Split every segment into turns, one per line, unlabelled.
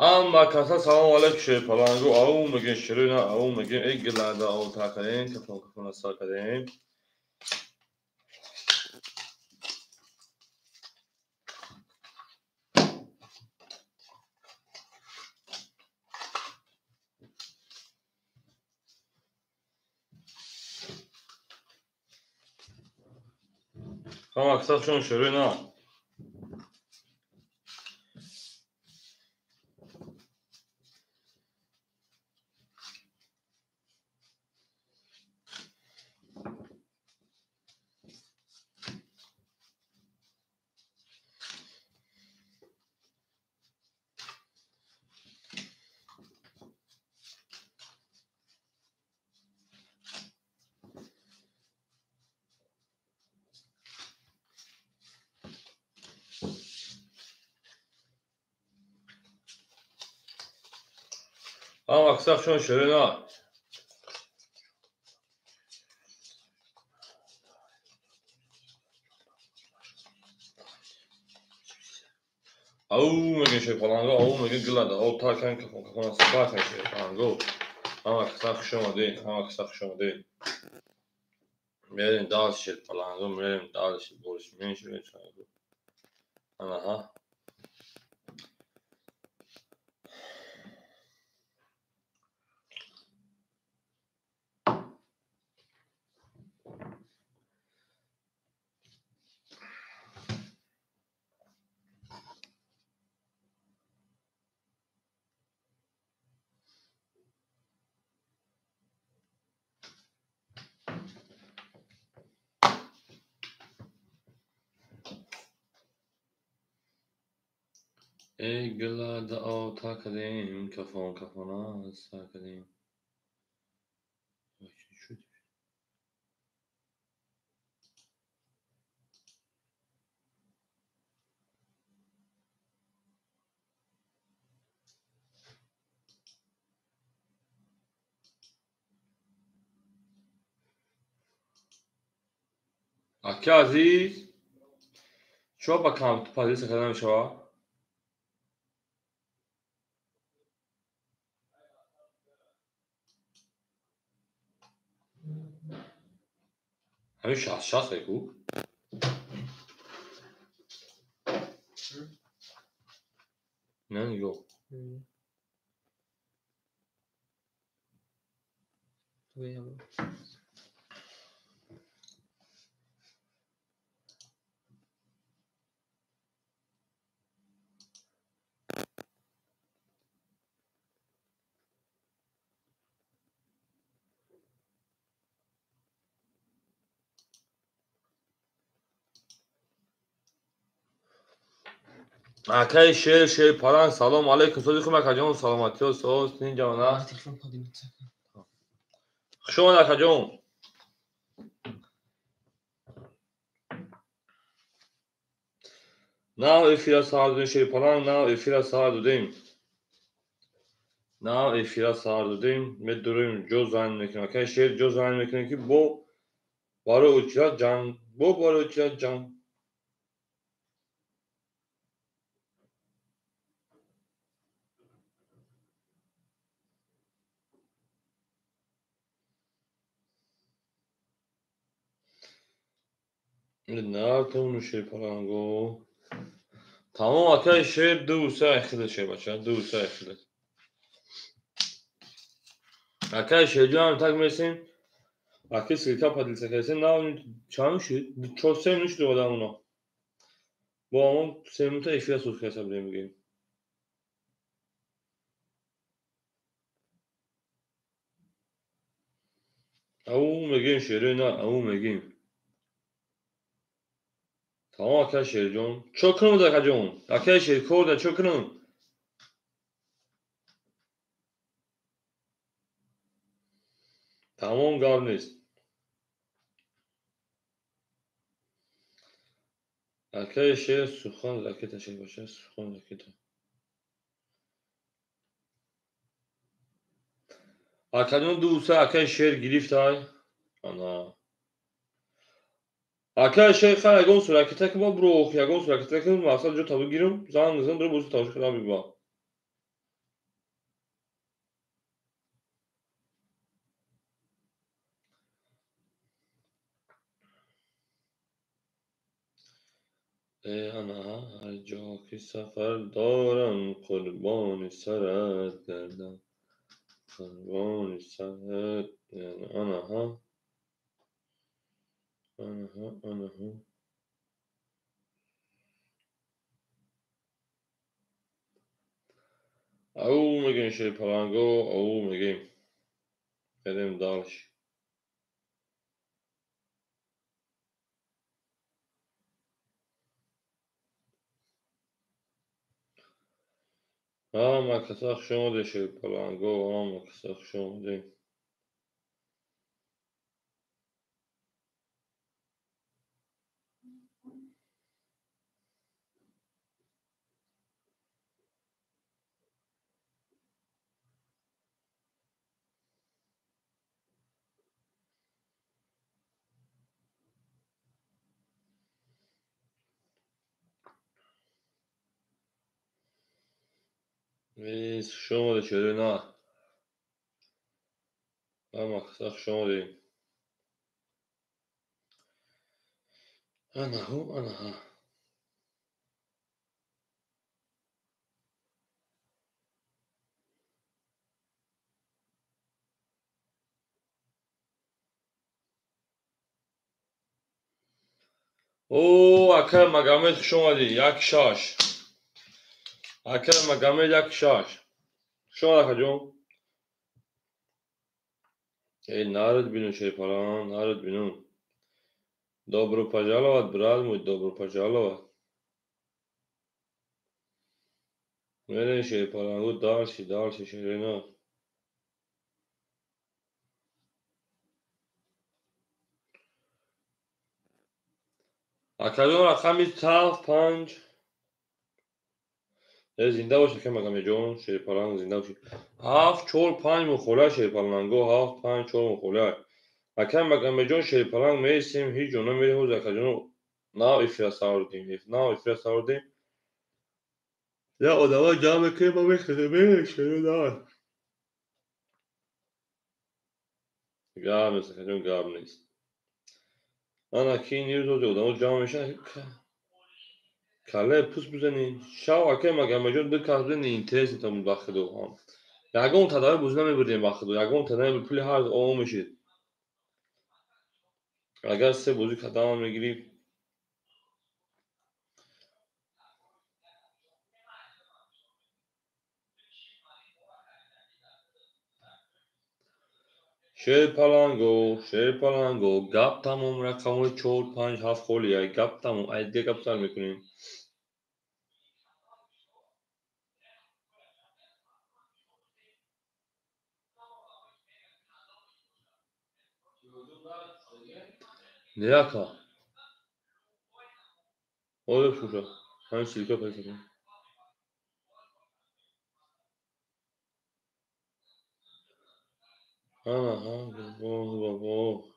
Ҳама каса салом алейкум, шерпалангу. Ау мегем ширина, ау мегем эй гилада ау та кардем, кафон кафона сар кардем. Ҳама каса чун ширина. Ҳама каса чун ширина. Ау мегем шерпалангу, ау мегем гилада ау та кардем, кафон кафона сар кардем шерпалангу. Ҳама каса хуш омадед, ҳама каса хуш омадед. Мерем дальше шерпалангу, мерем дальше больше меньше шерпалангу. Анаҳа. Эй гилада ау та кардем, кафон кафона сар кардем. Аки азиз, чо ба компютер позитсия карда мешавад? Ҳамин 60-60 ку? Не, нигоҳ. Акаи шер, шерпаланг, салом алейкум. Сози хуб, акаҷон, саломатиё, соз, тинҷона.
Телефон поднимется.
Хуш омад, акаҷон. Нав эфира сар додем, шерпаланг, нав эфира сар додем. Нав эфира сар додем. Медурем, ҷо занг мекунем. Акаи шер ҷо занг мекунем, ки бо барои очират ҷанг, бо барои очират ҷанг. Натону шерпаланго. Тамом, акаи шер, ду се айхиле шербача, ду се айхиле. Акаи шерҷон так месем. Аки ссылка поделиться кардем, на чанд шуд? Чор се минут шуд одамуно. Бо ҳамон 3 минута эфира суз карда будем мегӯем. Ау мегӯем шерои на, ау мегӯем. Тамом, акаи шерҷон. Чо кунам, акаҷон? Акаи шер кор да чо кунам? Тамом, гап нест. Акаи шер сухан ракета шер баша, сухан ракета. Акаҷон ду се акаи шер гирифтай. Ана. Акаи шер хай ягон суракета ки бо бро, ягон суракета ки мақсад ҷо табу гирам, занг мезанам, бро бозу тавош кардам биба. Ана ҳар ҷо ки сафар дорам, қурбони сарат гардам, қурбони сарат. Анаҳа, анаҳа, анаҳа. Ау мегӯем, шерпаланго, ау мегӯем. Едем дальше. Ҳама каса хуш омадед, шерпаланго, ҳама каса хуш омадед. Хуш омадед, шерои нар. Ҳама каса хуш омадед. Анаҳу, анаҳа. О, акай Магомед, хуш омадӣ. Як шаш. Акай Магомед, як шаш. Хуш омад, акаҷон. Эй, нарад бинун, шерпалан, нарад бинун. Добро пожаловать, брат мой, добро пожаловать. Мерем, шерпалангу, дальше, дальше, шерина. Акаҷон, рақами ҳафт, панҷ. Э, зинда бош, акай Магомедҷон, шерпаланг, зинда бошӣ. Ҳафт, чор, панҷ мухола, шерпаланго, ҳафт, панҷ, чор мухола. Акай Магомедҷон, шерпаланг, меистем, ҳеҷ ҷо намерем. Ҳозир, акаҷон, нав эфира саврдем, нав эфира саврдем. Я одама ҷамъ мекунем, ма мехезем, мерем, шеро. Гап нест, акаҷон, гап нест. Ана ки ин рӯз ҳозир одамо ҷамъ мешаванд, каллаи пӯст бизанӣ. Шав, акай Магомедҷон, ду кас бизани, интересно там ба худо. Ягон тадави бозӣ намебурдем, ба худо, ягон тадави пули ҳар ом мешид. Агар се бозӣ кардам мегирифт. Шерпаланго, шерпаланго, гап тамом, рақамҳои чор, панҷ, ҳафт холия, гап тамом, ай дигар гап сар мекунем. Не, ака. Оё шуша. Ҳамин силка пайдо кун. Аҳа, бобо, бобо.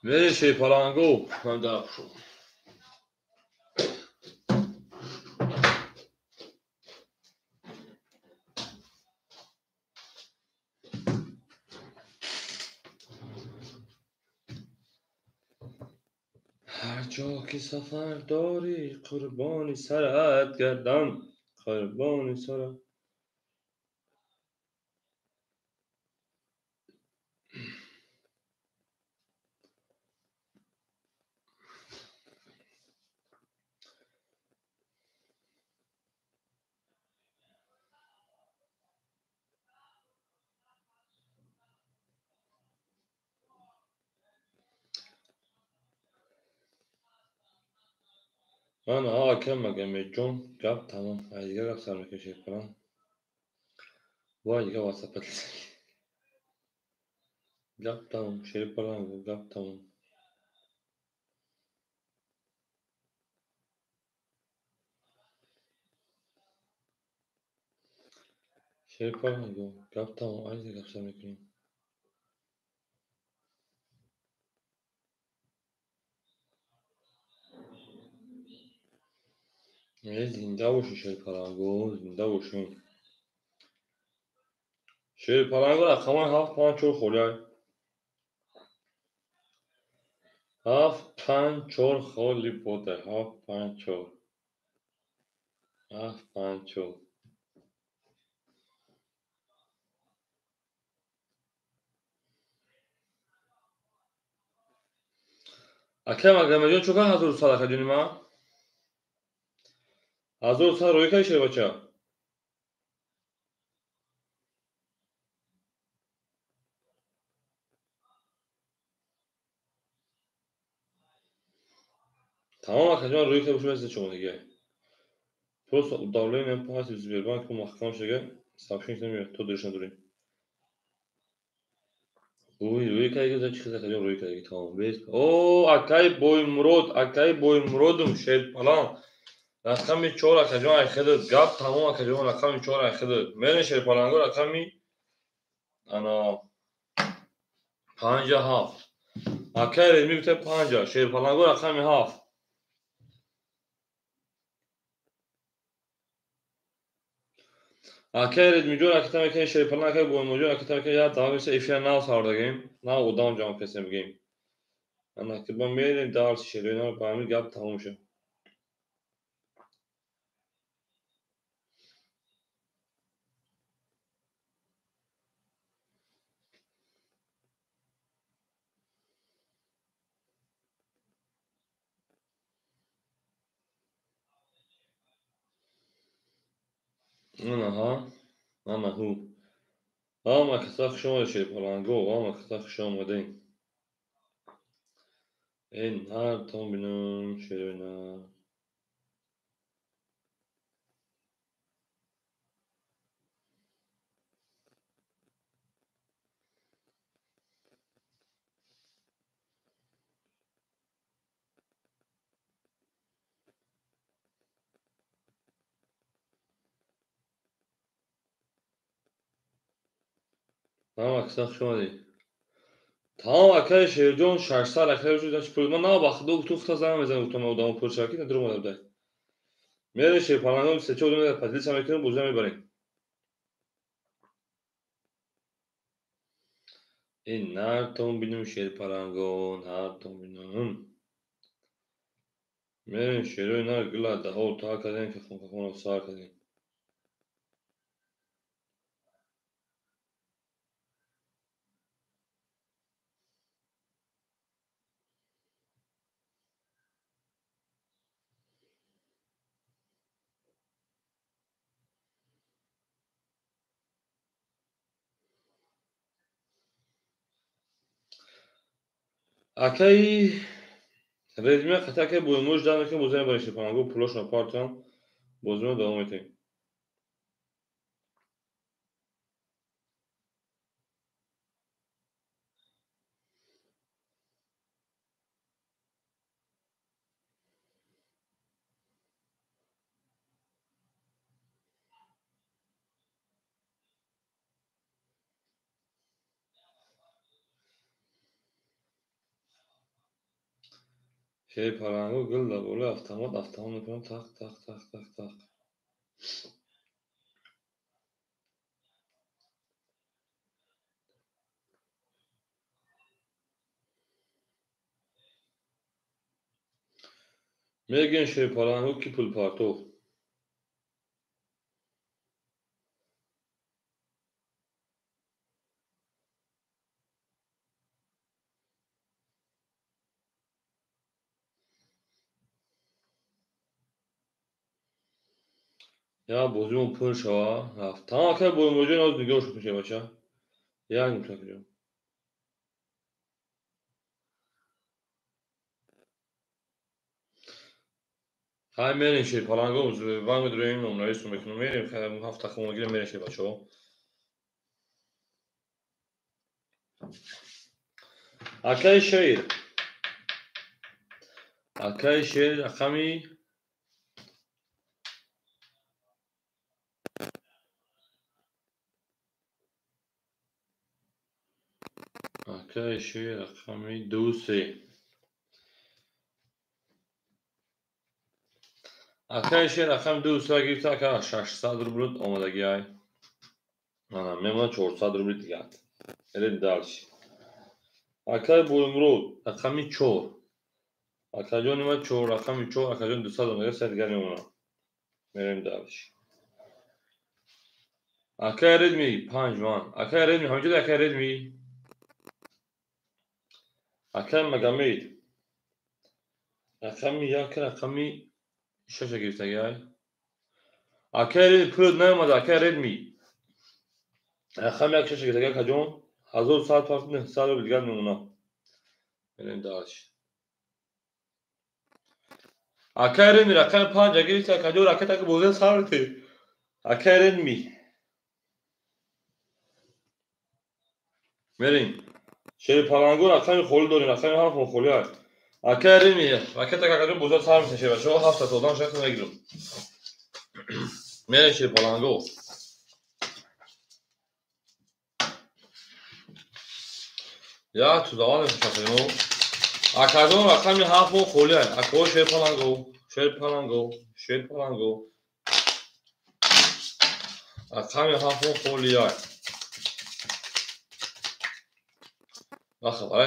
Мере, шерпаланго, ман дар шуд. Ҳар ҷо ки сафар дорӣ, қурбони сарат гардам, қурбони сарат. Ман акай Магомедҷон, гап тамом. Ай дигар гап сар мекунем, шерпаланг. Вай дигар ватсапат. Гап тамом, шерпаланг, гап тамом. Шерпаланго, гап тамом, айза гап сар мекунем. Зинда бошед, шерпаланго, зинда бошед. Шерпаланго рақамҳои 7, 5, 4 холиай. 7, 5, 4 холи бодай. 7, 5, 4. 7, 5, 4. Акай Магомедҷон, чо кар 1100 акаҷони ман? 1100 рӯй кардӣ, шербача? Тамом, акаҷон, рӯй кард, бошад, шумо дига. Просто удавлением паси Сбербанк маҳкам шуда, сообщение намеояд, то дуриш надорем. Рӯй карди, за чӣ хел, акаҷон, рӯй карди, тамом. Без. О, акай Боймурод, акай Боймуродум, шерпаланг. Рақами 4, акаҷон, ай хедат. Гап тамом, акаҷон, рақами 4 ай хедат. Мерен шерпаланго рақами ана 5 7. Акай Редми гуфта 5, шерпаланго рақами 7. Акай Редмиҷон, акита мекунем шерпаланг, акай Боймуродҷон, акита мекунем, як давом меса эфира нав сардагем, нав одам ҷамъ касем бигем. Ана ки ба мерем дарси шерои ба ҳамин гап тамом шуд. Анаҳа, анаҳу. Ҳама каса хуш омадед, шерпаланго, ҳама каса хуш омадед. Эй, нартон бинам, шерои нар. Ҳама каса хуш омадед. Тамом, акаи Шерҷон, 600 акаи шуд, чи пул ман на ба худо гуфту хута занг мезанам, гуфтам одамо пул шава ки дур омада будай. Мерем шерпалангон, се чор одам поделиться мекунем, бозӣ мебарем. Эй, нартон бинам шерпалангон, нартон бинам. Мерем шерои нар гила даҳо та кардем, ки хонкахона сар кардем. Акаи Редмия қати акаи Боймурод дар мекунем, бозӣ мебарем шерпаланго, пулошонро партам, бозиро давом метаҳем. Шерпаланго гул дар болои автомат, автомат мекунам, тақ, тақ, тақ, тақ, тақ. Мегӯем шерпаланго ки пулпартофт. Я бозимон пур шава, рафт. Тамом, акай Боймуродҷон, ҳозир нигоҳ шуд кунед, бача. Як минут, акаҷон. Хай мерем шерпаланго, банк медроем, номнависро мекунем, мерем, хай ҳафт тақимон гирем, мерем шербачаҳо. Акаи Шер. Акаи Шер рақами Акаи шер рақами 2 3. Акаи шер рақами 2 3 гирифта, ака 600 рубл омадагӣ ай. Ана мемона 400 рубл дигар. Мерем дальше. Акаи Боимурод рақами 4. Акаҷони ма 4 рақами 4, акаҷон 200 омадагӣ, се дигар мемона. Мерем дальше. Акаи Редми 5 ман. Акаи Редми ҳаминҷо акаи Редми. Акаи Магомед рақами 1 рақами 6 гирифтагӣ ай. Акаи Редми пулат наомада, акаи Редми. Рақами 1 6 гирифтагӣ акаҷон 1100 рубл дигар мемона. Мерем дальше. Акаи Редми рақами 5 гирифта, акаҷон ракета ки бозӣ сар мети. Акаи Редми. Мерем. Шери паланго рақами холӣ дорем, рақами 7 холӣ аст. Акаи Редми ракета акаҷон бозӣ сар мети шербачаҳо 7 одам шахс мегирам. Мерем шери паланго. Я тузавал мешавем. Акаҷон рақами 7 холӣ аст. Акаҳо шери паланго, шери паланго, шери паланго. Рақами 7 холӣ аст.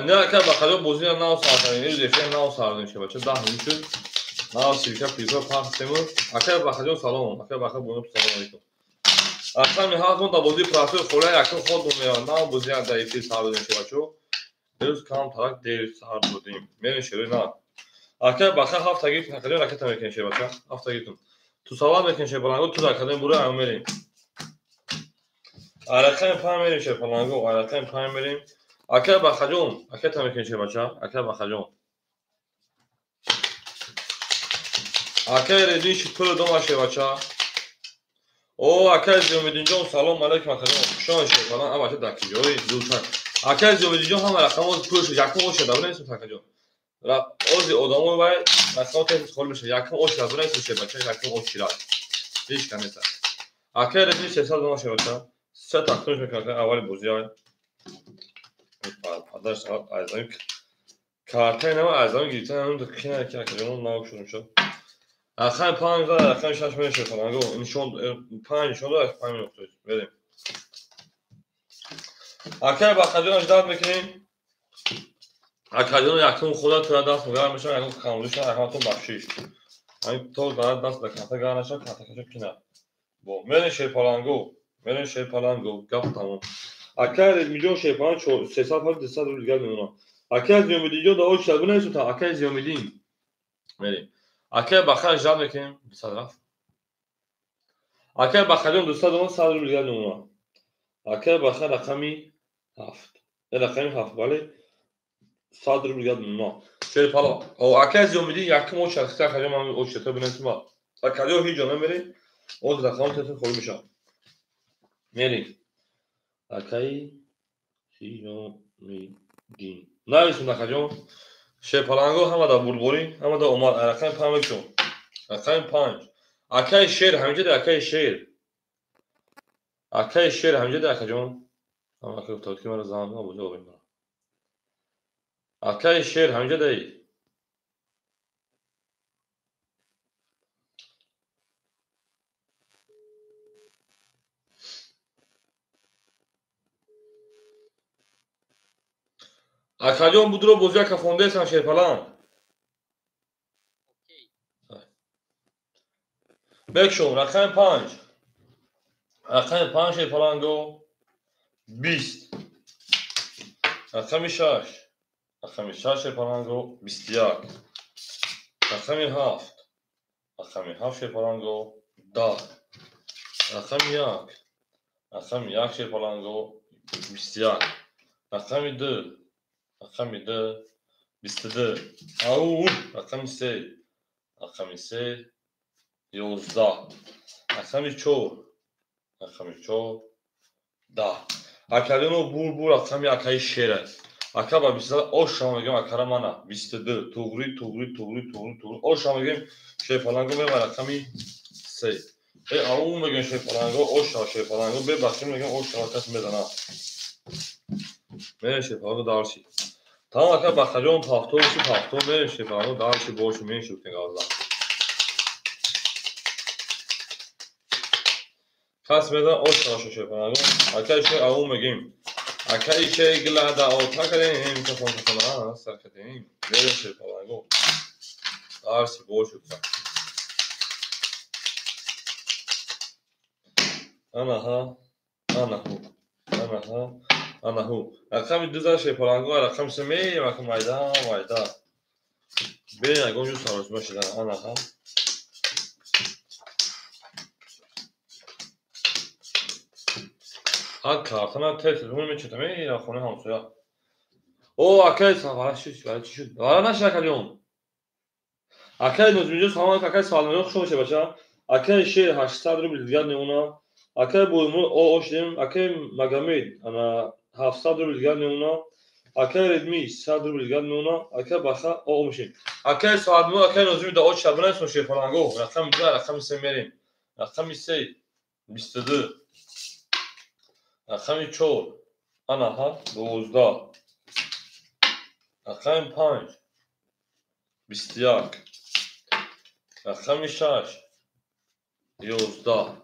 Не, ака бахаҷон бозиро нав сар кардем. Имрӯз эфир нав сар додем шебача 10 минут шуд. Нав сирка призо пахш темур. Ака бахаҷон салом. Ака баха бонут салом алейкум. Рақами 7 дар бозии простой холӣ якум ход меравад. Нав бозиро дар эфир сар додем шебачо. Имрӯз кам тарак дер сар додем. Мерем шерои нав. Ака баха 7 гирифт, акаҷон ракета мекунем шебача. 7 гирифтум. Ту салам мекунем шебаланго, ту ракета бура ам мерем. Рақами 5 мерем шебаланго, рақами 5 мерем. Ака бахаҷон, ракета мекунем шебача, ака бахаҷон. Акаи Редин шипур дома шебача. О, акаи Зиёмиддинҷон, салом алейкум акаҷон. Шон шебалан, абача дакиҷои дутар. Акаи Зиёмиддинҷон ҳама рақамҳо пур шуд, якум ош шуда, бинависед акаҷон. Ози одамои вай рақамҳо тез холӣ мешавад. Якум ош шуда, бинависед шебача, якум ош шуда. Ҳеҷ кам нест. Акаи Редин 300 дома шебача. Се тақсимш мекунад аввали бозиҳо. Падарш азами картаи нава азами гирифтан ҳамин қина ки акаҷон нав шудем шуд. Рақами 5 ва рақами 6 мешавад фаланго. Нишон 5 нишон дод, 5 нуқта. Берем. Акаи бахаҷон ждат мекунем. Акаҷон якум худа тура даст гарм мешавад, якум камбудӣ шавад, рақаматон бахшиш. Ҳамин то дар даст дар карта гарм нашавад, карта кашо қина. Бо мерем шерпаланго, мерем шерпаланго, гап тамом. Акаи Редмиҷон шерпаланг 300 200 рубл дигар мемонад. Акаи Зиёмиддинҷон дар оч шуд, бинависед та акаи Зиёмиддин. Мерем. Акаи Бахар ждат мекунем, 200 рафт. Акаи Бахарҷон 200 домон 100 рубл дигар мемонад. Акаи Бахар рақами 7. Рақами 7, бале. 100 рубл дигар мемонад. Шерпало. О, акаи Зиёмиддин якум оч шуд, акаҷон ман оч шуд, бинависед ма. Акаҷон ҳеҷ ҷо намерем. Оз рақамҳо тез холӣ мешавад. Мерем. Акаи Зиёмиддин. Нависед акаҷон. Шерпаланго ҳама дар бурдборӣ, ҳама дар омад. Рақами 5 мекушем. Рақами 5. Акаи шер ҳаминҷо дар акаи шер. Акаи шер ҳаминҷо дар акаҷон. Ҳама ака гуфта буд ки маро зан набуд, ҷавоб мебарам. Акаи шер ҳаминҷо даи. Акаҷон будро бозӣ ака фондесам шерпаланг. Бекшон рақами 5. Рақами 5 шерпаланго 20. Рақами 6. Рақами 6 шерпаланго 21. Рақами 7. Рақами 7 шерпаланго 10. Рақами 1. Рақами 1 шерпаланго 21. Рақами 2. Рақами 2 22. Ау, рақами 3. Рақами 3 11. Рақами 4. Рақами 4 10. Акаҷоно бур рақами акаи шер аст. Ака ба 22 ош шава мегӯем акара мана 22 туғри туғри туғри туғри туғри ош шава мегӯем шерпаланго мева рақами 3. Ау мегӯем шерпаланго ош шава шерпаланго бебахшид мегӯем ош шава кас мезанад. Мерем шерпаланго дарши. Тамом ака Бахаҷон пафтор ши пафтор мерем шерпаланго дарши боши меншуфтем гавза. Кас мезан ош шаша шерпаланго. Ака иши ау мегим. Ака иши глада ота кардем кафон кафона сар кардем. Мерем шерпаланго. Дарши боши. Анаҳа, анаҳу, анаҳа, анаҳу. Рақами ду зад шерпаланго, рақами се мерем, ака майда, майда. Берем ягон ҷо саросима шидан, анаҳа. Ҳа картана тез телефон мечета мерам хонаи ҳамсоя. О, акай вара шуд, вара чӣ шуд? Вара нашид акаҷон. Акай Нозимҷон салом алейкум, акай Салмонҷон хуш омадед бача. Акай Шер 800 рубл дигар мемонад. Акай Боймур о шудем, акай Магомед ана 700 рубл дигар мемонад. Акай Редми 100 рубл дигар мемонад. Акай Баха о мешем. Акай Саадмур, акай Нозими да оч шабнайсон шерпаланго. Рақами 2, рақами 3 мерем. Рақами 3 22. Рақами 4 анаҳа 12. Рақами 5 21. Рақами 6 11.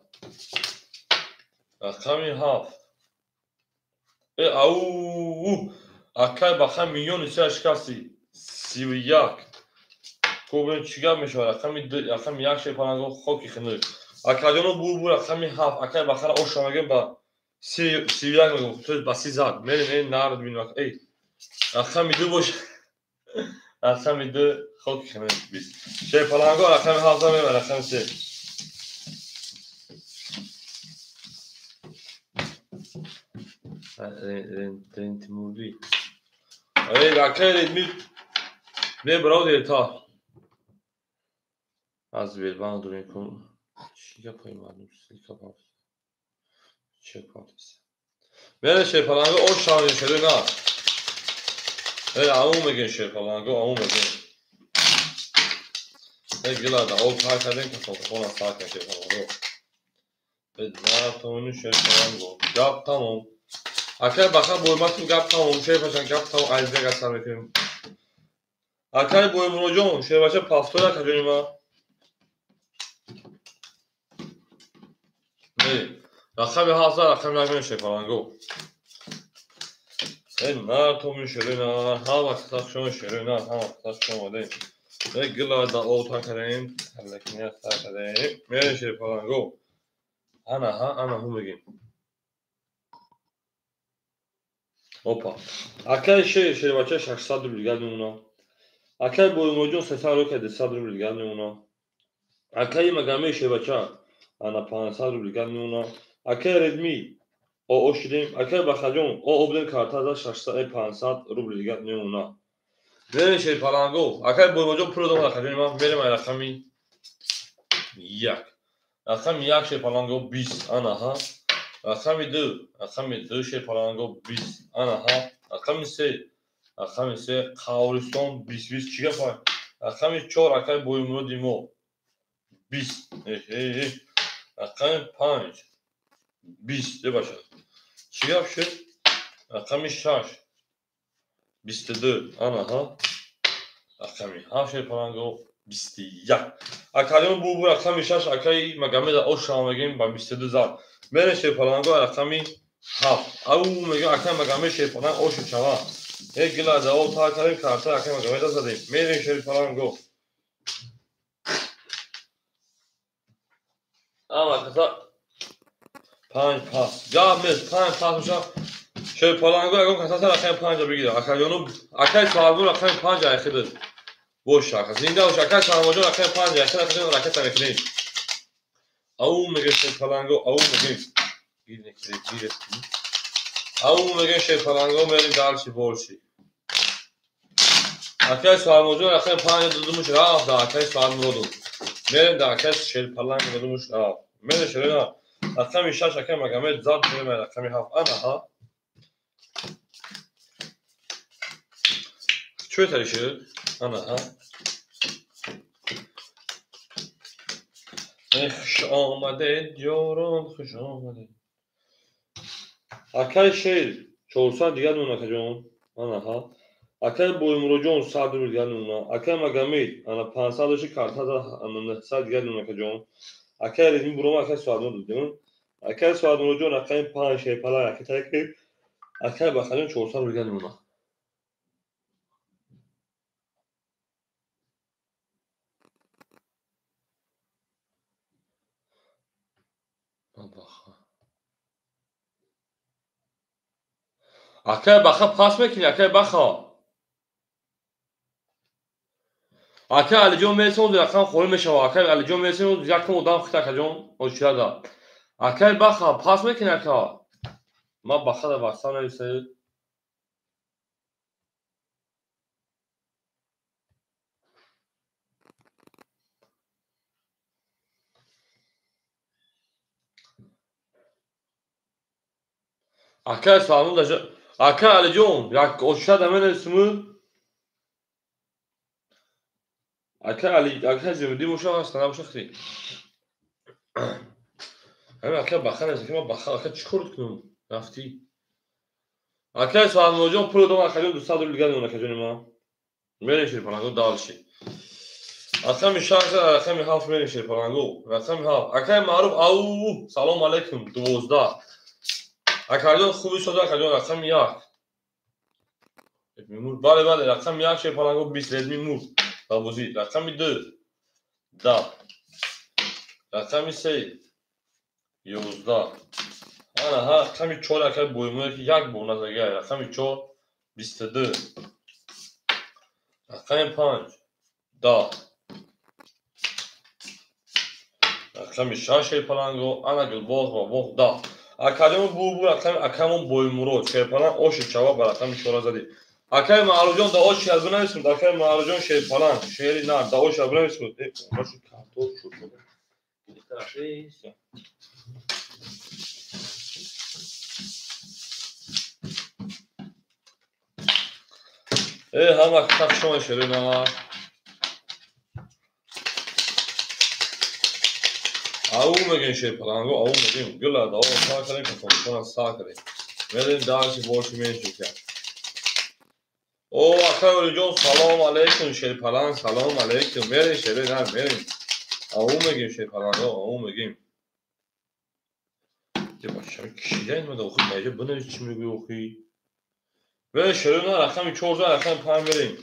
Рақами 7. Ау! Акай Баха миллиони се шикасти 31. Кобин чӣ гап мешавад? Рақами 2, рақами 1 шерпаланго хоки хинук. Акаҷоно бурбур рақами 7. Акай Бахара оша мегем ба 31 мегем, то ба 30 зад. Мерем, мерем нард бинем. Эй, рақами 2 бош. Рақами 2 хоки хинук 20. Шерпаланго рақами 7 мегем, рақами 3. Рентимурди. Эй, акай Редми мебарад дертар. Аз Сбербанк дурем кун. Чӣ гапҳои мардум? Чӣ гапҳо? Мере шерпаланго ош шавем шеду на. Эй, ау мегем шерпаланго, ау мегем. Эй, гилада, об пар кардем, касофона сар кардем шерпаланго. Эй, натони шерпаланго. Гап тамом. Акай Баха Бойматов гап тамом, шербача гап тамом, айзега сар мекунем. Акай Боймуроҷон, шербача пафтор акаҷони ма. Не, рақами 7 рақами 1 мерем шерпаланго. Эй, натоми шерина, ҳама каса шумо шерина, ҳама каса шумо омадем. Эй, гилада ота кардем, лекиня сар кардем. Мерем шерпаланго. Анаҳа, анаҳу мегем. Опа. Акай Шер, шербача 600 рубл дигар мемонад. Акай Боймуроҷон 300 рубл, 200 рубл дигар мемонад. Акай Магомед шербача ана 500 рубл дигар мемонад. Акай Редми о шудем. Акай Бахаҷон о будем карта за 600 500 рубл дигар мемонад. Мерем шерпаланго. Акай Боймуроҷон пул додам акаҷони ман. Мерем ай рақами 1. Рақами 1 шерпаланго 20. Анаҳа. Рақами 2, рақами 2 шерпаланго 20. Анаҳа. Рақами 3, рақами 3 Қавристон 20 20 чӣ гап? Рақами 4 акай Боймуроди мо 20. Рақами 5 20 дебаша. Чӣ гап шуд? Рақами 6 22. Анаҳа. Рақами 7 шерпаланго 21. Акаҷон бурбур рақами 6 акай Магомеда оша мегем ба 22 зад. Мерем шерпаланго рақами 7. Ау мегем акай Магомед шерпаланг ошу чава. Эй гилада об тар кардем, карта акай Магомеда задем. Мерем шерпаланго. Ама каса 5 пас. Гап нест, 5 пас мешавад. Шерпаланго ягон касаса рақами 5 бигирад. Акаҷону акай Салмон рақами 5 айхидад. Бош ака, зинда бош акай Салмонҷон рақами 5 айхид, акаҷон ракета мекунем. Ау мегем шерпаланго, ау мегем. Гирне. Ау мегем шерпаланго, мерем дарши борши. Акай Салмонҷон рақами 5 додумуш рафт, да акай Салмуродов. Мерем да акай шерпаланг додумуш рафт. Мерем шерина рақами 6 акай Магомед зад, мерем рақами 7. Анаҳа. Чӣ тари шуд? Анаҳа. Хуш омадед, ёрон, хуш омадед. Акай Шер 400 дигар мемона акаҷон. Ана ҳа. Акай Боимуроҷон 100 рубл дигар мемона. Акай Магомед ана 500 доши карта 900 дигар мемона акаҷон. Акай Резми бурома акай Соатмурод дидем. Акай Соатмуроҷон акай 5 шерпаланг акай таки акай Бахаҷон 400 рубл дигар мемона. Акай Баха пас мекунӣ, акай Баха. Акай Алиҷон мерасем, рақам холӣ мешава. Акай Алиҷон мерасем, якум одам хит акаҷон, очирада. Акай Баха пас мекунӣ ака. Ман Баха дар WhatsApp нависед. Акай Салмон даже акай Алиҷон, як очирада менависиму. Акай Али, акай Зимиддин боша, ҳаст набоша хи. Ҳамин акай Баха нависем, ки ман Баха ака чӣ кор кунам? Рафтӣ. Акай Салмонҷон пул додам акаҷон 200 рубл дигар мемона акаҷони ман. Мерем шерпаланго дальше. Рақами 6, рақами 7 мерем шерпаланго. Рақами 7. Акай Маъруф ау, салом алейкум, 12. Акаҷон хуби соза акаҷон рақами 1. Редми мур. Бале, бале, рақами 1 шерпаланго 20 Редми мур. Бабозӣ. Рақами 2 10. Рақами 3 11. Ана ҳа рақами 4 акай Боимур ки як бор назагай. Рақами 4 22. Рақами 5 10. Рақами 6 шерпаланго ана Гулбоғ ва боғ 10. Акаҷон бу рақами акамон Боимурод шерпаланг оши чава ба рақами 4 задӣ. Акай Маъруфҷон да оши аз бинависмуд. Акай Маъруфҷон шерпаланг шери нар да оши аз бинависмуд. Оши картоф шуд. Ҳама китоб шумо шери нар. Ау мегем шерпаланго, ау мегем. Гула да о сар кардем, кафонтона сар кардем. Мерем дальше больше меньше. О, акай Олиҷон, салом алейкум, шерпаланг, салом алейкум. Мерем шери нар, мерем. Ау мегем шерпаланго, ау мегем. Бача кишида ин охи наҷа бинавис чӣ мегӯӣ охи. Мерем шери нар, рақами 4 рақами 5 мерем.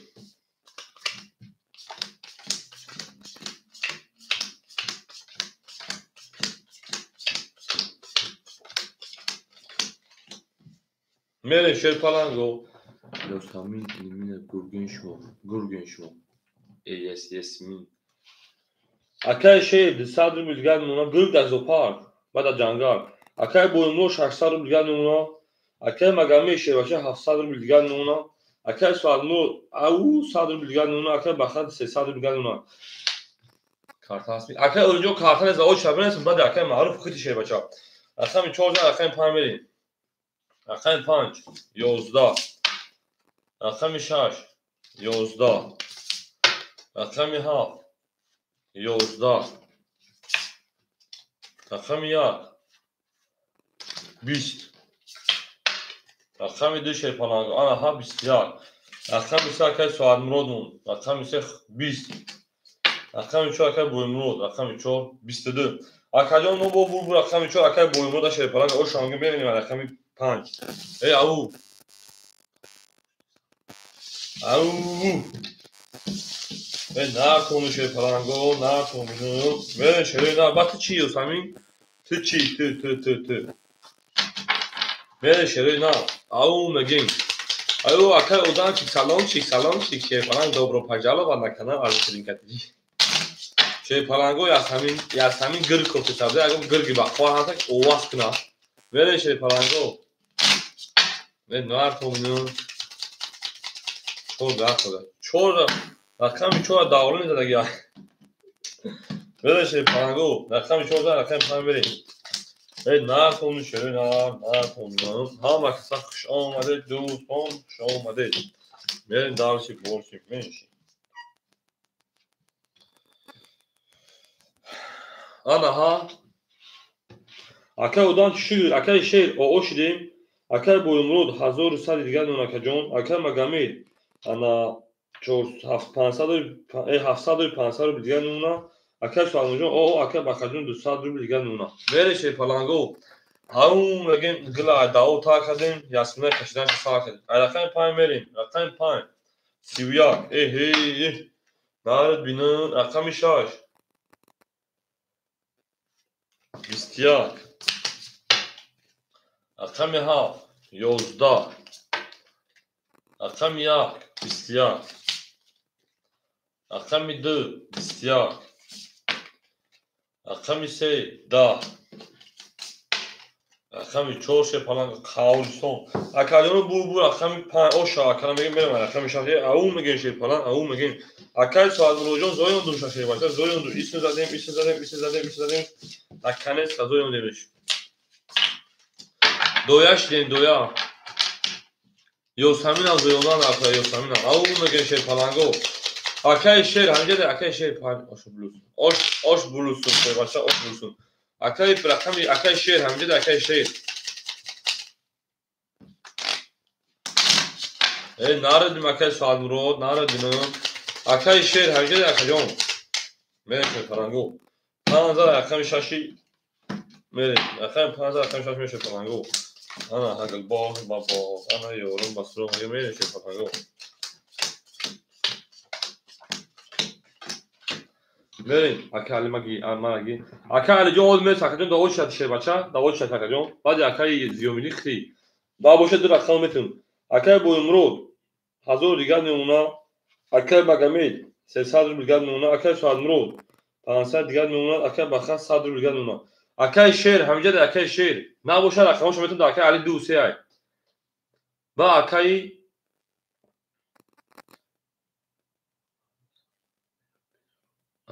Мерем шерпаланго. Ёсамин Элмина Гурген шумо, Гурген шумо. Ес, Ясмин. Акай шер 200 рубл дигар мемона, гург дар зоопарк, баъд дар ҷангал. Акай Боимур 600 рубл дигар мемона. Акай Магомед шербача 700 рубл дигар мемона. Акай Соатмур ау 100 рубл дигар мемона. Акай Бахат 300 рубл дигар мемона. Карта ҳаст. Акай Олиҷон карта нест, о чаба нест, баъд акай Маъруф хити шербача. Рақами 4 рақами 5 мерем. Рақами 5 11. Рақами 6 11. Рақами 7 11. Рақами 1 20. Рақами 2 шерпаланг ана ҳа 21. Рақами 3 акай Соатмуродмон. Рақами 3 20. Рақами 4 акай Боимурод. Рақами 4 22. Акаҷон мо бо бур рақами 4 акай Боимурод шерпаланг о шанги мерем рақами 5. Эй ау. Ау. Эй нартону шерпаланго, нартону. Мерем шери нар. Ба ту чӣ Ёсамин? Ту чӣ? Ту ту ту ту. Мерем шери нар. Ау мегем. Ау акай одамчик, саломчик, саломчик, шерпаланг добро пожаловать на канал Арзу Шерпаланго Ясамин, Ясамин гирг кофта сабзе, агар гирги ба хоҳад овоз кунад. Мерем шерпаланго. Нартону. 4 да 4 рақами 4 давра мезадаги. Мерем шерпаланго. Рақами 4 рақами 5 мерем. Нартону шери нар, нартону. Ҳама каса хуш омадед, дӯстон, хуш омадед. Мерем дальше больше меньше. Ана ҳа. Акай одам чӣ шуд? Акай шер оо шудем. Акай Боюмурод 1100 дигар мемонад акаҷон. Акай Магомед ана 700 500 рубл дигар мемонад. Акай Суалмуҷон, акай Бахаҷон 200 рубл дигар мемонад. Мере шерпаланго. Ау мегем гила дао та кардем, ясмина кашиданша сар кардем. Ай рақами 5 мерем. Рақами 5 31. Эҳе. Нарад бинан рақами 6 21. Рақами 7 11. Рақами 1 21. Рақами 2 21. Рақами 3 10. Рақами 4 шерпаланг Қавлистон. Акаҷоно бу рақами 5 оша акана мегем мерем рақами 6 ау мегем шерпаланг ау мегем. Акай Суалмуроҷон зоёндум шербача зоёндум. Исм задем, исм задем, исм задем, исм задем. Наконец зоёндемш. Доя шидем доя. Ёсаминам зоёндан акай Ёсаминам. Ау мегем шерпаланго. Акай шер ҳамҷа акай шер 5 ош блюз. Ош блюзсун шербача ош блюзсун. Акай рақами акай шер ҳамҷа акай шер. Нарадим акай Суалмурод, нарадим. Акай шер ҳамҷа акаҷон. Мерем шерпаланго. 5 рақами 6 мерем. Рақами 5 рақами 6 мерем шерпаланго. Ана ҳагал боғ ба боғ, ана ёрум ба суроғ мерем шерпаланго. Мерем акай Али маги, маги. Акай Алиҷон оз мерс акаҷон да очад шербача, да очад акаҷон. Баъди акай Зиёмиддин хи. Ба бошад ду рақам метун. Акай Боюмурод 1000 дигар мемонад. Акай Магомед 300 рубл дигар мемонад. Акай Суалмурод 500 дигар мемонад. Акай Баха 100 рубл дигар мемонад. Акай шер ҳамҷа акай шер. Набошад рақамошо метун да акай Али 2 3 ай. Ба акай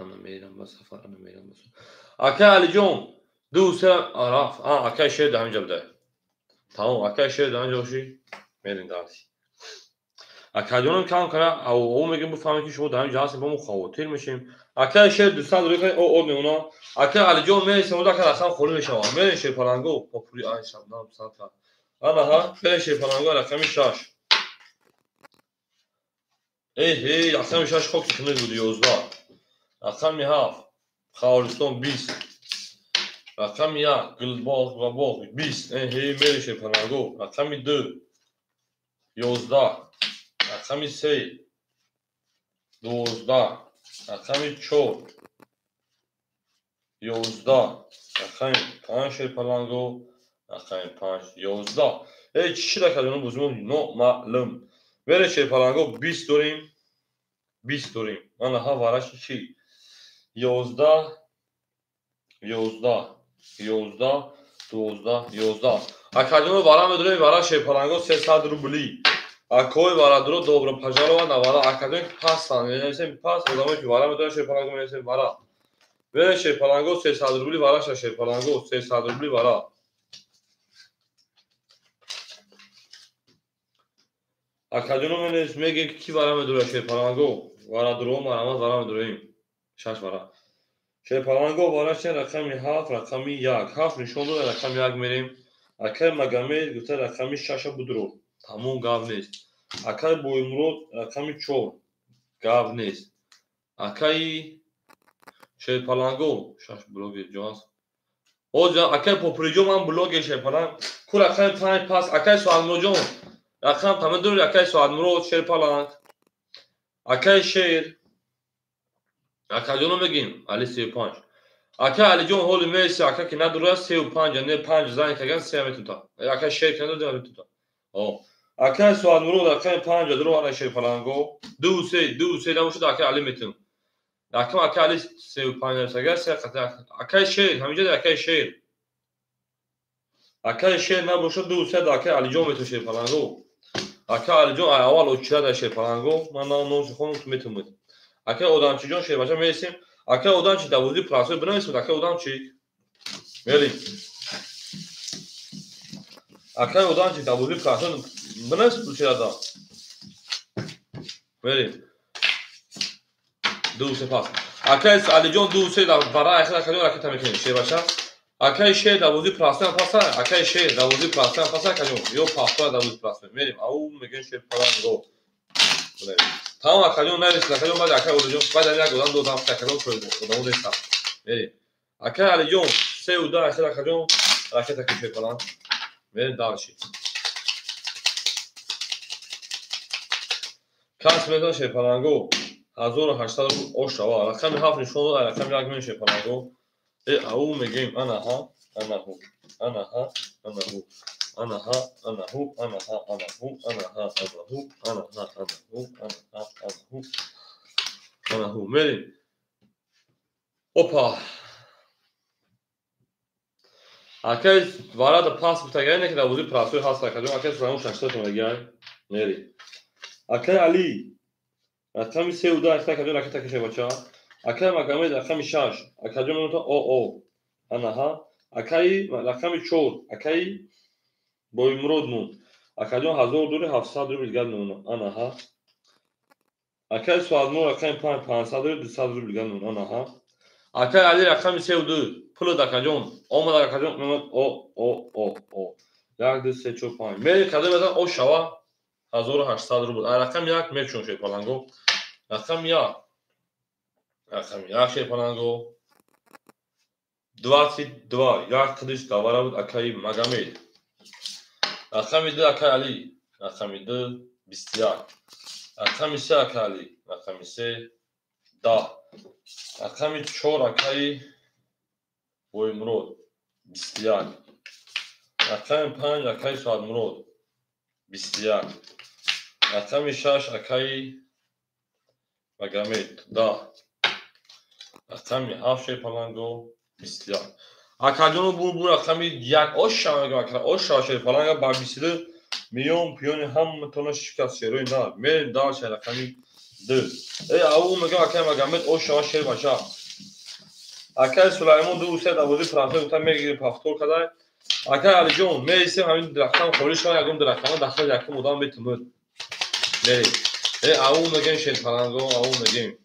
ана мерам ба сафар, ана мерам ба сафар. Акай Алиҷон 2 3 араф. Акай шер да ҳамҷа буда. Тамом, акай шер да ҳамҷа боши. Мерем дарси. Акаҷонам кам кара, ау мегем бифаҳмем ки шумо дар ҳамин ҷо ҳастем, ба мо хавотир мешем. Акай шер 200 рубл о мемонад. Акай Алиҷон мересем, ода акай рақам холӣ мешавад. Мерем шерпаланго, попури ай шабнам сата. Ана ҳа, мерем шерпаланго рақами 6. Эҳе, рақами 6 хоки хунук буд 11. Рақами 7 Қавлистон 20. Рақами 1 Гулбоғ ва боғ 20. Эҳе, мерем шерпаланго. Рақами 2 11. Рақами 3 12. Рақами 4 11. Рақами 5 шерпаланго. Рақами 5 11. Эй, чӣ шид акаҷонум бузмон номаълум. Мерем шерпаланго 20 дорем. 20 дорем. Ана ҳа вараши чӣ? 11 11 11 12 11. Акаҷоно вара медорем, вара шерпаланго 300 рубли. Акои варадуро добро пожалова на вара. Акаҷон ки пастан менависем паст, одамое ки вара медоранд шерпаланго менависем вара. Мерем шерпаланго 300 рубли вараша шерпаланго 300 рубли вара. Акаҷоно менавис мегем ки ки вара медорад шерпаланго. Варадуро марамат вара медорем. 6 вара. Шерпаланго вараша рақами 7, рақами 1. 7 нишон дод, рақами 1 мерем. Акай Магомед гуфта рақами 6 будро. Тамом гап нест. Акай Боюмурод рақами 4 гап нест. Акай шерпаланго 6 блогер ҷо аст. Оз акай Попуриҷон ман блогер шерпаланг. Ку рақами 5 пас акай Суалмуроҷон рақам тамом доред акай Суалмурод шерпаланг. Акай шер акаҷоно мегим Али 35. Акай Алиҷон ҳоли мерси ака ки надорад 35 не 5 занг каган 3 метунта. Акай шер ки надорад метунта. Акай Суалмурод рақами 5 дро ана шерпаланго 2 3 2 3 набошад акай Али метун. Рақам акай Али 35 агар 3 қата акай шер ҳаминҷа акай шер. Акай шер набошад 2 3 акай Алиҷон метун шерпаланго. Акай Алиҷон аввал очирада шерпаланго ман номшо хонум метун. Акай Одамчиҷон шербача мересем. Акай Одамчи давози прасой бинависед акай Одамчи. Мерем. Акай Одамчи давози прасой бинависед очирада. Мерем. 2 3 пас. Акай Алиҷон 2 3 бара ахир акаҷон ракета мекунем шербача. Акай шер давози прасоям паса, акай шер давози прасоям паса, акаҷон, ё пахтоя давози прасоям. Мерим, ау мегӯем шер паланго. Тамом акаҷон нависед, акаҷон баъд акай Олиҷон, баъд як одам додам, акаҷон одамо нестам. Мерим. Акай Алиҷон, 3 ва 2 800 акаҷон, ракета ки шер паланг. Мерим дальше. Кас метавон шер паланго 1800 рубл ошава. Рақами 7 нишон дод, рақами 1 мешер паланго. Ау мегӯем анаҳа, анаҳу, анаҳа, анаҳу, анаҳа, анаҳу, анаҳа, анаҳу, анаҳа, анаҳу, анаҳа, анаҳу, анаҳа, анаҳу, анаҳу. Мерим. Опа. Акай варада пас бутагай не ки давози прасои ҳаст акаҷон, акай Сулаймон 600 шумагай. Мерим. Акай Али рақами 3 ва 2 800 акаҷон ракета каше бача. Акай Магомед рақами 6, акаҷон минута о. Анаҳа. Акаи рақами 4, акаи Боимурод мун. Акаҷон 1000 дури 700 рубл дигар мемонад. Анаҳа. Акаи Суадмур рақами 5, 500 рубл 200 рубл дигар мемонад. Анаҳа. Акаи Али рақами 3 ва 2. Пулад акаҷон. Омад акаҷон мемонад о о о о. 1 2 3 4 5. Мери кадом метавон о шава 1800 рубл. А рақами 1 мечун шед паланго. Рақами 1. Рақами 1 шед паланго. 22 як қидиш давара буд акаи Магомед. Рақами 2 акаи Али. Рақами 2 21. Рақами 3 акаи Али. Рақами 3 10. Рақами 4 акаи Боимурод 21. Рақами 5 акаи Суадмурод 21. Рақами 6 акаи Магомед 10. Рақами 7 шер паланго 21. Акаҷону булбул рақами 1 оша мегӯям ака оша шер паланга ба 22 миён пиёни ҳаматона шикаст шерои нар. Мерем дальше рақами 2. Ау мегӯям акаи Магомед оша шер бача. Акаи Сулаймон 2 3 давози прасои гуфта мегири повтор кадай. Акаи Алиҷон меистем ҳамин рақам холӣ шава ягон рақама дахл якум одам метумуд. Мерем. Ау мегӯем шер паланго, ау мегӯем.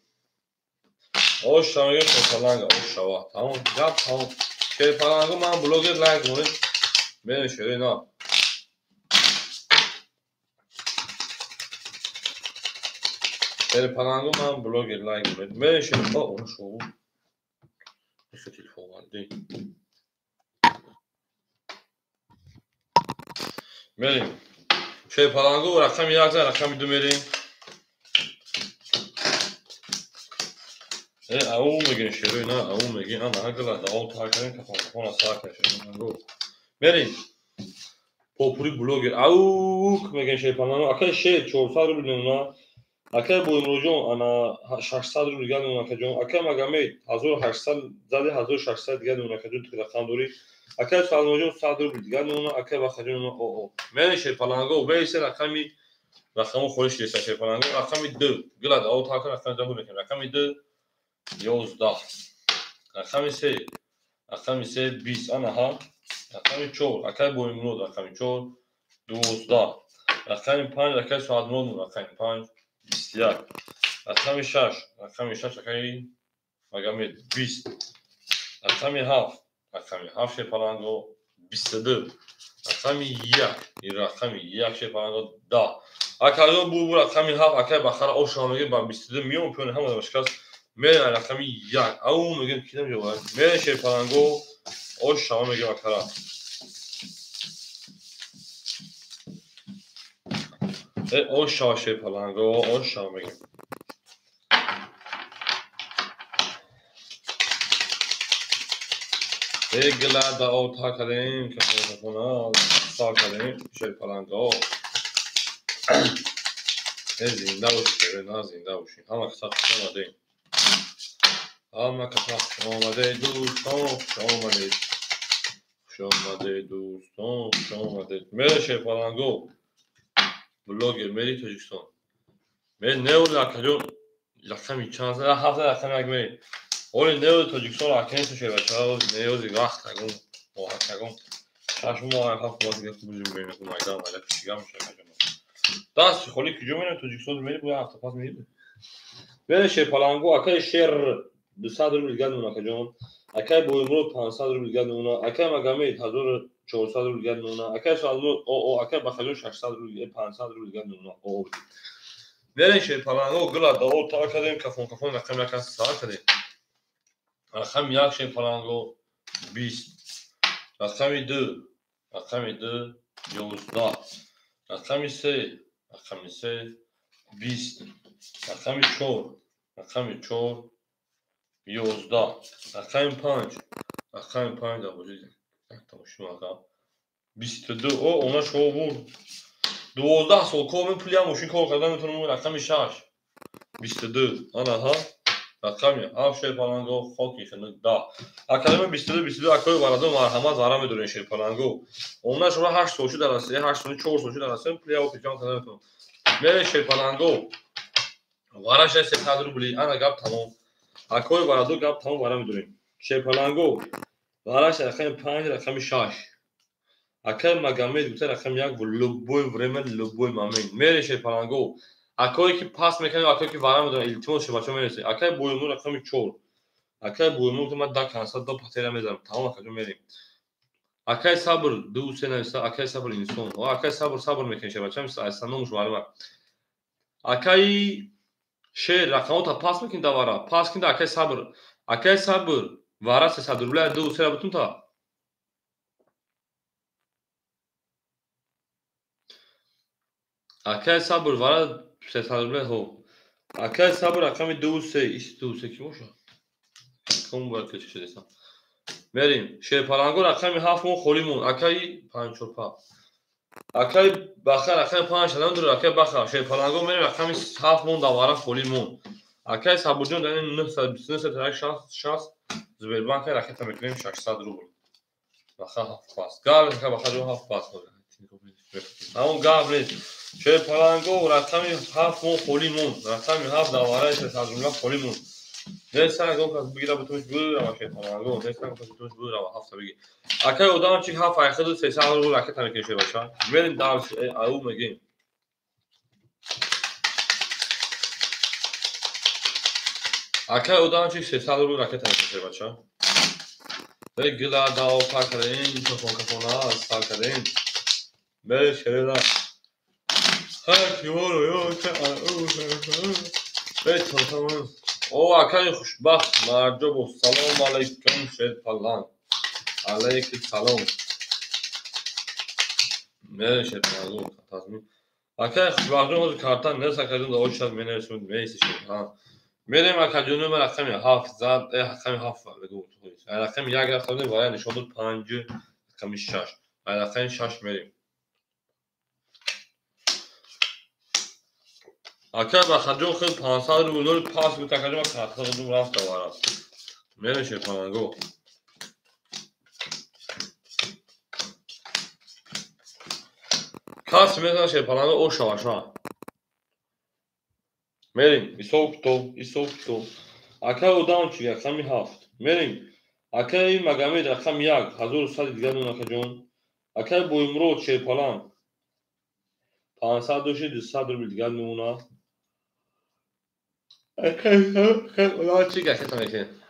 Оша мегӯем шер паланга, ошава. Тамом, гап тамом. Шер паланго ман блогер лайк монед. Мерем шерои нар. Шер паланго ман блогер лайк монед. Мерем шер о, он шоу. Ихе телефон валди. Мерем. Шер паланго рақами 1 за рақами 2 мерем. Ау мегӯем шерои нар, ау мегӯем ана гала давом тар кардем кафон кафон сар кардем шерои паланго. Мерем. Попури блогер ау мегӯем шер паланго. Акаи шер 400 рубл мемонад. Акаи Боимуродҷон ана 600 рубл дигар мемонад акаҷон. Акаи Магомед 1800 зади 1600 дигар мемонад акаҷон ту рақам дорӣ. Акаи Салмонҷон 100 рубл дигар мемонад. Акаи Бахаҷон мемонад о о. Мерем шер паланго, меистем рақами рақамо холӣ ширеса шер паланго. Рақами 2. Гила давом тар кардем рақами 2 мекунем. Рақами 2 11. Рақами 3. Рақами 3 20. Анаҳа. Рақами 4 акаи Боимурод рақами 4 12. Рақами 5 акаи Суадмурод рақами 5 21. Рақами 6. Рақами 6 акаи Магомед 20. Рақами 7. Рақами 7 шер паланго 22. Рақами 1. Рақами 1 шер паланго 10. Акаҷон булбул рақами 7 акаи Бахара ошава мегӯем ба 22 миён пиёни ҳама шикаст. Мерем рақами 1. Ау мегӯем ки намеҷавоб. Мерем шер паланго ошава мегӯем акара. Ошава шер паланго, ошава мегӯем. Гила дао та кардем, кафона сар кардем шер паланго. Зинда бошед, на зинда бошед. Ҳама каса хуш омадед. Ҳама каса хуш омадед, дӯстон, хуш омадед. Хуш омадед, дӯстон, хуш омадед. Мере шер паланго. Блогер мери Тоҷикистон. Мери неоли акаҷон рақами чанд зада ҳафта рақами як мери. Оли неоли Тоҷикистон акаи ту шер бачаҳо неози вақт ягон моҳак ягон 6 моҳ 7 моҳ дигар бузим мебинем майдан майда кишига мешавад акаҷон. Дасти холӣ куҷо мерем Тоҷикистон мери бо ҳафта пас мери. Мере шер паланго акаи шер 200 рубл дигар мемонад акаҷон. Акай Боимурод 500 рубл дигар мемона. Акай Магомед 1400 рубл дигар мемона. Акай Салмон о акай Бахаҷон 600 рубл 500 рубл дигар мемона. О мерем шерпаланго гила дао та кардем кафон кафон рақам як аст сар кардем. Рақами як шерпаланго 20, рақами 2, рақами 2 11, рақами 3, рақами 3 20, рақами 4, рақами 4 11, рақами 5, рақами 5 да бозид. Тамошо ака 22. О она шо буд 12 сол кор мен пули мошин кор кардан метавонам. Рақами 6 22. Ана ҳа рақами 7 шерпаланго хоки хинук 10. Академия 22 22 акои варадо марҳамат вара медорем шерпаланго. Она шура 8 сол шуд дар Россия, 8 сол 4 сол шуд дар Россия пули яо пиҷам кардан метавонам. Мере шерпаланго вара 600 рубли. Ана гап тамом. Акои варадо гап тамом вара медорем. Шерпаланго вараш рақами 5 рақами 6. Акай Магомед гуфта рақами 1 в любой время, любой момент. Мере шерпаланго. Акое ки пас мекунем, акое ки вара медорем, илтимос шебачо мересем. Акай Боимур рақами 4. Акай Боимур гуфта ман да консат до патера мезанам. Тамом акаҷо мерем. Акай Сабр 2 3 нависта, акай Сабр инсон. О акай Сабр сабр мекунем шебачо, айса номуш маълум. Акай Шер рақамота пас мекунем да вара. Пас кунда акай Сабр. Акай Сабр вара 300 рубля 2 3 бутун та. Акай Сабр вара 300 рубля хо. Акай Сабр рақами 2 3 ис 2 3 ки боша? Ком бояд ки чиз Мерим. Шерпаланго рақами 7 мон холӣ мон. Акай 5 4 5. Акай Баха рақами 5 адам дур акай Баха. Шерпаланго мерим рақами 7 мон давара холӣ мон. Акай Сабурҷон дар 929 60 60 Сбербанк ракета мекунем 600 рубл. Баха 7 пас. Гав ака Бахаҷон 7 пас. Тамом гав нест. Шерпаланго рақами 7 мон холӣ мон. Рақами 7 давараи 300 рубля холӣ мон. Несан гон кас бигира бутунш бирава шерпаланго. Несан кас бутунш бирава 7 биги. Акай одам чи 7 айхаду 300 рубл ракета мекунем шербача. Мерим дарс ау мегим. Акай одам чи 300 рубл ракета мекунем шербача. Гила дао пакарин, кафон кафона сакарин. Мере шерела. Ха киворо ё ка ау. Бе О акай хушбахт марҷобов салом алайкум шерпаланг. Алайки салом. Мере шерпаланг тазмин. Акай хушбахтҷон ҳозир карта нест акаҷон да очад менависем меиси шерпаланг. Мерем акаҷони ман рақами 7 зад, рақами 7 бегу. Рақами 1 рафта будем, вая нишон дод 5, рақами 6. Рақами 6 мерем. Акай Бахаҷон хел 500 рубл дори пас гуфт акаҷон ман карта додум рафта вара. Мерем шерпаланго. Кас метавонад шерпаланго о шаваша. Мерем исоб китоб, исоб китоб. Акай одам чи рақами 7. Мерем. Акай Магомед рақами 1, 1100 дигар дон акаҷон. Акай Боимурод шерпаланг 500 доши 200 рубл дигар мемонад. Акай одам чи ракета мекунем?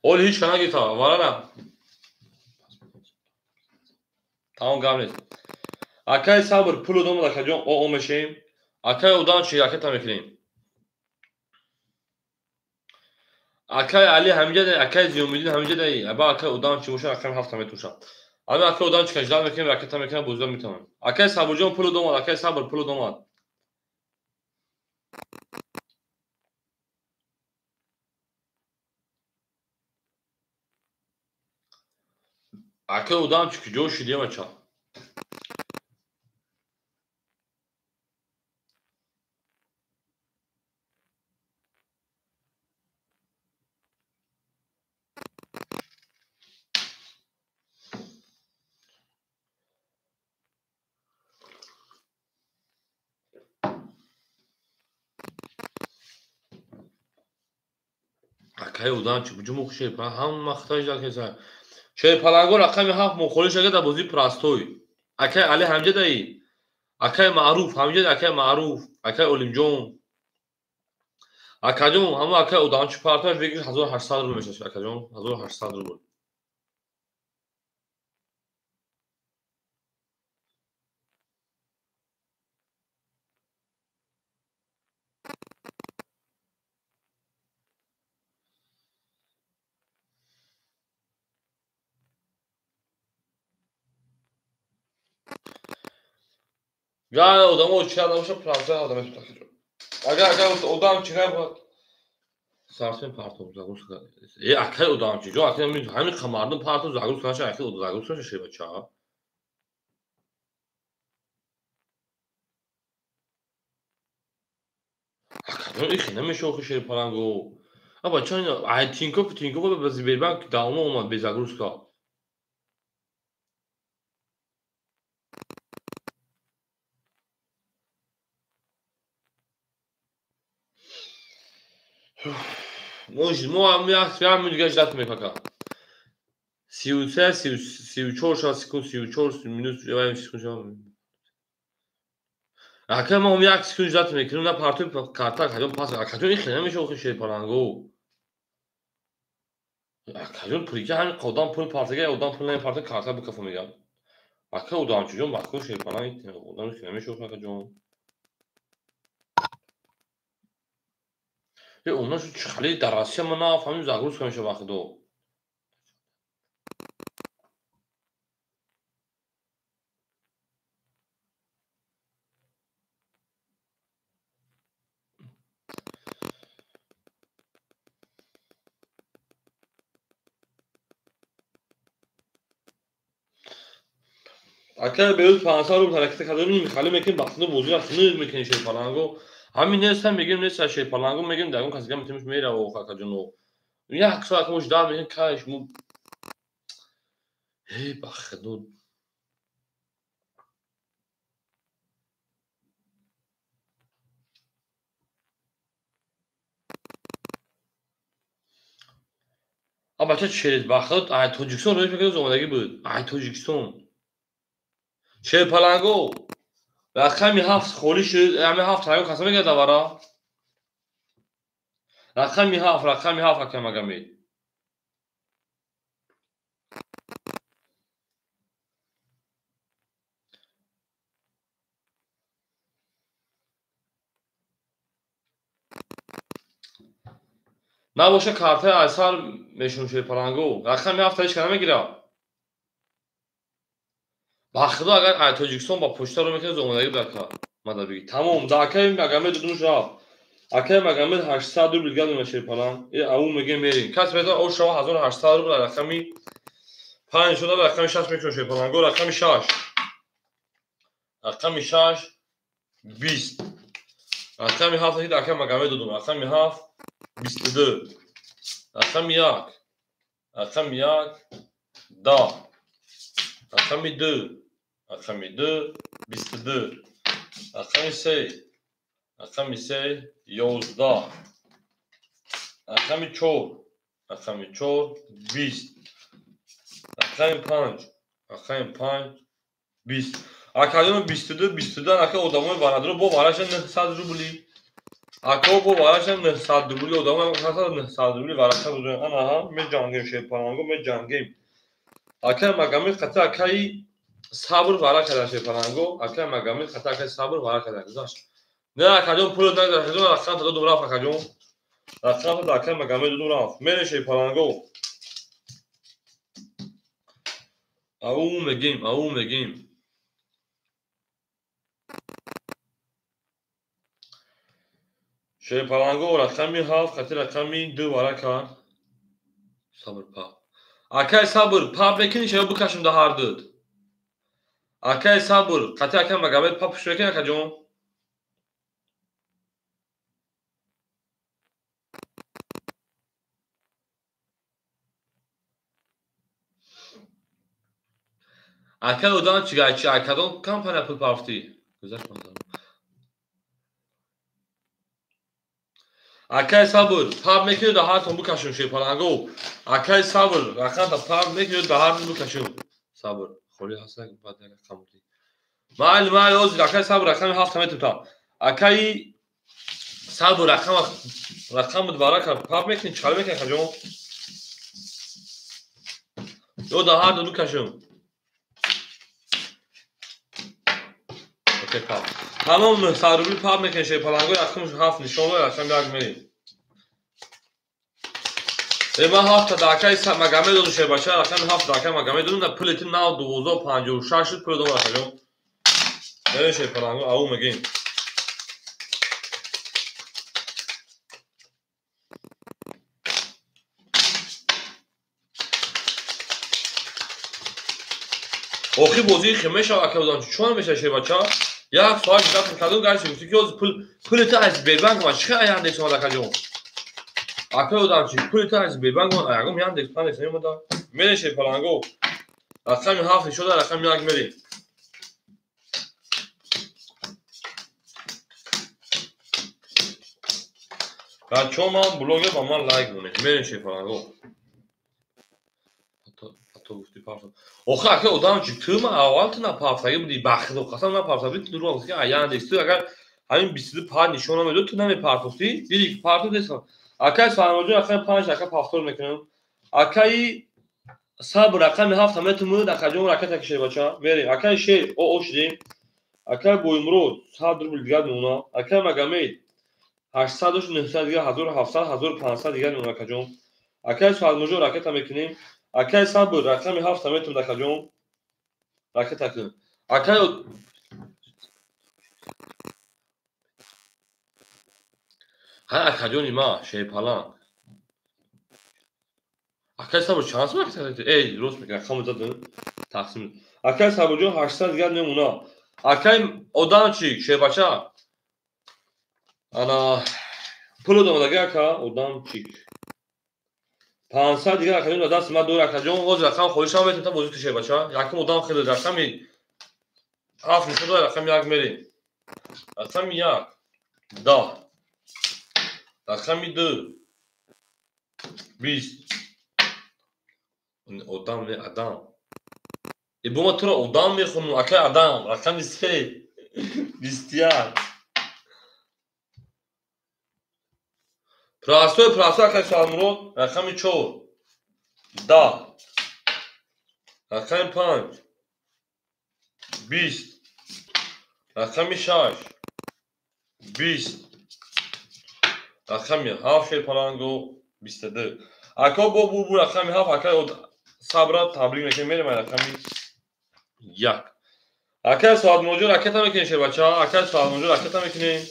Оли ҳеч ка нагирифта, вара на. Тамом гап нест. Акай Сабр пул одам акаҷон о мешем. Акай одам чи ракета мекунем? Акай Али ҳамиҷа дай, акай Зиёмиддин ҳамиҷа дай. Аба акай одам чи боша рақами 7 метушам. Ами акай одам чи каждал мекунем, ракета мекунем, бозида метавонем. Акай Сабурҷон пул одам, акай Сабр пул одам. Акай одам чи куҷо шидия бача? Акай одам чи куҷо мухи шерпаланг ҳама хитои жакеса. Шерпаланго рақами 7 мухолиф шага дар бозии простой. Акай Али ҳамҷа даи. Акай Маъруф ҳамҷа, акай Маъруф, акай Олимҷон. Акаҷон, ҳамон ака одамчи партош бигир 1800 рубл мешавад, акаҷон, 1800 рубл. Гай одамо чӣ набоша, правда одам метавонад. Агар одам чӣ бояд сарсен партов загрузка. Э, акай одамчи ҷон, акай ҳамин мардум партов загрузка наша, акай загрузка наша шебача. Акаҷон, ихе намеша охи шерпаланго. А бача ай Тинькофф, Тинькофф ба Сбербанк давно омад без загрузка. Мо як минут ждать мекунем ака. 33, 34 секунд, 34 минут, секунд шава. Ака мо як секунд ждать мекунем, на партои карта акаҷон пас. Акаҷон, ихе намеша охи шерпаланго. Акаҷон, прикинь, ҳамин одам пул партага, одам пул намепарта, карта бикафо мегӯяд. Ака одамчиҷон, бахо шерпаланг, одам ихе намеша охи акаҷон. Э, оно шу чӣ дар Россия ман нафаҳмидам, загрузка меша ба худо. Ака берӯз 500 рубл ҳаракат кардем, михали мекунем, ба худо бозиро хунук мекунем шерпаланго. Ҳамин неста мегирем, неста шерпаланго мегирем, дар он кас дига метавонем мерава ох акаҷоно. Як соат мо ждать мекунем, кай шумо. Э, ба худо. А бача через ба худо, ай Тоҷикистон роҳ мекунад, омадагӣ буд. Ай Тоҷикистон. Шерпаланго. Рақами 7 холӣ шуд, ҳамин 7 ягон каса мегирад авара? Рақами 7, рақами 7 ака Магомед. Набоша картаи айсар мешунам шерпаланго. Рақами 7 ҳеч ка намегирад. Ба худо, агар ай Тоҷикистон ба почта ро мекунад, омадагӣ буд ака. Мада бигӣ. Тамом, да акаи Магомед дудумш рафт. Акаи Магомед 800 рубл дигар мема шерпаланг. Э, ау мегем мерем. Кас метавонад о шава 1800 рубл рақами 5 шуда, рақами 6 мекунам шерпаланго, рақами 6. Рақами 6 20. Рақами 7 ки акаи Магомед дудум. Рақами 7 22. Рақами 1. Рақами 1 10. Рақами 2. Рақами 2 22. Рақами 3. Рақами 3 11. Рақами 4. Рақами 4 20. Рақами 5. Рақами 5 20. Акаҷон 22 22 ака одамои барадро бо вараша 900 рубли. Ака бо вараша 900 рубли одамои 900 рубли вараша бузург. Ана ҳа меҷангем шерпаланго, меҷангем. Акаи Магомед қата акаи сабр вара карда шерпаланго, акаи Магомед қата акаи сабр вара карда. Гузашт. Не акаҷон, пул нагузашт, акаҷон, рақам додум рафт акаҷон. Рақам дод акаи Магомед додум рафт. Мерем шерпаланго. Ау мегем, ау мегем. Шерпаланго рақами 7 қати рақами 2 вара кард. Сабр па. Акай сабр, па мекунӣ шава бикашам да ҳар дуд. Акай сабр, қати акай Магомед па пушт мекунӣ акаҷон? Акай одам чӣ гай, чи ай кадом компания пул пафтӣ? Гузашт ман. Акай сабр, пап мекунӣ да ҳартон бикашам шерпаланго. Акай сабр, рақамта пап мекунӣ да ҳартон бикашам. Сабр, холӣ ҳаста, баъд як рақам бутӣ. Майли, майли, ҳозир акай сабр, рақами 7 метавонам. Акаи Сабр рақам барака пап мекунӣ, чӣ мекунӣ акаҷон? Ё да ҳар ду кашум. Окей, пап. Тамом 900 рубл пап мекунӣ шерпаланго, якум ҳафт нишон рақам як мерем. Ман ҳафта дакаи магаме додум шербача, рақами ҳафт дака магаме додум, да пули ту нав 1256 шуд, пули додум акаҷон. Мерем шерпаланго, ау мегем. Охи бозии хе мешава ака одам, чон меша шербача? Як соат ждать кардум, гарчи гуфти ки ҳозир пули ту аз Сбербанк омад, чӣ хел Яндекс омад акаҷон? Ака одамчи, пули ту аз Сбербанк омад, ягон Яндекс пандекс намеомада. Мерем шерпаланго. Рақами ҳафт нишода, рақами як мерем. Бачаҳо, ман блогер, ба ман лайк монед. Мерем шерпаланго. То гуфти парф. Охи ака одамчи, ту ман аввал ту напарфтагӣ будӣ, ба худо қасам напарфта будӣ, ту дурӯғ гуфти, ки Яндекс ту агар ҳамин 22 пар нишон намедод, ту намепартофтӣ. Дидӣ ки партофт нест. Акаи Саҳармоҷон рақами 5 ака повтор мекунам. Акаи Сабр рақами 7 метумуд, акаҷон ракета кишед бача. Мерем. Акаи Шер о шудем. Акаи Боимурод 100 рубл дигар мемона. Акаи Магомед 800 дошт, 900 дигар, 1700, 1500 дигар мемона акаҷон. Акаи Саҳармоҷон ракета мекунем. Акаи Сабр рақами 7 метумуд акаҷон. Ракета кун. Акаи ҳай акаҷони ма шерпаланг. Акаи Сабр чанд сум ракета? Эй, рост мекунӣ, рақамро задам, тақсим. Акаи Сабрҷон 800 дигар мемона. Акаи одамчик шербача. Ана пул омадаги ака одамчик. 500 дигар акаҷон дар дасти ман дор акаҷон. Ҳозир рақам хоҳишам метавонам та бозӣ кушед бача. Якум одам хеле рақами 7 нишон дорад, рақами 1 мерем. Рақами 1 10. Рақами 2 20. Одам не адам. Бо ма туро одам мехонам, акаи адам. Рақами 3 21. Простой, простой, акаи Саҳармурод. Рақами 4 10. Рақами 5 20. Рақами 6 20. Рақами 7 шерпаланго 22. Ака бо бу рақами 7 акаи Сабра табрик мекунем, мерем рақами 1. Акаи Саҳармуроҷон ракета мекунем шербача, акаи Саҳармуроҷон ракета мекунем.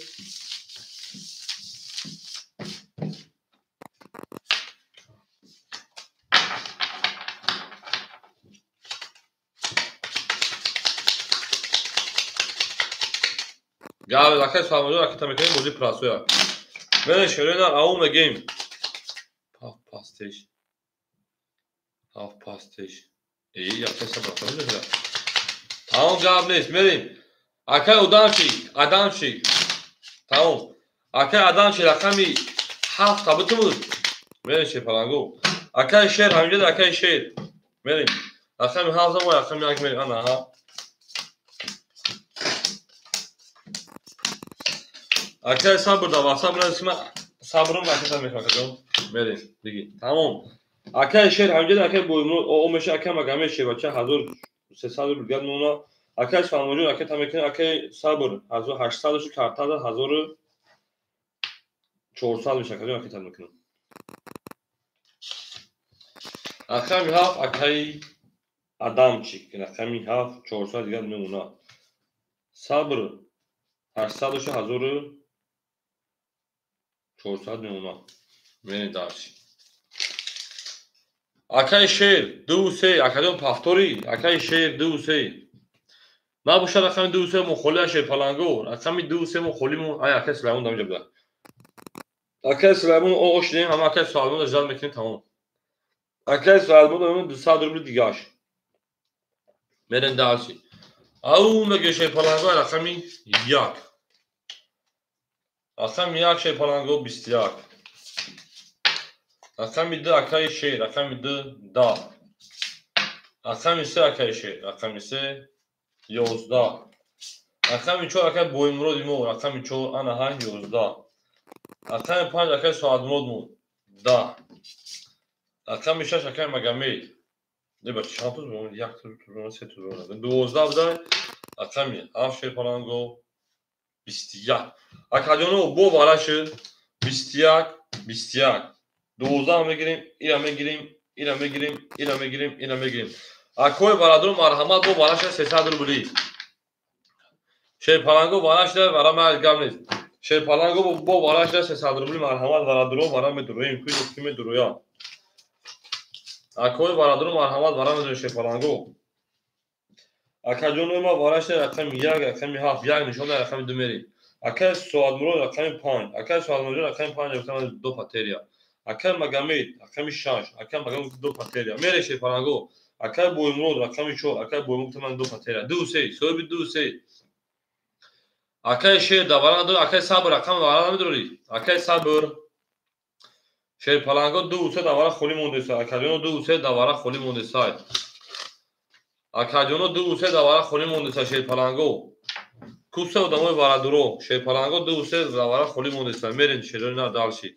Гав, акаи Саҳармуроҷон ракета мекунем, бозии простой. Мерем шерена, ау мегем. Ҳафт пастеш. Ҳафт пастеш. Эй, акаи Сабр рақам мекунем. Тамом гап нест, мерем. Акаи одамчик, адамчик. Тамом. Акаи адамчик рақами 7 та битумуд. Мерем шерпаланго. Акаи Шер ҳаминҷо, акаи Шер. Мерем. Рақами 7 мо рақами 1 мерем. Ана ҳа. Акаи Сабр да WhatsApp навис, ман Сабрым ракета мекунам акаҷон. Мерем диги. Тамом. Акаи Шер ҳаминҷо, акаи Боимурод о меша, акаи Магомед шербача 1300 рубл дигар мемона. Акаи Саҳармуроҷон ракета мекунем, акаи Сабр 1800 дошт, карта 1400 меша, акаҷон ракета мекунем. Рақами 7 акаи Адамчик, рақами 7 400 дигар мемона. Сабр 800 дошт, 1400 мемона. Мерем дальше. Акаи Шер 2 3, акаҷон повтори, акаи Шер 2 3. Набошад рақами 2 3 мо холӣ шерпаланго, рақами 2 3 мо холӣ мо, ай акаи Сулаймон даминҷа буда. Акаи Сулаймон о шудем, ҳама акаи Сулаймонро ждать мекунем, тамом. Акаи Сулаймон 200 рубл дигаш. Мерем дальше. Ау меге шерпаланго рақами 1. Рақами 1 шерпаланго 21. Рақами 2 акаи Шер, рақами 2 10. Рақами 3 акаи Шер, рақами 3 11. Рақами 4 акаи Боимуроди мо, рақами 4 ана ҳа 11. Рақами 5 акай Соатмурод монд. 10. Рақами 6 акай Магомед. Не ба чанд туз монд? Як туз монд, се туз монд. 12 будай. Рақами 7 шерпаланго 21. Акаҷоно бо вара шуд 21 21. 12 мегирем, ира мегирем, ира мегирем, ира мегирем, ира мегирем. Акои бародаро марҳамат бо вара шуд 300 рубли. Шерпаланго вара шуда, вара ман гап нест. Шерпаланго бо вара шуда 300 рубли марҳамат бародаро вара медуроем, куҷо ки медуроям. Акои бародаро марҳамат вара медуроем шерпаланго. Акаҷоно ма вара шуда рақами 1, рақами 7, 1 нишон дар рақами 2 мерем. Акаи Соатмурод рақами 5, акаи Соатмурод рақами 5 гуфтам ду патерия. Акаи Магомед рақами 6, акаи Магомед ду патерия. Мере шерпаланго. Акаи Боймурод рақами 4, акаи Боймурод гуфтам ду патерия. 2 3, соҳиби 2 3. Акаи Шер давара надорӣ, акаи Сабр рақами вара намедорӣ. Акаи Сабр шерпаланго 2 3 давара холӣ мондеса. Акаҷоно 2 3 давара холӣ мондеса. Акаҷоно 2 3 давара холӣ мондеса шерпаланго. Куса одамои варадуро шерпаланго 2 3 давара холӣ мондеса. Мерем шерони на далши.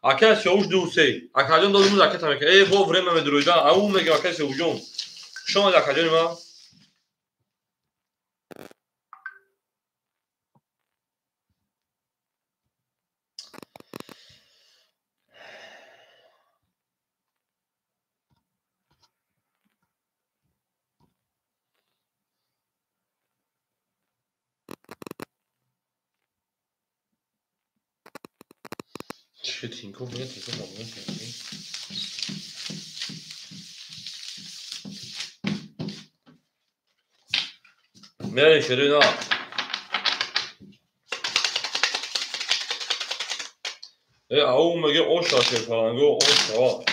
Акаи Сиёвуш 2 3. Акаҷон додимуз аката мека. Э бо время медуроида. Ау мегам акаи Сиёвушҷон. Хуш омадӣ акаҷони ман. Чӣ Тинькофф мегӯяд, Тинькофф мабуд Тинькофф. Мерем шерои на. Э ау меге оша шерпаланго, оша.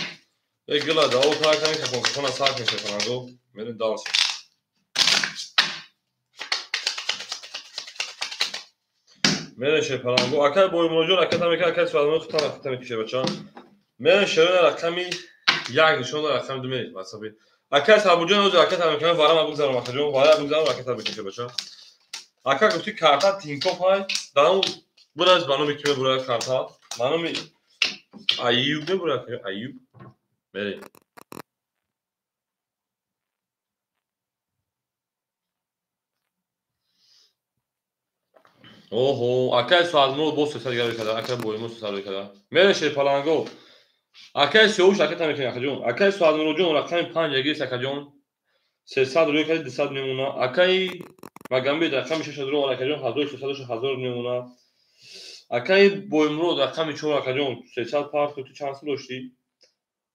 Э гила да о кар кани кафон кафона сар кани шерпаланго. Мерем далши. Мерем шерпаланго. Акай Боймуродҷон ракета мекунад, акай Соатмурод худтан ракета мекушед бача. Мерем шерои рақами 1 нишон дар рақами 2 мерем ватсапи. Акай Сабурҷон ҳозир ракета мекунад, вара ман бигзарам акаҷон, вара бигзарам ракета мекушед бача. Ака гуфти карта Тинькофф ҳай, дар он бураз ба номи ки мебурад карта? Ба номи Аюб мебурад, Аюб. Мерем. Оҳо, акай Соатмурод боз 300 дигар карда, акай Боймурод 300 карда. Мерем шерпаланго. Акай Сиёвуш ракета мекунад акаҷон. Акай Соатмуродҷон рақами 5 ягирис акаҷон. 300 рӯй карди 200 мемона. Акай Магомед рақами 6 рӯ акаҷон 1300 1000 мемона. Акай Боймурод рақами 4 акаҷон 300 парт ту чанд сум доштӣ?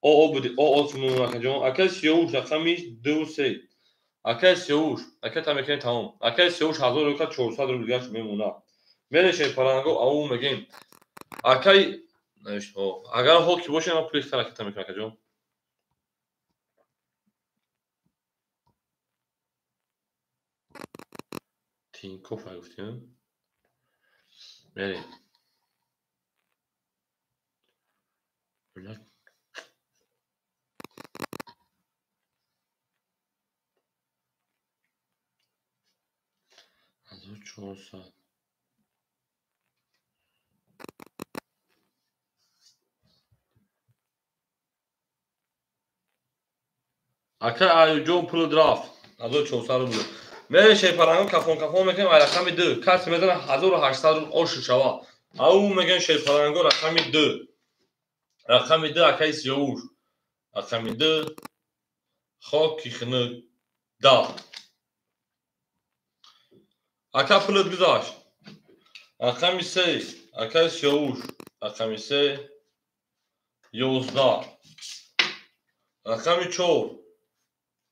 О о буди, о о сум мемона акаҷон. Акай Сиёвуш рақами 2 3. Акай Сиёвуш ракета мекунад тамом. Акай Сиёвуш 1000 рӯй кард 400 рубл дигараш мемона. Мерем шерпаланго ау мегем. Акай агар ҳол ки боше ман пули хитар ракета мекунам акаҷон. Тинькофф ай гуфтем. Мерем. Ҳазор чорсад. Акай Аюбҷон пулут рафт. 1400 рубл. Мерем шерпаланго кафон кафон мекунем ай рақами 2. Касе мезанад 1800 рубл ошу шава. Ау мегӯем шерпаланго рақами 2. Рақами 2 акаи Сиёвуш. Рақами 2 хоки хунук да. Ака пулут гузашт. Рақами 3 акаи Сиёвуш. Рақами 3 11. Рақами 4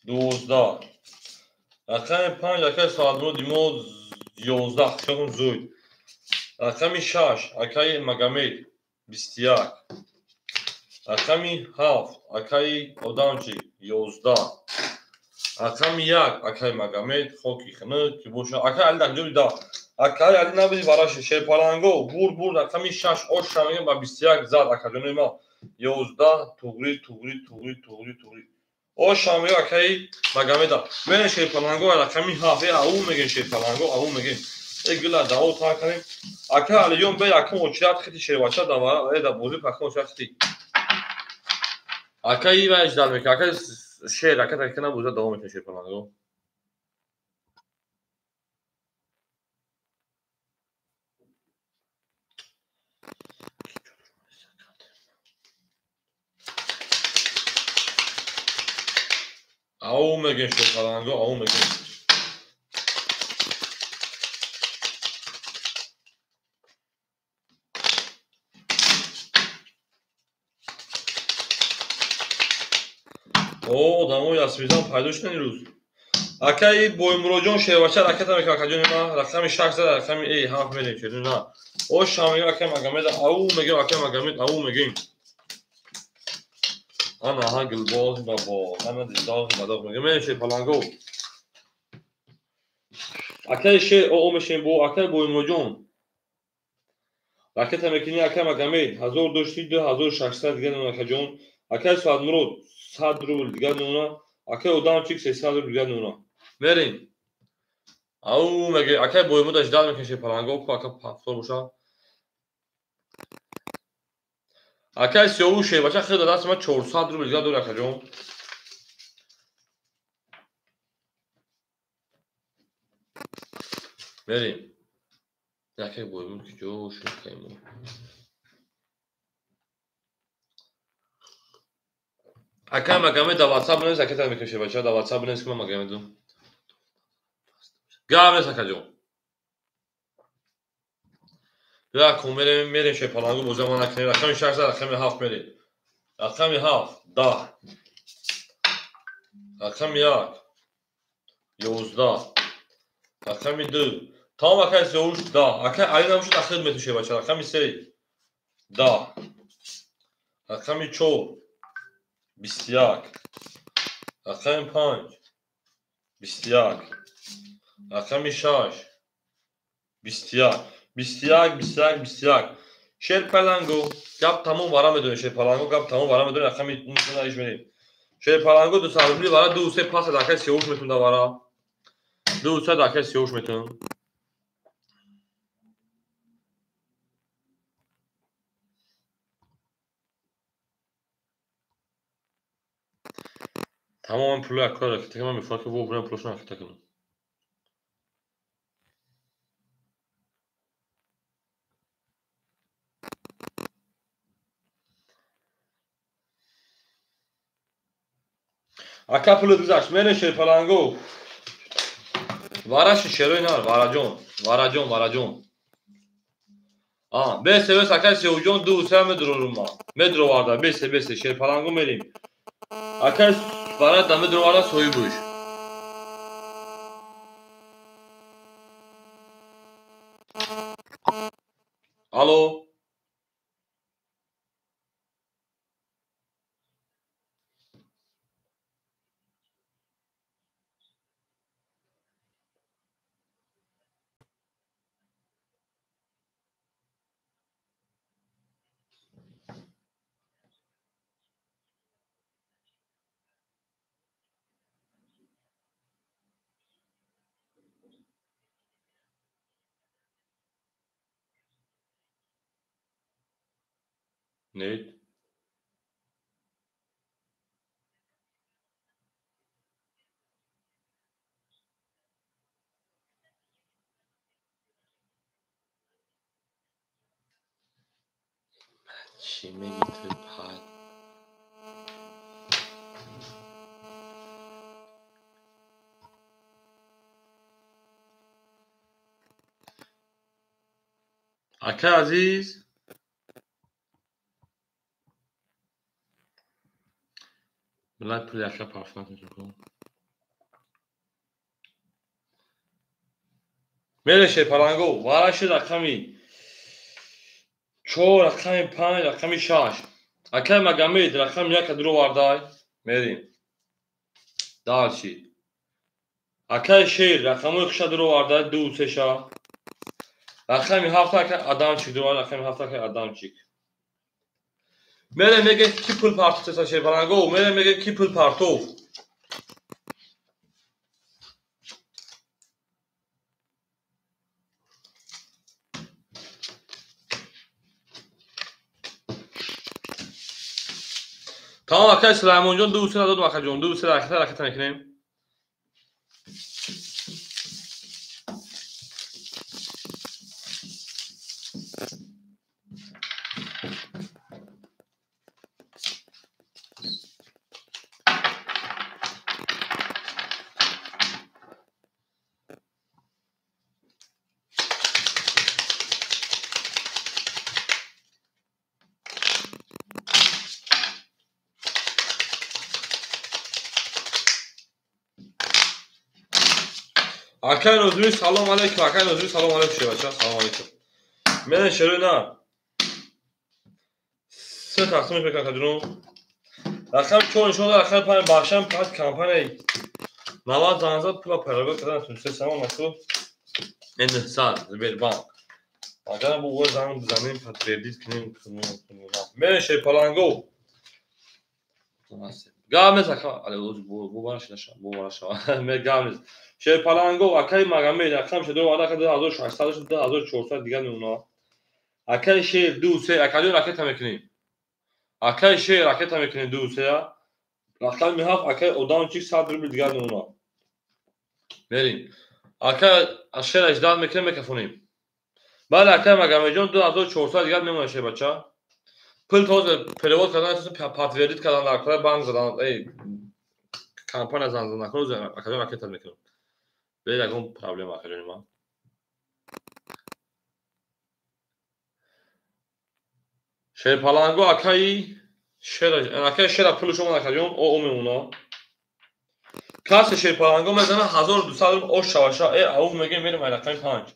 12. Рақами 5 акаи Соатмуроди мо 11. Хеле зуд. Рақами 6 акаи Магомед 21. Рақами 7 акаи Одамчик 11. Рақами 1 акаи Магомед хоки хунук ки боша. Акаи Али дар куҷо буди? Да. Акаи Али набуди бараши. Шерпаланго бур бур рақами 6 оша мегӯям ба 21 зад акаҷони ма. 11 туғри туғри туғри туғри туғри. Оша мегӯям акаи Магомеда. Мерем шерпаланго рақами 7 ау мегӯем шерпаланго ау мегӯем. Э гула даво тар кардем. Ака Алиҷон бе якум очират хити шербача давара, э да бозӣ пакун очират хити. Ака ива ждал мекунад. Ака шер, ака такина боза давом мекунад шерпаланго. Ау мегӯем шерпаланго, ау мегӯем. О, одамо ясмизан пайдо шудан ирӯз. Акаи Боймуроҷон шербача ракета мекунад, акаҷони ман рақами 6 зада, рақами 7 мерем шер на. О шам мегӯем акаи Магомед, ау мегӯем акаи Магомед, ау мегӯем. Ана ҳа гулбоз бабо, ана дилдоғ бадоғ мегӯем мерем шерпаланго. Акаи шер о мешем бо акаи Боймуроҷон. Ракета мекунӣ акаи Магомед, 1000 дошти 2600 дигар нон акаҷон. Акаи Саадмурод 100 рубл дигар нона, акаи Одамчик 300 рубл дигар нона. Мерем. Ау меге акаи Боймурод ждал мекунад шерпаланго, ку ака пафтор боша. Акаи Сиёвуш шербача хел даст ма 400 рубл дигар дор акаҷон. Мерем. Акаи Боймурод ки ҷо шуд акаи мо. Акаи Магомед да WhatsApp бинавис, акаи мекунем шербача, да WhatsApp бинавис ки ман Магомеду. Гап нест акаҷон. Бیا кун мерем, мерем шерпаланго боза ман накунем. Рақами 6 зад, рақами 7 мерем. Рақами 7 10. Рақами 1 11. Рақами 2 тамом акаи Сиёвуш 10. Акаи Али набошад ахир мету шербача. Рақами 3 10. Рақами 4 21. Рақами 5 21. Рақами 6 21. 21 21 21. Шерпаланго гап тамом вара медонем. Шерпаланго гап тамом вара медонем. Рақами 9 иш мерем. Шерпаланго 200 рубли вара 2 3 пас акаи Сиёвуш метун да вара. 2 3 акаи Сиёвуш метун. Тамоман пули аккора ракета кунам, мехоҳам ки во бурам пулашон ракета кунам. Ака пулат гузашт, мерем шерпаланго. Вараши шерои нар, вараҷон, вараҷон, вараҷон. А, бесе, бесе, акаи Сиёвуҷон 2 3 медрорум ма. Медроварда, бесе, бесе, шерпаланго мерем. Акаи вара да медроварда соҳибуш. Алло. Нет. Чӣ мегӣ ту пад? Акаи азиз, миллат пули ака пафнат мекунам. Мере шерпаланго, вараши рақами 4, рақами 5, рақами 6. Акаи Магомед рақами 1 дуровардай. Мерем. Дальше. Акаи Шер рақамҳои хуша дуровардай 2 3 ша. Рақами 7 акаи Адамчик дуровардай, рақами 7 акаи Адамчик. Мере меге ки пул партов теса шерпаланго, мере меге ки пул партов. Тамом акай Сулаймонҷон 2 3 додум акаҷон 2 3 ракета мекунем. Акай Нозими салом алейкум, акай Нозими салом алейкум шербача, салом алейкум. Мен шерои на. Се тақсим мекунам акаҷон. Рақами 4 нишон дод, рақами 5 бахшам пас компания 90 занг зад пула пайравӣ кардан се самон масъул 900 Сбербанк. Агар бу ӯ занг бизанем кредит кунем. Мен шерпаланго. Гап нест ака, бовараш наша, бовараш. Мен гап нест. Шерпаланго акай Магомед рақам шедо ваъда 2600 2400 дигар мемона. Акай шер 2 3 акаҷон ракета мекунем. Акай шер ракета мекунем 2 3. Рақами 7 акай одамчик 100 рубл дигар мемона. Мерим. Акай шер 18 мекунем мекафонем. Бале акай Магомедҷон 2400 дигар мемона шербача. Пул тоза перевод кардан, подтвердить кардан, дар кора банк задан, эй компания занг задан, акаҷон акаҷон ракета мекунем. Бе ягон проблема акаҷони ман. Шерпаланго акаи шер акаи шера пули шумо акаҷон о мемона. Касе шерпаланго мезана 1200 рубл ош шаваша, ауф мегем мерем ай рақами 5.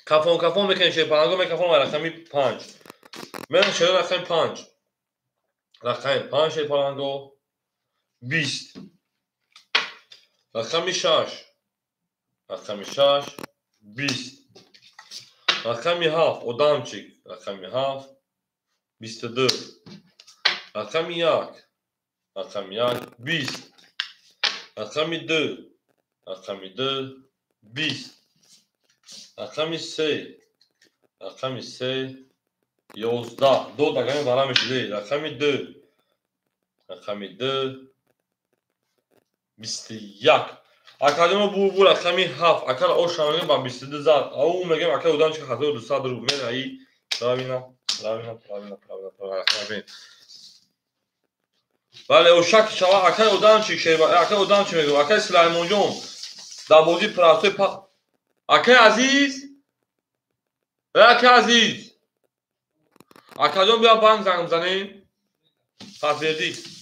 Кафон кафон мекунем шерпаланго мекафон ай рақами 5. Мен шер рақами 5. Рақами 5 шерпаланго 20. Рақами 6. Рақами 6 20. Рақами 7 одамчик. Рақами 7 22. Рақами 1. Рақами 1 20. Рақами 2. Рақами 2 20. Рақами 3. Рақами 3 11. Ду рақами бара мешуд. Рақами 2. Рақами 2 21. Акаҷоно бу рақами 7. Акара оша мегем ба 22 зад. Ау мегем акай одамчик 1200 рубл мераи. Правильно, правильно, правильно, правильно, правильно. Бале, ошак шава акай одамчик шева, акай одамчик мегем, акай Сулаймонҷон. Дар бозӣ простой акай Азиз. Акай Азиз. Акаҷон биё банк занг бизанем. Подтвердить.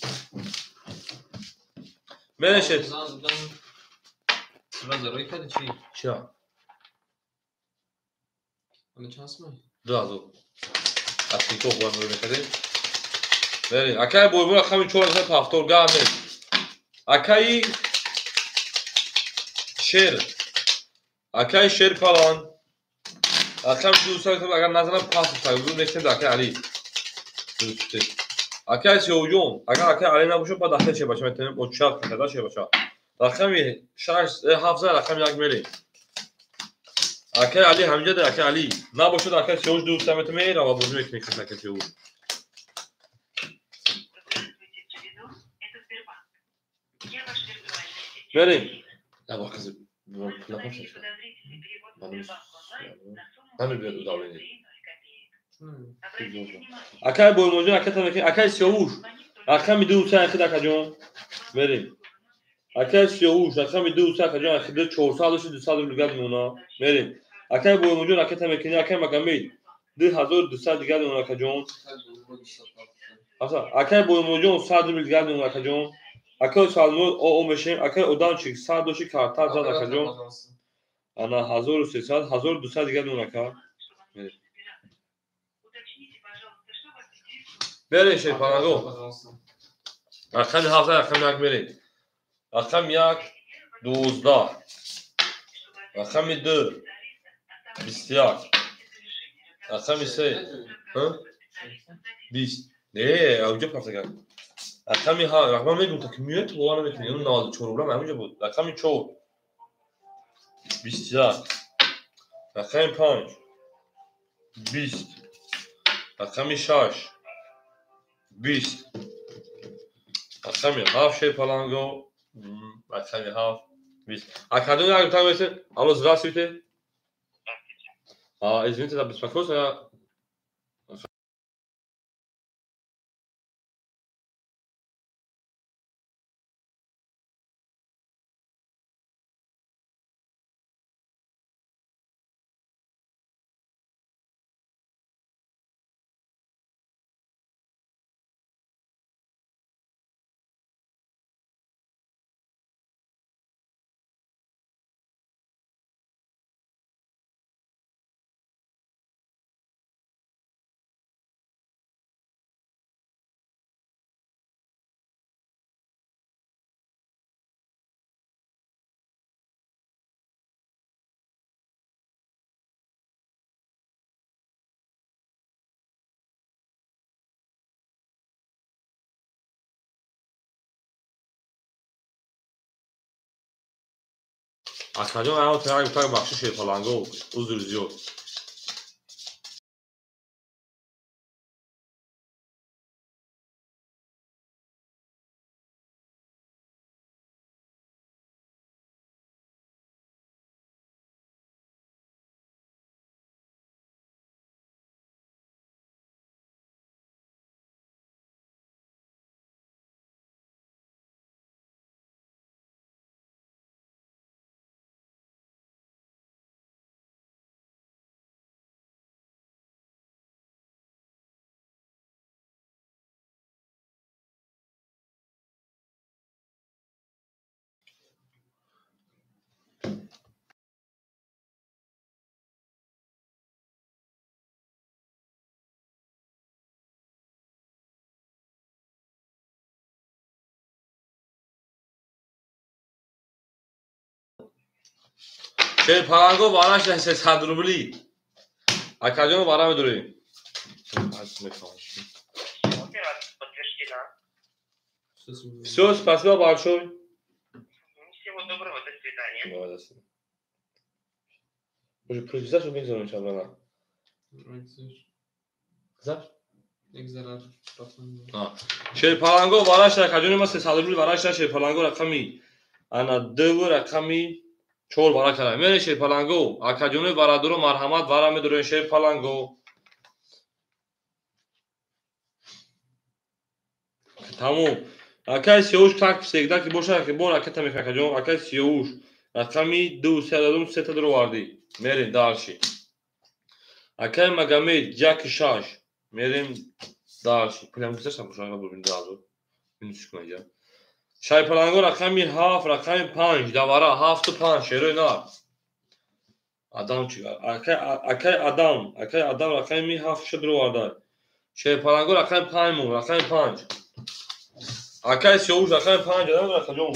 Менешед.
Сразу кардӣ чӣ?
Чия?
Ана чанд сомон?
2000. Аз Тинькофф бояд мурӯ мекардем. Мерем. Акай бойбой рақами 470 гап нест. Акаи шер. Акаи шер палан. Рақами 200 агар назанам пас тагзу мекунем дар акаи Али. 200. Акаи Сиёвҷон, агар акаи Али набошад, баъд акаи шербача метавонем очат кунем, шербача. Рақами 6 7 рақами 1 мерем. Акаи Али ҳаминҷа дар акаи Али. Набошад акаи Сиёвуш 200 метавонем мерава бозӣ мекунем кас акаи Сиёвуш. Мерем. Я баказы намебиёд удавление. Акаи Боймоҷон, аката мекунем, акаи Сиёвуш. Рақами 2 ахид акаҷон. Мерем. Акаи Сиёвуш, рақами 2 акаҷон, ахид 400 дошт 200 рубл дигар мемона. Мерем. Акаи Боймоҷон, аката мекунем, акаи Магомед 2200 дигар мемона акаҷон. Акаи Боймоҷон 100 рубл дигар мемона акаҷон. Акаи Салмон о мешем, акаи одамчик 100 дошти карта зад акаҷон. Ана 1300, 1200 дигар мемона ака. Мерем. Мерем шерпаланго. Рақами 7 рақами 1 мерем. Рақами 1 12. Рақами 2 21. Рақами 3 20. Не, ауҷа партагар. Рақами 7, рақам мегӯм то ки меояд бовар намекунӣ. 94 рублам ҳаминҷа буд. Рақами 4 21. Рақами 5 20. Рақами 6 20. Рақами 7 шерпаланго, рақами 7 20. Академия як там есть. Алло, здравствуйте. Извините за беспокойство, я Акаҷон, ано так так бахшиш шерпаланго, узр зиёд. Шерпаланго вараш 300 рубли. Акаҷон, вара медорем. Все, спасибо большое.
Всего доброго, до свидания.
Давай, до свидания. Уже произведешь, что мы сделаем? Шерпаланго вараш акаҷони ма 300 рубли вараш шерпаланго рақами ана 2 рақами 4 вара кардам. Мерем шерпаланго, акаҷони барадоро марҳамат вара медорем шерпаланго. Тамом. Акай Сиёвуш как всегда ки боша, ки бо ракета мекунад акаҷон, акай Сиёвуш рақами 2 3 дадум 3 та даровардӣ. Мерем дальше. Акай Магомед 1 6. Мерем дальше. Пулям гузаштам боша, бубин дазу. Минус кунад ҷа. Шайпаланго рақами 7, рақами 5, давара 7 5 шерои нар. Адам чи? Акай Адам, акай Адам рақами 7 шуд дароварда. Шерпаланго рақами 5 мон, рақами 5. Акай Сиёвуш рақами 5 адам рақаҷон.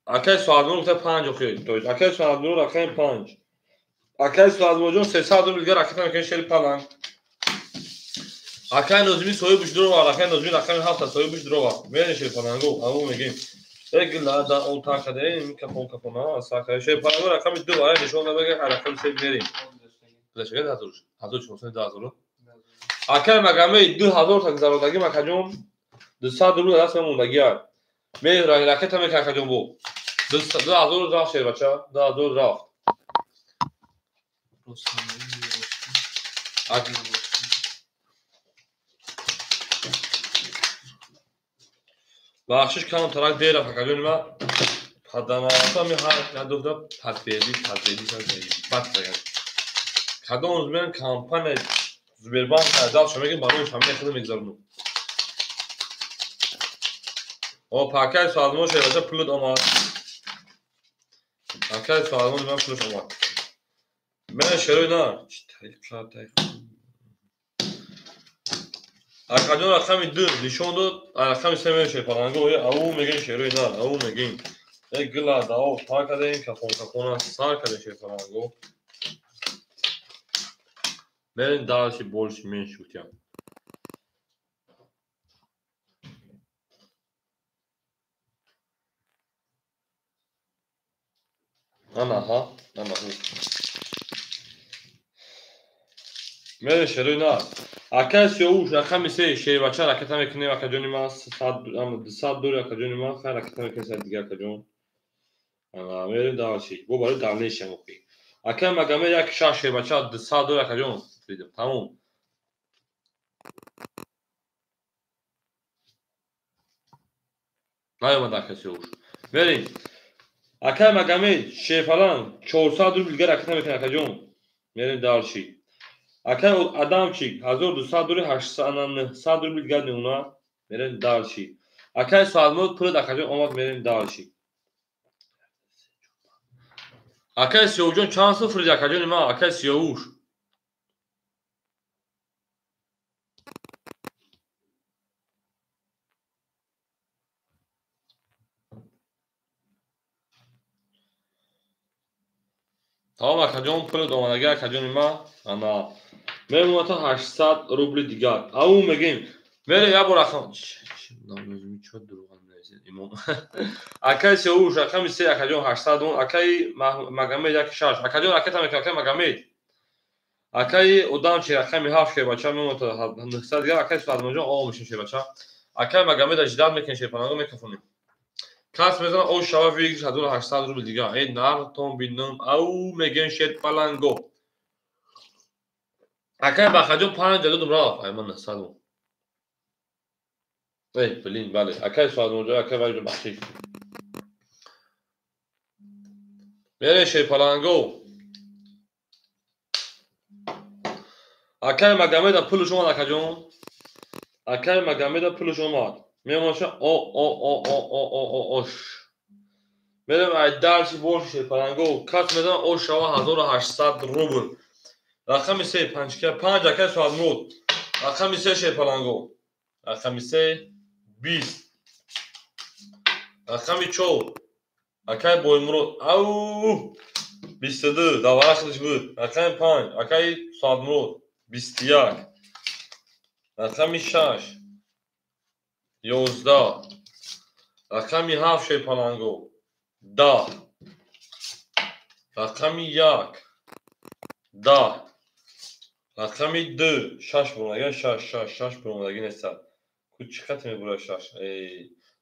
Акай Суадмон гуфта 5 охир. То есть акай Суадмон рақами 5. Акай Суадмонҷон 300 рубл дигар ракета мекунад шерпаланг. Акай Нозими соҳибаш дурова, акай Нозими рақами 7 соҳибаш дурова. Мерем шерпаланго, аму мегем. Эгла да ол такаде, капон капона, сака. Шерпаланго рақами 2 ара нишон дада, рақами 3 мерем. Гузашта 1000. 1400 2000. Акай Магомед 2000 та гузарондагӣ макаҷон 200 рубл даст мемондагӣ. Мер ракета мекунад акаҷон бо. 2000 рафт шербача, 2000 рафт. Бахшиш кам тарак дера акаҷони ма паданаата ми ҳар надофта подтверди, подтверди, подтверди. Бад загад. Кадом рӯз компания Сбербанк дал шо мегем барои фамилия худо мегузаронам. О, пакай Суадмон шербача пулот омад. Акай Суадмон ман пулаш омад. Мен шерои на. Чи тариқ тариқ. Акаҷон рақами 2 нишон дод, рақами 3 мегем шерпаланго, ау мегем шерои на, ау мегем. Э гила дао пар кардем, кафон кафона сар кардем шерпаланго. Мерем дальше, больше, меньше гуфтям. Ана, ҳа, ана, ҳу. Мере шерои на. Акай Сиёвуш рақами се шербача ракета мекунем акаҷони ман 100 дори акаҷони ман хай ракета мекунем сад дигар акаҷон. Ана мерем дальше. Бо барои дальнейшем охи. Акай Магомед як шаш шербача 200 дори акаҷон дидем. Тамом. Наёмад акай Сиёвуш. Мерем. Акай Магомед шерпаланг 400 рубл дигар ракета мекунем акаҷон. Мерем дальше. Акай Адамчик 1200 рубл 800 рубл дигар мемонад. Мерем дальше. Акай Соатмурод пулат акаҷон омад, мерем дальше. Акай Сиёвуҷон чанд сум фурӯди акаҷони ман? Акай Сиёвуш. Тамом акаҷон, пулат омадагӣ акаҷони ман. Ана мемонад то 800 рубли дигар. Ау мегем. Мере як бор рақам. Акай Сиёвуш рақами се акаҷон 800 он. Акай Магомед як шаш. Акаҷон ракета мекунад акай Магомед. Акай Одамчи рақами ҳафт шербача мемонад то 900 дигар. Акай Сулаймонҷон о мешин шербача. Акай Магомед ждат мекунем шерпаланго мекафонем. Кас мезанад о шава выигрыш 1800 рубл дигар. Эй нартон бинам. Ау мегем шерпаланго. Акай Бахаҷон 5 додум рафт. Ай ман 900 он. Эй, блин, бале. Акай Суадмурҷон, акай Валиҷон бахшиш. Мере шерпаланго. Акай Магомеда пулш омад акаҷон. Акай Магомеда пулш омад. Мемоша о о о о о о о ош. Мерем ай дальше больше шерпаланго. Кас мезанад о шава 1800 рубл. Рақами се панҷ панҷ акай Суадмурод. Рақами се шерпаланго. Рақами се 20. Рақами 4 акай Боймурод. Ау 22 давара худаш буд. Рақами 5 акай Суадмурод 21. Рақами 6 11. Рақами 7 шерпаланго 10. Рақами 1 10. Рақами 2 6 буромадагӣ 6 6 6 буромадагӣ нест. Чӣ қадр мебурад 6?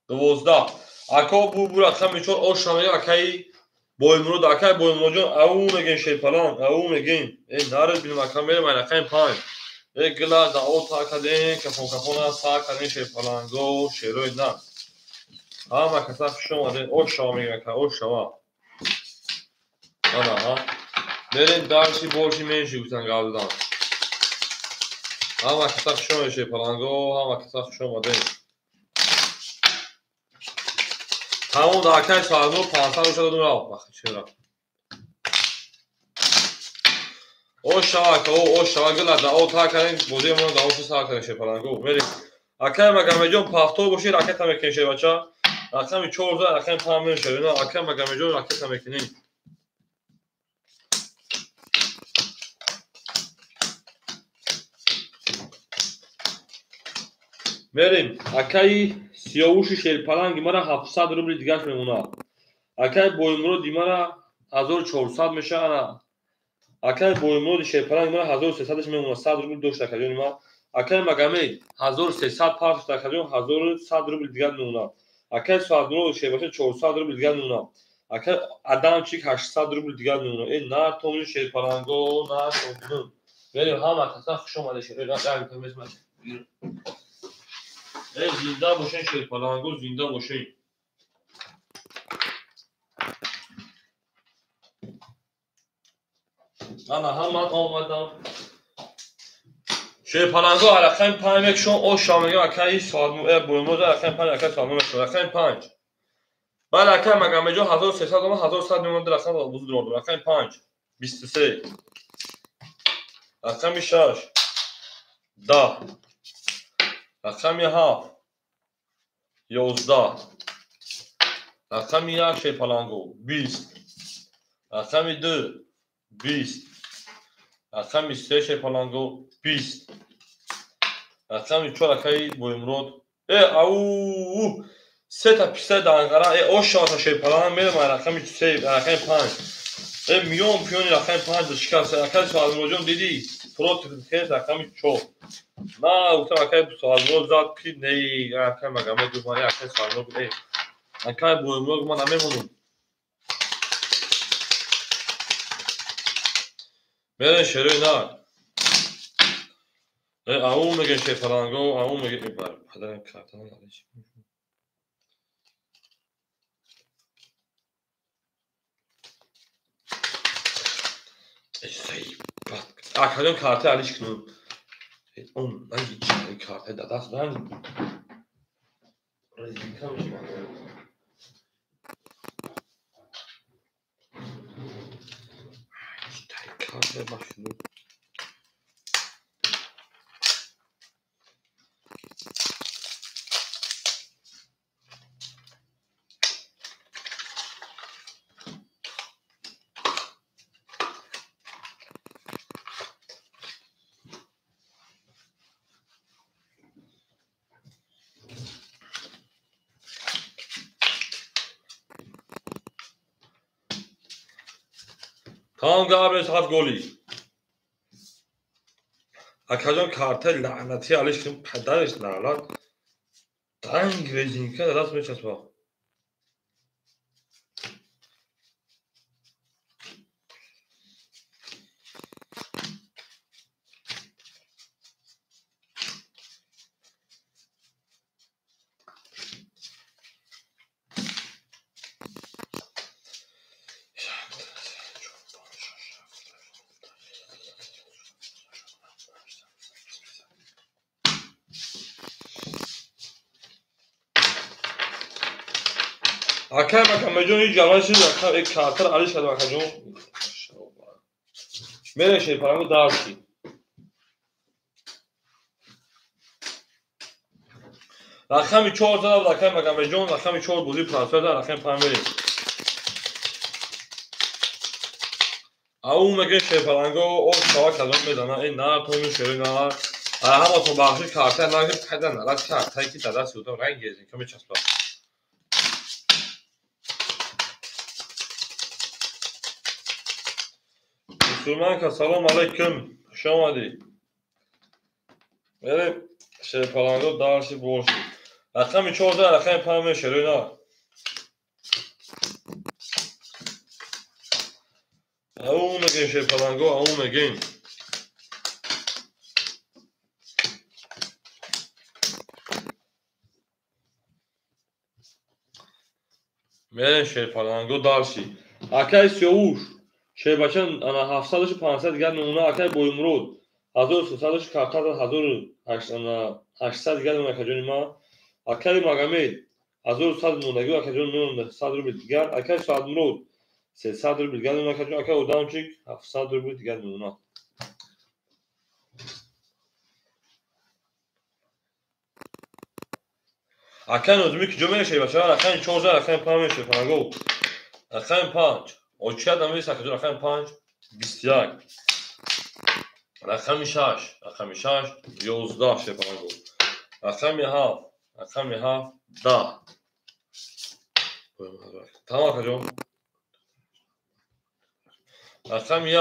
12. Ако бу рақами 4 ош мега акай Боймурод, акай Боймуродҷон ау мегем шерпаланг, ау мегем. Эй наред бинам ака мерем ай рақами 5. Эй гила да о та каден кафон кафона са каден шерпаланго шерои на. Ҳама каса хуш омаден, ош шава мегем ака, ош шава. Ана ҳа. Мерем дальше больше меньше гуфтан гап задан. Ҳама каса хуш омаден шерпаланго, ҳама каса хуш омаден. Тамом да акай Соатмурод 500 рубл додум рафт. Бахши чера. О шава ака, о шава гила да о та кардем, бозии мо да о са кардем шерпаланго. Мерем. Акай Магомедҷон пафтор боши ракета мекунем шербача. Рақами 4 рақами 5 мерем шербача. Акай Магомедҷон ракета мекунем. Мерем. Акай Сиёвуши шерпаланги мара 700 рубли дигарш мемонад. Акай Боймуроди мара 1400 мешавад. Акай Боймуроди шерпаланги мара 1300 мемонад. 100 рубл дошт акаҷони ман. Акай Магомед 1300 партошт акаҷон 1100 рубл дигар мемонад. Акай Соатмурод шербача 400 рубл дигар мемонад. Акай Адамчик 800 рубл дигар мемонад. Эй нартомни шерпаланго, нартомни. Мерем ҳама каса хуш омадед шерпаланго. Эй зинда бошен шерпаланго, зинда бошен. Ана ҳама омадам. Шерпаланго рақами 5 мекшон, о шава мегем акай Соатмурод, Боймурод рақами 5 акай Соатмурод мекшон, рақами 5. Бале акай Магомедҷон 1300 омад, 1100 мемонад, рақам бузург дорад. Рақами 5 23. Рақами 6 10. Рақами 7 11. Рақами 1 шерпаланго 20. Рақами 2 20. Рақами 3 шерпаланго 20. Рақами 4 акай Боймурод. Ау сета писа данғара. Ош шавата шерпаланг мерем ай рақами 3 рақами 5. Миён пиёни рақами 5 шикаст. Акай Соатмуродҷон дидӣ? Против хес рақами 4. На гуфтам акай Соатмурод зад ки не, акай Магомед гуфт ман акай Соатмурод гуфт, акай Боимурод гуфт ман намемонам. Мерен шерои нар. Ау мегӯ шерпаланго, ау мегӯ падарам картана надошт. Акаҷон карта алиш кунам. Он ранги чи карта дадаст ранг. Резинка мешавад. Карта башуд. Тамом габрес ҳафт голи. Акаҷон карта лаънатӣ алиш кунем, падараш лаънат. Данг резинка даст мечаспад. Акай Макамеҷон ҳеҷ ҷавон шуд, акай картар алиш кардам акаҷон. Мере шерпаланго дарси. Рақами 4 зада буд акай Макамеҷон, рақами 4 бозӣ трансфер зад, рақами 5 мерем. Ау мегӯ шерпаланго об шава кардам мезана, эй нар тони шери нар. Ҳаматон бахши карта нагир пайда нарад картае ки дар дасти одам ранг резинка мечаспад. Мусулманка, салом алейкум, хуш омадӣ. Мерем шерпаланго дарси боши. Рақами 4 зад, рақами 5 мешерои нар. Ау мегӯем шерпаланго, ау мегӯем. Мерем шерпаланго дарси. Акай Сиёвуш. Шербача ана 700 500 дигар намуна акай Боимурод 1300 карта 1800 дигар намуна акаҷони ман. Акай Магомед 1100 намунаги акаҷон 900 рубл дигар. Акай Соатмурод 300 рубл дигар намуна акаҷон. Акай Одамчик 700 рубл дигар намуна. Акай Нозимӣ куҷо мере шербача? Рақами 4 рақами 5 мешавад панго. Рақами 5 Очият намест акаҷон, рақами 5 21. Рақами 6, рақами 6 11 шерпаланго. Рақами 7, рақами 7 10. Тамом акаҷон. Рақами 1,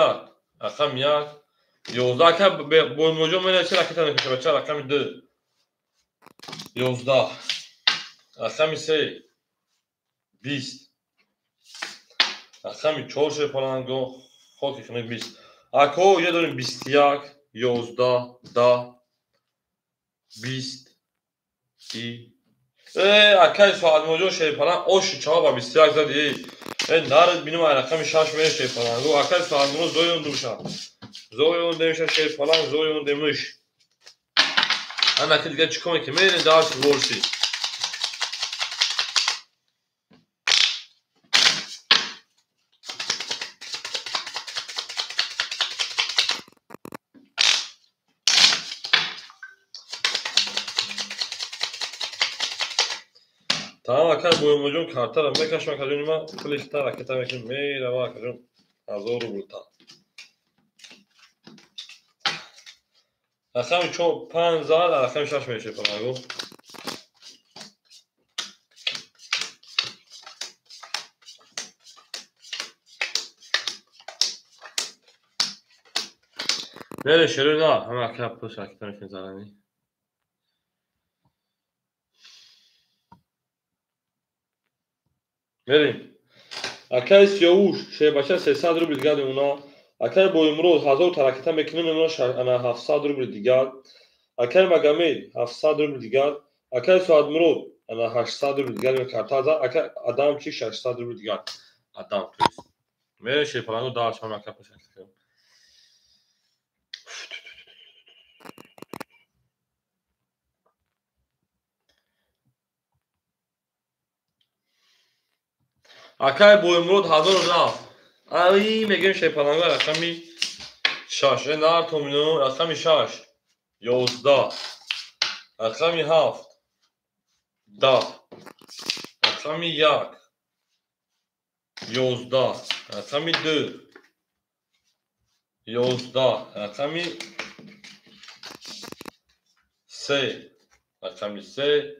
рақами 1 11. Ака Боимуродҷон менависад ракета мекашад бача, рақами 2 11. Рақами 3 20. Рақами 4 шерпаланго хоки хунук 20. Ако иҷа дорем 21, 11, 10, 20 и акай Соатмуродҷон шерпаланг оши чава ба 21 зади. Наред бинем ай рақами 6 мере шерпаланго. Акай Соатмурод зоён думша. Зоён демша шерпаланг, зоён демиш. Ана ки дига чӣ кор мекунем? Мерем дарси ворси. Тамом акай Боимуродҷон картаро мекашам акаҷони ман, пули хита ракета мекунем, мерава акаҷон 1000 рубл та. Рақами 4 5 зад, рақами 6 мешавад паланго. Мере шерои на, ҳама ака пуш ракета мекунем зарани. Мерем. Акаи Сиёвуш, шербача 300 рубл дигар мемона. Акаи Боимрӯз 1000 та ракета мекунем мемона ана 700 рубл дигар. Акаи Магомед 700 рубл дигар. Акаи Соатмурод ана 800 рубл дигар мекарта. Акаи Адамчик 600 рубл дигар. Адам то есть. Мере шерпаланго дальше ҳама ака пуш ракета кунем. Акаи Боимрод 1000 рафт. Ай мегем шерпаланго рақами 6. Нар томино рақами 6. 11. Рақами 7. 10. Рақами 1. 11. Рақами 2. 11. Рақами 3. Рақами 3.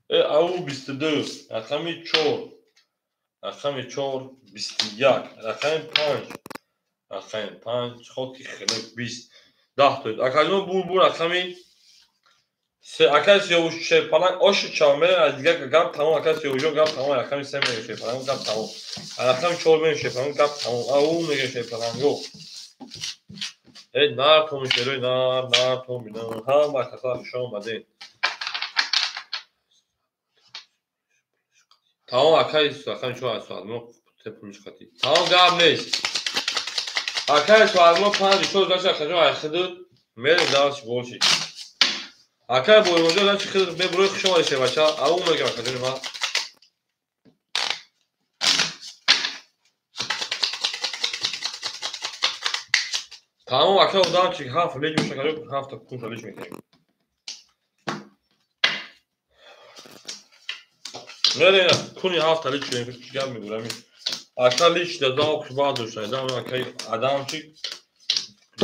Ау 22. Рақами 4. Рақами 4 21. Рақами 5. Рақами 5 хоки хеле 20. 10 то. Акаҷон бур рақами 3. Акаи Сиёвуш шерпаланг оши чав мерем аз дигар гап тамом. Акаи Сиёвушҷон гап тамом. Рақами 3 мерем шерпаланг гап тамом. Рақами 4 мерем шерпаланг гап тамом. Ау мегем шерпаланго. Э нар томи шерои нар нар томи ҳама каса хуш омадед. Тамом акаи рақами 4 аз соатмо пулиш қатӣ. Тамом гап нест. Акаи соатмо 5 4 дашт акаҷон айхиду мерем дальше больше. Акаи Боимоҷон дашт хид мебурои хуш омадед шербача. Ау мегем акаҷони ман. Тамом акаи одамчик 7 леҷ меша акаҷон 7 та кунта леҷ мекунем. Мерем куни 7 та леҷ кунем чӣ гап мегӯрам. Ака лич да завқи бад дошта. Акаи адамчик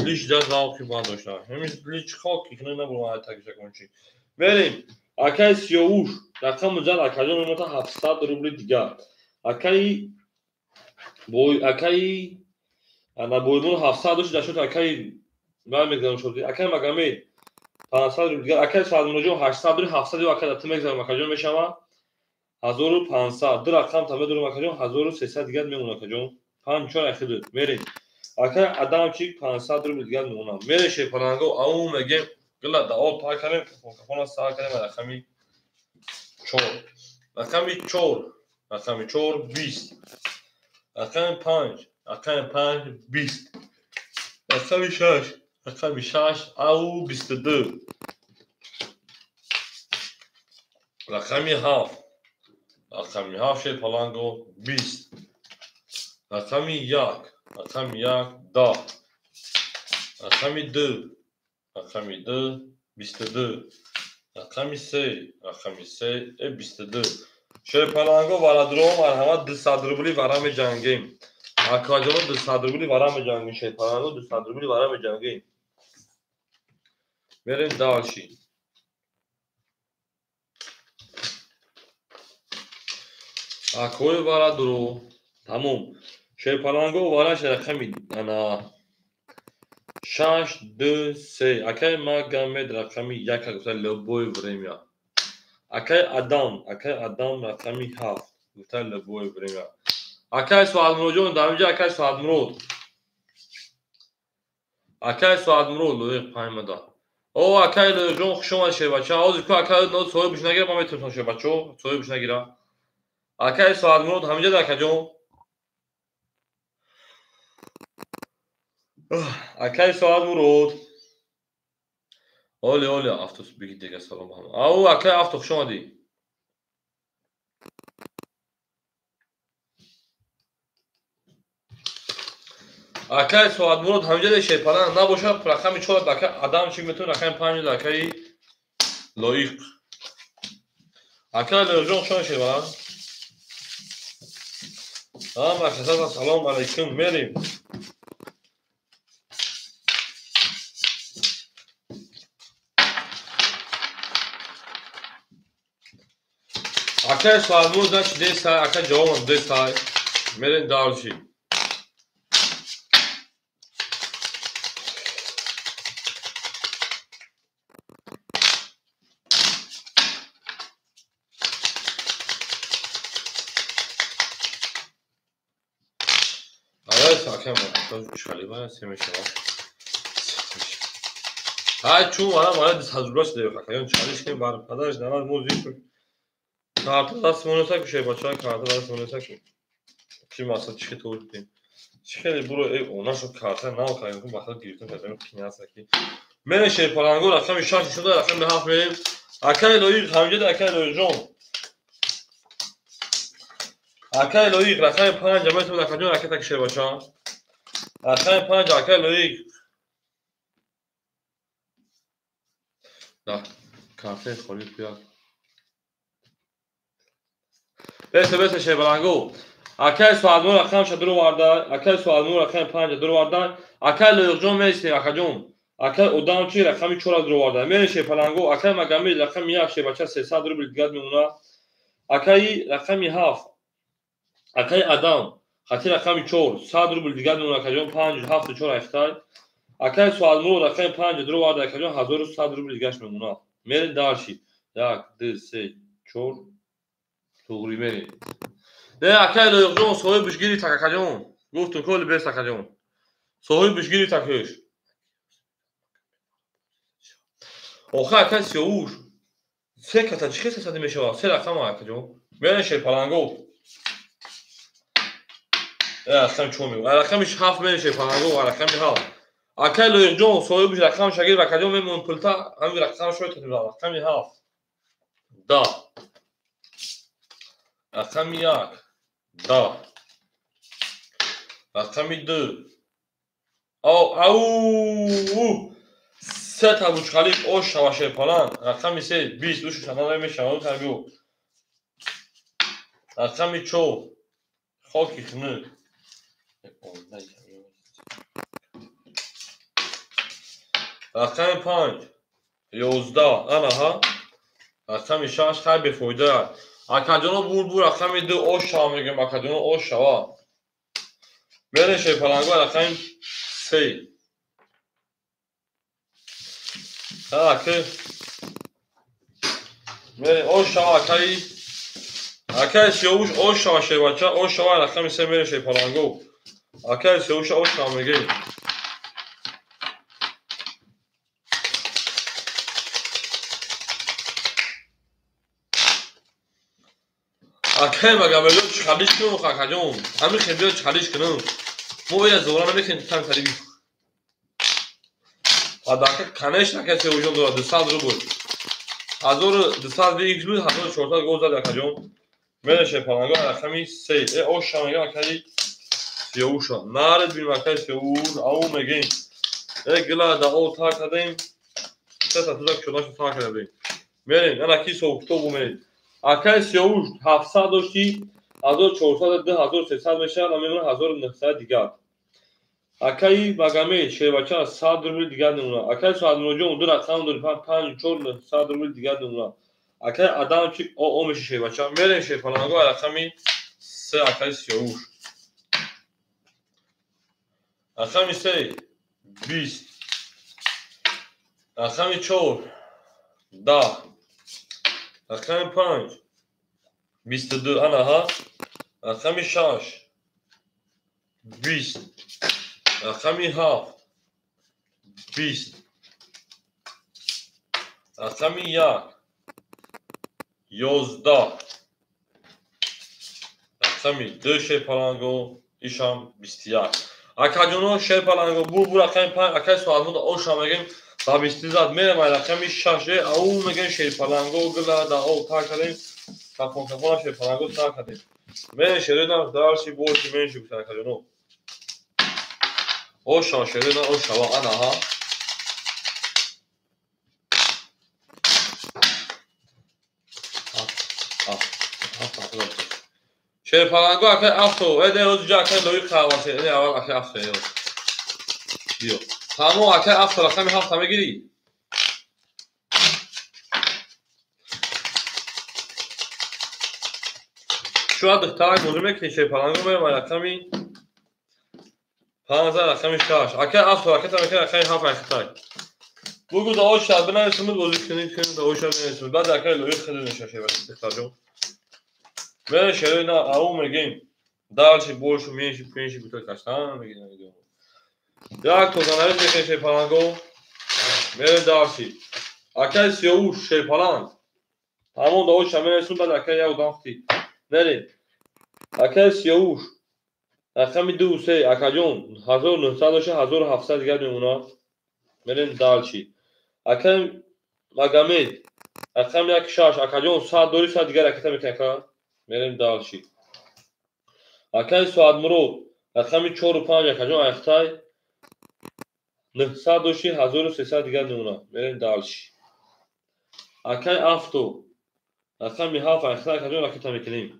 лич да завқи бад дошта. Ҳамин лич хоки кунем набурам такиша кунчи. Мерем. Акаи Сиёвуш рақами зад акаҷон мемонад 700 рубли дигар. Акаи бой акаи ана Боимон 700 дошт дашот акаи ман мегзарам шуд. Акаи Магомед 500 рубли дигар. Акаи Саадмуроҷон 800 рубли 700 ё ака да ту мегзарам акаҷон мешава 1500. Ду рақам та медорам акаҷон 1300 дигар мемонад акаҷон. 5 4 ахиду. Мерем. Акаи Адамчик 500 рубли дигар мемонад. Мерем шерпаланго ау мегем гила да об пак кардем кафона сар кардем рақами 4. Рақами 4. Рақами 4 20. Рақами 5. Рақами 5 20. Рақами 6. Рақами 6 ау 22. Рақами 7. Рақами 7 шерпаланго 20. Рақами 1. Рақами 1 10. Рақами 2. Рақами 2 22. Рақами 3. Рақами 3 22. Шерпаланго варадро марҳамат 200 рубли вара меҷангем. Акаҷон 200 рубли вара меҷангем. Шерпаланго 200 рубли вара меҷангем. Мерем дальше. Акои варадро тамом. Шерпаланго вараш рақами ана 6 2 3. Акаи Магомед рақами 1 гуфта любое время. Акаи Адам, акаи Адам рақами 7 гуфта любое время. Акаи Соатмуроҷон дар инҷа акаи Соатмурод. Акаи Соатмурод лоиқ паймада. О акаи Лоиқҷон хуш омадед шербача. Ҳозир ку акаи соҳибш нагира ман метавонам шербачо соҳибш нагира. Акаи Соатмурод ҳаминҷа акаҷон. Акаи Соатмурод. Оле оле авто бигид дега салом ҳама. Ау акаи авто хуш омадӣ. Акаи Соатмурод ҳаминҷа де шерпаланг набошад рақами 4 акаи Адамчик метавонад рақами 5 акаи Лоиқ. Акаи Лоиқҷон хуш омадед шерпаланг. Ҳама касата салом алайкум. Мерем. Акаи Соатмурод значит десай, акаи ҷавобам десай. Мерем дальше. акай чалиба се мешава. Ай чун вара мара дисазубра шуда акаён чалиш кем бар падарш нарад мо зикр. Карта даст монеса ки шербача карта даст монеса ки. Чи масал чи то дидем. Чи хеле буро э онашу карта нав кардем ку масал гирифтем кардем киняса ки. Мене шерпаланго рақами 6 шуда рақами 7 мерем. Акай лоиқ ҳамҷада акай лоиқҷон. Акай лоиқ рақами 5 метавонад акаҷон ракета ки шербача. Рақами 5 акай лоиқ. Да, картаи холӣ пуяк. Бесе бесе шербаланго. Акай Суадмур рақамша дуроварда, акай Суадмур рақами 5 дуроварда, акай Лоиқҷон месем акаҷон. Акай Одамчи рақами 4 дуроварда. Мерем шерпаланго, акай Магомед рақами 1 шербача 300 рубл дигар мемонад. Акай рақами 7, акай Адам, хати рақами 4, 100 рубл дигар мемонад акаҷон, 5 7 4 айхтай. Акай Суадмур рақами 5 дуроварда, акаҷон 1100 рубл дигарш мемонад. Мерем дарши. 1 2 3 4 туғри мерем. Не, акай Лоиқҷон соҳибш гирифт акаҷон. Гуфтум коли бес акаҷон. Соҳибш гирифт акаш. Охе акай Сиёвуш. Се ката чӣ хел сесади мешавад? Се рақама акаҷон. Мерем шерпаланго. Рақами чор мегӯ. Рақами 7 мерем шерпаланго, рақами 7. Акай Лоиқҷон соҳибш рақамша гирифт акаҷон мемон пулта ҳамин рақамшо метавонем. Рақами 7. Да. Рақами 1. Да. Рақами 2. Ау ау. Се та бучқалиқ ош шава шерпаланг. Рақами 3 20 ушу шана мешава табиу. Рақами 4 хоки хунук. Рақами 5 11 анаҳа. Рақами 6 хай бефоида. Акаҷоно бур рақами 2 ош шава мегӯем акаҷоно ош шава. Мерем шерпаланго рақами 3. Ака мерем ош шава акаи акаи Сиёвуш ош шава шербача ош шава рақами 3 мерем шерпаланго. Акаи Сиёвуш ош шава мегӯем. Акай Магомедов чалиш кунам акаҷон. Ҳамин хел биё чалиш кунам. Мо ира зора намекунем там сари. Падака конечно акай Сиёвушон дорад 200 рубл. 1200 икс буд 1400 гол зад акаҷон. Мерем шерпаланго рақами 3. Э ош шава мегӯям акаи Сиёвуша. Наред бинем акаи Сиёвуш ау мегӯем. Э гила да о та кардем. Сета тузак шудашу та кардем. Мерем ана ки соҳибкитобу мерем. Акай Сиёвуш 700 дошти, 1400 2300 мешавад, намемонад 1900 дигар. Акаи Магомед шербача 100 рубл дигар мемонад. Акаи Суадмуроҷон ду рақам дори 5 4 900 рубл дигар мемонад. Акаи Адамчик о меша шербача. Мерем шерпаланго рақами 3 акаи Сиёвуш. Рақами 3 20. Рақами 4 10. Рақами 5 22 анаҳа. Рақами 6 20. Рақами 7 20. Рақами 1 11. Рақами 2 шерпаланго ишам 21. Акаҷоно шерпаланго бур рақами 5 акаи Суадмуд оша мегӯем. Ба 20 зад мерем ай рақами 6 ау мегӯем шерпаланго гила да о та кардем. Кафон кафон шерпаланго та кардем. Мерем шередам дарси боши мерем шукар акаҷоно. Оша шередам ошава анаҳа. Шерпаланго акаи авто, эде ҳозир акаи лоиқ қаҳвасе, эде аввал акаи авто эё. Биё. Тамом акаи авто рақами 7 мегирӣ. Шояд духтарак бозӣ мекунӣ шерпаланго мерем ай рақами 5 рақами 6. Акаи авто ракета мекунӣ рақами 7 айхитай. Бугу да оша бинависимуд бозӣ кунӣ да оша бинависимуд. Баъд акаи лоиқ хеле мешавад шербача духтарҷон. Мерем шерои на ау мегӯем. Дальше больше, меньше, меньше бутылка каштан мегирем. Як тозанавис мекунем шерпаланго. Мерем дальше. Акай Сиёвуш шерпаланг. Тамом давоша мересун, баъд акай як одам хти. Мерем. Акай Сиёвуш. Рақами 2 3 акаҷон 1900 доша 1700 дигар мемонад. Мерем дальше. Акай Магомед рақами 1 6 акаҷон 100 дори 100 дигар ракета мекунем ака. Мерем дальше. Акай Соатмурод рақами 4 5 акаҷон айхтай 900 доши 1300 дигар мемонад. Мерем дальше. Акай Авто рақами 7 айхтай акаҷон ракета мекунем.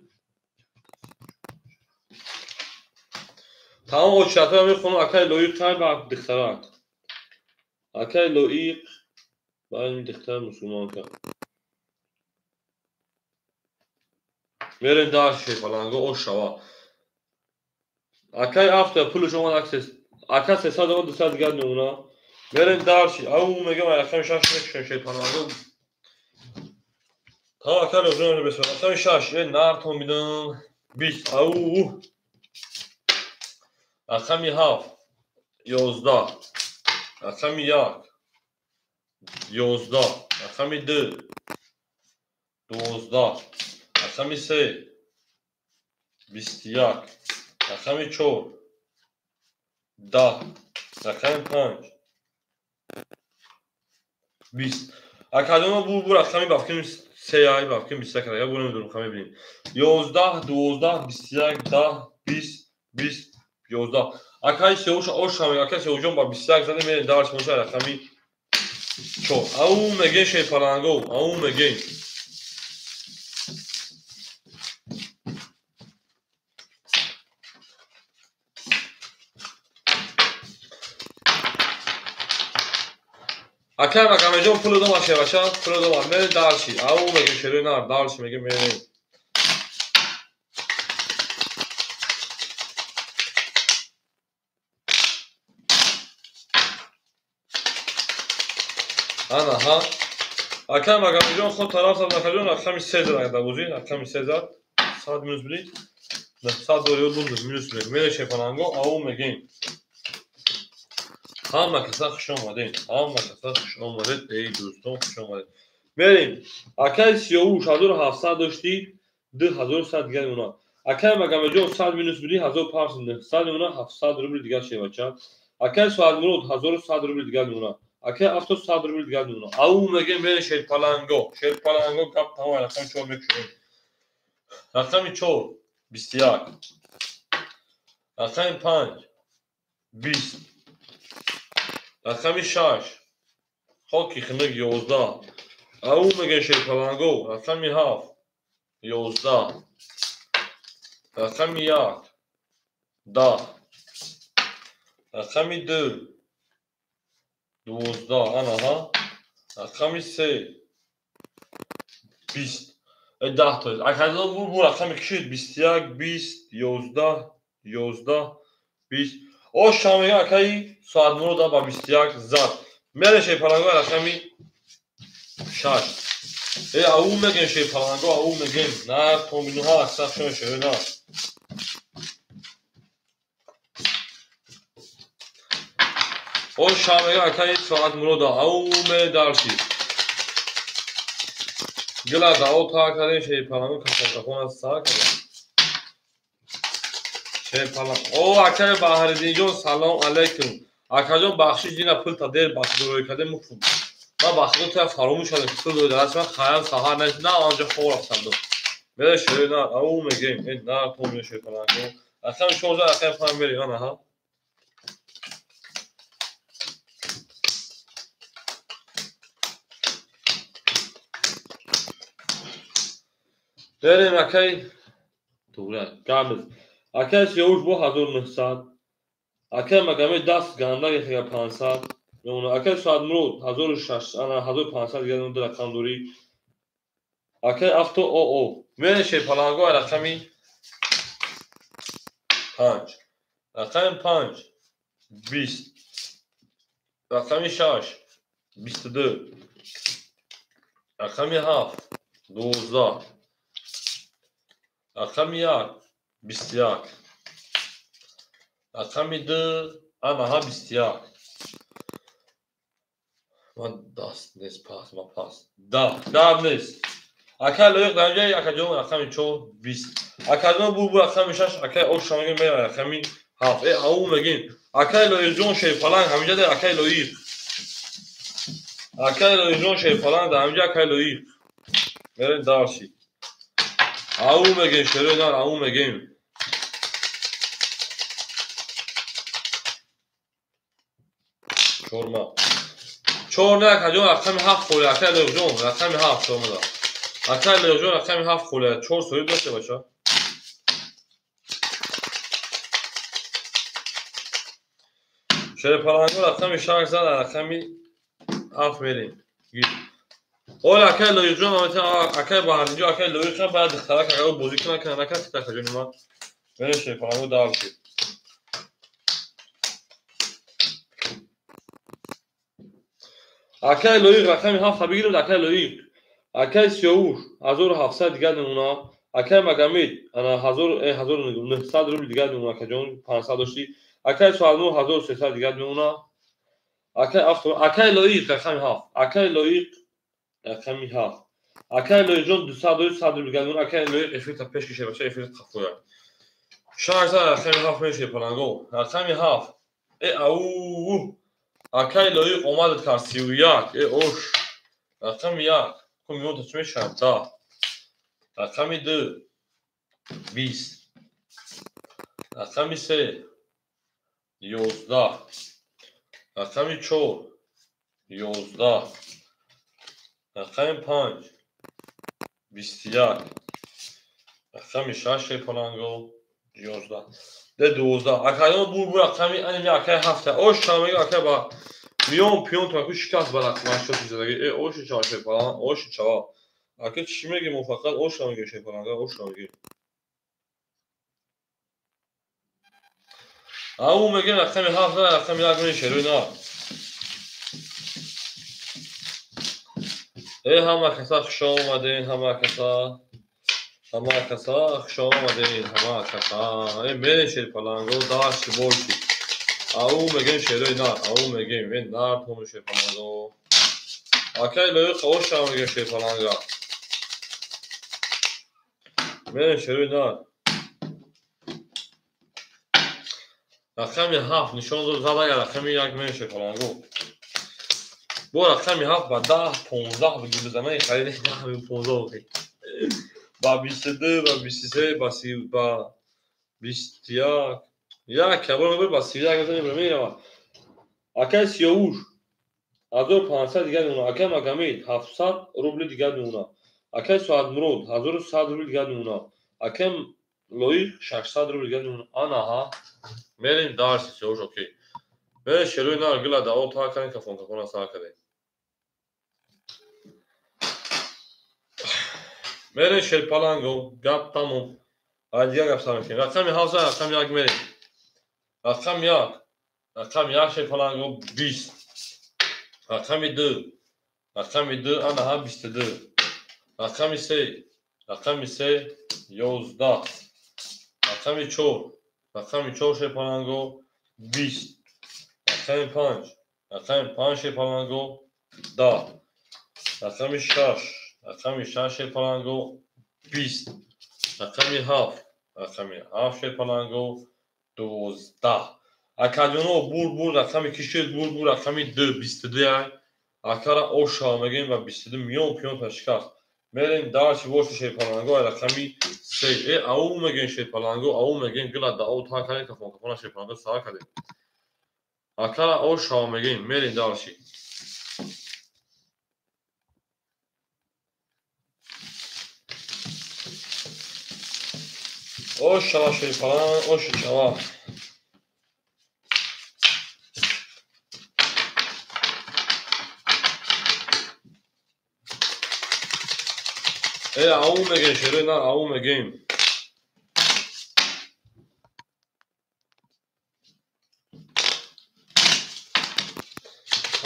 Тамом очратҳоро мехонам. Акай Лоиқ тай ба духтарак. Акай Лоиқ ба ин духтар мусулмонка. Мерем дальше шерпаланго ош шава. Акай Авто пулш омад аксес. Ака 300 омад 200 дигар мемонад. Мерем дальше. Ау мегам рақами 6 мекушем шерпаланго. Та ака лозим бесо. Рақами 6 нартон бидам 20. Ау рақами 7 11 рақами 1 11 рақами 2 12 рақами 3 21 рақами 4 10 рақами 5 20. Академа бу рақами бафким 3 ай бафким 21 я бу намедонам рақами бинем 11 12 21 10 20 20 11. Акай Сиёвуш ош ҳам акай Сиёвушҷон ба 21 зада мерем дарс боша рақами 4. Ау меген шерпаланго, ау меген. Акай Магомедҷон пул дома шеваша, пул дома мерем дарси. Ау меген шерои нар, дарси меген мерем. Ана ҳа. Акай Магомедҷон худ тараф зад акаҷон рақами 3 зад ада бозӣ, рақами 3 зад. 100 минус били. 100 дори буд минус били. Мере шерпаланго, ау мегем. Ҳама каса хуш омадед. Ҳама каса хуш омадед, эй дӯстон хуш омадед. Мерем. Акай Сиёвуш 1700 дошти, 2100 дигар мемонад. Акай Магомедҷон 100 минус били 1500 мемонад, 700 рубл дигар шевача. Акай Соатмурод 1100 рубл дигар мемонад. Акай Авто 100 рубл дигар мемонад. Ау мегем мерем шерпаланго. Шерпаланго гап тамом рақами 4 мекушем. Рақами 4 21. Рақами 5 20. Рақами 6 хоки хунук 11. Ау мегем шерпаланго. Рақами 7 11. Рақами 1 10. Рақами 2 12. Ана ҳа. Рақами 3 20. 10 то. Акадо бу рақами кишид 21 20 11 11 20. Ош мега акаи Соатмурод ба 21 зад. Мере шерпаланго рақами 6. Ау мегем шерпаланго, ау мегем. На томинуҳа аксар шон шеро на. Ош мега акаи Соатмурод ау ме дарси. Гила дао та кардем шерпаланго кафон аз са кардем. Шерпаланг. О акаи Баҳриддинҷон салом алайкум. Акаҷон бахшиш дина пул та дер бахшидорӣ кардем муфум. Ман бахшидо та фаромӯш кардем пул дори даст ман хаям саҳар на на анҷо хоб рафтам. Мере шерои на ау мегем. На то ме шерпаланго. Рақами 16 рақами 5 мерем ана ҳа. Мерем акай тугра гамыз. Акай Сиёвуш бо 1900. Акай Магомед даст ганда гирифта 500. Мемонад. Акай Соатмурод 1600 ана 1500 дигар мемонад рақам дорӣ. Акай Авто ОО. Мерем шерпаланго рақами 5. Рақами 5 20. Рақами 6 22. Рақами 7 12. Рақами 1 21. Рақами ду анаҳа 21. Ман даст нест, пас, ма пас. Даҳ, даҳ нест. Акай Лоиқ дар инҷа, акаҷон рақами 4, 20. Акаҷон бур бур рақами 6, акай Оша мегем мера рақами 7. Э, ау мегем. Акай Лоиқҷон Шерпаланг ҳаминҷа дар акай Лоиқ. Акай Лоиқҷон Шерпаланг дар ҳаминҷа акай Лоиқ. Мерем дарши. Ау мегем, шерои нар, ау мегем. Чорма. Чор не, акаҷон рақами 7 холӣ, акай Лоиқҷон рақами 7 чормада. Акай Лоиқҷон рақами 7 холӣ, 4 соҳиб дошта баша. Шерпаланго рақами 6 зад, рақами 7 мерем. Оля акай Лоиқҷон, акай Баҳринҷо, акай Лоиқ ҳам бояд духтарак агар бозӣ кунад, кунад, накард, акаҷони ман. Мерем Шерпаланго дарши. Акай Лоиқ рақами 7 бигиред, акай Лоиқ. Акай Сиёвуш 1700 дигар мемона. Акай Магомед ана 1900 рубл дигар мемона, акаҷон 500 дошти. Акай Суалму 1300 дигар мемона. Акай Авто, акай Лоиқ рақами 7. Акай Лоиқ рақами 7. Акай Лоиқҷон 200 дошт, 100 рубл дигар мемона. Акай Лоиқ эфирта пеш кише баша, эфирта қафоя. 600 рақами 7 меши паланго. Рақами 7. Э ау. Акай Лоиқ омадат кар 31. Э ош. Рақами 1. Ку миёнта чӣ мешавад? 10. Рақами 2 20. Рақами 3 11. Рақами 4 11. Рақами 5 21. Рақами 6 паланго 11. Де 12. Акаён бур бур рақами ани акай 7. Ош шамега акай ба миён пиён таку шикаст ба рақам 8 зидаги. Э оши чава шепалан, оши чава. Ака чӣ меги мо фақат ош меги шепаланга, ош меги. Ау меги рақами 7, рақами 1 меги шеруй на. Э ҳама каса хуш омадин, ҳама каса. Ҳама каса хуш омадин, ҳама каса. Э мерем шерпаланго, дашти борши. Ау мегем шеруй на, ау мегем, э нар тому шерпаланго. Акай Лоиқ оша мегем шерпаланга. Мерем шеруй нар. Рақами 7 нишон дод зад, агар рақами 1 мерем шерпаланго. Бо рақами 7 ба 10, 15 бигир бизанай, харид 10, 15 охи. Ба 22, ба 23, ба 30, ба 21. Як кабор мебар ба 31 бизанем, меравад. Акай Сиёвуш 1500 дигар мемона. Акай Магомед 700 рубли дигар мемона. Акай Суадмурод 1100 рубли дигар мемона. Акай Лоиқ 600 рубли дигар мемона. Анаҳа. Мерем дарси Сиёвуш окей. Мерем шеруи нар гила дао та кардем, кафон кафона сар кардем. Мерем Шерпаланго, гап тамом. Ай дигар гап сар мекунем. Рақами 7, рақами 1 мерем. Рақами 1. Рақами 1 Шерпаланго 20. Рақами 2. Рақами 2 анаҳа 22. Рақами 3. Рақами 3 11. Рақами 4. Рақами 4 Шерпаланго 20. Рақами 5. Рақами 5 Шерпаланго 10. Рақами 6. Рақами 6 Шерпаланго 20. Рақами 7. Рақами 7 Шерпаланго 12. Акаҷоно бур бур рақами кишед бур бур рақами 2 22 ай. Акара оша мегем ба 22 миён пиён ташкаст. Мерем дарши боши Шерпаланго ай рақами 3. Э ау мегем Шерпаланго, ау мегем гила дао та кардем, кафон кафона Шерпаланго сар кардем. Акара оша мегем, мерем дарши. Ош шава Шерпаланг, ош шава. Э ау мегем шеруй нар, ау мегем.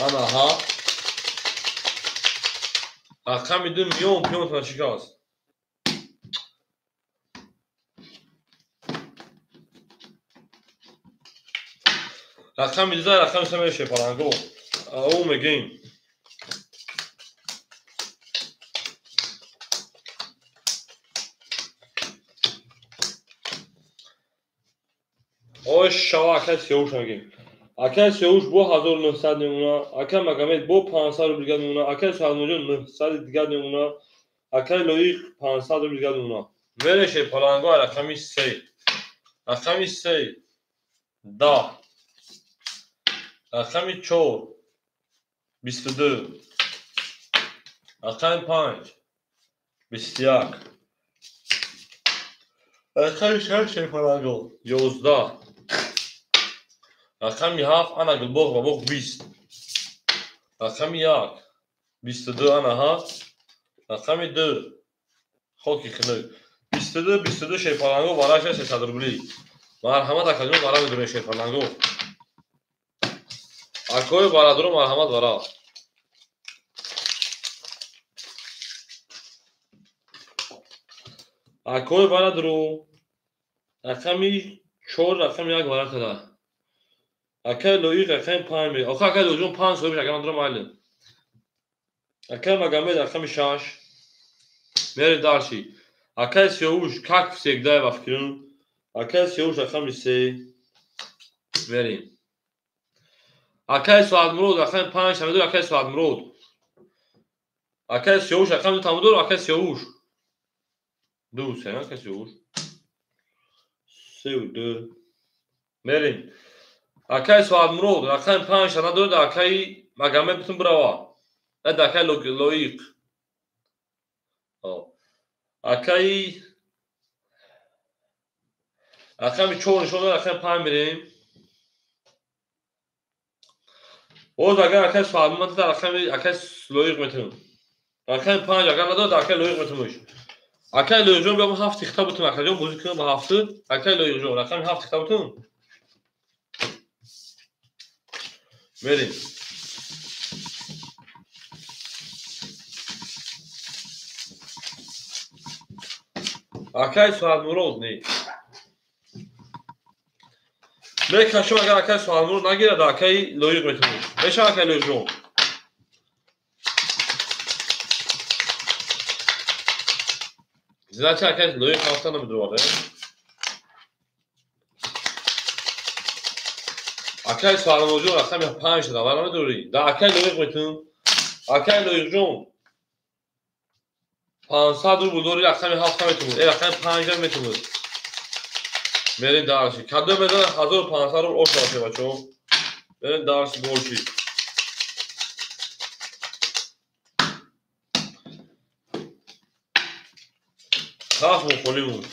Анаҳа. Рақами 2 миён пиён ташикаст. Рақами 2, рақами 3 мерем шерпаланго. Ау мегем. Ош шава акай Сиёвуш мегем. Акай Сиёвуш бо 1900 мемона, акай Магомед бо 500 рубл дигар мемона, акай Саҳнуҷон 900 дигар мемона, акай Лоиқ 500 рубл дигар мемона. Мерем шерпаланго рақами 3. Рақами 3 10. Рақами 4 22. Рақами 5 21. Рақами 6 шерпаланго 11. Рақами 7 ана гулбоғ ба боғ 20. Рақами 1 22 ана 7. Рақами 2 хоки хунук 22 22 шерпаланго вараша 300 рубли. Марҳамат акаҷон, вара медурем шерпаланго. Акои барадуру марҳамат вара. Акои барадуру рақами 4 рақами 1 вара када. Акай Лоиқ рақами 5 ме. Охо акай Лоиқҷон 5 соҳиб шакар надорам майли. Акай Магомед рақами 6. Мерем дарши. Акай Сиёвуш как всегда ба фикрам. Акай Сиёвуш рақами 3. Мерем. Акай Соатмурод рақами 5 тамидор акай Соатмурод. Акай Сиёвуш рақами 2 тамидор акай Сиёвуш. 2 3 акай Сиёвуш. 3 2. Мерем. Акай Соатмурод рақами 5 надорад акай Магомед битун бирава. Акай Лоиқ. Акай рақами 4 нишон дорад рақами 5 мерем. Боз агар акай Соатмурод дад рақами акай Лоиқ метавонам. Рақами 5 агар надорад акай Лоиқ метавонам. Акай Лоиқҷон биё 7 тихта бутун акаҷон бозӣ кунам ба 7. Акай Лоиқҷон рақами 7 тихта бутун. Мерем. Акай Соатмурод не. Мекашам агар акай Соатмурод нагирад акай Лоиқ метавонам. Мешава акай Лоиқҷон. Значит акай Лоиқ ҳафта намедурад. Акай Соатмуродҷон рақами 5 шуда, вара намедурӣ. Да акай Лоиқ метавонам. Акай Лоиқҷон 500 рубл дори рақами 7 метавонад. Рақами 5 метавонад. Мерем дарси. Кадом медонад 1500 рубл ош шавад бачаҳо. Мерем дарси борчи. Ҳафт мухолимон.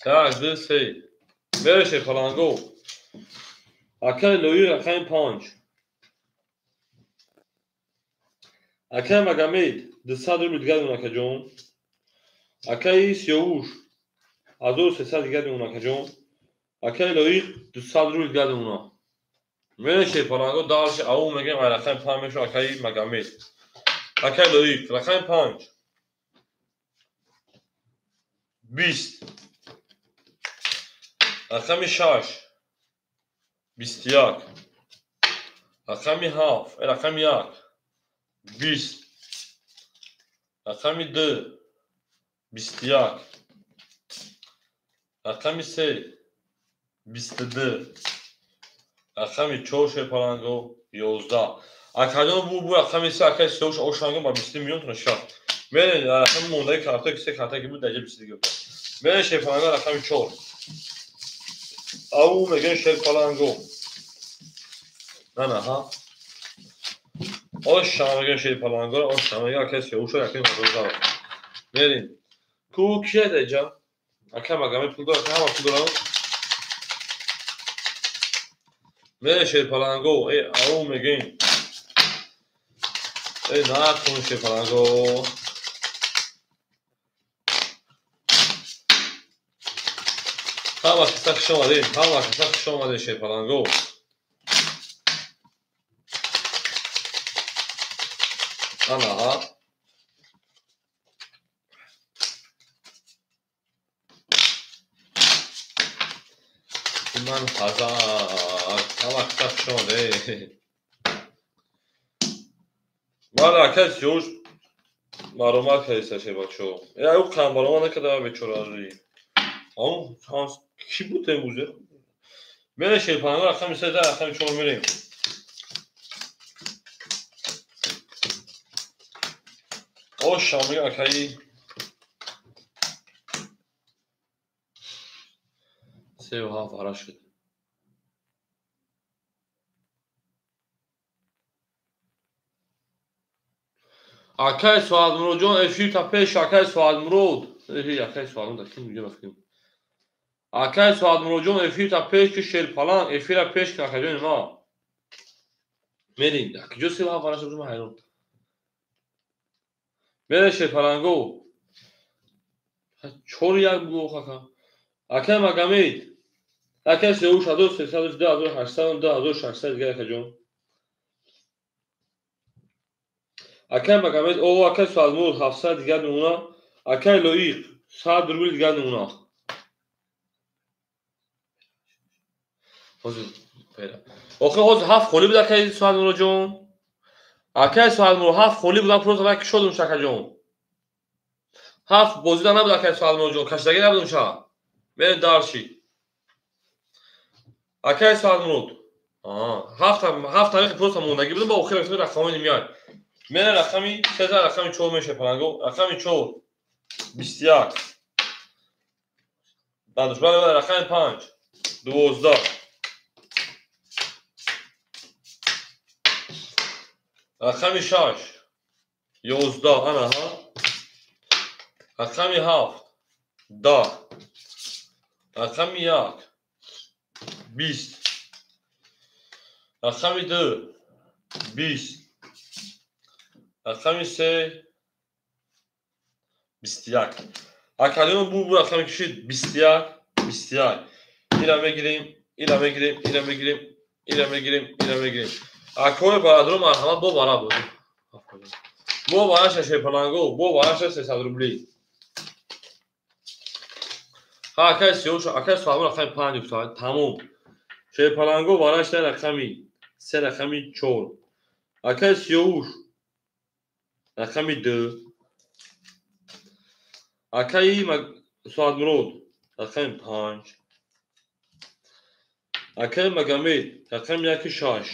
Так, 2 3. Мерем шерпаланго. Акай Лоиқ рақами 5. Акай Магомед 200 рубл дигар мемонад акаҷон. Акай Сиёвуш 1300 дигар мемонад акаҷон. Акай Лоиқ 200 рубл дигар мемонад. Мерем шерпаланго дарши ау мегем ай рақами 5 мешавад акай Магомед. Акай Лоиқ рақами 5. 20. Рақами 6. 21. Рақами 7, рақами 1. 20. Рақами 2. 21. Рақами 3. 22. Рақами 4 шерпаланго 11. Акаҷон бу рақами 3 акай Сиёвуш ошанго ба 20 миллион тона шад. Мерем рақами мондаи карта ки се карта ки буд даҷа 20 дига. Мерем шерпаланго рақами 4. Ау мегем шерпаланго. На ҳа. Ош шама мегем шерпаланго, ош шама мегем акай Сиёвуш акай Мадозав. Мерем. Ку кия даҷа? Акай Магомед пул дорад, акай ҳама пул дорад. Мерем шерпаланго, ау мегем. Накун шерпаланго. Ҳама каса хуш омадед, ҳама каса хуш омадед шерпаланго. Ана ҳа. Ман ҳазар ҳама шоде. Ман акай Сиёвуш баромад кардиста шебачо. Я ӯ кам баромад накарда бечора. Ам кӣ буд имрӯз? Мере шерпаланго рақами 3 рақами 4 мерем. Оша мега акаи 3 ва 7 ара шуд. Акай Соатмуродҷон, эфир та пеш, акай Соатмурод. Акай Соатмурод ки мега бахтим. Акай Соатмуродҷон, эфир та пеш, ки шерпаланг эфира пеш ки, акаҷони ма. Мерим. Акиҷо 3 ва 7 ара шуд, ман ҳайрон. Мере шерпаланго. 4-1 бугу ака. Акай Магомед. Акай Сеуш 1300, 2800, 2600 дигар, акаҷон. Акай Магомед, о, акай Соатмурод 700 дигар мемона. Акай Лоиқ 100 рубл дигар мемона. Ҳозир охир ҳозир ҳафт холӣ буд, акай Соатмуродҷон. Акай Соатмурод, ҳафт холӣ буд, просто ман кушодум, акаҷон. Ҳафт бозида набуд, акай Соатмуродҷон, кашидагӣ набудум ша. Мерем дальше. Акай Соатмурод. Ҳафт тариқи просто мондагӣ будам, ба охир рақамҳои немияд. Мере рақами 3, рақами 4 меша паланго. Рақами 4 21. Баъдаш рақами 5 12. Рақами 6 11, ана ҳа. Рақами 7 10. Рақами 1 20. Рақами 2 20. Рақами 3 21. Акаҷон, бу рақами кишид 21 21. Ира мегирем, ира мегирем, ира мегирем, ира мегирем, ира мегирем. Акои бародаро, марҳамат, бо бара буд. Бо бараша шерпаланго, бо бараша 300 рубли. Ҳа, акай Сиёш, акай Суҳаб рақами 5 гуфта, тамом. Шерпаланго барашта рақами 3, рақами 4. Акай Сиёвуш рақами 2. Акаи Соатмурод рақами 5. Акаи Магомед рақами 1 6.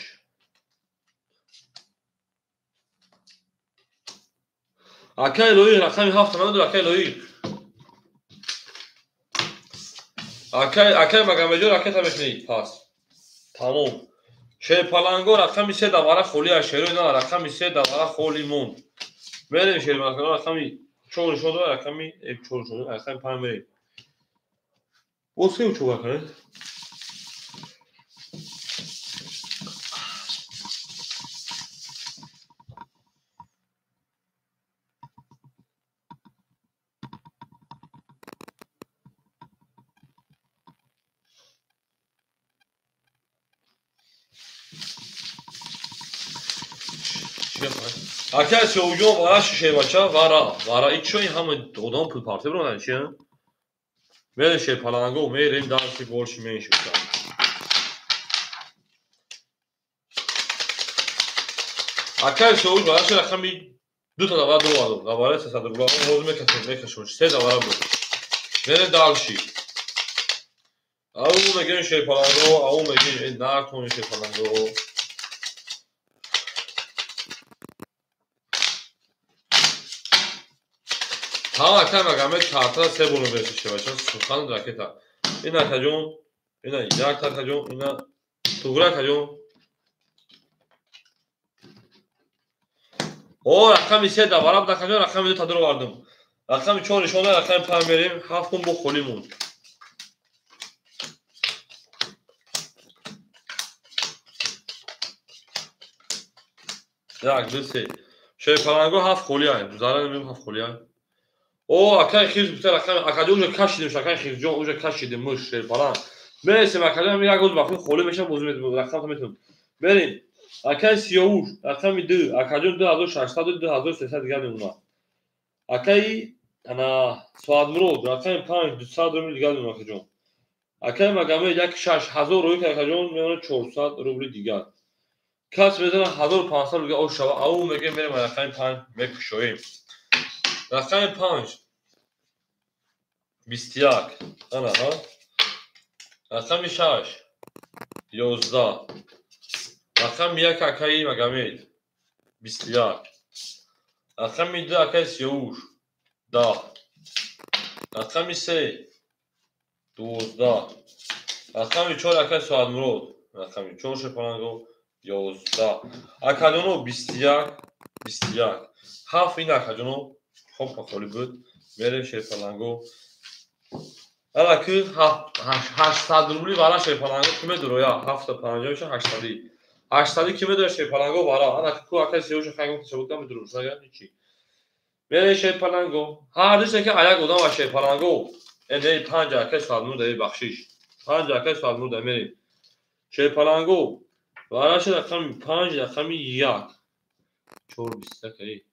Акаи Лоиқ рақами 7 намедонам, акаи Лоиқ. Акаи Магомедҷон, ракета мекунӣ пас. Тамом. Шерпаланго рақами 3 давара холӣ аст, шерои на, рақами 3 давара холӣ монд. Мерем шерпаланго рақами 4 нишон дод, рақами 4 нишон дод, рақами 5 мерем. Бо се чӯба кардед? Акай Сиёвуҷон, вара шербача, вара, вара. Ичо ин ҳама одам пул парте биронанд, чи? Мерем шерпаланго, мерем дальше, больше меньше. Акай Сиёвуҷ вара ши рақами дута давара дувардум. Давара 300 рубла. Ҳозир мекашем, мекашем. Се давара буд. Мерем дальше. Ау мегем шерпаланго, ау мегем нартон шерпаланго. Ҳама акай Магомед картара се бор меберси шевача, сухан ракета. Ина акаҷон, ина як акаҷон, ина тугра акаҷон. О, рақами 3 давара буд, акаҷон, рақами 2 тадро овардум. Рақами 4 нишон дод, рақами 5 мерем, ҳафт кун бо холӣ монд. Як, ду, се. Шерпаланго ҳафт холӣ ай. Зарра намем, ҳафт холӣ ай. О, акай Хирз гуфта рақами, акаҷон, уже кашидем, акай Хирзҷон, уже кашидем муш шерпаланг. Мересем, акаҷон, як рӯз вақти холӣ мешавам, бозӣ метавонем, рақамто метавонем. Мерем. Акай Сиёвуш рақами 2, акаҷон, 2600, 2300 дигар мемонад. Акаи ана Соатмурод рақами 5 200 рубл дигар мемонад, акаҷон. Акай Магомед як 6000 рӯй кард, акаҷон, мемонад 400 рубли дигар. Кас мезанад 1500 рубли ош шава, ау мегӯем мерем рақами 5 мекушоем. Рақами 5 21. Ана ҳа. Рақами 6 11. Рақами 1 акаи Магомед 21. Рақами 2 акаи Сиёвуш 10. Рақами 3 12. Рақами 4 акаи Соатмурод. Рақами 4 шепаланго 11. Акаҷоно 21 21. 7 ин акаҷоно хоб холӣ буд. Мерем шерпаланго. Ана ки 800 рубли вара шерпаланго ки медуроя 750 меша 800. 800 ки медуроя шерпаланго вара. Ана ки ку акаи Сиёвуш хайгон ташаббут медуру. Шунага ҳичи. Мерем шерпаланго. Ҳар душе ки аяк одам ва шерпаланго. Не 5 акаи Соатмурод бахшиш. 5 акаи Соатмурод мерем. Шерпаланго вараша рақами 5 рақами 1. 4 21 ай.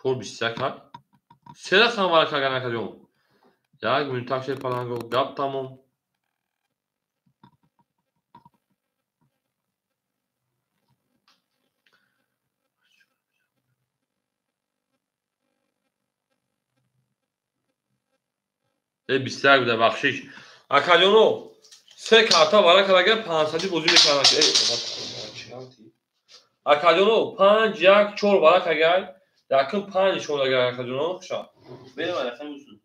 4 21 ай. Се рақам вара кардан акаҷон. Як минутак шерпаланго гап тамом. 21 буда бахшиш. Акаҷоно се карта вара карда 500 бозӣ мекарданд. Акаҷоно 5 1 4 вара карда, якум 5 нишон дага акаҷоно хуша. Берем рақами усул.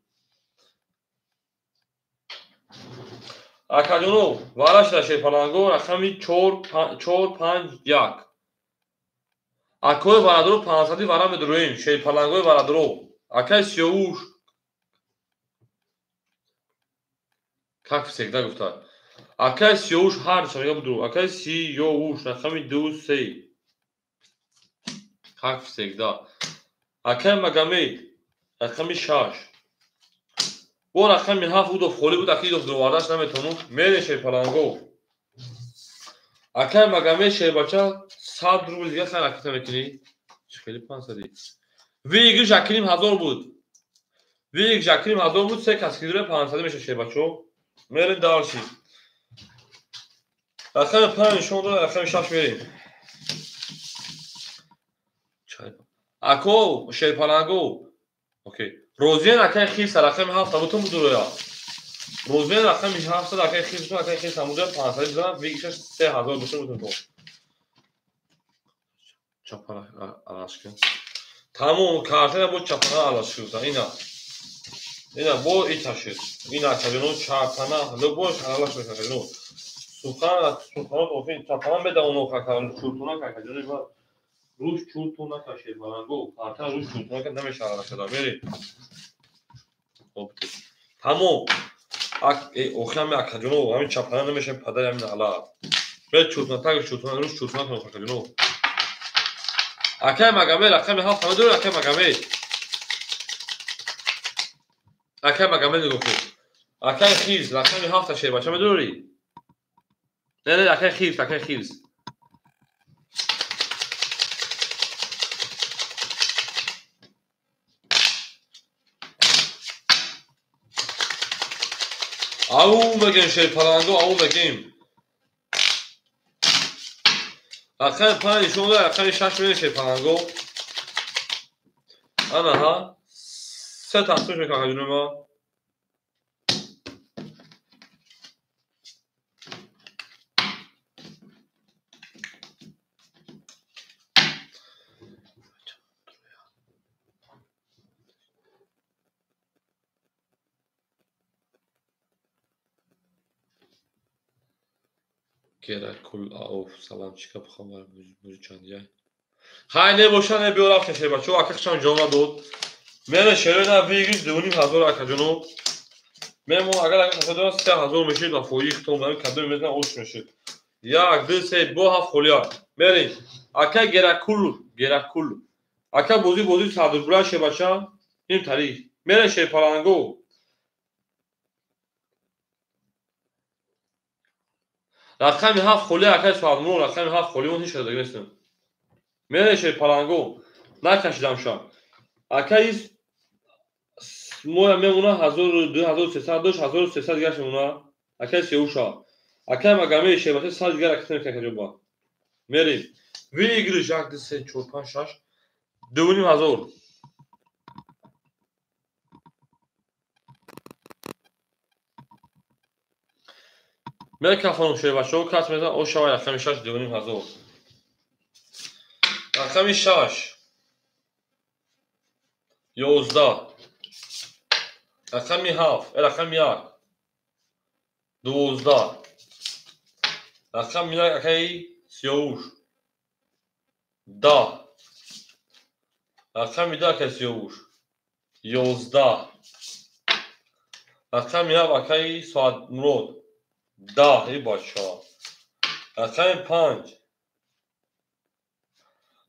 Акаҷоно вара шуда шерпаланго рақами 4 4 5 1. Акои варадро 500 вара медуроем, шерпалангои варадро. Акаи Сиёвуш как всегда гуфта. Акаи Сиёвуш ҳар шарига буду. Акаи Сиёвуш рақами 2 3. Как всегда. Акаи Магомед рақами 6. Бо рақами 7 удов холӣ буд, акаи идов дувардаш наметонум. Мере шерпаланго. Акаи Магомед шербача 100 рубл дига хай ракета мекунӣ. Чӣ хеле 500. Выигрыш акрим 1000 буд. Выигрыш акрим 1000 буд, се кас кидуре 500 меша шербачо. Мерем дальше. Рақами 5 нишон дод, рақами 6 мерем. Ако шерпаланго. Окей. Розиян акаи хирс рақами 7 табутун будуроя. Розиян рақами 7 акаи хирс, акаи хирс ҳамуда 500 бизанам, выигрыш 3000 бошад бутун то. Чапара алашкин. Тамом картана бо чапара алашкин. Ина. Ина бо иташид. Ина акаҷоно чапана, любой алаш акаҷоно. Сухан сухан офин чапана медавоно акаҷоно чуртуна акаҷоно ва руш чуртуна шерпаланго. Карта руш чуртуна намешава шада. Мерем. Хоб. Тамом. Ак охами акаҷоно ҳамин чапана намешава падари ҳамин ала. Бе чуртуна так чуртуна руш чуртуна акаҷоно. Акаи Магомед рақами 7 медорӣ акаи Магомед. Акаи Магомед нигоҳ кун. Акаи Хирс рақами 7 шербача медорӣ? Не, не, акаи Хирс, акаи Хирс. Ау мегем шерпаланго, ау мегем. Рақами 5 нишон дод, рақами 6 мерем шерпаланго. Ана ҳа. Се тақсим шуд акаҷони ма. Геракул ауф салам чика бухам муҷандия. Хай не боша не биё рафтем шербачо, ака хишам ҷон надод. Мере шерои на выигрыш 2500 акаҷоно. Мемо агар ака хаса дорад 3000 мешид ва фоиди хитом дам кадом мезна ош мешид. 1 2 3 бо 7 холия. Мерем. Ака Геракул, Геракул. Ака бозӣ бозӣ 100 рубла шербача. Ним тарих. Мере шерпаланго. Рақами 7 холӣ акаи Соатмурод, рақами 7 холӣ он ҳеч шуда нестам. Мере шерпаланго. Накашидам ша. Акаи Моя мемона 1300 дошт, 1300 дигар мемона. Акай Сиёвуша. Акай Магомед шербача 100 дигар ракета мекунад акаҷон. Мерем. Выигрыш 1 2 3 4 5 6 2500. Мекафонум шербачаҳо кас мезанад о шавай рақами 6 2500. Рақами 6 11. Рақами 7, рақами 1 12. Рақами 1 акаи Сиёвуш 10. Рақами 2 акаи Сиёвуш 11. Рақами 7 акаи Соатмурод 10. Эй бача. Рақами 5.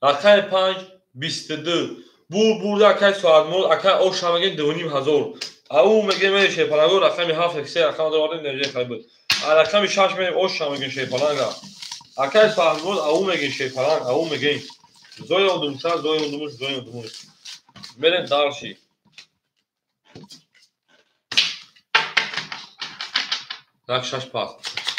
Рақами 5 22. Бур акаи Соатмурод акаи Оша мегем 2500. Ау мегем мери шерпаланго рақами 7 се рақам дорем дарҷаи хайб. Рақами 6 мегем Оша мегем шерпаланга. Акаи Соатмурод ау мегем шерпаланг, ау мегем. Зоя ондумша, зоя ондумуш, зоя ондумуш. Мерем дарши. Так 6 пас.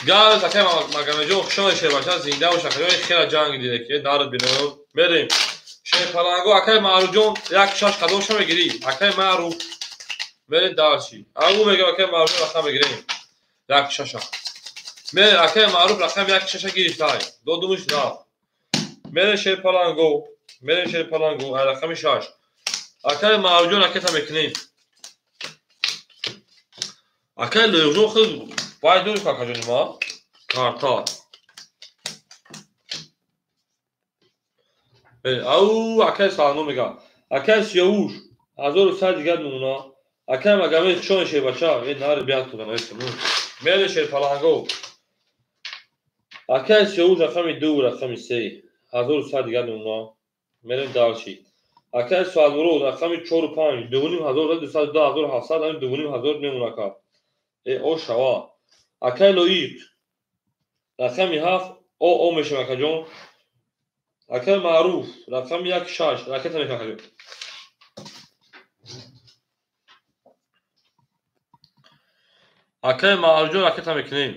Газ акаи Магомедҷон хушон шербача зинда бош акаи хела ҷанг дида ки нард бинам. Мерем. Шерпаланго акаи Маъруфҷон 1 6 қадомша мегирӣ. Акаи Маъруф. Мерем дарши. Ау мегем акаи Маъруф рақам мегирем. 1 6. Мерем акаи Маъруф рақам 1 6 гирифтай. Додумуш рафт. Мерем шерпаланго. Мерем шерпаланго рақами 6. Акаи Маъруфҷон ракета мекунем. Акаи Лӯйиқҷон худ бай дорӣ акаҷони ма? Карта. Ау акаи Сално мега. Акаи Сиёвуш 1100 дигар мемона. Акаи Магомед хушон шербача. Э нари бият кунам. Мере шерпаланго. Акаи Сиёвуш рақами 2 рақами 3 1100 дигар мемона. Мерем дарши. Акаи Соатмурод рақами 4 5 2500 202 700 2500 мемона ака. Э о шава. Акаи Лоиқ рақами 7 о мешавад акаҷон. Акаи Маъруф рақами 1 6 ракета мекунад акаҷон. Акаи Маъруфҷон ракета мекунем.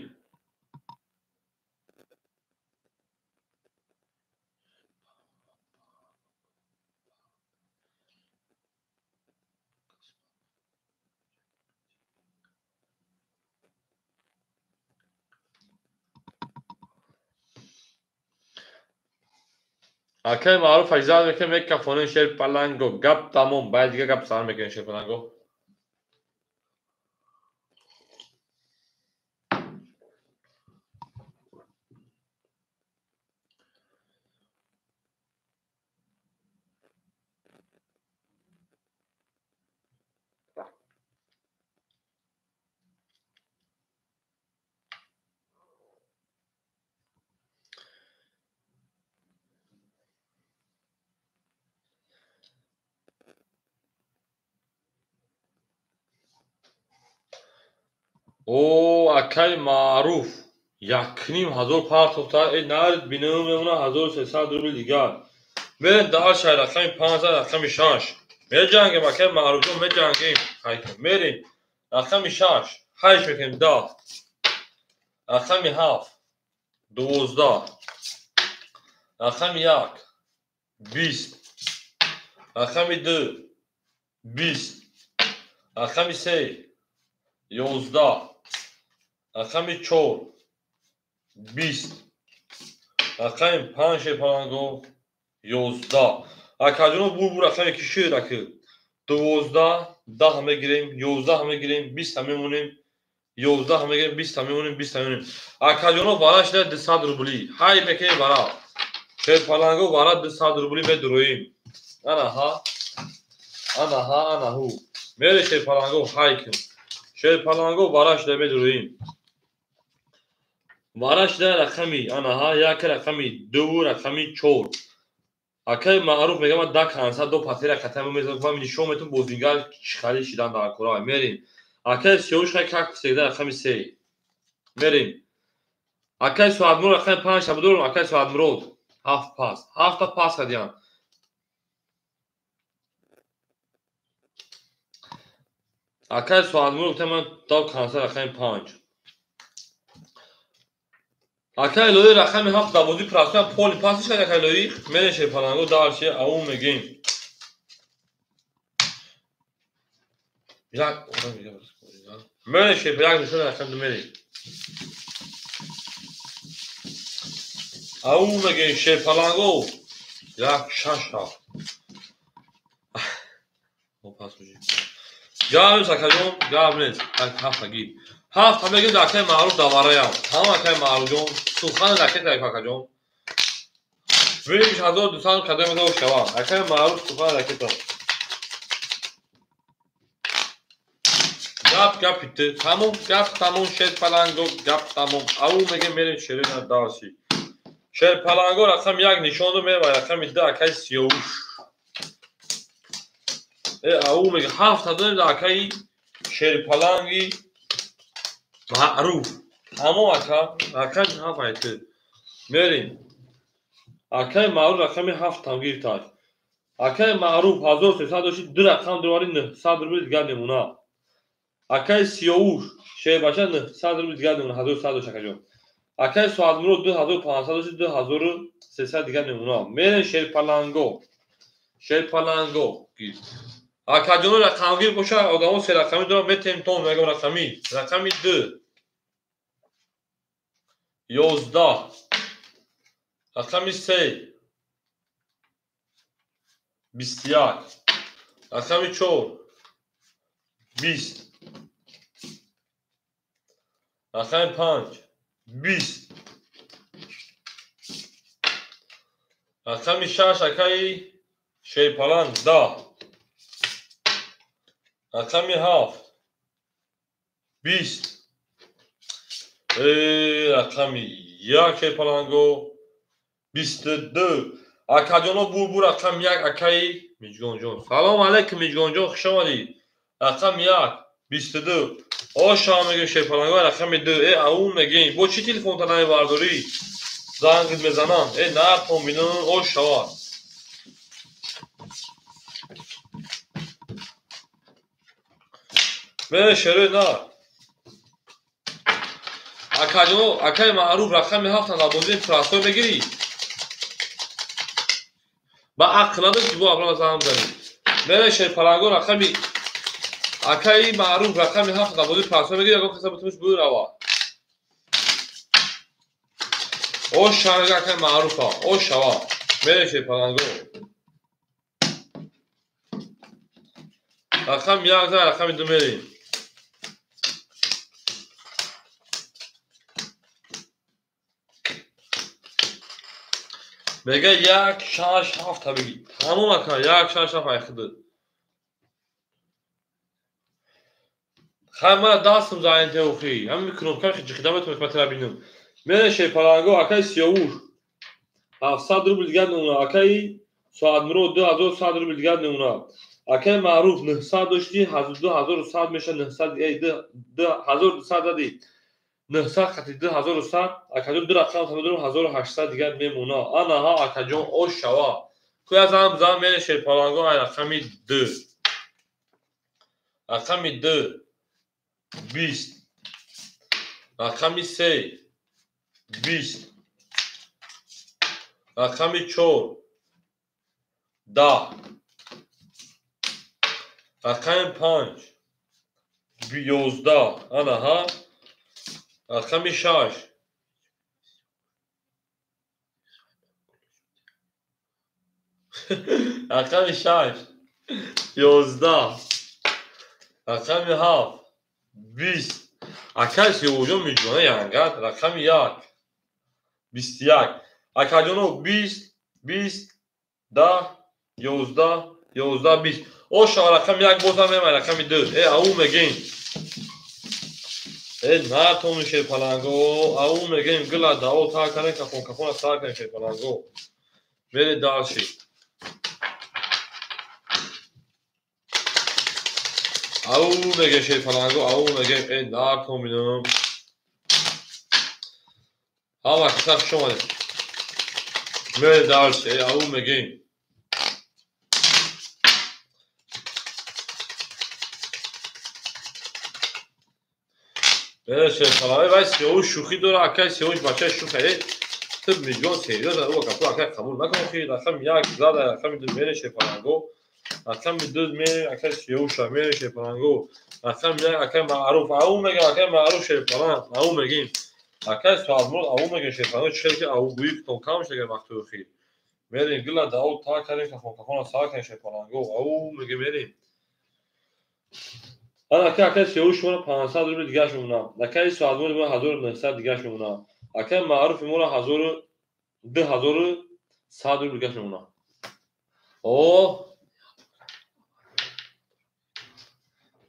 Акаи Маъруф аҷза мекунем мекафонем шерпаланго. Гап тамом. Баъд дигар гап сар мекунем шерпаланго. О акаи Маъруф 1500 партофта. Э нард бинам мемона 1300 рубл дигар. Мерем дарши рақами 5 рақами 6. Меҷангем акаи Маъруфҷон меҷангем. Хайкун мерем рақами 6 8 мекунем 10. Рақами 7 12. Рақами 1 20. Рақами 2 20. Рақами 3 11. Рақами 4 20. Рақами 5 шерпаланго 11. Акаҷоно бур рақами ки шуд аки 12 10 мегирем, 11 мегирем, 20 мемонем, 11 мегирем, 20 мемонем, 20 мемонем. Акаҷоно вара шуда 200 рубли. Ҳай мекунем вара. Шерпаланго вара 200 рубли медуроем. Ана ҳа. Ана ҳа, ана ҳу. Мере шерпаланго ҳай кун. Шерпаланго вара шуда медуроем. Вара шуда рақами ана ҳа 1 рақами 2 рақами 4. Акаи Маъруф мегам ман 10 кансад до патера катам мезанам, ман нишон метум бозингар чӣ хали шидан дар кора. Мерем. Акаи Сиёвуш хай как всегда рақами 3. Мерем. Акаи Соатмурод рақами 5 табудорам, акаи Соатмурод 7 пас. 7 та пас кардиям. Акай соатмур гуфта ман дав консер рақами 5. Акай лои рақами 7 давози прасоям поли пасиш кард акай лои мере шерпаланго дарше ау мегем. Як мере шерп як нишон рақам ду мере. Ау мегем шерпаланго 1 6 7. О пас уҷи. Гап нест акаҷон, гап нест. Так ҳафта гир. Ҳафта мегем дар акаи маъруф давараям. Тамом акаи маъруфҷон, сухани ракета акаҷон. Биниш 1200 кадом медо шава. Акаи маъруф сухани ракета. Гап гап итти. Тамом гап тамом шерпаланго гап тамом. Ау мегем мерем шерина дарси. Шерпаланго рақам 1 нишон мева рақами 2 акаи Сиёвуш. Ау мега ҳафта дорем дар акаи шерпаланги маъруф. Тамом ака, рақами 7 айти. Мерем. Акаи маъруф рақами 7 там гирифташ. Акаи маъруф 1300 дошти 2 рақам дурвари 900 рубл дигар мемона. Акаи Сиёвуш шербача 900 рубл дигар мемона, 1100 дошт акаҷон. Акаи Соатмурод 2500 дошти 2300 дигар мемона. Мерем шерпаланго. Шерпаланго гир. Акаҷоно рақамгир боша, одамо се рақамӣ дорам, метем тон мегам рақамӣ. Рақами 2 11, рақами 3 21, рақами 4 20, рақами 5 20, рақами 6 акаи шерпаланг 10, рақами 7 20, рақами 1 шерпаланго 22. Акаҷоно бурбур рақами 1 акаи Миҷгонҷон. Салом алайкум Миҷгонҷон, хуш омадӣ. Рақами 1 22. Оша мегем шерпаланго рақами 2. Ау мегем. Бо чӣ телефонта намебардорӣ? Зангит мезанам. Нартон бинам, ошава. Мере шерои нар. Акаҷоно, акаи маъруф рақами 7 дар бозии прасой мегирӣ? Ба ақл надошт ки бо абрама занг бизанӣ. Мере шерпаланго рақами акаи маъруф рақами 7 дар бозии прасой мегирӣ, ягон каса битумиш бирава. Оша мега акаи маъруфа, ошава. Мере шерпаланго. Рақами 1 зан, рақами 2 мерем. Мега 1 6 7 бигӣ. Тамом ака, 1 6 7 айхиди. Хай мана дастам за инте охи. Ҳамин кнопка ҷиқида метавонӣ ман тара бинам. Мере шерпаланго акаи Сиёвуш 700 рубл дигар мемона. Акаи Соатмурод 2100 рубл дигар мемона. Акаи маъруф 900 дошти, 2100 меша 900, 2200 дадӣ. 900 қати 2100, акаҷон 2 рақам дорам 1800 дигар мемона. Анаҳа акаҷон ош шава. Куя занг бизан мере шерпаланго ай рақами 2. Рақами 2 20, рақами 3 20, рақами 4 10, рақами 5 11, анаҳа рақами 6 рақами 6 11, рақами 7 20. Акаи Сиёвуҷон миҷгона янгат рақами 1 21. Акаҷоно 20 20 10 11 11 20. Оша рақами 1 бозам мемай рақами 2. Ау мегем. Натони шерпаланго, ау мегем гила дао та кане кафон кафона сар кане шерпаланго. Мере дальше. Ау мегем шерпаланго, ау мегем, натоминам. Ҳама киса хуш омадед. Мере дальше, ау мегем. Мере шерпаланг, вай Сиёвуш шӯхӣ дора, акай Сиёвуш бачаи шӯхе. Ту Миҷгон серьёзно, ӯ гапо акай қабул накун, хи рақами як зада, рақами ду мере шерпаланго. Рақами ду мере акай Сиёвуша, мере шерпаланго. Рақами як акай Маъруф, ау мегам акай Маъруф шерпаланг, ау мегим. Акай Соатмурод ау мегем шерпаланг, чӣ хел ки аугӯӣ кутон кам шуда вақтои охир. Мерем гила да ау та кардем, кафон кафона сар кардем шерпаланго, ау мегем мерем. Ана акай акай Сиёвуш шуморо 500 рубл дигаш мемонам. Акай Соатмурод мо 1900 дигаш мемонам. Акай Маъруфи моро 2100 рубл дигаш мемонам. О!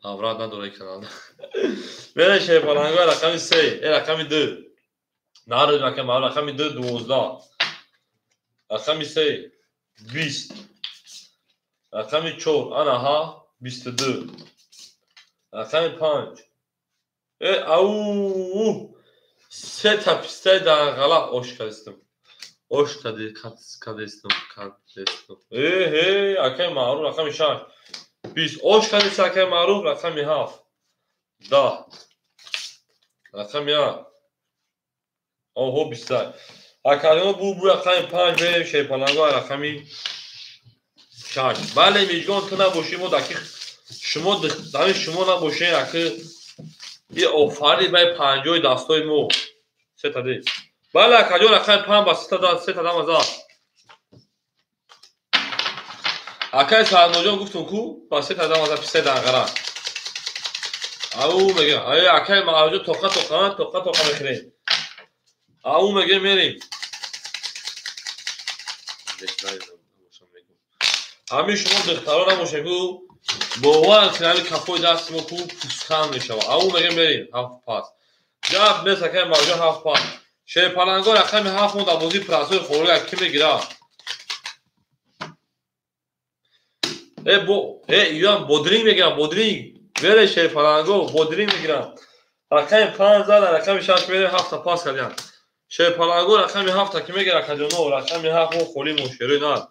Аврат надора канал. Мере шерпаланго рақами 3, рақами 2. Народ акай Маъруф рақами 2 12. Рақами 3 20. Рақами 4 ана ҳа 22. Рақами 5. Ау! Сета пистаи данғала ош кардистам. Ош кардистам, кардистам. Э, акай Маъруф рақами 6. 20. Ош кардист акай Маъруф рақами 7. 10. Рақами 1. Оҳо 20. Акарино бу рақами 5 мерем шерпаланго рақами 6. Бале Миҷгон ту набошӣ мо даки шумо дами шумо набошед аки и офари бай 50 дастои мо. Сета ди. Бале акаҷон рақами 5 ба сета дама зад. Акай Саадмоҷон гуфтум ку ба сета дама зад писаи данғара. Ау мегем. Ай акай Маъруфҷон тоқа тоқа тоқа тоқа мехӯрем. Ау мегем мерем. Ҳамин шумо духтаро набошед ку бовар кунед ҳамин кафои дасти мо ку пускан мешавад. Ау мегем мерем. 7 пас. Гап нест акай Маъруфҷон 7 пас. Шерпаланго рақами 7 мо дар бозии прасои хорога кӣ мегирад? Иёам бодринг мегирам, бодринг. Мере шерпаланго бодринг мегирам. Рақами 5 зада, рақами 6 мерем 7 пас кардям. Шерпаланго рақами 7 ки мегирад акаҷоно, рақами 7 мо холӣ мо шерои нар.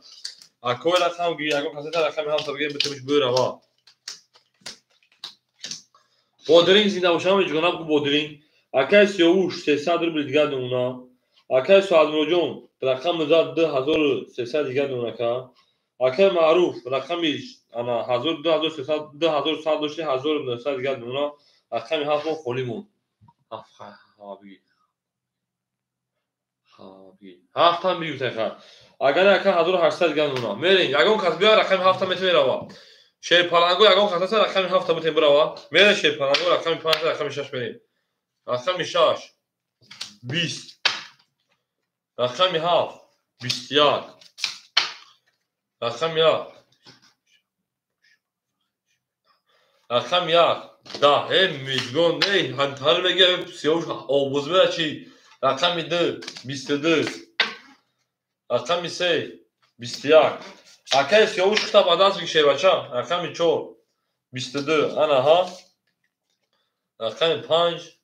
Акои рақам ги, ягон касета рақами 7 бигирем битемиш бирава. Бодринг зинда бошам, иҷгона бигӯ бодринг. Акай Сиёвуш 300 рубл дигар мемона. Акай Соатмуроҷон рақам зад 2300 дигар мемона ка. Акай Маъруф рақами ана 2300 2100 дошти 1900 дигар мемона. Рақами 7 мо холӣ монд. 7 ҳа бигӣ. Ҳа бигӣ. 7 ҳам бигӯ тайха. Агар ака 1800 дигар мемона. Мерем, ягон кас биёр рақами 7 метавон мерава. Шерпаланго ягон кас аст рақами 7 метавон бирава. Мерем шерпаланго рақами 5 рақами 6 мерем. Рақами 6 20. Рақами 7 21. Рақами 1. Рақами 1 10. Эй Миҷгон, эй ҳантар мега Сиёвуш обоз мера чӣ? Рақами 2 22. Рақами 3 21. Акай Сиёвуш хита ба даст бикшей бача. Рақами 4 22. Ана ҳа. Рақами 5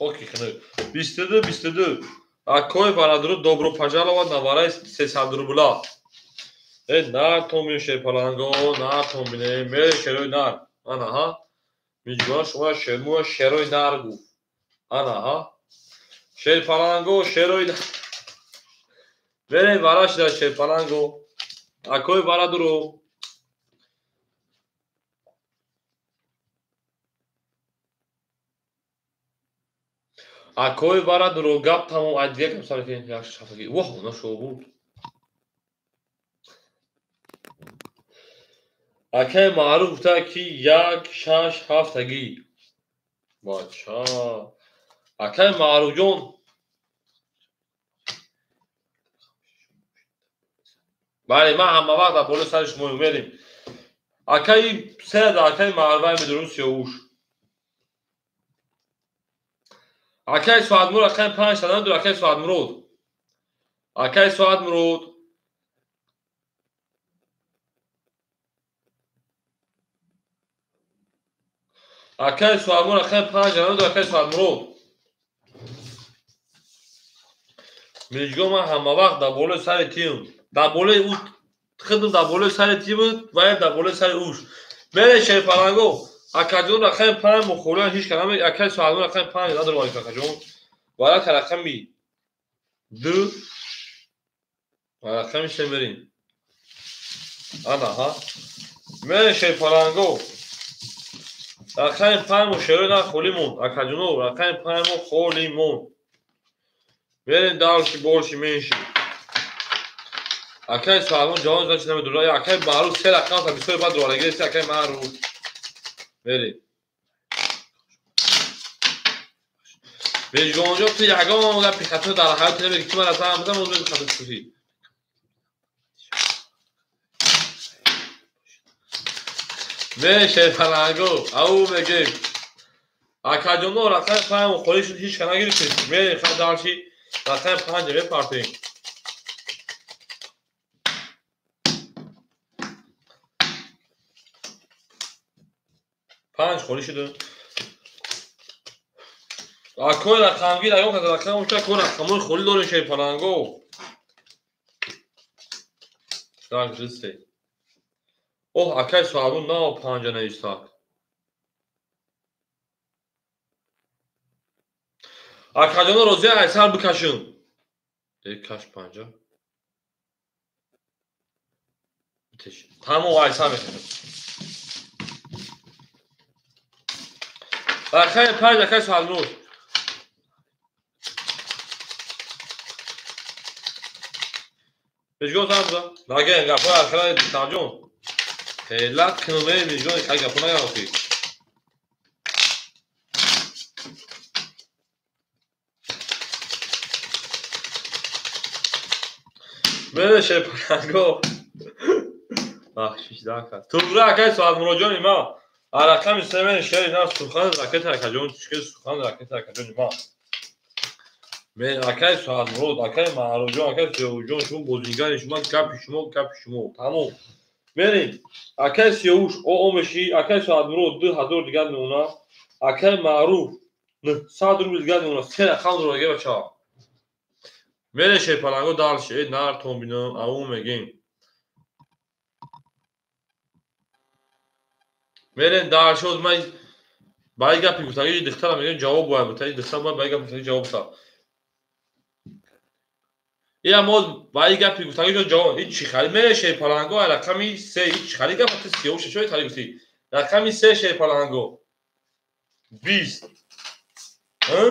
хоки хунук. 22 22. Акои барадару добро пожаловать на вараи 300 рубла. Э нар тон бинем шерпаланго, нар тон бинем. Мере шерои нар. Ана ҳа. Миҷгон шумо шермуя шерои нар гуфт. Ана ҳа. Шерпаланго шерои мерем вара шида шерпаланго. Акои барадару Акои барадару гап тамом ай дигар кам сар кунем як шафаги. Воҳ, она шо буд. Акай Маъруф гуфта ки 1 6 7 таги. Бача. Акай Маъруфҷон бале, ман ҳама вақт дар болои сари шумо мерем. Акаи се да акаи Маъруф медурум Сиёвуш. Акай Соатмурод рақами 5 надор акай Соатмурод. Акай Соатмурод. Акай Соатмурод рақами 5 надор акай Соатмурод. Миҷгон ман ҳама вақт дар болои сари тим, дар болои ӯ хидм дар болои сари тим ва дар болои сари ӯш. Мере шерпаланго Акаҷон рақами панҷ мухолиан ҳеҷ каламе. Акаи Соҳатмурод рақами панҷ надорам, акаҷон. Варака рақами ду ва рақами се мерем. Ана ҳа. Мерем шерпаланго. Рақами панҷ мо шерои на холӣ монд. Акаҷоно рақами панҷ мо холӣ монд. Мерем дальше больше меньше. Акаи Соҳатмурод ҷавон зан чи намедонад. Акаи Маъруф се рақам та бисёр бад дорад. Акаи Маъруф. Мерем. Мижгонҷо ту ягон гапи хато дар ҳаёт намегӣ, ки ман аз ҳам бизанам, оз мегӯ хато шудӣ. Шерпаланго, ау мегем. Акаҷоно рақами панҷ холӣ шуд, ҳеҷ ка нагирифтем. Мерем ха дальше рақами панҷ мепартем. Панҷ холӣ шуд. Акои рақамгир ягон кас рақам уша ко рақамои холӣ дорем шерпаланго. Так, се. Оҳ, акаи Соҳатмурод нав панҷа навистак. Акаҷоно розия айсар бикашем. Э, каш панҷа. Битеш. Тамом айсар мекашем. Рақами панҷ акаи Соҳатмурод. Мижгон занг бизан. Наген гапҳои ахира духтарҷон. Хелат кунуме мижгон хай гапҳо наган охи. Мере шерпаланго. Бахшиш дака. Туғра акаи Соҳатмуродҷони ма. Рақами се мере шери на сухан ракета акаҷон, чике сухан ракета акаҷони ма. Мен акаи Соҳатмурод, акаи Маъруфҷон, акаи Сиёвуҷон, шумо бозигари шумо, гапи шумо, гапи шумо. Тамом. Мерем. Акаи Сиёвуш о меши, акаи Соҳатмурод 2000 дигар мемонад, акаи Маъруф 900 рубл дигар мемонад. Се рақам дорад бача. Мере шерпаланго дальше, э нартон бинам, ау мегем. Мерем дальше, оз ман ба ин гапи гуфтагии духтара мегем ҷавоб бояд бутаи духтар бояд ба ин гапи гуфтагӣ ҷавоб бутад. Ира мо ба ин гапи гуфтагӣ ҷавоб ҳеҷ чӣ хари мере шерпаланго рақами се ҳеҷ чӣ хари гап ту сиёвуш чой хари гуфтӣ. Рақами се шерпаланго 20. Ҳа?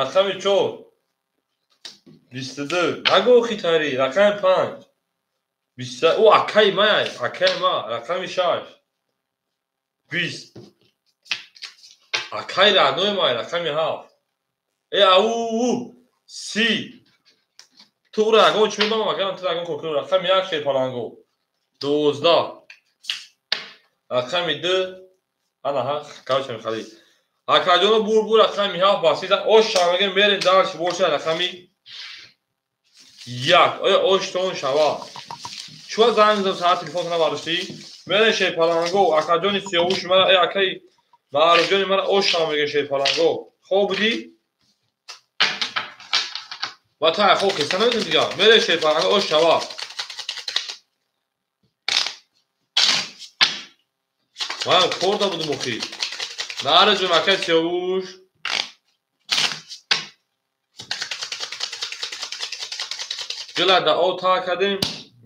Рақами 4 22. Нагӯ хитари рақами 5 20. О акаи ма, акаи ма рақами 6 20. Акаи родной ма рақами 7. Э ау 30. Ту ура ягон чӣ мебарам, агарам ту ягон кор кунам. Рақами 1 шерпаланго 12. Рақами 2 ана ҳа, короче мехали. Акаҷоно бур бур рақами 7 басида ош шаваге мерем дальше боша рақами 1. Оя оштон шава. Чуа занг зад саат телефон набардоштӣ? Мерем шерпаланго, акаҷони Сиёвуш мара, э акаи Маъруфҷони мара ош шава меге шерпаланго. Хоб будӣ? Ва та хоб киста намедонӣ дигар. Мерем шерпаланго ош шава. Ман корда будум охи. Нараҷум акаи Сиёвуш. Дила да о та кардем,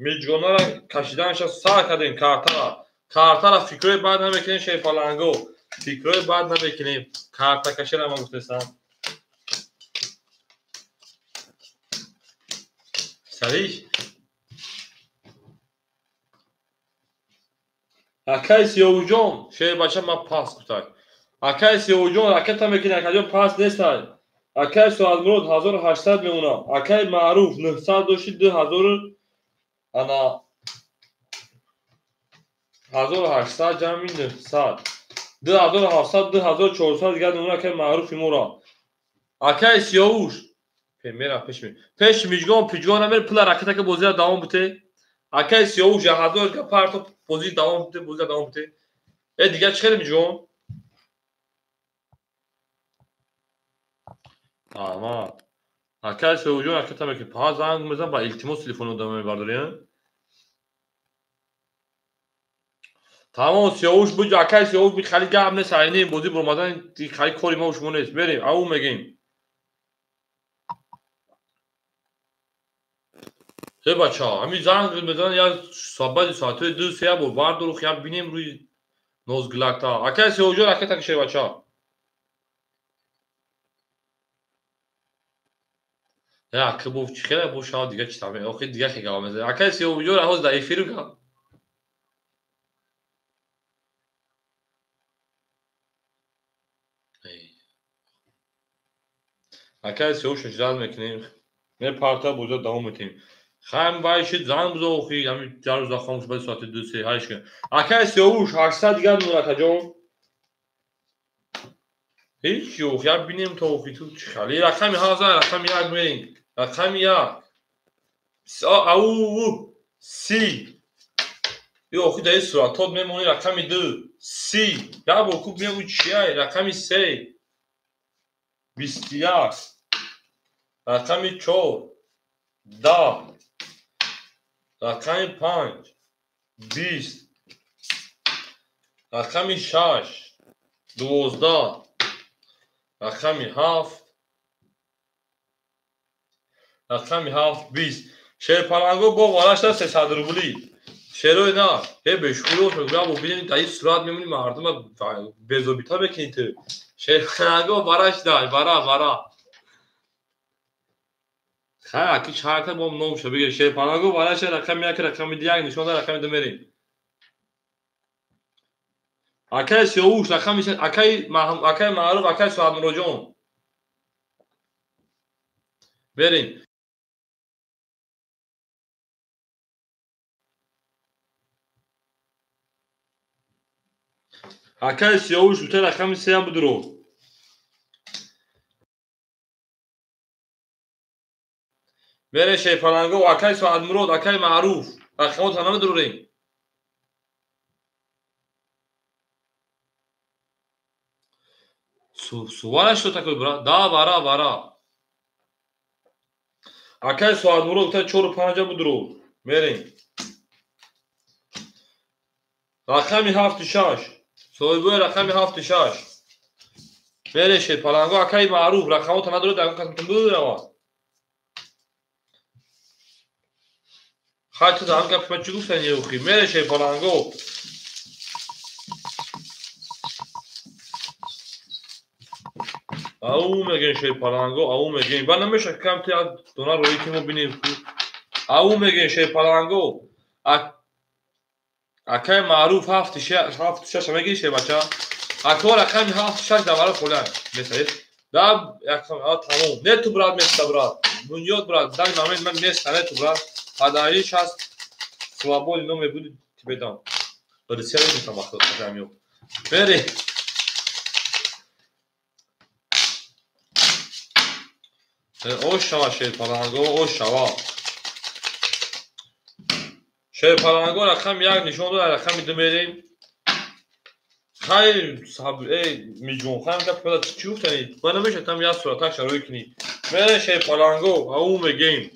миҷгонара кашиданша сар кардем картара. Картара фикрҳои бад намекунем шерпаланго. Фикрҳои бад намекунем. Карта кашира ман гуфтесам. Сариш. Акаи Сиёвуҷон, шербача ман пас гуфтак. Акаи Сиёвуҷон ракета мекунӣ, акаҷон пас нестай. Акаи Соҳатмурод 1800 мемонад. Акаи Маъруф 900 дошти 2000 ана 1800 ҷамъи 900. 2700 2400 дигар мемонад акаи Маъруфи моро. Акаи Сиёвуш мера пеш ми. Пеш миҷгон пиҷгон намер пула ракета ки бозира давом бите. Акаи Сиёвуш 1000 га парто бозӣ давом бите, бозира давом бите. Э дигар чӣ хеле миҷгон? Аҳмад. Акаи Сиёвуҷон ракета мекунӣ. Па занг мезанам ба илтимос телефон одам мебардорӣ, а? Тамом Сиёвуш буд, акай Сиёвуш буд, хали гап нест, айни бозӣ буромадан хали кори мо шумо нест. Мерем, ау мегем. Э бача, ҳамин занг мезанад як баъди соатҳои ду се як бор бардору як бинем рӯи нозгилакта. Акай Сиёвушҷон, акай таки шербача. Ака бо чӣ хеле бо шава дига чӣ таме, охи дига хе гап мезанад. Акай Сиёвушҷон, ҳозир дар эфир гап. Акай Сиёвуш ждать мекунем. Мепарта боза давом метем. Хайм вай шид занг бизо охи, ҳамин ҷарӯз хомӯш баъди соати ду се ҳайш кун. Акай Сиёвуш 800 дигар мемонад акаҷон. Ҳеҷ охи, як бинем то охи ту чӣ хали. Рақами ҳафт, рақами як мерем. Рақами як. Ау, си. Ё охи дар ин суратҳот мемонӣ рақами ду. Си. Як бор куб бинем ӯ чия? Рақами се. 21. Рақами чор. 10. Рақами панҷ. 20. Рақами шаш. 12. Рақами ҳафт. Рақами ҳафт 20. Шерпаланго бо варашта 300 рублӣ. Шерои на, э бешхӯрӣ мегӯям, бинем дар ин сурат мемонӣ мардума безобита мекунӣ ту. Шерпаланго варашта, вара, вара. Хай, аки чарта бо номша бигир. Шерпаланго варашта рақами як, рақами як нишон дар рақами ду мерем. Акай Сиёвуш, рақами акай акай Маъруф, акай Соатмуроҷон. Берем. Акай Сиёвуш, ута рақами сеям будро. Бере Шерпаланго, акай Соатмурод, акай Маъруф. Рақамотро намедурем. Сувара что такое, брат? Да, вара, вара. Акай Соатмурод, ута чору панҷа будро. Мерем. Рақами ҳафту шаш. Соҳибои рақами ҳафту шаш. Бере Шерпаланго, акай Маъруф, рақамотро надоред, ягон кас метавон биравад. Хай ту дар ҳам гапи ман чӣ гуфтани охи? Мере Шерпаланго. Ау мегем Шерпаланго, ау мегем. Ба намеша кам ту як дона роӣ ки мо бинем. Ау мегем Шерпаланго. Акай Маъруф ҳафту шаш мегири шербача? Ако рақами ҳафту шаш дар вара хола. Месаед? Да, тамом. Не ту брат места брат. Бунёд брат, дар момент ман места не ту брат. Падари шаст свободи номе буди тебе дам. Русия метам вақт қадамё. Бери. Ош шава Шерпаланго, ош шава. Шерпаланго рақами як нишон дод, рақами ду мерем. Хай, эй, миҷон, хай гап када чӣ гуфтани? Ман намешавам як суратак шароӣ кунӣ. Мерем Шерпаланго, ау мегем.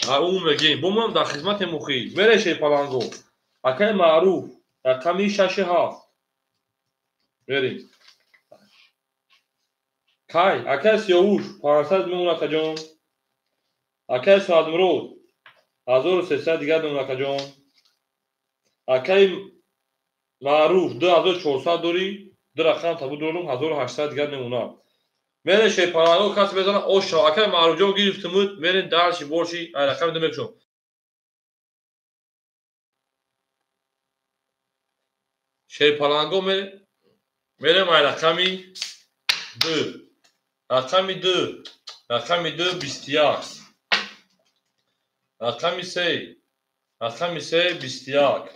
Ау мегем. Бо ман дар хизмати мухи. Мерем Шерпаланго. Акай Маъруф, рақами шаши ҳафт. Мерем. Кай, акай Сиёвуш, 500 мемонад акаҷон. Акай Соатмурод, 1300 дигар мемонад акаҷон. Акай Маъруф, 2400 дорӣ, ду рақам табу дорум, 1800 дигар мемонад. Мерем Шерпаланго, касе мезанад ош шава. Акай Маъруфҷон гирифтимуд, мерем дарши борши, ай рақами ду мекушом. Шерпаланго мерем ай рақами ду. Рақами ду, рақами ду 21. Рақами се, рақами се 21.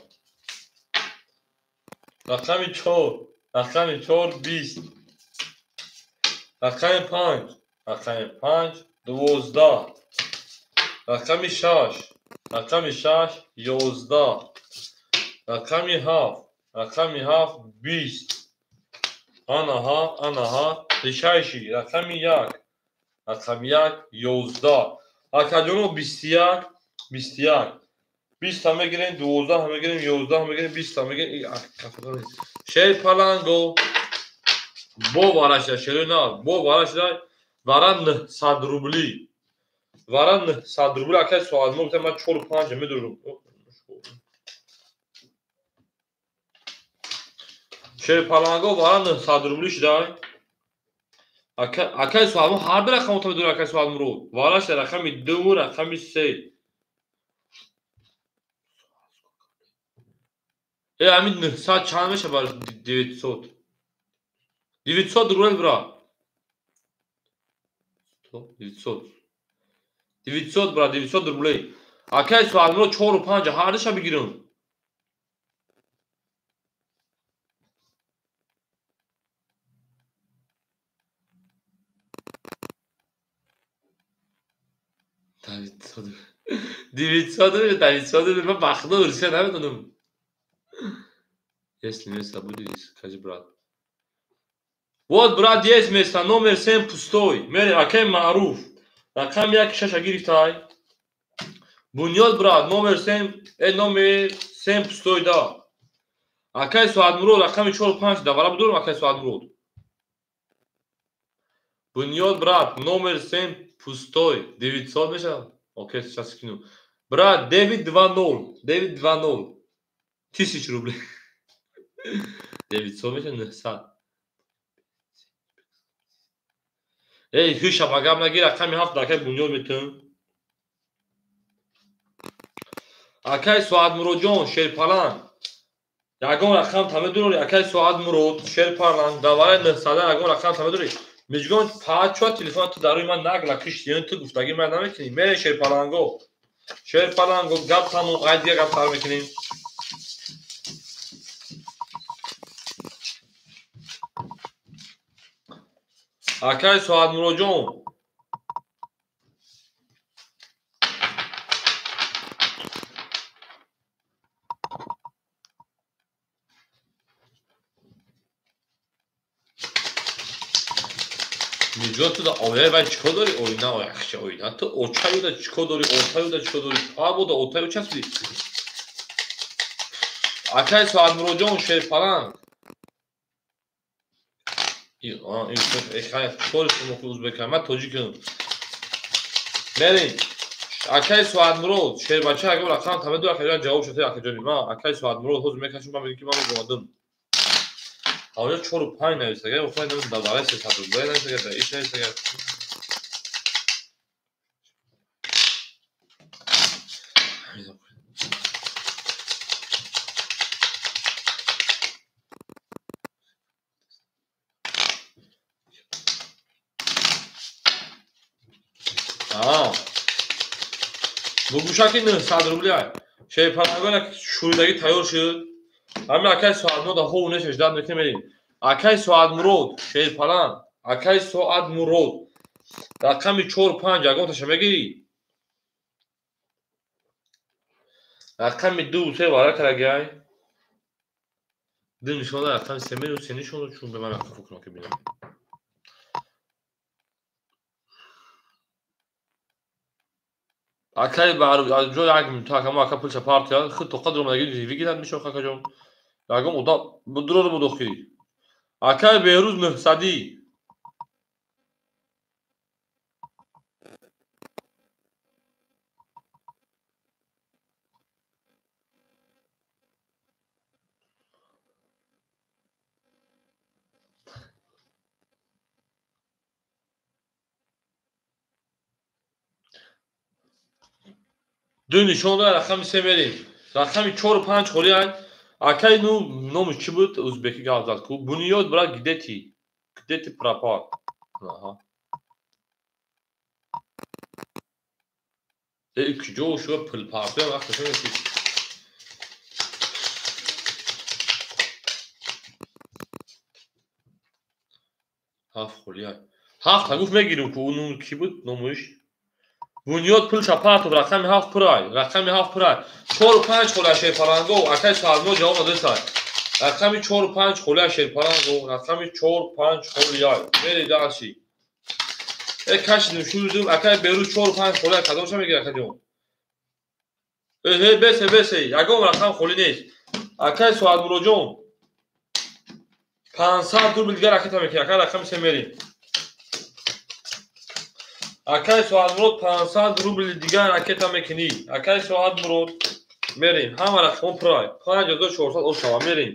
Рақами чор, рақами чор 20. Рақами панҷ, рақами панҷ 12. Рақами шаш, рақами шаш 11. Рақами ҳафт, рақами ҳафт 20. Анаҳа, анаҳа, решайши, рақами як, рақами як 11. Акаҷоно 21, 21. 20 мегирем, 12 мегирем, 11 мегирем, 20 мегирем. Шерпаланго бо вара шуда, шерои на, бо вара шуда, вара 900 рубли. Вара 900 рубли, акай соатмо гуфтам ман 4-5 медурам. Шерпаланго вара 900 рубли шуда. Акай соатмо ҳар ду рақам то медурам, акай соатмуро. Вара шуда рақами 2 рақами 3. Ҳамин 900 чанд мешавад барои 900? 900 рубл бра. 900. 900 бра, 900 рублей. Акай соатмуро 4-5 ҳар душа бигирам. 900 900 ман бахто русия намедонам. Если место будет, скажи, брат. Вот, брат, есть место, номер 7 пустой. Мери, акай Маъруф. Рақам 1-6 гирифтай. Бунёд, брат, номер 7, номер 7 пустой, да. Акай Соатмурод, рақами 4-5, да, вара будурам, акай Соатмурод. Бунёд, брат, номер 7 пустой. 900 мешавад? Окей, сейчас скину. Брат, 920, 920. Тысяч рублей. 900 мешавад, 900. Эй, ҳуша ба гап нагир, рақами 7 акай Бунёд метавон. Акай Соатмуродҷон, Шерпаланг. Ягон рақам та медурӣ, акай Соатмурод, Шерпаланг, давараи 900 ягон рақам та медурӣ. Мижгон паачо телефон ту дар рӯи ман нагла кишти, ту гуфтагӣ ман намекунӣ. Мере Шерпаланго. Шерпаланго гап тамом, ай дигар гап сар мекунем. Акай Соатмуродҷон, мижгон ту да ояи вай чӣ кор дорӣ? Оина, ояхча оина. Ту очаюда чӣ кор дорӣ? Отаюда чӣ кор дорӣ? Абода отаю часпидӣ? Акай Соатмуродҷон, Шерпаланг. Узбекам, ман тоҷикам. Мерем. Акай Соатмурод, шербача агар рақам та меду, акаҷон ҷавоб шуда, акаҷони ман. Акай Соатмурод ҳозир мекашам, ман мегӯям ки ман омадам. Ҳавоҷа 4-5 нависага, охир намедонам дар барои 300 рубл нависага, дар иш нависага. Бугӯшаки 900 рубли ай. Шерпалангон як шӯридагӣ тайёр шуд. Ҳамин акай Соатмурод ҳо унеш ждат мекунем, мерем. Акай Соатмурод, Шерпаланг, акай Соатмурод. Рақами 4-5 ягонташа мегирӣ? Рақами 2-3 вара карагай. 2 нишон дод, рақами 3 меру, 3 нишон дод, чун ба ман рақам фикр ки бинам. Акай Маъруф, ҷо як минута, ака мо ака пулша партия, худ тоқа дуромадаги вигирад мешон акаҷон. Ягон одам дуроро будохӣ. Акай Беҳрӯз 900. 2 нишон дод, рақами 3 мерем. Рақами 4-5 холӣ ай. Акай ну номаш чӣ буд? Узбекӣ гап зад ку. Бунёд, брат, где ты? Где ты пропал? Аҳа. Куҷо шуд пулпартоям вақт шуд. Ҳафт холӣ ай. Ҳафт гуфт мегирем ку, ну кӣ буд номаш? Бунёд пулша партов, рақами 7 пурай, рақами 7 пурай. 4-5 холия Шерпаланго, акай Соатмурод ҷавоб надост. Рақами 4-5 холия Шерпаланго, рақами 4-5 холия. Мери даши. Кашидим, шуридим, акай Берӯз 4-5 холия кадомша мегирад акаҷон? Бесе, бесе, ягон рақам холӣ нест. Акай Соатмуроҷон, 500 рубл дигар ракета мекунӣ. Акай рақами се мерем. Акай Соатмурод 500 рубл дигар ракета мекунӣ. Акай Соатмурод мерем. Ҳама рақамон пурай. 5400 ошава мерем.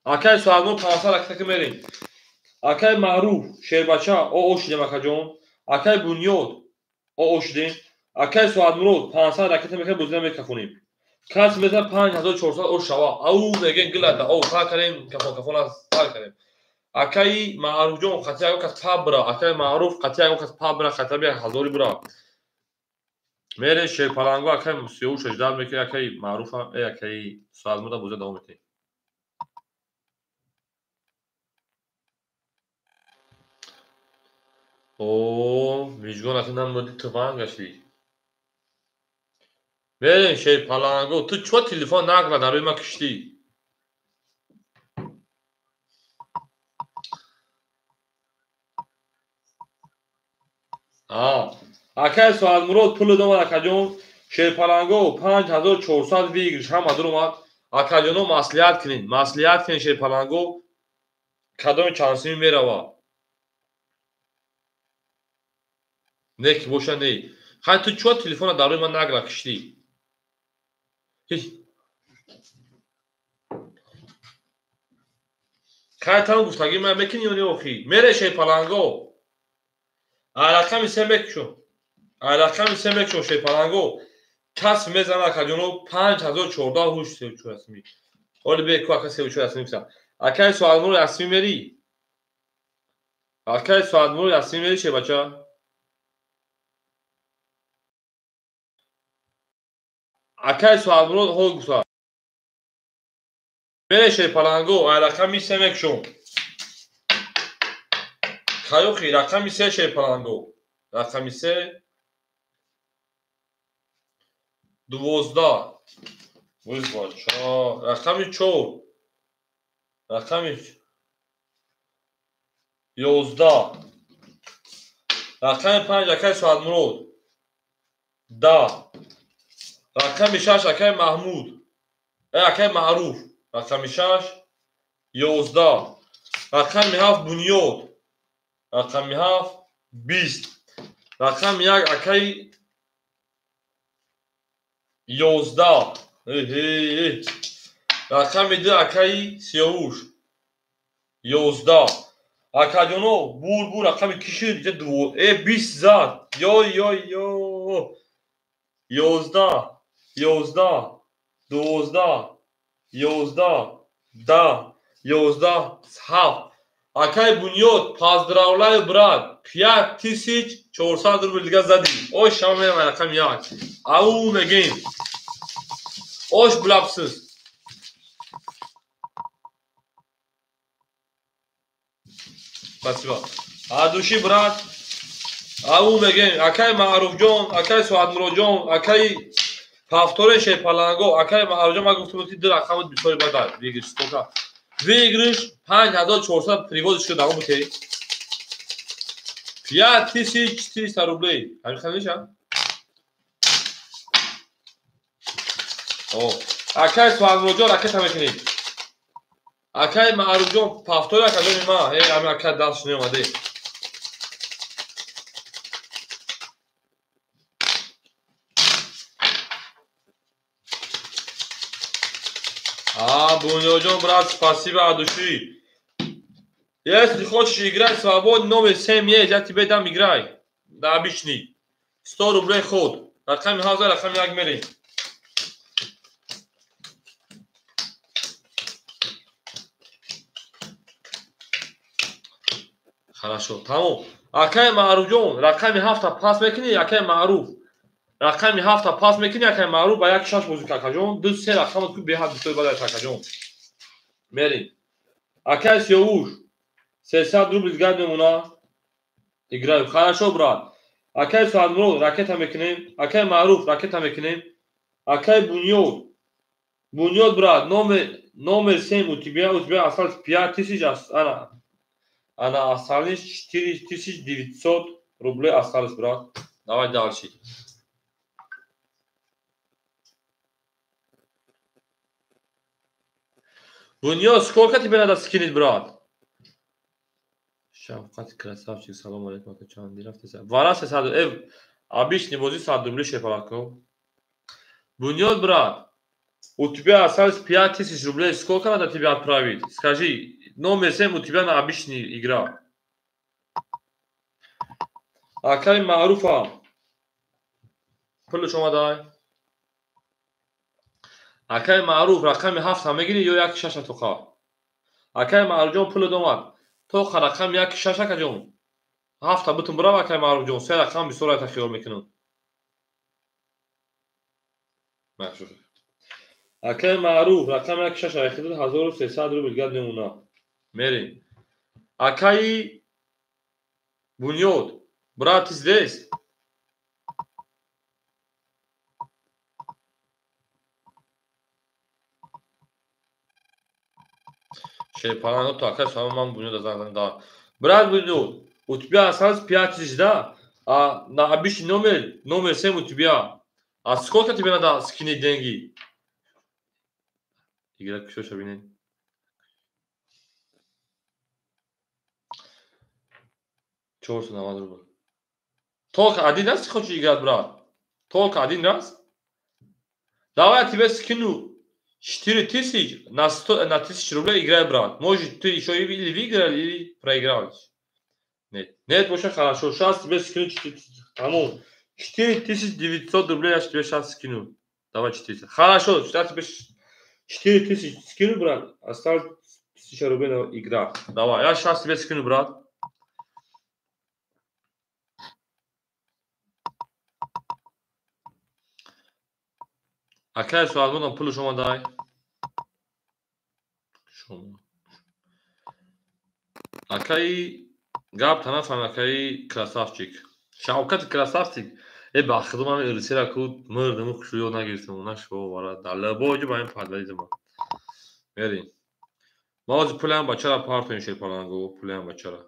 Акай Соатмурод 500 ракета ки мерем. Акай Маъруф Шербача о шудем акаҷон. Акай Бунёд о шудем. Акай Соатмурод 500 ракета мекунем, бозина мекафонем. Кас мезан 5400 о шава. Ау мегем гилада. О сар кардем, кафон кафон сар кардем. Акаи Маъруфҷон қатъи ягон кас па бира. Акаи Маъруф қатъи ягон кас па бира, хатаби 1000 бира. Мерем Шерпаланго, акаи Сиёвуш ждал мекунем, акаи Маъруфа, акаи Соатмурод бозия давом метиҳем. О, мижгон аки намоди туфанг гашти. Мерем Шерпаланго, ту чо телефон накра дар рӯи ма киштӣ? Акай Соатмурод пул домад акаҷон. Шерпаланго 5400 выигрыш ҳама дуромад. Акаҷоно маслиҳат кунед, маслиҳат кунед Шерпаланго кадоми чанд сими мерава. Не ки боша не. Хай ту чо телефона дар рӯи ман награ киштӣ? Хай там гуфтагӣ ман мекунӣ ё не охӣ? Мере Шерпаланго. Рақами се мекушо. Рақами се мекушо Шерпаланго. Кас мезана акаҷоно 5014 ҳуш сечор асми. Оли бе ку ака сечор асми гуфта. Акай Соатмурод асми мери? Акай Соатмурод асми мери шербача? Акай Соатмурод ҳо гуфта. Мере Шерпаланго, рақами се мекушо. Каёхи рақами се Шерпаланго. Рақами се 12. Вуй бача. Рақами 4. Рақами 11. Рақами 5 акай Соатмурод. 10. Рақами 6 акай Маҳмуд. Акай Маъруф. Рақами 6 11. Рақами 7 Бунёд. Рақами 7 20. Рақами 1 акай 11. Рақами 2 акаи Сиёвуш 11. Акаҷоно бур бур рақами кишид иҷа 20 зад. Ёй ёй ё. 11 11 12 11 10 11 7. Акай Бунёд, поздравляю, брат. 5400 рубл дига задӣ. Ош шава мерам рақами 1. Ау мегем. Ош булабсиз. Спасибо. От души, брат. Ау мегем. Акай Маъруфҷон, акай Соатмуроджон, акай Повторе Шерпаланго, акай Маъруфҷон, ман гуфтам ки ду рақамот бисёри бадар. Выигрыш сколько? Выигрыш 5400 приводишь давом бутей. 5400 рублей. Ҳамин хел меша? О, акай Соатмуроджон ракета мекунем. Акай Маъруфҷон повторе акаҷони ма. Эй, ҳамин акай дастш неомаде. А, Бунёджон, брат, спасибо от души. Если хочешь играть свободно, номер 7 есть, я тебе дам играй. Да, обычный. 100 рублей ход. Рақами 1000, рақами 1 мерем. Хорошо, тамом. Акай Маъруфҷон, рақами 7 пас мекунӣ, акай Маъруф. Рақами 7 пас мекунӣ, акай Маъруф ба 1-6 бозӣ какаҷон. 2-3 рақамот ку беҳад бисёр бадай какаҷон. Мерем. Акай Сиёвуш, 300 рубл дигар мемона. Играю. Хорошо, брат. Акай Соатмурод ракета мекунем. Акай Маъруф ракета мекунем. Акай Бунёд. Бунёд, брат, номер 7 у тебя осталось 5000, она осталось 4900 рублей осталось, брат. Давай дальше. Бунёд, сколько тебе надо скинуть, брат? Шавқат красавчик, салом алейкум, ака, чанди рафтеса? Вара 300, обычный бозӣ 100 рубли, шерпаланго. Бунёд, брат, у тебя осталось 5000 рублей, сколько надо тебе отправить? Скажи, номер 7 у тебя на обычный игра. Акай Маъруфа, пулш омадай. Акай Маъруф, рақами 7 мегирӣ ё 1 6 тоқа? Акай Маъруфҷон, пулат омад. Тоқа рақами 1 6, акаҷон. 7 бутун бирав, акай Маъруфҷон, се рақам бисёр айта хиёл мекунам. Акай Маъруф, рақами 1 6 айхидат 1300 рубл гап мемона. Мерем. Акаи Бунёд, брат, ты здесь? Шерпаланг, то акай сама ман Бунёда занг да. Брат Бунёд, у тебя осталось 5000, да? А на обычный номер, номер 7 у тебя. А сколько тебе надо скинуть деньги? Игра кушоша бинед. 490 рубл. Только один раз ты хочешь играть, брат? Только один раз? Давай я тебе скину 4000 на 100, на 1000 рублей играй, брат. Может, ты еще или выиграл, или проиграл. Нет, нет, больше хорошо. Сейчас тебе скину 4000. Тамом. 4900 рублей я тебе сейчас скину. Давай 400. Хорошо, сейчас тебе 4000 скину, брат. Осталось 1000 рублей на игра. Давай, я сейчас тебе скину, брат. Акай суалмонам пули шумо дай. Шумо. Акаи гап танафам, акаи красавчик. Шавкат красавчик. Ба худо ман ирсира ку мурдам хушу ёд нагирифтам, нашо вара дар лабоҷи ба ин падвалидам. Мерим. Ма ҳозир пулам бачара партоем, шерпаланго, пулам бачара.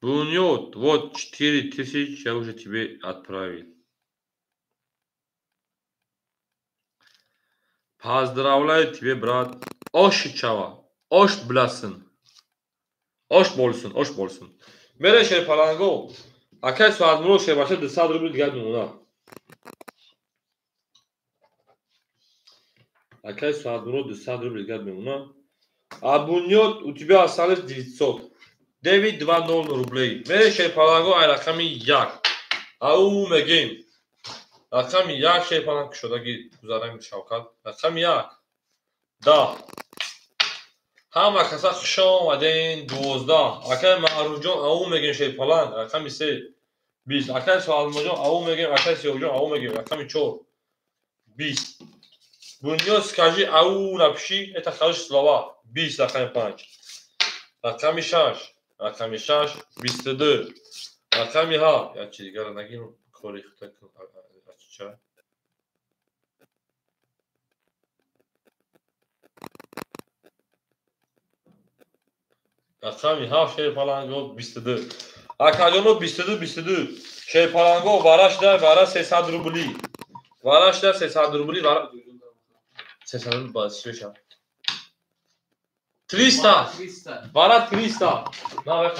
Бунёд, вот 4000 я уже тебе отправил. Поздравляю тебе, брат. Ош чава, ош бласын. Ош болсын, ош болсын. Мере шерпаланго. Акай суадмуро шербаша 200 рубл дигар мемона. Акай суадмуро 200 рубл дигар мемона. А Бунёд, у тебя осталось 900. 920 рублей. Мере шерпаланго ай рақами 1. Ау мегем. Рақами 1 шерпаланг кушодаги гузарам Шавкат. Рақами 1. Да. Ҳама каса хуш омаден. 12. Акай Маъруфҷон ау мегем шерпаланг. Рақами 3. 20. Акай Суалмоҷон ау мегем. Акай Сиёбҷон ау мегем. Рақами 4. 20. Бунёд, скажи ау напиши. Это хорошие слова. 20 рақами 5. Рақами 6. Рақами 6, 22. Рақами 7. Я чи дигара нагирам, кори хута ачча. Рақами 7 шерпаланго 22. Акаҷоно 22 22. Шерпаланго варашда вара 300 рубли. Варашда 300 рубли вара 300 рубли баз шеша. 300. Вара 300. На вай.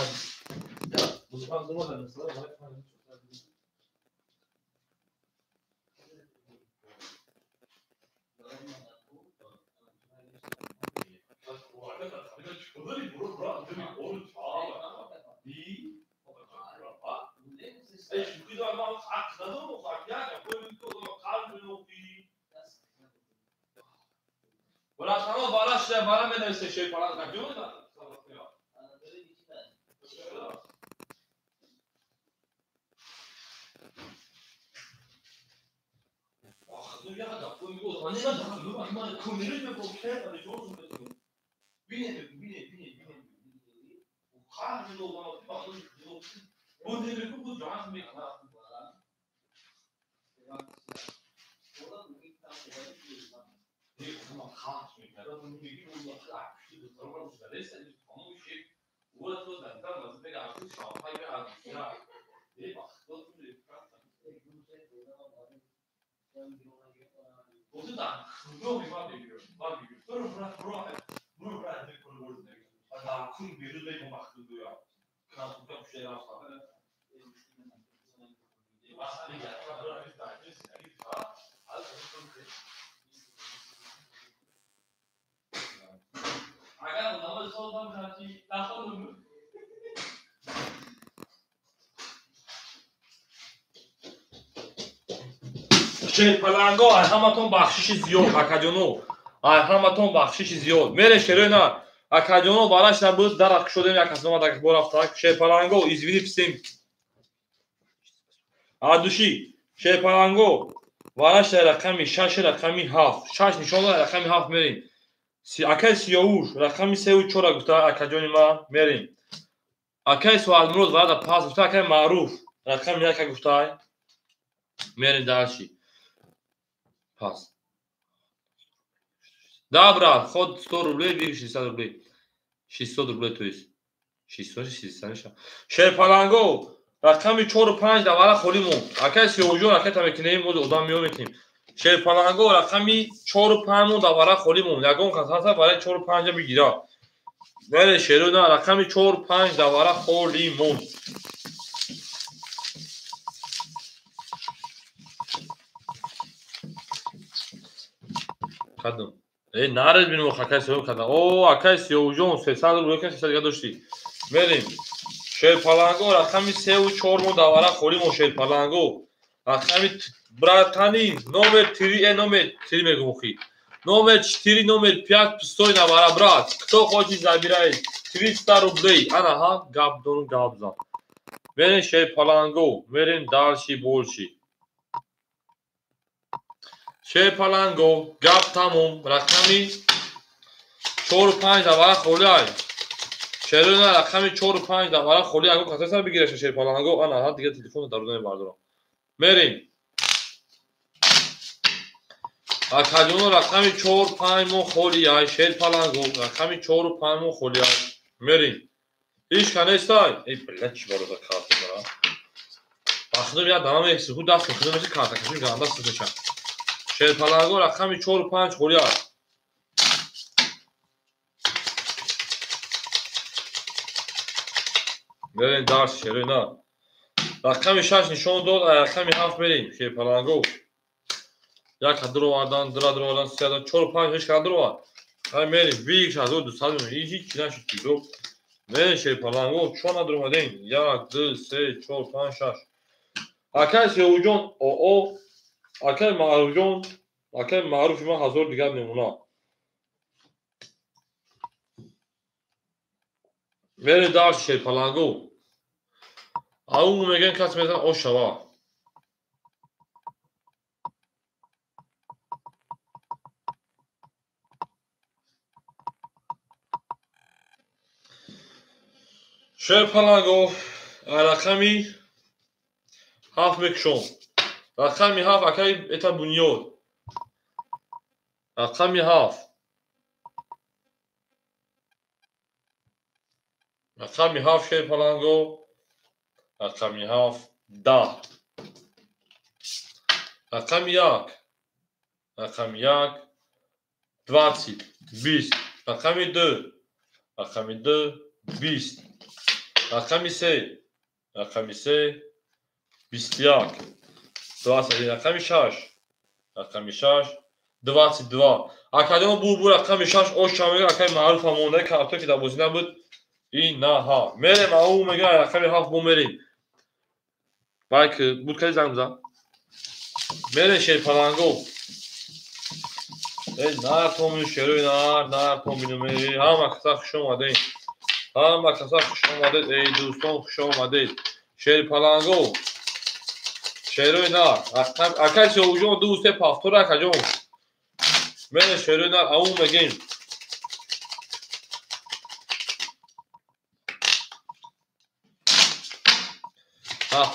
Шерпаланго, ай ҳаматон бахшиши зиёд, акаҷоно. Ай ҳаматон бахшиши зиёд. Мере шерои на. Акаҷоно бараш набуд, дарах кушодем, як кас омад, як бор рафтак. Шерпаланго, извини всем. Адуши, шерпаланго, бараш рақами 6, рақами 7. 6 нишон дод, рақами 7 мерем. Акай Сиёвуш, рақами 3 4 гуфта, акаҷони ман, мерем. Акай Суалмурод варада пас гуфта, акай Маъруф, рақами 1 гуфта, мерем дальше. Пас. Да, брат, ход 100 рублей, бери 60 рублей. 600 рублей, то есть. 600, Шерпаланго, рақами 4 5 давара холӣ монд. Акай Сиёвуҷон, акай тамекинем, мо одам меём мекунем. Шерпаланго, рақами 4 5 монд, давара холӣ монд. Ягон кас ҳаста барои 4 5 бигира. Мере шеро на, рақами 4 5 давара холӣ монд. Кадом. Эй, наред бинем, акай Сиёв кадам. О, акай Сиёвуҷон, 300 рублей, 300 дига доштӣ. Мерем. Шерпаланго, рақами 3 4 мо давара холӣ мо шерпаланго. Рақами братани номер 3, номер 3 мегум охи. Номер 4, номер 5 пустой навара, брат. Кто хочет, забирает 300 рублей. Ана ҳа, гап дорум, гап зан. Мерем шерпаланго, мерем дальше больше. Шерпаланго, гап тамом, рақами 4 5 давара холӣ ай. Шерона рақами 4 5 давара холӣ, агар касеса бигираш шерпаланго, ана ҳа дига телефонро дар рӯза мебардорам. Мерем. Акаҷоно рақами 4 5 мо холӣ ай, шерпаланго, рақами 4 5 мо холӣ ай. Мерем. Ҳеч ка нестай. Эй, бля, чӣ барода карта дора. Бахудам як дама мехси, ху даст худам мехси карта кашим ганда сиз мешам. Шерпаланго рақами 4 5 холӣ ай. Мерем дарс шерои на. Рақами 6 нишон дод, рақами 7 мерем шерпаланго. Як дуровардан, дура дуровардан, се дан, 4 5 ҳеч ка дуровард. Ай мерем, биг 1200 мемон. Ҳеч чи нашуд ки до. Мерем шерпаланго, чо надуромадем? 1 2 3 4 5 6. Акай Сиёвуҷон, оо, акай Маъруфҷон, акай Маъруфи ман 1000 дигар мемона. Мерем дарс шерпаланго. Ау мегӯян кас мезанад ош шава. Шерпаланго, рақами 7 мекушом. Рақами 7 акай это бунёд. Рақами 7. Рақами 7 шерпаланго. Рақами 7 10. Рақами 1. Рақами 1 20 20. Рақами 2. Рақами 2 20. Рақами 3. Рақами 3 21. 21. Рақами 6. Рақами 6 22. Акаҷон бу рақами 6 ош чамега акай Маъруф монда карто ки дар бозӣ набуд. Ин на ҳа. Мерем ау мега рақами 7 бо мерем. Байк буд кади занг бизан. Мерем шерпаланго. Эй нар томин шерои нар, нар томин ме. Ҳама каса хуш омадед. Ҳама каса хуш омадед, эй дӯстон хуш омадед. Шерпаланго. Шерои нар. Акай Сиёвуҷон 2 3 повтор акаҷон. Мерем шерои нар ау мегем.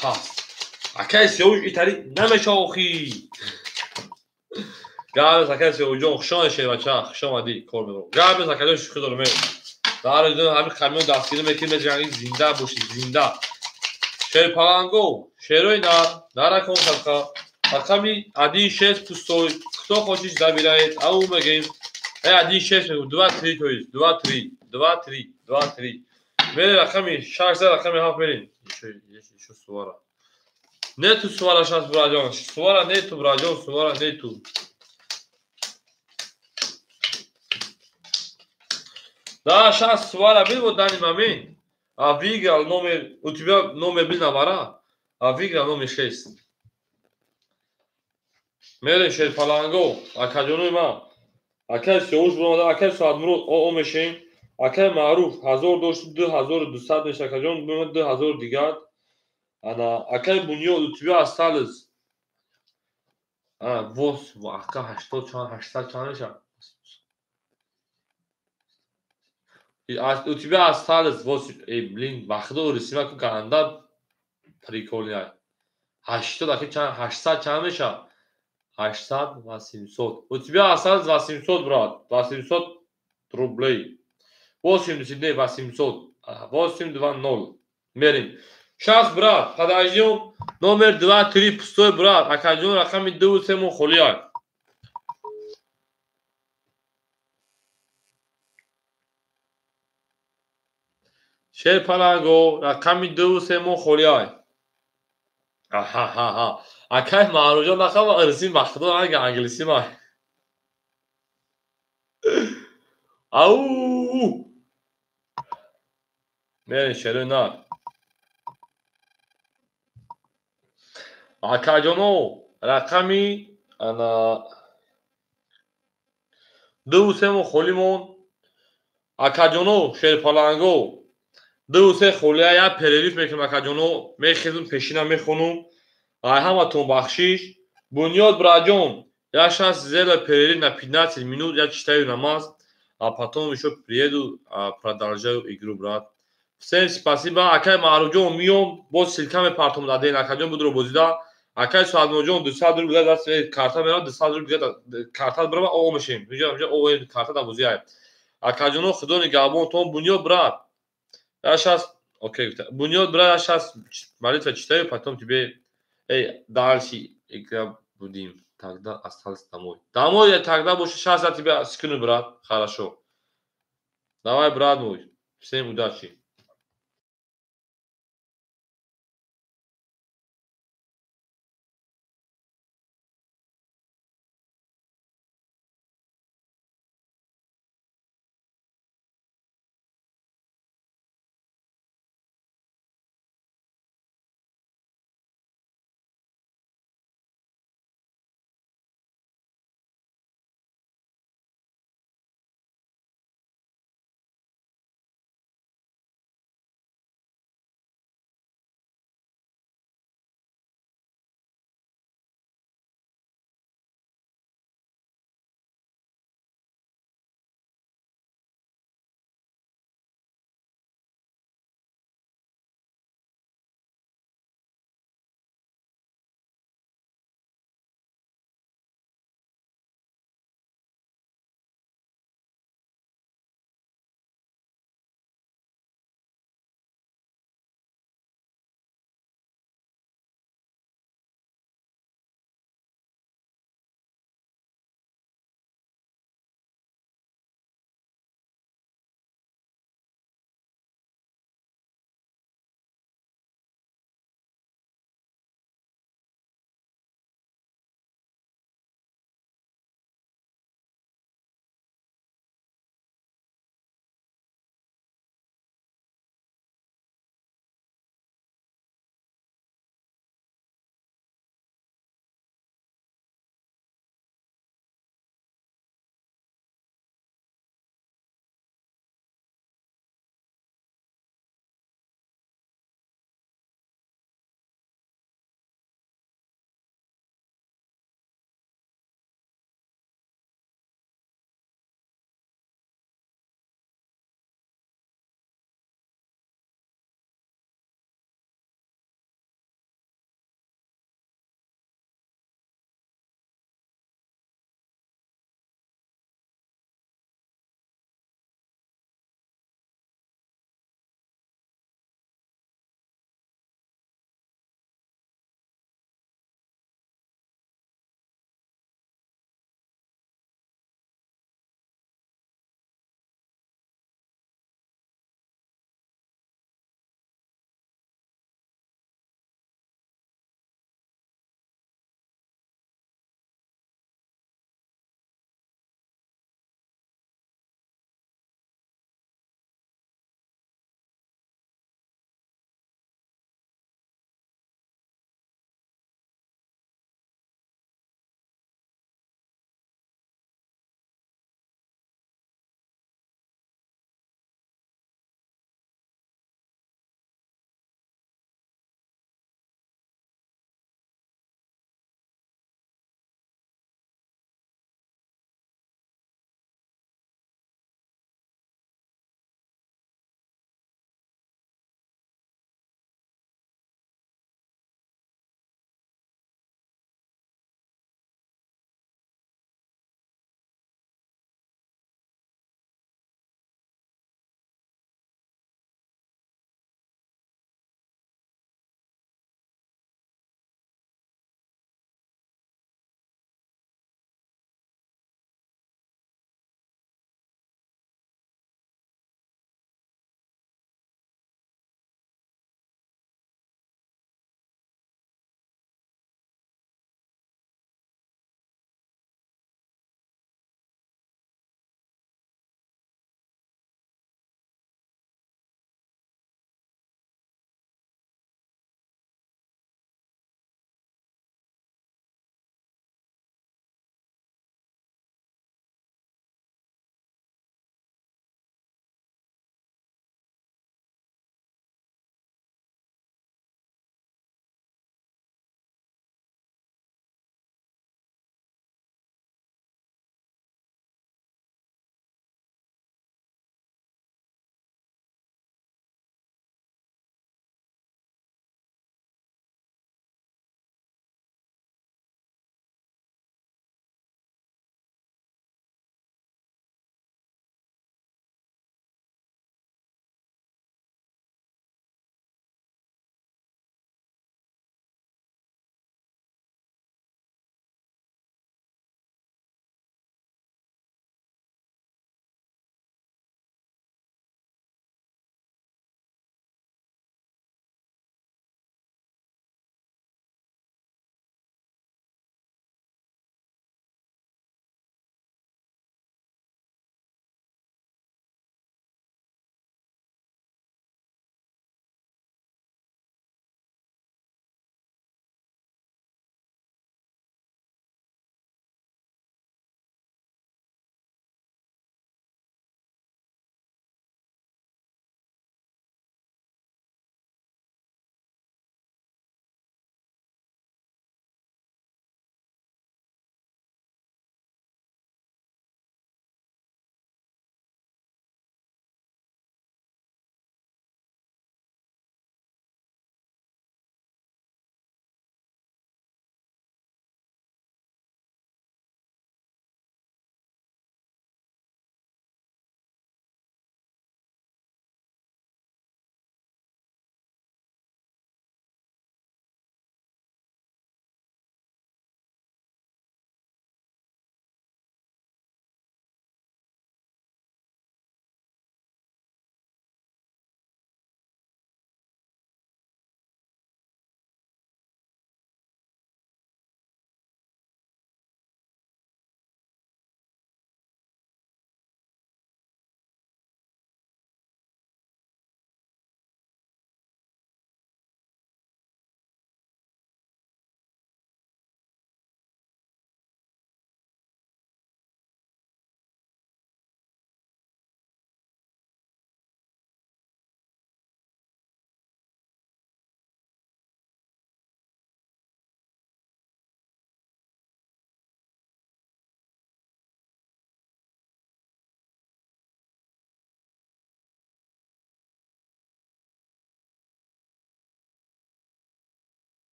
Пас. Акай Сиёвуш итари намеша охи. Габес акай Сиёвуҷон, хуш омадӣ шербача, хуш омадӣ, кор мебарам. Габес акаҷон шӯхӣ дорам. Дар ҳамин камион дастгирӣ мекунем, меҷангӣ зинда бошӣ, зинда. Шерпаланго, шерои нар, наракон садқа. Рақами 1 6 пустой. Кто хочет, забирает. Ау мегем. 1 6 мегум. 2 3, то есть 2 3 2 3 2 3. Мерем рақами 6, рақами 7 мерем. Ещё сувара. Нету сувара сейчас, братҷон. Сувара нету, братҷон, сувара нету. Да, сейчас сувара был вот данный момент. А выиграл номер, у тебя номер был номера, а выиграл номер 6. Мерем шерпаланго, акаҷонои ман. Акай Сиёвуш буромада, акай Соатмурод оо мешем. Акай Маъруф 1000 дошт, 2200 меша, акаҷон, 2000 дигар. Ана, акай Бунёд, у тебя осталось. А, вос, ака 80 чанд, 800 чанд меша? У тебя осталось 8. Эй, блин, вақто рисима ку ганда прикольный. 80 аки чанд, 800 чанд меша? 800, 800. У тебя осталось 800, брат. 800 рублей. 80, не, 800. 8, 2, 0. Мерим. Сейчас, брат, подождем. Номер 2, 3, пустой, брат. Акаҷон, рақами 2 3 мо холия. Шерпаланго, рақами 2 3 мо холия. Аҳаҳаҳа. Акай Маъруфҷон нахама ирсим вақтдо ранги англисӣ май. Ау! Мерем шерои нар. Акаҷоно, рақами ана 2 3 мо холӣ монд. Акаҷоно, шерпаланго, 2 3 холия як перерыв мекунем, акаҷоно, мехезум, пешина мехонум. Ай ҳаматон бахшиш. Бунёд, братҷон, я сейчас сделаю перерыв на 15 минут, я читаю намаз, а потом ещё приеду, продолжаю игру, брат. Всем спасибо. Акай Маъруфҷон, миём, боз ссылка мепартом даден, акаҷон будро бозида. Акай Соатмуродҷон, 200 рубл даст карта меравад, 200 рубл дига карта бирава, о мешем. Инҷа инҷа о карта да бозӣ ай. Акаҷоно, худо нигаҳбонтон. Бунёд, брат. Я сейчас, окей, Бунёд, брат, я сейчас молитва читаю, потом тебе, эй, дальше игра будем. Тогда остался домой. Домой я тогда больше сейчас я тебя скину, брат. Хорошо. Давай, брат мой. Всем удачи.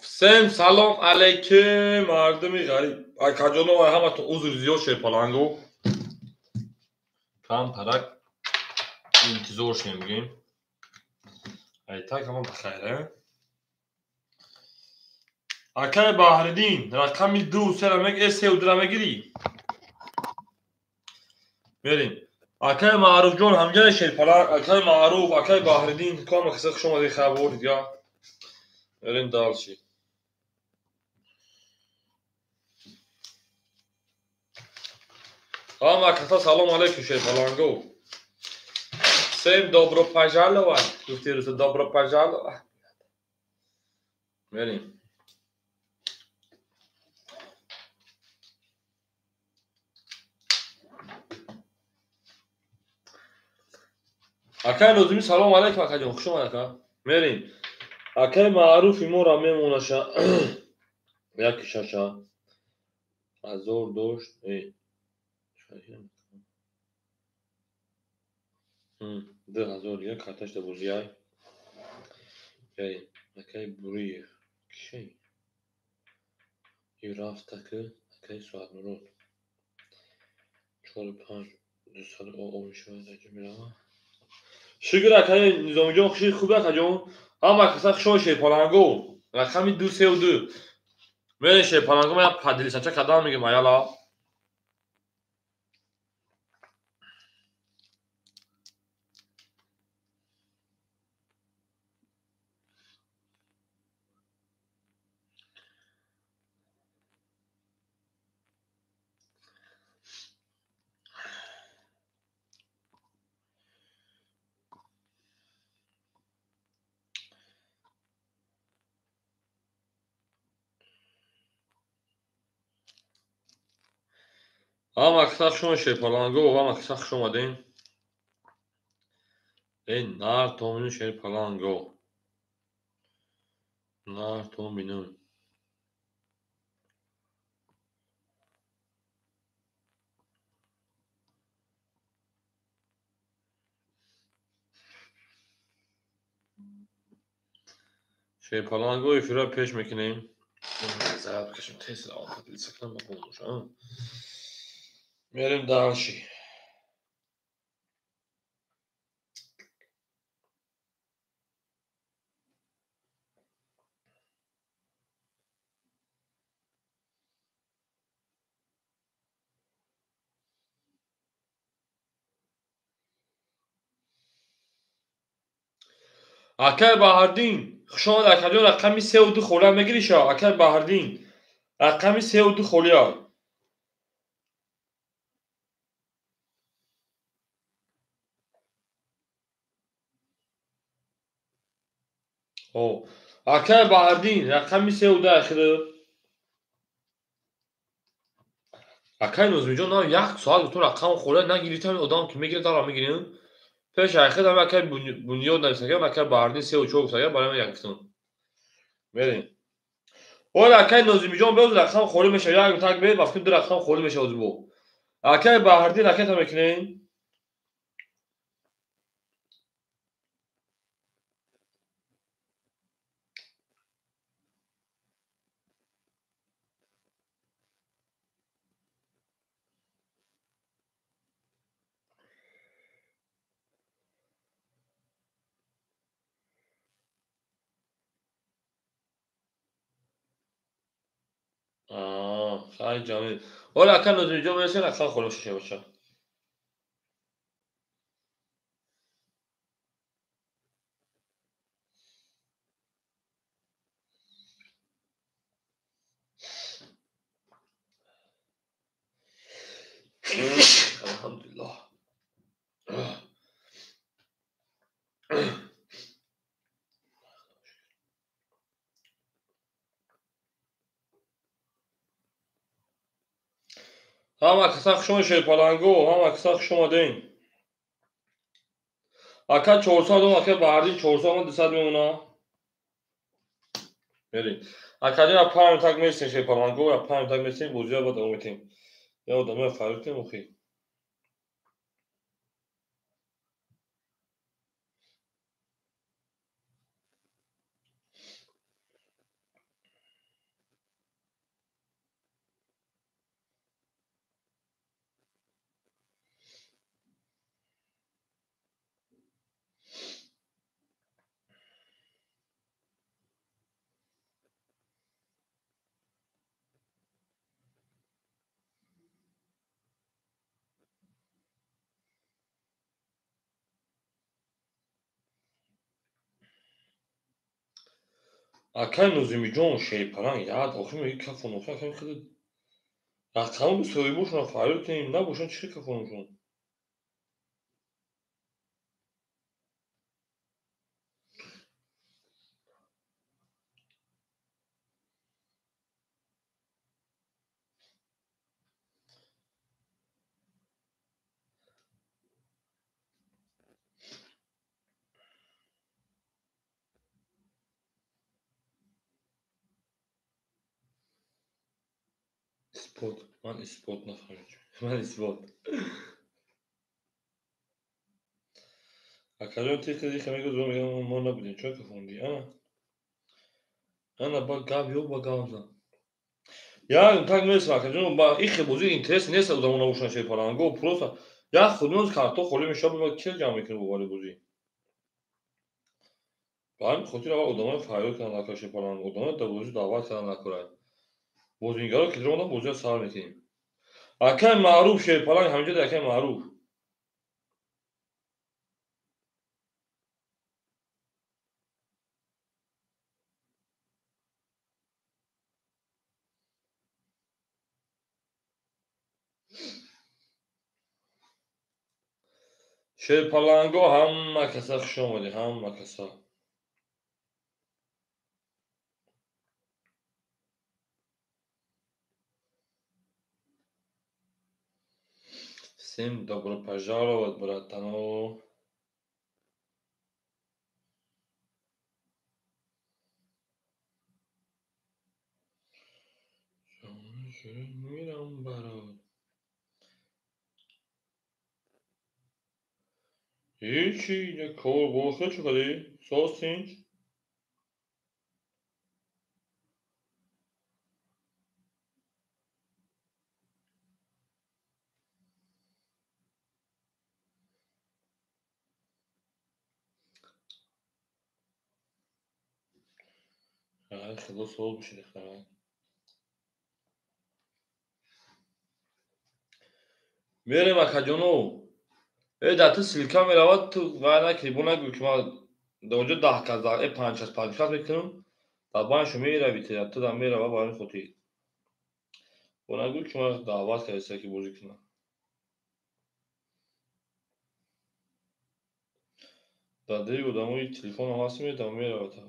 Всем салом алейкум, мардуми ғариб. Акаҷоно, ҳаматон узр зиёд шерпалангу. Кам тарак интизор шем бигем. Айтак ҳама бахайр, а? Акай Баҳриддин, рақами 2 3 се 2 мегирӣ? Мерем. Акай Маъруфҷон, ҳамҷаи шерпаланг, акай Маъруф, акай Баҳриддин, кама киса хуш омадед, хабар дига. Мерем дальше. Ҳама каса салом алейкум шерпаланго. Всем добро пожаловать. Гуфти руса добро пожаловать. Мерем. Акай Нозими салом алейкум акаҷон, хуш омад ака. Мерем. Акай Маъруфи моро мемонаша. Яки шаша. Ҳазор дошт. 2000 дига карташда бозиай. Мерем. Акай Буриев. Кишай? И рафта ки акай Соатмурод. 4 5 200 о мешавад аҷа мерава. Шукр акай Низомиҷон, хуши хуб акаҷон. Ҳама каса хушо шерпаланго. Рақами 2 3 2. Мерем шерпаланго, ман падилисача кадам мегем аяла. Ҳама каса хуш омад шерпаланго, ҳама каса хуш омадем. Эй нар томину шерпаланго. Нар томину. Шерпаланго эфирро пеш мекунем. Зараб кашем тез падилисакнам ба бомоша. Мерем дальше. Акай Баҳриддин, хуш омад акаҷон, рақами 3 2 холия мегирӣ ша? Акай Баҳриддин, рақами 3 2 холия. Акай Баҳриддин, рақами 3 2 ахири. Акай Нозимиҷон, на як соат гуфтум рақам холия нагирифтам, одам ки мегирад, дара мегирем. Пеш ахир ҳам акай Бунёд нависагам, акай Баҳриддин 3 4 гуфтагам, барои ман як гуфтам. Мерем. Ола акай Нозимиҷон, боз рақам холӣ мешавад, як так бед, вақти ду рақам холӣ мешавад бо. Акай Баҳриддин ракета мекунем. Хай ҷамил. Ола ака Нозимиҷон мерасем, рақам холӣ мешавад бача. Алҳамдулиллоҳ. Ҳама каса хуш омад шерпаланго, ҳама каса хуш омадем. Ака 400 дом, ака Баҳриддин 400 омад, 200 мемона. Мерем. Акаҷон, 5 так месем шерпаланго, 5 так месем, бозиро ба давом метем. Я одамоя фарёд кунем охи. Акай Нозимиҷон Шерипаланг яд охир меги кафон охир акай хеле рақаму соҳибошонро фарёд кунем, набошанд чӣ кафонашон? Исбот, ман исбот нафаҳмидам. Ман исбот. Акаҷон ти хеле мегӯ зо мегӯям мо набудем, чаро кафондӣ? Ана. Ана ба гап ё ба гап зан. Я так нест акаҷон, ба ихе бозӣ интерес нест одамо набошанд Шерипаланго, просто як худмоз карто холӣ мешавад, ба кӣ ҷамъ мекунем бовари бозӣ? Ба ҳамин хотир аввал одаморо фарёд карданд ака Шерипаланг, одаморо дар бозӣ даъват карданд накорад. Бозингаро ки даромаданд бозиро сар мекунем. Акай Маъруф Шерипаланг ҳаминҷо дар акай Маъруф. Шерипаланго ҳама каса хуш омадед, ҳама каса. Всем добро пожаловать, братано. Мирам барот. Ҳечи, ина кор бохе чӣ кардӣ? Соз тинҷ? Худо соз бошед духтарак. Мерем акаҷоно. Э дар ту ссылка меравад, ту вай накунӣ, бо нагӯ ки ман дар онҷо 10 кас, 5 кас, 5 кас мекунам, дар баншу мерави ту дар мерава ба ҳамин хотир. Бо нагӯ ки ман даъват кардеста ки бозӣ кунам. Дар дили одамои телефонам ҳаст медам мерава та.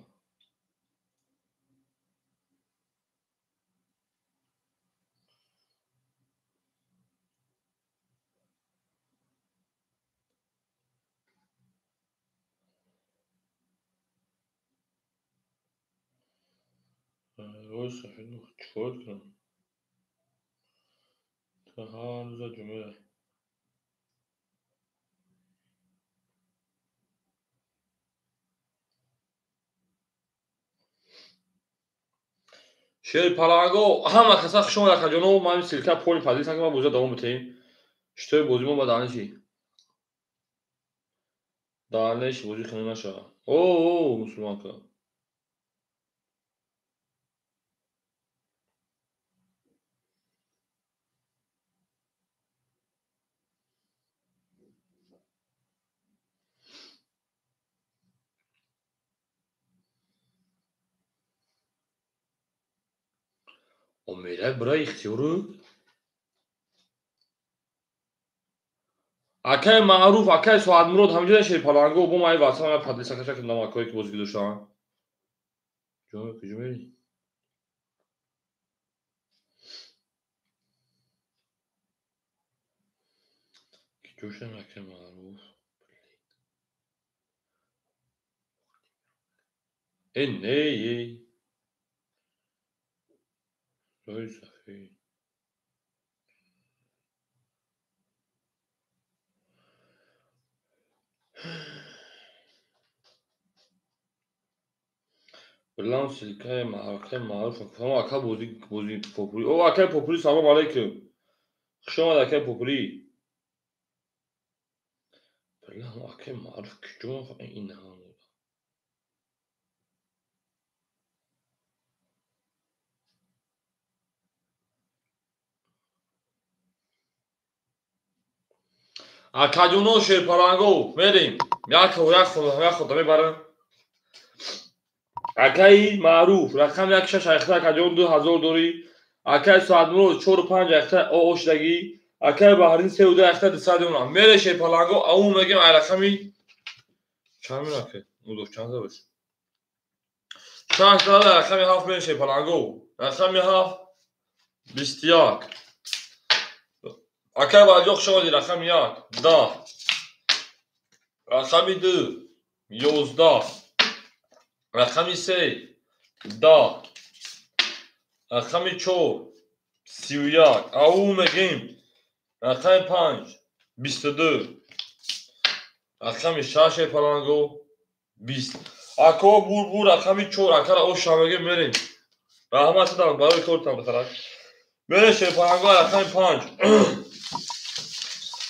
Рӯи сафед чикор кунам? Та ҳар рӯза ҷумъа. Шерипаланго ҳама каса хуш омад акаҷоно, ман ссылка поли поделиться кунам, бозиро давом медиҳем. Шитоби бозӣ мо ба дальнейший. Дальнейший бозӣ хеле нашавад. О, о, мусулманка. Мерай бира ихтиёру. Акай Маъруф, акай Соатмурод ҳаминҷо Шерипаланго бо ман ватсап ман поделиться кардам акое ки бозӣ доштам. Ҷон куҷо мерӣ? Куҷо шудам акай Маъруф? Э не, ей. Рӯи сафед. Билам ссылкаи акай Маъруф. Ҳама ака бозӣ бозӣ попули. О, акай попули салом алейкум. Хуш омад акай попули. Билам акай Маъруф куҷо ин ҳам. Акаҷоно Шерипаланго мерем. Як як як худо мебарам. Акаи Маъруф рақами 1 6 айхта акаҷон 2000 дорӣ. Акаи Соатмурод 4 5 айхта оо шудагӣ. Акаи Баҳрин 3 2 айхта 200 мемонад. Мере шерпаланго ау мегем ай рақами чанд мерафт? Мудоф чанд забош? 6 рақами 7 мере шерпаланго. Рақами 7 21. Акаи Валиҷон хуш омадӣ. Рақами 1 10. Рақами 2 11. Рақами 3 10. Рақами 4 31. Ау мегем. Рақами 5 22. Рақами 6 шерпаланго 20. Ако бур рақами 4 акара оша мегем мерем. Раҳмат шудам барои кортам бихарад. Мерем шерпаланго рақами 5.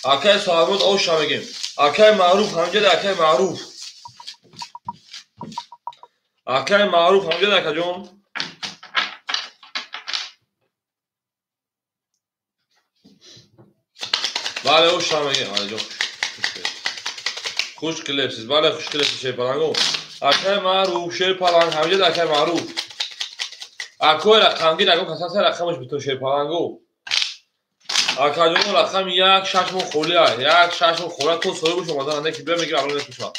Акаи Соҳибмурод оша мегем. Акаи Маъруф ҳамҷада акаи Маъруф. Акаи Маъруф ҳамҷада акаҷон. Бале оша мегем алиҷон. Хуш келибсиз. Бале хуш келибсиз шерпаланго. Акаи Маъруф шерпаланг ҳамҷада акаи Маъруф. Акои рақамгир акон касасе рақамаш бито шерпаланго. Акаҷон рақами 1 6 мо холия. 1 6 мо холия то соҳибаш омадан анда ки биё мегирам аввал мекушад.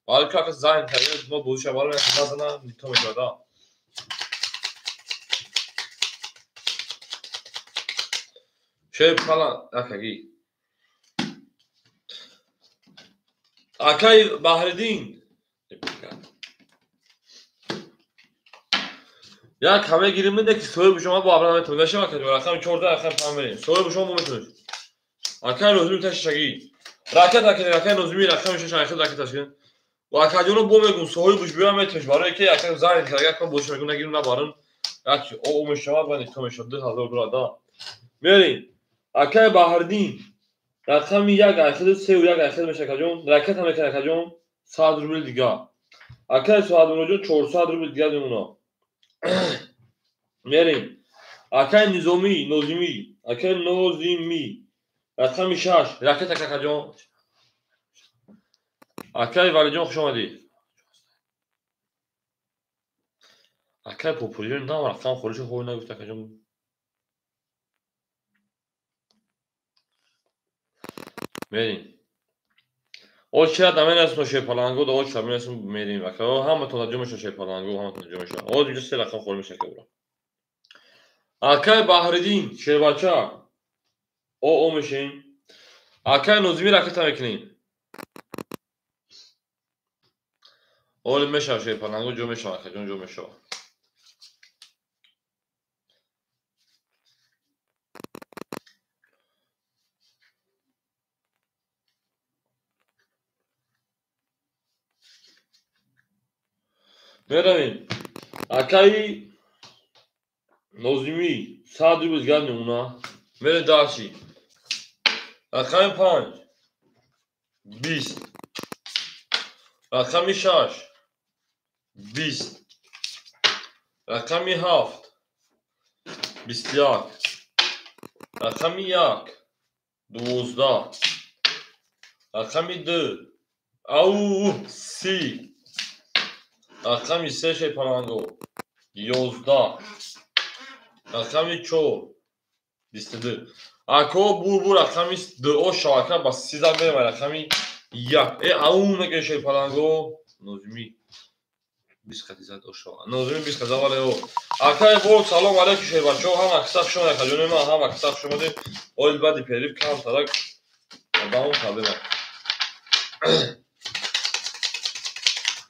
Бале ки ака зайн карда мо бозиша баро назана нито мешавад. Шерпаланг акаги. Акаи Баҳриддин як ҳама гирим менде ки соҳиби шумо бо абра наметавонад. Нашава акаҷон рақами 14 рақами 5 мерем. Соҳиби шумо бо метавонед. Акаи Нозимӣ ташишагӣ. Ракет акаи акаи Нозимӣ рақами 6 айхел ракеташ кун. Ва акаҷоно бо мегум соҳибаш биё метавонед барои ки ака зайн карда як бозиш мегум нагирим набарам. Як о мешавад ва нито мешавад 2000 доллар да. Мерем. Акаи Баҳриддин рақами 1 айхел 3 1 айхел мешавад акаҷон. Ракет ҳам мекунад акаҷон 100 рубл дига. Акаи Соҳибмуроджон 400 рубл дига мемонад. Мерем. Акаи Низомӣ, Нозимӣ, акаи Нозимӣ рақами 6 ракет акаҷон. Акаи Валиҷон хуш омадӣ. Акаи Попуриҷон нам рақам холиша хуб нагуфт акаҷон. Мерем. Оча наменасм шерпаланго да оча наменасм мерем. Ака ҳаматон ҷо меша шерпаланго ҳаматон ҷо меша. Оз инҷо се рақам холӣ меша кабра. Акаи Баҳриддин шербача о мешем. Акаи Нозимӣ ракета мекунем. Оли меша шерпаланго ҷо меша акаҷон ҷо меша. Меравем. Акаи Нозимӣ 100 рубл дигар мемона. Мерем дальше. Рақами 5 20. Рақами 6 20. Рақами 7 21. Рақами 1 12. Рақами 2 ау 30. Рақами 3 шерпаланго 11. Рақами 4 22. Ако бур рақами 2 о шавака ба 30 мерем рақами 1. Ау меге шерпаланго Нозимӣ 20 қати зад о шава. Нозимӣ 20 қати вале о. Акаи бор салом алейкум шербачо ҳама киса хуш омадед акаҷони ман ҳама киса хуш омадед. Оил баъди перерыв кам тарак давом кардем.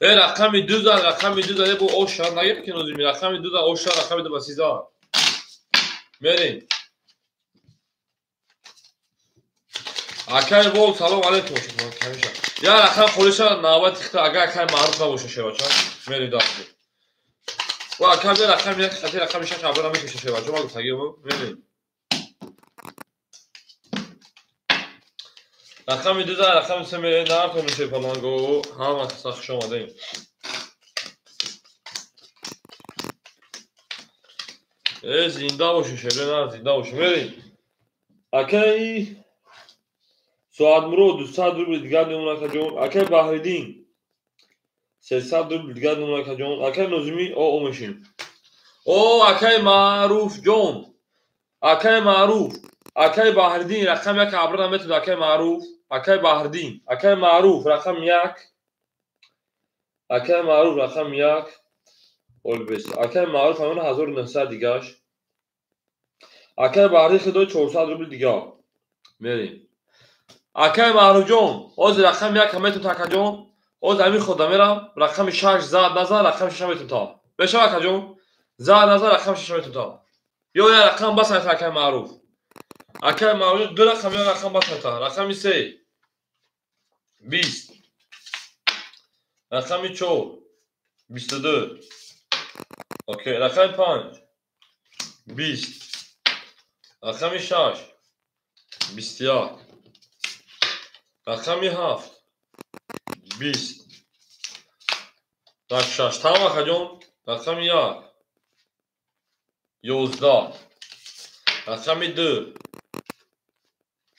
Рақами 2 зад, рақами 2 зад, бо оша нагир ки Нозимӣ рақами 2 зад, оша рақами 2 ба 30. Мерем. Акаи Вол салом алейкум. Я рақам холиша навбати хита агар акаи Маъруф набоша шербача. Мерем дальше. Ва акаи рақами 1 хати рақами 6 абра намекаша шербача. Ма гуфтагиам. Мерем. Рақами 2 зад, рақами 3 мерем. Нархо шерпаланго. Ҳама каса хуш омадем. Зинда бошед шербе, зинда бошед. Мерем. Акаи Соатмурод 200 рубл дигар мемонад акаҷон. Акаи Баҳриддин 300 рубл дигар мемонад, акаҷон. Акаи Нозимӣ, о, о мешин. О, акаи Маъруфҷон. Акаи Маъруф. Акаи Баҳриддин, рақами як абра наметавонад, акаи Маъруф. Акаи Баҳриддин. Акаи Маъруф, рақами як. Акаи Маъруф, рақами як. Олбес. Акаи Маъруф ҳамон 1900 дигаш. Акаи Баҳриддин худо 400 рубл дигар. Мерем. Акаи Маъруфҷон, ҳозир рақами як метавонад, акаҷон. Ҳозир ҳамин хода мерам, рақами 6 зад назан, рақами 6 метавонад. Мешавад, акаҷон? Зад назан, рақами 6 метавонад. Ё як рақам бас метавонад, акаи Маъруф. Акаи Маъруф ду рақам ё рақам бас метавонад. Рақами 3 20, рақами 4 22, окей, рақами 5 20, рақами 6 21, рақами 7 20, так 6, тамом, акаҷон. Рақами 1 11, рақами 2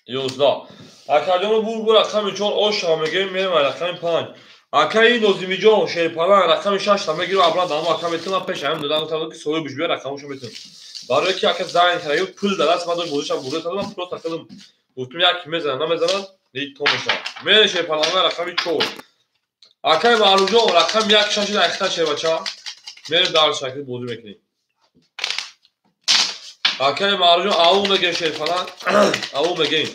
11. Акаҷону бур рақами 4 оша мегирем, мерем рақами 5. Акаи Нозимиҷон шерпалан рақами 6 та мегирем, абран дамо ака метавонам пеш ҳамин додан гуфтам ки соҳибаш биё рақамошо метавонам. Барои ки ака занг карда пул дар даст ман дошт, бозиша бурда кардам, просто кардам. Гуфтам як мезанам, намезанам, нит то мешавад. Мерем шерпалан рақами 4. Акаи Маъруфҷон рақами 1 6 дақиқа шербача. Мерем дар шакли бозӣ мекунем. Акаи Маъруфҷон ау мегем шерпалан, ау мегем.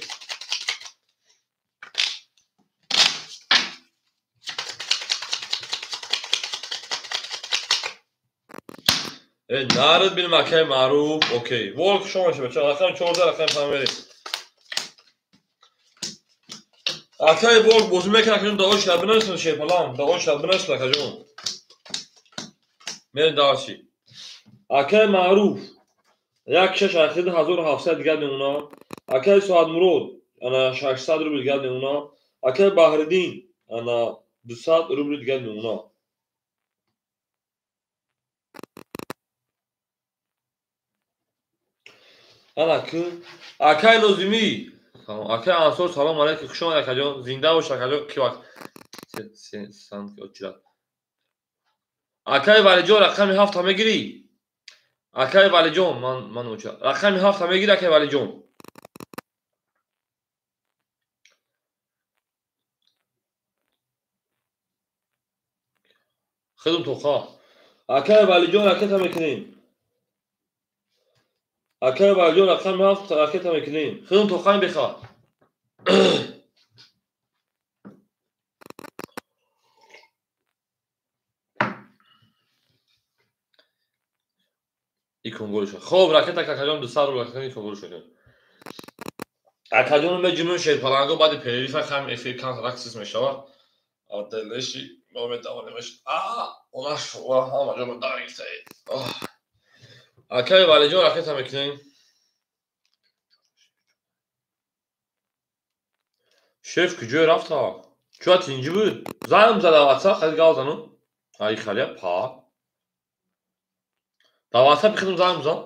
Нарад бинем акаи Маъруф, окей. Волк шумо шумо, ча рақами 14 рақами 5 мерем. Акаи Волк бозӣ мекунад, акаҷон даош лабинасун шерпалан, даош лабинасун акаҷон. Мерем дарси. Акаи Маъруф 1 6 ахир 1700 дигар мемонад. Акаи Соатмурод ана 600 рубл дигар мемонад. Акаи Баҳриддин ана 200 рубл дигар мемонад. Ана ки акаи Нозимӣ, салом, акаи Ансор, салом алейкум, хуш омадед акаҷон, зинда бош акаҷон, ки вақт акаи Валиҷон рақами 7 мегирӣ? Акаи Валиҷон, ман уча. Рақами 7 мегирӣ, акаи Валиҷон? Хидм тоқа. Акаи Валиҷон ракета мекунем. Акаи Валиҷон рақами 7 ракета мекунем. Хидм тоқаи беха. Икон голша. Хоб, ракета акаҷон 200 рубл ракета икон голша. Акаҷон меҷунун шерпаланго баъди перерыва хам эфир контраксис мешавад. Аделеши мо метавонемш. А, онаш ва ҳама ҷо даргирифта. Акаи Валиҷон ракета мекунем. Шеф куҷое рафта? Чуа тинҷи буд? Занг зада WhatsApp, хали гав зану. Ай халия па. Дар WhatsApp хидм занг зан.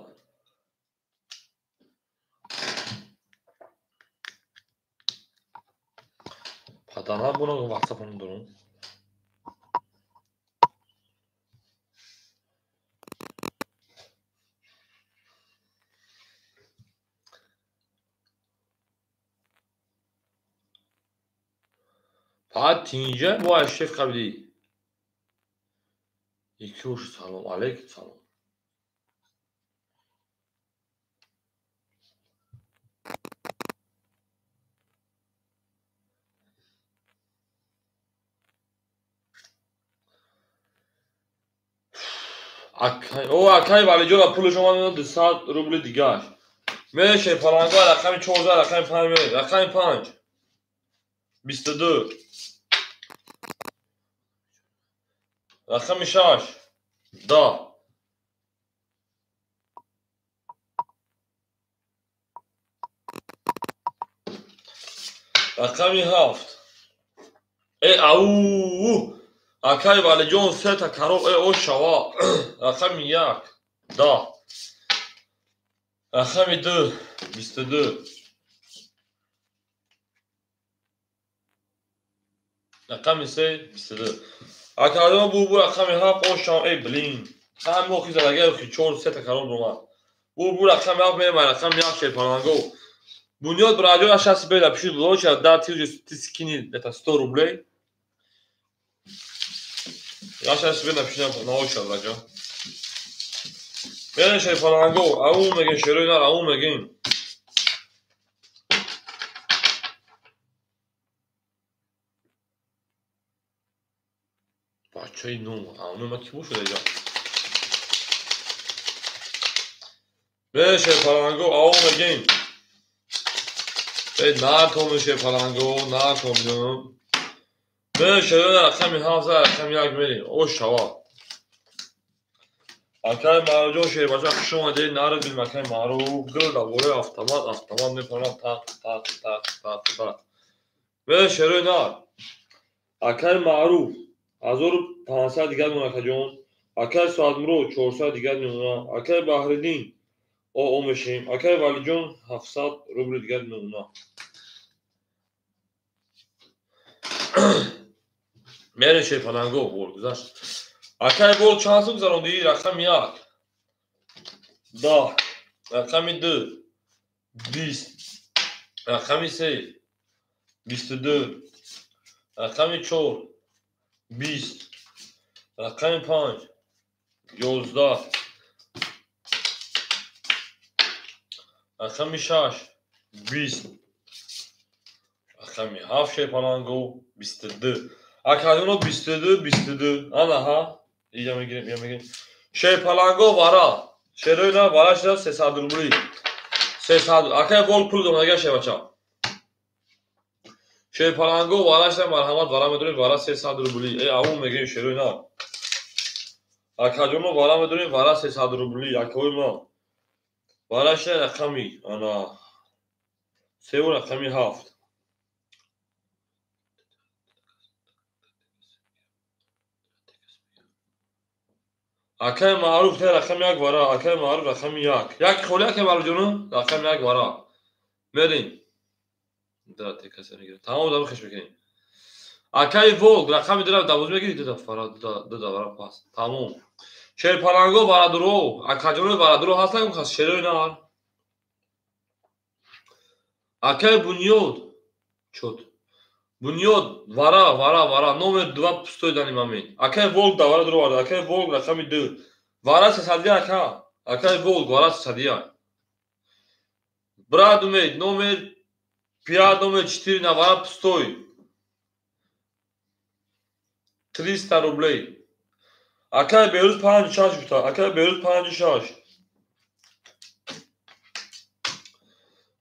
Падана буна WhatsApp он дорум. Па тинҷа бо шеф қабли. Икуш салом алейкум салом. О, акаи Валиҷон пули шумо медод 200 рубли дигар. Мере шерпаланго рақами 14 рақами 5 мере. Рақами 5 22, рақами 6 10, рақами 7. Ау, акаи Валиҷон сета кароб, о шава. Рақами 1 10, рақами 2 22, рақами 3 22. Акаҷон бу рақами 7 ошам, эй блин. Ҳам охи задагай охи 4 3 та карон омад. Бу рақами 7 мерем, рақами 1 шерпаланго. Бунёд браҷо я сейчас себе напишу блоча, да ты уже ты скини это 100 рублей. Я сейчас себе напишу на оча браҷо. Мерем шерпаланго, ау мегин шерои нар, ау мегин. Бачаи ну, ау ма ки бошад иҷа? Мерем шерпаланго, ау мегин. Натом шерпаланго, натом. Мерем шерои нар, рақами 7, рақами 1 мерем. О шава. Акай Маъруфҷон шербача хуш омадед, нарид бинем акай Маъруф. Гул дар болои автомат, автомат мепарад тақ тақ тақ тақ тақ. Мерем шерои нар. Акай Маъруф 1500 дигар мемонад акаҷон. Акай Соатмурод 400 дигар мемонад. Акай Баҳриддин о мешем. Акай Валиҷон 700 рубли дигар мемонад. Мерем шерпаланго, бор гузашт. Акай бол чанд сум гузарондӣ? Рақами 1 10, рақами 2 20, рақами 3 22, рақами 4 20, рақами 5 11, рақами 6 20, рақами 7 шерпаланго 22. Акаҷоно 22 22. Анаҳа. Иҷа мегирем, иҷа мегирем. Шерпаланго вара. Шерои на вара шуда 300 рубли. 300. Акай бол пул донага шербача. Шерпаланго вара шуда марҳамат вара медорем вара 300 рубли. Э ау мегирем шерои на. Акаҷоно вара медорем вара 300 рубли. Акои ма. Вара шуда рақами ана 3 рақами 7. Акай Маъруф те рақами 1 вара, акай Маъруф рақами 1. Як холи акай Маъруф ҷоно, рақами 1 вара. Мерем. Да текаса мегирем. Тамом дам хеш мекунем. Акай Волк рақами 2 давоз мегири, ду фара, ду вара пас. Тамом. Шерпаланго варадуро, акаҷоно варадуро ҳастан, хас шерои нар. Акай Бунёд чот. Бунёд вара вара вара номер 2 пустой дани момент. Акай Волк да вара дуро вара, акай Волк рақами 2. Вара 301 ака. Акай Волк вара 301. Брат умед номер 5 номер 4 на вара пустой. 300 рублей. Акай Беруз 56 гуфта. Акай Беруз 56.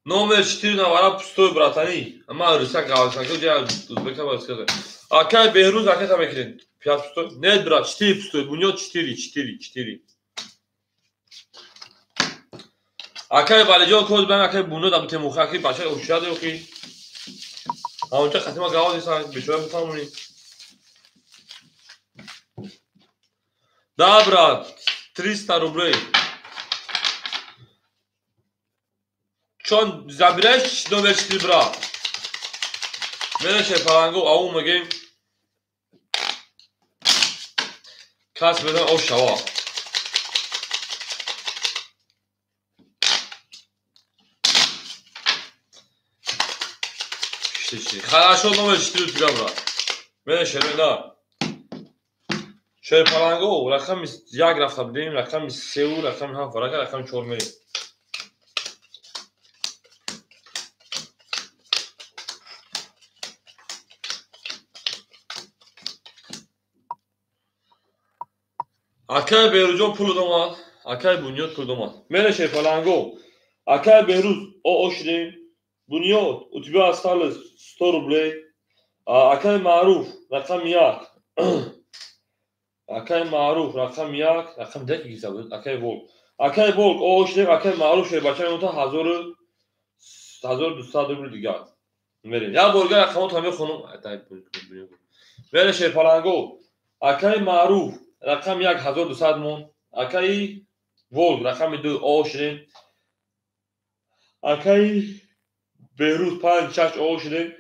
Номер 4 на вара пустой братани. Ама руса гавсаки ҷа узбека ба сказать. Акай Беҳруз ака та мекунед. 5 пустой. Нет брат, 4 пустой. Бунёд 4 4 4. Акай Валиҷон код бан акай Бунёд аб темуха аки бача ушад охи. Ҳамонҷа қатима гаваз исан бечора бифаҳмонӣ. Да брат, 300 рублей. Чон забираешь номер 4 брат. Мере шерпаланго ау мегем. Кас бедан о шава. Хорошо номер 4 у тебя брат. Мере шерпаланго. Шерпаланго рақами 1 рафта будем, рақами 3, рақами 7, рақами 4 мерем. Акай Беҳрӯзҷон пул домад, акай Бунёд пул домад. Мере шерпаланго. Акай Беҳрӯз о шудем. Бунёд, у тебя осталось 100 рублей. Акай Маъруф рақами 1. Акай Маъруф рақами 1, рақами 2 гиза буд, акай Волк. Акай Волк о шудем, акай Маъруф шербача мемонта 1200 рубли дигар. Мерем. Як борга рақамотро мехонам. Мере шерпаланго. Акай Маъруф рақами 1 1200 мон. Акай Волк рақами 2 о шудем. Акай Беҳрӯз 5 6 о шудем.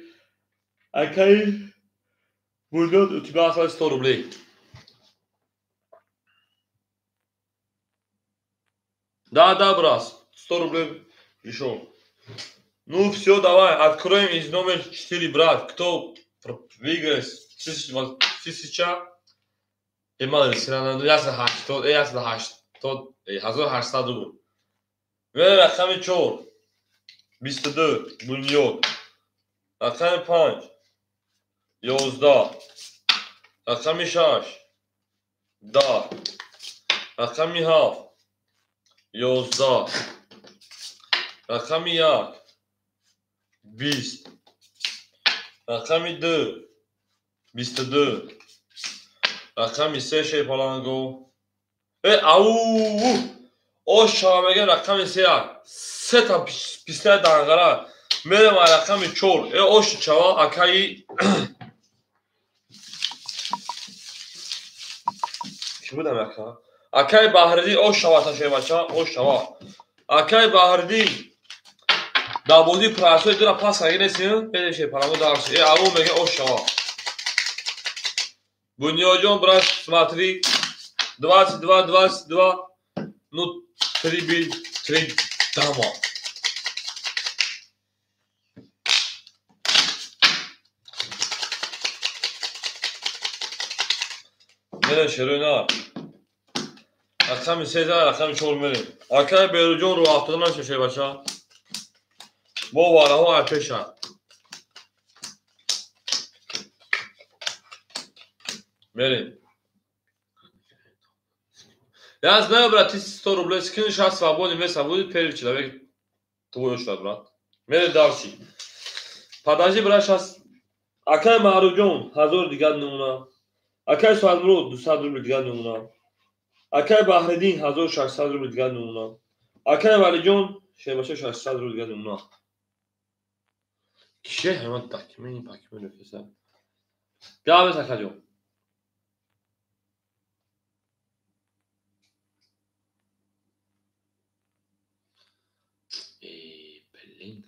Акай Бунёд у тебя осталось 100 рублей. Да, да, брат, 100 рублей пришел. Ну все, давай, откроем из номер 4, брат. Кто выиграет 1000, 1800 рубл. Рақами 4, 22, Бунёд. Рақами 5, 11. Рақами 6, 10. Рақами 7, 11. Рақами 1, 20. Рақами 2, 22. Рақами 3, Шерпаланго. Ау! Оша мегем рақами 3. Сета писля данғара. Мерем рақами 4. Ош чава акаи ки будам ака? Акаи Баҳриддин ош шава ташебача, ош шава. Акаи Баҳриддин дар бозии прасои дура пас агинесин, бедеше парамо дарс. Ау мегем ош шава. Бунёджон, брат, смотри, 22, 22, ну, 3 бил, 3 дама. Мерем шеруна. Рақами 3, рақами 4 мерем. Акай Беруҷон рӯ афтода нашед, бача. Бо вараҳо айпеша. Мерем. Я знаю, брат, ты 100 рублей скинешь, сейчас свободный место будет, первый человек твой ушла, брат. Мере дальше. Подожди, брат, сейчас. Акай Маҳруҷон, 1000 дигар намуна. Акай Суҳадмурод, 200 рубл дигар намуна. Акай Баҳриддин, 1600 рубл дигар намуна. Акай Валиҷон, шебаша 600 рубл дигар намуна. Кише ҳамон документ, пакмент фиса. Гавес акаҷон. Блин.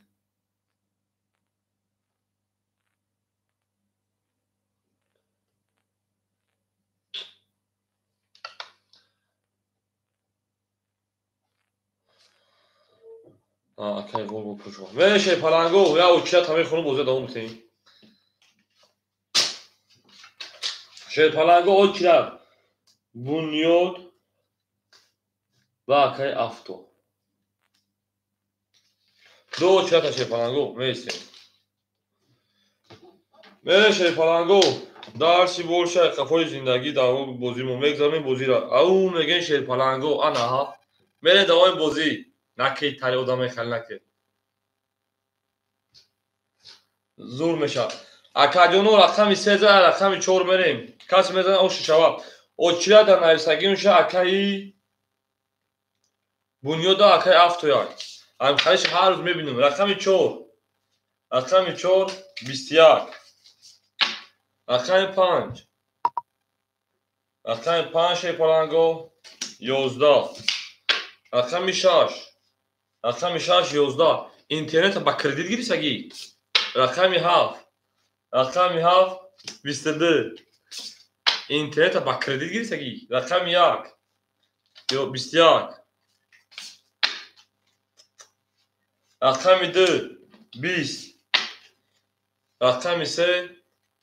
Акай Волго пушо. Мереше паланго, я уча таме хонум бозӣ давом мекунем. Шер паланго очира Бунёд ва акай Авто. Ду очирата шер паланго меистем. Мере шер паланго дарси больше қафои зиндагӣ давом бозимо мегзарем бозиро. Ау мегӯем шер паланго анаҳа. Мере давоми бозӣ. Наки тари одаме хел наки. Зур мешавад. Акаҷоно рақами 3 рақами 4 мерем. Касе мезанад ош шава. Очира дар нависагӣ меша акаи Бунёда акаи Автояк. Ҳамхалиш ҳар рӯз мебинем. Рақами 4. Рақами 4 21. Рақами 5. Рақами 5 Шерпаланго 11. Рақами 6. Рақами 6 11. Интернет ба кредит гирифтагӣ. Рақами 7. Рақами 7 22. Интернет ба кредит гирифтагӣ. Рақами 1 21. Рақами 2 20. Рақами 3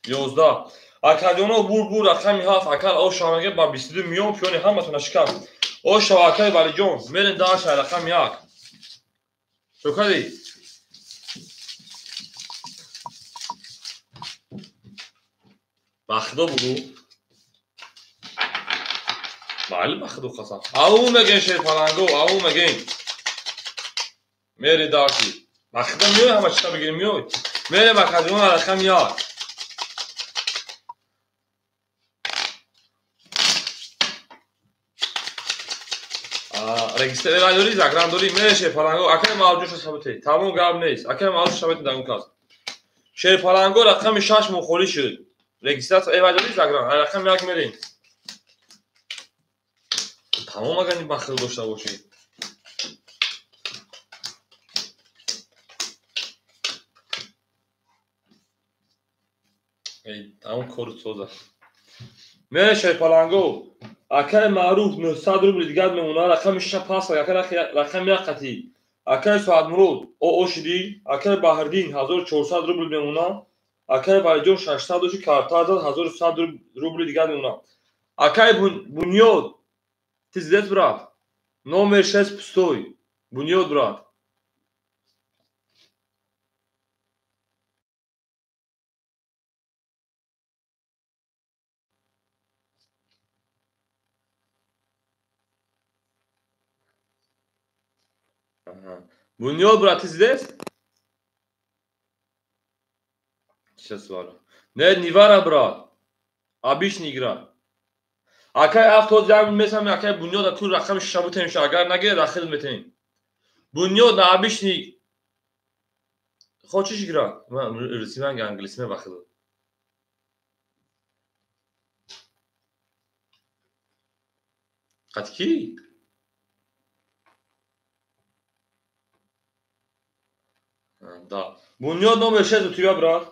11. Акаҷоно бур бур рақами 7 акал ошамаге ба 22 миён пиёни ҳаматона шикаст. Ошава акаи Валиҷон, мерем даша рақами 1. Шукади. Ба худо бугу. Бале, ба худо қасам. Ау мегӯем шерпаланго, ау мегӯем. Мери даши. Ба худо миёй ҳама чита бигирем миёй. Мерем акаҷон рақами 1. Регистрация дорӣ, загран дорӣ, мере шерпаланго, акаи Маҳруҷон шабате. Тамом гап нест. Акаи Маҳруҷон шабате дар он кас. Шерпаланго рақами 6 мухолиф шуд. Регистрация эва дорӣ, загран, рақами 1 мерем. Тамом агар ин бахил дошта бошӣ. Эй, тамом кори соза. Мере шерпаланго, Акай Маъруф 900 рубли дигар мемонад. Рақами шаша пас, акай рақами як қатӣ. Акай Соатмурод оо шидӣ. Акай Баҳриддин 1400 рубл мемонад. Акай Валиҷон 600 доши карта зад, 1100 рубли дигар мемонад. Акай Бунёд, ты здесь, брат? Номер 6 пустой. Бунёд, брат. Бунёд, брат, ты здесь? Сейчас сварю. Нет, не вара, брат. Обычный игра. Акай авто ҷамъ месам, акай Бунёд ку рақами шаша бутем ша, агар нагирад ахил метем. Бунёд на обычный. Хочешь играть? Русӣ ман англисӣ мебахил. Қатки? Да. Бунёд номер 6 у тебя, брат.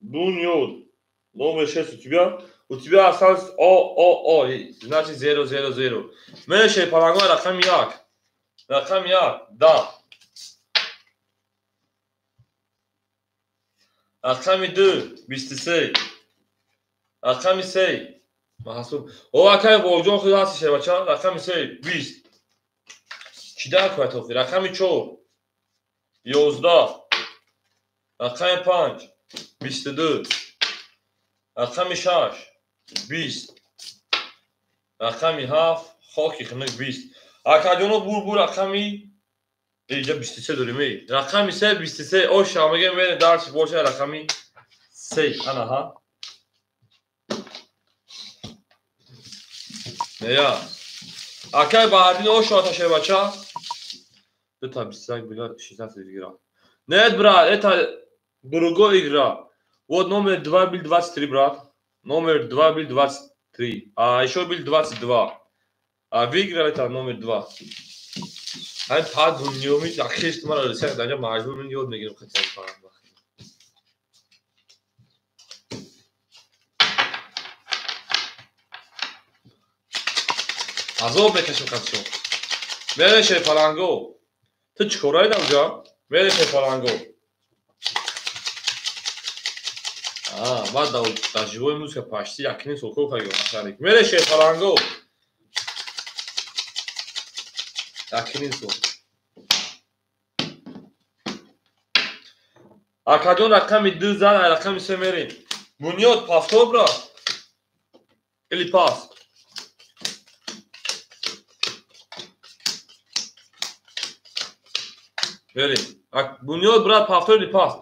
Бунёд номер 6 у тебя. У тебя осталось О, О, О, значит 0, 0, 0. Меньше палангой рақами як. Рақами як, да. Рақами ду, 23. Рақами се. Маҳсуб. О, акай Волҷон худ ҳасти шербача. Рақами се, 20. Чӣ дар кӯяд охир? Рақами чор, 11. Рақами панҷ, 22. Рақами шаш, 20. Рақами ҳафт, хоки хунук 20. Акаҷоно бур рақами инҷа 23 дорем. Эй, рақами се 23. Ош шамага мерем дарси боша рақами се. Ана ҳа. Нея. Акай Баҳриддин ош шота бача. Дута 21 билад 16 игра. Нет, брат, это другой игра. Вот номер 2 был 23, брат. Номер 2 был 23. А еще был 22. А выиграл это номер 2. Ай пад дунёми ахиш мара ресак данҷа маҷбур мен ёд мегирам хотя бы. Азоб мекашем қатшо. Мереше паланго. Ту чӣ кораи давҷа? Мереше паланго. Баъд дар живой музыка почти якним сол кор кардем ахарик. Мереше паланго. Якним сол. Акаҷон рақами ду зад, рақами се мерем. Бунёд повтор, брат? Или пас? Мерем. Бунёд, брат, повтор или пас?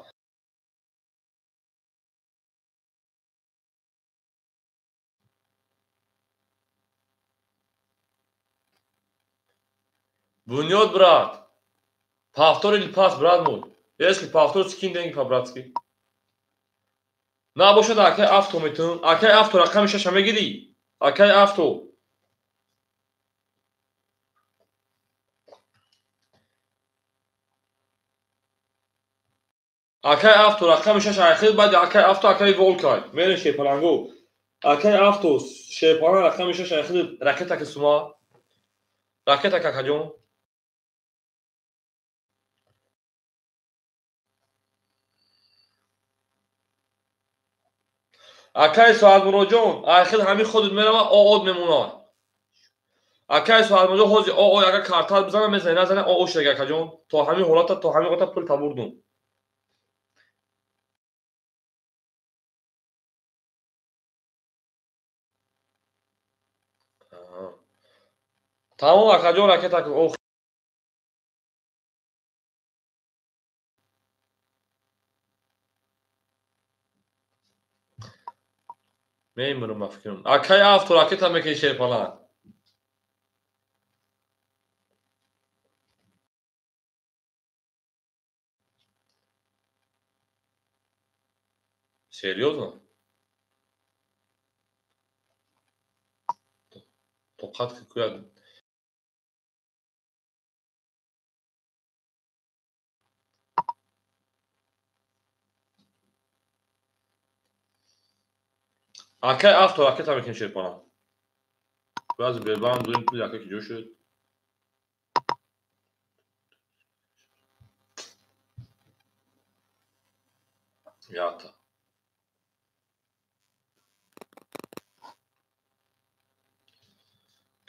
Бунёд, брат. Повтор или пас, брат мой? Если повтор, скинь деньги по-братски. На бошад акай авто метун. Акай авто рақами шаша мегирӣ. Акай авто. Акай авто рақами шаша айхил, баъд акай авто акай волкай. Мерем шепаланго. Акай авто шепаланг рақами шаша айхил ракета ки сума. Ракета какаҷон. Акай Соатмуроҷон, айхил ҳамин худат мерава, оод мемонад. Акай Соатмуроҷон ҳозир оо агар картат бизана мезани, назани оо шега акаҷон. То ҳамин ҳолата, то ҳамин ҳолата пул табурдум. Тамом акаҷон, ракета ох. Мемирам ба фикрам. Акай авто ракета мекунӣ шерпаланг. Серьёзно? Тоқат кӯяд. Акай авто ракета мекунем шерпаланг. Баъзе бербам дурим пули ака ки ҷо шуд. Ята.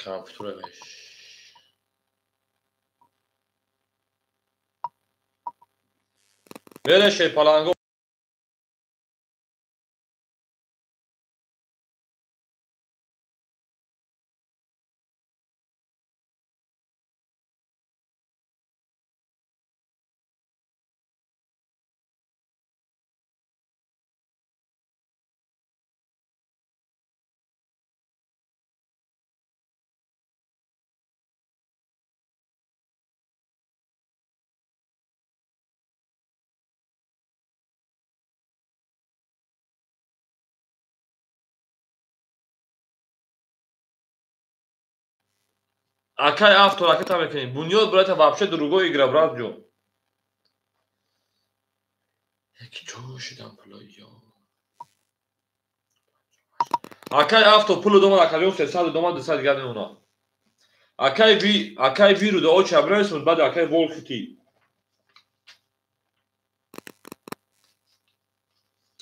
Компютер мере шерпаланго. Акай авто ракета мекунем. Бунёд брата вообще другой игра, брат ҷон. Яки ҷо шидам пулои ё. Акай авто пулу дома акаҷон 300 дома 200 дигар мемонад. Акай ви, акай виру да очи абресун баъд акай волкити.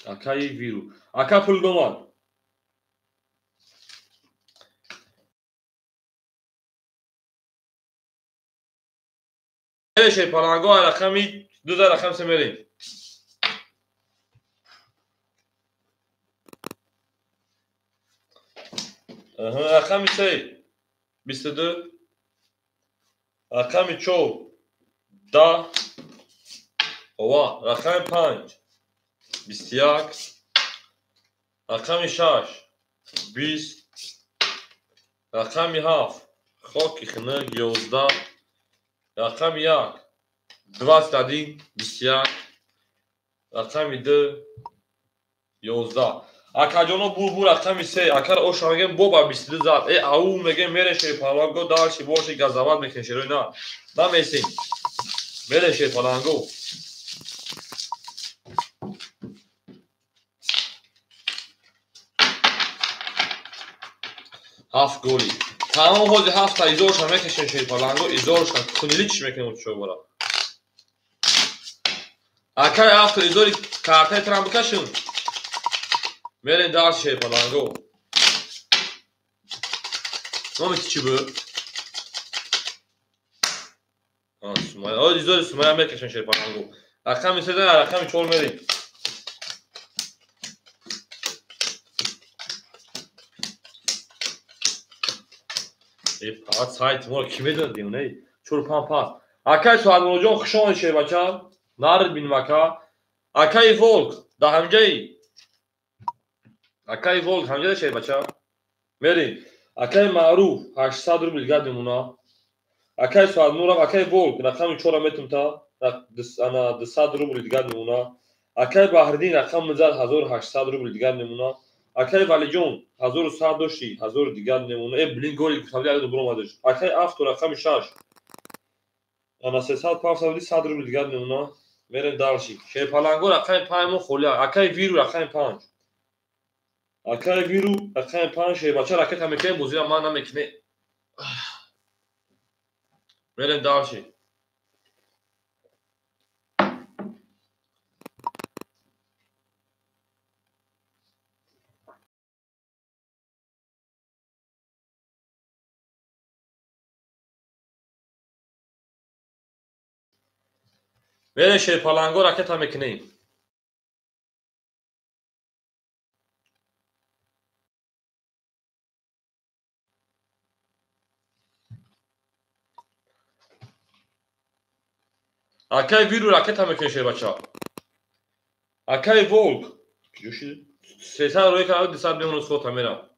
Акай виру. Ака пул дома. Шерпаланго рақами 2 рақам се мерем. Рақами 3 22, рақами 4 10, ова рақами 5 21, рақами 6 20, рақами 7 хоки хинак 11, рақами 1 21 21, рақами 2 11. Акаҷоно бур рақами 3 акар оша мегем боба 22 зад. Э ау мегем мере шерпаланго дарши боши газават мекунем шерои на. Намесем. Мере шерпаланго. Ҳафт голи. Тамом ҳози ҳафта изорша мекашем шерпаланго, изорша кунилич мекунем чобора. Акай авто изори картаи трам бикашем. Мерем дар шерпаланго. Номи чӣ буд? Сумая. О, изори Сумая мекашем шерпаланго. Рақами 3 рақами 4 мерем. Э, сайт моро ки медонад димон, эй? 4 5 пас. Акай Суҳадмуродҷон хуш омадед шербача. Нарид бинем ака. Акаи Волк да ҳамҷаи. Акаи Волк ҳамҷа шербача. Мерем. Акаи Маъруф 800 рубл дигар мемона. Акаи Суҳадмуров, акаи Волк рақами 4 метум та ана 200 рубл дигар мемона. Акаи Баҳриддин рақам мизад 1800 рубл дигар мемона. Акаи Валиҷон 1100 дошти 1000 дигар мемона. Э блин голи гуфтам дигар буромадаш. Акаи Авто рақами 6 ана 300 500 рубл дигар мемона. Мерем дарши. Шерпаланго рақами 5 мо холӣ. Акаи Виру рақами 5. Акаи Виру рақами 5 шербача ракета мекунем, бозира ман намекунем. Мерем дарши. Мерем шерпаланго ракета мекунем. Акаи Виру ракета мекунем шербача. Акаи Волк 300 рӯй карда 200 мемонад хота мерам.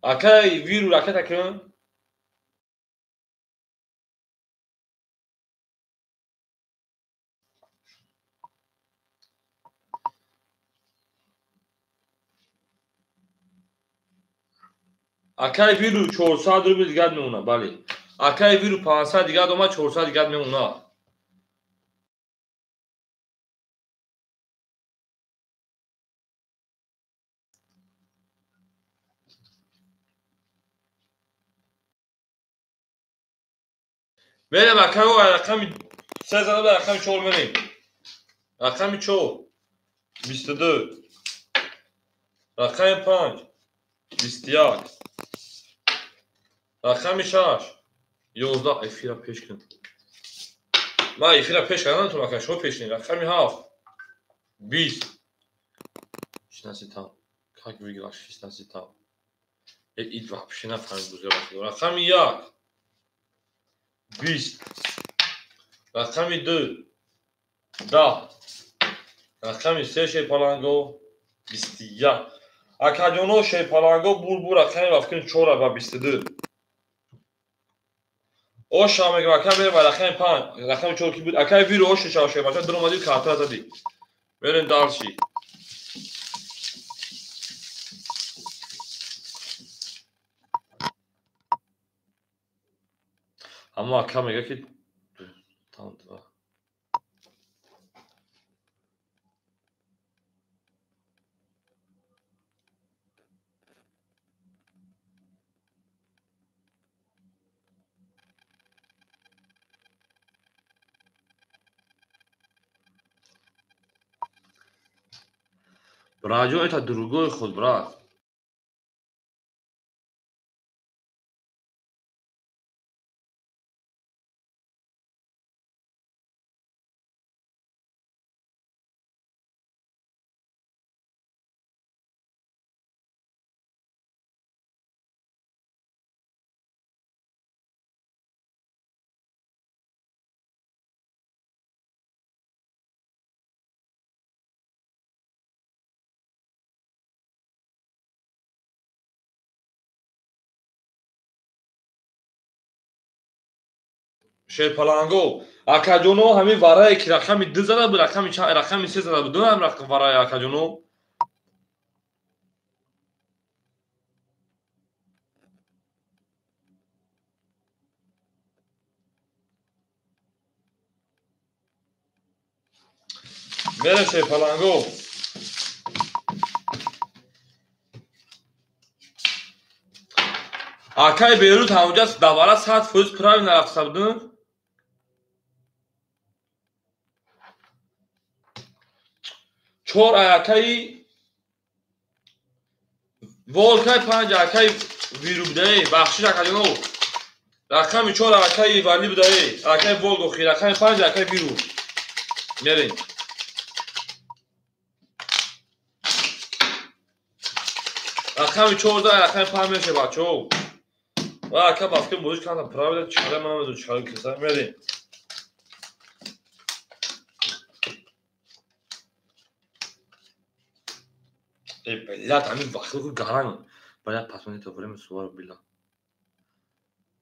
Акай виру ракета кун. Акай виру 400 рубл дигар мемонад, бале. Акай виру 500 дигар омад, 400 дигар мемонад. Мерем акай, рақами 3 зада ба рақами 4 мерем. Рақами 4 22, рақами 5 21, рақами 6 11. Эфира пеш кун. Ман эфира пеш кардам, наметавонам, акай, шумо пеш кунед. Рақами 7 20. 16 там. Как выиграл 16 там? Ид вообще нафаҳмид бузург. Рақами 1 20, рақами 2 10, рақами 3 шерпаланго 21. Акаҷоно, шерпаланго бур рақами вафкин 4 ба 22. Оша мегӯям, ака, мерем ба рақами 5, рақами 4 ки буд. Акай виру оша шава шербача дуромадӣ, картара задӣ. Мерем дальше. Аммо ака мегӯяд, ки там два. Братҷон, это другой ход, брат. Шерпаланго, акаҷоно, ҳамин варае ки рақами 2 зада буд, рақами чанд, рақами 3 зада буд, ҳам рақам варае, акаҷоно. Мерем, шерпаланго. Акай Берут ҳамонҷа давара 100% правильно рафта будем. Чор акаи Волкай, панҷ акаи виру будаe, бахшиш, акаҷоно. Рақами 4 акаи Вали будаe, акаи Волгохи, рақами 5 акаи виру. Мерем. Рақами 14, рақами 5 меше, бачаҳо. Ва ака бафкин бозӣ кардам, правильно чиқара, ман намедонам чиқара киса. Мерем. Эй, блядь, ҳамин вақти гаранг. Блядь, посмотрите время, суворо била.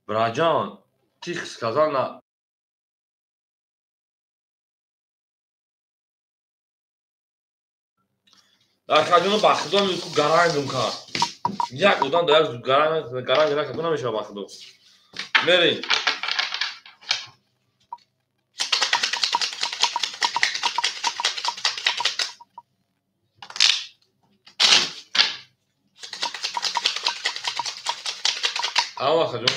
Браҷон, тихо сказал на акаҷоно, ба худо ку гарангм кард. Як одам дар як гаранг гаранг накард намешавад, ба худо. Мерем. Ава, акаҷон.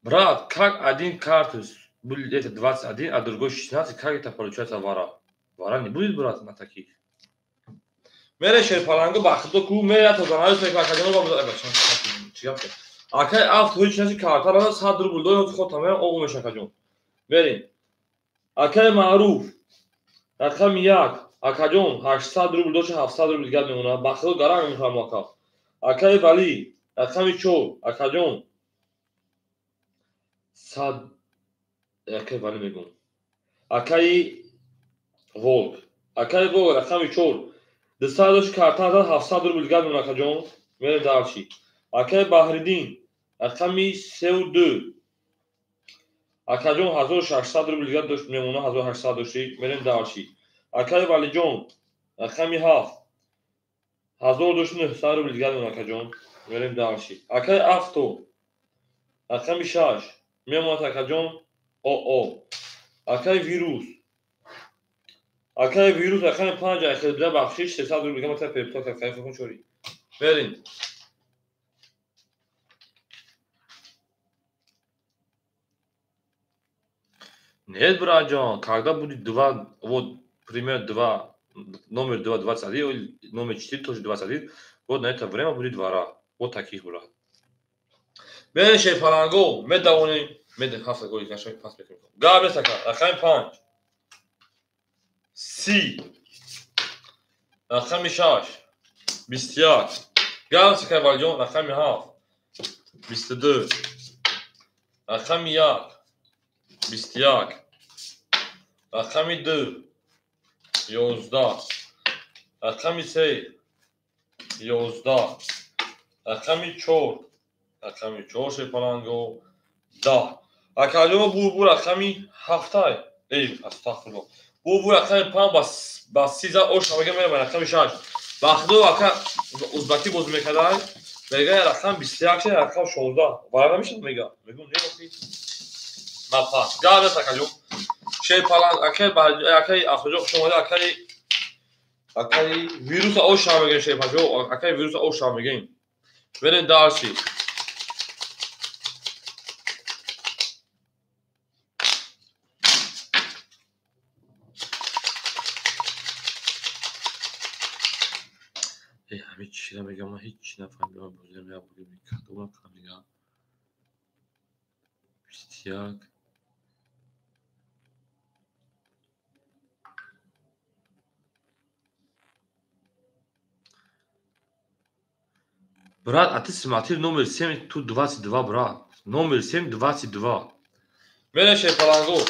Брат, как один карту был это 21, а другой 16, как это получается вара? Вара не будет, брат, на таких. Мере шерпаланго ба худо ку мере то занавес мекунад акаҷон ба чӣ гап? Акай авто ҳеҷ наси карта ра 100 рубл дод, хотам мерам оғу меша акаҷон. Мерем. Акай Маъруф рақами 1 акаҷон 800 рубл дошт, 700 рубл дигар мемонад. Ба худо гаранг мехӯрам ака. Акай Вали рақами 4 акаҷон 100 акай Вали мегӯм. Акай Волк. Акай Волк рақами 4 200 дошт, карта зад, 700 рубл дигар мемонад акаҷон. Мерем дарчи. Акай Баҳриддин рақами 32 акаҷон 1600 рубл дигар дошт мемонад, 1800 дошти. Мерем дарчи. Акай Валиҷон рақами 7 1000 дошт, 900 рубл дигар мемонад акаҷон. Мерем дарчи. Акай Авто рақами 6 мемонад акаҷон ОО. Акай Вирус. Акай Вирус рақами 5 айхелбида бахшиш 300 рубл дигар мата пепта кайф кун чори. Мерем. Нет, братҷон, когда будет 2, вот пример 2, номер 2 21 или номер 4 тоже 21, вот на это время будет двора. Вот таких, брат. Мерем шерпаланго, медавонем, медем ҳафта голи кашак пас мекунем. Гап нест ака, рақами 5 30, рақами 6 21. Гап нест ака Валиҷон, рақами 7 22, рақами 1 21, рақами 2 11, рақами 3 11, рақами 4, рақами 4 шерпаланго 10. Акаҷон бу рақами 7 эй, астағфируллоҳ. Бу рақами 5 ба 30 зад ош мега мерам рақами 6. Ба худо ака узбакӣ бозӣ мекардай, мега рақам 21 ша, рақам 16. Вара намешад мега. Мегӯм не охи. Мапа. Гап нест акаҷон. Шерпаланг акай акай Афроҷон хуш омадед, акай акай вируса ош мегем шерпаланг, акай вируса ош мегем. Мерем дарси. Эй, ҳамин чиро мегам, ман ҳеҷ чиз нафаҳмидам, бозиам як бор кадом рақам мегам. 21 Брат, а ты смотри номер 7, тут 22, брат. Номер 7, 22. Мерем шерпаланго.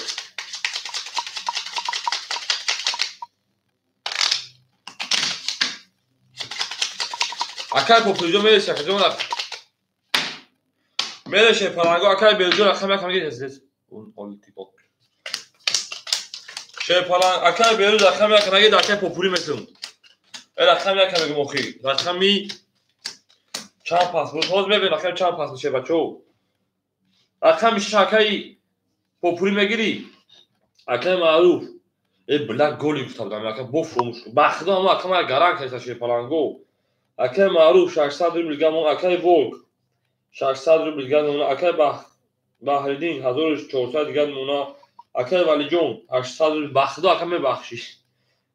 Акай Популиҷон мереси, акаҷон. Мерем шерпаланго, акай Беруҷон рақами 1 мегиред здесь. Он олитипок. Шерпаланг, акай Беруҷ рақами 1 мегиред, акай Попули метун. Рақами 1 мегум охи. Рақами чанд пас буд? Ҳозир мебинем рақами чанд пас мешавад, бачаҳо. Рақами 6 акай Попули мегирӣ? Акай Маъруф. Э, бла голи гуфта будам, ака бо фуромӯш. Ба худо ҳамо ака ман гаранг кардам шерпаланго. Акай Маъруф 600 рубл дигар мон, акай Волк 600 рубл дигар мона, акай Баҳриддин 1400 дигар мона, акай Валиҷон 800 рубл. Ба худо ака мебахшӣ.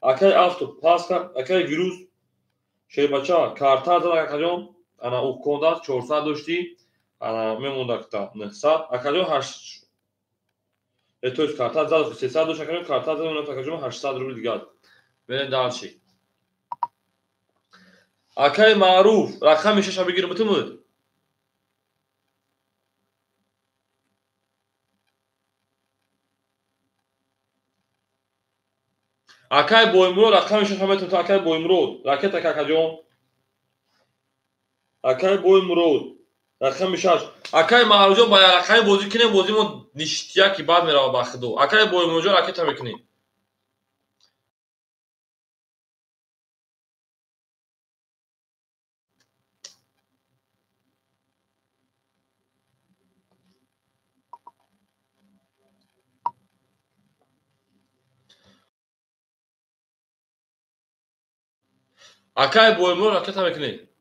Акай Авто пас кард, акай Вирус шербача карта зад акаҷон. Ана уконда 400 доштӣ, ана мемонда кта 900. Акаҷон 8 то есть карта зад 300 дошт, акаҷон карта зад мемонад акаҷон 800 рубл дигар. Мерем дальше. Акай Маъруф рақами 6 бигир бутумуд. Акай Боймурод рақами 6 метавонад, акай Боймурод. Ракета акаҷон. Акай Боймурод рақами 6. Акай Маъруфҷон ба рақами бозӣ кунем, бозӣ мо ништияки бад меравад ба худо. Акай Боймуродҷон ракета мекунем. Акай Боймурод ракета мекунем.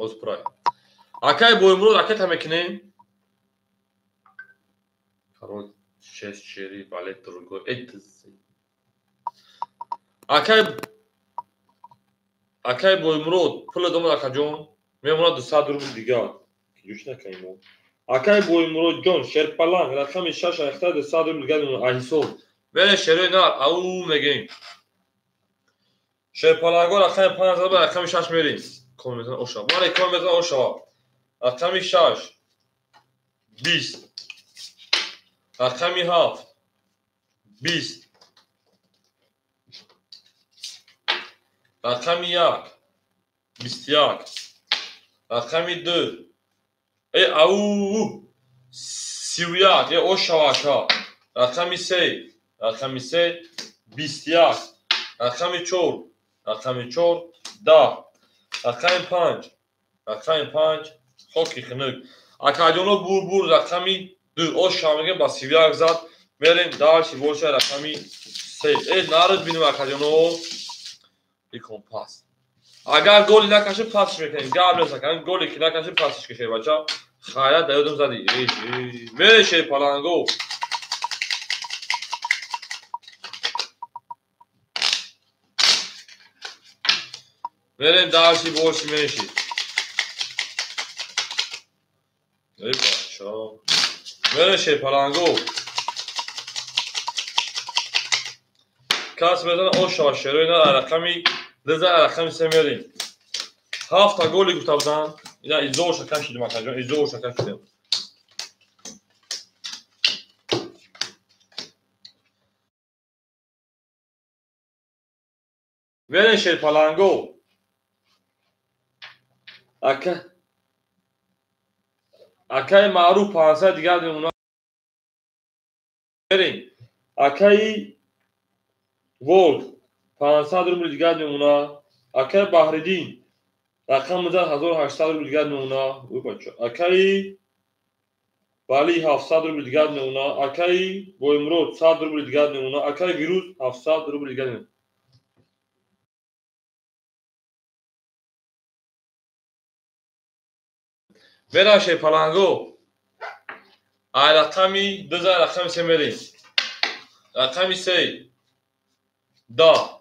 Оз пурай. Акай Боймурод ракета мекунем. Король 6 4 валет другой. Акай Боймурод пул домад акаҷон. Мемонад 200 рубл дигар. Ҷӯш накунем мо. Акай Боймурод ҷон шерпаланг рақами 6 ахта 200 рубл дигар мемонад. Аҳисоб. Бере шерои нар ау мегем. Шерпаланго рақами 5 зада рақами 6 мерем. Ком метан оша. Бале ком метан оша. Рақами 6 20 рақами 7 20 рақами 1 21 рақами 2 ау 31 ошава ака. Рақами 3 рақами 3 21 рақами 4 рақами 4 10 рақами 5 рақами 5 хоки хунук. Акаҷоно бур рақами 2 ошава мегем ба 31 зад. Мерем дальше боша рақами 3. Нард бинем акаҷоно. Икон пас. Агар голи накаши пасш мекунем. Гап нест ака. Голи ки накаши пасш каши бача. Хайрат да ёдам зади. Мере шерпаланго. Мерем дальше больше меньше. Эй бача. Мере шерпаланго. Кас мезана ошава шерои на рақами 2 рақами 3 мерем. 7 голи гуфта буданд. Ина изоша кашидем акаҷон, изоша кашидем. Мерем шерпаланго. Акаи Маъруф 500 дигар мемонад. Мерем. Акаи Волк 500 рубл дигар мемонад. Акаи Баҳриддин рақам 1800 рубл дигар мемонад. Ой бача. Акаи Вали 700 рубл дигар мемонад. Акаи Боймурод 100 рубл дигар мемонад. Акаи Вирус 700 рубл дигар мемонад. Мерам шерпаланго. Ай рақами 2 рақами 3 мерем. Рақами 3 10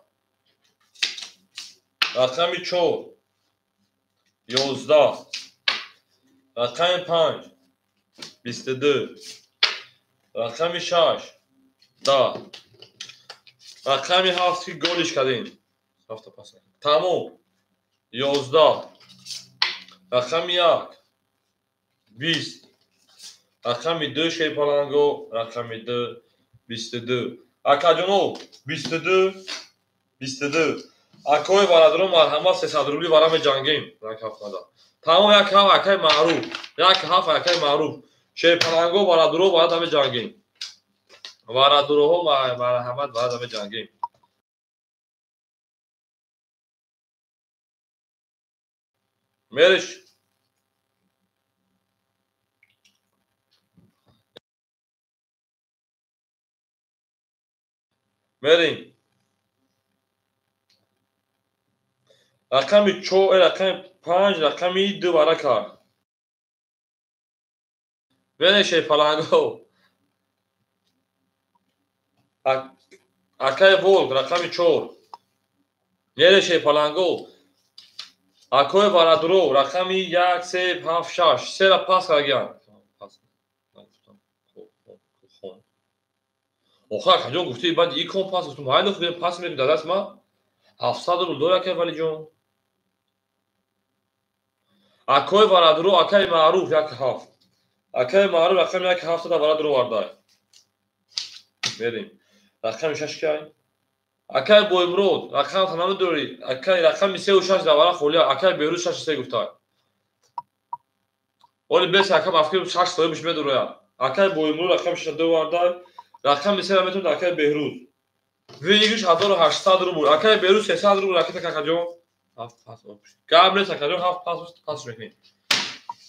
рақами 4 11 рақами 5 22 рақами 6 10 рақами 7 ки голиш кардем. 7 пас. Тамом. 11 рақами 1 20 рақами 2 шерпаланго рақами 2 22. Акаҷоно 22 22. Акои бародарон марҳамат 300 рубли вара меҷангем. Як ҳафтада. Тамом як ҳафт акаи Маъруф. Як ҳафт акаи Маъруф. Шерпаланго бародаро вара меҷангем. Бародароҳо марҳамат вара меҷангем. Мериш. Мерем. Рақами 4, рақами 5, рақами 2 вара кард. Мерем шерпаланго. Акаи Волк рақами 4. Мерем шерпаланго. Акои бародаро рақами 1 3 7 6. Сера пас кардагианд. Охир акаҷон гуфти баъд икон пас гуфтум. Ҳайно худем пас мекунем дар даст ма. 700 рубл дор акаи Валиҷон. Акои бародаро акаи Маъруф 1 7. Акаи Маъруф рақами 1 7 да бародаро вардай. Мерем. Рақами 6 кай. Акаи Боймурод рақам та намедорӣ. Акаи рақами 3 ва 6 да вара холия. Акаи Беҳрӯз 6 3 гуфтай. Оли бес акам афкир 6 соҳибаш медорояд. Акаи Боймурод рақами 6 ду вардай. Рақами 3 метавонад акаи Беҳрӯз. Выигрыш 1800 рубл. Акаи Беҳрӯз 300 рубл ракета какаҷон. 7 пас. Гап нест акаҷон 7 пас пас мекунем.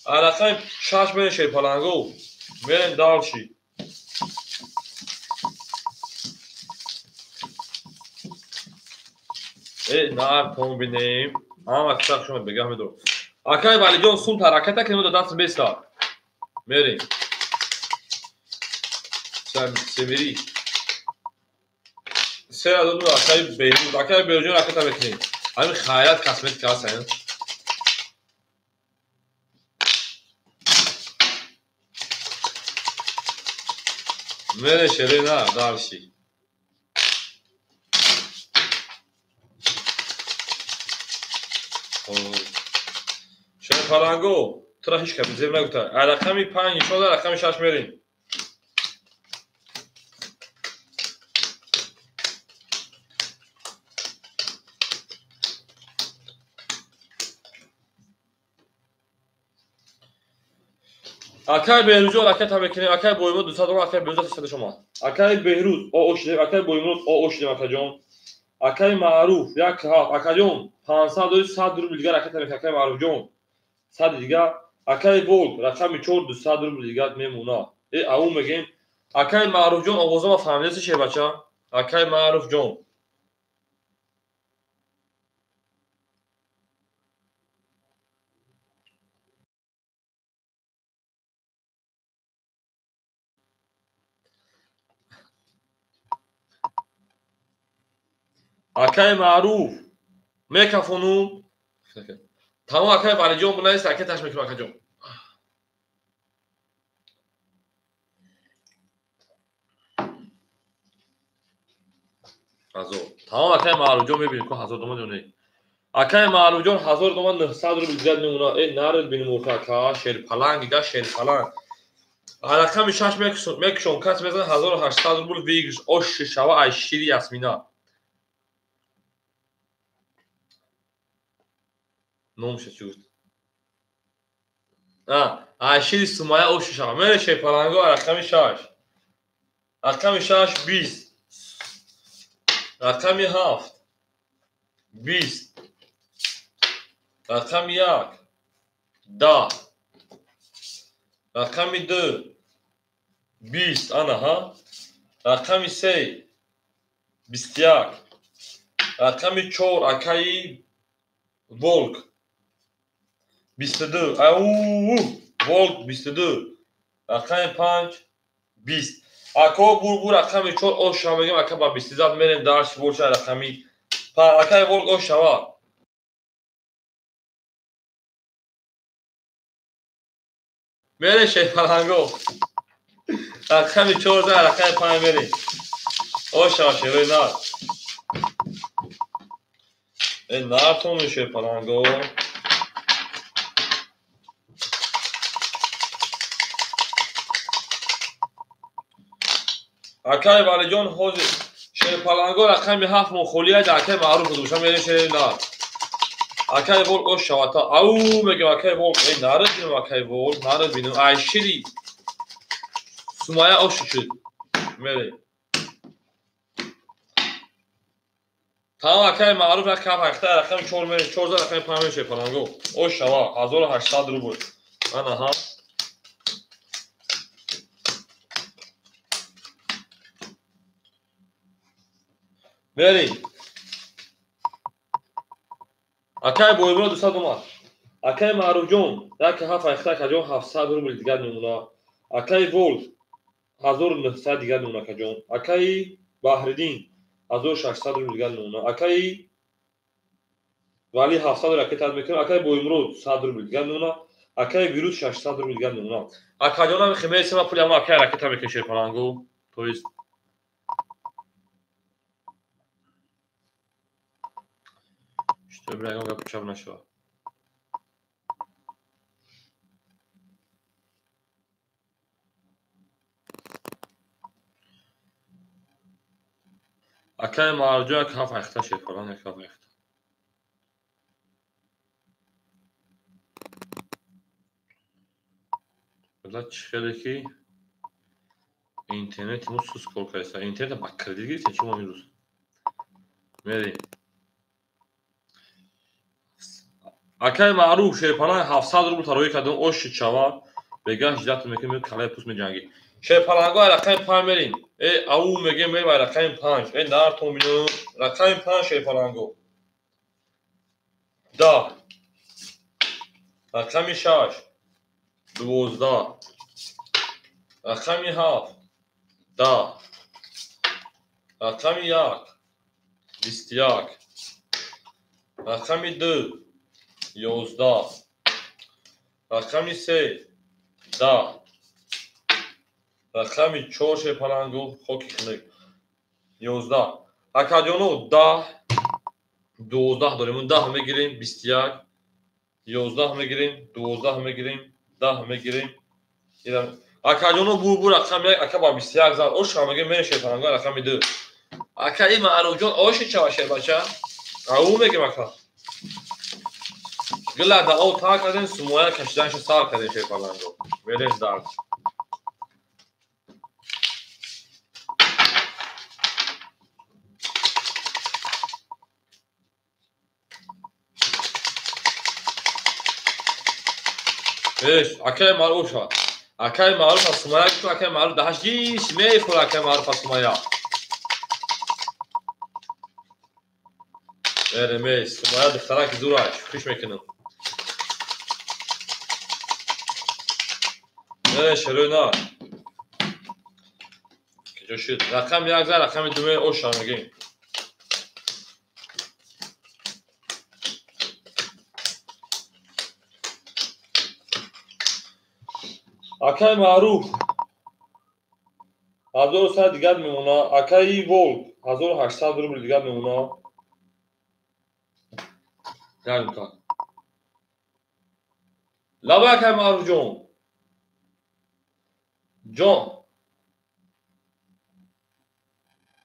Рақами 6 мерем шерпаланго. Мерем дальше. Нар тон бинем. Ҳама киса хушомад бегаҳ медорам. Акай Валиҷон сум ҳараката ки мо даст беста. Мерем. Семири. Се адад акай Беҳруз, акай Беҳрузҷон ракета мекунем. Ҳамин хайрат косметика ҳаст, ин. Мере шере на, дарши. Шерпаланго, тура ҳеч кас зеб нагуфта. А рақами 5 нишон да, рақами 6 мерем. Акай Беҳрузҷон ракета мекунем, акай Боимурод 200 доллар, акай Беҳруз 300 шумо. Акай Беҳруз ОО шудем, акай Боимурод ОО шудем, акаҷон. Акай Маъруф 1 7, акаҷон 500 дори 100 рубл дигар ракета мекунем, акай Маъруфҷон. 100 дигар, акай Волк рақами 4 200 рубл дигар мемонад. Ау мегем. Акай Маъруфҷон овозама фаҳмидаси шербача? Акай Маъруфҷон. Акай Маъруф мекафону тамом акай Валиҷон бунаист ракеташ мекунам акаҷон. Ҳазор. Тамом акай Маъруфҷон мебинем ку 1000 томан ё не. Акай Маъруфҷон 1000 томан 900 рубл зиёд мемонад. Наред бинем охир ака шерпаланг дига шерпаланг. Рақами 6 мекушон кас мезанад 1800 рубл выигрыш ош шава ай шири Ясмина. Номша чӣ гуфт? Айшири Сумая ош шава. Мере шерпаланго рақами 6. Рақами 6 20. Рақами 7 20. Рақами 1 10. Рақами 2 20. Ана ҳа. Рақами 3 21. Рақами 4 акаи Волк 22. Ау, Волк 22. Рақами 5 20. Ако бурбур рақами 4 ош шава мегем, ака ба 20 зад мерем дарш боша рақами 5. Акаи Волк ош шава. Мере шерпаланго. Рақами 4 зад рақами 5 мерем. Ош шава шерои нар. Нартон шерпаланго. Акай Валиҷон ҳозир шерпаланго рақами 7 мухолия да акай Маъруф буд. Шумо мерем шери нар. Акай Волк ош шавата. Ау мегем акай Волк, наред бинем акай Волк, наред бинем. Ай шири Сумая ош шуд. Мерем. Тамом акай Маъруф рақам 8 рақами 4 мерем, 4 за рақами 5 мерем шерпаланго. Ош шава 1800 рубл. Ана ҳа. Мерем. Акай Боимурод 200 омад. Акай Маъруфҷон 1 7 8 акаҷон 700 рубл дигар мемонад. Акай Волк 1900 дигар мемонад акаҷон. Акай Баҳриддин 1600 рубл дигар мемонад. Акай Вали 700 ракета мекунад. Акай Боимурод 100 рубл дигар мемонад. Акай Вирус 600 рубл дигар мемонад. Акаҷонам химесема пули ама акай ракета мекунад шерпаланго. То есть Чтобы ягон гапи чап нашавад. Акай Маъруфҷон як ҳафт айхта шерпаланг, як ҳафт айхта. Бала чӣ хеле ки интернети мо сус кор кардааст. Интернет ба кредит гирифтем чӣ мо имрӯз? Мерем. Акай Маъруф шерпаланг 700 рубл тароӣ кардем, ош шава, бегаҳ ҳиҷрат мекунем, калаи пӯст меҷангӣ. Шерпаланго рақами 5 мерем. Ау мегем мерем рақами 5. Нартон бинем. Рақами 5 шерпаланго. 10. Рақами 6 12. Рақами 7 10. Рақами 1 21. Рақами 2 11. Рақами 3 10. Рақами 4 шерпалангу хоки хунук 11. Акаҷоно 10 12 дорем. 10 мегирем 21, 11 мегирем 12 мегирем 10 мегирем. Акаҷоно бу рақами 1 ака ба 21 зад. Оша мегирем мерем шерпалангу рақами 2. Ака и Маъруфҷон оши чава шербача? Ау мегем ака. Гила да ов та кардем, сумоя кашиданшо сар кардем шерпалангу. Мерем дар. Эш, акай Маъруф. Акай Маъруф аз сумоя гуфт, акай Маъруф даҳаш гиш мефура акай Маъруф аз сумоя. Мерем, сумоя духтараки зураш, хуш мекунам. Мерем шерӯй на. Киҷо шуд? Рақами 1 зад, рақами 2 оша мегем. Акай Маъруф 1100 дигар мемона. Акаи Волк 1800 рубл дигар мемона. Лаба акай Маъруф ҷон. Ҷон.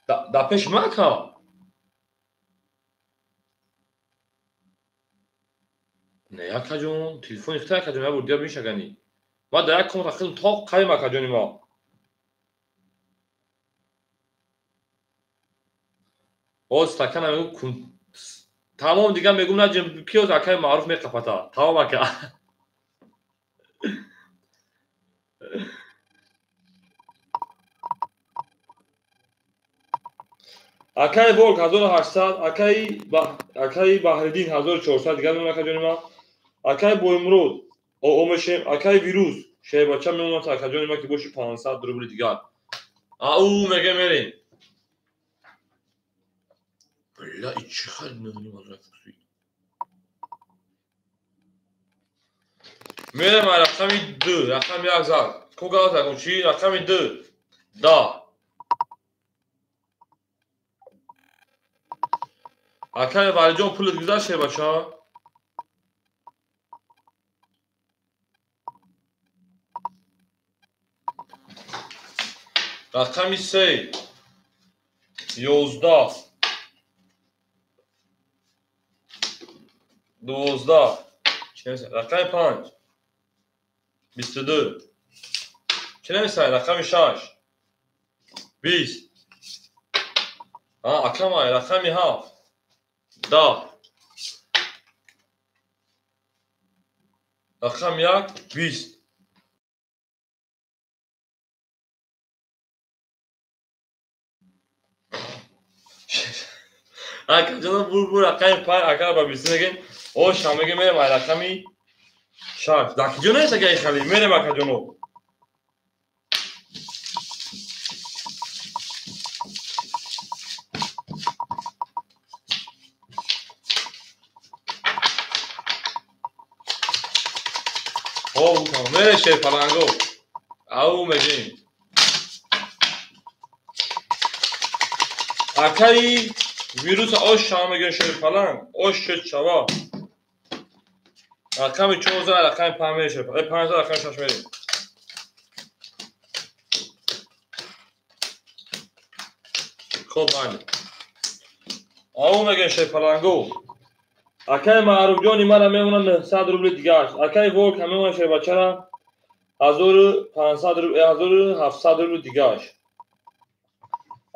Да пеш ма ака. Не акаҷон, телефони хитай акаҷон, я бор дигар мешагани. Ма дар як комната хидм тоқ қайм акаҷони ма. Боз стакана мегум тамом дигар мегум наҷем киёз акаи Маъруф меқапата. Тамом ака. Акаи Волк 1800, акаи Баҳриддин 1400 дигар мемонад акаҷони ма. Акаи Боймурод омешем, акаи Вирус шербача мемонад акаҷони ма ки боши 500 рубли дигар. Ау меге мерем. Бля, и чӣ хел меҳним аз рафкусӣ. Мерем рақами 2, рақами 1 зад. Ко гап закун чӣ? Рақами 2 10. Акаи Валиҷон пулат гузашт шербача? Рақами 3 11 12 рақами 5 22 чӣ намесай? Рақами 6 20 акамай рақами 7 10 рақами 1 20. Акаҷоно бур рақами 5 акара ба 20 мегем. Оша мегем мерем ай рақами 6. Дар киҷо нест акаи хали? Мерем акаҷоно. Хоб, мере шерпаланго. Ау мегем. Акаи вирус ош шава мегӯем шерпаланг. Ош шуд шава. Рақами 4 рақами 5 мерем шерпаланг. 5 рақами 6 мерем. Хоб, майли. Ау мегӯем шерпалангу. Акаи Маъруфҷони мара мемонад 900 рубли дигааш. Акаи Волк ҳам мемонад шербачара 1500 рубл, 1700 рубли дигааш.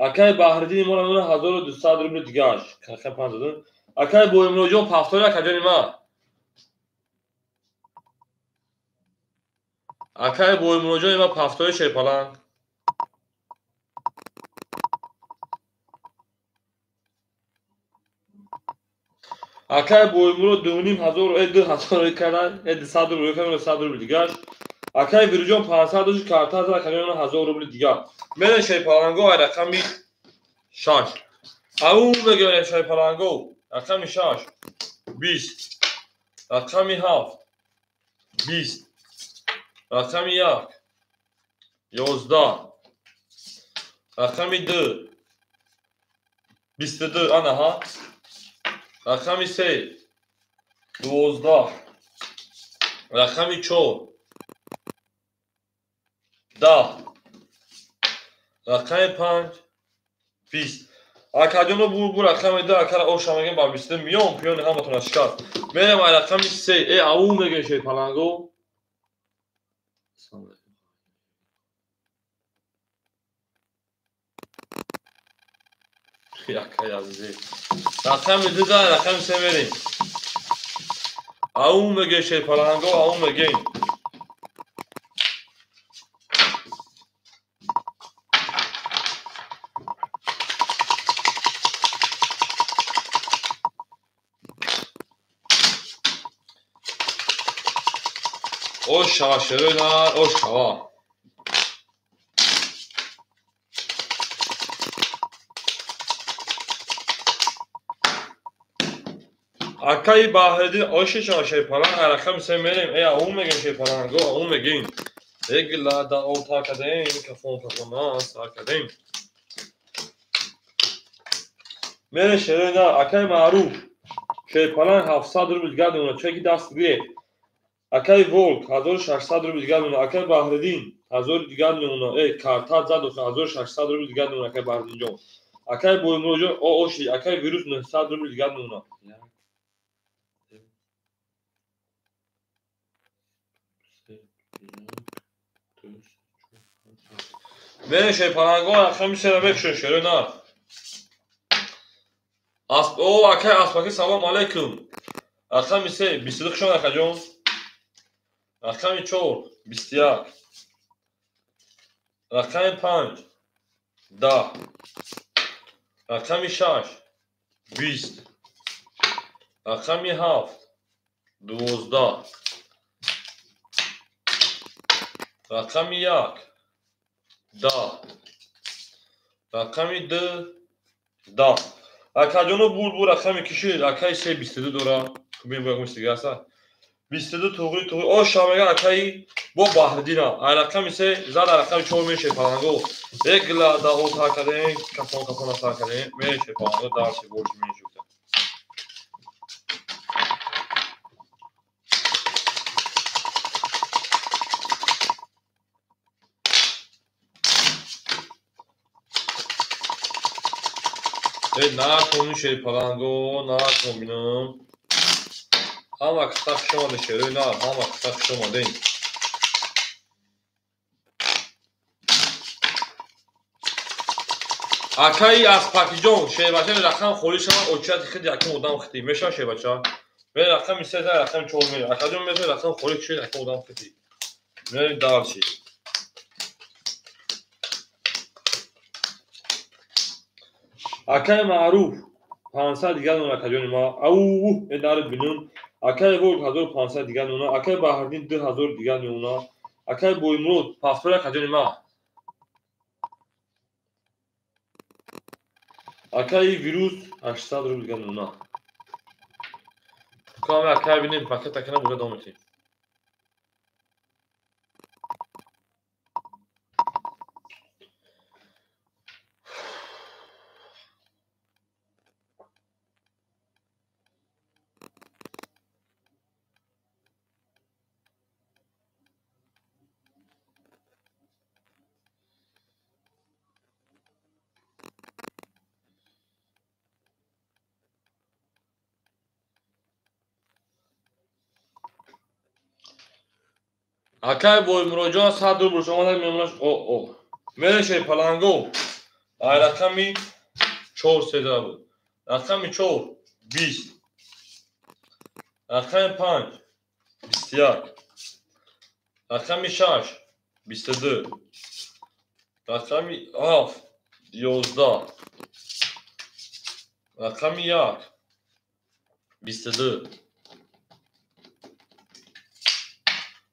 Акаи Баҳриддини мо мемонад 1200 рубли дигааш. Рақами 5 Акаи Боимроҷон пафтори акаҷони ма. Акаи Боимроҷони ма пафтори шерпаланг. Акай Боймурод 2500 2000 карда, 200 рубл карда, 100 рубл дигар. Акай Вируҷон 500 дошт, карта зад, акаҷон 1000 рубл дигар. Мерем Шерпаланго ай рақами 6. Ау мегӯем Шерпаланго, рақами 6, 20, рақами 7, 20, рақами 1, 11, рақами 2, 22, анаҳа, рақами 3, 12, рақами 4, 10, рақами 5, 20. Акаҷоно бур рақами 2, акара оша мегем ба 22 миён пиёни ҳаматона шикаст. Мерем ай рақами 3, ау мегем Шерпаланго. Акай азизи. Рақами 2 да рақами 3 мерем. Ау мегем Шерпаланго, ау мегем. Ош шава шерона, ош шава. Акаи Баҳриддин оши шава Шерпаланг, рақами 3 мерем. Ау мегем Шерпаланго, ау мегем. Эгла да ота кадем, кафон кафона сар кадем. Мерем шерона, акаи Маъруф. Шерпаланг 700 рубл дигар мемонад, чунки даст гирифт. Акаи Волк 1600 рубл дигар мемонад, акаи Баҳриддин 1000 дигар мемонад. Карта зад 1600 рубл дигар мемонад акаи Баҳриддинҷон. Акаи Боймуродҷон оши, акаи Вирус 900 рубл дигар мемонад. Мерем Шерпаланго, рақами 3 мекушем шерона. О, акаи Аспаки, салом алейкум. Рақами 3, 22 хушон акаҷон. Рақами 4, 21. Рақами 5, 10. Рақами 6, 20. Рақами 7, 12. Рақами 1, 10. Рақами 2, 10. Акаҷоно бур рақами кишид, акаи 3, 22 дора. Бин бояд мисли аста. 22 туғри туғри. Оша мега акаи бо Баҳриддина. Ай рақами 3 зад рақами 4 мешед Шерпаланго. Эгла да ота кадем, кафон кафона сар кадем. Мешед Шерпаланго дарси борчи мешед. Накун Шерпаланго, накун бинам. Ҳама қисса хуш омадед шерои нар, ҳама қисса хуш омадед. Акаи Аспакиҷон, шербача рақам холӣ шавад, очияти хид якум одам хитӣ. Мешавад шербача? Ме рақами 3 рақами 4 мерем. Акаҷон мешавад рақам холӣ кишед якум одам хитӣ. Мерем дарчи. Акаи Маъруф 500 дигар мемонад акаҷони ма. Ау, дари бинум. Акаи Волк 1500 дигар мемонад, акаи Баҳриддин 2000 дигар мемонад, акаи Боймурод паспорт акаҷони ма. Акаи Вирус 800 рубл дигар мемонад. Каме акаи бинем пакет акана буда давом метиҳем. Акай Боймуроҷон 100 рубл омада мемонаш. О. Мерем Шерпаланго. Ай рақами 4 сеза буд. Рақами 4, 20. Рақами 5, 21. Рақами 6, 22. Рақами 7, 11. Рақами 1, 22.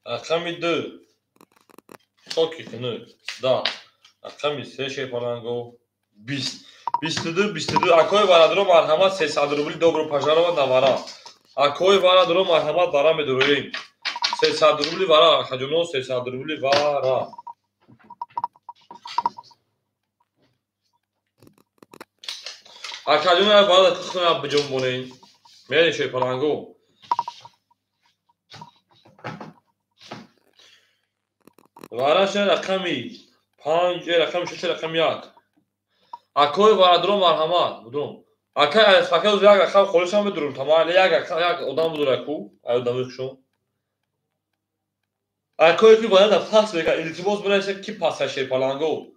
Рақами 2 соки хунук 10. Рақами 3 шерпаланго 20. 22 22. Акои варадро марҳамат 300 рубли добро пожаловать на вара. Акои варадро марҳамат вара медуроем. 300 рубли вара, акаҷоно 300 рубли вара. Акаҷоно вара кухна биҷунбонем. Мерем шерпаланго. Вара ша рақами 5, рақами 6, рақами 1. Акои варадро марҳамат будум. Акай фақат як рақам холишам медурум. Тамом, як рақам як одам будура ку, ай одами хушум. Акои ки вара да пас мека, илтимос бинависа ки паса шерпаланго.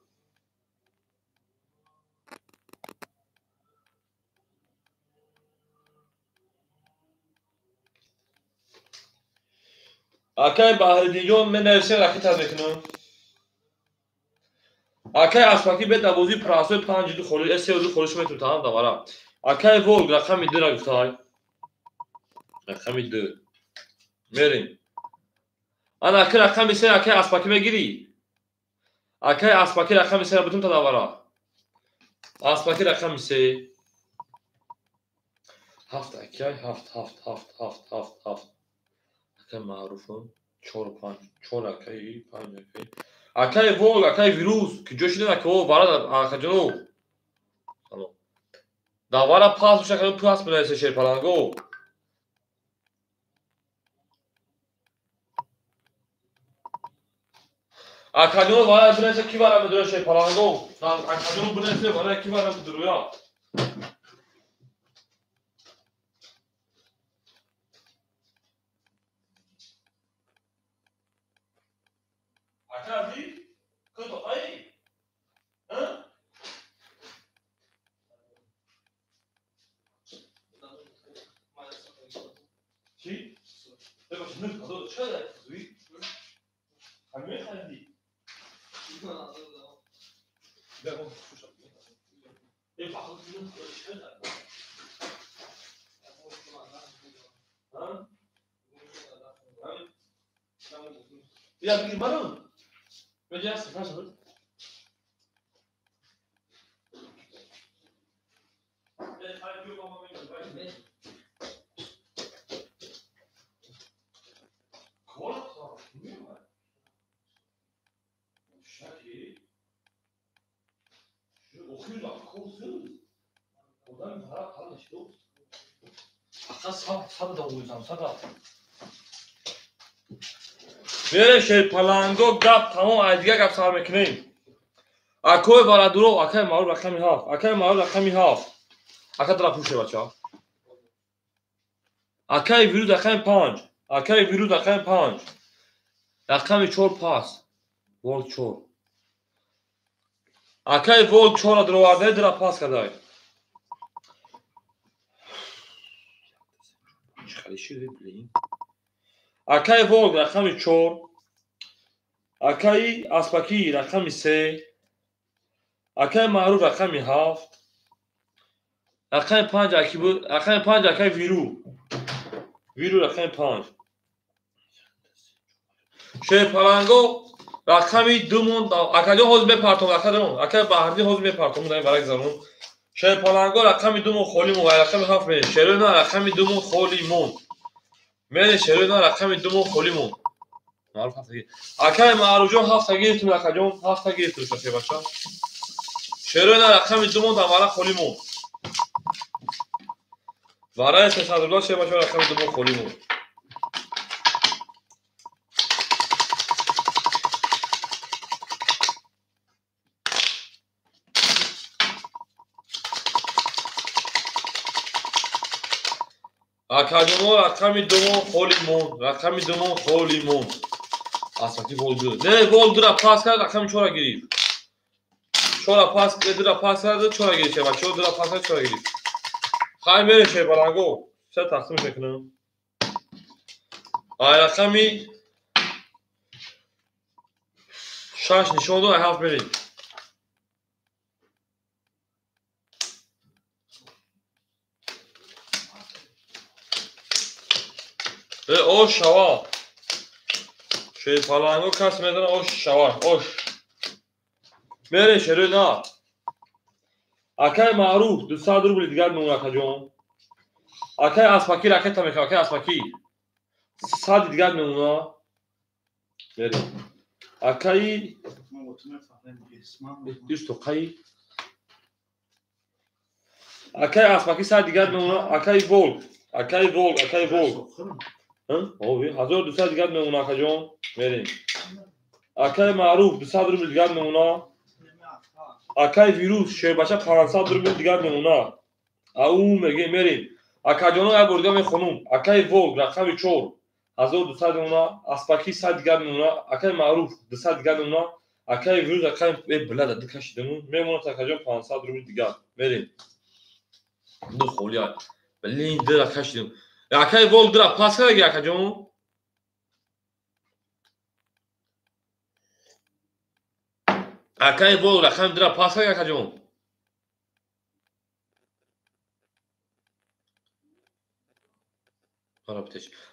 Акай Баҳриддинҷон менависе ракета мекунам. Акай Аспаки бет бозӣ прасои 5 ду холи, 3 ду холиш метун тамам давара. Акай Волг рақами 2 ра гуфтай. Рақами 2. Мерем. Ана акай рақами 3 акай Аспаки мегирӣ. Акай Аспаки рақами 3 ра бутун та давара. Аспаки рақами 3. 7 акай 7 7 7 7 7 7. Акай Маъруфон 4 5 4 акай 5 акай. Акай Волг, акай Вирус, ки ҷо шидан ака вара акаҷоно. Салом. Давара пас уша акаҷон пас бинависе шерпаланго. Акаҷоно вара бинависе ки вара медура шерпаланго. Акаҷоно бинависе вара ки вара медуруя. Мерем шерпаланго гап тамом, ай дигар гап сар мекунем. Акои варадуро, акай Маъруф рақами 7, акай Маъруф рақами 7. Ака дара пуше бача. Акай Вирус рақами 5, акай Вирус рақами 5. Рақами 4 пас. Волк 4. Акай Волк 4 дароварда дара пас кадай. Акай Волк рақами 4, акаи Аспаки рақами 3, акаи Маъруф рақами 7, рақами 5 аки буд, рақами 5 акаи Виру. Виру рақами 5. Шерпаланго рақами 2 монд. Акаҷон ҳозир мепартом, акаҷон, акаи Баҳриддин ҳозир мепартом, дар барак зарун. Шерпаланго рақами 2 мон холӣ монд, рақами 7 мерем. Шерона рақами 2 мон холӣ монд. Мере шерона рақами 2 мон холӣ монд. Маъруф ҳафта гирифт. Акаи Маъруфҷон ҳафта гирифтум, акаҷон ҳафта гирифтум, шербача. Шерона рақами 2 монд, аввала холӣ монд. Вараи 300 рубла шербача рақами 2 мон холӣ монд. Акаҷоно рақами 2 мон холӣ монд, рақами 2 мон холӣ монд. Аспаки Волг 2. Не, Волг 2 ра пас кард, рақами 4 гирифт. 4 пас, 2 ра пас кард, 4 гирифт. Шербачо 2 ра пас кард, 4 гирифт. Хай мерем шербаланго. Се тақсим мекунам. Ай рақами 6 нишон дод, ай 7 мерем. Ош шава. Шерпаланго кас медона ош шава, ош. Мере шерои на. Акай Маъруф 200 рубли дигар мемона акаҷон. Акай Аспакӣ ракета мекунад, акай Аспакӣ. 100 дигар мемона. Мере. Акаи Исто қай. Акай Аспакӣ 100 дигар мемона, акай Волк, акай Волк, акай Волк. Ови, 1200 дигар мемона акаҷон. Мерем. Акай Маъруф 200 рубли дигар мемона. Акай Вирус шербача 500 рубли дигар мемона. Ау меге мерем. Акаҷоно як бор дигар мехонум. Акай Волк рақами 4 1200 мемона, Аспакӣ 100 дигар мемона, акай Маъруф 200 дигар мемона, акай Вирус акай блада ду кашидаму мемонад акаҷон 500 рубли дигар. Мерем. Ду холия. Блин, дира кашидам. Акай Волк дира пас кардаги акаҷон. Акай Волк рақами дира пас кардаги акаҷон.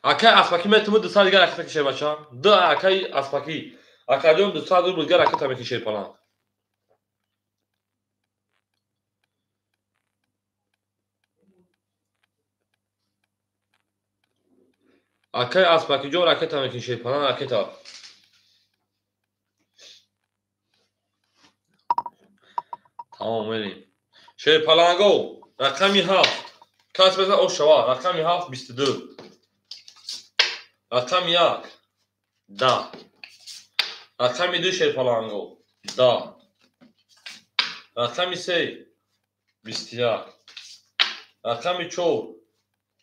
Акай Аспакӣ метавонад 200 дигар ракета кишед бача. Ду акай Аспакӣ. Акаҷон 200 рубл дигар ракета мекишед паланг. Акай Аспакиҷон ракета мекишед паланг ракета. Тамом мерем. Шерпаланго рақами 7. Кас беза ош шава. Рақами 7 22. Рақами 1 10. Рақами 2 шерпаланго 10. Рақами 3 21. Рақами 4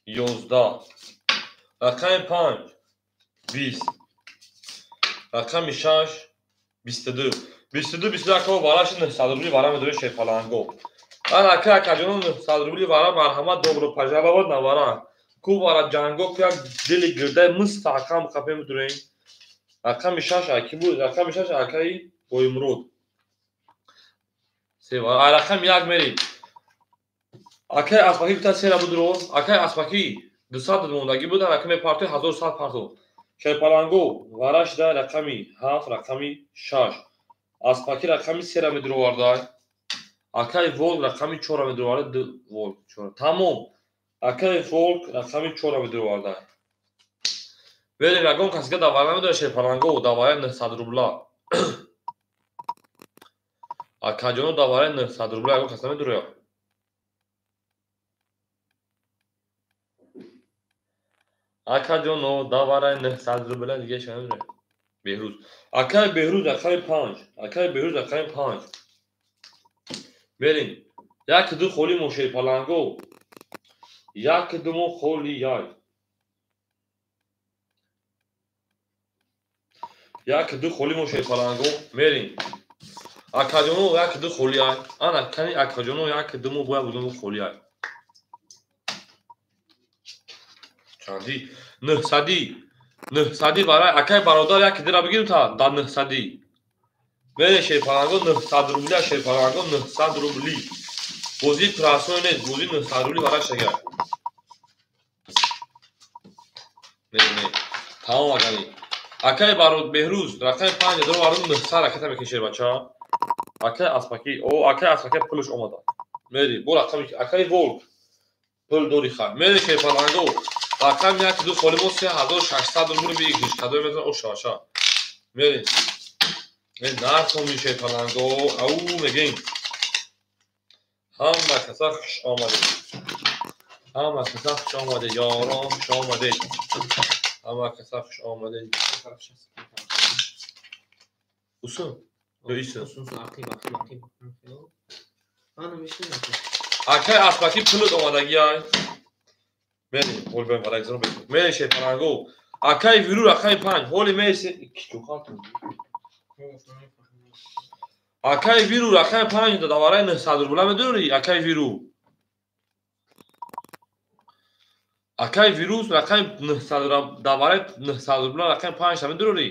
11. Рақами 5 20. Рақами 6 22. 22 22 вараши 900 рубли вара медоред шерпаланго. Ан ака акаҷоно 900 рубли вара марҳамат добро пожаловать на вара. Ку вара ҷанго ку як дили гирдаи мустаҳкам қапе медурем. Рақами 6 аки буд, рақами 6 акаи Боимурод. Се вара, рақами 1 мерем. Акаи Аспакӣ гуфта сера будро, акаи Аспакӣ 200 мондагӣ буд, рақами партои 1100 парто. Шерпаланго вара шуда рақами 7, рақами 6. Аспакӣ рақами 3 медуроварда. Акаи Волк рақами 4 медуроварда, ду Волк 4. Тамом. Акаи Волк рақами 4 медуроварда. Верем ягон касига давара намедорад шерпаланго, давараи 900 рубла. Акаҷоно давараи 900 рубла ягон кас намедорад. Акаҷоно давараи 900 рубла дига чӣ намедорад. Беҳрӯз. Акаи Беҳрӯз рақами 5. Акаи Беҳрӯз рақами 5. Мерем. Як ду холи мо шерпаланго. Як ду мо холи яй. Як ду холи мо шерпаланго. Мерем. Акаҷоно як ду холи яй. Ана кани акаҷоно як ду мо бояд будем холи яй. Чанди? 900. 900 барай акай бародар як дира бигирем та дар 900. Мере шерпаланго 900 рубли, шерпаланго 900 рубли. Бозии прасой нест, бозии 900 рубли барай шагар. Не, не. Тамом акани. Акай барод Беҳрӯз рақами 5 дор варум 900 ракета мекишед бача. Акай Аспакӣ, о акай Аспакӣ пулш омада. Мери, бо рақами акай Волк пул дори хай. Мери шерпаланго рақами 1 2 холи мо 3600 рубли бигириш. Кадои метавон ош шава. Мери. Нархоми шерпаланго, ау мегем. Ҳама каса хуш омадед. Ҳама каса хуш омадед, ёрон хуш омадед. Ҳама каса хуш омадед. Усун? Ё исун? Акай Аспакӣ пулут омадагӣ ай. Мерем, ҳол бем варагзаро бем. Мерем шерпаланго. Акай Виру рақами 5. Ҳоли мересе. Кичухатун. Акай Виру рақами 5 да давараи 900 рубла медорӣ? Акай Виру. Акай Вирус рақами 900 давараи 900 рубла рақами 5 та медорӣ?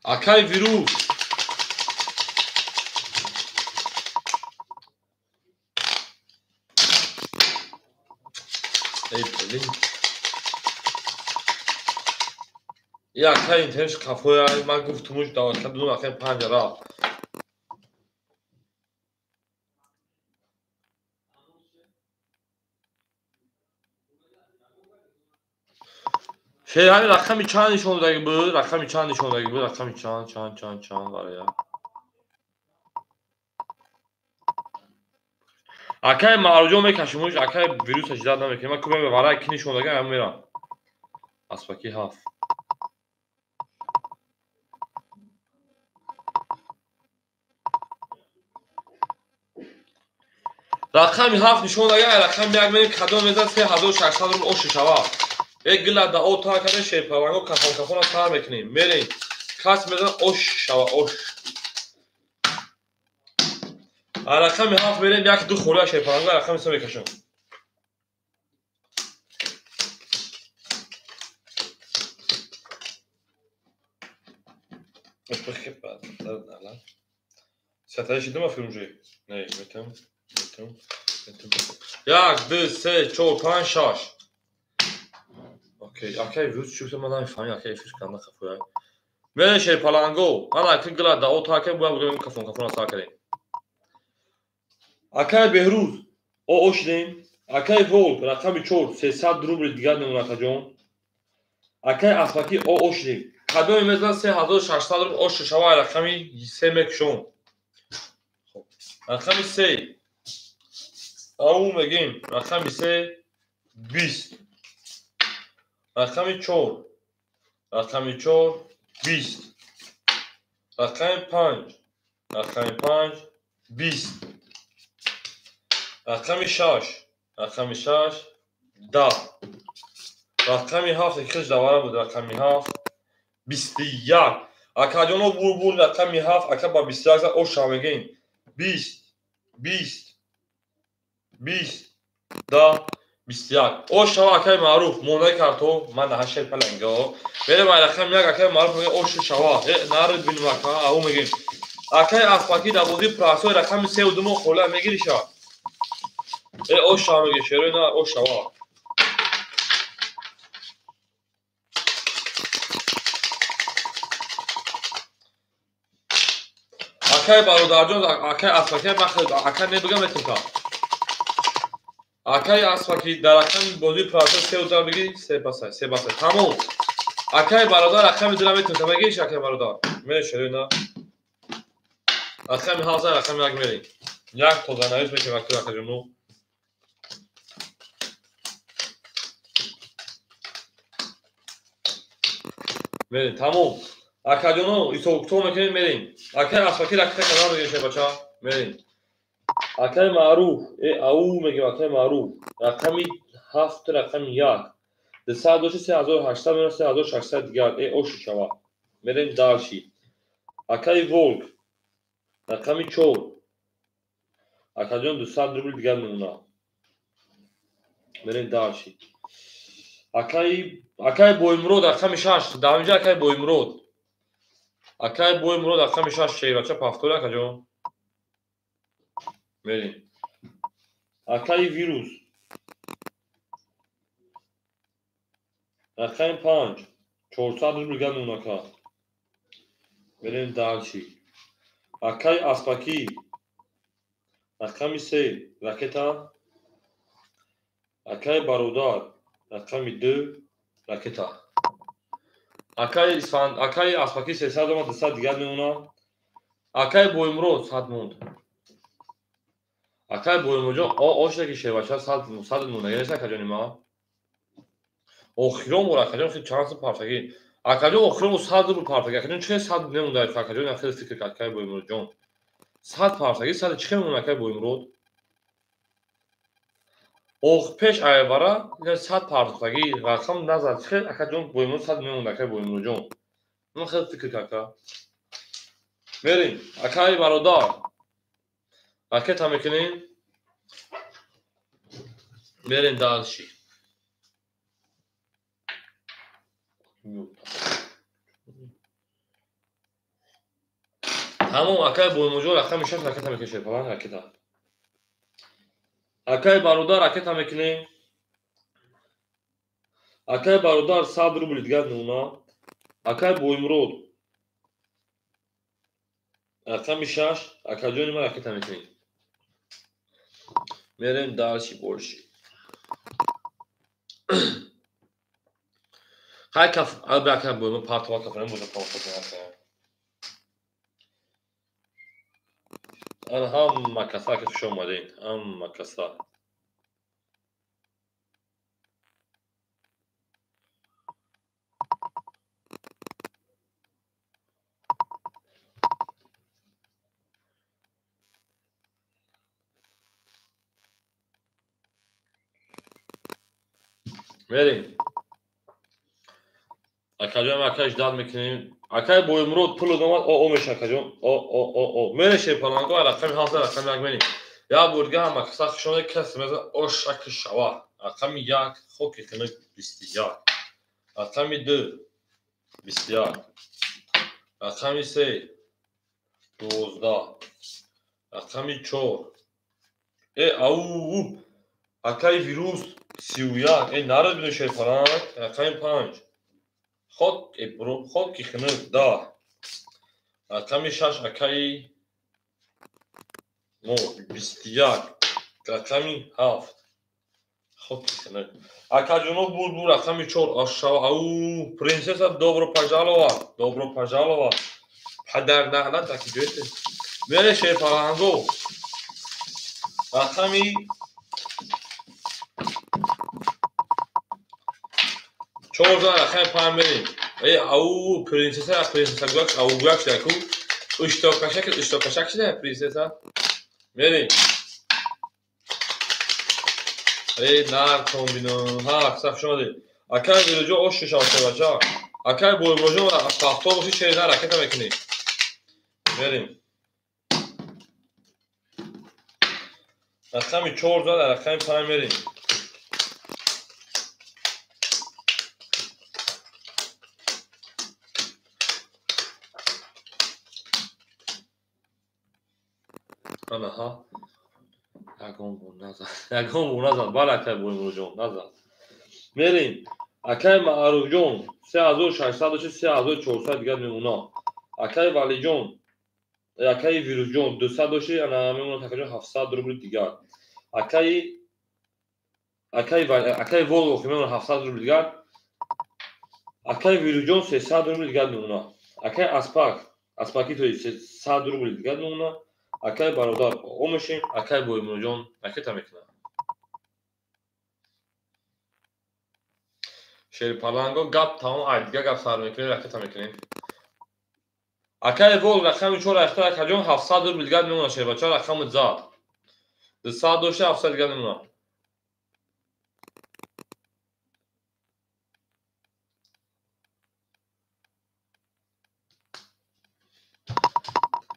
Акай вирус. Эй, блин. Я акай интернет кафоя, ман гуфтумуш даватка дудум акай панҷ рафт. Шерҳами рақами чанд нишондаги буд? Рақами чанд нишондаги буд? Рақами чанд, чанд, чанд, чанд бароя. Акай маъруҷон мекашимуш, акай вируса жидат намекунем. Ман кубем варай ки нишондаги ам мерам. Аспаки 7. Рақами 7 нишондаги, рақами 1 мерем кадом мезад 3600 рубл ош шава. Э гила да о та када шерпаланго кафон кафона сар мекунем. Мерем. Кас мезад ош шава ош. Рақами 7 мерем як ду хола шерпаланго рақами 3 мекашам. Сатаи шидума филмҷи? Не, метам, метам, метам. 1, 2, 3, 4, 5, 6. Окей, акай вирус чӣ гуфта ман намефаҳмам, акай эфир канда хафоя. Мерем шерпаланго. Ана аки гила да о та акай бояд бигӯем кафон кафона сар кардем. Акай Беҳрӯз, о ошидем. Акай Волк, рақами 4, 300 рубли дигар мемонад акаҷон. Акай Аспаки, о ошидем. Кадоме мезанад 3600 рубл ош шава рақами 3 мекушон. Хоб, рақами 3. Ау мегем, рақами 3 20. Рақами 4, рақами 4 20. Рақами 5, рақами 5 20. Рақами 6, рақами 6 10. Рақами 7 ки хеле давара буд, рақами 7 21. Акаҷоно бур рақами 7 ака ба 21 зад оша мегем. 20 20 20 10 21. Ош шава акай маъруф, мондаи карто, ман наҳа шерпаланго. Мерем ай рақами 1 акай маъруф мегем ош шава. Э, нарид бинем ака, ау мегем. Акай Аспаки дар бозии прасои рақами 3 ду мо хола мегири ша. Э, ош шава меге, шерои на ош шава. Акай бародарҷон, акай Аспаки ман хеле акай небигам метунка. Акай Аспаки дар рақами бозии прасои 3 ду меги, 3 басай, 3 басай. Тамом. Акай бародар рақами 2 метунка мегиш акай бародар. Мере шерои на. Рақами 7 рақами 1 мерем. Як тозанавис мекунем акай акаҷоно. Мерем, тамом. Акаҷоно ҳисоб-китоб мекунем, мерем. Акай Аспаки ракета кадам мегем шербача, мерем. Акай Маъруф, э ау мегем акай Маъруф. Рақами 7 рақами 1. 200 дошти 3800 мемонад 3600 дигар. Э ош шава. Мерем дальше. Акай Волк. Рақами 4. Акаҷон 200 рубл дигар мемонад. Мерем дальше. Акай Боймурод рақами 6. Дар инҷа акай Боймурод. Акай Боймурод рақами 6 шербача пафтор акаҷон. Мерем. Акай вирус. Рақами 5. 400 рубл дигар мемонад ака. Мерем дальше. Акай Аспаки. Рақами 3. Ракета. Акай бародар. Рақами 2. Ракета. Акай Аспаки 300 омад, 200 дигар мемонад. Акай Боймурод 100 монд. Акай Боймуродҷон, ошда ки шербача 100 мондаги нест акаҷони ман. Охирон бор акаҷон хеле чанд сум партаги. Акаҷон охирон бор 100 рубл партаги. Акаҷон чӣ 100 мемонда акаҷон хеле фикр кард акай Боймуродҷон. 100 партаги, 100 чӣ мемонад акай Боймурод? Ох пеш айвара 100 партаги рақам назад чӣ акаҷон Боймурод 100 мемонда акай Боймуродҷон. Ман хеле фикр кард. Мерем акай бародар. Ракета мекунем. Мерем дальше. Тамом, акай Боймуҷон рақами 6 ракета мекунем, Шерпаланг ракета. Акай бародар ракета мекунем. Акай бародар 100 рубл дигар мемона. Акай Боймурод рақами 6 акаҷони ман ракета мекунем. Мерем дальше больше. Хай каф, албе акай Боймурод партова каф, боза тамошо кунем. Ана ҳама каса ки хуш омадед, ҳама каса. Мерем. Акаҷон, акай ждат мекунем. Акай Боймурод пул омад, о меша акаҷон. О о о о. Мере Шерпаланго рақами 7 рақами 1 мерем. Я бурга ҳама каса хуш омадед, кас меза ош аки шава. Рақами 1 хоки хинак 21. Рақами 2 21. Рақами 3 12. Рақами 4. Э ау. Акай вирус 31. Э нарад бино Шерпаланг. Рақами 5. Хок бро, хоки хинак 10. Рақами 6 акаи мо 21. Рақами 7. Хоки хинак. Акаҷоно бур бур рақами 4 ашава. Ау, принсесса добро пожаловать. Добро пожаловать. Падар наълат аки ҷоете. Мере Шерпаланго. Рақами 4 рақами 5 мерем. Э ау, принсесса, принсесса гуак, ау гуак шидаку. Уштокашак, уштокашак шида принсесса. Мерем. Э нар комбино. Ҳа, каса хуш омадед. Акай Вилоҷон ош шишав бача. Акай Боймуроҷон пахто боши шер ракета мекунӣ. Мерем. Рақами 4 рақами 5 мерем. Анаҳа. Ягон бор назад. Ягон бор назад. Бале, акай Боймуроҷон, назад. Мерем. Акай Маъруфҷон 3600 дошт, 3400 дигар мемона. Акай Валиҷон, акай Вирусҷон 200 дошт, ана мемона такаҷон 700 рубл дигар. Акай акай Волгох мемона 700 рубл дигар. Акай Вирусҷон 300 рубл дигар мемона. Акай Аспак, Аспаки то 100 рубл дигар мемона. Акай бародар омешем, акай Боймуроҷон ракета мекунад. Шерпаланго гап тамом, ай дигар гап сар мекунем, ракета мекунем. Акай Вол рақами 4 рахта акаҷон 700 рубл дигар мемона шербача рақами зад. 200 дошта 700 дигар мемона.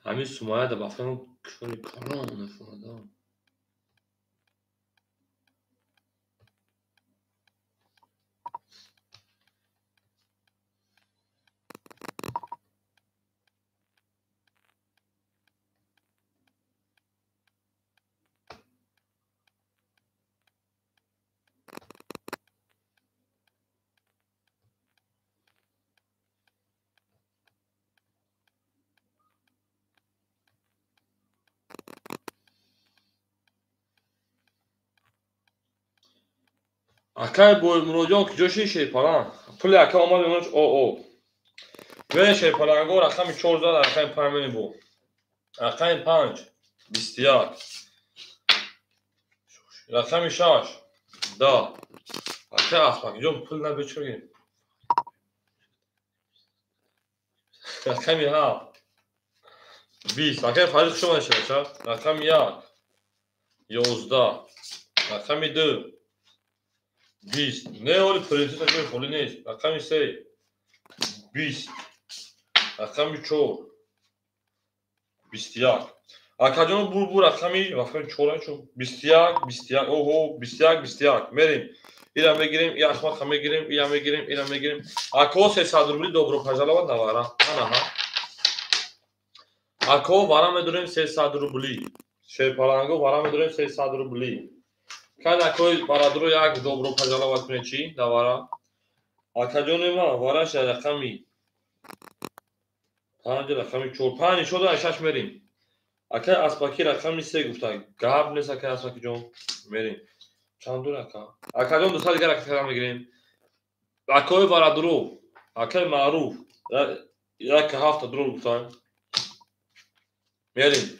Ҳамин Сумая да бафтам кори калон нафурдам. Акай Боймуроҷон куҷо ши Шерпаланг? Пули ака омад мемонад о о. Мере Шерпаланго рақами 4 зад, рақами 5 мерем бо. Рақами 5 21. Рақами 6 10. Акай Аспакҷон пул набе чӣ гирем? Рақами 7 20. Акай Фарид хуш омадед шербача. Рақами 1 11. Рақами 2 20. Не, оли принсесса ҷои холӣ нест. Рақами 3 20. Рақами 4 21. Акаҷоно бур бур рақами 4 чун 21 21. Оҳо 21 21. Мерем. Ира мегирем, и ахмақа мегирем, ира мегирем, ира мегирем. Ако 300 рубли добро пожаловать навара. Анаҳа. Ако вара медорем 300 рубли. Шерпаланго вара медорем 300 рубли. Кан акои барадро як добро пожаловать кунед чӣ давара. Акаҷони ман вараш рақами 5 рақами 4 5 шуда 6 мерим. Акай аспаки рақами 3 гуфта. Гап нест акай аспакиҷон. Мерим. Чанд ака? Акаҷон 200 дигар ака мегирем. Акои барадро, акай маъруф як ҳафта дурор гуфтан. Мерим.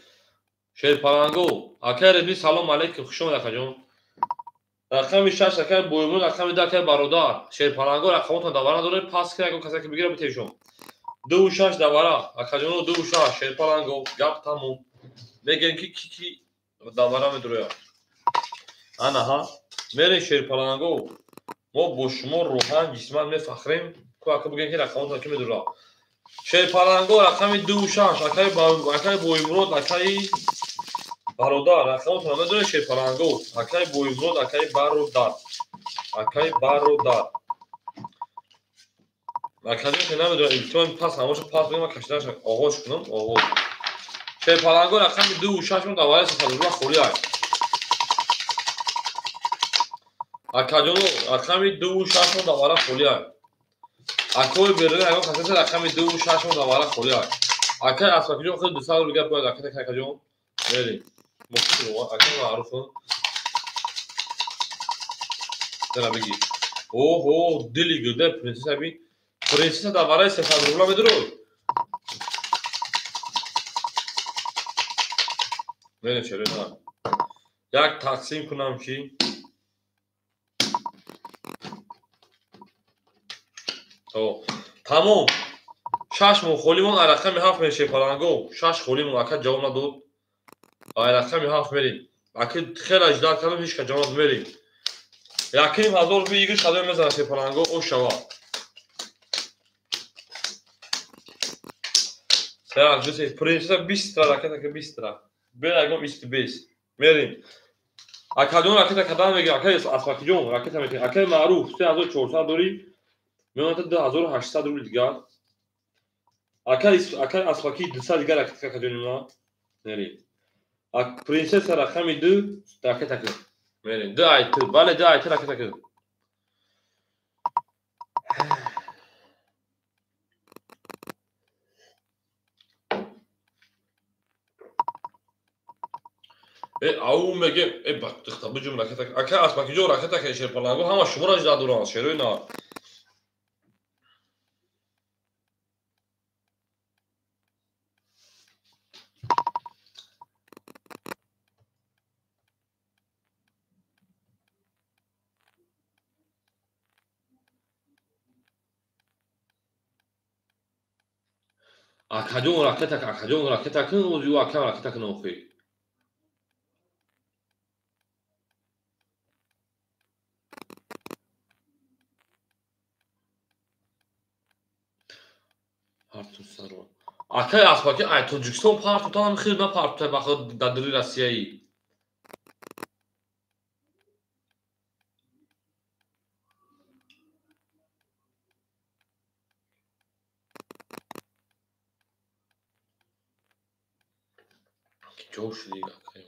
Шерпаланго, акай Редми салом алейкум, хуш омад акаҷон. Рақами 6 акай Боймун, рақами 2 акай Бародар. Шерпаланго рақамотон давара доред, пас ки ягон касе ки бигира битешон. 2 6 давара, акаҷоно 2 6 шерпаланго, гап тамом. Мегӯем ки ки давара медурояд. Ана ҳа, мерем шерпаланго. Мо бо шумо рӯҳан ҷисман мефахрем. Ку ака бигӯем ки рақамотон ки медурад. Шерпаланго рақами 2 6 акай Боймурод, акай Бародар, рақамотон медонед шерпаланго, акай Боймурод, акай Бародар. Акай Бародар. Акаҷон ки намедонам, илтимос пас ҳамаша пас бигӯям, ман кашиданаш оғоз кунам, оғоз. Шерпаланго рақами 2 6 мон давараи 300 рубла холӣ аст. Акаҷоно рақами 2 6 мон давара холӣ аст. Акои берун ягон касасе рақами 2 6 мон давара холӣ аст. Акай Аспакиҷон хеле 200 рубл гап бояд акай акаҷон. Мерем. Акай маъруф. Дара бигӣ. Оҳо, дили гирда принсесса би. Принсесса давараи 300 рубла медурой. Мерем шерои на. Як тақсим кунам ки тамом. 6 моҳ холимон ай рақами 7 мерем шерпаланго. 6 холимон ака ҷавоб надод. Ай рақами 7 мерем. Ака хеле ждат кардам, ҳеч кас ҷавоб надод, мерем. 1500 рубли игиш хадои мезанад шерпаланго, о шава. Так, ду принсесса 20 ракета ки 20. Бе ягон 25. Мерем. Акаҷон ракета кадан мегирад, акай Аспакиҷон ракета мекунад. Акай Маъруф 3400 дорӣ. Меонад 2800 рубли дигар. Акай Аспаки 200 дигар ракета акаҷони ман. Мерем. Принсесса рақами 2 ракета кун. Мерем. 2 ай 2. Бале 2 ай ракета кун. Ау меге, бахта буҷум ракета. Акай Аспакиҷон ракета кун шерпаланго, ҳама шуморо жда доранд, шерои на. Акаҷон ракета, акаҷон ракета кун, ӯ акам ракета кун охир. Акай Аспаки, ай Тоҷикистон партутанам хел на партутай бахо дар Россияи. Ҷо шуди акай.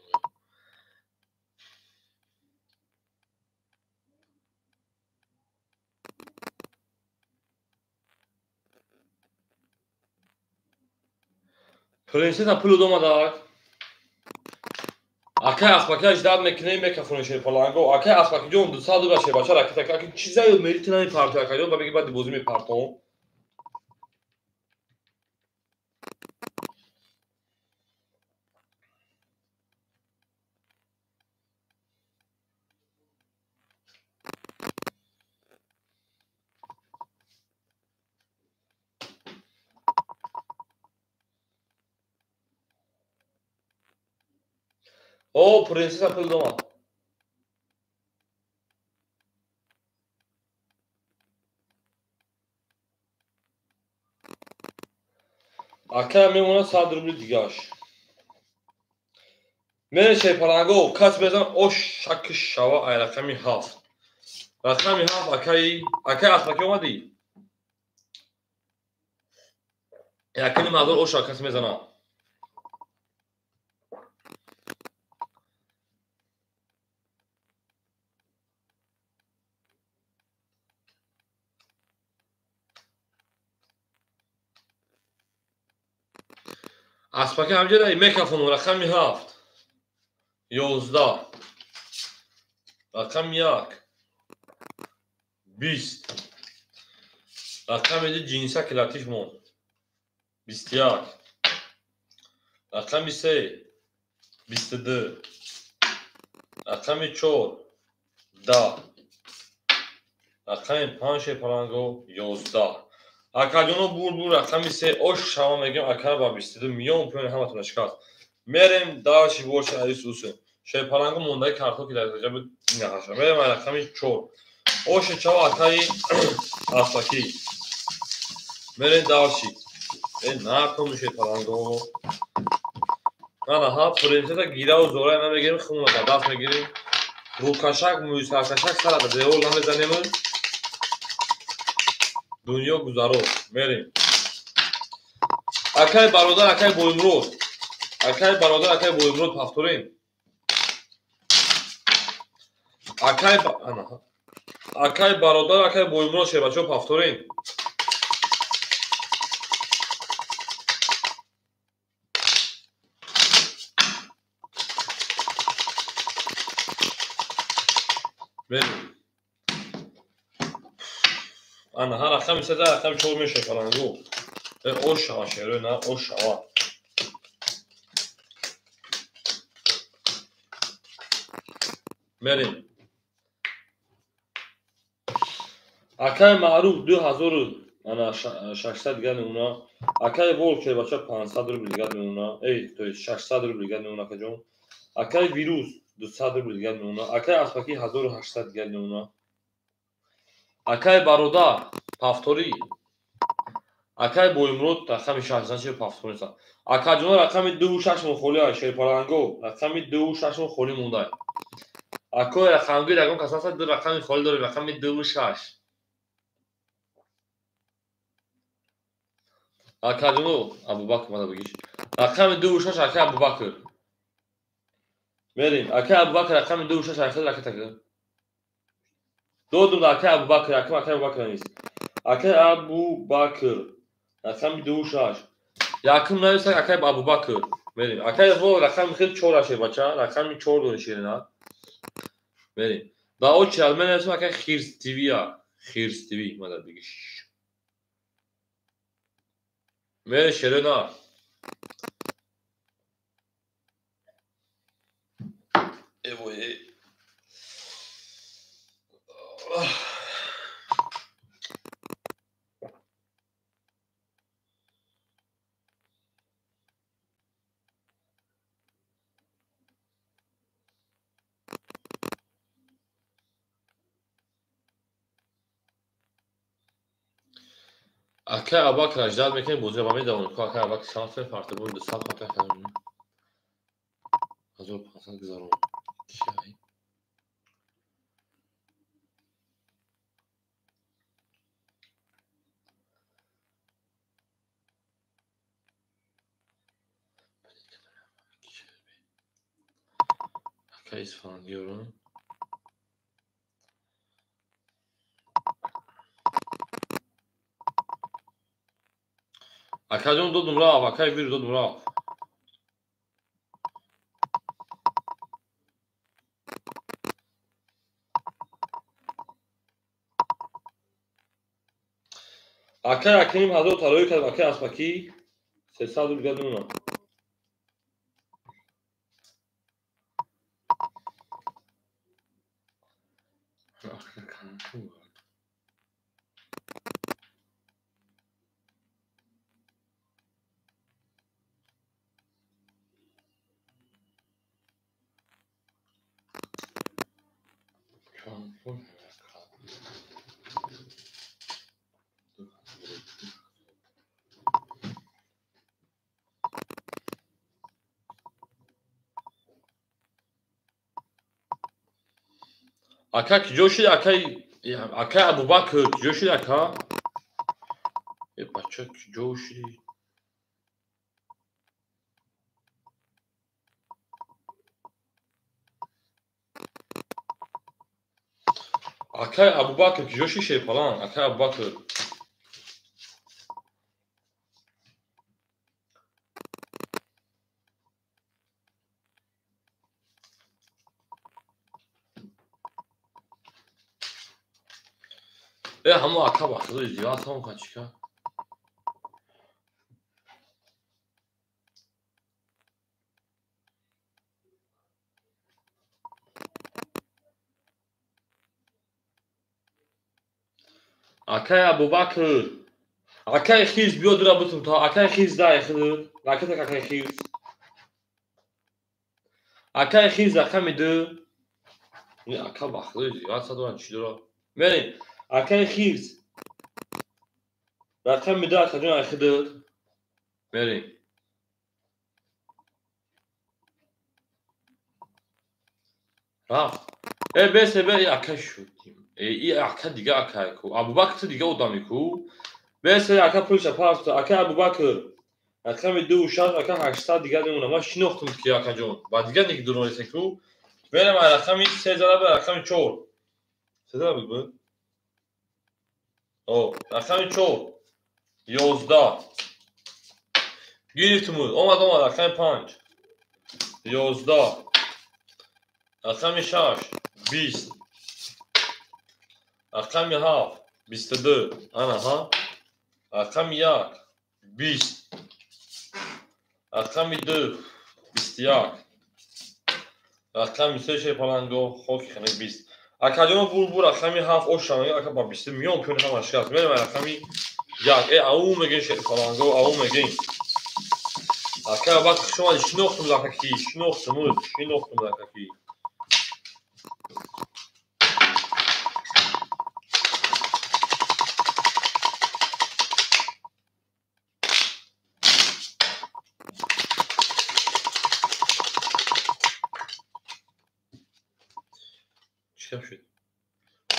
Принсесса пул омадак. Акай Аспаки ждат мекунем, мекафонем шерпаланго. Акай Аспакиҷон 200 рубла шербача ракета. Аки чиза ёд мерити намепарто акаҷон, ба меги баъди бозӣ мепартом. О, принсесса пул омад. Ака мемонад 100 рубли дигаш. Мере шерпаланго, кас мезан ош шаки шава ай рақами 7. Рақами 7 акай, акай Аспаки омадӣ? 1500 ош кас мезанад. Аспаки ҳамҷода мекафонум рақами 7 11 рақами 1 20 рақами 2 ҷинса ки латиф монд 21 рақами 3 22 рақами 4 10 рақами 5 шерпаланго 11 акаҷоно бур бур рақами 3 ош шава мегем акара ба 22 миён пӯёни ҳаматона шикаст. Мерем даши боши арис усе шерпаланго мондаи картоки дар ҷаби наҳаша. Мерем рақами 4 оши чава акаи аспакӣ. Мерем даши накун шерпаланго ана ҳа принсесса гираву зора намегирем, хунро ба даст мегирем, рӯкашак мӯйсаркашак сара ба девор намезанем, дунё гузаро. Мерем акай бародар, акай боимрод, акай бародар, акай боимрод повторим. Акай акай бародар, акай боимрод шербачо повторим. Мерем ана ҳар рақами 3 рақами 4 мешавад фалангу. Ош шава шеро на ош шава. Мерем акай маъруф 2000 ана 600 дигар мемона. Акай волк шербача 500 рубл дигар мемона. Эй, то есть 600 рубл дигар мемона акаҷон. Акай вирус 200 рубл дигар мемона. Акай аспаки 1800 дигар мемона. Акай бародар повтори. Акай боимрод рақами 6 значит повтори. Акаҷоно рақами 2 6 мон холӣ ай шерпаланго рақами 2 6 мон холӣ мондай. Акой рақамгир ягон кас ҳаст, ду рақами холӣ дорем, рақами 2 6. Акаҷоно Абубакр мада бигиш. Рақами 2 6 акай Абубакр. Мерем. Акай Абубакр рақами 2 6 акай ракета. Додум акай Абубакр, акай Абубакр нест. Акай Абубакр рақами 2 6. Якум нависак акай Абубакр. Мерем. Акай во рақами хел 4 аше бача, рақами 4 дори ширина. Мерем. Да очи аз мен нависам акай Хирс ТВ-я. Хирс ТВ мада бигиш. Мерем ширина. Эвой. Акай Абакр аждад мекунем, бозиро ба медавонем. Акай Абакр шанс фарта буд 200 хата кардем. 1500 гузарон. Чай. Акай Исфандиёрон. Акаҷон додум рафт, акай вир додум рафт. Акай акним 1000 тарои кард, акай аспакӣ 300 рубл дигар мемонад. Ака киҷо шуд? Акай Абубакр киҷо шуд ака? Э бача киҷо шуди? Акай Абубакр киҷо шуд шерпалан? Акай Абубакр. Ҳамо ака ба худо издивоҷ ҳам ка чика. Акай Абубакр. Акай хиз биё дура бутум то акай хиз дай худ. Ракета акай хиз. Акай хиз рақами ду. Не ака ба худо издивоҷ садоран чӣ дора. Мерем. Акай хиз. Рақами ду акаҷон ай худат. Мерем. Рафт. Бес бе ака шудим. И ака дига акай ку. Абубакр ту дига одами ку. Бес ака пулша паст. Ака Абубакр. Рақами 2 6 ака 800 дига мемона. Ман шинохтум ки акаҷон. Ба дига ник дуронисе ку. Мерем ай рақами 3 зада ба рақами 4. 3 зада буд бу? О, рақами 4. 11. Гирифтум. Омад омад рақами 5. 11. Рақами 6. 20. Рақами 7. 22. Ана ҳа. Рақами 1. 20. Рақами 2. 21. Рақами 3 шерпаланго хоки ханак 20. Акаҷоно бур рақами 7 оша ака ба 20 миён пён ҳама шикаст. Мерем рақами 1. Ау мегин шерпаланго, ау мегин. Ака вақт шумо шинохтум лакаки, шинохтум, шинохтум лакаки.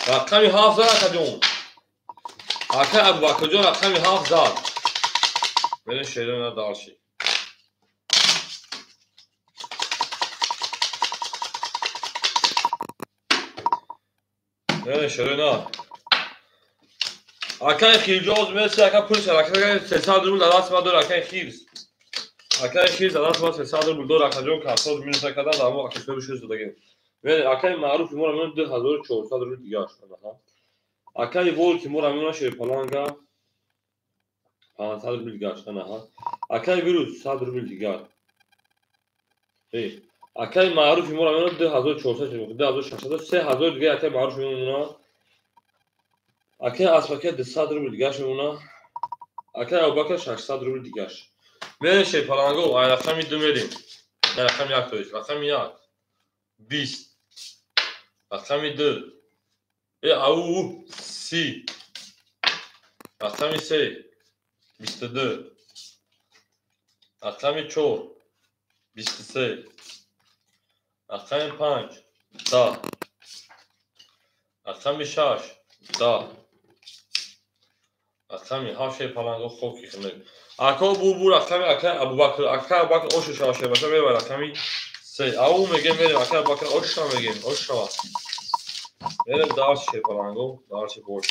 Рақами 7 зад акаҷон. Ака Абубакрҷон рақами 7 зад. Мерем шерона дарши. Мерем шерона. Акаи Хирҷоз мерси ака пулша ака 300 рубл дар даст ма дор акаи Хирс. Акаи Хирс дар даст ма 300 рубл дор акаҷон касоз минус акадан дар мо акаи шуд додагем. Мерем акаи маъруфи моро мемонад 2400 рубл дигар. Акаи волки моро мемонад шерпаланга 500 рубл дигар. Акаи вирус 100 рубл дигар. Акаи маъруфи моро мемонад 2400, 2600, 3000 дигар акаи маъруф мемонад. Акаи Аспака 200 рубл дигар мемонад. Акаи Абубакр 600 рубл дигар. Мерем шерпаланго, ай рақами 2 мерем. Рақами 1 то есть, рақами 1. 20. Рақами 2. Ау, 30. Рақами 3. 22. Рақами 4. 23. Рақами 5. 10. Рақами 6. 10. Рақами 7 шерпаланго хоки хунук. Ако бу рақами ака Абубакр, ака Абубакр ошу шава шербаша мерава рақами 3. Ау мегем мерем ака Абубакр оша мегем, оша. Мерем дарси шерпаланго, дарси бош.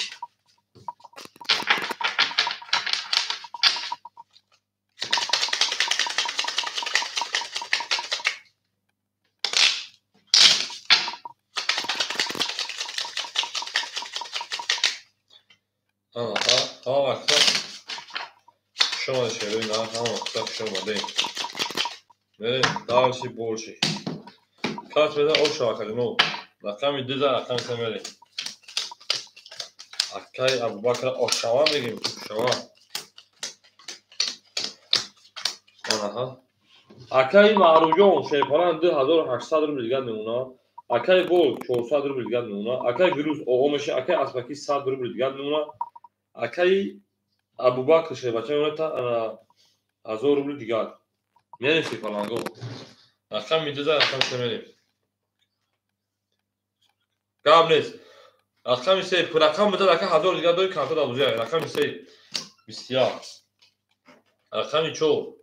Аҳа, ҳама вақта шумо шерои на, ҳама вақта шумо дем. Мерем дарси борши. Кас беда оша акаҷоно. Рақами 2 за рақами 3 мерем. Акаи Абубакр ошава мегем, ошава. Аҳа. Акаи Маъруфҷон шерпаланг 2800 рубл дигар мемонад. Акаи Волк 400 рубл дигар мемонад. Акаи Вирус оғо мешавад. Акаи Аспаки 100 рубл дигар мемонад. Акаи Абубакр шербача мемонад 1000 рубл дигар. Мерем шерпаланго. Рақами 2 за рақами 3 мерем. Гап нест. Рақами 3, рақам буда ака 1000 дигар дори карта дар бузия. Рақами 3 21. Рақами 4.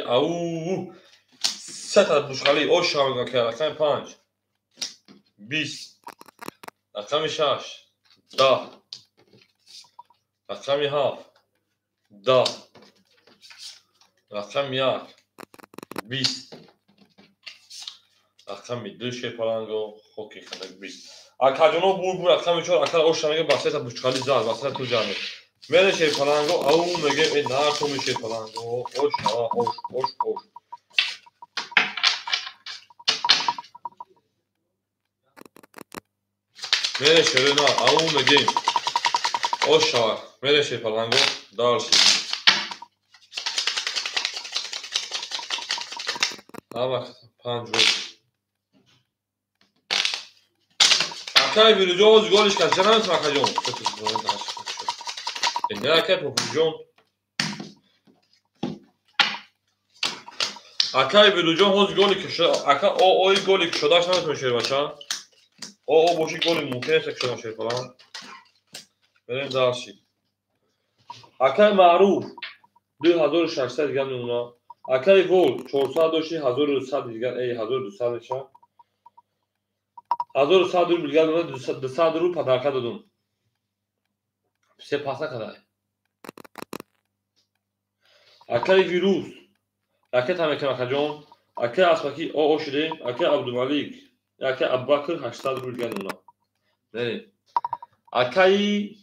Ау, сета бушқали оша мегӯям ки рақами 5 20. Рақами 6 10. Рақами 7 10. Рақами 1 20. Рақами 2 шерпаланго хоки ханак 20. Акаҷоно бур рақами 4 ака оша мега басета бучқали зад, басета ту ҷамъ. Мере шерпаланго, ау меге э нартуми шерпаланго, ош шава, ош, ош, ош. Мере шерена, ау меге. Ош шава, мере шерпаланго, дальше. Ама 5 рубл. Акай вируҷон оз голиш кард, чара наметавонам акаҷон? Не акай попуҷон. Акай вируҷон оз голи кушода, ака о ои голи кушодааш наметавонем шербача. О о боши голи мумкин нест кушода шерпалан. Берем дальше. Акай Маъруф 2600 дигар мемона. Акай Волк 400 дошти 1100 дигар, эй 1200 меша. 1100 рубл дигар мемона, 200 рубл подарка додум. Все паса кадай. Акай Вирус ракета мекунам акаҷон. Акай Аспаки о о шудем. Акай Абдумалик, акай Абубакр 800 рубл дигар мемона. Не. Акай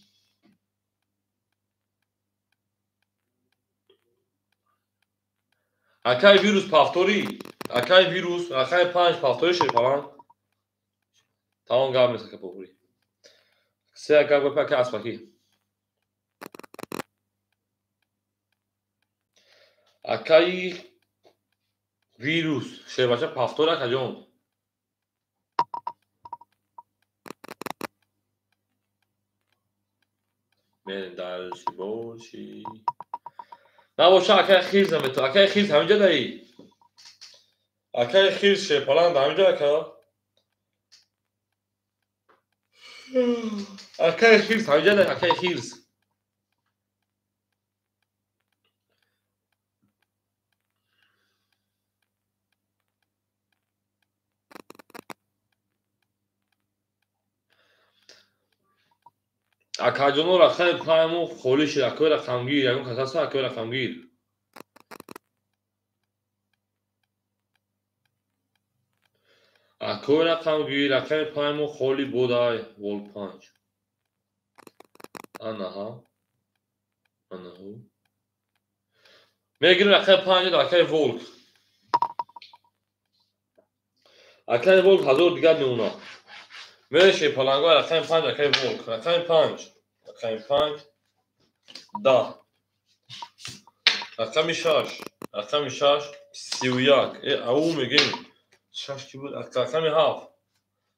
Акай Вирус повтори. Акай Вирус, акай 5 повтори шерпалан. Тамом гап нест ака повтори. Се гап гап акай Аспаки. Акай Вирус шербача повтори акаҷон. Мерем дальше боши. Набоша акай Хирз наметавон. Акай Хирз ҳаминҷа даи. Акай Хирз шерпаланд ҳаминҷа ака. Акай Хирз ҳаминҷа даи, акай Хирз. Акаҷоно рақами пайму холӣ шид, акои рақамгир, ягон кас ҳаст акои рақамгир. Акои рақамгир, рақами пайму холӣ будай, вол 5. Анаҳа. Анаҳу. Мегирим рақами 5 акаи Волк. Акаи Волк 1000 дигар мемонад. Мере паланго рақами 5 акаи Волк, рақами 5, рақами 5 10. Рақами 6, рақами 6 31. Э ау мегем 6 ки буд? Рақами 7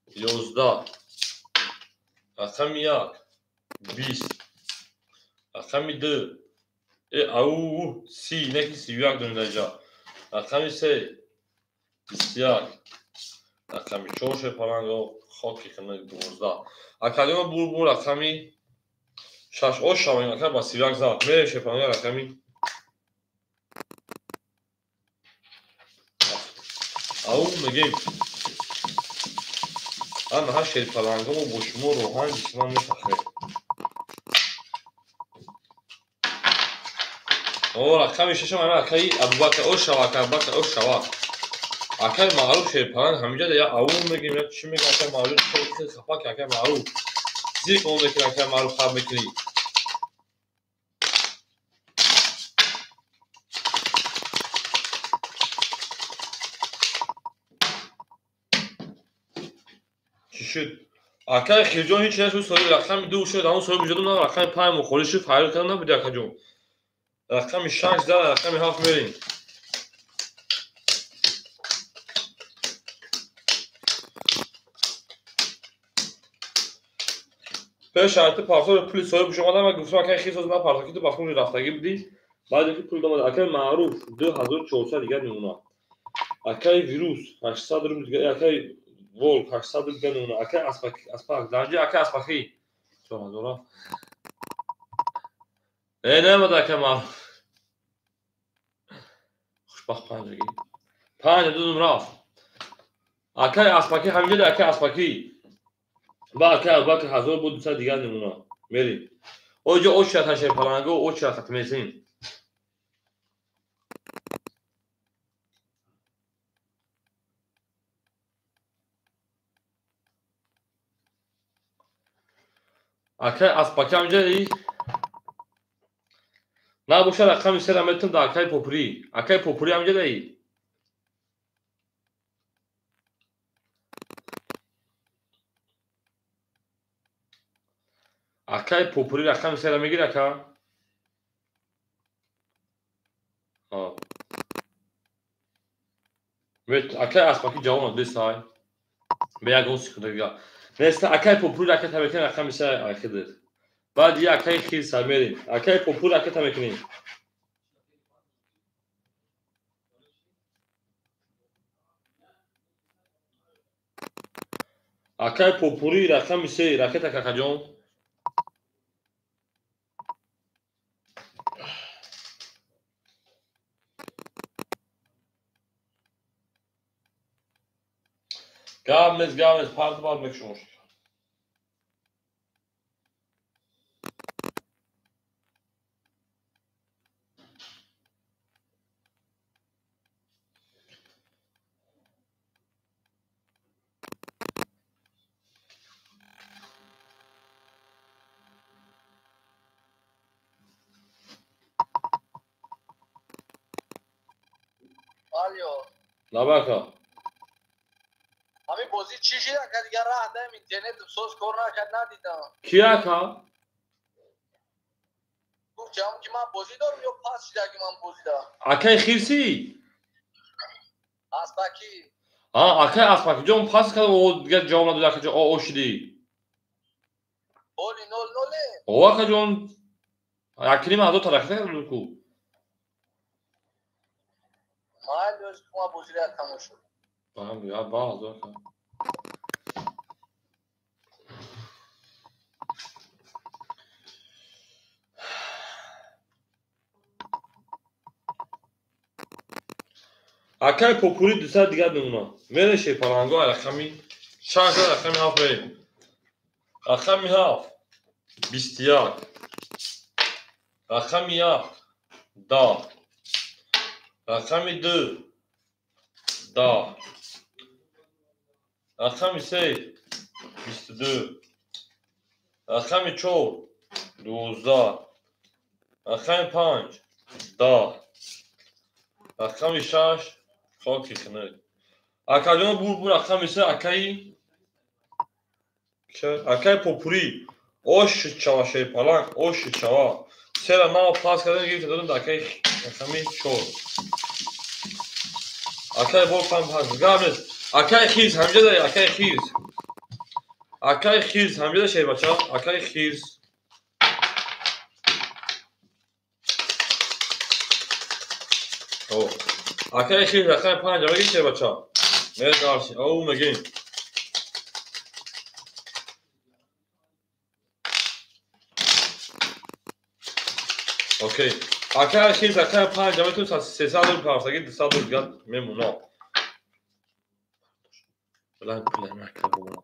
11. Рақами 1 20. Рақами 2 э ау 30, не ки 31 дорем дар инҷа. Рақами 3 21. Рақами 4 шерпаланго хоки хина 12. Акаҷоно бур рақами 6 ош шавем ака ба 31 зад. Мерем шерпаланго рақами 7. Ау мегем. Ана шерпаланго мо бо шумо роҳан ҷисман мефахрем. О рақами 6 ана акаи Абубакр ош шава, ака Абубакр ош шава. Акай Маъруф шерпаланг ҳаминҷа я ау мегем, я чӣ мегем, акай Маъруф хеле хафа ки акай Маъруф. Зиқ он мекунӣ акай Маъруф хаб мекунӣ. Чӣ шуд? Акай Хирҷон ҳеҷ нашуд, соҳиби рақами 2 шуд, ҳамон соҳиби ҷудо на рақами 5 холӣ шуд, фарёд карда набуди акаҷон. Рақами 6 зад, рақами 7 мерем. Пеш шарти партор пули соҳиб шумода ма гуфтам акай Хирз ҳозир напартор ки ту ба хунҷи рафтагӣ будӣ. Баъд ки пул домад акай Маъруф 2400 дигар мемонад. Акай Вирус 800 рубл дигар, акай Волк 800 рубл дигар мемонад. Акай Аспак, Аспак, дарҷи акай Аспаки 4000. Э намад акай Маъруф. Хушбахт 5 ги. 5 дудум рафт. Акай Аспаки ҳаминҷа акай Аспаки. Ба акай Абубакр 1000 буд 200 дигар мемонад. Мерем. Оҷо очрат ҳашер паланго, очрат хатмесем. Акай аспаки ҳамҷаи? Набоша рақами сера метавон да акай Попурӣ. Акай Попурӣ ҳамҷадаи? Акай Попурӣ рақами сера мегири ака? Акай аспаки ҷавоб надодисай. Бе ягон секунда дига. Неста акай Попурӣ ракета мекунем рақами се айхидир. Баъд я акай хирса мерем. Акай Попурӣ ракета мекунем. Акай Попурӣ рақами се ракета какаҷон. Гап нест, гап нест, парт бад мекушам.
Алло.
Лабака.
Ҳамин бозӣ чӣ шид ака дигар раҳ даем интернет соз кор накард надидам.
Ки ака?
Гуфтам ки ман бозӣ дорам ё пас шид аки ман бозӣ дорам.
Акай хирсӣ?
Аспакӣ.
А, акай Аспакӣ ҷон пас кард о дигар ҷавоб надод ака ҷон о шидӣ.
Оли 0-0.
О ака ҷон якним ҳазор та ракета кард ку.
Майли оз ма бозиро тамошо.
Бам я ба ҳазор ака. Акай Попурӣ 200 дигар мемонад. Мере шерпаланго рақами 6 рақами 7 мерем. Рақами 7 21. Рақами 1 10. Рақами 2 10. Рақами 3 22. Рақами 4 12. Рақами 5 10. Рақами 6 хоки хунук. Акаҷон бур бур рақами 3 акаи акаи Попурӣ. Ош чава шерпаланг, ош чава. Сера нав пас кардем гирифта додем акаи рақами 4. Акаи бор пам пас. Гап нест. Акаи хирс ҳамҷа даи акаи хирс. Акаи хирс ҳамҷа да шербача. Акаи хирс. О. Акаи хирс рақами 5 мегӣ шербача. Мердарси. Оу мегим. Окей. Акаи хирс рақами 5 метавон 300 доллар парсаги 200 доллар дигар мемонад. План план ака бумона.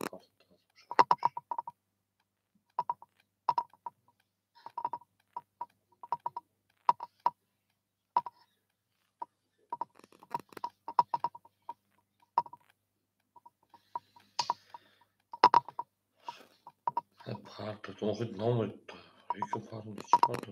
Парт, охи номер, ико парт, чи парт?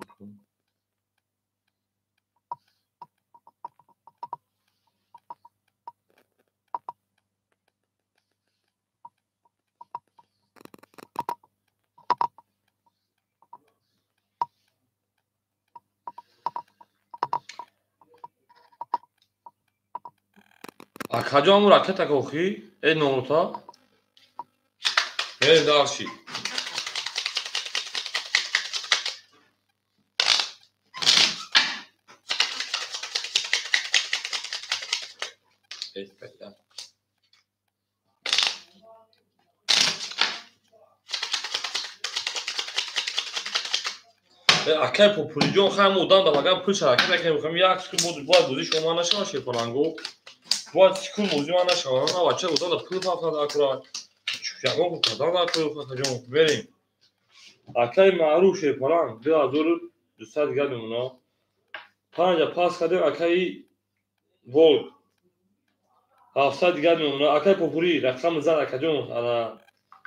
Акаҷон ҳамун ракета ка охи? Э номрота? Мерем дарши. Акай Попуриҷон хай ҳамун одам да лаган пул шаракат накунем, мехоҳем як секунд бояд бозии шумо нашавад шерпаланго. Бояд секунд бозии ман нашавад. На бача одам да пул пафтад акура. Ягон кадан акура акаҷон. Мерем. Акай маъруф шерпаланг 2200 дигар мемонад. 5 пас кардем акаи Волк. 700 дигар мемонад. Акай Попурӣ рақами зан акаҷон ана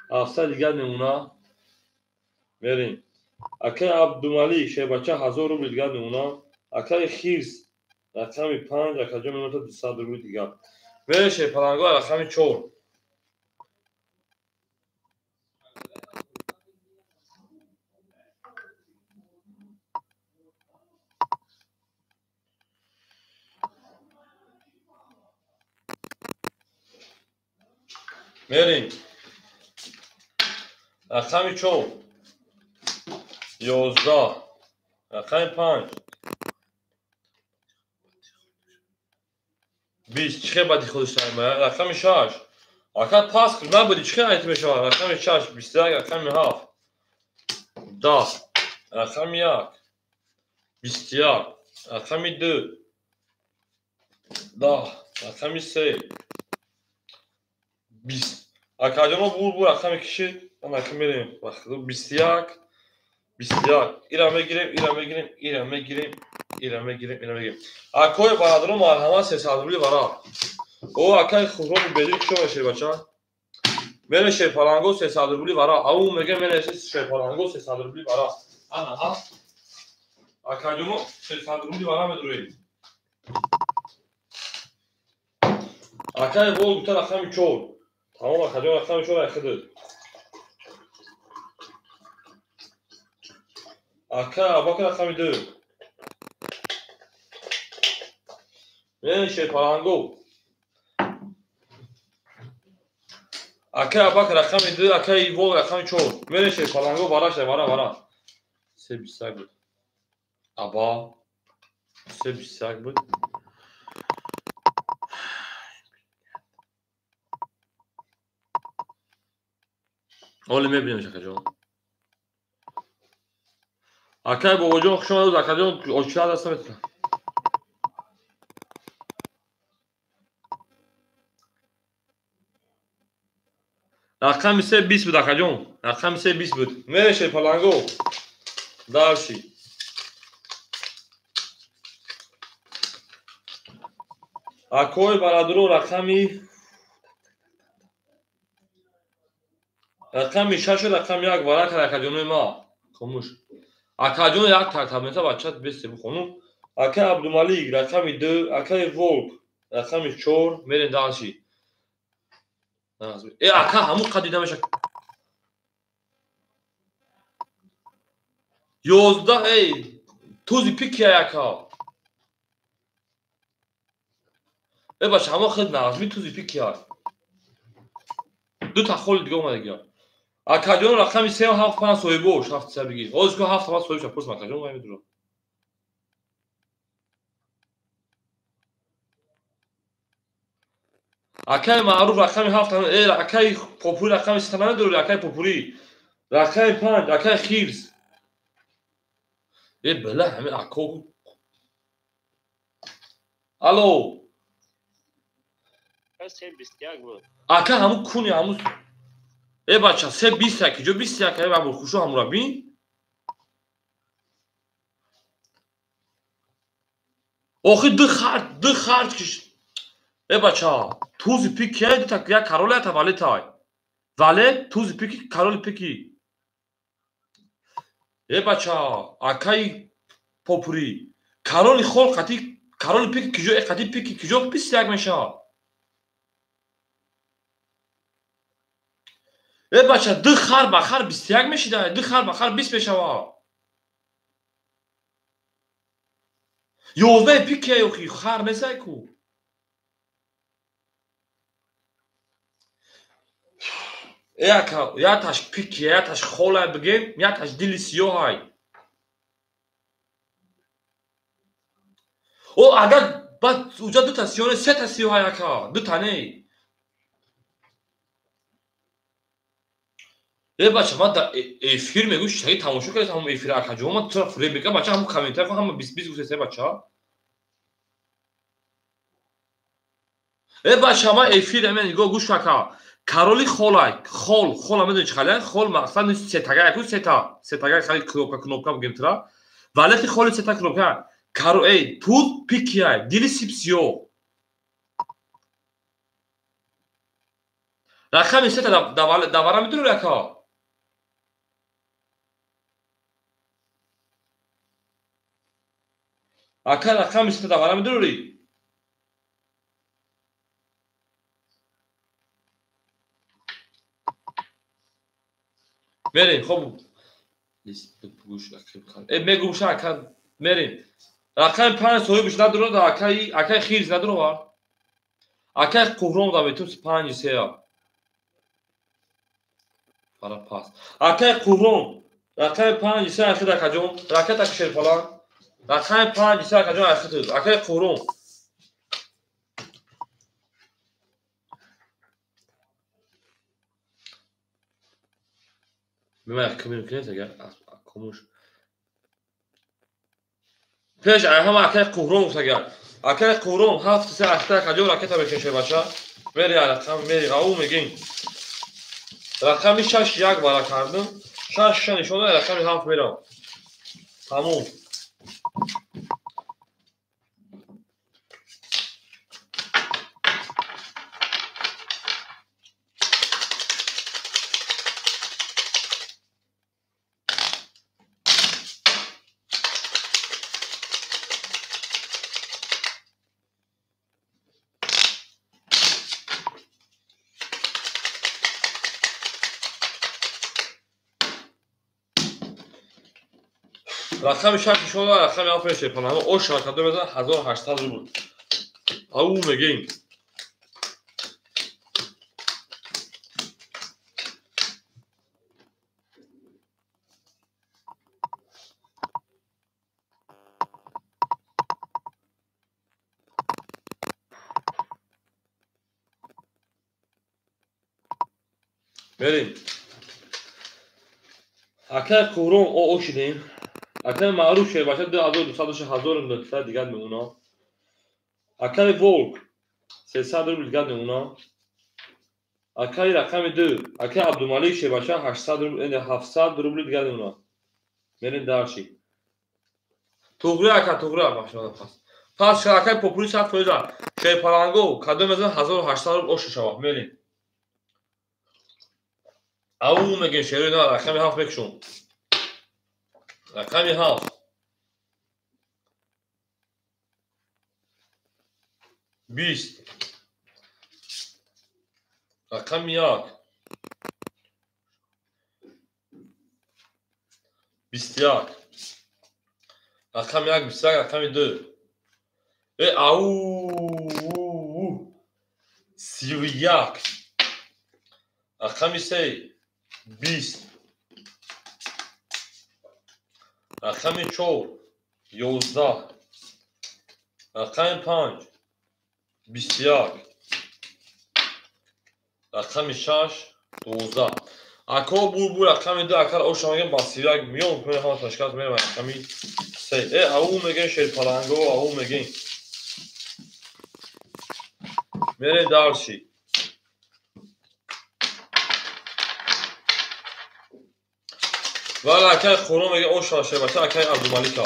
700 дигар мемонад. Мерем. Акаи Абдумалик шербача 1000 рубли дигар мемонад. Акаи Хирс рақами 5 акаҷон мемонад 200 рубли дигар. Мерем шерпаланго рақами 4. Мерем. Рақами 4 11 рақами 5 20 чӣ хел бади худаш рақами 6 ака пас набуди чӣ хел айт мешавад рақами 6 21 рақами 7 10 рақами 1 21 рақами 2 10 рақами 3 20 акаҷоно бур рақами кишид анаки мерем 21 21 ира мегирем ира мегирем ира мегирем ира мегирем ира мегирем. Акои бародаро марҳамат 300 рубли вара. О акаи Хурроми бедил чӣ мешавад бача? Мере шерпаланго 300 рубли вара. Ау меге мере шерпаланго 300 рубли вара. Ана ҳа. Акаҷоно 300 рубли вара медурем. Акаи Вол гуфта рақами 4. Тамом акаҷон рақами 4 айхидид. Ака Абакр рақами 2. Мерем шерпаланго. Ака Абакр рақами 2, акаи Вол рақами 4. Мерем шерпаланго вара ша вара вара. 321 буд. Аба 321 буд. Оли мебинем акаҷон. Акай бобоҷон хуш омадед акаҷон очила даст наметавонам. Рақами 3 20 буд акаҷон. Рақами 3 20 буд. Мерем шерпаланго. Дарши. Акои бародаро рақами 6 рақами 1 вара кард акаҷонои ма. Хомӯш. Акаҷон як тартаб меса бача бесе бихонум. Акаи Абдумалик рақами 2, акаи Волк рақами 4 мерем дарши. Э ака ҳамун қад дида меша. 11 эй тузи пики ака. Э бача ҳамон хел нағзми тузи пики ай. Ду та холи дига омадагия. Акаҷон рақами 3 7 5 соҳибош 7 3 бигир. Ҳозир ку 7 5 соҳибша пурсам акаҷон вай медурам. Акаи Маъруф рақами 7 э акаи Попури рақами 3 намедурӣ акаи Попури. Рақами 5 акаи Хирс. Э бала ҳамин ако. Алло.
321 буд.
Ака ҳамун куни ҳамун э бача 321 ҷо 21 э бабур хушо ҳамура бин. Охи ду харҷ киш. Э бача тузи пики ай дута як король ата валет ай. Валет тузи пики король пики. Э бача акаи Попури короли хол қати короли пики киҷо э қати пики киҷо 21 мешавад. Э бача ду хар ба хар 21 мешида, ду хар ба хар 20 мешавад. 11 пики охи хар несай ку. Э ака, яташ пики, яташ хола бигем, яташ дили сиёҳай. О агар баъд уҷа дута сиёҳ не, сета сиёҳай ака, дута не. Э бача ман дар эфир мегӯ шаги тамошо кардед ҳамон эфир акаҷон ман тура фиреб мекунам бача ҳамон комментар кун ҳама 20 20 гуфтед бача. Э бача ман эфир мен нигоҳ гӯш кун ака. Короли холай, хол, хола медонӣ чӣ хале? Хол мақсад нест сетага яку сета, сетага хали кнопка кнопка бигем тура. Валети холи сета кнопка. Каро эй туз пикияй, дили сип сиёҳ. Рақами сета давара медонӣ ака? Ака рақами се давара медурӣ? Мерем, хоб. Мегӯша ака, мерем. Рақами 5 соҳибш надурад, акаи хирс надуровард. Акаи Қуҳром да метун 5 3. Фара пас. Акаи Қуҳром, рақами 5 3 ахир акаҷон, ракета шерпалан. Рақами 5 3 акаҷон ахир. Акаи Қуҳром. Мемай кимин агар комуш. Пеш ҳама акаи Қуҳром гуфт агар. Акаи Қуҳром 7 3 ахир акаҷон ракета мекашед бача. Мери рақам мери ау мегин. Рақами 6 1 бара кардам. 6 нишон дод, рақами 7 мерам. Тамом. Рақами 6 нишон дод, рақами 7 мешепанам. Ош ракадо мезан 1800 рубл. Ау мегин. Мерем. Акаи Қуҳром о шидем. Акаи Маъруф шербача 2200 1900 дигар мемона. Акаи Волк 300 рубл дигар мемона. Акаи рақами 2, акаи Абдумалик шербача 800 рубл, 700 рубл дигар мемона. Мерем дарши. Туғри ака, туғри бахшида пас. Пас акаи Попули 100%. Шерпаланго кадом мезан 1800 рубл ош шава. Мерем. Ау мегем шерои на рақами 7 мекшум. Рақами 7. 20. Рақами 1. 21. Рақами 1, 21, рақами 2. Ау 31. Рақами 3. 20. Рақами 4 11. Рақами 5 21. Рақами 6 12. Ако булбул рақами 2 акар оша мегем ба 31 миён кунем ҳама ташкилот мерем рақами 3. Ау мегем шерпаланго, ау мегем. Мерем дарши. Вала акаи Қурон мега оша шербача акаи Абдумалика.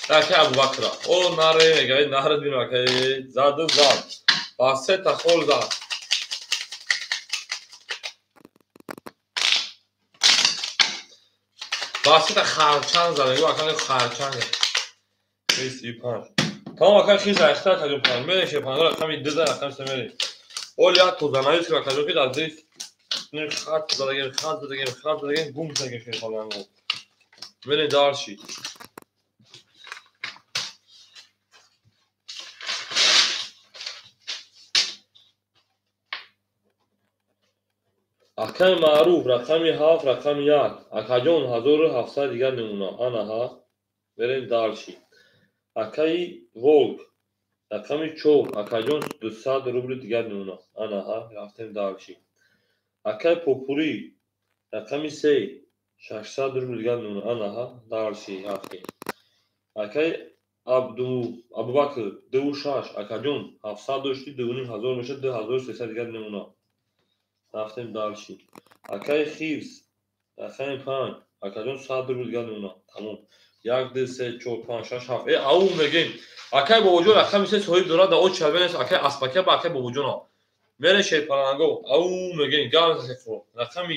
Акаи Абубакра. О наре мега наре бин акаи зад зад. Ба се та хол зад. Ба се та харчанг зад мега акаи харчанг. 35. Тамом акаи хиз ахта каҷо пан. Мере шепан рақами 2 за рақами 3 мере. Ол як то занавис ки каҷо ки дар зери хат задагем, хат задагем, хат задагем, гум задагем шерпаланго. Мерем дарши. Акаи Маъруф рақами 7, рақами 1. Акаҷон 1700 дигар мемона. Анаҳа. Мерем дарши. Акаи Волк рақами 4. Акаҷон 200 рубли дигар мемона. Анаҳа, рафтем дарши. Акаи Попурӣ рақами 3 600 рубл дигар мемона. Анаҳа, дарши рафтем. Акаи Абубакр 2 6. Акаҷон 700 дошти 2500 мешад 2300 дигар мемона. Рафтем дарши. Акаи Хирс рақами 5. Акаҷон 100 рубл дигар мемона. Тамом. 1 2 3 4 5 6 7. Ау мегем. Акаи Бобоҷон рақами 3 соҳиб дорад, дар очи албенес акаи Аспака ба акаи Бобоҷона. Мере шерпаланго, ау мегем, гав хо. Рақами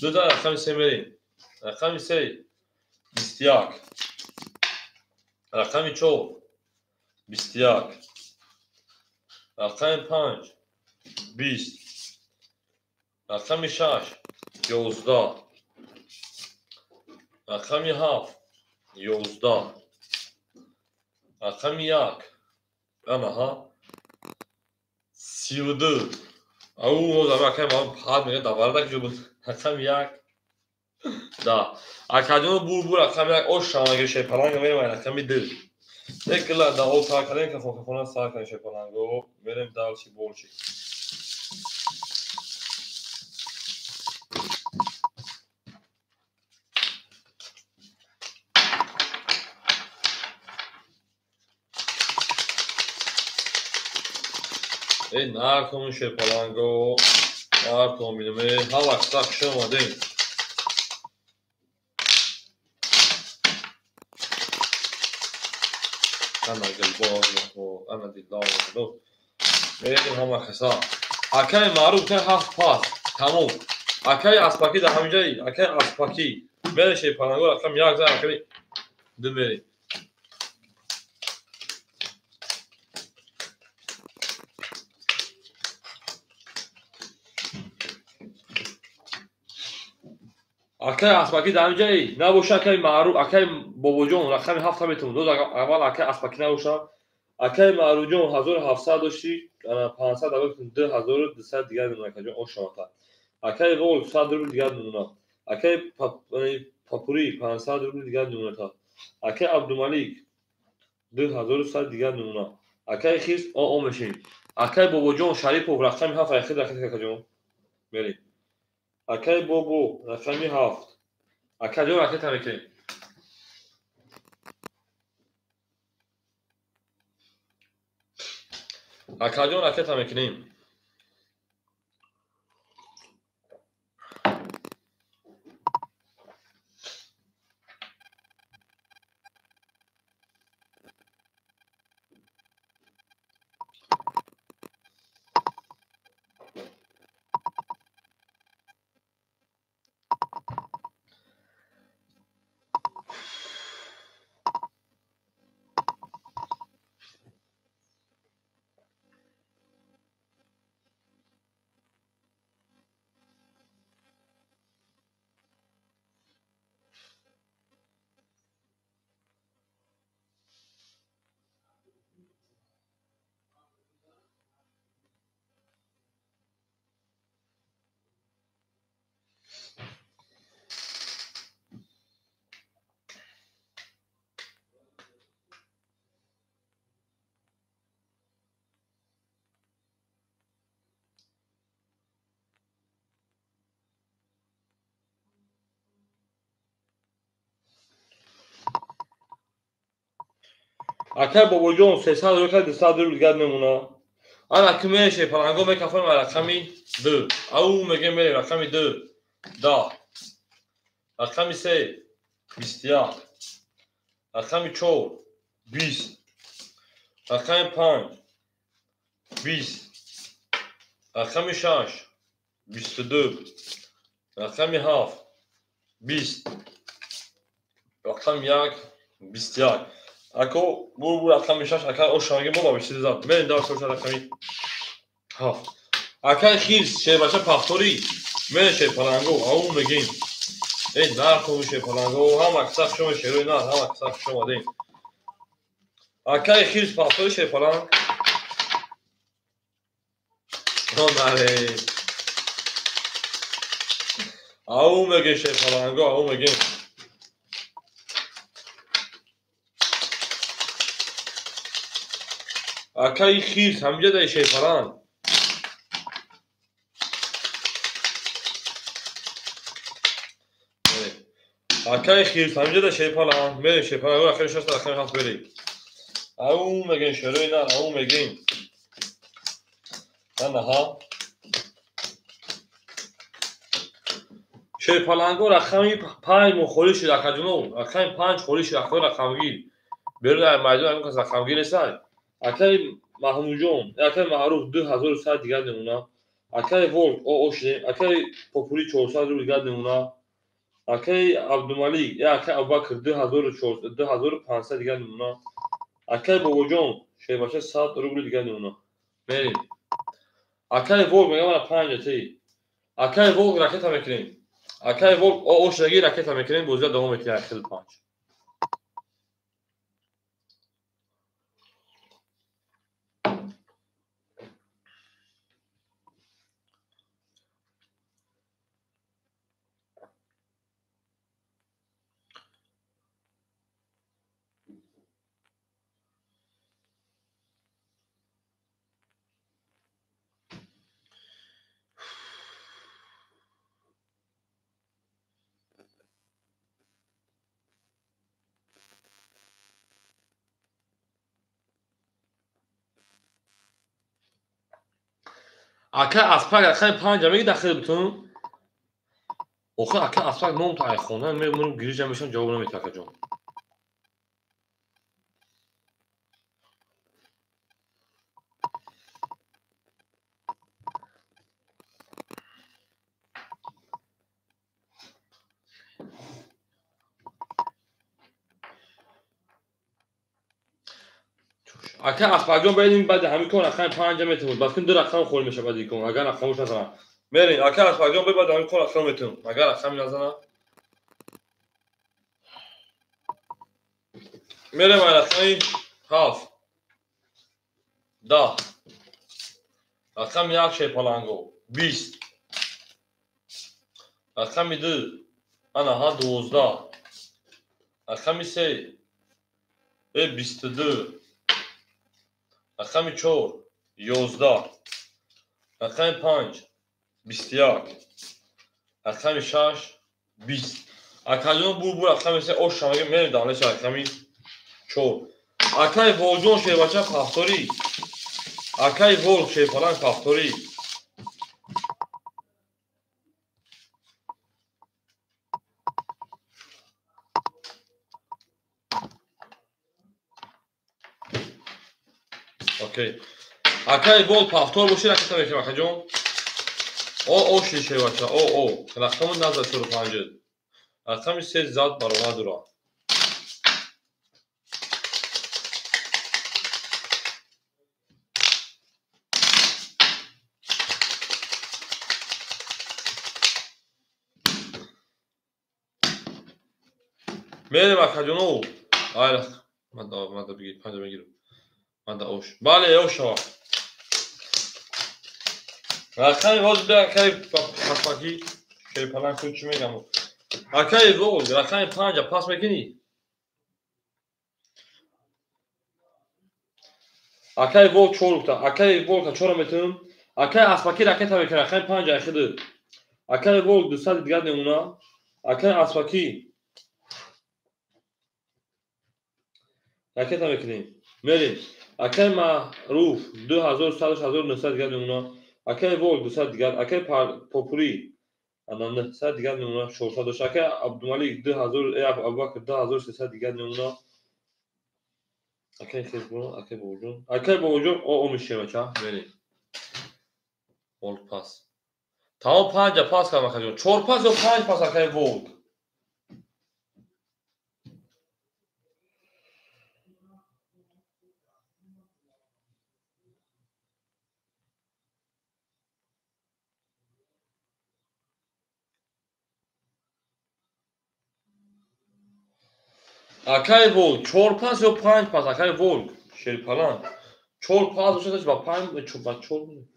2 да рақами 3 мерем. Рақами 3 21. Рақами 4 21. Рақами 5 20. Рақами 6 11. Рақами 7 11. Рақами 1 анаҳа 32. Ау ҳозир акай ман пад мега даварда ки ҷо буд. Рақами 1 да. Акаҷон бур рақами 1 ош шамагир шепаланг мерем рақами 2. Экла да о сар кардем кафон кафона сар кардем шепаланго мерем далчи болчи. Эй нарком шепаланго нарком минуме ҳама киса хуш омадем. Ана гулбоғ ана дилдор мерем ҳама киса. Акай маъруф тай 7 пас тамом. Акай аспакӣ дар ҳаминҷаи акай аспакӣ мере шепаланго рақам 1 зан акай 2 мере. Акай аспакӣ дар ҳаминҷаи набоша акай маъруф акай бобоҷон рақами 7 метавон дод аввал акай аспакӣ набоша. Акай маъруфҷон 1700 дошти 500 аввал 2200 дигар мемонад акаҷон ошамата. Акай Волк 100 рубл дигар мемонад. Акай Папурӣ 500 рубл дигар мемонад. Акай Абдумалик 2100 дигар мемонад. Акай Хирс о мешем. Акай бобоҷон Шарипов рақами 7 айхир ракета акаҷон мерем. Акай бобо рақами 7. Акаҷон ракета мекунем. Акаҷон ракета мекунем. Акай бобоҷон 300 рубл 200 рубл дигар мемонад. Ана ки меше паланго мекафонем рақами 2. Ау мегем мерем рақами 2 10. Рақами 3 21. Рақами 4 20. Рақами 5 20. Рақами 6 22. Рақами 7 20. Рақами 1 21. Ако бур рақами 6 акай ошанги мо ба 22 зад. Мерем дар соша рақами 7. Акай хирс шербача пахторӣ мерем шерпаланго ау мегем. Эй нархо шерпаланго ҳама киса хуш омад шерои нар ҳама киса хуш омадем. Акай хирс пахторӣ шерпаланг. Онаре. Ау мегем шерпаланго ау мегем. Акай хирс ҳаминҷа дар шерпаланг. Акай хирс ҳаминҷа дар шерпаланг. Мерем шерпаланг рақами 6 рақами 7 берем. Ау мегем шерои нар ау мегем. Анаҳа. Шерпаланго рақами 5 мо холӣ шуд акаҷоно. Рақами 5 холӣ шуд акои рақамгир. Берун дар майдон ягон кас рақамгир нестай. Акай Маҳмудҷон, акай Маъруф 2100 дигар мемонад. Акай Волк о шудем. Акай Попурӣ 400 рубл дигар мемонад. Акаи Абдумалик, акаи Абубакр 2400, 2500 дигар намуна. Акаи Бобоҷон, шербача 100 рубли дигар намуна. Мерем. Акаи Волк мегам мана 5 ти. Акаи Волк ракета мекунем. Акаи Волк ошдаги ракета мекунем, бозия давом мекунем хел 5. Ака Аспак рақами 5 меги дахил битун. Охи ака Аспак ном та айхона мемонам гирижа мешам ҷавоб намедиҳад акаҷон. Ака Аспакҷон баъд баъди ҳамин кор рақами 5 метавонад. Бас кун ду рақам хол мешавад баъди кун, агар рақамош назанам. Мерин, ака Аспакҷон баъди ҳамин кор рақам метавонад. Агар рақами назанам. Мерем ай рақами 7. 10. Рақами 1 шерпаланго 20. Рақами 2 ана ҳа 12. Рақами 3 22. Рақами 4 11. Рақами 5 21. Рақами 6 20. Акаҷон бу рақами 3 ош шамаги мерем давлеша рақами 4. Акаи Волҷон шербача пафторӣ. Акаи Волк шерпаланг пафторӣ. Окей. Акаи Волк пафтор боши ракета мекунем акаҷон. О оши шербача, о о. Рақами назар 45. Рақами 3 зад баромад ура. Мерем акаҷоно. Ай мада бигир, 5 мегирам. Мада ош. Бале, ош шава. Рақами ҳозир бе акаи паспаки шерпаланг кун чӣ мегам? Акаи Волк рақами 5 пас мекунӣ? Акаи Волк 4 рукта. Акаи Волка 4 метавонам. Акаи Аспаки ракета мекунад рақами 5 айхиди. Акаи Волк 200 дигар намуна. Акаи Аспаки ракета мекунем. Мерем. Акаи Маъруф 2100 1900 дигар намуна. Акаи Волк 200 дигар. Акаи Попурӣ 900 дигар намуна 400 дошт. Акаи Абдумалик 2000, Абубакр 2300 дигар намуна. Акаи Хезбон, акаи Бобоҷон. Акаи Бобоҷон о мешавача. Мерем. Волк пас. Тамом 5 пас кардам акаҷон. 4 пас ё 5 пас акаи Волк? Акаи Волк 4 пас ё 5 пас акаи Волк шерпаланг 4 пас бошад ба 5 ба 4.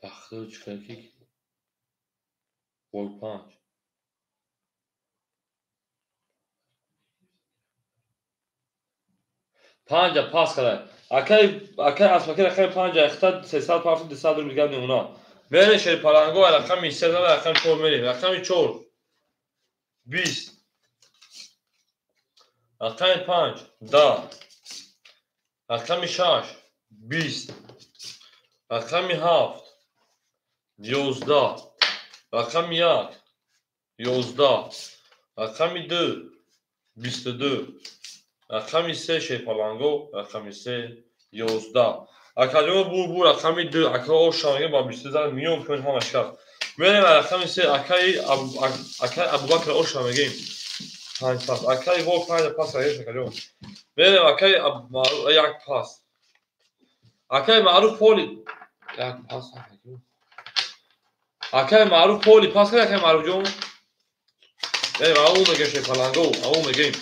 Бахту чикарки Волк 5. 5 пас кард. Акаи Аспаки рақами 5 айхта 300 пафт 200 рубл дигар намуна. Мерем шерпаланго рақами 3 рақами 4 мерем. Рақами 4 20. Рақами 5 10. Рақами 6 20. Рақами 7 11. Рақами 1 11. Рақами 2 22. Рақами 3 шерпаланго, рақами 3 11. Акаҷон бу рақами 2 ака оша мегем ба 22 зан миён пиён ҳама шикаст. Мерем рақами 3 акаи Абубакр оша мегем. 5 пас. Акаи Вол 5 пас мегем акаҷон. Мерем акаи як пас. Акаи Маъруф поли як пас. Акаи Маъруф поли пас кард акаи Маъруф ҷон. Мерем ау мегем шерпаланго, ау мегем.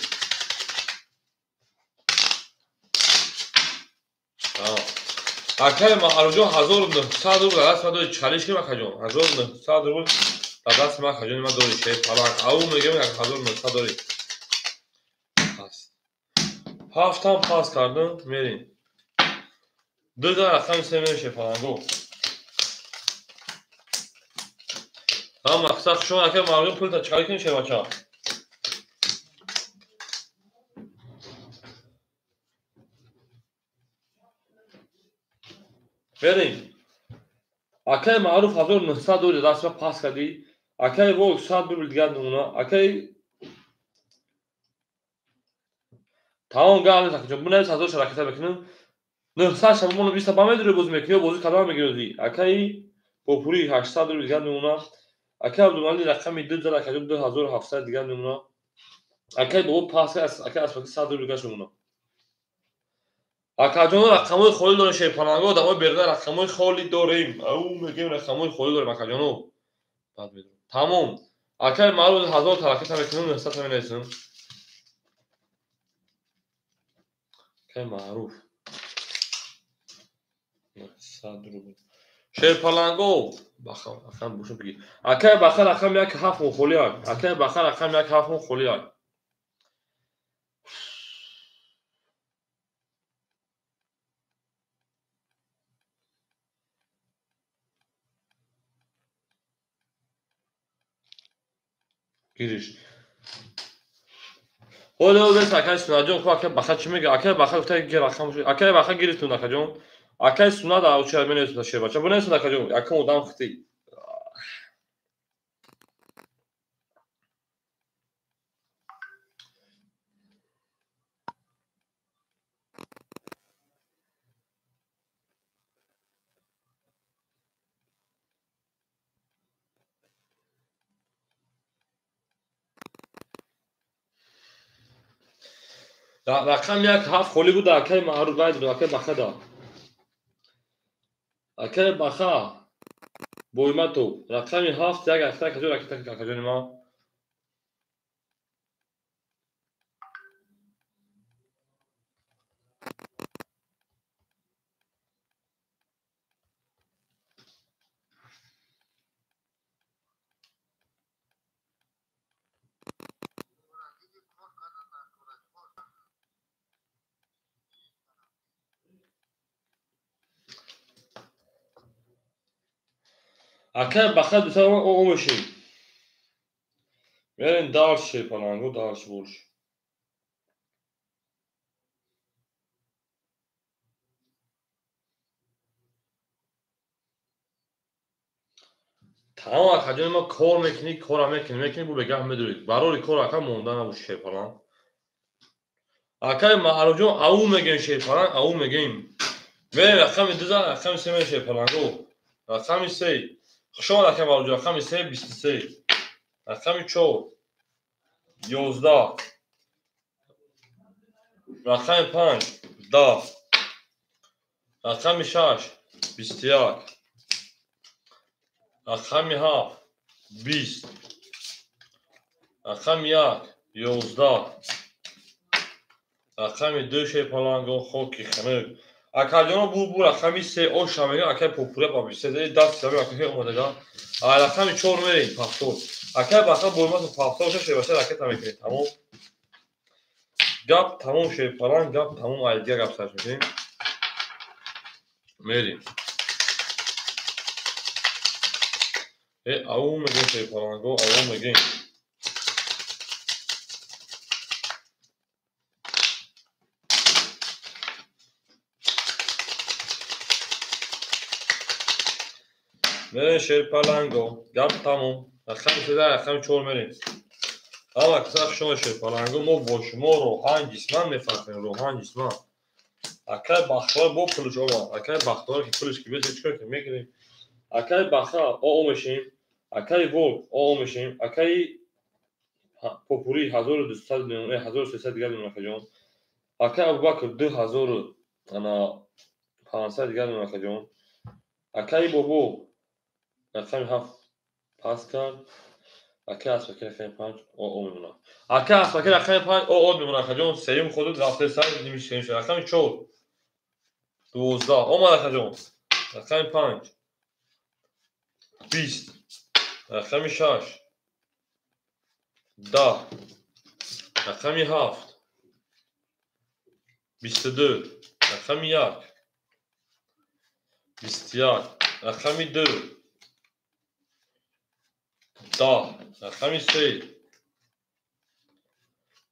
Акаи Маъруф ҷон 1900 рубл дар даст ма дори чалиш кем акаҷон. 1900 рубл дар даст ма акаҷони ма дори шерпаланг. Ау мегем 1900 дори. Пас. Ҳафтам пас кардам, мерем. 2 дар рақами 3 мерем шерпаланго. Ҳам мақсад шумо акаи Маъруф ҷон пулта чалиш кем шербача. Мерем. Акаи Маъруф 1900 дори даст ма пас кардӣ. Акаи Вол 100 рубл дигар намуна. Акаи тамом гап нест акаҷон. Бунавис 1000 ракета мекунем. 900 шаба моно 20 ба медори бозӣ мекунӣ ё бозӣ кардан мегирӣ. Акаи Попурӣ 800 рубл дигар намуна. Акаи Абдумалик рақами 2 зад акаҷон 2700 дигар намуна. Акаи Бобо пас кард, акаи Асфаки 100 рубл дигар намуна. Акаҷон рақамҳои холӣ дорем шерпаланго, одамои беруна рақамҳои холӣ дорем. Ау мегем рақамҳои холӣ дорем акаҷоно. Баъд медонам. Тамом. Акаи Маъруф 1000 ракета мекунем, 900 та менависем. Акаи Маъруф 900 рубл. Шерпаланго баха, рақам бошум бигӣ. Акаи Баха рақами 1 7 холӣ ак. Акаи Баха рақами 1 7 холӣ ак. Гириш. Ҳоло бес акаи Сунатҷон, хуб акаи Баха чӣ мега? Акаи Баха гуфта ки рақам акаи Баха гирифтун акаҷон. Акаи Сунат авча менависад шербача. Бинависад акаҷон, якум одам хити. Рақам 1 7 холӣ буд акаи Маъруф байд буд акаи Баха да. Акаи Баха Бойматов рақами 7 1 акаҷон ракета акаҷони ма. Акаи Баха дуса омешем. Мерем дальше шерпаланго, дальше больше. Тамом акаҷони ма кор мекунӣ, кора мекунӣ, мекунӣ бу бегаҳ медурӣ. Барори кор ака монда набоши шерпаланг. Акаи Маъруф ҷон ау мегем шерпаланг, ау мегем. Мерем рақами 2 зан, рақами 3 мерем шерпаланго. Рақами 3. Хуш омад акаи Маъруф ҷон, рақами 3 23. Рақами 4 11. Рақами 5 10. Рақами 6 21. Рақами 7 20. Рақами 1 11. Рақами 2 шерпаланго хоки хунук. Акаҷоно бу рақами 3 оша мегем акаи Попура ба 23 даст зами акаи омадага. А рақами 4 мерем пафтор. Акаи Баха Бойматов пафтор шербача ракета мекунем. Тамом. Гап тамом шерпаланг, гап тамом айдия гап сарш мекунем. Мерем. Ау мегем шерпаланго, ау мегем. Мерем шерпаланго, гап тамом. Рақами 3 рақами 4 мерем. Ама каса шумо шерпаланго, мо бо шумо роҳан ҷисман мефаҳмем, роҳан ҷисман. Акай Бахтовар бо пулш омад. Акай Бахтовар ки пулш ки беша чикор ки мегирем. Акай Баха оо мешем. Акай Волк оо мешем. Акай Попури 1200 миллион, 1300 дигар миллион акаҷон. Акай Абубакр 2000 ана 500 дигар миллион акаҷон. Акай Бобо рақами 7 пас кард. Акай Аспаки рақами 5 оо мемонад. Акай Аспаки рақами 5 оо мемонад акаҷон. Сеюм ходуд рафта сар ними сеюм шуд. Рақами 4 12 омад акаҷон. Рақами 5 20 рақами 6 10 рақами 7 22 рақами 1 21 рақами 2 10 рақами 3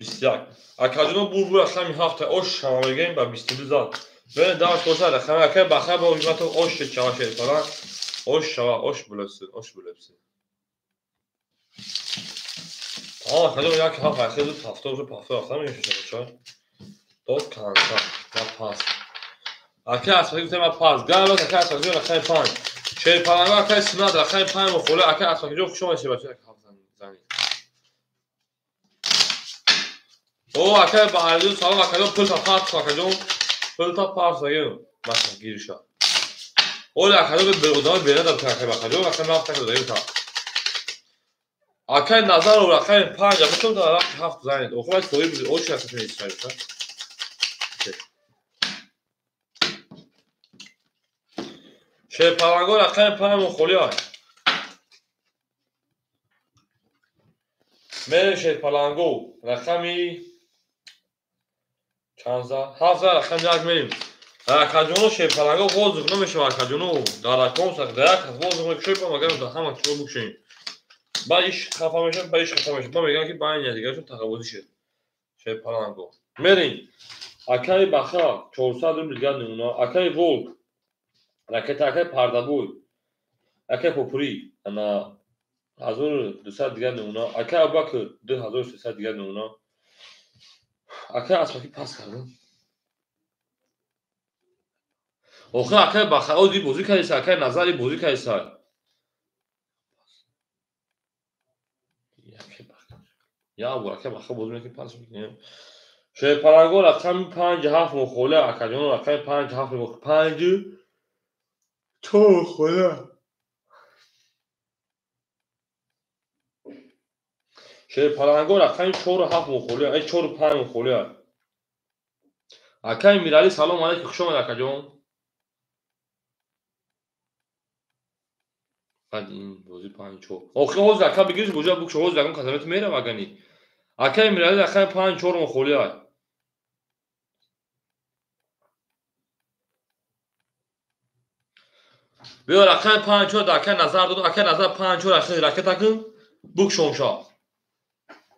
21. Акаҷоно бурбур рақами 7 ош шава мегӯем ба 22 зад. Бе даш боша рақами акай баха бо ҳиммато ош шава шерпалан. Ош шава, ош булебсин, ош булебсин. Акаҷон як ҳафт ахир ҳафта уже пафта рафта мешава чой. Дод канса, ма пас. Акай Аспаки гуфтем ма пас. Галос акай Аспаки рақами 5. Шерпаланго акай Сунат рақами 5 мухола акай Аспаки ҷо хуш омадед бача як ҳафт занид. О акай Баҳариддин салом акаҷон пулта парт акаҷон. Пулта парт агем. Масалан гириша. Оли акаҷон бе одама берада акай Баҳариддин рақами 7 акай дагем та. Акай Назаров рақами 5 акаҷон та рақами 7 занид. Охир соҳиб очи акаҷон истифода. Шерпаланго рақами 5 мухоли ай. Мерем Шерпаланго рақами чанд зад? 7 зад рақами 1 мерем. Акаҷоно Шерпаланго воздух намешавад акаҷоно. Дар рақам сақ дар як воздух мекушем, магар дар ҳама чиз букшем. Ба иш хафа мешавад, ба иш хафа мешавад. Ба мегӯям ки байни дигарашон тақаббулӣ шуд. Шерпаланго. Мерем. Акай Баха 400 рубл дигар намуна. Акай Волк ракета акай Пардабой акай Попури ана 1200 дигар намуна. Акай Абубакр 2300 дигар намуна. Акай Аспаки пас кардам. Охир акай Баха ози бозӣ кардиса, акай Назари бозӣ кардиса. Я бо акай Баха бозӣ мекунем пас мекунем. Шерпаланго рақами 5 7 мухола акаҷон рақами 5 7 5 4 хола. Шерпаланго рақами 4 7 мухола, ай 4 5 мухола. Акай Мирали салом алейкум, хуш омад акаҷон. Баъд ин бозӣ 5 4. Охир ҳозир ака бигириш буҷа букшо ҳозир акам касамет мерав агани. Акай Мирали рақами 5 4 мухола. Биё рақами 5 4 акай Назар дод, акай Назар 5 4 ахир ракета кун, букшомша.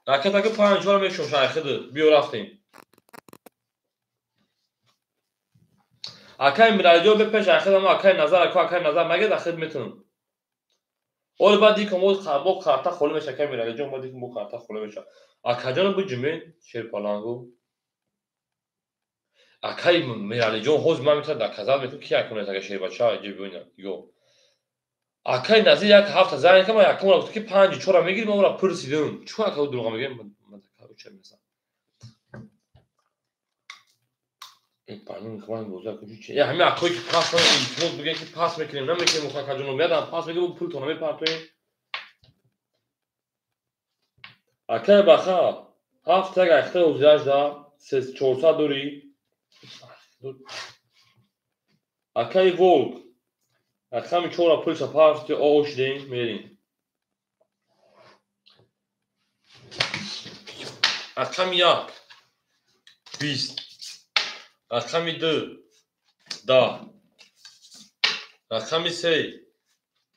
Ракета кун 5 4 мекшомша ахир биё рафтем. Акай Миралиҷон бе пеш ахир ама акай Назар ака акай Назар магед ахир метунам. Оли баъд дикам оз бо карта холӣ меша акай Миралиҷон баъд дикам бо карта холӣ меша. Акаҷон буҷуме Шерпаланго. Акай Миралиҷон ҳозир ман метавонам доказат метавонам ки якунет ака шербача ҷиб ё. Акай Назир як ҳафта занг кам якум гуфт ки 5 4 мегирӣ ман ӯро пурсидам. Чӣ ака дурӯға мегӯям ман короче мезанам. Панин хван боза куҷо чи? Я ҳамин акое ки пас илтимос бигӯяд ки пас мекунем, намекунем акаҷоно меядам пас мекунем пултон намепартоем. Акай Баха 7 як ахта ҳозираш да 400 дорӣ. Акай Волк рақами 4 пулша партӣ оо шудем мерем. Рақами 1 20 рақами 2 10 рақами 3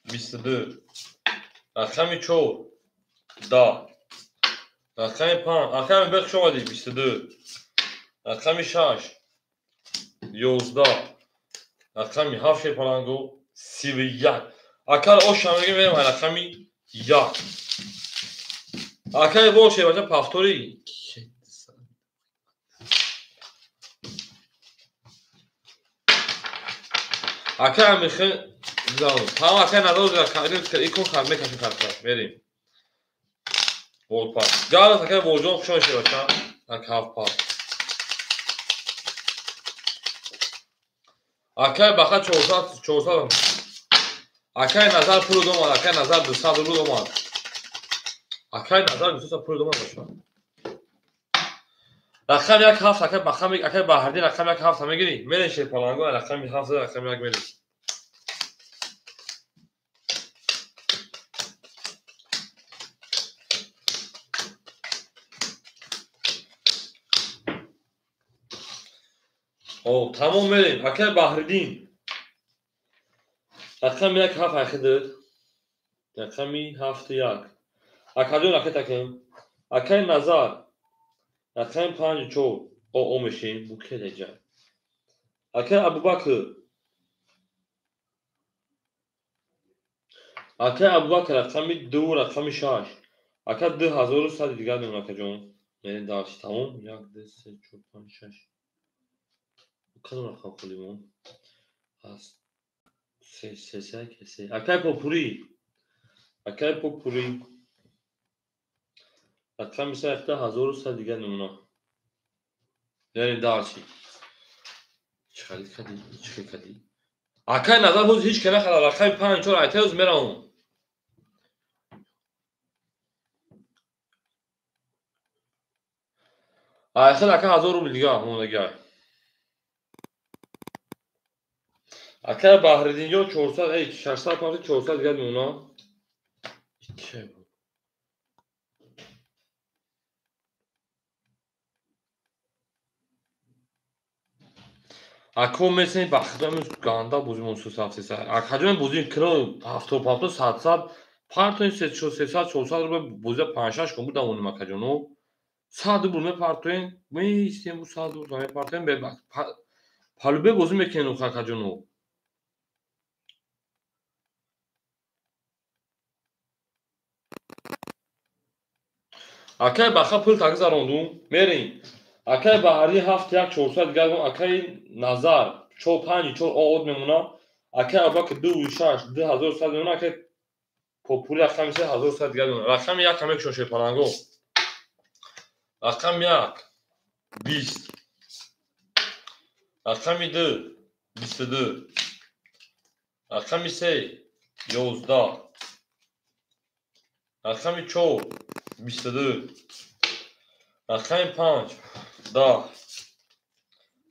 22 рақами 4 10 рақами 5 рақами 5 хуш омадӣ 22 рақами 6 11 рақами 7 Шерпаланго 31. Акар ош ҳамагӣ мерем рақами 1. Акай Волк шербача повтори. Акай Амирхон тамом акай Назар икон мекашем карта. Мерем. Волпас. Галас акай Волҷон хуш омадед бача. Ак ҳафт пас. Акай Баха 400 400. Акай Назар пул домад, акай Назар 200 рубл домад. Акай Назар 200 пул домад бача. Рақам як ҳафт акай Баха акай Баҳриддин рақам як ҳафт мегирӣ? Мерем Шерпаланго рақами ҳафт рақами як мерем. О, тамом мерем. Акай Баҳриддин. Рақами як ҳафт айхидид. Рақами ҳафту як. Акаҷон ракет акем. Акай Назар. Рақами панҷу чор. О мешем. Букедаҷа. Акай Абубакр. Акай Абубакр рақами ду, рақами шаш. Ака 2100 дигар мемон акаҷон. Мерем дарси тамом. Як, ду, се, чор, панҷ, шаш. Кадом рақам холӣ мон? Ҳаст. Се, се, се, се. Акай Попурӣ. Акай Попурӣ. Рақами се якта 1100 дигар намуна. Яъне дарси. Чӣ харид кардӣ? Чӣ хел кардӣ? Акай Назар ҳоз ҳеҷ ка нахарад. Рақами панҷ чор айта ҳоз меравам. Айхел ака 1000 рубл дигар мондагиай. Акай Баҳриддинҷон 400, эй 600 панҷ 400 дигар мемона. Чӣ буд? Ако месен бахтам ганда бозимон сусаф сеса. Акаҷон бозӣ киро 70 50 100 партоин 300 400 рубл бозия 5-6 кун будам акаҷоно. 100 рубл мепартоин, меистем бу 100 рубл мепартоин, палубе бозӣ мекунем акаҷоно. Акай Баха пул тагзарондум, мерем. Акай Баҳрӣ ҳафт як 400 дигар, акай Назар 4 5 4 од мемона, акай Абубакр 2 6 2100 мемона, акай Попури рақами 3 1100 дигар мемона. Рақами як ҳам мекушон Шерпаланго. Рақами як 20. Рақами ду 22. Рақами се 11. Рақами чор 22. Рақами панҷ 10.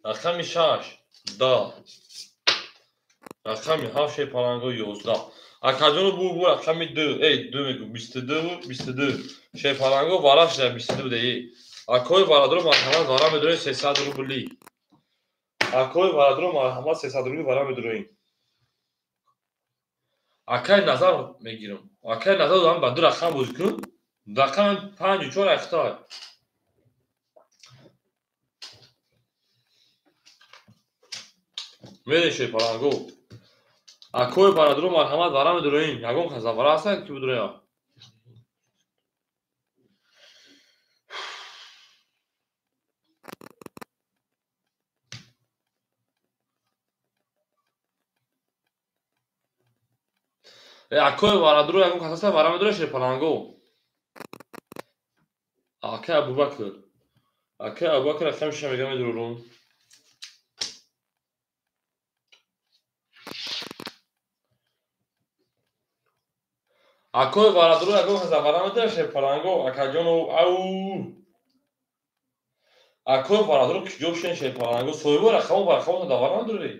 Рақами шаш 10. Рақами ҳафт Шерпаланго 11. Акаҷону бу рақами ду, эй ду мегӯ 22 22. Шерпаланго вара шуда 22 буда эй. Акои варадро марҳамат вара медорем 300 рубли. Акои варадро марҳамат 300 рубли вара медорем. Акай Назар мегирам. Акай Назар ҳам ба ду рақам бозӣ кун. Рақам 5 4 ахтай. Мерем Шерпаланго. Акои барадро марҳамат вара медороем. Ягон кас вара ҳастад ки бидороя? Акои варадро ягон кас ҳастад вара медороя Шерпаланго? Акай Абубакр. Акай Абубакр рақами шаша мегирам медорорум. Акои варадро ягон кас вара медорад Шерпаланго? Акаҷону ау. Акои варадро куҷо шен Шерпаланго? Соҳибо рақамо ба рақамо давара надорӣ?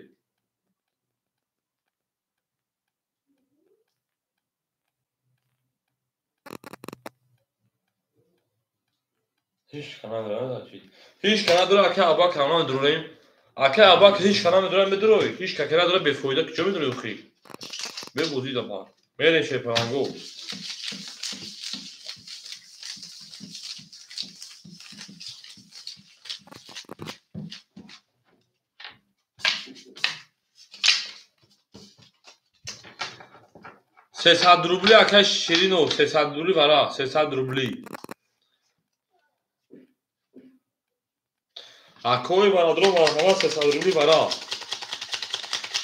Ҳеҷ ка надорад, ҳеҷ ка надорад. Акай Абубакр ҳам намедорем. Акай Абубакр ҳеҷ ка намедорад, медорой. Ҳеҷ ка ки надорад бефоида куҷо медорӣ охи? Бебозӣ дафъа. Мерем Шерпаланго. 300 рубли акай Ширинов, 300 рубли вара, 300 рубли. Акои барадро марҳамат 300 рубли вара.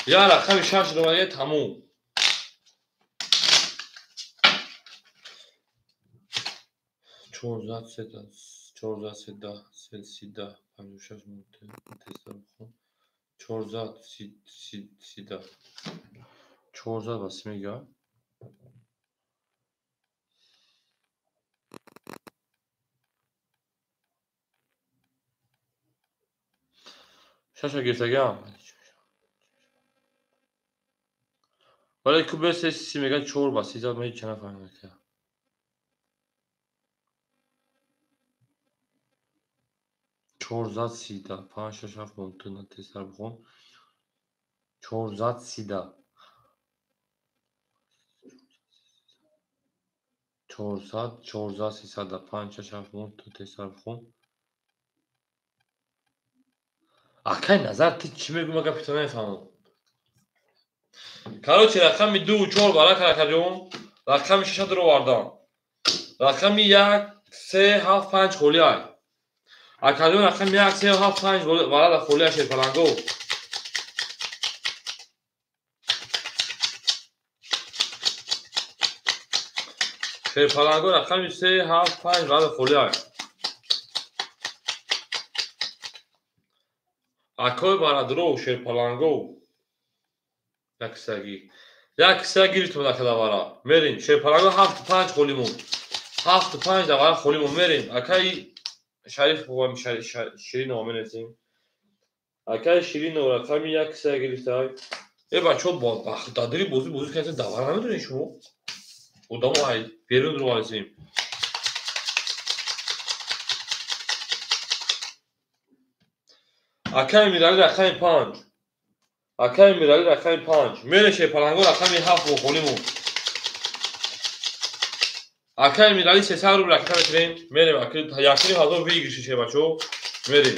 Я рақами шаш ромадия тамом. Чорзад сета, чорзад седа, сида, панҷоҳу шаш тезтар бихон. Чорзад сида. Чорзад ва си мега. Шаша гирифтагиам. Вале ку бе се си мега чор ба си зад, ман ҳеҷ нафаҳмидам. Чорзад сида, панҷ, шаш, ҳафт, мон, тезтар бихон. Чорзад сида. Чорсад, чорзад сисада, панҷ, шаш, ҳафт, мон, тезтар бихон. Акай назар, ту чӣ мегӯӣ, ман гапи ту намефаҳмам. Короче, рақами дуву чор барак, акаҷон, рақами шаша дуровардам. Рақами як, се, ҳафт, панҷ холиай. Акаҷон, рақами як, се, ҳафт, панҷ варада холиай шерпаланго. Шерпаланго рақами се, ҳафт, панҷ варада холиай. Акои барадро шерпаланго. Як кисаги. Як киса гирифтум акадавара. Мерим. Шерпаланго ҳафту панҷ холӣ монд. Ҳафту панҷ давара холӣ монд. Мерим. Акаи Шариф Ширинова менесим. Акаи Ширинова рақами як киса гирифтай. Э бачаҳо, дадири бозӣ бозӣ кардем, давара намедонед шумо? Одамо ай берун дуроваресем. Акаи Миралӣ рақами панҷ. Акаи Миралӣ рақами панҷ. Мере шерпаланго рақами ҳафт бо холӣ монд. Акаи Миралӣ сесад рубл ракета мекунем. Мерем, якним ҳазор выигрыши шербачаҳо. Мерем.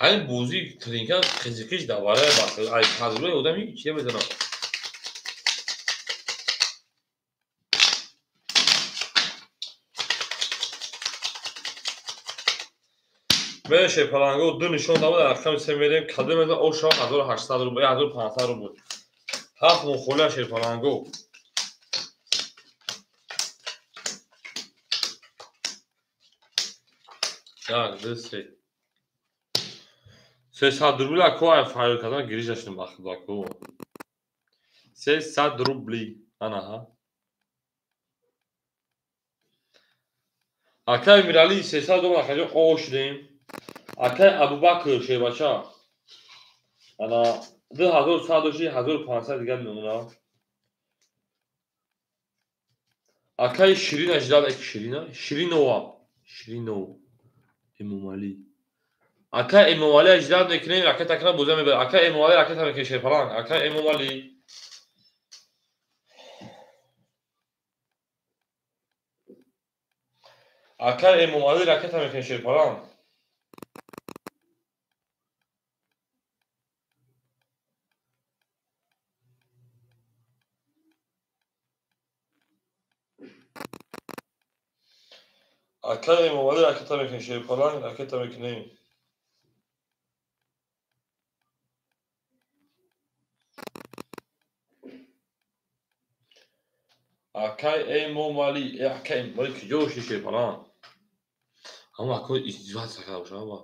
Ҳамин бозӣ тринка қизиқиш давара ай таҷрибаи одами чия мезанам. Мере шерпаланго ду нишон дабуд, рақами се мерем. Кадом мезан оша 1800 рубл, 1500 рубл. Ҳафт мон холия шерпаланго. Як, ду, се. Сесад рубли ако ай файр кардан гирижашни бахд ако. 300 рубли. Ана ҳа. Акай Миралӣ 300 рубл акаҷо ошдем. Акай Абубакр шербача. Ана 2100 дошти, 1500 дигар мемонад. Акай Ширина ждал, Ширина, Ширинова, Ширинов, Эмомалӣ. Акай Эмомалӣ ждал мекунем, ракета кана боза мебарад. Акай Эмомалӣ ракета мекунем шерпаланг. Акай Эмомалӣ. Акай Эмомалӣ ракета мекунем шерпаланг. Акай Эмомалӣ ракета мекунем шерпаланг, ракета мекунем. Акай Эмомалӣ, акай Эмомалӣ куҷо шуд шерпаланг? Ҳамон акои издиваться карда бошад, ҳама.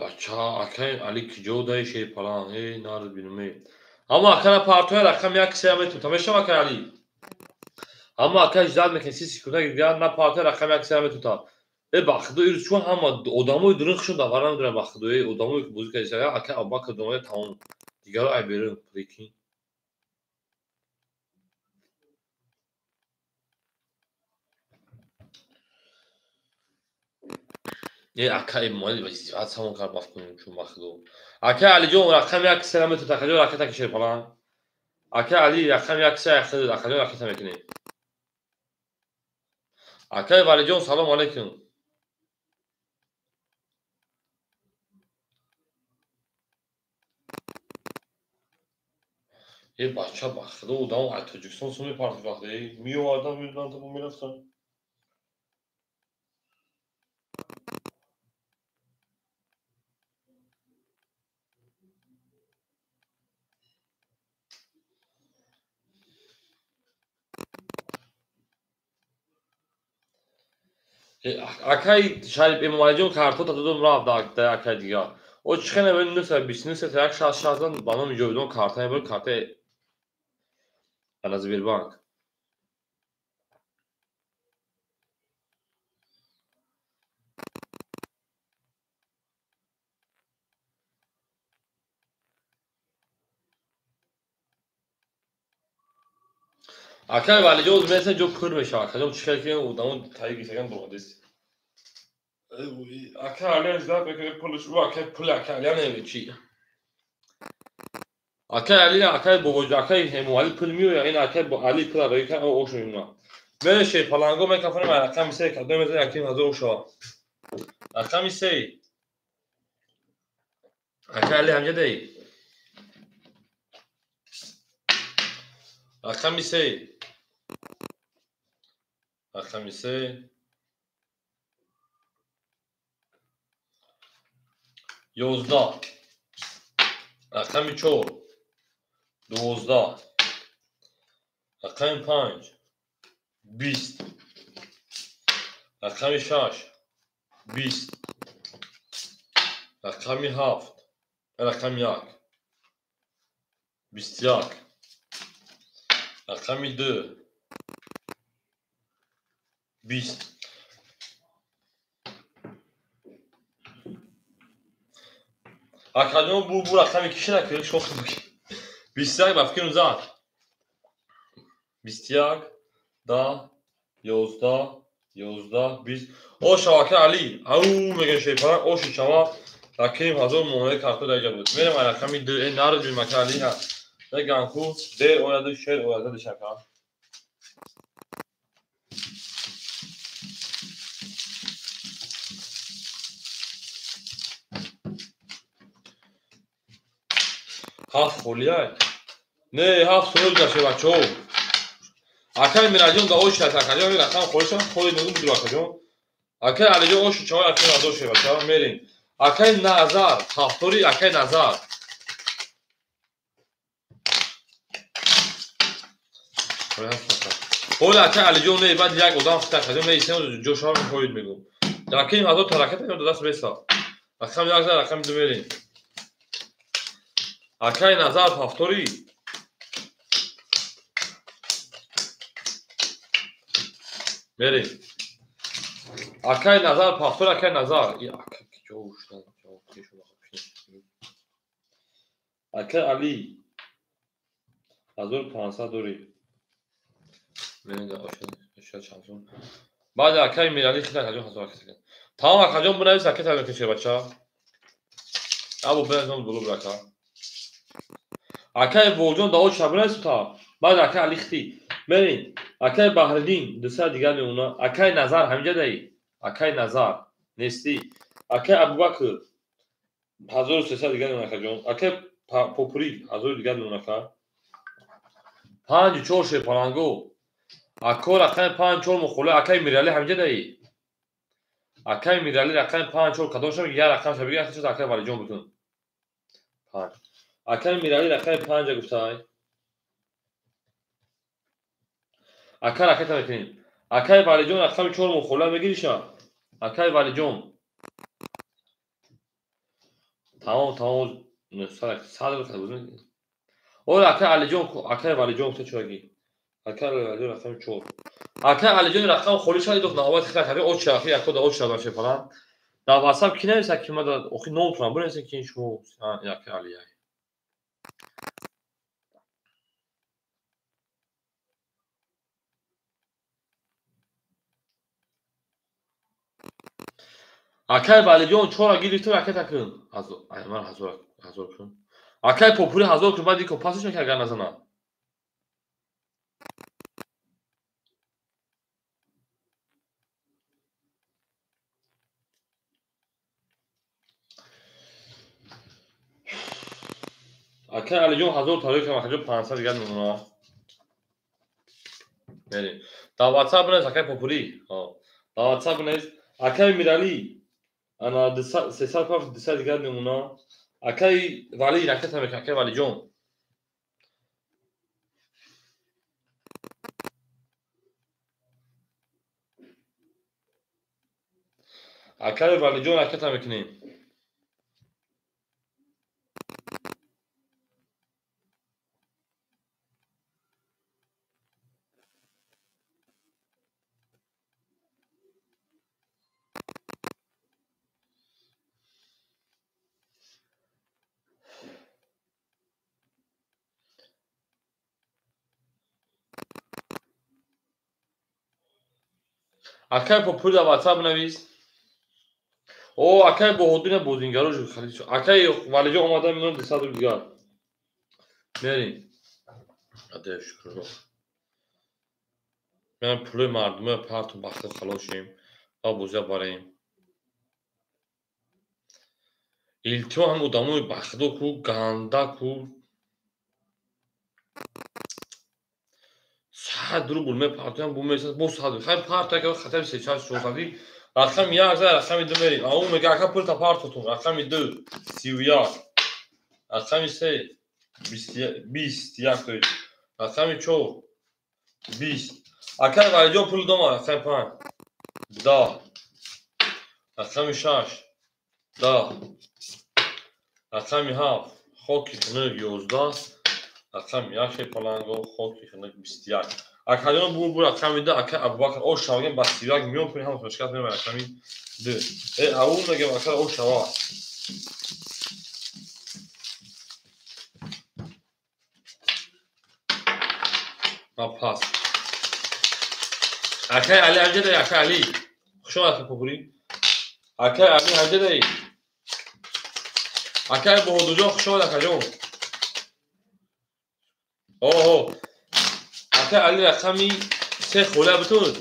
Бача, акай Али куҷо даи шерпаланг? Э, нард бинуме. Ҳамон акара партоя рақам як киса метавонад. Мешавад акай Али? Ҳамон акай ждат мекунед, 30 секунда дигар на партоя рақам як киса метавонад. Э, ба худо, ирӯз чун ҳама одамои дурун хушон давара намедонанд, ба худо, э, одамое ки бозӣ кардиса, акай Абубакр домоя тамом. Дигаро ай берун, прикинь. Э, акай Эмомалӣ издиваться ҳамон кард, бафт кунем чун ба худо. Акай Алиҷон рақами як киса наметавонад, акаҷон ракета ки шерпаланг. Акай Али рақами як киса акаҷон ракета мекунем. Акай Валиҷон салом алейкум. Е бача ба худо одам аз Тоҷикистон сум мепартид вақте меовардан медоданд то мерафтанд. Акай Шарип Эмомалиҷон картота додум рафт акай дигар. О чӣ хеле 929 1 60 ба номи Ҷовидон карта мебард, картаи ана Сбербанк. Акай Валиҷон меса ҷо пур мешавад. Акаҷон чӣ хеле ки одамо таи гирифтаган дурғадист. Акай Алия зад мекунад пулш, ӯ акай пули акай Алия намечи. Акай Али акай Бобоҷон, акай Эмомалӣ пул меояд, ин акай Али пул роӣ кард, ош мемонад. Мере Шерпаланго мекафонем, рақами се кадом мезанем, яким ҳазор ошава. Рақами се. Акай Али ҳамҷа даи. Рақами се. Рақами се. 11. Рақами 4. 12. Рақами 5. 20. Рақами 6. 20. Рақами 7. Рақами 1. 21. Рақами 2. 20. Акаҷон бу рақами киши накунед, шумо 21 ба фикрум зад. 21 10 11 11 20. О шавака Али, ау мегӯяд Шерпаланг, оши чава раким ҳазор муомилаи карто дар ҷа буд. Мерем рақами 2, нараҷӯй мака Али ҳа. Мегӯям ку дер ояду шер ояда дишака. Ҳафт холияй. Не, ҳафт соли гузашта бачаҳо. Акай Мираҷон да ош аст, акаҷон ин рақам холӣ шуд, холӣ нугум буд акаҷон. Акай Алиҷон оши чавай акай ҳазор шуд бачаҳо, мерем. Акай Назар, ҳафтори акай Назар. Ҳоли акай Алиҷон не, баъд як одам хита акаҷон меистем, ҷошава мехоҳед мегӯм. Акай ҳазор таракат даст беса. Рақам як зад, рақами ду мерем. Акай Назар ҳафтори. Мерем. Акай Назар ҳафтори, акай Назар. Акай Али 1500 дори. Баъд акай Мирали хита акаҷон ҳазор акаҷон. Тамом акаҷон бинавис акай таҷон киши бача. Абу бинавис боло бирака. Акай Волҷон да оч шабинавис та. Баъд акай Али хити. Мерем. Акай Баҳриддин 200 дигар мемона. Акай Назар ҳаминҷа даи. Акай Назар нестӣ. Акай Абубакр 1300 дигар мемона акаҷон. Акай Попурик 1000 дигар мемона ака. 5 4 Шерпаланго. Ако рақами 5 4 мухола. Акай Мирали ҳаминҷа даи. Акай Мирали рақами 5 4 кадом шаб як рақам шаб бигир, акай акай Валиҷон бикун. 5. Акай Мирали рақами 5 гуфтай. Акай ракета мекунем. Акай Валиҷон рақами 4 мухола мегириша. Акай Валиҷон. Тамом, тамом, 900 100 Ола акай Алиҷон, акай Валиҷон гуфта чораги. Акай Алиҷон рақами 4. Акай Алиҷон рақам холӣ шуд, духт навбат хита кард. Оч шахи яко да оч шадан шепалан. Дар WhatsApp ки нависа ки ма да охи номтонам бинависа ки шумо акай Алияй. Акай Валиҷон чора гирифту ракета кун. Ман ҳазор кун. Акай Попури ҳазор кун, баъд ико пасиш мекард агар назанад. Акай Алиҷон 1000 тариқ кардам, акаҷон 500 дигар мемонад. Мерем. Дар WhatsApp бинавис акай Попури. Дар WhatsApp бинавис акай Миралӣ. Ана 300 пафт 200 дигар мемонад. Акай Валӣ ракета мекунад, акай Валиҷон. Акай Валиҷон ракета мекунем. Акай Попури дар WhatsApp навис. О, акай Баҳодур бозингаро халид шуд. Акай Валиҷон омада мемонад 200 рубл дигар. Мерем. Аде шукр. Ман пули мардума партум бахти халос шем ва бозия барем. Илтимо ҳам одамои бахдо ку, ганда ку. 100 рубл мепартоям, бу месаз, бо 100. Хай парто яка хатари 3-4 400. Рақами 1 за рақами 2 мерем. Ау мега ака пулта партотун. Рақами 2 31. Рақами 3 21 то. Рақами 4 20. Ака Валиҷон пул дома. Рақами 5 10. Рақами 6 10. Рақами 7 хоки хунук 11. Рақами 1 паланго хоки хунук 21. Акаҷон бу рақами 2 ака Абубакр ош шавагем ба 31 миён пули ҳама шикаст мебарад рақами 2. Э ау мегем ака ош шава. Ма пас. Акай Али ҳамҷадай, акай Али. Хуш омадед Попури. Акай Али ҳамҷадай. Акай Баҳодурҷон хуш омад акаҷон. Оҳо. Акай Али рақами 3 хола битун.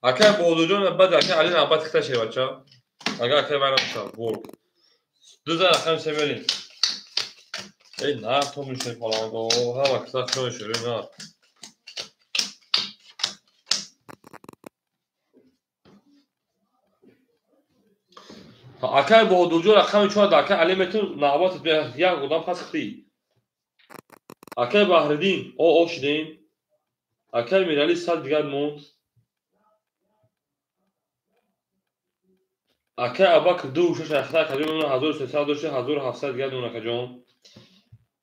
Акай Баҳодурҷон баъд акай Али навбат хита шед бача. Агар акай вай набошад, бурд. Ду за рақами 3 мерем. Эй, на то мешавӣ паланго, ҳама киса хита мешавӣ, на. Акай Баҳодурҷон рақами 4 акай Али метун навбат як одам пас хитӣ. Акай Баҳриддин, о шудем. Акай Миралӣ 100 дигар монд. Акай Абубакр 2 6 ахта акаҷон мемонад 1300 дошта 1700 дигар мемонад акаҷон.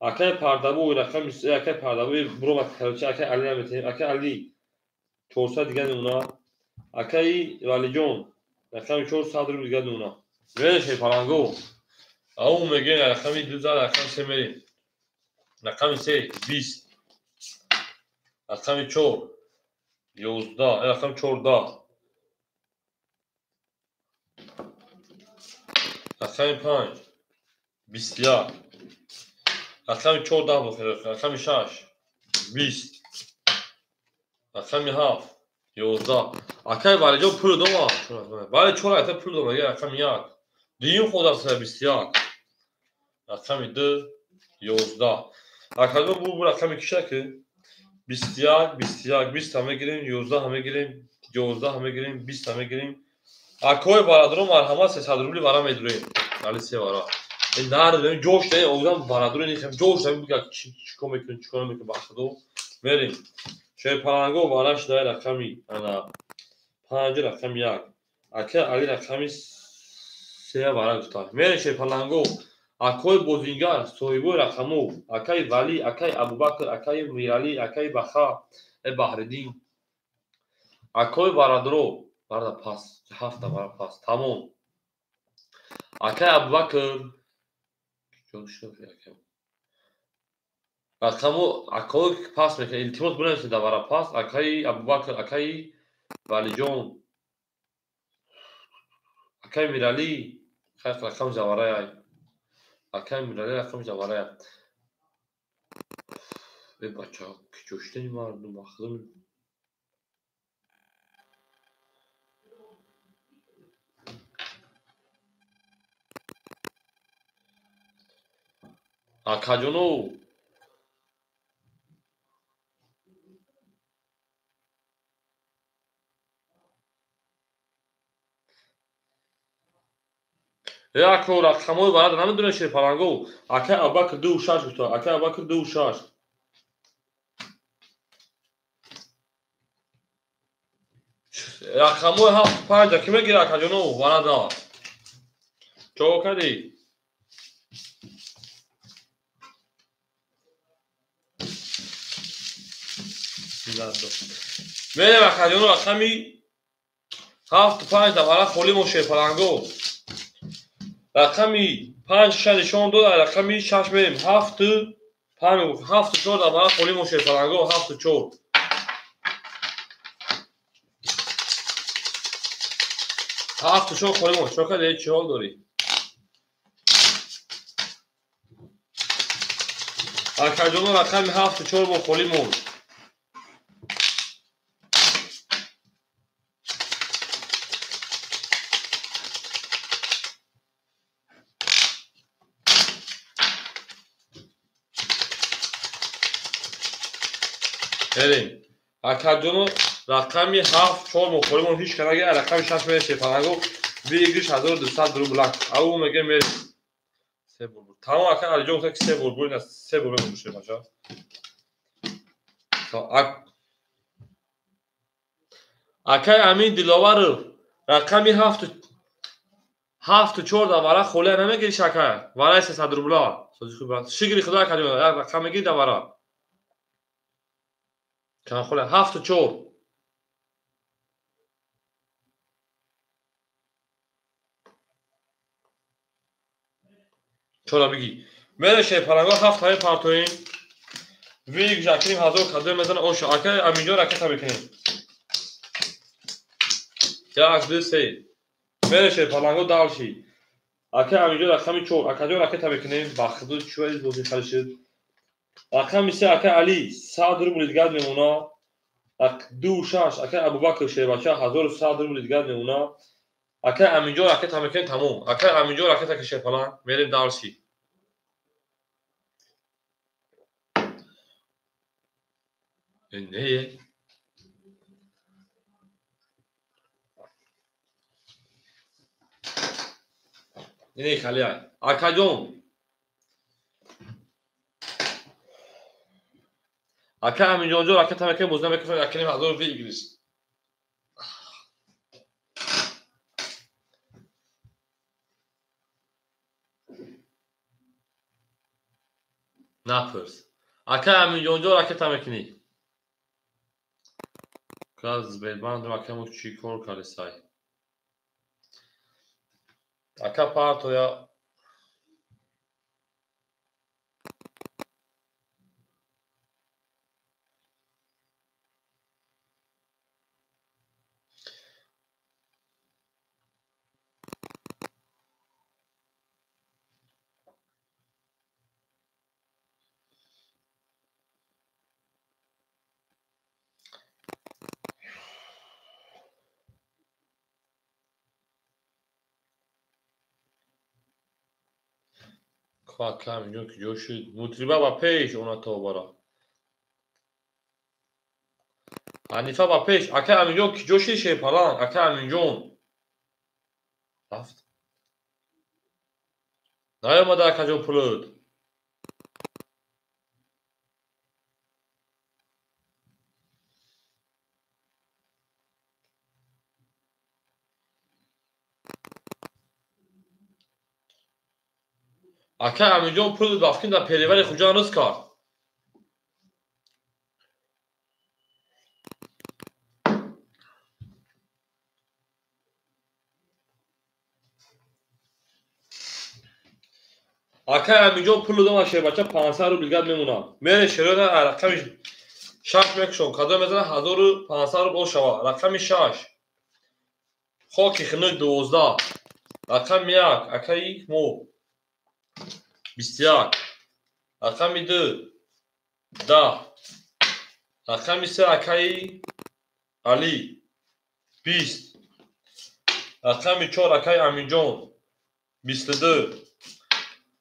Акай Пардабу рақами 3 акай Пардабу буромад короче акай Али наметем. Акай Али 400 дигар мемонад. Акай Валиҷон рақами 400 рубл дигар мемонад. Мерешем паланго. Ау мегем рақами 2 за рақами 3 мерем. Рақами 3 20. Рақами 4 11, рақами 14. Рақами 5 21. Рақами 14 бохир, рақами 6 20. Рақами 7 11. Акай Валиҷон пул дома. Вале 4 айта пул дома, рақами 1. Дуюм ход аст 21. Рақами 2 11. Акаҷон бу рақами киша ки 21 21 20 ҳам мегирем, 11 ҳам мегирем, 11 ҳам мегирем, 20 ҳам мегирем. Акои бародарон марҳамат 300 рубли вара медурем. Али се вара. Нар ҷош да одам бародарон нехем ҷош да бигӯ чикор мекунем, чикор намекунем ба худо. Мерем. Шерпаланго вараш да рақами ана 5 рақами 1. Ака Али рақами 3 вара гуфта. Мерем Шерпаланго. Акои бозингар, соҳибои рақамо, акаи Валӣ, акаи Абубакр, акаи Миралӣ, акаи Баха, Баҳриддин. Акои бародаро, барда пас, 7 вара пас, тамом. Акаи Абубакр, рақамо акои пас мекунад, илтимос бинависед дар вара пас, акаи Абубакр, акаи Валиҷон, акаи Миралӣ, рақами заварай. Акай Миралӣ рақами заварай. Э бача, киҷоштани мардум ба худо. Акаҷону яко рақамҳои варада намедонед шерпаланго. Акай Абубакр 2 6 гуфта, акай Абубакр 2 6. Рақамҳои ҳафту панҷа ки мегирад, акаҷону варада? Чо кардӣ? Мерем, акаҷону, рақами 7 5 вара холӣ мо шерпаланго. Рақами панҷ ша нишон дод, рақами шаш мерем. 7 5, 7 4 дар вара холӣ мо шерпаланго, 7 4. 7 4 холӣ мо. Чо кардӣ? Чӣ ҳол дорӣ, акаҷоно? Рақами 7 4 мо холӣ монд. Берем, акаҷоно, рақами 7 4 мо холӣ монд. Ҳеч кара рақами шаш мерем шерпаланго. Выигрыш 1200 рубл. Ау меге, мерем се булбул. Тамом, ака Алиҷон гуфта, ки се булбул, ина се булбул мебошем, бача. Акай Амин Диловаров, рақами 7 4 дар вара холия намегириш, ака? Вараи 300 рубла. Шукри худо, акаҷон, як рақам мегири дар вара. Чанд холия? 7 4. Чора бигӣ. Мере шерпаланго, ҳафт ҳами партоем. Выигрыш акним ҳазор кадо мезана оша. Ака Аминҷон, ракета мекунем. Як, ду, се. Мере шерпаланго, дальше. Ака Аминҷон, рақами чор. Акаҷон, ракета мекунем. Бахду чӯ бози хали шуд. Рақами се, ака Али, 100 рубли дигар мемона. 2 6, ака Абубакр шербача, 1100 рубли дигар мемона. Ака Аминҷон, ракета мекунем, тамом. Ака Аминҷон, ракета ки шерпаланг. Мерем дальше. Не. Не, халия. Акаҷон. Ака Аминҷонҷон, ракета мекунем, боз намекунем, акнем ҳазор выигрыш. Напурс. Ака Аминҷонҷон, ракета мекунӣ. Сбербанк акамо чӣ кор кардисай? Ака партоя. Ака Аминҷон куҷо шуд? Мутриба ба пеш, она бара. Ҳанифа ба пеш. Ака Аминҷон куҷо шуд шерпаланг? Ака Аминҷон. Рафт. Наёмада, акаҷон, пулут. Ака Аминҷон, пул бафкин дар перевари Хуҷанд рӯз кард. Ака Аминҷон, пул додам, шербача 500 рубл дигар мемонад. Мере шерода, рақами шаш мекушом. Кадом мезана 1500 рубл шава. Рақами шаш. Хоки хинук 12. Рақами як, акаи мо. 21. Рақами ду 10. Рақами се, акаи Алӣ, 20. Рақами чор, акаи Аминҷон, 22.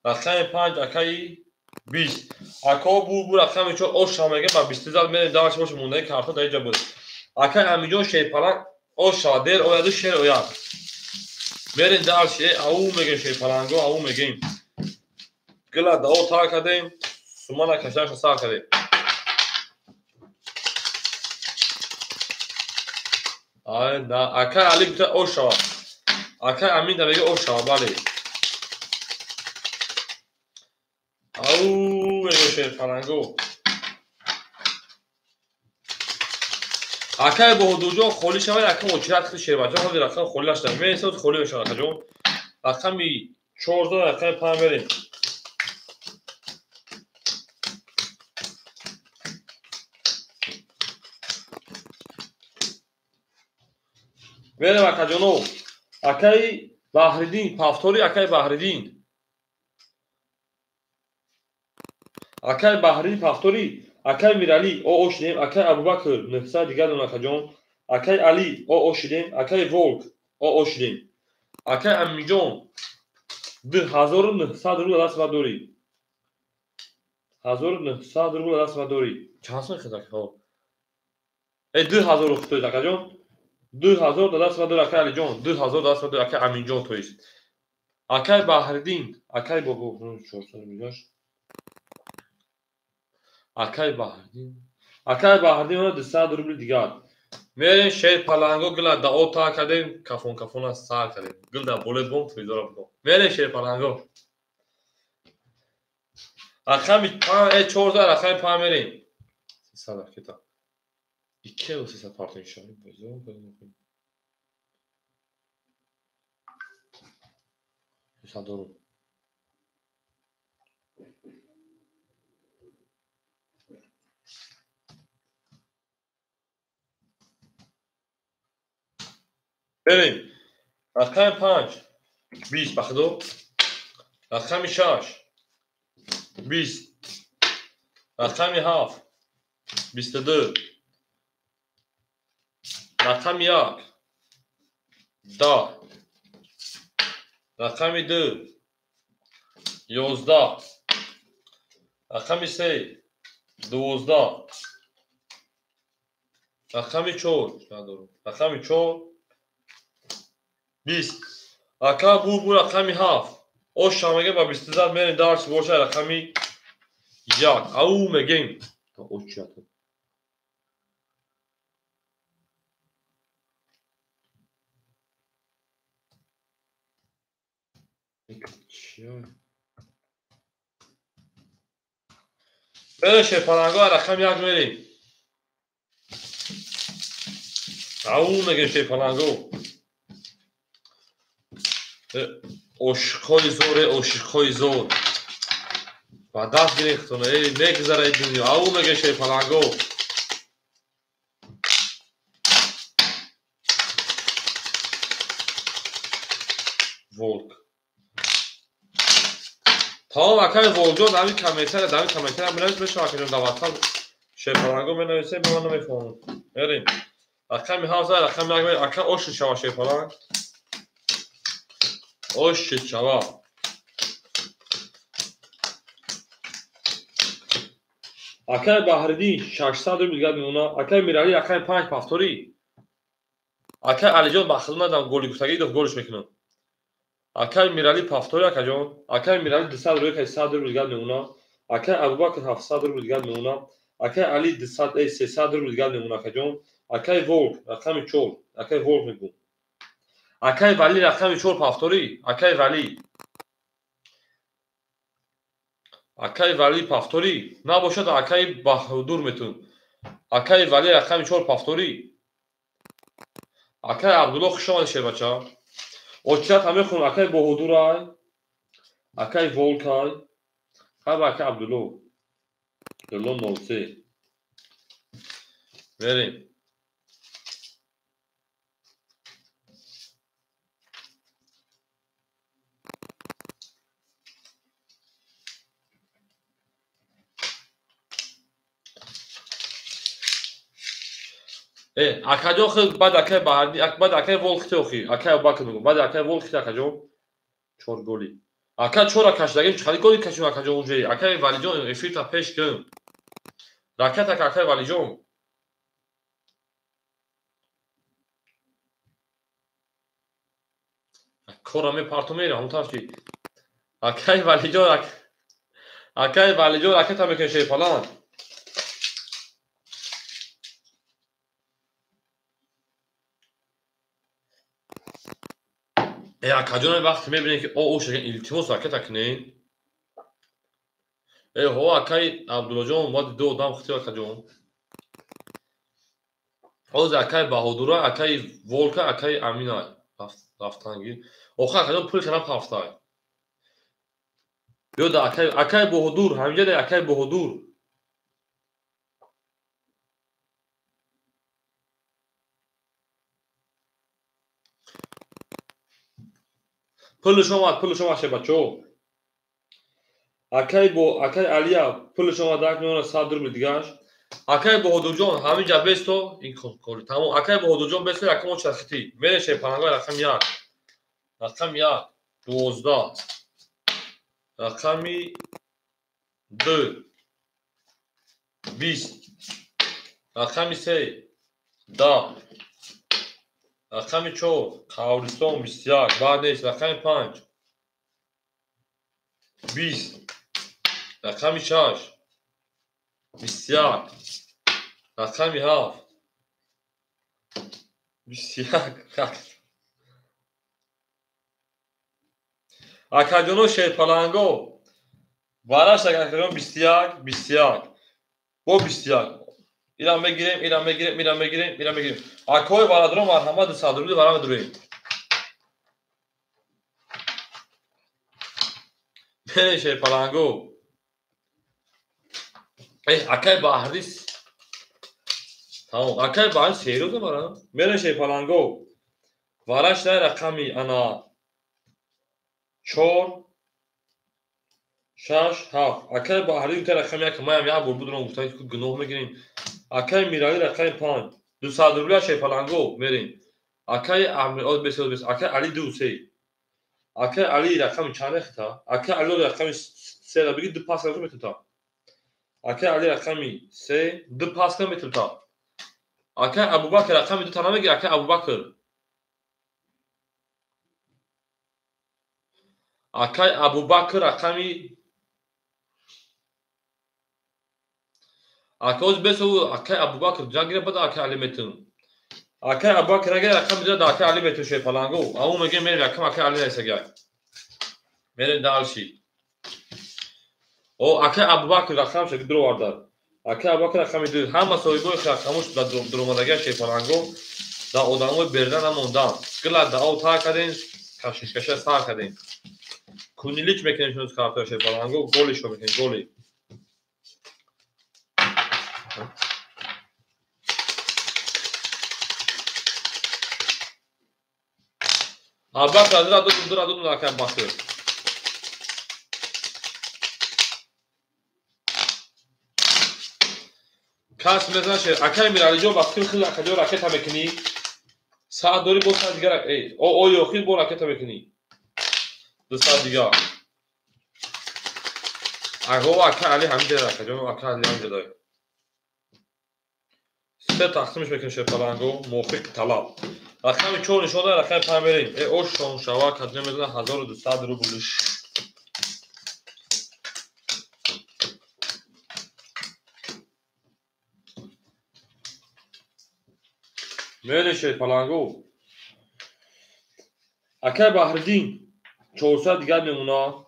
Рақами панҷ, акаи 20. Ако бу рақами 4 ош шава мегем ба 20 зад мерем даваш бош мондаи карта дар инҷа буд. Акай Аминҷон шерпаланг ош шава дер ояду шер ояд. Мерем дарш ау мегем шерпаланго ау мегем. Гила дао тар кардем, сумана кашаша сар кардем. Ай на акай Али гуфта ош шава. Акай Амин да мега ош шава бале. Ау мега шерпаланго. Акай Баҳодурҷон холӣ шавад, акам очират хи шербача ҳозир рақам холӣ нашуда. Мересад холӣ мешавад акаҷон. Рақами 14 рақами 5 мерем. Мерем акаҷоно. Акаи Баҳриддин Пафтори, акаи Баҳриддин. Акаи Баҳриддин Пафтори, акаи Миралӣ о шидем, акаи Абубакр 900 дигар дон акаҷон, акаи Алӣ о шидем, акаи Волк о шидем. Акаи Аминҷон 2900 рубл даст ба дорӣ. 1900 рубл даст ба дорӣ. Чанд сом хед акаҳо? 2000 рубл акаҷон. 2000 даст ба дорӣ акаи Алиҷон, 2000 даст ба дорӣ акаи Аминҷон то есть. Акаи Баҳриддин, акаи бобо 400 мегаш. Акаи Баҳриддин. Акаи Баҳриддин она 200 рубл дигар. Мерем шер паланго гила дао та кардем, кафон кафона сар кардем. Гил да боле бом физора бо. Мерем шер паланго. Рақами 5 14 рақами 5 мерем. 300 ракета. 2 300 партон шони бозо. 300 рубл. Берем. Рақами 5 20 бахдо. Рақами 6 20. Рақами 7 22. Рақами 1 10. Рақами 2 11. Рақами 3 12. Рақами 4 надорам. Рақами 4 20. Ака бу рақами 7. Ош шамеге ба 20 зад мерем дарс боша рақами 1. Ау мегем. То ош чият. Бере шерпаланго рақами 1 мерем. Ау мегем шерпаланго. Ошиқҳои зор, ошиқҳои зор. Ба даст гирехтон, мегузара дунё. Ау мега шерпаланго. Волк. Тамом акаи Волкҷон, ҳамин комментария, дар ҳамин комментария менавис мешавад акаҷон дар WhatsApp шерпаланго менависем, ба ман намефаҳмам. Мерем. Рақами 7 рақами 1 ака ош шава шерпаланг. Ош шава. Акаи Баҳриддин 600 рубл дигар мемона. Акаи Миралӣ рақами 5 пафторӣ. Акаи Алиҷон ба хидмат надам голи гуфтагӣ дох голиш мекунам. Акаи Миралӣ пафторӣ акаҷон. Акаи Миралӣ 200 рубл 100 рубл дигар мемона. Акаи Абубакр 700 рубл дигар мемона. Акаи Али 200 300 рубл дигар мемона акаҷон. Акаи Волк рақами 4. Акаи Волк мегӯм. Акаи Валӣ рақами 4 пафторӣ. Акаи Валӣ. Акаи Валӣ пафторӣ. Набошад акаи Баҳодур метун. Акаи Валӣ рақами 4 пафторӣ. Акаи Абдулло хуш омадед шербача. Очират ҳам мехонам акаи Баҳодурай. Акаи Волкай. Хаба акаи Абдулло. Абдулло 03. Мерем. Акаҷон хел баъд акаи Баҳриддин, баъд акаи Волк хите охи, акаи Абубакр мегӯм, баъд акаи Волк хите акаҷон 4 голи. Ака чора кашдагим чӣ голи кашим акаҷон уже. Акаи Валиҷон эфирта пеш кун. Ракета акаи Валиҷон. Кора мепарту мерам, он тараф чи. Акаи Валиҷон, акаи Валиҷон ракета мекунем Шерпаланг. Э акаҷон вақте мебинем ки о шаген илтимос ракета кунем. Э ҳо акаи Абдуллоҷон омад ду одам хити акаҷон. Ҳозир акаи Баҳодура, акаи Волка, акаи Амина рафтанги. Охир акаҷон пул кана пафтай. Ё да акаи Баҳодур, ҳаминҷа да акаи Баҳодур. Пулш омад, пулш омад шебачо. Акаи бо акаи Алия пулш омад 1 миллион 100 рубл дигаш. Акаи Баҳодурҷон ҳаминҷа бесто ин кори тамом. Акаи Баҳодурҷон бесто якум чархити. Мерем Шерпалангои рақами 1. Рақами 1 12. Рақами 2 20. Рақами 3 10. Рақами 4 Қабристон 21. Баъд нест. Рақами 5 20. Рақами 6 21. Рақами 7 21. Акаҷоно Шерпаланго вараш акаҷон 21 21 бо 21. Ирам мегирем, ирам мегирем, ирам мегирем, ирам мегирем. Акои бародарон марҳамат 200 рубли вара медурем. Мерем Шерпаланго. Э акай Баҳрис. Тамом, акай Баҳрис серӯза бара. Мерем Шерпаланго. Вараш дар рақами ана 4 6 7. Акай Баҳрис та рақами 1 маям як бор будам гуфтан ки гуноҳ мегирем. Акаи Мирали рақами 5 200 рубля Шерпаланго мерем. Акаи Амир бес бес. Акаи Али 2 3. Акаи Али рақами чанд хита? Акаи Али рақами 3 ра биги ду пас кардам метута. Акаи Али рақами 3 ду пас кардам метута. Акаи Абубакр рақами 2 та намеги акаи Абубакр. Акаи Абубакр рақами Акаоз бесо акаи Абубакр ҷангира бада акаи Али метун. Акаи Абубакр агар рақами 2 да акаи Али метун Шерпаланго. Аму мегем мерем рақам акаи Али несагай. Мерем дальше. О акаи Абубакр рақам шаг дровардар. Акаи Абубакр рақами 2 ҳама соҳибои рақамош да дромадагай Шерпаланго да одамои берда намондан. Гила да ав тар кардем, кашишкаша сар кардем. Кунилич мекунем шунус картои Шерпаланго, голишо мекунем, голи. Аббакр азира дур дур акаи Аббакр. Кас мезанад шер. Акаи Миралиҷон вақти хел акаҷон ракета мекунӣ. Саат дорӣ бо саат дигар ой охир бо ракета мекунӣ. 2 саат дигар. Аго акаи Али ҳамин ҷода акаҷон, акаи Али ҳамин ҷода. Се тақсимш мекунем Шерпаланго мувофиқи талаб. Рақами 4 нишон дод, рақами 5 мерем. Э ош шон шава кадре мезанад 1200 рублиш. Мерем Шерпаланго. Акаи Баҳриддин 400 дигар мемонад.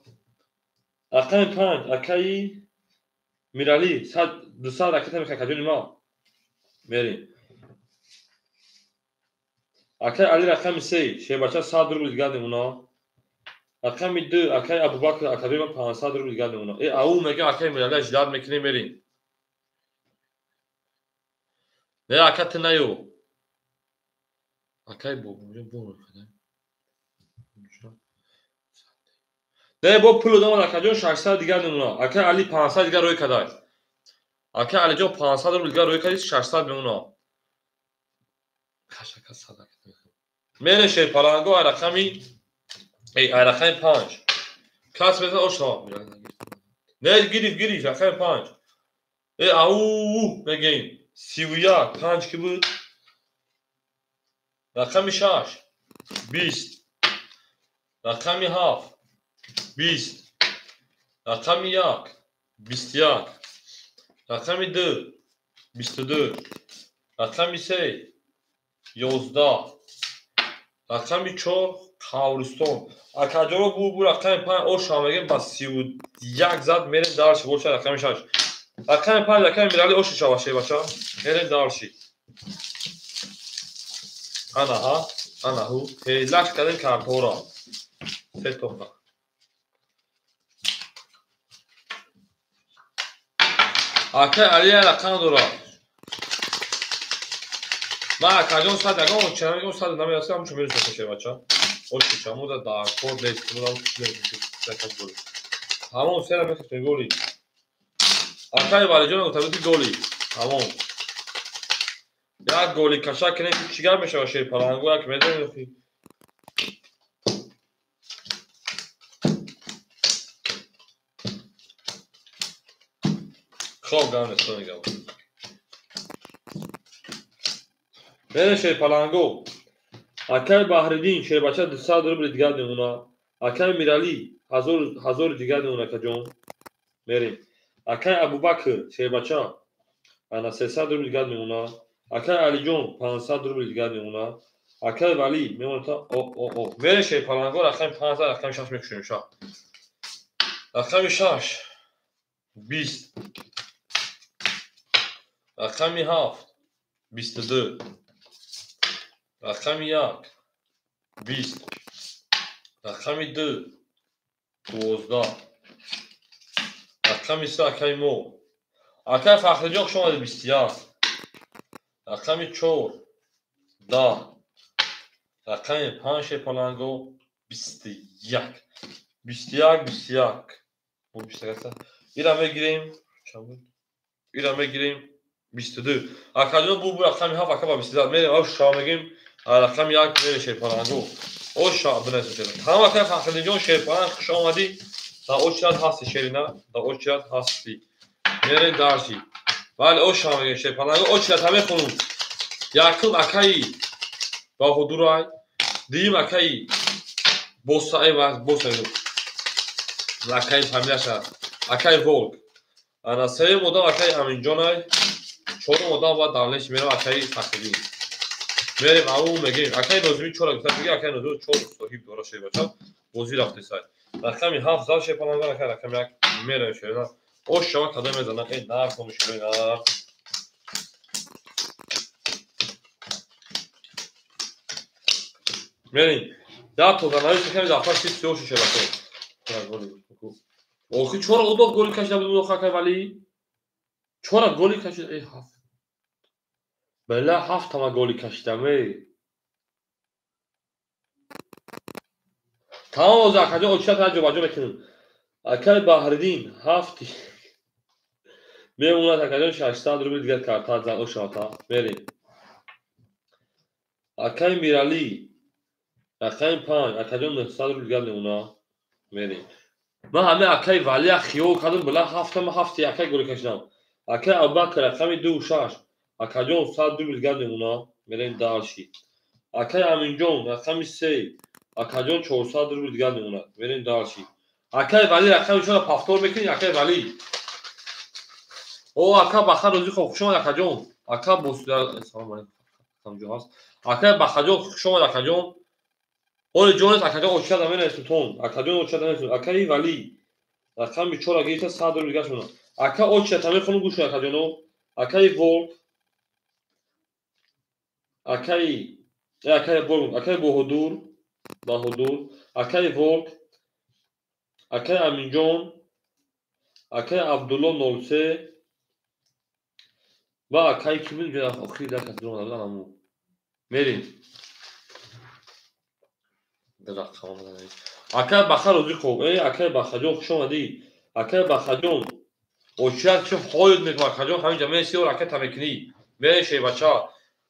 Рақами 5 акаи Мирали 200 ракета мекунад акаҷони ма. Мерем. Акаи Али рақами 3 шербача 100 рубл дигар мемонад. Рақами 2 акаи Абубакр акаҷони ма 500 рубл дигар мемонад. Э ау мегӯям акаи Мирали ждат мекунем мерем. Не ака ту наё. Акаи бобоҷон бо мекунад. Не бо пул додам акаҷон 600 дигар мемонад. Акаи Али 500 дигар рӯй кадай. Акаи Алиҷон 500 рубл дигар рӯй кади 600 мемонад. Кашака садака. Мерем Шерпаланго ай рақами ай рақами 5. Кас мезанад ош не гирифт гирифт рақами панҷ. Э ау мегӯем 31 панҷ ки буд? Рақами шаш 20, рақами ҳафт 20, рақами як 21, рақами ду 22, рақами се 11, рақами чор Қабристон. Акаҷоро бу бу рақами панҷ оша мегӯем ба 31 зад мерем дарши боша рақами шаш. Рақами панҷ рақами Мирали оши шава шебача. Мерем дарши. Ана ҳа, ана ҳу. Ҳелак кардем картора. Се тоқа. Акай Алия рақам дорад. Ман акаҷон сад ягон чара мегӯям сад намерасад ҳамчун мерасад шебача. Оши чамуда дар кор нест. Ҳамон сера мехостем голи. Акай Валиҷон гуфта голи. Ҳамон. Як голи каша кунем чӣ гап мешавад шерпалангу як медонем. Хоб гап нест мегам. Мерем шерпалангу. Акай Баҳриддин шербача 200 рубли дигар мемонад. Акай Миралӣ 1000 дигар мемонад акаҷон. Мерем. Акай Абубакр шербача ана 300 рубли дигар мемонад. Акай Алиҷон 500 рубли дигар мемонад. Акай Валӣ мемонад о о о. Мерем шерпаланго рақами 5 рақами 6 мекушем ша. Рақами 6 20, рақами 7 22, рақами 1 20, рақами 2 12, рақами 3 акаи мо. Акай Фахриҷон хуш омадед 21, рақами 4 10, рақами 5 шерпаланго 21, 21 21. Бо 21 ира мегирем, чанд буд? Ира мегирем 22. Акаҷон бу бу рақами 7 ака ба 22 мерем ош шава мегем рақами 1 мерем шерпаланго. Ош шава бинасем шер. Тамом акай Фахриддинҷон шерпаланг хуш омадӣ. Дар очрат ҳасти шерина, дар очрат ҳасти. Мерем дарши. Бале ош шава мегем шерпаланго очрат ҳа мехонум. Якум акаи Баҳодурай, дуюм акаи Босаи Босаи акаи фамилияша акаи Волк. Ана сеюм одам акаи Аминҷонай, чорум одам ба давлеш мерам акаи Фахриддин. Мерем ау мегем акаи Нозимӣ чора гуфта меги акаи Нозимӣ чор соҳиб дора шербача бозӣ рафтесай. Рақами 7 зад шерпаланга акаи рақами 1 мерем шерна. Ош шава кадом мезанад э нарх мушкилӣ нарх. Мерем. Да то занавис мекунем дафъа си сиёши шербача. Охи чора удоб голи кашида буд охи акаи Валӣ. Чора голи кашида э ҳафт. Бела ҳафт ҳама голи кашидам эй. Тамом оза акаҷон очият ҳа ҷобаҷо мекунем. Акаи Баҳриддин ҳафт мемонад акаҷон 600 рубли дигар карта зад ошавата. Мерем. Акаи Миралӣ рақами 5 акаҷон 900 рубли дигар мемонад. Мерем. Ман ҳамаи акаи Валия хиёл кардам била ҳафтама ҳафти акаи голи кашидам. Акаи Абубакр рақами 2 6 акаҷон 100 рубли дигар мемонад. Мерем дарши. Акаи Аминҷон рақами 3 акаҷон 400 рубли дигар мемонад. Мерем дарши. Акаи Валӣ рақами 4 повтор мекунӣ акаи Валӣ. О ака Баха Розиқов хуш омад акаҷон. Ака бос салом алейкум. Ҳамҷо ҳаст. Акаи Бахаҷон хуш омад акаҷон. Оли ҷонет акаҷон очият наменависум. Акаҷон очият наменависум. Акаи Валӣ рақами 4 гирифта 100 рубли дигар мемонад. Ака очият мехонум гӯш кун акаҷоно. Акаи Волк, акаи акаи Волк, акаи Баҳодур, Баҳодур, акаи Волк, акаи Аминҷон, акаи Абдулло 03 ва акаи ки буд охири дар кас дуром набуд. Мерем. Акаи Баха Розиқов, э акаи Бахаҷон хуш омадӣ. Акаи Бахаҷон очият чӣ ҳоят мекунад акаҷон ҳаминҷа меси ор ака тамекунӣ. Мерем шербача.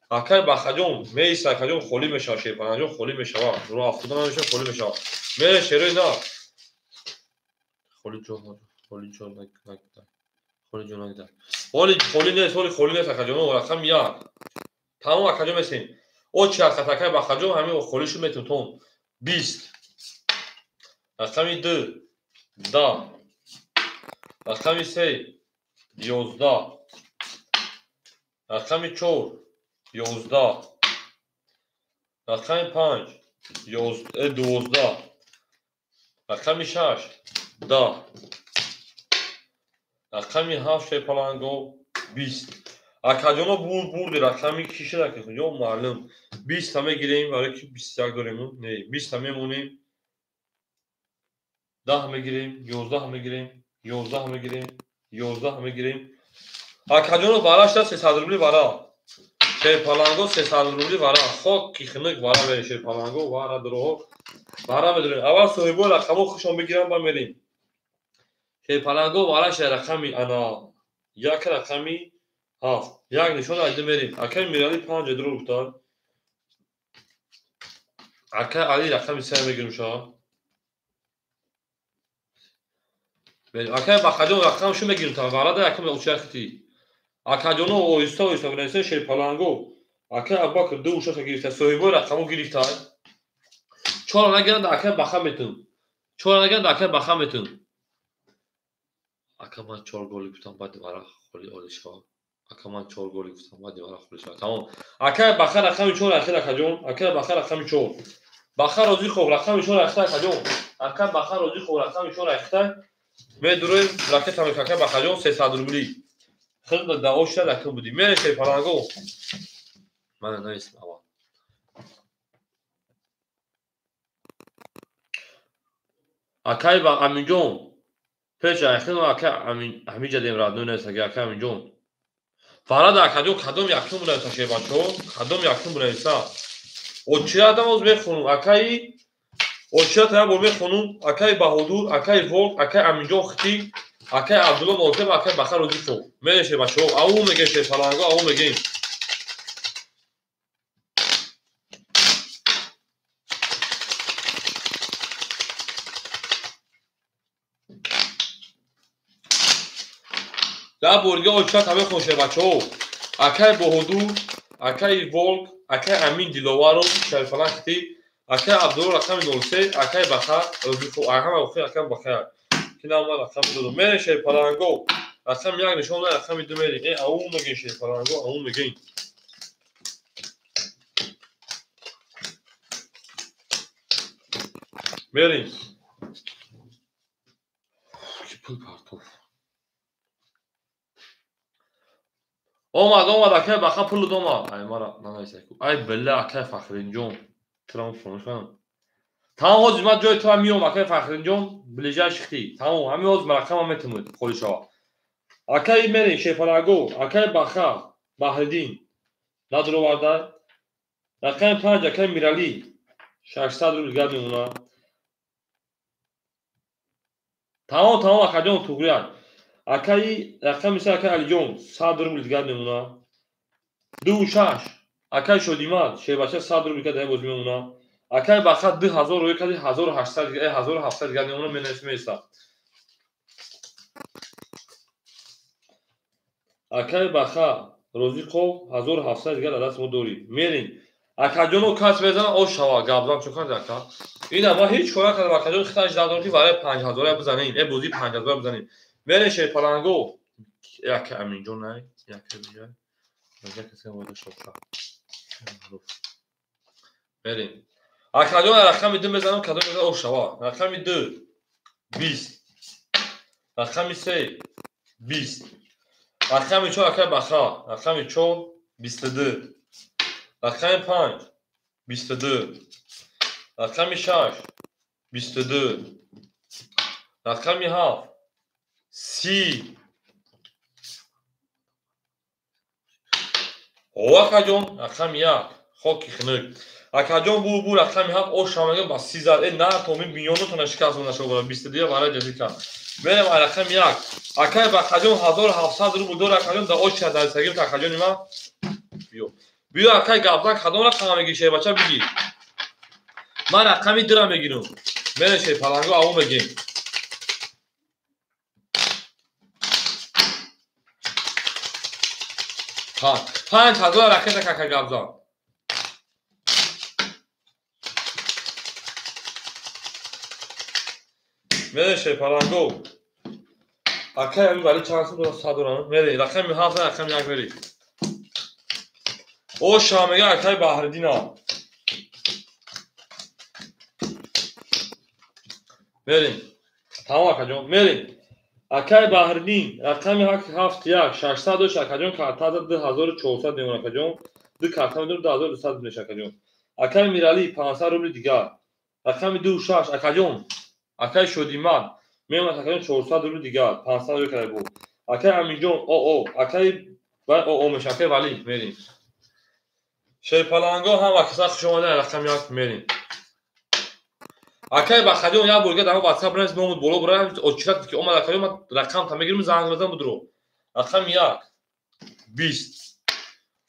Акаи Бахаҷон меиста акаҷон холӣ мешавад шерпалангаҷон холӣ мешавад. Роҳ афтода намешавад холӣ мешавад. Мерем шерои на. Холи ҷо, холи ҷо нагида. Холи ҷо нагида. Холи холи нест, холи холи нест акаҷон, рақами як. Тамом акаҷон месем. О чи ҳаққат акай Бахаҷон ҳамин холишу метум том. 20. Рақами 2 10. Рақами 3 11. Рақами 4 11. Рақами 5 12. Рақами 6 10. Рақами 7 шерпаланго 20. Акаҷоно бурди рақами ки шуда ки ё маълум 20 та мегирем, барои ки 21 дорем, не 20 та мемонем, 10 мегирем, 11 мегирем, 11 мегирем, 11 мегирем. Акаҷоно вара шуда 300 рубли вара. Шерпаланго 300 рубли вара. Хок ки хинук вара мерем шерпаланго вара дроҳо вара медорем. Аввал соҳибои рақамҳо хушон бигирам ба мерем. Шерпаланго вара шуда рақами ана як рақами 7. Як нишон айда мерем. Акай Мирали 5 дро гуфтанд. Акай Али рақами 3 мегирем ша. Акай Бахаҷон рақам шу мегирем та варада якум учахти. Акаҷоно оҳиста оҳиста бинависен шерпаланго. Акай Абубакр 2 ушаша гирифта, соҳибои рақамҳо гирифта. 4 нагиранд акай Баха метун. 4 нагиранд акай Баха метун. Ака ман 4 голи гуфтам баъд вара холи оли шава. Ака ман 4 голи гуфтам баъд вара холи шава. Тамом. Акай Баха рақами 4 ахир акаҷон. Акай Баха рақами 4. Баха Розиқов рақами 4 ахир акаҷон. Ака Баха Розиқов рақами 4 ахир. Медуроем ракета мекака Бахаҷон 300 рубли. Хидмат да ошта ракм буди. Мере шерпаланго. Мана нависам аввал. Акай ба Аминҷон. Пеш ахир акай Амин ҳамиҷа дем радно нависаги акай Аминҷон. Фарада акаҷон кадом якум бунависа шербачо? Кадом якум бунависа? Очира адам оз мехонум. Акай очира та бор мехонум. Акай Баҳодур, акай Волк, акай Аминҷон Хити, акай Абдулло Нотеб, акай Баха Розиқов. Мере шербачо. Ау мегем шерпаланго, ау мегем. Да борга очира та мехон шербачо. Акай Баҳодур, акай Волк, акай Амин Диловаров, Шарифалан Хити, акай Абдулло рақами 03, акай Баха Розиқов, ҳама охир акай Баха. Ки нам рақами додум. Мере шерпаланго. Рақами 1 нишон дай, рақами 2 мерем. Ау мегем шерпаланго, ау мегем. Мерем. Ки пул партов. Омад, омад, акай Баха пул омад. Ай мара нанависаку. Ай билла акай Фахринҷон. Трам фоншан. Тамом ҳозир ман ҷои туам миём акай Фахринҷон, ближайший хти. Тамом, ҳамин ҳозир рақамам метумуд холи шава. Акай мерем шерпаланго, акай Баха, Баҳриддин. Надуроварда. Рақами 5 акай Мирали. 600 рубл гап мемона. Тамом, тамом акаҷон туғриян. Акай рақами 3 акай Алиҷон 100 рубл дигар мемона. 2 6 акай Шодиман шербача 100 рубл дигар дар бозӣ мемона. Акай Баха 2000 рӯй кади 1800 дигар, 1700 дигар мемона, менависем меса. Акай Баха Розиқов 1700 дигар дар даст мо дорӣ. Мерем. Акаҷоно кас мезана ош шава, гапзан чун кард ака. Ина ма ҳеҷ кор накардам акаҷон, хиташ дадорам ки вараи 5000 бизанем, бозии 5000 бизанем. Мерем шерпаланго. Як Аминҷон най, як Аминҷон. Як касе вода шоша. Мерем. Акаҷон рақами 2 мезанам, кадом мезанам ош шава. Рақами 2 20. Рақами 3 20. Рақами 4 акай Баха, рақами 4 22. Рақами 5 22. Рақами 6 22. Рақами 7 30. О акаҷон, рақами 1 хоки хинук. Акаҷон бу рақами 7 ош шава ба 30 зад. На то мин миллионотона шикаст нашава 22 вара ҷазӣ кард. Мерем рақами 1. Акай Бахаҷон 1700 рубл дор акаҷон да ош шава дар сагим акаҷони ман. Биё. Биё акай гапзан кадом рақам мегирӣ шербача бигир. Ман рақами 2 мегирам. Мерем шерпаланго ау мегем. 5000 ракета кака гапзан. Мере шерпаланго. Акай ами вали чанд сум дорам 100 дорам. Мере рақами 7 рақами 1 мери. О шамега акай Баҳриддина. Мерем. Тамом акаҷон, мерем. Акай Баҳриддин рақами 7 1 600 дошт акаҷон, карта 2400 мемон акаҷон. Ду карта медорам 2200 меша акаҷон. Акай Мирали 500 рубли дигар. Рақами 2 6 акаҷон. Акай Шодиман мемонад акаҷон 400 рубли дигар, 500 рубли карда буд. Акай Аминҷон ОО, акай ва ОО меша, акай Вали мерем. Шерпаланго ҳам акса хуш омадан, рақами 1 мерем. Акай Бахадион як бор дигар дар WhatsApp ранс номуд боло бурам, очират ки омад акаҷон, ман рақам та мегирам, занг мезанам будро. Рақами 1 20,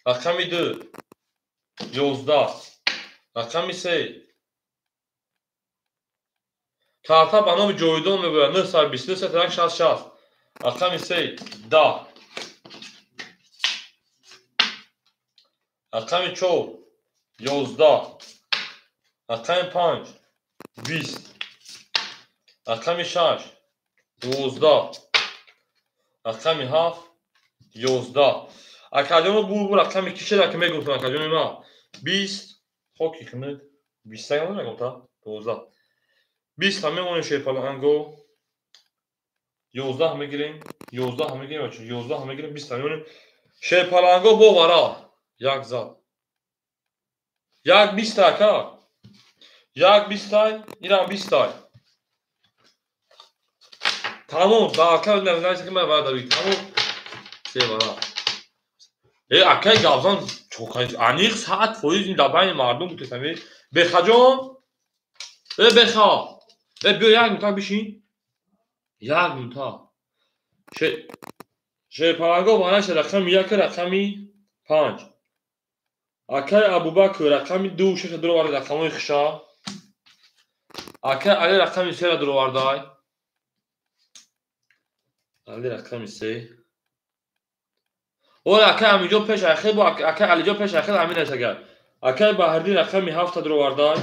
рақами 2 11, рақами 3 карта ба номи Ҷовидон мегӯяд 929 60 60, рақами 3 10, рақами 4 11, рақами 5 20, рақами 6 12, рақами 7 11. Акаҷоно бу рақами ки шеда ки мегуфтам акаҷони ман 20 хоки хунук 20 ягон мегум та 12 20 ҳам мемонем шерпаланго, 11 мегирем, 11 мегирем, бача 11 мегирем, 20 ҳам мемонем шерпаланго бо вара як зад як 20 ака як 20 тай, инам 20 тай. Тамом, да ака нависа ки ман вара дари тамом се вара. Э акай гапзан чокай аниқ 100% ин дар байни мардум гуфтам. Бехаҷон, э беха, э биё як минута бишин. Як минута. Шерпаланго вараш рақами 1 рақами 5. Акай Абубакр рақами 2 6 дуровард рақамои хиша. Акай Али рақами 3 дуровардай. Али рақами 3. Ора акай Аминҷон пеш ахир бо акай Алиҷон пеш ахир Амин агар. Акай Баҳриддин рақами 7 дуровардай.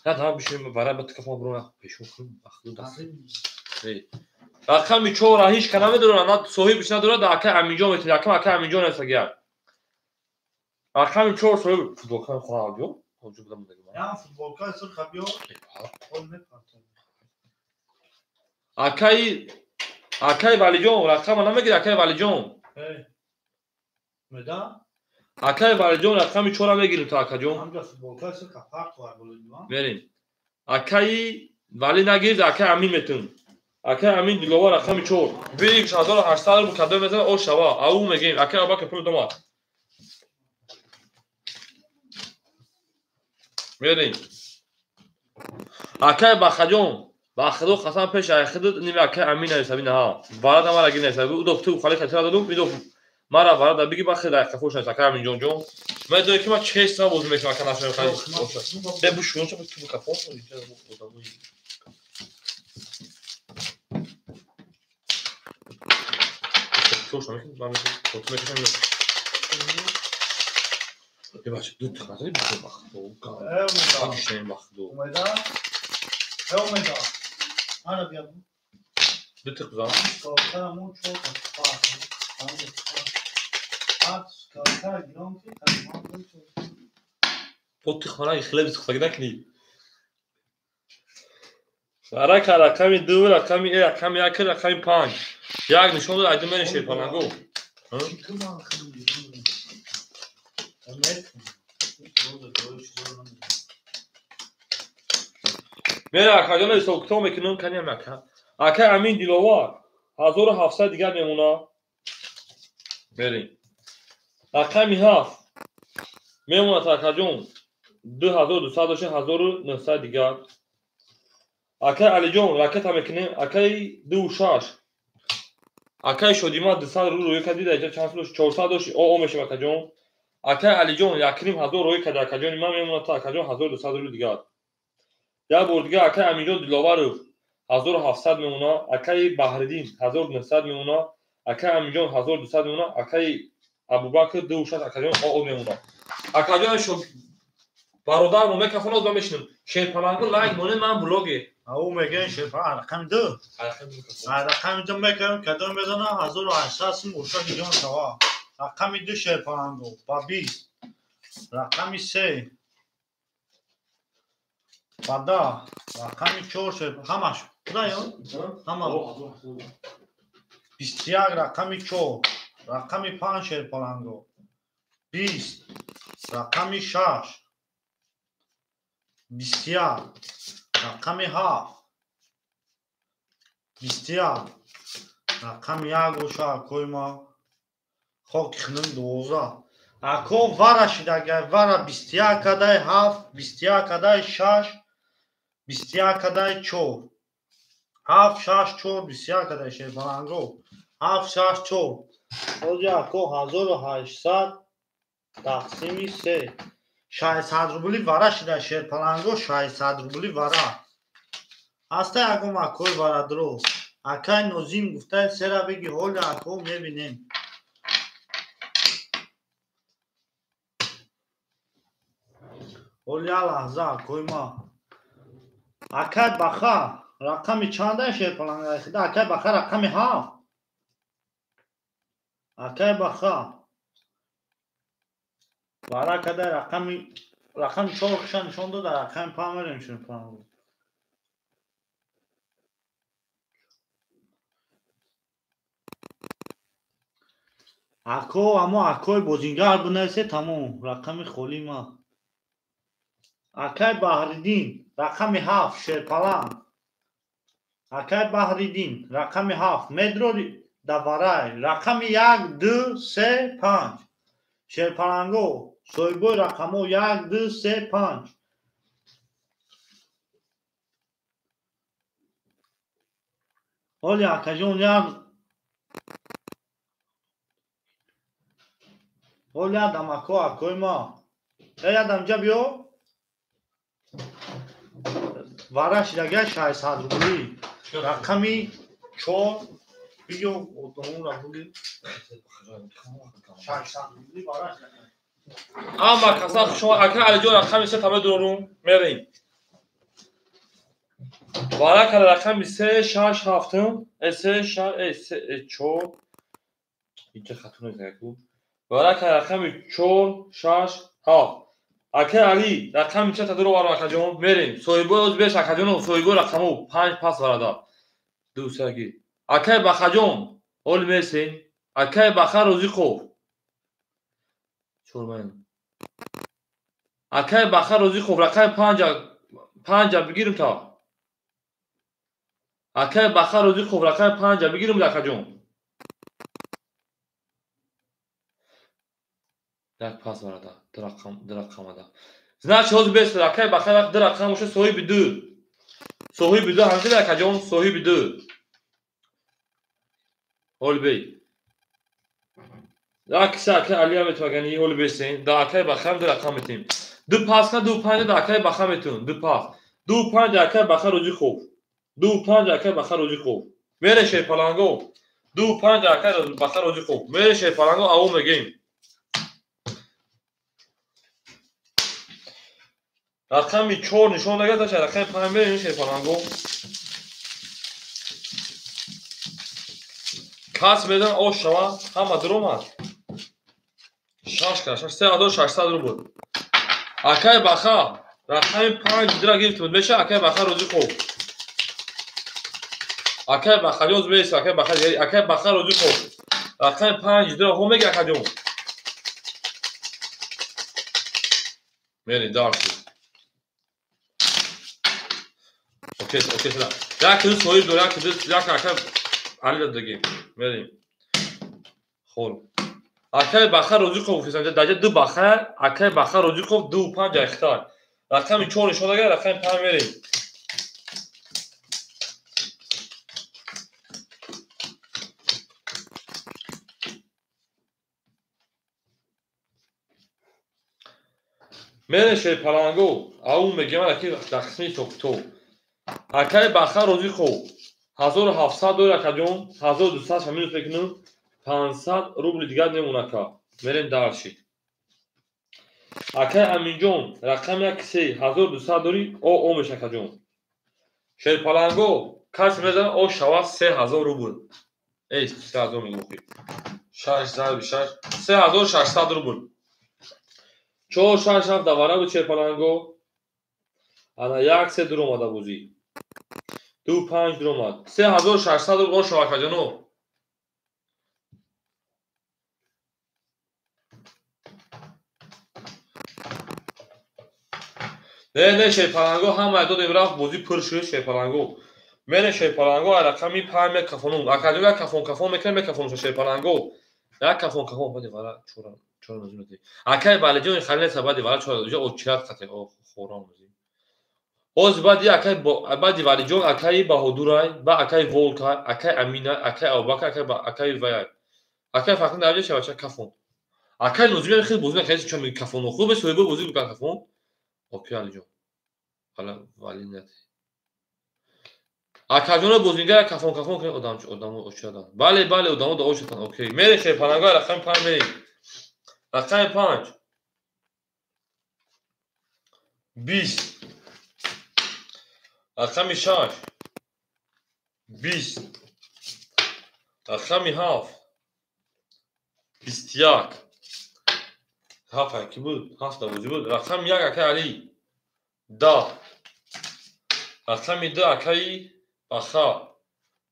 На тамом бишин барай ба тикафон бурон пешон кун бахду даст. Рақами 4 ҳеч ка намедорад, на соҳибш надорад, акай Аминҷон метавонад, акам акай Аминҷон аст агар. Рақами 4 соҳиб футболка хона биё. Ҳоҷу будам дигар.
Я футболка сурха биё.
Акай Валиҷон рақама намегирад, акай Валиҷон.
Меда?
Акай Валиҷон рақами 4 мегирем то акаҷон.
Ҳамҷа футболка сурха фарқ вар болидма.
Мерем. Акай Вали нагирд, акай Амин метун. Акай Амин Диловар рақами 4. 1800 рубл кадом мезанад, о шава. Ау мегем. Акай Абакр пул домад. Мерем. Акай Бахаҷон, ба худо қасам пеш айхидд ними акай Амин нависа бина ҳа. Варада мара гир нависа. Удо ту хали хатира додум, идо мара варада биги ба хид айқафош нависа акай Аминҷон ҷон. Ман донем ки ман честно бозӣ мекунам ака нашавем хали. Бе бу шуно ча ту кафон одамои. Тош намекунам, ман мекунам. Бача, ду тахтари бихо бахто. Га. Бахто.
Умеда. Умеда. Ана бия.
Ду тих бизан.
Калкара му чор та. Калкара гиром ки тамом.
По тих мана хлеб сухтаг накни. Арака рақами 2, рақами 1, рақами 1, рақами 5. Як нишон дод, айдум мени шерпаланго. Мера акаҷон ҳисобкитоб мекунам, каниам ака. Акай Амин Диловар 1700 дигар мемона. Мерем. Рақами 7 мемонад акаҷон 2200 дошта 1900 дигар. Акай Алиҷон ракета мекунем, акай 2 6. Акай Шодима 200 рубл рӯй кардид, аҷа чанд дошт? 400 дошт, о мешавад акаҷон. Акай Алиҷон 1500 рӯй кард, акаҷони ман мемонад та акаҷон 1200 рубл дигар. Як бор дигар акай Аминҷон Диловаров 1700 мемона, акай Баҳриддин 1900 мемона, акай Аминҷон 1200 мемона, акай Абубакр 2 6 акаҷон о мемонад. Акаҷон шо бародар мо мекафонад ман мешинам. Шерпаланго лайк монед ман блогер.
Ау мегӯян шерпаланг рақами 2. Рақами 2 мекунам кадом мезанам 1800 сум ошак ҷон шава. Рақами 2 шерпаланго ба 20. Рақами 3 ба 10. Рақами 4 шер ҳамаш. Куда ё? Ҳама. 21 рақами 4. Рақами 5 шерпаланго. 20. Рақами 6. 21. Рақами 7. 21. Рақами 1 боша акои ма. Хоки хунум 12. Ако вара шидагай, вара 21 кадай 7, 21 кадай 6, 21 кадай 4. 7, 6, 4, 21 кадай шерпаланго. 7, 6, 4. Ози ако 1800 тақсими 3. 600 рубли вара шида шерпаланго, 600 рубли вара. Ҳаста ягон акои варадро. Акай Нозим гуфтай сера беги ҳоли ако мебинем. Ҳоли я лаҳза акои ма. Акай Баха рақами чанда шерпаланго? Акай Баха рақами 7. Акай Баха вара кадай рақами 4 хиша нишон дода, рақами 5 мерем шерпаланго. Ако амо акои бозингар бинависе тамом, рақами холӣ ма. Акай Баҳриддин рақами 7 шерпаланг. Акай Баҳриддин рақами 7 медро даварай рақами 1 2 3 5. Шерпаланго соҳибои рақамҳо 1 2 3 5. Ҳоли акаҷон як ҳоли ядам ако акои ма. Ядам ҷа биё. Вара шидагай 600 рубли. Рақами 4 биё одамонро буги. 600 рубли вара шидагай.
Ама каса шумо ака Алиҷон рақами 3 тамоми дурум мерем. Вара кара рақами 3 6 7 3 6 3 4 инҷа хатун нест. Вара кара рақами 4 6 7. Ака Али рақами ча тадро вара акаҷон мерем. Соҳибои оз беш акаҷон соҳибои рақаму 5 пас варада. 2 3 Акай Бахаҷон ҳол мерсен. Акай Баха Розиқов. 4 Акай Баха Розиқов рақами 5 бигирим та. Акай Баха Розиқов рақами 5 бигирим акаҷон. Як пас варада, ду рақамада. Значит, ҳозир бес акай Баха ду рақам боша соҳиби 2. Соҳиби 2 ҳамзида акаҷон соҳиби 2. Ҳол бей. Як киса акай Алия метавагани ҳол бесен. Да акай Баха ду рақам метем. 2 пас ка 2 5 да акай Баха метун. 2 пас. 2 5 акай Баха Розиқов. 2 5 акай Баха Розиқов. Мере шерпаланго. 2 5 акай Баха Розиқов. Мере шерпаланго ау мегем. Рақами 4 нишон дагад, рақами 5 мерем шерпаланго. Кас медан ош шава, ҳама дуромад. 6 ка 6 3600 рубл. Акай Баха рақами 5 дира гирифт меша акай Баха Розиқов. Акай Баха ёз бес, акай Баха, акай Баха Розиқов. Рақами 5 дира ҳо мега акаҷон. Мери дарси. Окей, окей, сада. Як ду соҳиб дор, як ду, як акай Али додагӣ. Мерем. Хол. Акай Баха Розиқов гуфтам, даҷа ду Баха, акай Баха Розиқов 2 5 айхтар. Рақами 4 нишон дагар, рақами 5 мерем. Мерем шерпаланго, ау мегем аки дар қисми ҳисоб-китоб. Акай Баха Розиқов 1700 доллар акаҷон, 1200 ша минус мекунем, 500 рубли дигар мемонад ака. Мерем дальше. Акай Аминҷон, рақами 1 3 1200 дорӣ, о меша акаҷон. Шерпаланго кас мезана о шава 3000 рубл. Эй, 3000 мегӯхи. 6 зарби 6 3600 рубл. 4 6 7 давара буд шерпаланго. Ана 1 3 дуромада бозӣ. 2 5 дуромад. 3600 рубл о шава акаҷоно. Не, шерпаланго ҳама додем рафт бозӣ пур шуд шерпаланго. Мере шерпаланго рақами 5 мекафонум. Акаҷон як кафон кафон мекунам мекафонум шерпаланго. Як кафон кафон бади вара чора чора нозим ати. Акай Балиҷон хали нест бади вара чора уҷа очират қате о хорам нозим. Ҳоз бади акай бади Валиҷон акаи Баҳодурай ба акаи Волка акаи Амина акаи Абубакр акаи акаи Ваяй. Акаи Фахриддин авҷа шавача кафон. Акаи Нозим хел бозӣ накард чо меги кафон. Хуб соҳиба бозӣ бикан кафон. Окей Алиҷон. Ҳала вали нати. Акаҷоно бозингар кафон кафон кунед одам одамо очирадан. Бале, бале, одамо да очиратан. Окей. Мере шерпаланго рақами 5 мерем. Рақами 5. 20. Рақами 6. 20. Рақами 7. 21. 7 ки буд? 7 бозӣ буд. Рақами 1 акаи Алӣ. 10. Рақами 2 акаи Баха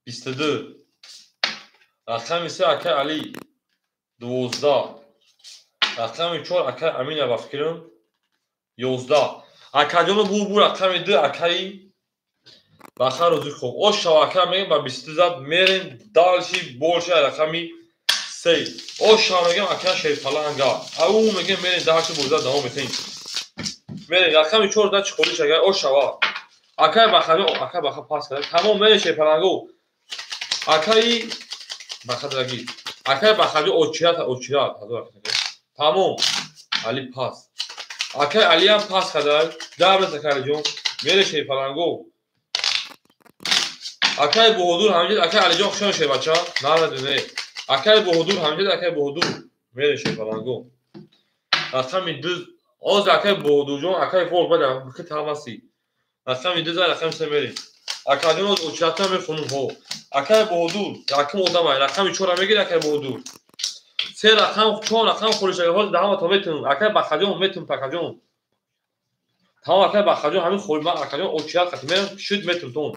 22. Рақами 3 акаи Алӣ 12. Рақами 4 акаи Амина ба фикрам 11. Акаҷоно бу рақами 2 акаи Баха рӯзи хуб. Ош шава ака мегем ба 22 зад мерем дальше больше рақами 3. Ош шава мегем ака шерпаланга. Ау мегем мерем дальше боза давом метем. Мерем рақами 4 да чӣ холиш агар ош шава. Акай Баха, акай Баха пас кард. Тамом мере шерпаланго. Акаи Баха драги. Акай Бахаҷо очират, очират. Тамом. Али пас. Акай Алиам пас кард. Дабр Закариҷон. Мере шерпаланго. Акай Баҳодур ҳамҷад, акай Алиҷон хушон шербача. Нарадуне. Акай Баҳодур ҳамҷад, акай Баҳодур. Мере шерпаланго. Рақами 2 оз акай Баҳодурҷон, акай Волк бада бихи таваси. Рақами 2 рақами 3 мерем. Акаҷон оз очирата мехонум ҳо. Акай Баҳодур, якум одамай, рақами 4 мегирӣ акай Баҳодур. 3 рақам, 4 рақам холиш агар ҳозир даҳама то метунум. Акай Бахаҷон метунум Такаҷон. Тамом акай Бахаҷон ҳамин холи ман акаҷон очират қати мерам шуд метунум тон.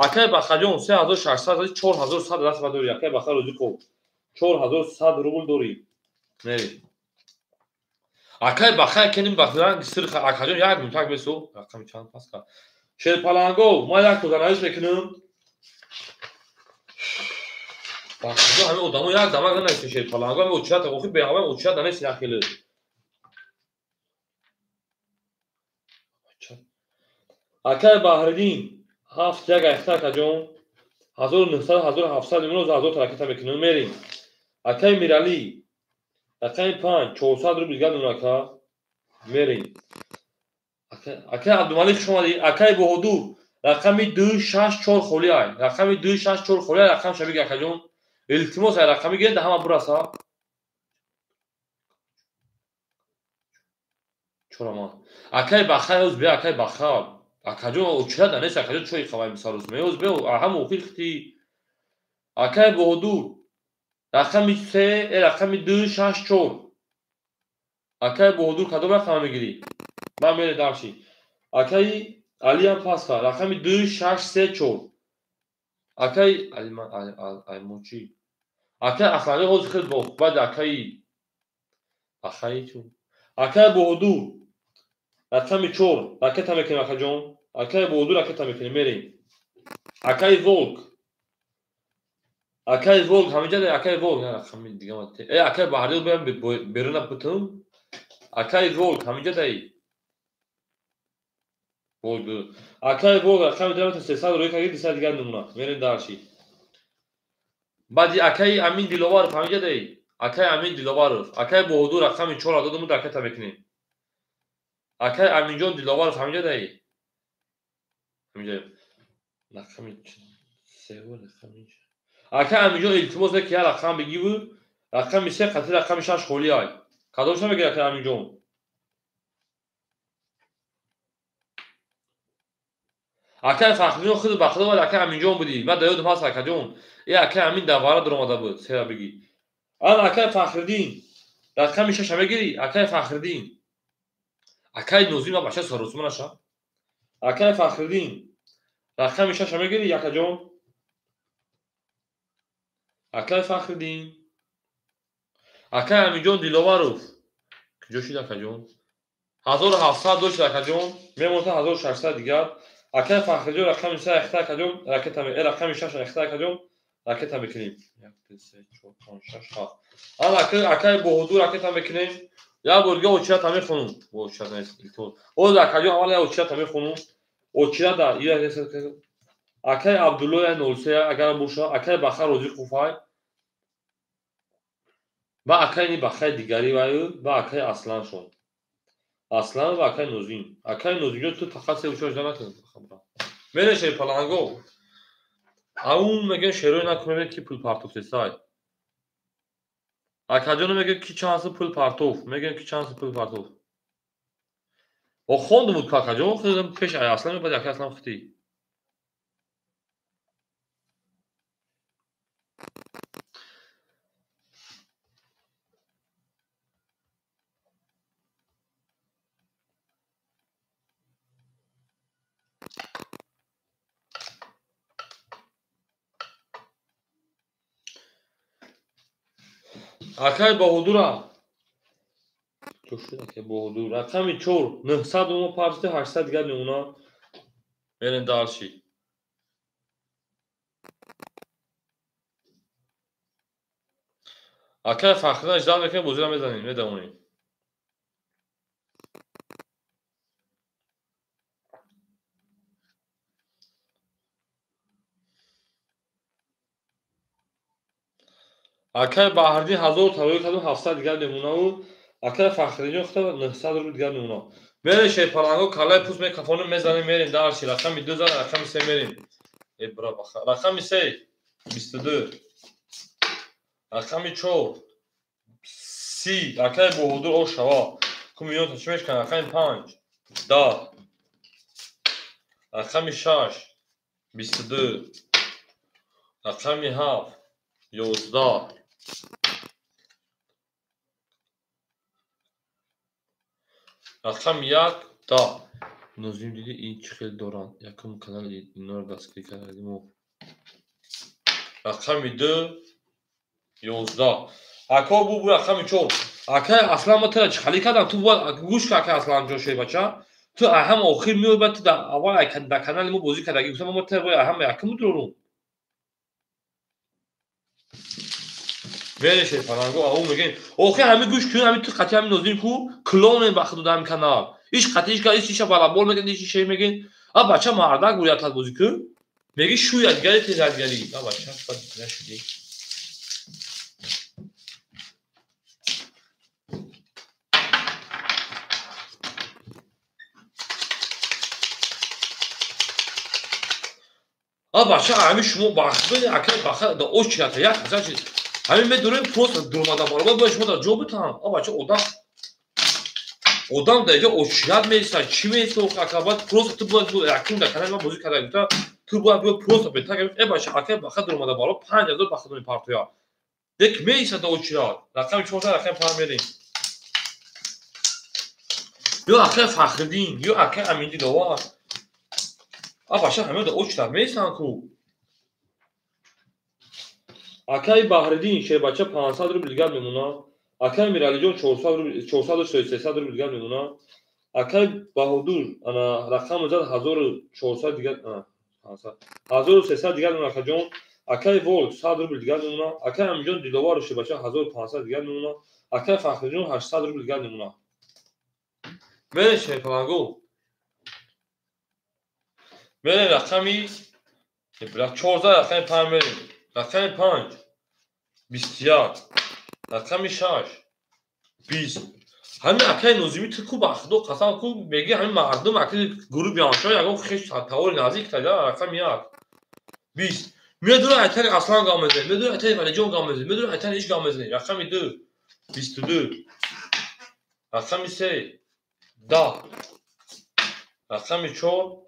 Акай Бахаҷон 3600 4100 даст ба дорӣ. Акай Баха рӯзи хуб. 4100 рубл дорӣ. Мери. Акай Баха кеним бахранг сирх акаҷон як минутак бесу. Рақами чанд пас кард. Шерпаланго, ман як тозанавис мекунам. Бахаҷон ҳамин одамо як дамак нанависем шерпаланго, ҳамин очират охи беҳава очират нанависем як хеле. Акай Баҳриддин 7 1 айхта акаҷон 1900 1700 имрӯз 1000 тараката мекунем мерем. Акай Миралӣ рақами 5 400 рубл дигар донам ака мерем. Акай Абдумалик хуш омадӣ. Акай Баҳодур рақами 2 6 4 холӣ ай. Рақами 2 6 4 холӣ ай рақам шабиги акаҷон. Илтимос ай рақами гиред ҳама бураса. Чора ман. Акай Баха ёз бе акай Баха. Акаҷон очират нанест акаҷон чой қавай мисалус меёз бе ҳама охир хити. Акай Баҳодур рақами 3 рақами 2 6 4. Акай Баҳодур кадом рақама мегирӣ? Ман мере дарши. Акаи Алиам пас кард. Рақами 2 6 3 4. Акаи Али мочи. Акаи Ахлақӣ ҳозир хел бо баъд акаи Ахаи чун. Акаи Баҳодур рақами 4 ракета мекунем акаҷон. Акаи Баҳодур ракета мекунем мерем. Акаи Волк. Акаи Волк ҳаминҷа акаи Волк рақами дига акаи Баҳриддин биям беруна бутум. Акаи Волк ҳаминҷа дай. Волк. Акаи Волк рақами 300 рӯй карди 200 дигар намуна. Мерем дарши. Баъди акаи Амин Диловаров ҳаминҷа дай. Акаи Амин Диловаров. Акаи Баҳодур рақами 4 додам ракета мекунем. Акаи Аминҷон Диловаров ҳаминҷа дай. Ҳаминҷа рақами 3 рақами. Акаи Аминҷон илтимос ки як рақам бигиву Рақами 3 қати рақами 6 холӣ ай. Кадомша мегирад акай Аминҷон? Акай Фахриддин худ ба худо вале акай Аминҷон будӣ. Ман дар ёдам ҳаст акаҷон. Э акай Амин дар вара дуромада буд, сера бигӣ. Ан акай Фахриддин рақами 6 мегирӣ? Акай Фахриддин. Акай Нозим бача саросима наша. Акай Фахриддин рақами 6 мегирӣ акаҷон? Акай Фахриддин. Акай Аминҷон Диловаров. Куҷо шуд акаҷон? 1700 дошт акаҷон, мемонад 1600 дигар. Акай Фахриҷон рақами 3 ахта акаҷон, ракета рақами 6 ахта акаҷон, ракета мекунем. 1 2 3 4 5 6 7. Ан акай Боҳудур ракета мекунем. Як бор дига очирата мехонум. Очирата нест, илтимос. Оз акаҷон аввал як очирата мехонум. Очирата акай Абдуллоя 03 агар боша, акай Баха Розиқов ай. Ба акай ни Бахаи дигари ваю, ба акай Асланшон. Аслан ва акай Нозим. Акай Нозимҷон ту фақат се учор накун. Мере шерпаланго. Аун мегӯян шерои накун, мегӯян ки пул партоф сесай. Акаҷоно мегӯян ки чанд сум пул партоф, мегӯян ки чанд сум пул партоф. О хондум буд акаҷон, худам пеш ай Аслан баъд акай Аслан хутӣ. Акай Баҳодура. Чо шуд акай Баҳодур? Рақами 4 900 умо парти 800 дигар мемона. Мерем дарши. Акай Фахриддин ждал мекунем, бозиро мезанем, медавонем. Акай Баҳриддин 1000 тавои кардум, 700 дигар мемонаву акай Фахриддинҷон худо 900 рубл дигар мемона. Мерем шерпаланго, калаи пӯст мекафонем, мезанем, мерем дарши. Рақами 2 зан, рақами 3 мерем. Э бра баха. Рақами 3 22. Рақами 4 30. Акай Боҳодур о шава. Ку миллион чӣ мешкан? Рақами 5 10. Рақами 6 22. Рақами 7 11. Рақами 1 10. Нозим диди ин чӣ хел доранд? Якум канали инора дастгирӣ кардем. Рақами 2 11. Ако бу рақами 4. Акай Аслан ма тура чӣ халӣ кардам? Ту бояд гӯш кун акай Асланҷон шербача. Ту ҳама охир меоӣ, баъд ту дар аввал дар канали мо бозӣ кардагӣ. Гуфтам ма тура бояд ҳама якум дурорум. Мере шерпаланго, ау мегӯем. Охир ҳами гӯш кун, ҳами ту қатъи ҳами Нозим ку клонем ба худ дар ҳами канал. Иш қатъи иш иш иша балабол мегӯянд, иш шер мегӯянд. А бача мардак буриятад бозӣ кун. Мегӣ шӯй адигари тез адигари. А бача бад нашудӣ. А бача ҳами шумо бахт акай баха да очирата як значит ҳамин медурем просто дуромада баробар бояд шумо дар ҷо битам. А бача одам дар ҷо очират меистад, чӣ меистад ака баъд просто ту бояд якум дар канали ман бозӣ карда гуфта ту бояд биё просто бетак э бача акай баха дуромада баробар 5000 баха мепартоя. Дек меистад дар очират. Рақами 4 рақами 5 мерем. Ё акай Фахриддин, ё акай Амин Диловар. А бача ҳама дар очират меистанд ку. Акай Баҳриддин шербача 500 рубл дигар мемона. Акай Миралиҷон 400 рубл, 400 300 рубл дигар мемона. Акай Баҳодур ана рақам зад 1400 дигар, ана 500 1300 дигар мемона акаҷон. Акай Волк 100 рубл дигар мемона. Акай Аминҷон Диловар шербача 1500 дигар мемона. Акай Фахриҷон 800 рубл дигар мемона. Мерем шерпаланго. Мерем рақами 14 рақами 5 мерем. Рақами 5 21. Рақами 6 20. Ҳамин акай Нозимӣ ту ку ба худо қасам ку мегӣ ҳамин мардум акай гурӯҳ биёншо ягон хеш тавори наздик тага рақами 1 20. Медура айтани Аслан гап мезанем, медура айтани Валиҷон гап мезанем, медура айтани иш гап мезанем. Рақами 2 22, рақами 3 10, рақами 4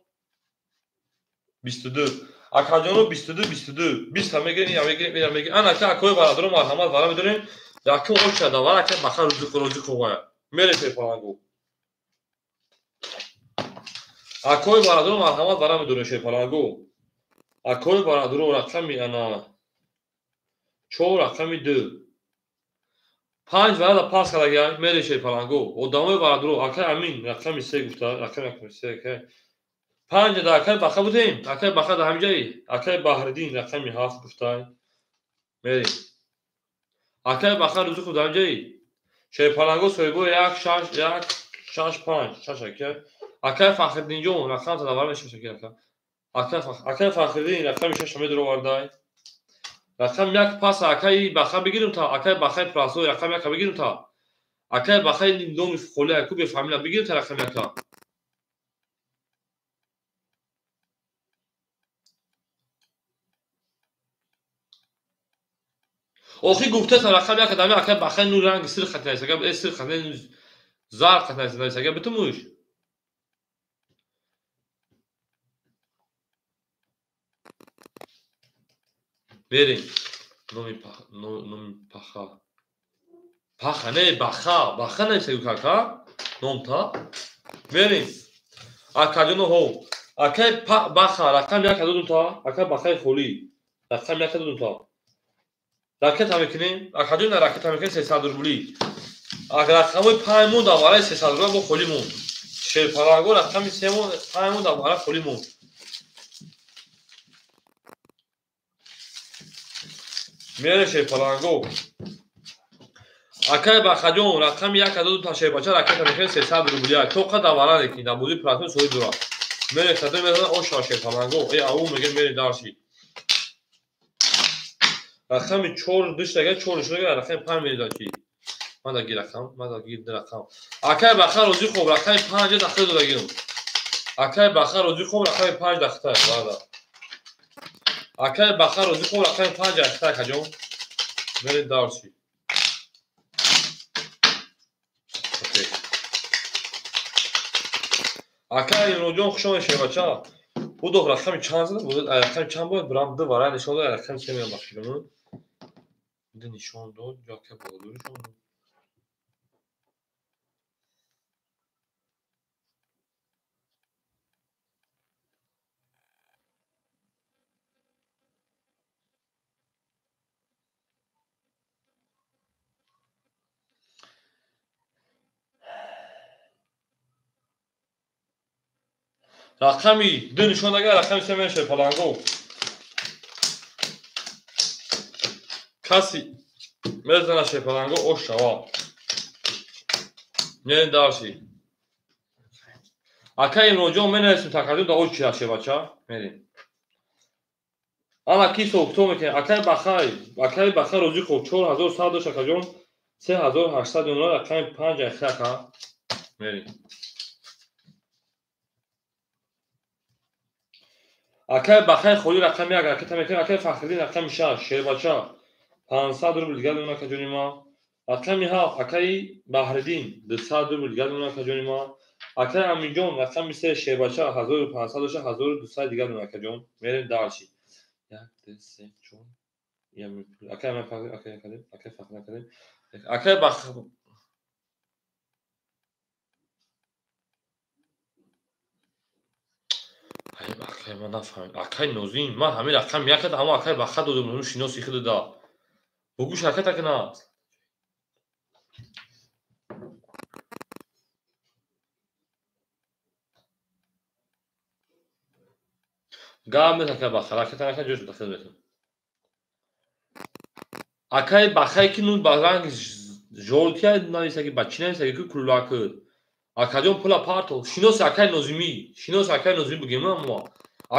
22. Акаҷоно 22 22 20 мегирем, ина мегирем, ина мегирем. Ана ка акои бародаро марҳамат вара медорем. Якум очада вара ка баха рӯзи хубая. Мерем шерпалангу. Акои бародаро марҳамат вара медорем шерпалангу. Акои бародаро рақами ана 4 рақами 2. 5 вара пас кардагия мерем шерпалангу. Одамои бародаро акай Амин рақами 3 гуфта, рақами 3 акай 5 да акай Баха будем, акай Баха да ҳамҷаи, акай Баҳриддин рақами 7 гуфтай. Мерем. Акай Баха рӯзи худ ҳамҷаи. Шерпаланго соҳибои 1 6 1 6 5 6 акай. Акай Фахриддинҷон рақам тадавар мешавад ака. Акай Фахриддин рақами 6 медуровардай. Рақами 1 пас акай Баха бигирем та, акай Бахаи прасо рақами 1 бигирем та. Акай Бахаи номи холи аку бефамилия бигирем та рақами 1. Охи гуфтаса рақами 1 дами акай Бахаи нур ранги сир хат нависа, агар сир хат зар хат нависа, агар битумуш. Мерем. Номи Паха. Паха не, Баха. Баха нависа кака? Номта. Мерем. Акаҷоно ҳо. Акай Баха рақами 1 додум та, акай Бахаи холӣ. Рақами 1 додум та. Ракета мекунем, акаҷон ракета мекунем 300 рубли. Агар рақамои 5 монд, аввалаи 300 рубли бо холӣ монд. Шерпаланго рақами 3 монд, 5 монд, аввала холӣ монд. Мерем шерпаланго. Акай Бахаҷон рақами 1 додум та шербача ракета мекунем 300 рубли. Тоқа давара лекин дар бозии платон соҳиб дорад. Мерем садо мезанад оша шерпаланго. Э ау мегем мерем дарши. Рақами 4 душтага 4 шудага рақами 5 мерезад чи. Ман да гир рақам, ман да гир рақам. Акай Баха розӣ хоб рақами 5 дахта додагим. Акай Баха розӣ хоб рақами 5 дахта, бада. Акай Баха розӣ хоб рақами 5 дахта акаҷон. Мерем дарши. Акай Имронҷон хуш омадед шербача. Будох рақами чанд зада? Рақами чанд бояд брам ду вара нишон дод, рақами се меам бахшидам. Ду нишон дод, ё акай Баҳодур нишон дод. Рақами 2 нишон дага, рақами 3 мешавад паланго. Каси мезана шерпаланго ош шава. Мерем дарши. Акай Имронҷон менависем такаҷон да ош чира шербача. Мерем. Ана ки сохто мекунем. Акай Бахай, акай Баха розӣ хоб 4100 дошт акаҷон 3800 доллар рақами 5 ахи ака. Мерем. Акай Бахай холӣ рақами 1 ракета мекунем, акай Фахриддин рақами 6 шербача 500 рубл дигар мемонад акаҷони ма. Рақами 7 акаи Баҳриддин 200 рубл дигар мемонад акаҷони ма. Акай Аминҷон рақами 3 шербача 1500 дошта 1200 дигар мемонад акаҷон. Мерем дарши. 1 2 3 4 акай Амин акай акай акай Фахриддин акай Бах Акай ман нафаҳмидам. Акай Нозим, ман ҳамин рақам якад, аммо акай Баха додам, ну шиноси худ да. Бугӯ шарката кунад. Гап мез акай Баха, ракета нака ҷош дахил метун. Акай Бахае ки ну ба ранги жолтия нависаги, ба чӣ нависаги ки куллак. Акаҷон пула парто, шиноси акай Нозимӣ, шиноси акай Нозимӣ бугем мо.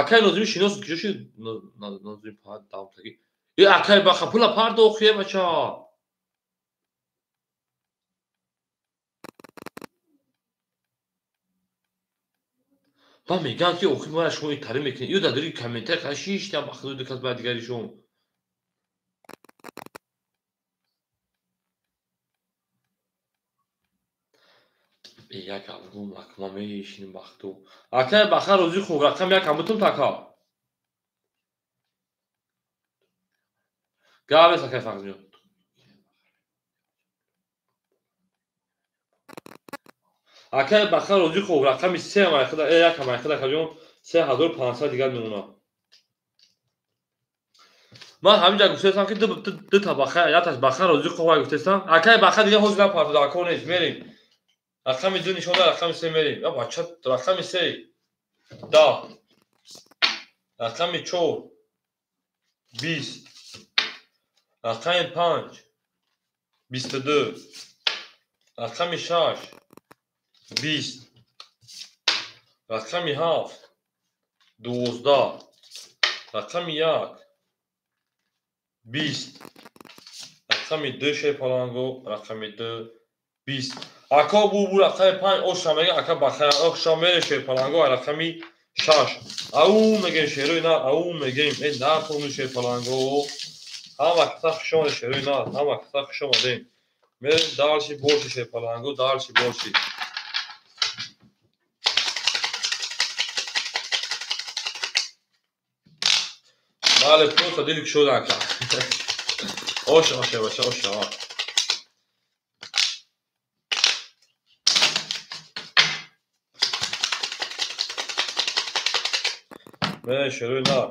Акай Нозимӣ шинос киҷо шуд? Нозимӣ давтаги. Э акай Баха пула парто охие бача. Ба мегӯянд ки охир мара шумо итари мекунед. Ё дар дори комментарий қара шиштам ба худо ду кас ба дигари шумо. Як албом акма мешинем бахту. Акай баха розӣ хуб, рақам як ҳамутум така. Гавес акай Фахрҷон. Акай баха розӣ хуб, рақами се майхуда, як майхуда акаҷон, 3500 дигар мемонад. Ман ҳаминҷа гуфтаистам ки дута баха, якташ баха розӣ хуб гуфтаистам. Акай баха дигар ҳозир напартода, ако нест, мерем. Рақами 2 нишон дод, рақами 3 мерем. Я бача, рақами 3 10, рақами 4 20, рақами 5 22, рақами 6 20, рақами 7 12, рақами 1 20, рақами 2 шерпаланго, рақами 2 20. Ако бу рақами 5 оша мега, ака бахая оша мере шерпаланго, рақами 6. Ау мегем шерои на, ау мегем, э на хурми шерпаланго. Ҳама каса хуш омадем шерои на, ҳама каса хуш омадем. Мерем дальше больше шерпаланго, дальше больше. Бале, просто дили кушода ака. Оша, оша, бача, оша. Мерем шерои на.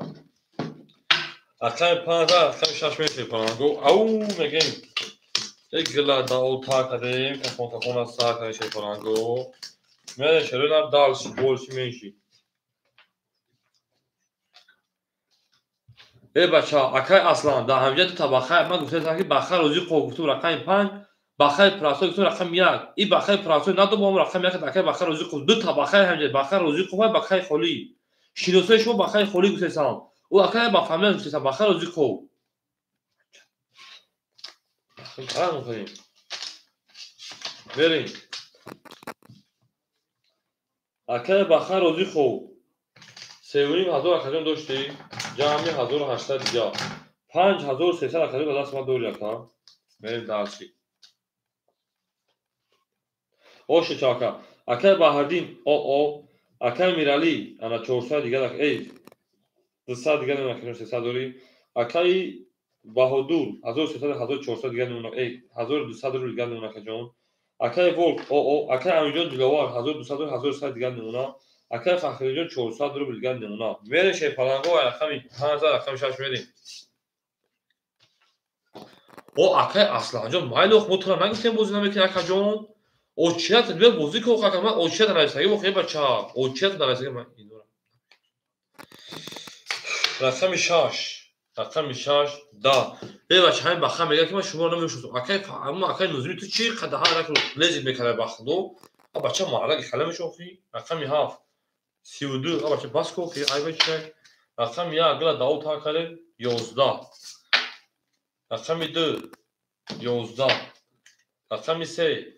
Рақами 5, рақами 6 мерем шерпаланго. Ау мегем. Як гила дао та кардем, кахон кахон аз сар кардем шерпаланго. Мерем шерои на дальше больше меньше. Э бача, акай Аслан, дар ҳаминҷа дута баха, ман гуфтаистам ки баха розӣ хоб гуфтум рақами 5, бахаи прасой гуфтум рақами 1. И бахаи прасой надо бо рақами 1, акай баха розӣ хоб. Дута бахаи ҳаминҷа, баха розӣ хоб, бахаи холӣ. Шиносои шумо бахаи холӣ гуфтаистам. Ӯ акай ба фамилия гуфтаистам, баха розӣ хоб. Мерем. Акай баха розӣ хоб. 3,5 ҳазор акаҷон доштӣ, ҷамъи 1800 дига. 5300 акаҷон ба даст ма дори ака. Мерем дарси. Оши чака. Акай Баҳрдин, о, акай Миралӣ, ана 400 дигар, эй, 200 дигар акаҷон 300 дорӣ. Акай Баҳодур, 1300, 1400 дигар мемонад, эй, 1200 рубл дигар мемонад акаҷон. Акай Волк, о, акай Амиҷон Диловар, 1200 рубл, 1100 дигар мемонад. Акай Фахриҷон 400 рубл дигар мемонад. Мерем шерпаланго, рақами 5, рақами 6 мерем. О, акай Асланҷон, майлох, мо тура нагуфтем бозӣ намекунӣ акаҷон. Очият биё бозӣ кун, ака, ман очият нависагӣ, охе бача, очият нависагӣ ман инора. Рақами 6, рақами 6, 10. Э бача, ҳамин баха мегӯяд ки ман шуморо намешиносам. Акай, аммо акай Нозими ту чӣ қадар ҳар як лезит мекарда ба худо? А бача маҳалла хала мешохӣ? Рақами 7 32, а бача бас кун, ай бача. Рақами 1 гила дао та кардем 11. Рақами 2 11. Рақами 3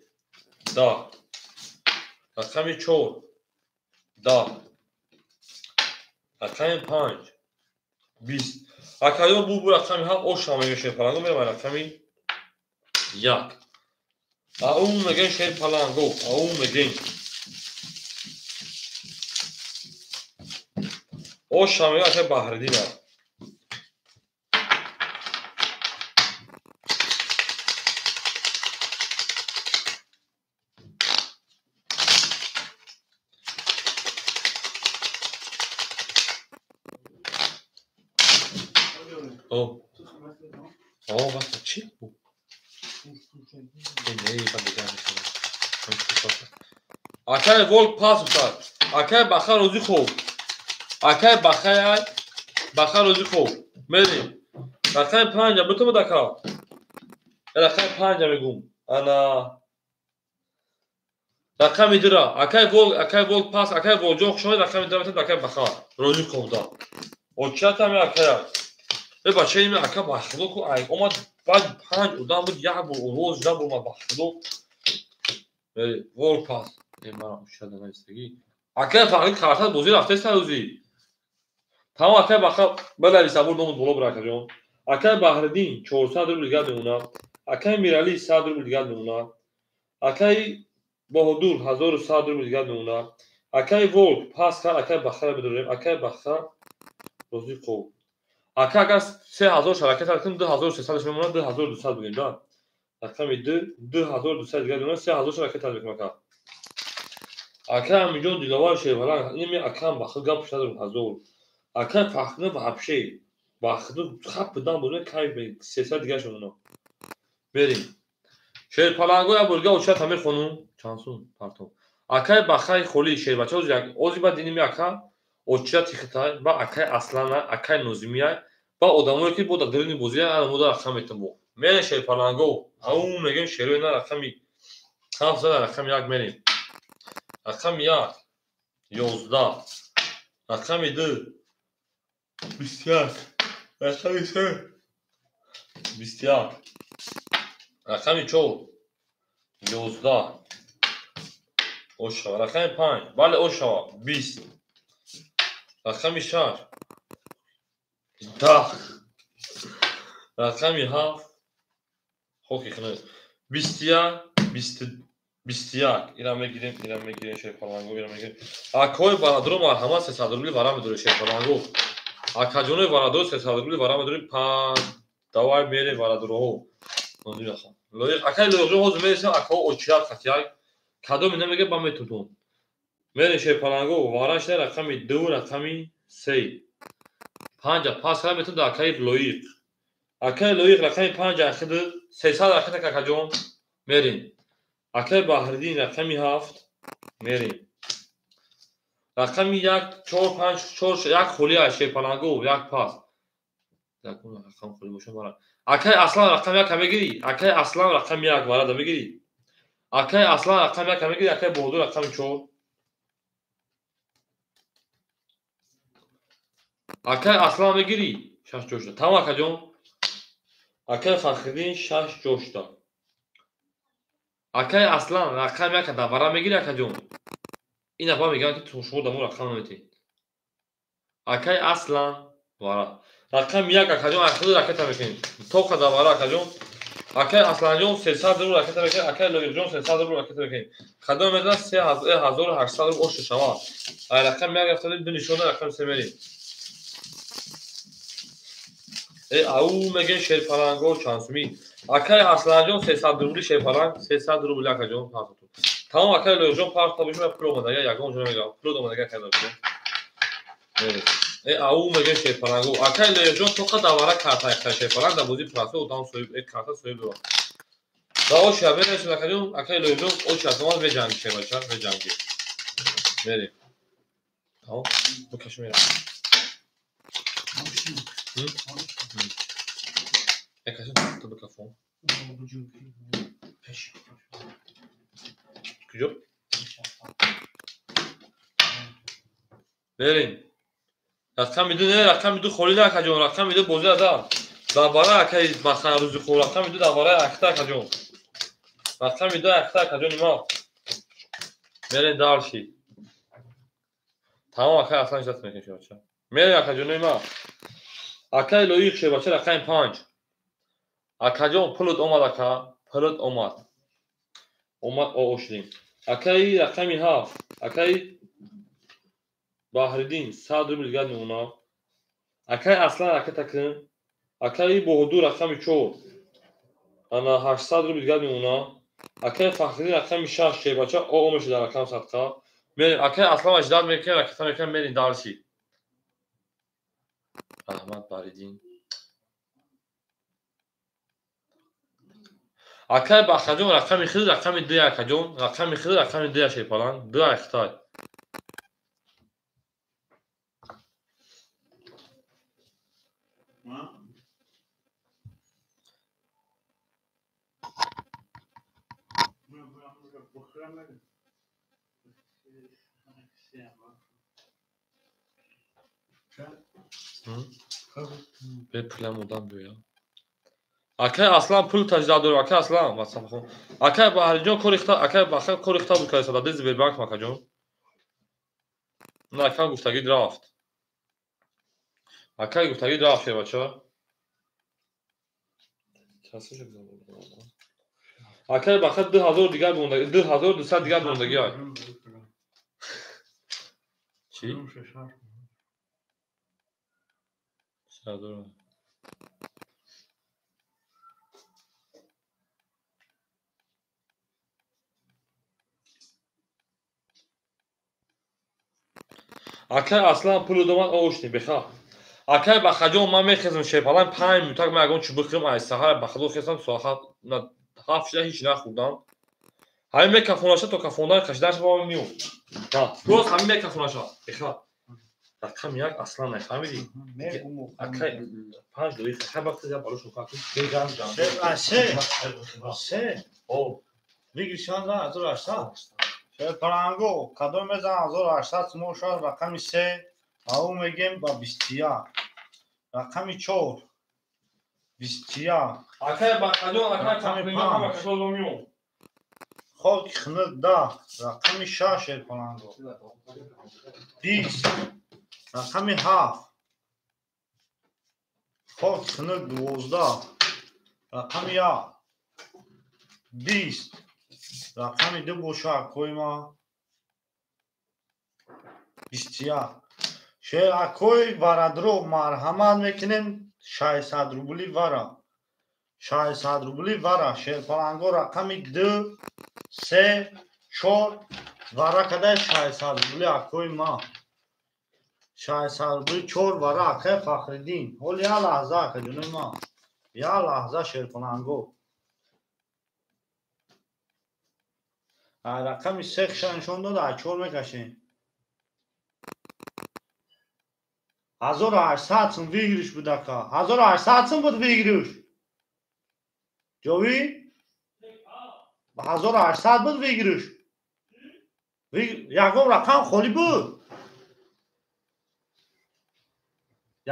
10. Рақами 4 10. Рақами 5 20. Акаён бу рақами 7 оша мегӯяд шерпаланго, мерам рақами 1. Ау мегӯем шерпаланго, ау мегӯем. Оша мегӯяд акай Баҳриддин. О. О, бача, чӣ бу? Акай Волк пас уфтад. Акай Баха розӣ хоб. Акай Бахай, Баха розӣ хоб. Мерем. Рақами 5 бутум ака. Рақами 5 мегум. Ана рақами 2. Акай Волк, акай Волк пас, акай Волкҷон хуш омадед, рақами 2 метад акай Баха. Розӣ хоб да. Очиятам акая. Э бача, ин ака ба худо ку ай омад баъд 5 одам буд, як бор овоз жда бур омад ба худо. Э Волк пас. Э мара очият нависагӣ. Акай Фахриддин карта бозӣ рафтест рӯзи. Тамом акай Баха бадари сабур номуд боло бира акаҷон. Акай Баҳриддин 400 рубл дигар мемонад. Акай Миралӣ 100 рубл дигар мемонад. Акай Баҳодур 1100 рубл дигар мемонад. Акай Волк пас кард, акай Бахара бидорем. Акай Баха розӣ қов. Ака агар 3000 шаракат кардем, 2300 мемонад, 2200 бигем да. Рақами 2 2200 дигар мемонад, 3000 шаракат мекунем ака. Ака Амиҷон Диловар Шерваланг, инми акам Баха гап шуд 1000. Ака Фахриддин вообще Бахриддин хап бидан бозӣ кайф 300 дигар мемонад. Мерим. Шерпаланго я бурга очата мехонум, чанд сум партов. Акай Бахаи холи шербача ози як ози ба диними ака оча тихтай ба акай Аслана, акай Нозимия ба одамое ки бо дар даруни бозӣ ана мода рақам метам бо. Мерем шерпаланго, ау мегем шерои на рақами 7 рақами 1 мерем. Рақами 1 11, рақами 2 21, рақами 3 21, рақами 4 11, ошава, рақами 5 бале ошава 20, рақами 6 10, рақами 7 хоки хунук 21 21. Ира мегирем, ира мегирем шерпаланго, ира мегирем. Акои барадро марҳамат 300 рубли вара медорем шерпаланго. Акаҷонои барадро 300 рубли вара медорем. Панҷ давай мерем барадроҳо. Лоиқ акай лоиқҷон ҳозир мересем акаҳо очият хатияк. Кадоми намега ба метутон. Мерем шерпаланго вара шуда рақами 2 рақами 3. 5 пас кара метун да акаи лоиқ. Акаи лоиқ рақами 5 ахиди 300 рақами акаҷон мерем. Акаи Баҳриддин рақами 7 мерем. Рақами 1 4 5 4 1 холи аст шерпаланго 1 пас. Якун рақам холи боша мара. Акаи Аслан рақами 1 мегирӣ? Акаи Аслан рақами 1 варада мегирӣ? Акаи Аслан рақами 1 мегирӣ? Акаи Баҳодур рақами 4. Акаи Аслан мегирӣ? 6 ҷошта. Тамом акаҷон. Акаи Фахриддин 6 ҷошта. Акаи Аслан рақами 1 давара мегирӣ акаҷон? Ин нафар мегӯянд ки шумо дамо рақам наметиҳед. Акаи Аслан вара. Рақами 1 акаҷон ахири ракета мекунем. Тоқа давара акаҷон. Акаи Асланҷон 300 рубл ракета мекунем. Акаи Лоиқҷон 300 рубл ракета мекунем. Кадом медонад 3800 рубл ош шавад. Ай рақами 1 рафтадем, ду нишона рақами 3 мерем. Ау мегем шерпаланго чанд сумӣ. Акаи Асланҷон 300 рубли шерпаланг, 300 рубл акаҷон партотун. Тамом акаи Лоиқҷон парта бошад, пул омадага, ягон ҷо намегам. Пул омадага акаи Лоиқҷон. Ау мегем шерпаланго. Акаи Лоиқҷон тоқа давара карта акаи шерпаланг дар бозии прасо одам соҳиб, карта соҳиб дорад. Да ошия мерасем акаҷон, акаи Лоиқҷон ошия тамом меҷанги шербача, меҷанги. Мерем. Тамом, бикашем мерам. Якашем то бикафон. Куҷо? Мерем. Рақами 2 не, рақами 2 холи не акаҷон, рақами 2 бозӣ ада. Давара акаи Баха рӯзи хуб, рақами 2 давара акта акаҷон. Рақами 2 акта акаҷон има. Мерем дарши. Тамом акаи Аслан иҷозат мекунем шербача. Мерем акаҷонои ма. Акаи Лоиқ шербача рақами 5. Акаҷон пулут омад ака, пулут омад. Омад ошидем. Акаи рақами 7, акаи Баҳриддин 100 рубл дигар мемонад. Акаи Аслан ракета кун. Акаи Баҳодур рақами 4. Ана 800 рубл дигар мемонад. Акаи Фахриддин рақами 6 шербача о мешуда рақам садқа. Мерем акаи Аслан аждад мекунем, ракета мекунем, мерем дарси. Раҳмат Баҳриддин. Акаи Бахаҷон рақами 3, рақами 2 акаҷон, рақами 3, рақами 2 шерпаланг, 2 ахтай. Бе пулам одам биёя. Акаи Аслан пул таҷдад дорем, акаи Аслан, WhatsApp хон. Акаи Баҳриҷон кори хта, акаи Баха кори хта буд кардаса дар Сбербанк акаҷон. На ака гуфтагид рафт. Акай гуфтагид рафт, шербача. Акай баха 2000 дигар мондаги, 2200 дигар мондаги ай. Чӣ? 3000. Акай Аслан пулу домад овошни беха. Акай Бахаҷон ман мехезам шерпаланг 5 минутак ман ягон чӣ бихӯрам ай саҳар ба худо хезам соат 7 шуда ҳеч нахӯрдам. Ҳамин мекафонаша то кафондан кашиданаш ба ман миём. Рост ҳамин мекафонаша. Беха. Рақами 1 Аслан нафаҳмидӣ? Акай 5 дақиқа хай вақти я барош нукар кун. Бегам ҷан.
3 3 О. Выигрыш 1800. Шерпаланго кадом мезан 1800 сумоша рақами 3 ау мегем ба 21. Рақами 4 21.
Акай Бахаҷон акай тахминан ҳама кашол миём.
Хоки хунук 10. Рақами 6 шерпаланго. 20. Рақами 7. Хоки хунук 12. Рақами 1. 20. Рақами 2 боша акои ма 21. Шеракои варадро марҳамат мекунем 600 рубли вара. 600 рубли вара. Шерпаланго рақами 2, 3, 4 вара кадай 600 рубли акои ма. 600 рубли 4 вара акай Фахриддин. Ҳол я лаҳза ака ҷонои ма. Я лаҳза шерпаланго. Рақами 3 хиша нишон дод, а 4 мекашем. 1800 сум выигрыш буд ака. 1800 сум буд выигрыш. Ҷовӣ? 1800 буд выигрыш. Ягон рақам холӣ буд.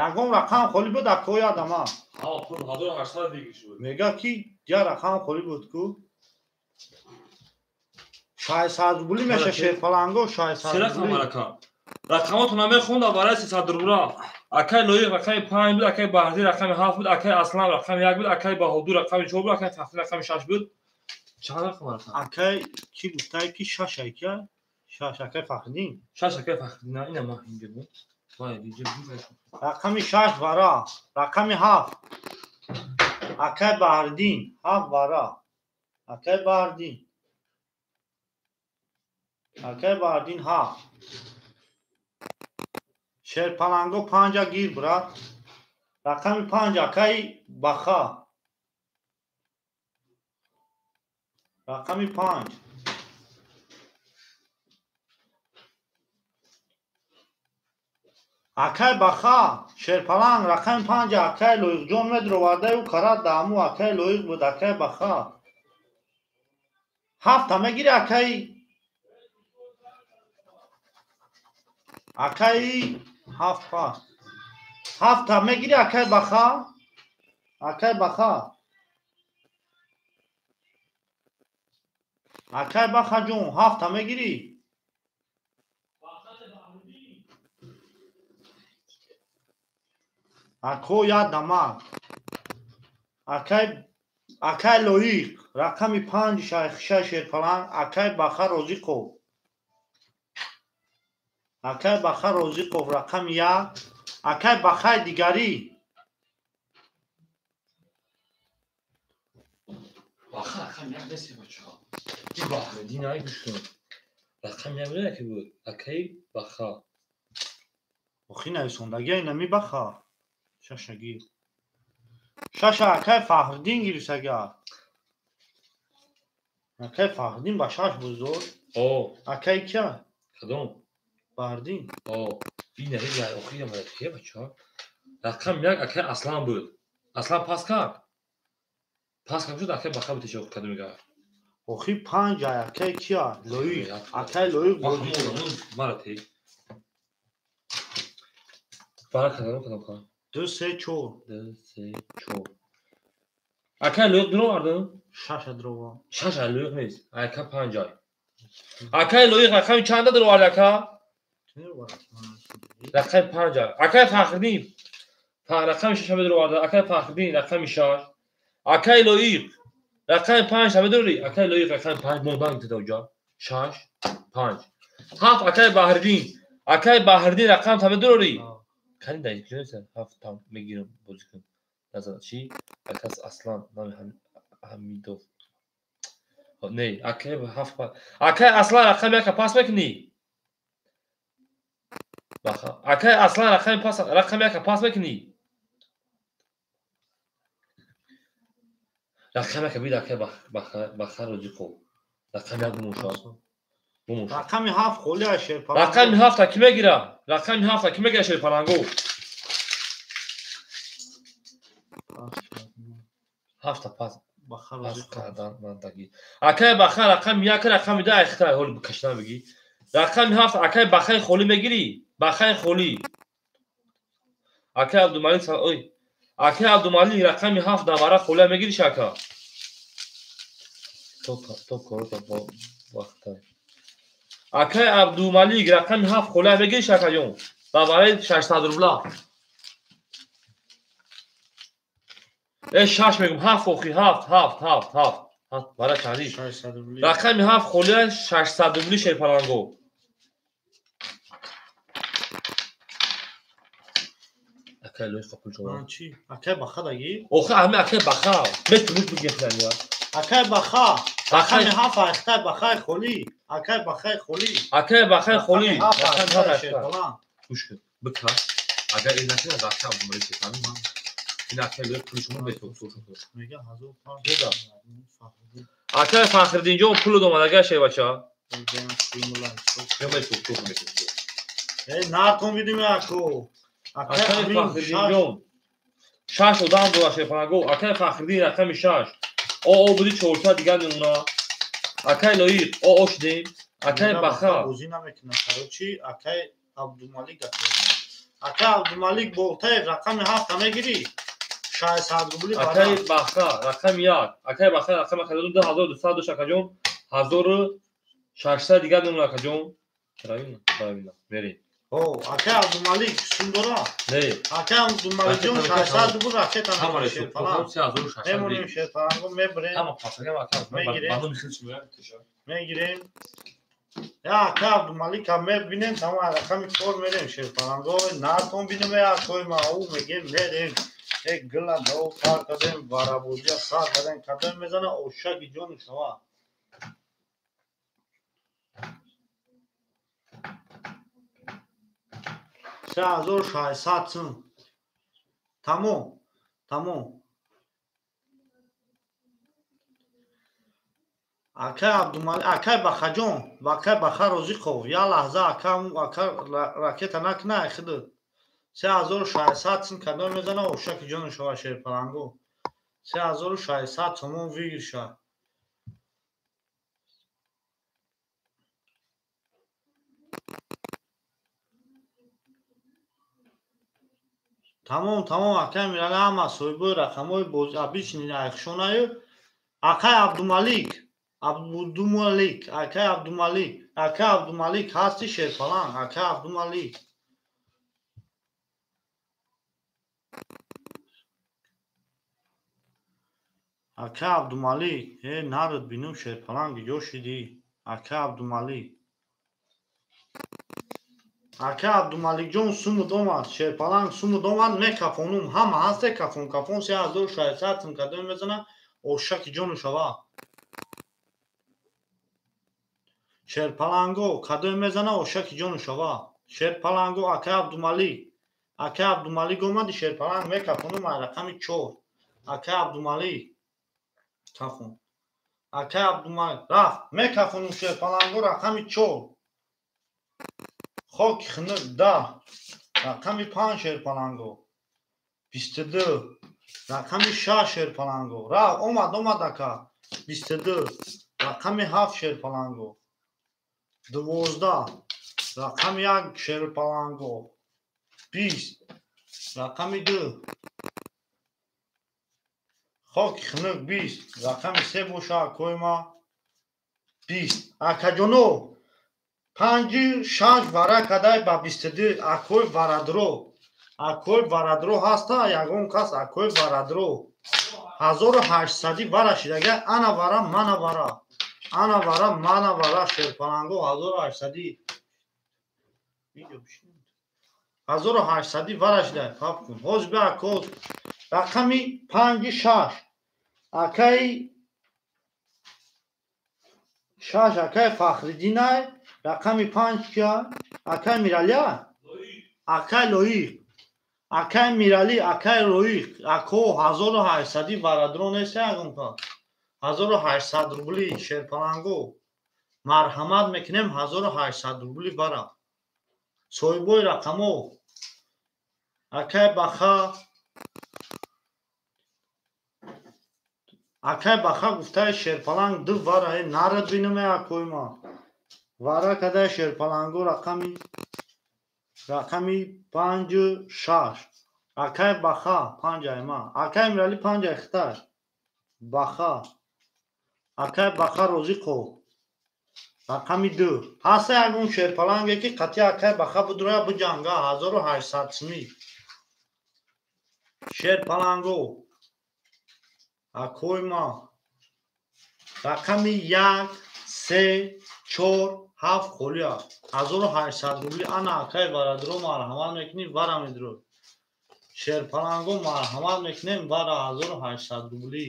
Ягон рақам холӣ буд акои адама.
Ҳа, пул 1800 выигрыш буд.
Мега ки я рақам холӣ буд ку. 600 рубли меша шерпаланго 600 рубли.
Рақамотро мехондам барои 300 рубла. Акай Лоиқ рақами 5 буд, акай Баҳриддин рақами 7 буд, акай Аслан рақами 1 буд, акай Баҳодур рақами 4 буд, акай Фахриддин рақами 6 буд. Чанд рақам рақам?
Акай ки гуфтай ки 6 айка? 6 акай Фахриддин.
6 акай Фахриддин, ина ман инҷа буд. Вай, инҷа буд.
Рақами 6 вара, рақами 7. Акай Баҳриддин 7 вара. Акай Баҳриддин. Акай Баҳриддин 7. Шерпаланго 5 гир брат. Рақами 5 акай Баха. Рақами 5. Акай Баха, шерпаланг рақами 5 акай Лоиқҷон медровардаю карат дааму акай Лоиқ буд акай Баха. 7 мегири акай акай 7 пас. 7 мегири акай Баха. Акай Баха. Акай Баха ҷон 7 мегири. Ако я дама. Акай Лоиқ рақами 5 шайхша шерпаланг акай Баха Розиқов. Акай Баха Розиқов рақами 1. Акай Бахай дигарӣ.
Баха рақами 1 нест бачаҳо. Ин Баҳриддин ай гӯш кун. Рақами 1 буд яке буд. Акай Баха.
Охи нависондагӣ инами Баха. Шаша гир. Шаша акай Фахриддин гирифт агар. Акай Фахриддин ба 6 бузург.
О.
Акай кия?
Кадом?
Баҳриддин.
О. Ин охи кия бачаҳо? Рақами 1 акай Аслан буд. Аслан пас кард. Пас кард шуд акай Баха буд ишо кадом мегар.
Охи 5 акай кия? Лоиқ. Акай Лоиқ буд.
Мара те. Бара кадом кадом кадом?
2 3 4.
2 3 4. Акай Лоиқ дровардам?
6 дрова.
6 Лоиқ нест. Ака 5 ай. Акай Лоиқ рақами чанда дровард ака? Рақами 5. Акай Фахриддин. Рақами 6 медуроварда. Акай Фахриддин рақами 6. Акай Лоиқ рақами 5 медурӣ. Акай Лоиқ рақами 5 мондан гитада уҷа. 6 5. 7 акай Баҳриддин. Акай Баҳриддин рақам та медурӣ. Кани дай куҷоеса? 7 там мегирам бозӣ кун. Назар чӣ? Акас Аслан нами Ҳамидов. Не, акай 7. Акай Аслан рақами 1 пас мекунӣ? Акай Аслан рақами пас рақами 1 пас мекунӣ? Рақами 1 бид акай Баха Розиқов. Рақами 1 бумошад.
Рақами 7 холӣ ай шерпаланго.
Рақами 7 ки мегира? Рақами 7 ки мегира шерпаланго? 7 пас
Баха Розиқов.
Кардан ман таги. Акай Баха рақами 1 рақами 2 айхтай ҳоли кашидан бигӣ. Рақами 7 акай Бахаи холӣ мегирӣ? Бахаи холӣ. Акай Абдумалик ой. Акай Абдумалик рақами 7 навара холӣ мегирӣ шака? То корота вақтай. Акай Абдумалик рақами 7 холӣ мегирӣ шакаҷон? Ба барои 600 рубла. 6 мегум 7 охи 7 7 7 7. 7 бара чанди?
600 рубли.
Рақами 7 холӣ 600 рубли шерпаланго. Акай Лоиқ пул шумо.
Чӣ? Акай Баха дагӣ?
Охи ҳами акай Баха. Мети муш бигиртани.
Акай Баха. Рақами 7 айхтай Бахаи холӣ. Акай Бахаи холӣ.
Акай Бахаи холӣ.
Рақами 7 шерпаланг.
Гӯш кун. Бика. Агар ин накунад акай Абдумалик фаҳмӣ? Ин акай Лоиқ пули шумо бету.
Мега 1500.
Акай Фахриддинҷон пул домад агар шербача.
Э накун бидим ако.
Акай Фахриддинҷон 6 одам дора шерпаланго. Акай Фахриддин рақами 6. О буди 4 дигар мемона. Акай Лоиқ о шудем. Акай Баха
бозӣ намекунад. Короче, акай Абдумалик акай Абдумалик Болтаев рақами 7 мегирӣ? 600 рубли.
Акай Баха рақами 1. Акай Баха рақами 2200 дошт акаҷон. 1600 дигар мемона акаҷон. Правильно, правильно. Мерем.
О, акай Абдумалик сум дора?
Не.
Акай Абдумаликҷон 600 рубл ракета мегирӣ шерпаланг. Мемонем шерпаланго мебарем.
Ҳама пасагам ака.
Мегирем. Мегирем. Я акай Абдумалика мебинем, тама рақами 4 мерем шерпаланго. Натон бинем акой ма ӯ мегем мерем. Э гила до кар кардем, варабозия сар кардем, кадом мезана ошаки ҷону шава. Се 1600 сум. Тамом. Тамом. Акай Абдумалик, акай Бахаҷон, акай Баха Розиқов, я лаҳза ака ака ракета накна айхиду. 3600 сум кадом мезана ошаки ҷону шава шерпаланго. 3600 сомон выигрыша. Тамом, тамом, акай Мирали ҳама соҳибои рақамҳои боз обычный айхшонаю. Акай Абдумалик, Абдумалик, акай Абдумалик, акай Абдумалик ҳасти шерпаланг, акай Абдумалик. Акай Абдумалик, э народ бинум шерпаланг ҷо шидӣ. Акай Абдумалик. Акай Абдумаликҷон сумуд омад, шерпаланг сумуд омад, мекафонум, ҳама ҳасте кафон, кафон 3600 сум кадом мезана, ошаки ҷону шава. Шерпаланго кадом мезана, ошаки ҷону шава. Шерпаланго акай Абдумалик. Акай Абдумалик омади шерпаланг мекафонум ай рақами 4. Акай Абдумалик кафон. Акай Абдумалик рафт, мекафонум шерпаланго рақами 4. Хоки хунук 10. Рақами 5 шерпаланго. 22. Рақами 6 шерпаланго. Рафт, омад, омад ака. 22. Рақами 7 шерпаланго. 12. Рақами 1 шерпаланго. 20. Рақами 2. Хоки хунук 20. Рақами 3 боша акои ма. 20. Акаҷоно 5-6 вара кадай ба 22 акой варадро. Акой варадро ҳаста, ягон кас акой варадро. 1800 вара шидага, ана вара, мана вара. Ана вара, мана вара, шерпаланго 1800. 1800 вара шида, пап кун. Ҳоз би ако рақами 5-6. Акай 6 акай Фахриддинай, рақами 5 кия? Акай Миралия? Акай Лоиқ. Акай Мирали, акай Лоиқ. Ако 1800 варадро нест ягон кас. 1800 рубли шерпаланго. Марҳамат мекунем 1800 рубли вара. Соҳибои рақамо. Акай Баха. Акай Баха гуфтаи шерпаланг ду вара нарад биноме акои ма. Вара кадай шерпаланго рақами 5-6. Акай Баха 5 ма. Акай Мирали 5 ай хитай. Баха. Акай Баха Розиқов. Рақами 2. Ҳаста ягон шерпаланге ки қатъи акай Баха будроя биҷанга 1800 сми. Шерпаланго. Акои ма. Рақами 1, 3, 4, 7 холия. 1800 рубли ана акай варадро марҳамат мекунӣ вара медро. Шерпаланго марҳамат мекунем вара 1800 рубли.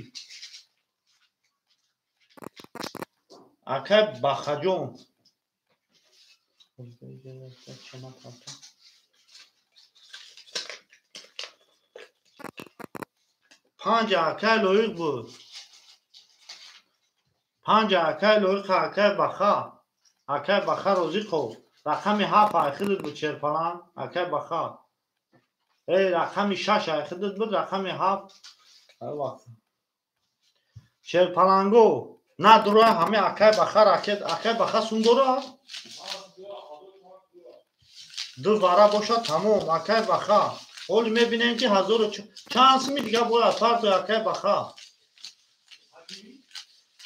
Акай Бахаҷон. 5 акай Лоиқ буд. 5 акай Лоиқ, акай Баха. Акай Баха Розиқов. Рақами 7 айхидит буд шерпаланг. Акай Баха. Рақами 6 айхидит буд, рақами 7. Шерпаланго. На дура ҳами акай Баха ракет, акай Баха сум дора? Ду вара бошад тамом, акай Баха. Ҳоли мебинем ки чанд сими дига бояд партои акай Баха.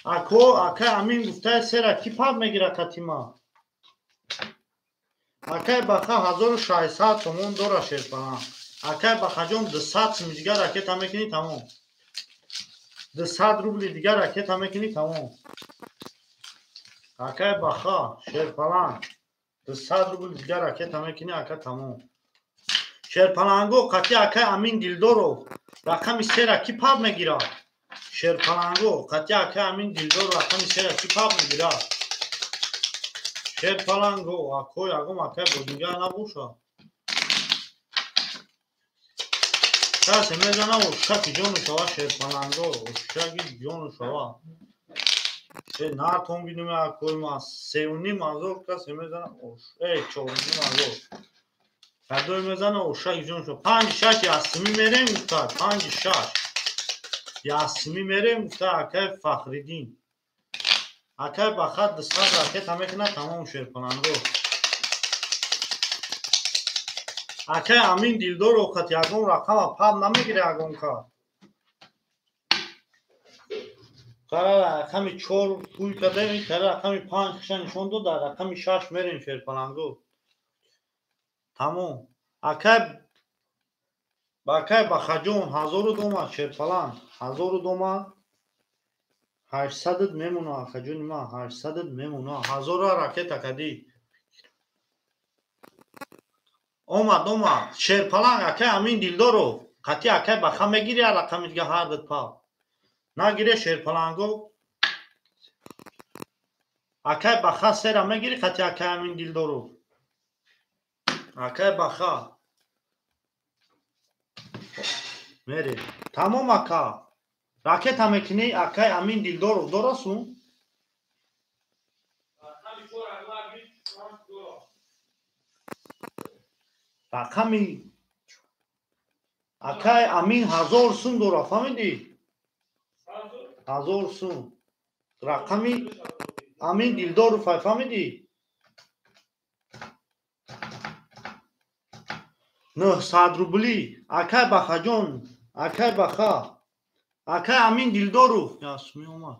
Ако акай Амин гуфтаи сера ки пап мегира катима? Акай Баха 1600 сомон дора шерпаланг. Акай Бахаҷон 200 сими дига ракета мекунӣ тамом. 200 рубли дига ракета мекунӣ тамом. Акай Баха шерпаланг 200 рубли дига ракета мекунӣ ака тамом. Шерпаланго қатъи акай Амин Дилдоров рақами 3 ки пап мегирад? Шерпаланго қатъи акай Амин Дилдоров рақами 3 ки пап мегирад? Шерпаланго ако ягон акай бозингар набошад. Касе мезана ошаки ҷону шава шерпаланго, ошаки ҷону шава. Нартон биноме акои ма 3,5 ҳазор касе мезана, 4,5 ҳазор. Кадой мезана ошаки ҷону шава. 5-6 ясми мерем гуфта, 5-6. Ясми мерем гуфта акай Фахриддин. Акай Баха 200 ракета мекунад тамом шерпаланго. Акай Амин Дилдоров қат ягон рақама пап намегире ягон кас. Қара рақами 4 пул кардем, қара рақами 5 хиша нишон дод, дар рақами 6 мерем шерпаланго. Тамом. Акай Бахаҷон 1000 домад шерпаланг, 1000 домад. 800 мемона акаҷони ман, 800 мемона. 1000 ракета кадӣ. Омад, омад. Шерпаланг акай Амин Дилдоров. Қатъи акай Баха мегири рақами дига ҳар дид пап. Нагире шерпаланго. Акай Баха сера мегири қатъи акай Амин Дилдоров. Акай Баха. Мере. Тамом ака. Ракета мекунӣ акай Амин Дилдоров дора сум? Рақами акай Амин 1000 сум дора, фаҳмидӣ? 1000 сум. Рақами Амин Дилдоров фаҳмидӣ? 900 рубли. Акай Бахаҷон, акай Баха, акай Амин Дилдоров. Я сумӣ омад.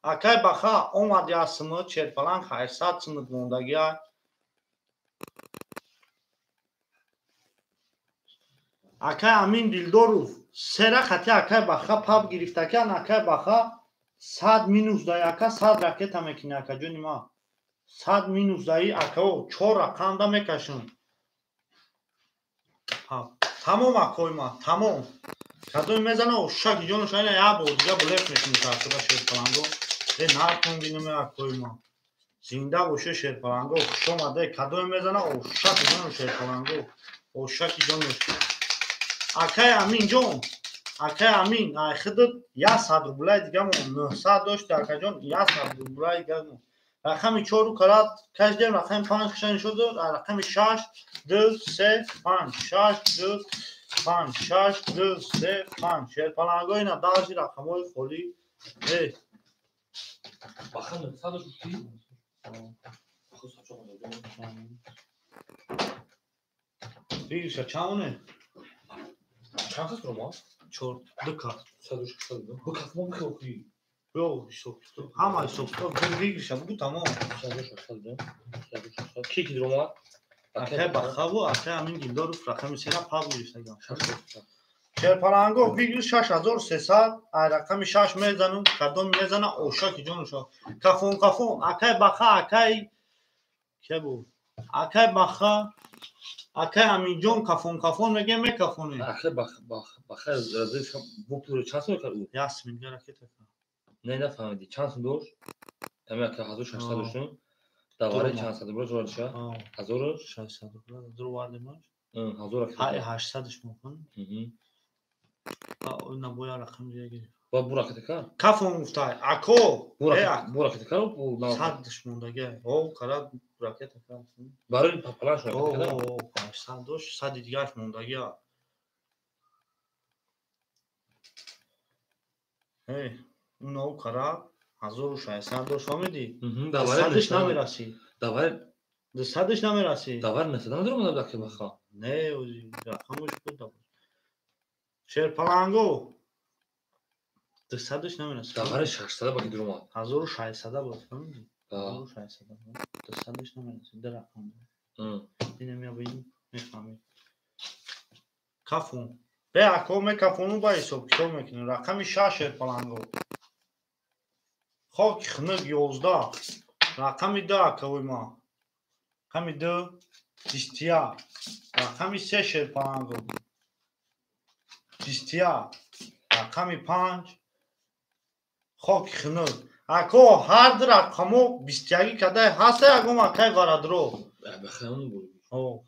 Акай Баха омад ясмы Шерпаланг 800 сумут мондагия. Акай Амин Дилдоров сера хати акай Баха паб гирифтакан акай Баха 100 минус дай ака 100 ракета мекини ака ҷони ма. 100 минус даи акао 4 рақамда мекашам. Тамом акой ма, тамом. Кадоми мезана ошак ҷонаш айна як бор дига блеф мекунӣ тартиба Шерпаланго. Э наркун бинаме акой ма. Зинда боше Шерпаланго, хуш омаде. Кадоми мезана ошак ҷону Шерпаланго. Ошаки ҷонаш. Акай Амин ҷон, акай Амин, ай худат 100 рублай дига мо 900 дошти акаҷон, 100 рублай дига мо. Рақами 4 карат кашдем, рақами 5 кашани шуд, рақами 6 2 3 5 6 2 5 6 2 3 5. Шерпаланго ина даши рақамҳои холӣ. Э.
Баха 900 дошти?
Фиша чауне?
Чанд кас рома?
4 2 кас.
162. Бу кас мо бихоҳӣ.
Ё, ҳисоб китоб. Ҳама ҳисоб китоб. Выигрыша бугу тамом.
162. 162. Ки ки рома?
Акай Бахаву, акай Амин Дилдоров рақами сера паб гирифтагам. Шерпаланго выигрыш 6300, ай рақами 6 мезанум, кадом мезана ошаки ҷонуша. Кафон кафон, акай Баха, акай ке бу? Акай Баха, акай Аминҷон кафон кафон мегем мекафоне.
Акай Баха разиш бу пул чанд сум кард ӯ?
Ясмин ракета.
Не нафаҳмидӣ. Чанд сум дошт? Ами ака 1600 доштум. Давари чанд сад рубла ҷорадиша?
1600 рубла дурвардимаш.
1000
Ҳай 800-ш мукун. Ба набоя рақам дига гирифт.
Ба бу ракета кар?
Кафон гуфтай. Ако.
Бу ракета кар бу
100-ш мондаги. О, кара ракета кар.
Барои палаш ракета кар.
О, 800 дошт, 100 дигарш мондаги. Эй, уно кара 1600 дошт, фаҳмидӣ? Садш намерасӣ.
Давай.
Садш намерасӣ.
Давай 900 намедорам даки Баха.
Не, рақамаш буд. Шерпаланго 200-ш намерасӣ.
Давай 600 баки дуромад.
1600 буд, фаҳмидӣ? 1600 буд. 200-ш намерасӣ, ду рақам. Инам я бин мефаҳмӣ. Кафун. Бе ако мекафону ба ҳисоб китоб мекунем. Рақами 6 Шерпаланго. Хоки хунук 11. Рақами 2 акови ма. Рақами 2 21. Рақами 3 Шерпаланго. 21. Рақами 5 хоки хунук. Ако ҳар ду рақамо 21 кадай ҳаста ягон акай варадро.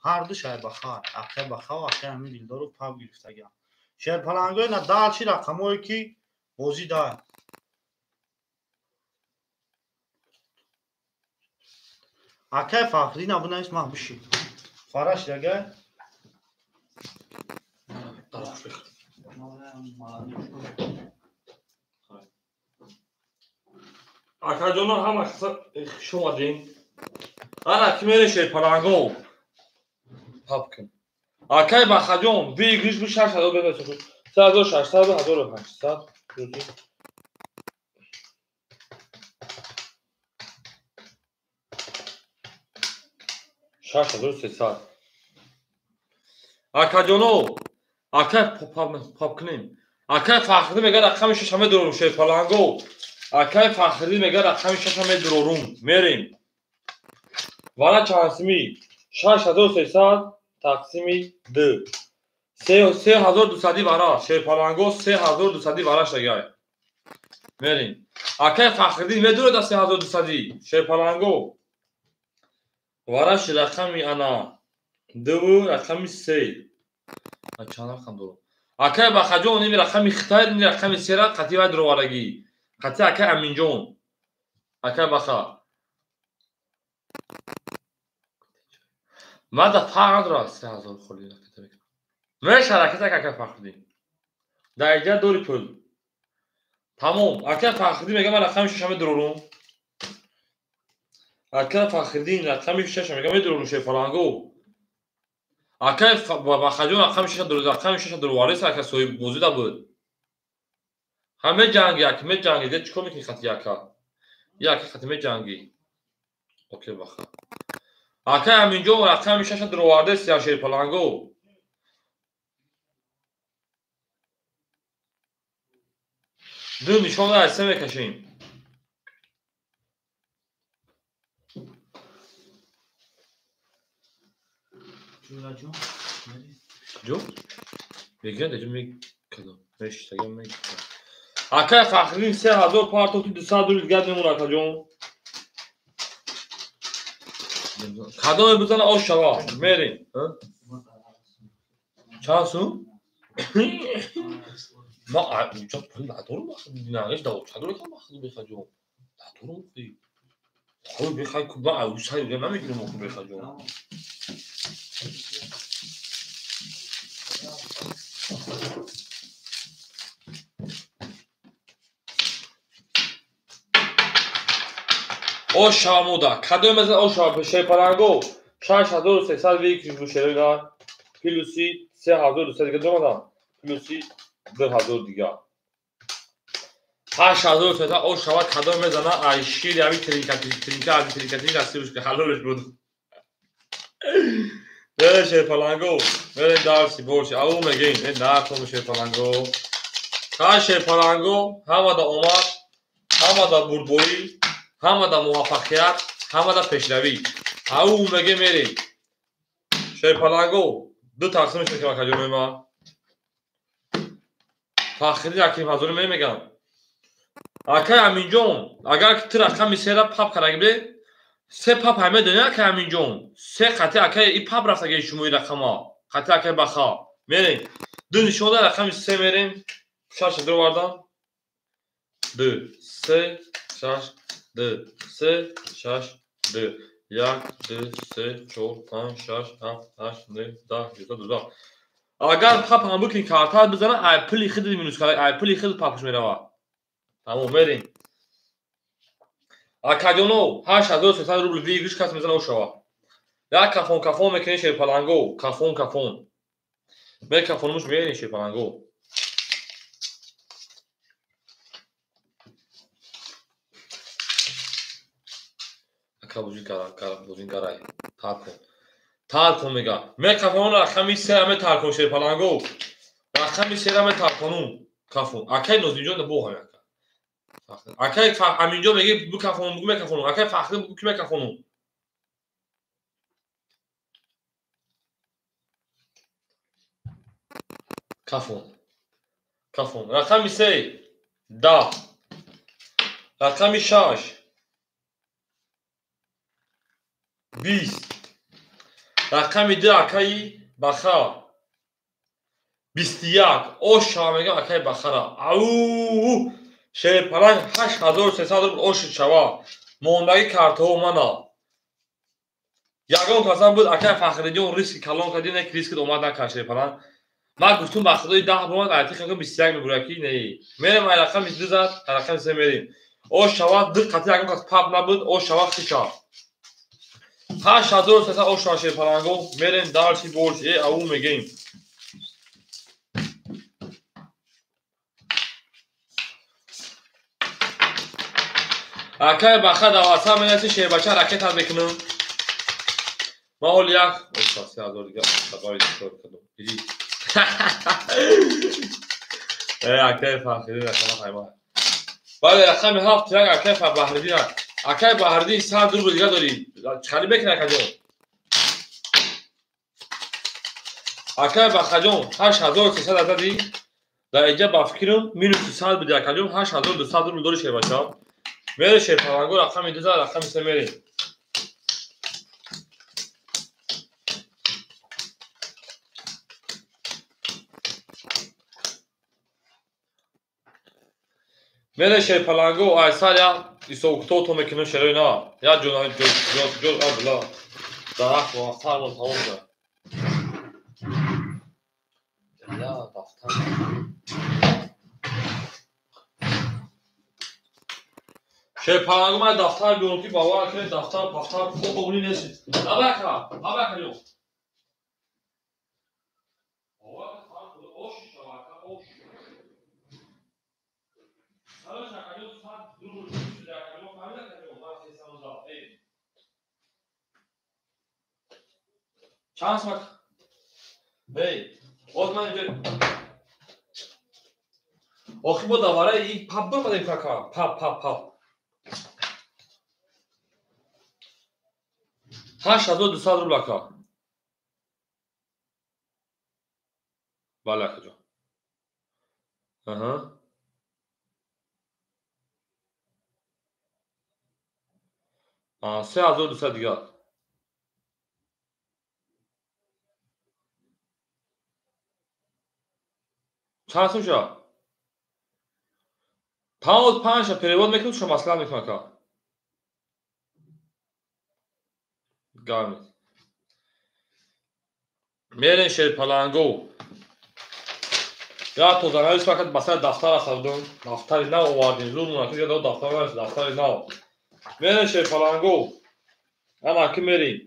Ҳар ду шай Баха. Акай Баха ва акай Амин Дилдоров паб гирифтагиам. Шерпаланго ина далчи рақамое ки бозӣ дай. Акай Фахриддин абунавис ман биши. Фараш дагай.
Акаҷоно ҳама хуш омадем. Ана ки мере Шерпаланго. Паб кун. Акай Бахаҷон, выигрыш бу 6000 бебасо. 3600 1800. 6300. Акаҷоно, акай паб кунем. Акай Фахриддин мегӯяд рақами 6 медорум Шерпаланго. Акай Фахриддин мегӯяд рақами 6 медорум. Мерем. Вара чанд сими? 6300 тақсими 2. 3200 вара. Шерпаланго 3200 вара шагай. Мерем. Акай Фахриддин медорад 3200 Шерпаланго. Вараш рақами ана 2 рақами 3. Чанд рақам дорам? Акай Бахаҷон ин рақами Хитай, ин рақами 3-ра қатъи вай дуроварагӣ. Қатъи акай Аминҷон. Акай Баха. Ман да фарқ надорам 3000 холи ракета мекунам. Меша ракета акай Фахриддин. Дар иҷа дори пул. Тамом. Акай Фахриддин мегӯяд ман рақами 6 медорам. Акай Фахриддин рақами 6 мегӯяд медорам Шерпаланго. Акай Бахаҷон рақами 6 рақами 6 дуроварист, акай соҳиб бозида буд. Ҳа меҷанги, аки меҷанги, де чикор мекунӣ хати яка? Яки хати меҷанги. Окей баха. Акай Аминҷон рақами шаша дуровардест я шерпаланго. Ду нишона аз се мекашем. Ҷо? Мегиранд, ҷо мекадам. Мешитагам мекадам. Акай Фахриддин 3000 партофти 200 рубл дигар мемонад акаҷон. Кадоме бизана ош шава. Мерем. Чанд сум? Ма инҷо пул надорам нагаш давчадор кам бахад бехаҷон. Надорам хи. Хой бехай ку ба усай намегирам охи бехаҷон. Ош шава мода. Кадоме мезана ош шава шерпаланго 6300 викиш бу шерина плюси 3200 дига домадан плюси 2000 дига. 8300 ош шава кадоме мезана ай шири ави тринка тринка ави тринка тринка сирушка ҳалолш буд. Мере шерпаланго, мере дарси борси, ау мегин, э нахом шерпаланго. Ха шерпаланго ҳамада омад, ҳамада бурдборӣ, ҳамада муваффақият, ҳамада пешравӣ. Ау меге мерем. Шерпаланго ду тақсимш мекунам акаҷонои ман. Фахриддин Аким ҳазорӣ мегам. Акай Аминҷон, агар ту рақами сера пап кардаги бидӣ, се пап ҳай медонӣ акай Аминҷон. Се қати акай и пап рафтаги шумои рақама. Қати акай баха. Мерем. Ду нишонда рақами се мерем. Шаш дуровардам. Ду, се, шаш, ду, се, шаш, ду. Як, ду, се, чор, панҷ, шаш, ҳафт, ҳашт, нӯҳ, даҳ, ёздаҳ, дувоздаҳ. Агар пап ҳам бикунӣ картаат бизана, ай пули худ минус карда, ай пули худ папш мерава. Тамом, мерем. Акаҷоно 8300 рубл выигрыш кас мезана ошава. Як кафон кафон мекунӣ шерпаланго, кафон кафон. Мекафонумуш мерем шерпаланго. Ака бозин кара, бозин карай. Тар кун. Тар кун мега. Мекафон рақами сера метар кун шерпаланго. Рақами сера метар кунум. Кафон. Акай Нозимҷон бо ҳам ака. Акай Аминҷон меги бу кафонум, бугу мекафонум. Акай Фахриддин бугу ки мекафонум. Кафон. Кафон. Рақами се 10. Рақами шаш 20. Рақами ду акаи Баха 21. Ош шава мегам акаи Бахара. Ау! Шерпаланг 8300 рубл ош шава. Мондаги картаҳо мана. Ягон касам буд акаи Фахриддин риски калон кардӣ, не риски омад накард шерпаланг. Ман гуфтум ба худои 10 бомад, айти хакам 21 мебурад ки не. Мерем ай рақами ду зад, ай рақами се мерем. Ош шава ду қати ягон кас пап набуд, ош шава хиша. 8300 ош шава шерпаланго, мерем дарси борси, э ау мегем. Акай баха даваса менаси шербача ракета мекунам. Ман ҳол як оша 3000 дига добавить кардам. Диди. Э акай Фахриддин рақами хайма. Бале рақами ҳафт як акай Баҳриддин. Акай Баҳриддин 100 рубл дига дорӣ. Чӣ мекунӣ акаҷон? Акай Бахаҷон 8300 адади. Дар инҷа ба фикрам минус 100 буди акаҷон 8200 рубл дорӣ шербача. Мере шерпаланго рақами ду зад, рақами се мерем. Мере шерпаланго ай сар я ҳисобкитобто мекунем шерои на. Я ҷо ҷо абла. Дарахт дафтармон тамом шуд. Я дафтар. Шерпаланго ман дафтар биёрам ки бовар кунед дафтар дафтар хуб нест. Абака, абака ё. Чанд сум? Эй, оз ман инҷо охи бо давараи и пап бимадем кака. Пап, пап, пап. 8200 рубл ака. Бале акаҷон. Аҳа. 3200 дигар. Чанд сум шуд? Пауз панҷ перевод мекунем, шумо маслиҳат мекунам ака. Гармид. Мерем Шерпаланго. Я тозанавис фақат ба сари дафтар асардум. Дафтари нав овардем. Зур мунаки дигар дафтар нарасид, дафтари нав. Мерем Шерпаланго. Ана ки мерем.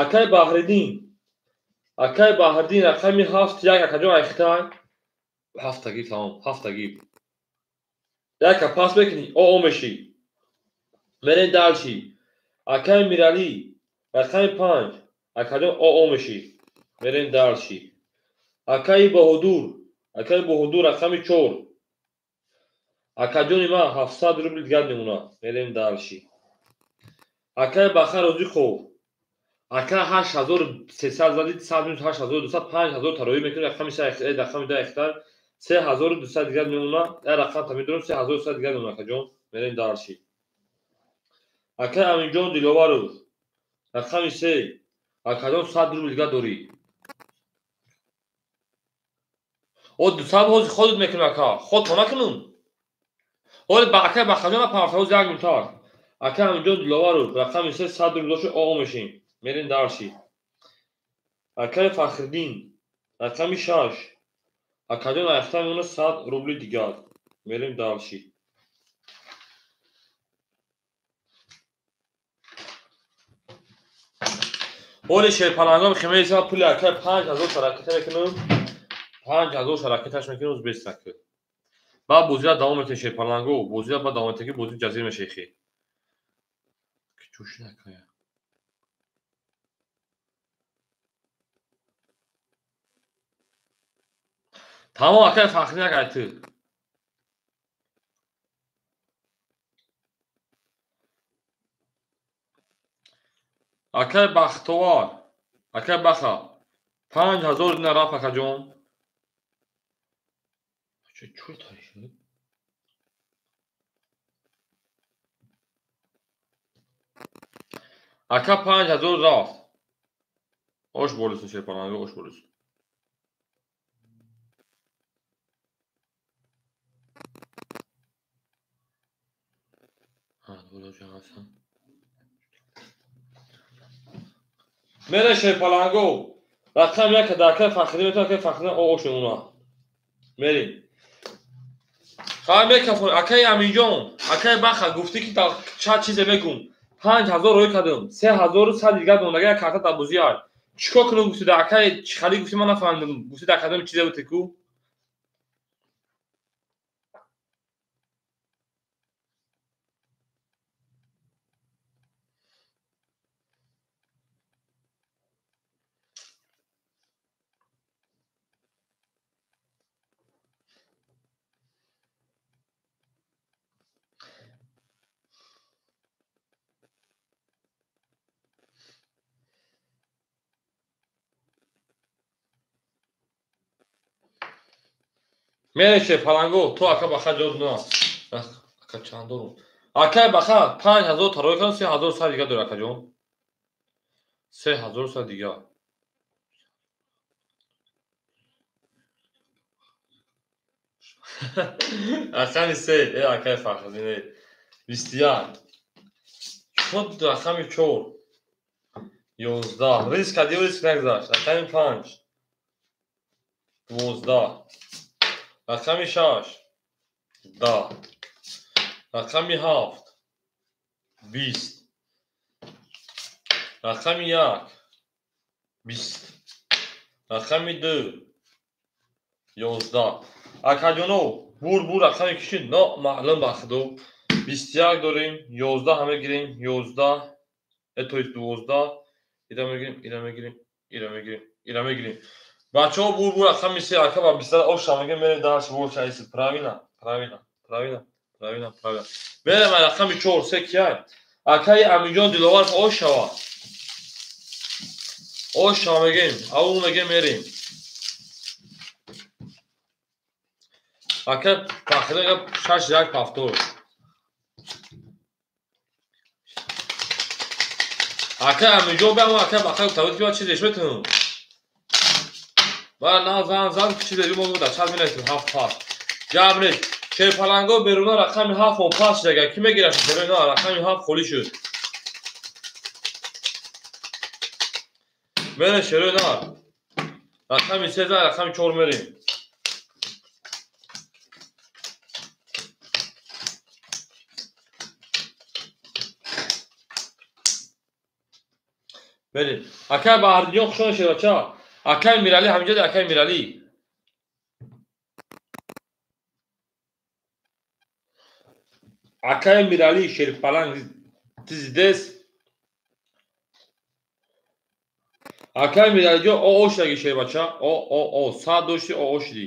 Акай Баҳриддин. Акай Баҳриддин рақами 7 1 акаҷон айхтай. Ҳафтагӣ тамом, ҳафтагӣ. Яка пас мекунӣ, о мешӣ. Мерем дальше. Акай Миралӣ рақами 5 акаҷон о мешӣ. Мерем дальше. Акаи Баҳодур, акаи Баҳодур рақами 4. Акаҷони ман 700 рубл дигар мемонад. Мерем дальше. Акаи Баха Розиқов. Ака 8300 задид, 100 минус 8200, 5000 тароӣ мекунӣ, рақами 3, рақами 2 ихтар. 3200 дигар мемонад. Як рақам та медорам, 3200 дигар мемонад акаҷон. Мерем дальше. Акаи Аминҷон Диловаров. Рақами 3. Акаҷон 100 рубл дигар дорӣ. О 200 ҳозир ходит мекунам ака. Ход то накунум. Ҳоле ба акаи Бахаҷон напарфта, ҳозир як минутар. Акаи Аминҷон Диловаров рақами 3 100 рубл дошт, о мешем. Мерем дальше. Акаи Фахриддин рақами 6. Акаҷон айхта мемонад 100 рубли дигар. Мерем дальше. Ҳоли Шерпалангом химеиса пули акаи 5000 шараката мекунам. 5000 шаракаташ мекунам узбекистаки. Баъд бозира давом метем Шерпаланго. Бозира баъд давом метем ки бози ҷазир мешехи. Чӯш накая. Тамом акаи Фахриддин акай ту. Акаи Бахтовар, акаи Баха 5000 динар рафт акаҷон. Чӯр тари шуд? Ака 5000 рафт. Ош болисун Шерпаланго, ош болисун. Мере Шерпаланго. Рақам 1 дар акаи Фахриддин метавон, акаи Фахриддин ош мемонад. Мерем. Хай мекафон, акаи Аминҷон, акаи Баха гуфтӣ ки чанд чизе мегум. 5000 рӯй кардам, 3100 дигар монда, як карта дар бозӣ ай. Чикор кунам гуфтӣ дар акаи чӣ хали гуфтӣ ман нафаҳмидам. Гуфтӣ дар кадом чизе буд ку? Мере Шерпаланго, ту ака Баха ҷавоб на. Ака чанд дорум? Акаи Баха 5000 тарои кардам, 3100 дигар дорӣ акаҷон. 3100 дигар. Рақами 3, акаи Фахриддин, 21. Шуд рақами 4. 11. Риск кардӣ, риск нагузашт. Рақами 5. 12. Рақами 6. 10. Рақами 7. 20. Рақами 1. 20. Рақами 2. 11. Акаҷоно, бур рақами кишид, номаълум ба худо. 21 дорем, 11 ҳам мегирем, 11, то есть 12, ира мегирем, ира мегирем, Ира мегирем, ира мегирем. Бачаҳо бур бур рақами се ака ба бистар оша мегем мерем даш воша айси. Правильно, правильно, правильно, правильно, правильно. Мерем рақами 4 се кияй. Акаи Амиҷон Диловар ошава. Оша мегем, ау мегем мерем. Ака Фахрига 6 1 повтор. Ака Амиҷон ба ака баха тавит ки чиз решметун. Ва на зан зан чиз мо да чанд менависем 7 пас. Гап нест. Шерпаланго беруна рақами 7 он пас шуда. Ки мегирад шерпаланго рақами 7 холӣ шуд. Мере шерои на. Рақами 3 рақами 4 мерем. Мерем. Акай Баҳриддин хушон шербача. Акай Мирали ҳаминҷо акай Мирали. Акай Мирали шерпаланг тиздес. Акай Миралиҷон о о шудаги шербача. О о о сад дошти о о шудӣ.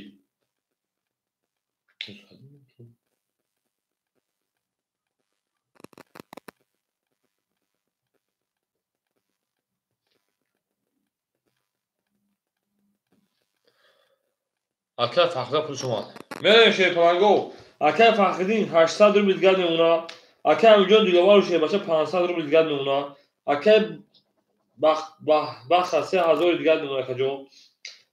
Акай Фахриддин пул шумо. Мерем шерпаланго. Акай Фахриддин 800 рубл дигар мемона. Акай Амиҷон Диловару шербача 500 рубл дигар мемона. Акай Баха 3000 дигар мемона акаҷон.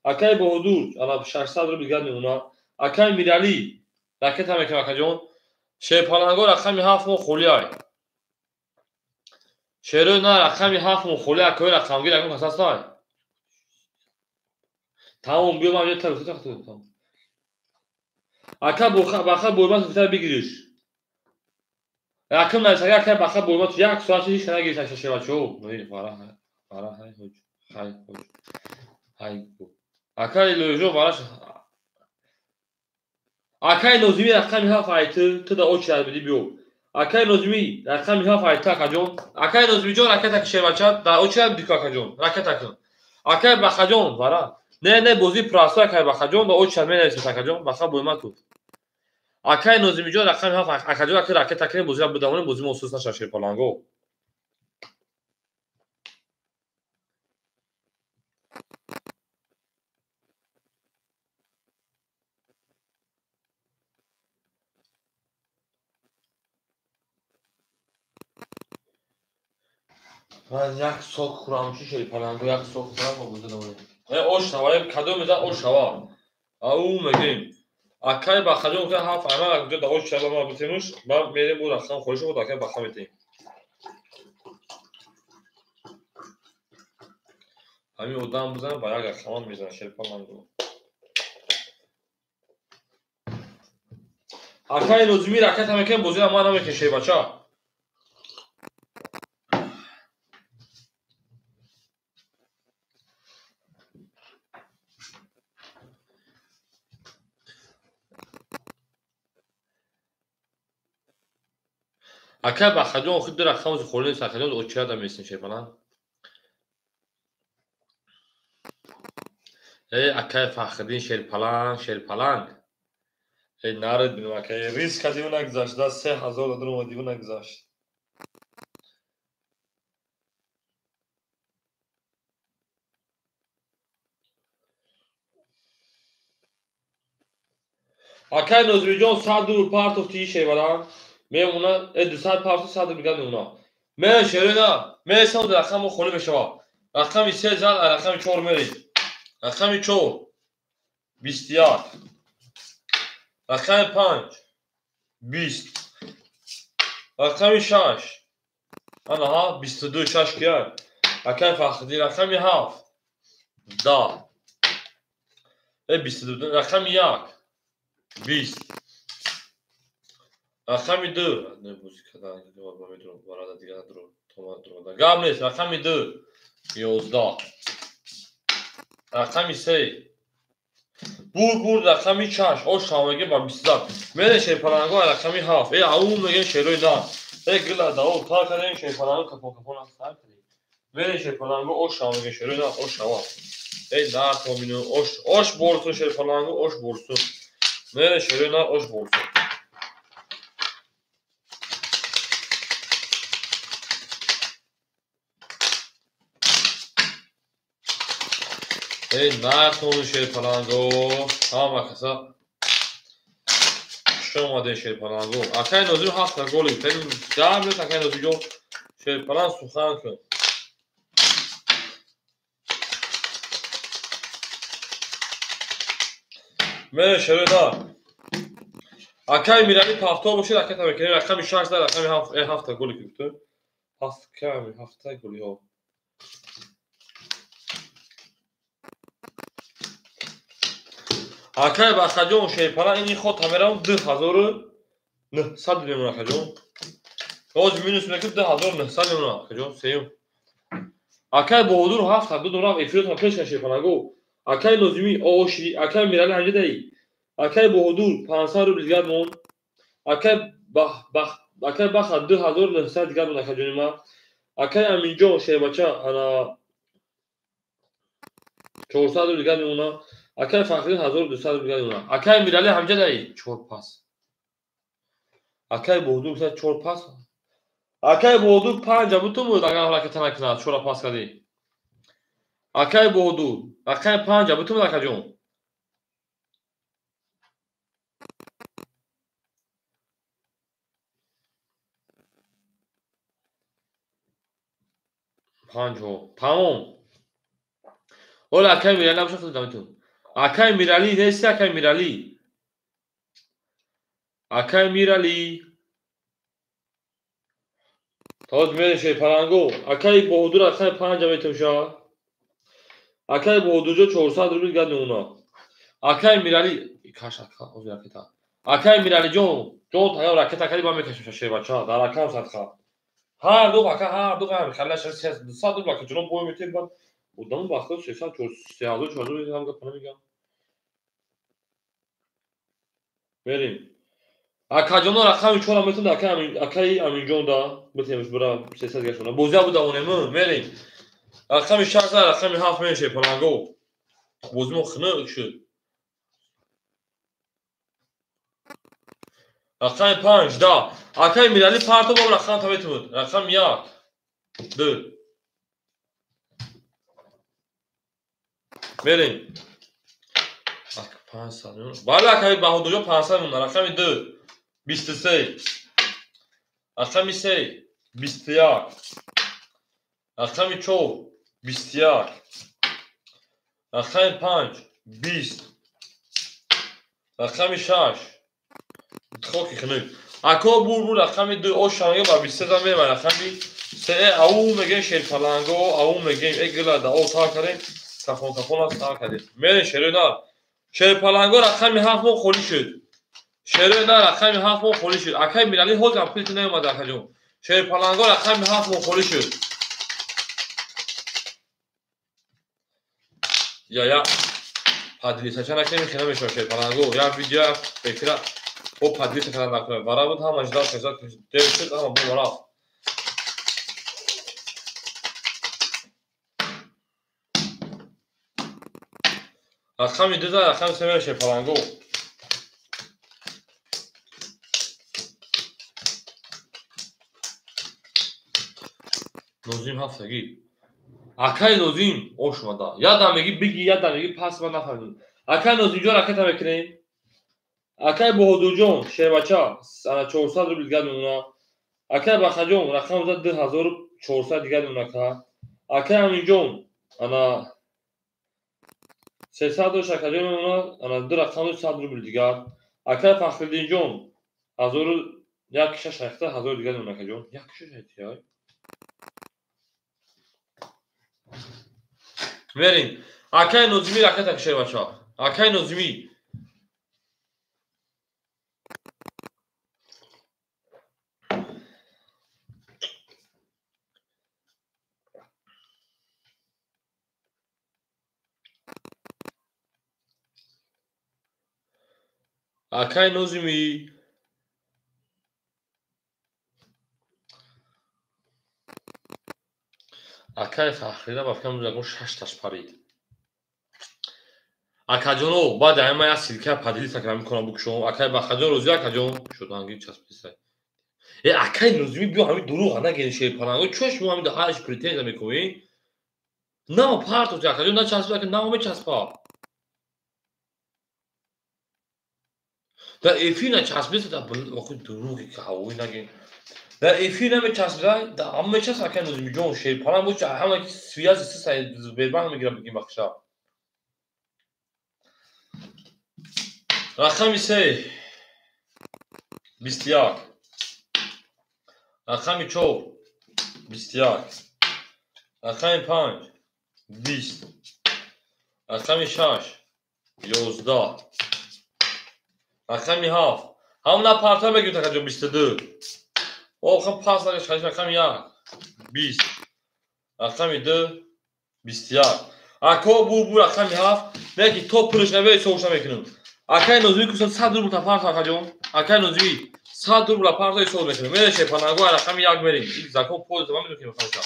Акай Баҳодур ана 600 рубл дигар мемона. Акай Мирали ракета мекунам акаҷон. Шерпаланго рақами 7 мо холиай. Шерои на рақами 7 мо холиай. Акои рақамгир акон кас ҳастай. Тамом биё ман ҷо та. Ака баха боймат битар бигириш. Яким нависага ака баха боймат як соат ҳеч нагириш аша шевачо. Вара вара хай хоҷ хай хоҷ хай. Ака илоҷо вараш. Акаи Нозими рақами 7 айти ту да очи биди биё. Акаи Нозими рақами 7 айти акаҷон. Акаи Нозимиҷон ракета ки шевача да очи биди акаҷон. Ракета кун. Акаи Бахаҷон вара. Не, не, бозӣ простой акай Бахаҷон ба очи менависед акаҷон, Баха боймату. Акай Нозимиҷон рақами 7 акаҷон аки ракета кунем бозиро бидавонем бозӣ мо сус наша шерпаланго. Ман як сок хӯрам чӣ шерпаланго як сок хӯрам ва бозӣ давонем. Ош шава, кадом мезан ош шава. Ау мегем. Акай Бахаҷон гуфта 7 ама куҷо да ош шава ма битемуш, ба мерем бо рақам холӣ шуд акай Баха метем. Ҳамин одам бизан ба як рақаман мезанад шерпаланго. Акай Нозими ракета мекунем бозиро ман намекунем шербача. Акай Бахаҷон охир ду рақам холӣ нест акаҷон очирада месем шерпаланг. Э акай Фахриддин шерпаланг шерпаланг. Э наред бинам акай риск кардиву нагузашт да 3000 дар омадиву нагузашт. Акай Нозимиҷон 100 рубл партофти шерпаланг. Мемона, 200 партофти 100 рубл дигар мемона. Мерем шерои на, мересам рақами холӣ мешавад. Рақами 3 зад, рақами 4 мерем. Рақами 4 21. Рақами 5 20. Рақами 6 ана ҳа 22 6 кияй. Акай Фахриддин рақами 7 10. 22 рақами 1 20. Рақами 2 не бозӣ кардан барада дигар гап нест. Рақами 2 11. Рақами 3 бур бур рақами 6 ош шавмеге ба 27. Мере шерпаланго рақами 7. Ау мегем шерои на. Гила дао тар кардем шерпаланго капон капон тар кардем. Мерем шерпаланго ош шава шерои на ош шава. Эй нарх мобину ош ош борсун шерпаланго ош борсун. Мерем шерои на ош борсун. Эй нархону шерпаланго ҳама каса хуш омадед шерпаланго. Акай Нозир ҳафта голи. Даҳ минут акай Нозирҷон шерпаланг сухан кун. Мере шерои на. Акай Мирали пафтор бошед, акай тамекунем рақами 6 дар рақами 7 ҳафта голи ки гуфтем. Ҳафт ками ҳафта голиҳо. Акай Бахаҷон шерпаланг ини ход тамерам 2900 мемонад акаҷон. Ҳозир минус мекунад 2900 мемонад акаҷон. Сеюм. Акай Баҳодур ҳафта ду дорам эфиротон пеш кан шерпаланго. Акай Нозимӣ оши, акай Мирали ҳамҷадаи. Акай Баҳодур 500 рубл дигар монд. Акай акай Баха 2900 дигар монд акаҷони ман. Акай Аминҷон шербача ана 400 рубл дигар мемонад. Акай Фахриддин 1200 рубл дигар мемонад. Акай Мирали ҳамҷадаи 4 пас. Акай Баҳодур 4 пас. Акай Баҳодур 5 бутун буд агар ҳараката накунад 4 пас кардӣ. Акай Баҳодур, акай 5 бутун буд акаҷон. Панҷҳо. Тамом. Ола акай Мирали набошад худат наметун. Акай Мирали нести акай Мирали. Акай Мирали. Тоз мере шерпаланго. Акай Баҳодур акай 5 метумша. Акай Баҳодурҷо 400 рубл дигар мемонад. Акай Мирали каш ака оз ракета. Акай Миралиҷон, ҷон тайёр ракета кардӣ ман мекашам шербача дар ракам садқа. Ҳар ду ака ҳар ду ҳам халла 200 рубл ака ҷонон бой метем баъд одамон вақто 300 3000 400 ҳам гап намегам. Мерем. Акаҷоно рақами 4 метун акай Аминҷон да метемш бира 300 гашона. Бозия буда онем мерем. Рақами 6 рақами 7 меше паланго. Бозимо хинук шуд. Рақами 5 да. Акай Мирали парто бо рақам та метунад. Рақами 1 2 Мерем. 500 мемонад. Бале акай Баҳодурҷон 500 мемонад. Рақами 2 23. Рақами 3 21. Рақами 4 21. Рақами 5 20. Рақами 6 хоки хинук. Ако бур рақами 2 ош шанга ба 23 зан мерем. Рақами 3 ау мегем шерпаланго, ау мегем э гила да о та кардем. Кафон кафон аст та кардем. Мерем шерои нар. Шерпаланго рақами 7 мо холӣ шуд. Шерои нар рақами 7 мо холӣ шуд. Акай Мирали ҳозир ҳам пулти наомада акаҷон. Шерпаланго рақами 7 мо холӣ шуд. Я поделиться накунем хина мешавад шерпаланго. Я видео эфира бо поделиться кардан накунем. Вара буд ҳама ждал шезад дев шуд ҳама бо рафт. Рақами 2 рақами 3 шерпаланго. Нозим ҳафтагӣ. Акай Нозим ош омада. Ядам меги биги, ядам меги пас ман нафаҳмидам. Акай Нозимҷон ракета мекунем. Акай Баҳодурҷон шербача ана 400 рубл дигар мемонад. Акай Бахаҷон рақам зад 2400 дигар мемонад ка. Акай Аминҷон ана 300 дошт акаҷон мемонад, ана ду рақам 100 рубл дигар. Акай Фахриддинҷон 1000 16 1000 дигар мемонад акаҷон. 16 ай. Мерем. Акай Нозимӣ ракета шербача. Акай Нозимӣ. Акай Нозимӣ. Акай Фахрида ба фикрам ягон шашташ парид. Акаҷоно, баъд ама як ссылка поделиться кардам мекунам букшом. Акай Бахаҷон розӣ акаҷон? Шуданги часписа. Э акай Нозимӣ биё ҳамин дурӯғ нагирин шерпаланго. Чо шумо ҳамин ҳаш претензия мекунед? На партофти акаҷон, на часпида, ака на мечаспа. Дар эфир начаспида, дар охи дурӯғи ҳавоӣ нагирин. Дар эфир намечаспида, дар ҳама мечаспа акай Нозимиҷон, шерпаланг боша, ҳама ки связи сисай Сбербанк мегирам бигин бахша. Рақами 3 21, рақами 4 21, рақами 5 20, рақами 6 11, рақами 7 ҳамна парта мегирифт акаҷон 22. Охам пас накаш, рақами 1 20, рақами 2 21. Ако бу рақами 7 меги то пулш набе ҳисобш намекунам. Акай Нозимӣ кусад 100 рубл парта акаҷон. Акай Нозимӣ 100 рубл парта ҳисоб мекунам. Мереше панагоҳ рақами 1 мерем. Ин закон польза ман медонам ки мехоҳам.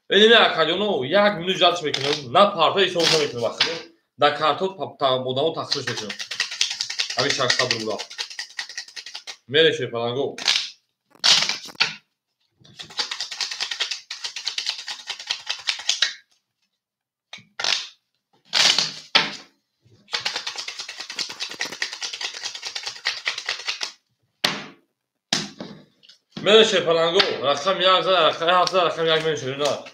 Эне акаҷоно як минут жадш мекунам, на парта ҳисоб намекунам вақте. Дар карто одамо тақсимш мекунам. Ҳамин 600 рубл. Мереше панагоҳ. Мереше паланго, рақам 1 зад, рақам 7 зад, рақам 1 мереше на.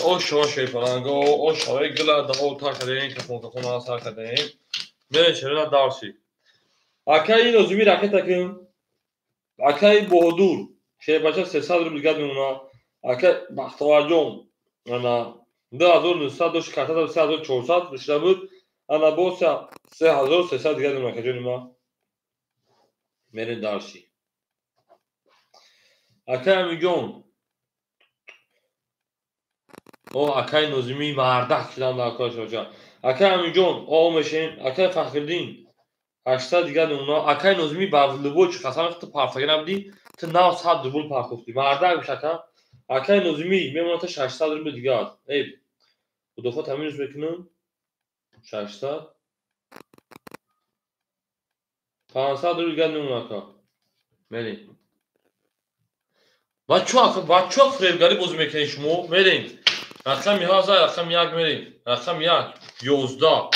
О шо шерпаланго, о шаве гила да о тар кардем, кафон кафон сар кардем. Мереше на дарси. Акай Нозимӣ ракета кун. Акай Баҳодур, шербача 300 рубл гад мемона. Акай Бахтоварҷон, ана 2900 дошт, карта 3400 шуда буд. Ана боса 3300 дигар мемона акаҷони ма. Мере дарси. Акай Амиҷон, о акай Нозимӣ мардак шудан дар кор шоҷа. Акай Амиҷон, о мешем, акай Фахриддин 800 дигар мемона. Акай Нозимӣ ба любой чи қасам ту партофтагӣ набудӣ, ту нав 100 рубл партофтӣ. Мардак бош ака. Акай Нозимӣ мемона та 600 рубл дигар. Эй, худохоҳ таминус мекунам. 600 500 рубл дигар мемона ака. Мерем. Бачо фиребгарӣ бозӣ мекунед шумо? Мерем. Рақами 7, рақами 1 мерем. Рақами 1 11.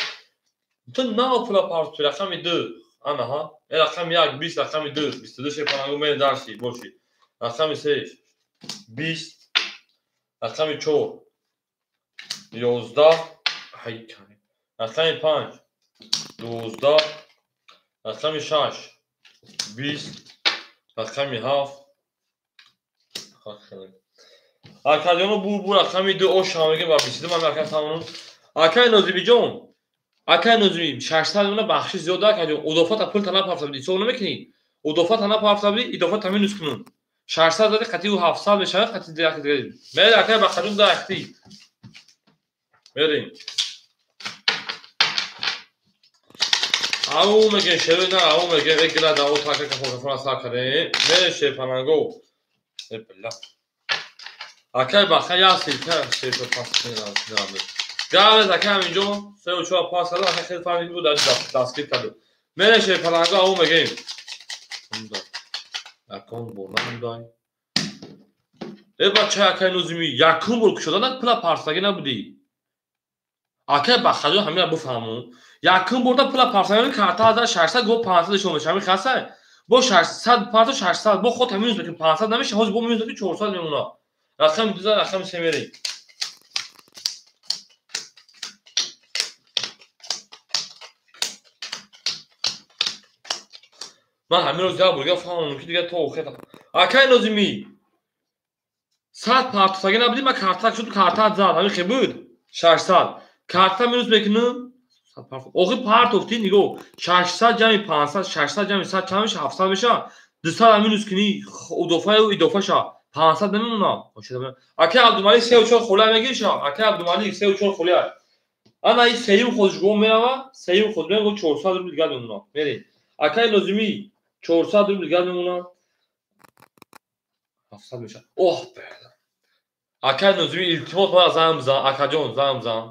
Ту нав пула партофтӣ, рақами 2. Ана ҳа. Рақами 1 20, рақами 2 22 шерпаланго мерем дарси боши. Рақами 3 20, рақами 4 11, ҳай рақами 5 12, рақами 6 20, рақами 7. Акаҷоно бу рақами 2 ош ҳамега ба 22 ман ака тамом. Акай Нозимиҷон, акай Нозимӣ 600 мемона бахшиш зиёд акаҷон. Удофата пул тана партофтӣ, ҳисоб намекунӣ? Удофа тана партофтӣ, идофа та минус кунун. 600 зади қатъи 700 мешавад, қатъи дигар дигар. Мере акай Бахаҷон да ахти. Мерем. Ау мегем шеви на, ау мегем эгла да о така кафон кафон сар кардем. Мере шерпаланго. Э бля. Акай Баха як ссылка шерпа пас кунед. Гавез акай ҳаминҷо 3 4 пас кард, акай хеле фаҳмид буд, дастгир кард. Мере шерпаланго ау мегем. Акон бо намудай. Э бача акай Нозимӣ якум бор кушода на пула партофтагӣ набудӣ. Акай Бахаҷон ҳамина бифаҳму. Якум борда пула партофтагӣ карта 1600 го 500 нишон мешавад. Ҳамин хаса? Бо 600 парто 600 бо худ ҳамин мекунем 500 намешавад, ҳозир бо минус мекунем 400 мемонад. Рақами 2 рақами 3 мерем. Ман ҳамин рӯз як бурга фаҳмам ки дигар то охир. Акай Нозимӣ 100 партофтагӣ набудӣ, ман карта шуд, карта зад, ҳамин хел буд 600. Карта минус мекунам охир партофтӣ, нигоҳ 600 ҷамъи 500, 600 ҷамъи 100 чанд мешавад? 700 мешавад. 200 минус кунӣ, удофаю идофа шавад. 500 намемонад. Акай Абдумалик 3 4 холия мегириш? Акай Абдумалик 3 4 холия. Ана ин сеюм худш гом мерава, сеюм худ мерава 400 рубл дигар мемонад. Мерем. Акай Нозимӣ 400 рубл дигар мемонад. 700 мешавад. Оҳ, акай Нозими, илтимос, бояд занг бизан, акаҷон, занг бизан.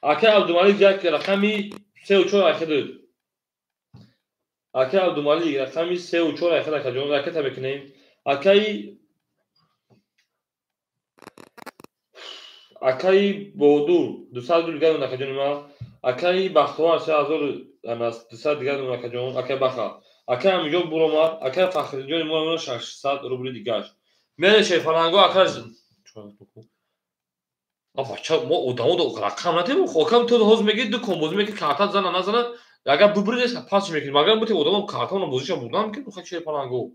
Акай Абдумалик як рақами сеу чор ахир. Акай Абдумалик рақами сеу чор ахир, акаҷон, ракета мекунем. Акаи Боҳодур 200 рубл дигар, акаҷони ман. Акаи Бахтовар 3200 дигар, акаҷон, акаи Баха. Акаи Амиҷон буромад, акаи Фахриддинҷони мо 600 рубли дигар. Мере шерпаланго, ака бача, мо одамо рақам надем. Окам ту ҳозир мегӣ ду кон бозӣ мекунӣ, карта зана назана, агар бубурӣ пас мекунӣ. Магар бути одамо картаона бозиша бурдан мекунӣ, хай шерпаланго.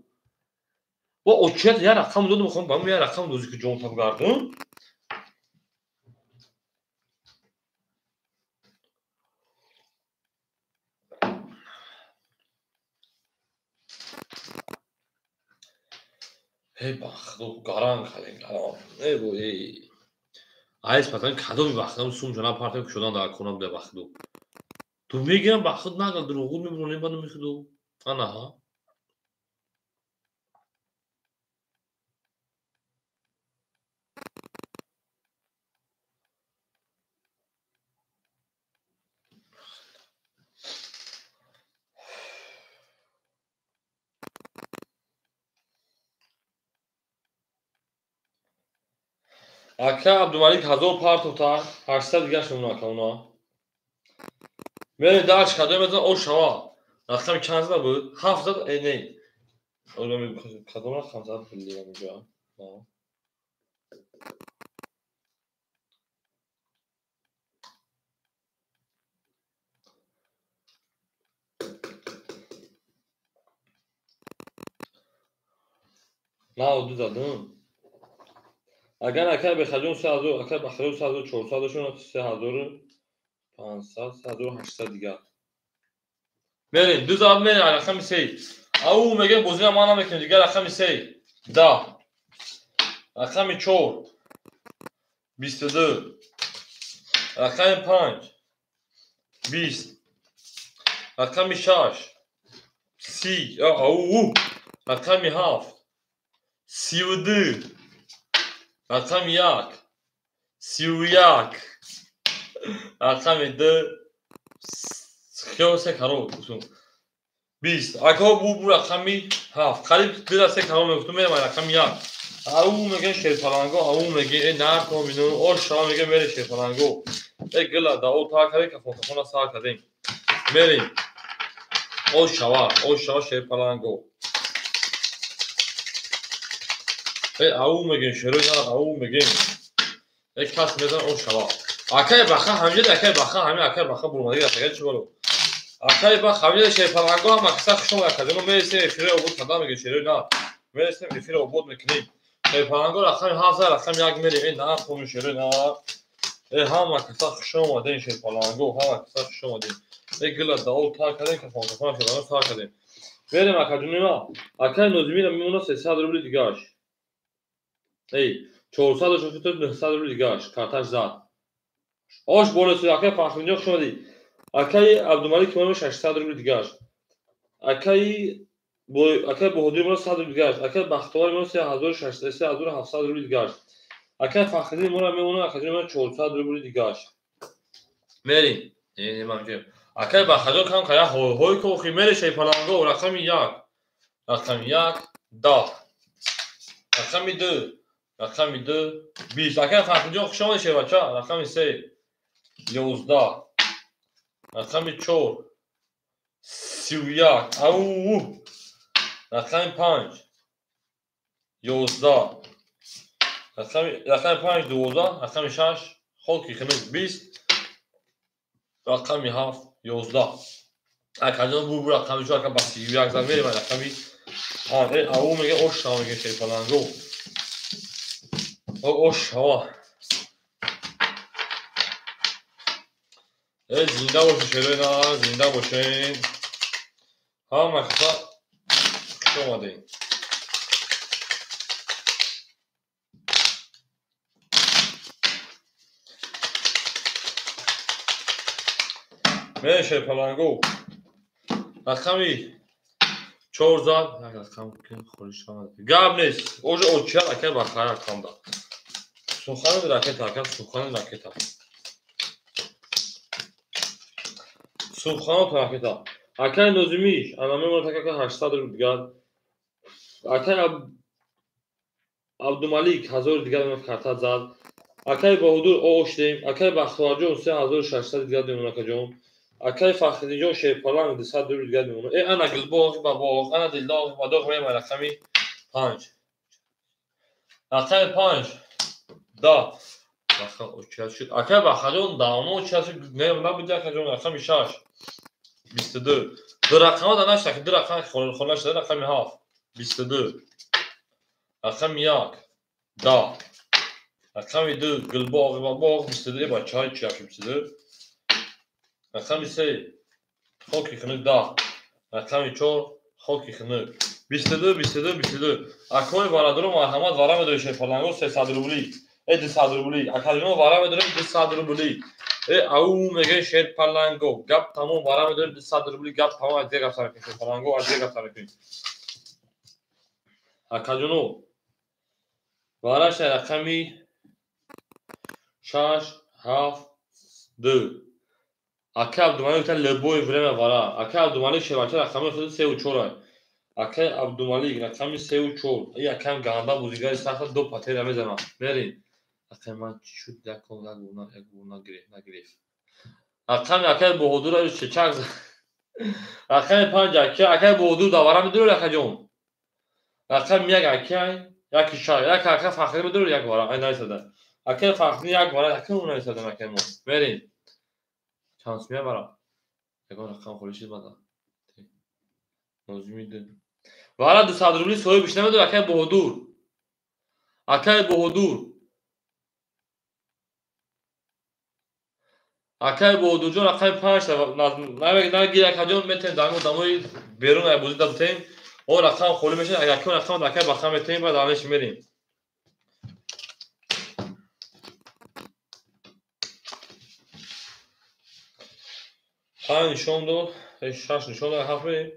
Бо очият як рақам додум, мехоҳам ба як рақам дозӣ ки ҷон табгардум. Эй бахто, гаранг кардем, гаранг. Эй бо, эй. Айс патан кадоми бахтам сум жона партам шудан дар конам да бахто. Ту мегирам бахт нагал дурӯғ мебуронем ба номи худо. Ана ҳа. Ака Абдумалик 1000 партофта, 800 дигар шумона ака уна. Мере даш кадом мезан о шава. Рақами чанд зада буд? 7 зад, э не. Одами кадом рақам зад билдирам инҷа. На, ду задум. Агар акай Бехаҷон 3000, акай Бахтиёр 3400 дошт, 3500, 3800 дигар. Мерем, ду зарб мерем, рақами се. Ау мегем бозиро ман намекунем, дигар рақами се. 10. Рақами 4. 22. Рақами 5. 20. Рақами 6. 30. Ау. Рақами 7. 32. Рақами 1. 31. Рақами 2. Хел се каро. 20. Ако бу рақами 7. Қариб 2 се каро мегуфтум, мерам рақами 1. Ау мегем шерпаланго, ау мегем э нар комину, о ша мегем мере шерпаланго. Э гила да о та каре кафон кафона сар кардем. Мерем. О шава, о шава шерпаланго. Э ау мегем шерои нар, ау мегем. Э кас мезан о шава. Акай баха ҳамҷа, акай баха ҳами, акай баха бурмадига акай чӣ боло. Акай баха ҳамҷа шерпаланго ҳам акса хушом акаҷоно мересем эфири обод кардам мегем шерои нар. Мересем эфири обод мекунем. Шерпаланго рақами 7 рақами 1 мерем. Э нар хомин шерои нар. Э ҳама каса хуш омадем шерпаланго, ҳама каса хуш омадем. Э гила даол тар кардем, кафон кафон шерпаланго сар кардем. Мерем акаҷонима. Акай Нозимира мемона 300 рубли дигарш. Эй 460 900 рубли дигарш карташ зад. Ош болесу акай Фахриддин хуш омадӣ. Акай Абдумалик мемона 600 рубли дигарш. Акай Боҳодир мемона 100 рубли дигарш. Акай Бахтовар мемона 3600 3700 рубли дигарш. Акай Фахриддин мора мемона акаҷон мемона 400 рубли дигарш. Мерем. Не ман акай Бахаҷон кам кая ҳой кохи мере шерпаланго рақами 1. Рақами 1 10. Рақами 2. Рақами 2 20. Акай Фахриддин хуш омадӣ шербача. Рақами 3 11. Рақами 4 31. Ау. Рақами 5 11. Рақами 5 12. Рақами 6 хоки химис 20. Рақами 7 11. Акаҷон бу рақами 4 ака ба 31 зад мерем рақами 5. Ау мега ош шава мега шерпаланго. Ош шава. Э зинда бошед шерои нар, зинда бошед. Ҳама каса хуш омадед. Мере шерпаланго. Рақами 4 зад, як рақам холӣ шавад. Гап нест. Ожа очият акай бахар рақам да. Сухани ракета, ака, сухани ракета. Субханот ракета. Акай Нозимиш, ана мемонад ака 800 рубл дигар. Акай Абдумалик 1000 дигар карта зад. Акай Баҳодур оштем. Акай Бахтоварҷон 3600 дигар мемонад акаҷон. Акай Фахриддинҷон Шерпаланг 200 рубл дигар мемонад. Э ана Гулбоғ бабоғ, ана Дилдоғ бадоғ мемонад рақами 5. Рақами 5. Да. Баха очият шуд. Акай Бахаҷон давно очият шуд. Не, набуди акаҷон рақами 6. 22. Ду рақама да нашта, ду рақам хона шуда рақами 7. 22. Рақами 1. Да. Рақами 2 Гулбоғ бабоғ 22 бачаҳои чият шуд 22. Рақами 3 хоки хунук 10. Рақами 4 хоки хунук. 22 22 22. Акои бародаро марҳамат вара медоред Шерпаланго 300 рубли. Э 200 рубли. Академио вара медорем 200 рубли. Э ау меге Шерпаланго. Гап тамом вара медорем 200 рубли. Гап тамом аз дигар гап сар мекунем Шерпаланго, аз дигар гап сар мекунем. Акаҷоно вараша рақами 6 7 2. Ака Абдумалик та любое время вара. Ака Абдумалик шербача рақами худ 3 ва 4. Ака Абдумалик рақами 3 ва 4. И акам ганда бозигари сахт ду патера мезанам. Мерим. Акай ман чӣ шуд? Як гуна нагирифт. Рақами акай Баҳодур чечак зад. Рақами 5 ака, акай Баҳодур давара медорӣ акаҷон. Рақами 1 акай, яки 6, як ака Фахрӣ медорӣ як вара. Ай найсада. Акай Фахрӣ як вара, акай он найсада акай мо. Мерим. Чанд сумия вара? Ягон рақам холӣ шуд бада. Нозими ду. Вара 200 рубли соҳибиш намедорӣ акай Баҳодур. Акай Баҳодур. Акай Баҳодурҷон рақами 5 нагир акаҷон метавонем дар одамои берун ай бозӣ дабтем. О рақам холӣ мешавад, якум рақам акай баха метавонем, баъд алеш мерем. Панҷ нишон дод, шаш нишон дод, ҳафт мерем.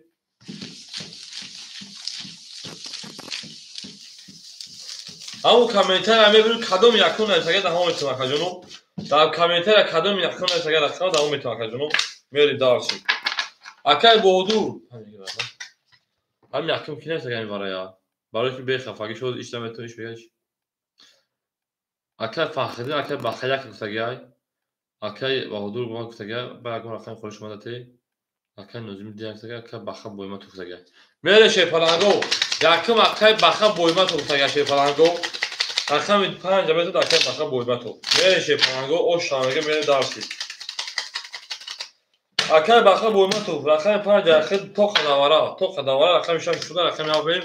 Ҳамон комментария мебинем кадом якум нависага даҳом метавонам акаҷоно. Дар комментария кадом якум нависага рақам давом метавонам акаҷоно. Мерем дарси. Акай Баҳодур. Ҳамин якум ки нависага ин варая. Барои ки бехафагӣ шуд, иш наметавон, иш мегӯяд. Акай Фахриддин, акай Бахаяк гуфтагиай. Акай Баҳодур ба ман гуфтагиай, ба ягон рақами холӣ шума датӣ. Акай Нозими дия гуфтагиай, акай Баха Бойматов гуфтагиай. Мере Шерпаланго. Якум акай Баха Бойматов гуфтагиай Шерпаланго. Рақами 5 метод акай Баха Бойматов. Мере Шерпаланго, ош шамега мере дарси. Акай Баха Бойматов, рақами 5 ахир тоқа давара, тоқа давара, рақами 6 шуда, рақами 7 берем.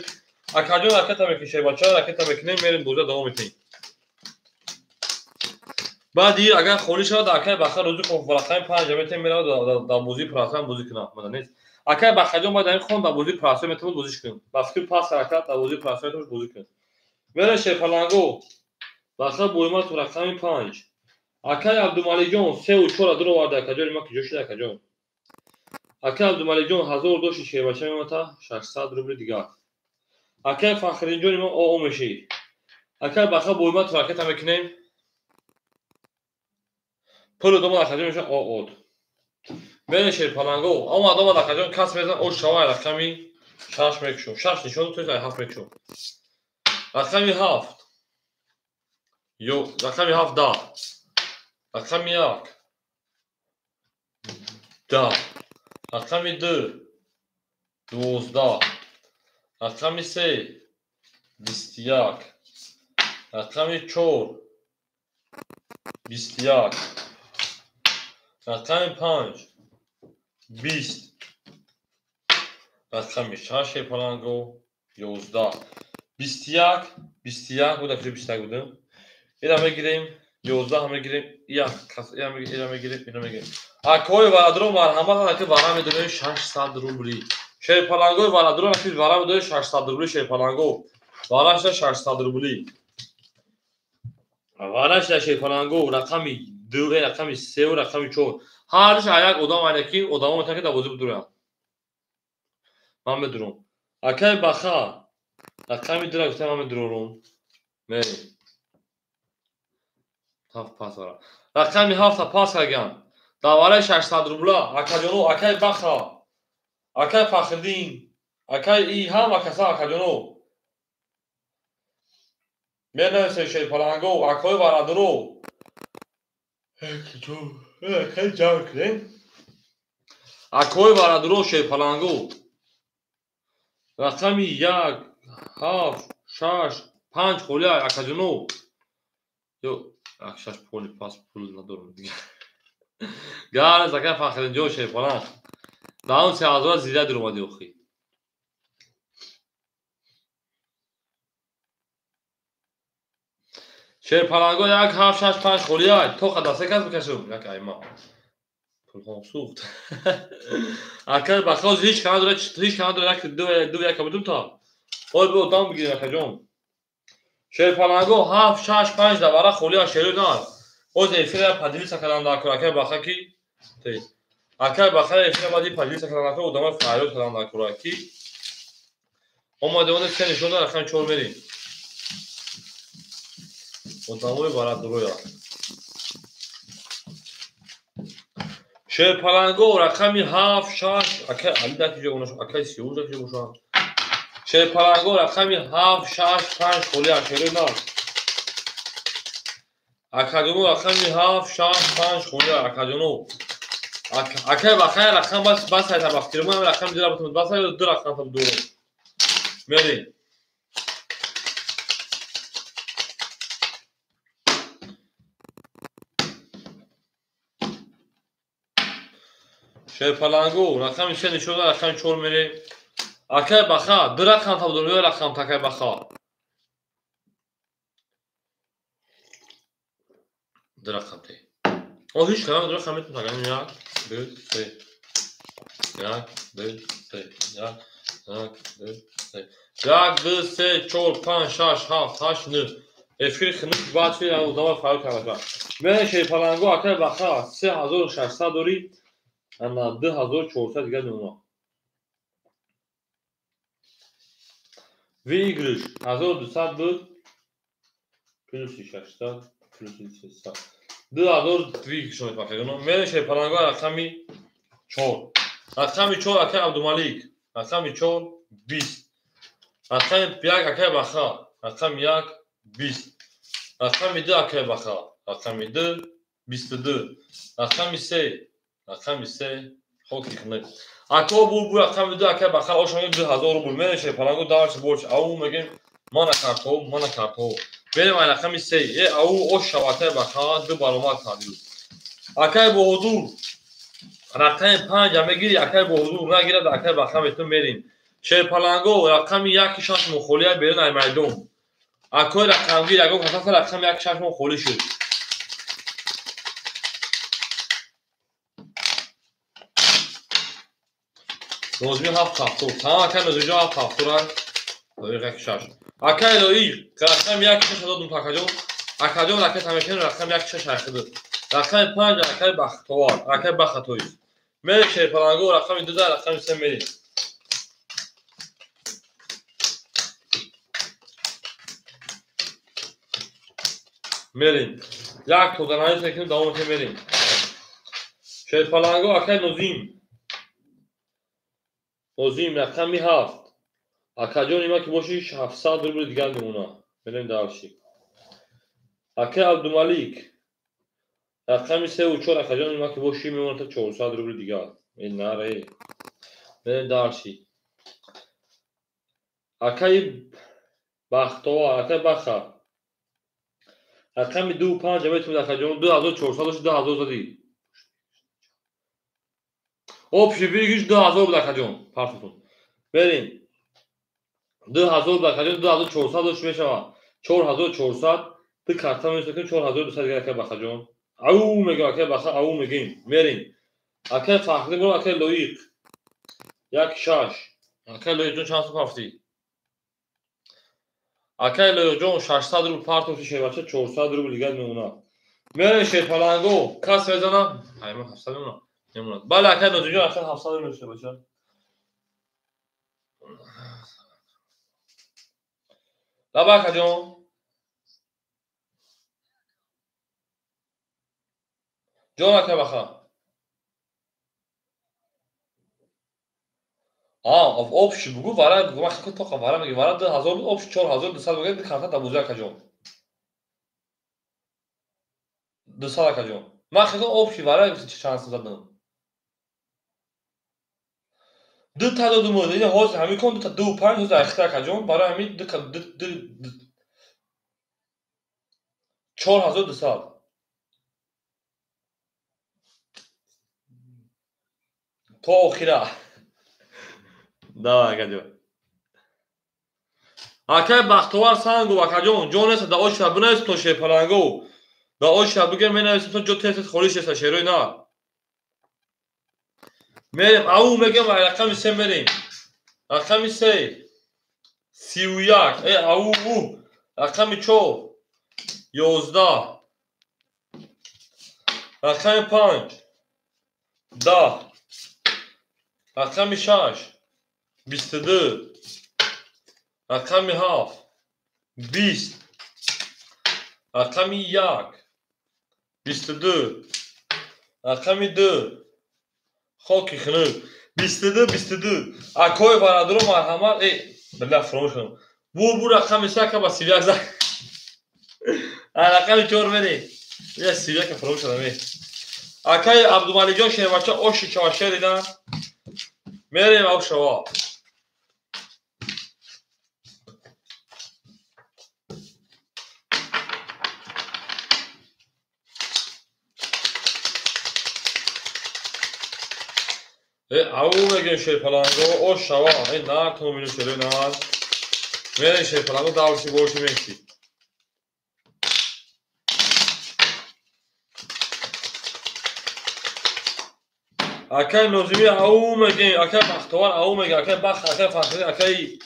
Акаҷон ракета мекунем, Шербача ракета мекунем, мерем бозиро давом медиҳем. Баъди агар холӣ шавад, акай Баха рӯзи хоб рақами 5 метавонем меравад дар бозии прасам бозӣ кунад. Мада нест. Акай Бахаҷон бояд дар ин хон дар бозии прасам метавонад бозӣ кунад. Ба фикри пас ҳаракат дар бозии прасам метавонад бозӣ кунад. Мере Шерпаланго, Баха Бойматов рақами 5. Акай Абдумаликҷон 3 ва 4 дур оварда акаҷон, ма куҷо шуд акаҷон? Акай Абдумаликҷон 1000 дошти шербача мемонад 600 рубли дигар. Акай Фахриддинҷон ма оо мешӣ. Акай Баха Бойматов ракета мекунем. Пул домад акаҷон мешавад оо. Мере Шерпаланго, омад омад акаҷон кас мезанад ош шавай рақами 6 мекушом. 6 нишон то 7 мекушом. Рақами 7. Ё рақами 7 10. Рақами 1 10. Рақами 2 12. Рақами 3 21. Рақами 4 21. Рақами 5 20. Рақами 6 Шерпаланго 11. 21 21 буда, куҷо 21 будем? Ира мегирем, 11 мегирем, як кас, ира мегирем, ира мегирем, ира мегирем. Акои варадро марҳамат аки вара медорем 600 рубли. Шерпалангои варадро аки вара медорем 600 рубли Шерпаланго. Варашда 600 рубли. Варашда Шерпаланго рақами 2, рақами 3 ва рақами 4. Ҳарш як одам айнаки одамо метавонад ки дар бозӣ бидуранд. Ман медурам. Акай Баха, рақами дура гуфтам ҳама дурорум. Мерем. Ҳафт пас вара. Рақами ҳафта пас кардам. Давараи 600 рубла. Акаҷоно, акай Баха, акай Фахриддин, акай и ҳама каса акаҷоно. Менависем шерпаланго, акои барадуро. Акай ҷамъ кунем. Акои барадуро шерпаланго. Рақами 1, 7, 6, 5 холия акаҷоно. Ё, 6 поли пас пул надорам дигар. Гараз акай Фахриддинҷон шерпаланг. Даҳум 3000 зиёд дуромадӣ охи. Шерпаланго 1, 7, 6, 5 холия. То қадасе кас бикашум. Як айма. Пулҳом сӯхт. Акай Бахоз ҳеҷ кана дора, ҳеҷ кана дора, як ду ду як будум та. Ой бо одам бигирем акаҷон. Шерпаланго 7, 6, 5 давара холия шеру на. Оз эфира поделиться кардан дар кор акай Баха ки. Акай Баха эфира баъди поделиться кардан дар кор одама фарёд кардан дар кор ки. Омаде онде се нишон дар рақами 4 мерим. Одамои барадуроя. Шерпаланго рақами 7, 6, акай Али дар киҷо гуна шуд, акай Сиёвуш дар киҷо бошад. Шерпаланго рақами 7, 6, 5 холия шерои нав. Акаҷоно рақами 7, 6, 5 холия акаҷоно. Акай Бахай рақам бас бас айта бахтирмон рақами дира бутум бас айта ду рақам та дурум. Мерим. Шерпаланго рақами 3 нишон дод, рақами 4 мерем. Акай Баха ду рақам та дурум, ё рақам та акай Баха. Ду рақам те. О ҳеҷ калам ду рақам метавонам агар 1, 2, 3. 1, 2, 3. 1, 2, 3. 1, 2, 3, 4, 5, 6, 7, 8, 9. Эфири хинук баъд шуд, одама фарёд карда. Мен шерпаланго акай Баха 3600 дори, ана 2400 дигар мемонад. Выигрыш 1200 буд, плюси 600, плюси 300. 2000 выигрыш мекунад. Мен шерпаланго рақами 4. Рақами 4 акай Абдумалик, рақами 4 20. Рақами 1 акай Баха, рақами 1 20. Рақами 2 акай Баха, рақами 2 22. Рақами 3, рақами 3 хоки хнак. Ако бу рақами 2 акай Баха ошон 2000 рубл. Мен шерпаланго дарс борч ау мегем мана карто, мана карто. Берем ай рақами 3. Э ау ош шав акай Баха ду баромад кардӣ. Акай Боҳодур рақами 5 мегири, акай Боҳодур нагирад, акай Баха метун мерим. Шерпаланго рақами 1 6 мухолия берун ай майдон. Акой рақамгир ягон касаса рақами 1 6 мухоли шуд. Нозми 7 70. Тамом акай Нозмиҷон 7 70 лоиқ 1 6. Акай лоиқ рақами 1 6 додум акаҷон. Акаҷон ракета мекунем рақами 1 6 айхиду. Рақами 5 акай Бахтовар, акай Бахатои. Мерем шерпаланго рақами 2 рақами 3 мерем. Мерем. Як тозанаис мекунем, давом мекунем мерем. Шерпаланго акай Нозим. Нозим рақами 7. Акаҷон има ки боши 700 рубл дигар мемонад. Мерем дальше. Акай Абдумалик рақами 3 ва 4 акаҷон има ки боши мемонад та 400 рубл дигар. Э наре. Мерем дальше. Акай Бахтова, акай Баха. Рақами 2 5 метавонад акаҷон 2400 дошт 2000 задӣ. Общий выигрыш 2000 буд акаҷон. Партотон. Берем. 2000 буд акаҷон 2400 дошт мешавад. 4400 ду карта мешавад 4200 дигар акай Бахаҷон. Ау мегӯям акай Баха, ау мегӯем. Мерем. Акай Фахриддин бо акай Лоиқ. 1 6. Акай Лоиқҷон чанд сум рафтӣ? Акай Лоиқҷон 600 рубл партофти шербача 400 рубл дигар мемонад. Мерем шерпаланго. Кас мезанам? Ай ман 700 мемонад. Мемонад. Бале акай Нозимҷон акай 700 рубл шербача. Лаба акаҷон. Ҷон ака баха. Общий бугу вара ман хел тоқа вара меги вара 2000 буд, общий 4200 бугу ди карта дабозӣ акаҷон. 200 акаҷон. Ман хел общий вара чанд задам. Ду та додум, ин ҳозир ҳамин кон ду та ду панҷ ҳозир айхта акаҷон, барои ҳамин ду ду 4200. То охира. Давай, акаҷон. Акай Бахтовар Сангов, акаҷон, ҷо нест, да оша бинавис то шерпалангов. Да оша бигир менависем то ҷо тез тез холиш нест шерои на. Мерем, ау мегем, рақами се мерем. Рақами се 31, ау у. Рақами 4 11. Рақами 5 10. Рақами 6 22. Рақами 7 20. Рақами 1 22. Рақами 2 хоки хунук 22 22. Акои бародаро марҳамат. Билла фаромӯш кардам. Бу рақами 3 ака ба 31 зад. Рақами 4 мерем. Я 31 фаромӯш кардам. Акаи Абдумаликҷон шербача оши чавашер дидан. Мерем ав шава. Ау мегем шерпаланго, о шава, нар то мину шерои нар. Мерем шерпаланго давши боши мекси. Акай Нозими ау мегем, акай Бахтовар ау мегем, акай Бах, акай Фахри, акай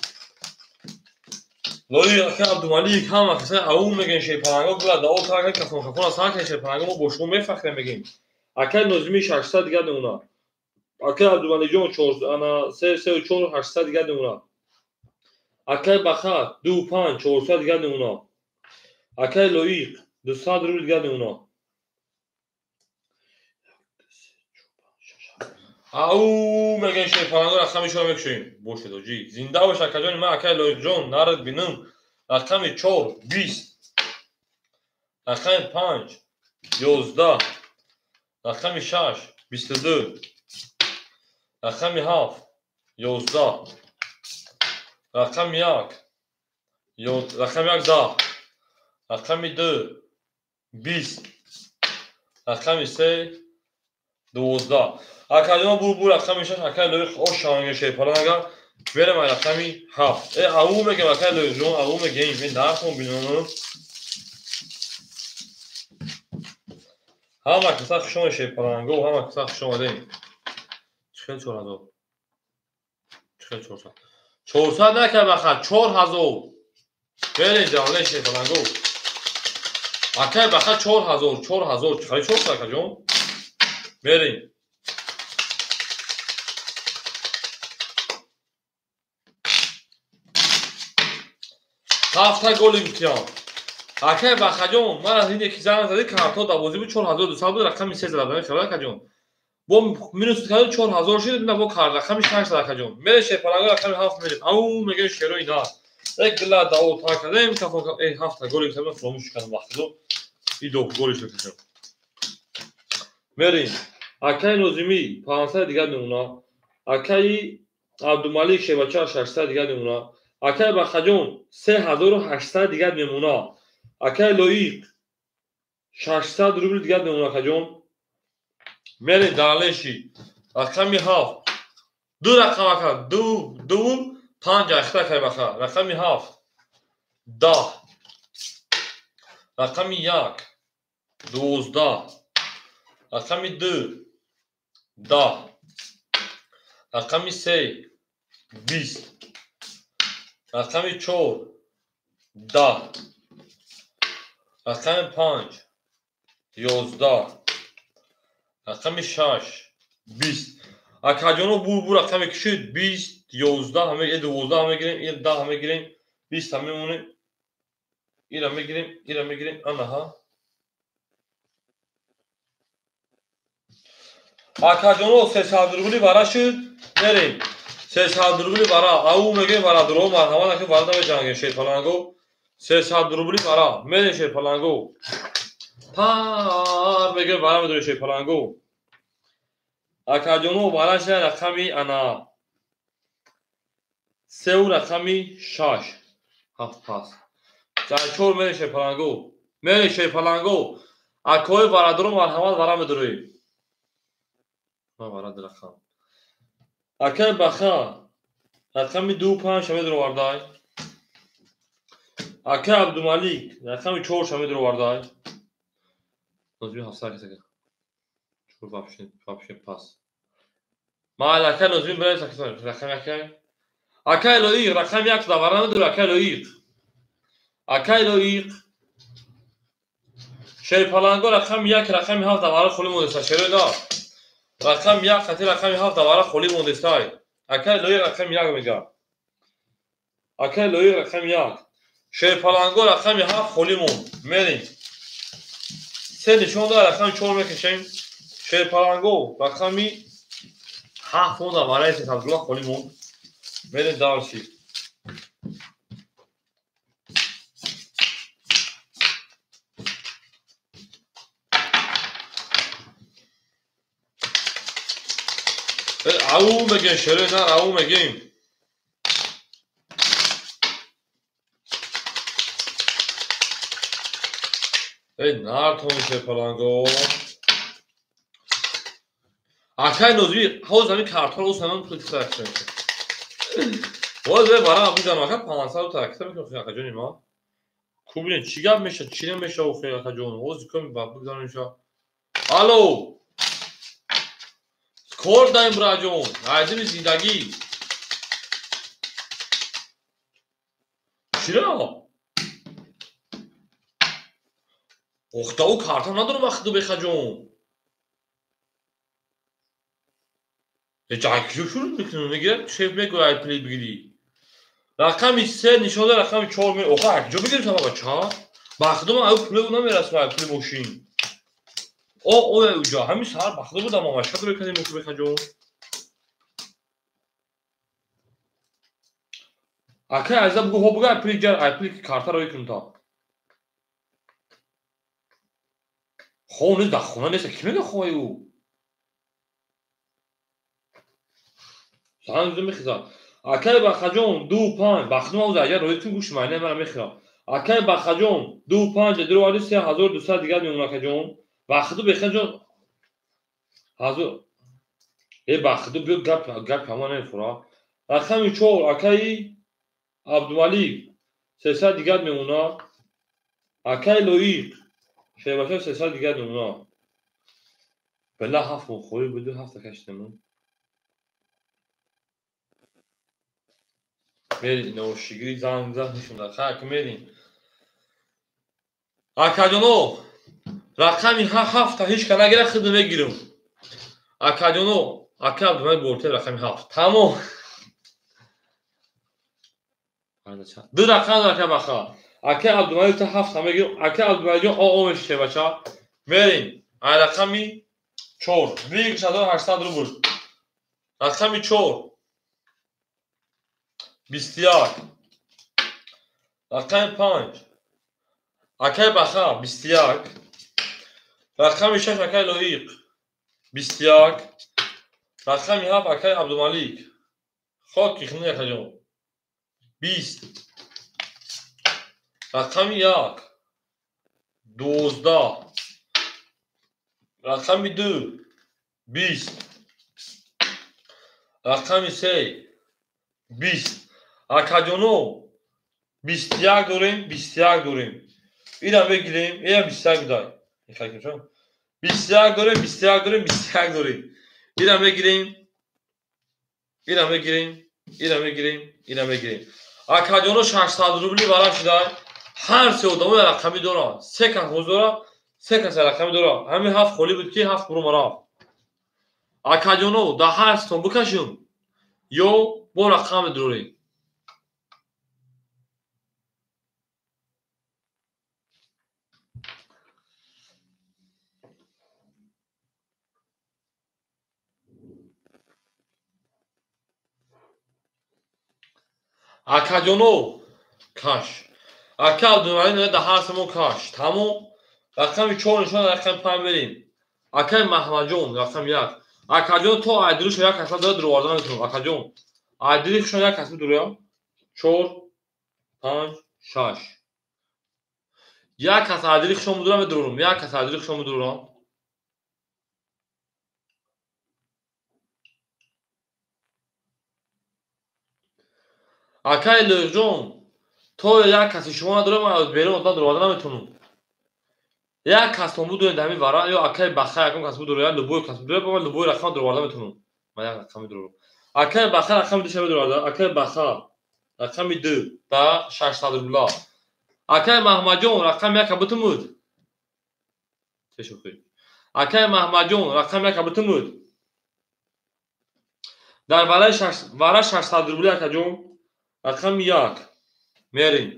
Лои, акай Абдумалик, ҳама каса ау мегем шерпаланго, гула дао така кафон кафон асан акай шерпаланго мо бо шумо мефахрем мегем. Акай Нозими 600 дигар мемонад. Акай Абдумаликҷон 3 4 800 дигар мемонад. Акай Бахат 2 5 400 дигар мемонад. Акай Лоиқ 200 рубл дигар мемонад. Ау мегем шерпаланго рақами 4 мекушоем. Бошед оҷи. Зинда бош акаҷони ман, акай Лоиқҷон, нарад бинам. Рақами 4 20. Рақами 5 11. Рақами 6 22. Рақами 7 11. Рақами 1 рақами 1 10. Рақами 2 20. Рақами 3 12. Акаҷон бу рақами 6 акай Лоиқ ош шаванга шерпаланга. Берем рақами 7. Ау мегем акай Лоиқҷон, ау мегем. Мен нархон бинам. Ҳама каса хуш омадед шерпаланго, ҳама каса хуш омадед. Чихел 4000. Чихел 400. 400 накард баха, 4000. Берем ҷавле шерпаланго. Акай баха 4000, 4000, чихел 400 акаҷон? Берем. Ҳафта голи гуфтиям. Акай Бахаҷон, ман аз ине ки занг зади, карто давозӣ буд 4200 буд, рақами 3 задам, хабар акаҷон. Бо минус кардем 4000 шуд, на бо кар рақами 6 зад акаҷон. Мере шерпаланго рақами 7 мерем. Ау мегем шерои на. Як гила даво та кардем, кафо ҳафта голи гуфтам, фаромӯш кардам вақтидо. Идо голи шуд. Мерем. Акай Нозимӣ 500 дигар мемонад. Акаи Абдумалик Шебача 600 дигар мемонад. Акай Бахаҷон 3800 дигар мемонад. Акай Лоиқ 600 рубл дигар мемонад акаҷон. Мерем далеши. Рақами 7. Ду рақам ака, 2 2 5 ахта акай баха. Рақами 7 10. Рақами 1 12. Рақами 2 10. Рақами 3 20. Рақами 4 10. Рақами 5 11. Рақами 6 20. Акаҷоно бу рақаме ки шуд 20 11 ҳама 12 ҳама мегирем, 10 ҳама мегирем, 20 ҳама мемонем. Ира мегирем, ира мегирем, анаҳа. Акаҷоно 300 рубли вара шуд, мерем. 300 рубли вара, ау мегем вара дуро, марҳамат аки вара намеҷангем шерпаланго. 300 рубли вара, мерем шерпаланго. Пар мегем вара медорем шерпаланго. Акаҷоно вара шуда рақами ана сеу рақами шаш. Ҳафт пас. Чор мерем шерпаланго. Мерем шерпаланго. Акои варадуро марҳамат вара медорем. Вара рақам. Акай баха рақами 2 5 шамедро вардай. Акай Абдумалик рақами 4 шамедро вардай. Нозми ҳафта касака. 4 вообще пас. Майли акай Нозми брай рақами акай. Акай Лоиқ рақами 1 да вара надор акай Лоиқ. Акай Лоиқ Шерпаланго рақами 1 рақами 7 да вара холӣ мондеста шерои на. Рақами 1 хати рақами 7 давара холӣ мондестай. Акай Лоиқ рақами 1 мега. Акай Лоиқ рақами 1. Шерпаланго рақами 7 холӣ монд. Мерем. Се нишон дора рақами 4 мекашем. Шерпаланго рақами 7 монд давараи сесабдулла холӣ монд. Мерем дальше. Ау мегем шерои нар, ау мегем. Эй нартони шерпаланго. Акай Нозми, ҳоз ҳамин картҳоро ӯ саман пул кисакшем. Боз ве вара абуҷан ака 500 та киса мекунем акаҷони ма. Кубинем чӣ гап меша, чӣ намеша охи акаҷон. Ҳоз ком ба бигзарем иша. Алло. Кор даем браҷон, айдими зиндагӣ. Чиро? Охта ӯ карта надорам вақту бехаҷон. Ҷакҷо шурӯъ мекунам, мегирад шеф мегӯяд ай пули бигирӣ. Рақами 3 нишон дора рақами 4 ме. Оха акҷо бигирам та бача? Бахту ман ай пули намерасам ай пули мошин. О, оя уҷа, ҳамин саҳар бахту будам, ама шакр мекардем бехаҷон. Акай аза бугу хо бугу ай пули ҷар, ай пули картаро икун та. Хо нест дар хона нест, ки мега хоҳи ӯ? Занг мехезад. Акай Бахаҷон 2 5 бахту ман агар рои ту гӯш майна мара мехӯрам. Акай Бахаҷон 2 5 дироварди 3200 дигар мемонад акаҷон. Бахту бехаҷон ҳазор э бахту биё гап гап ҳама намефура. Рақами 4 акаи Абдумалик 300 дигар мемонад. Акаи Лоиқ шербача 300 дигар мемонад. Бела ҳафт мухоли буду ҳафта кашидем. Мерин ношигири занг зад нишонда. Хак мерин. Акаҷоно рақами ҳафта ҳеч ка нагира худ мегирам. Акаҷоно ака Абдумалик борте рақами 7. Тамом. Ду рақам ака баха. Ака Абдумалик та 7 мегирам. Ака Абдумаликҷон о мешише бача. Мерин. Ай рақами 4. 1800 рубл. Рақами 4. 21. Рақами 5. Акай Баха 21. Рақами 6 акай Лоиқ 21. Рақами 7 акай Абдумалик. Хоки хни акаҷон 20. Рақами 1 12. Рақами 2 20. Рақами 3 20. Акаҷоно 21 дорем, 21 дорем. Ира мегирем, ира 21 дай. 21 дорем, 21 дорем, 21 дорем. Ира мегирем, ира мегирем, ира мегирем, ира мегирем. Акаҷоно 600 рубли вара шудай. Ҳар се одамо рақами дора. Се кас ҳоз дора, се кас рақами дора. Ҳамин ҳафт холӣ буд ки ҳафт бурума рафт. Акаҷоно да ҳар сетон бикашем ё бо рақам дорем. Акаҷоно каш. Ака Абдумалик мега да ҳар сомон каш. Тамом. Рақами 4 нишон, рақами 5 мерем. Акаи Маҳмадҷон рақами 1. Акаҷон то айдилишо як касба дора дуроварда наметавонам. Акаҷон айдилишо як касба дуроя. 4 5 6. Як кас айдили хушон будурам медурорам. Як кас айдили хушон будурам. Акаи Лӯҷон, то як каси шумо надорам, ман берун одам дуроварда наметавонам. Як кастон будурем дар ҳамин вара, ё акаи Баха якон кас будуроя, любой кас будуроя, ман любой рақам дуроварда метавонам. Ман як рақам медурорам. Акаи Баха рақами 2 медуроварда. Акаи Баха рақами 2 да 600 рубла. Акаи Маҳмадҷон рақами 1 бутумуд. Тешухи. Акаи Маҳмадҷон рақами 1 бутумуд. Дар вараи вара 600 рубли акаҷон рақами 1 мерем.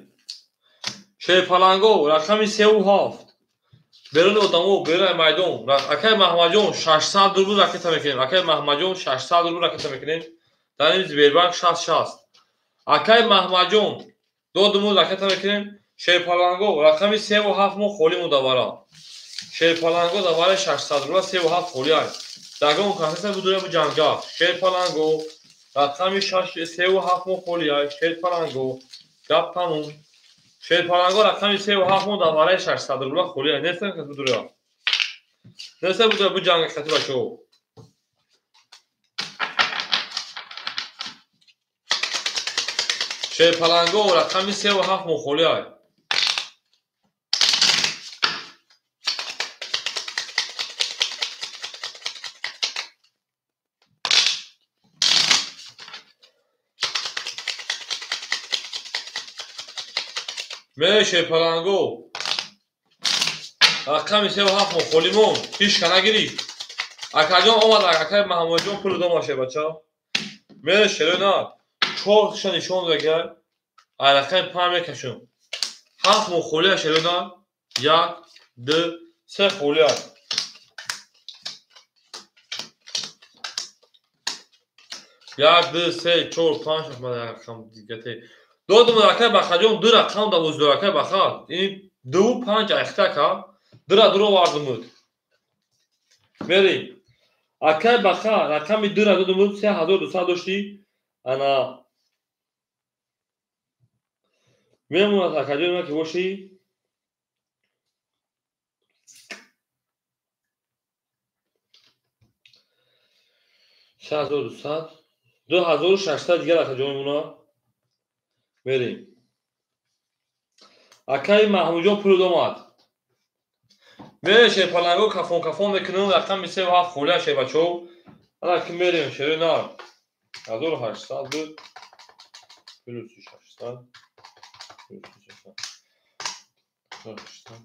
Шерпаланго рақами 3 ва 7. Берун одамо, берун майдон. Акаи Маҳмадҷон 600 рубл ракета мекунем. Акаи Маҳмадҷон 600 рубл ракета мекунем. Дар ин Сбербанк 60. Акаи Маҳмадҷон додуму ракета мекунем. Шерпаланго рақами 3 ва 7 мо холӣ монда вара. Шерпаланго дар вараи 600 рубла 3 ва 7 холӣ аст. Дагон касеса будура бу ҷанга. Шерпаланго рақами 6 3 ва 7 мо холӣ аст. Шерпаланго гап тамом. Шерпаланго рақами 3 ва 7 мо дар вараи 600 рубла холӣ аст. Нестан кас будура. Нестан будура бу ҷанга кати бачаҳо. Шерпаланго рақами 3 ва 7 мо холӣ аст. Мере Шерпаланго рақами 3 ва 7 мо холӣ мон. Ҳеч ка нагирифт. Акаҷон омад, акаи Маҳмудҷон пул дома шербача. Мере шеро на 4 ша нишон дагар. Ай рақами 5 мекашам. 7 мо холӣ шеро на 1 2 3 холӣ аст. 1 2 3 4 5 6 ман рақам дигате. Додум акаи Бахаҷон 2 рақам да воздур акаи Баха. Ин 2 5 айхта ка. 2 ра дуро вардумуд. Мерем. Акаи Баха рақами 2 ра додумуд 3200 дошти. Ана мемонад акаҷон ма ки боши. 6200 2600 дигар акаҷон мемонад. Мерем. Акаи Маҳмудҷон пул домад. Мерем Шерпаланго кафон кафон мекунем рақами 3 ва 7 холӣ шербачаҳо. Ана ки мерем шеро на 1800 буд плюс 600 плюс 600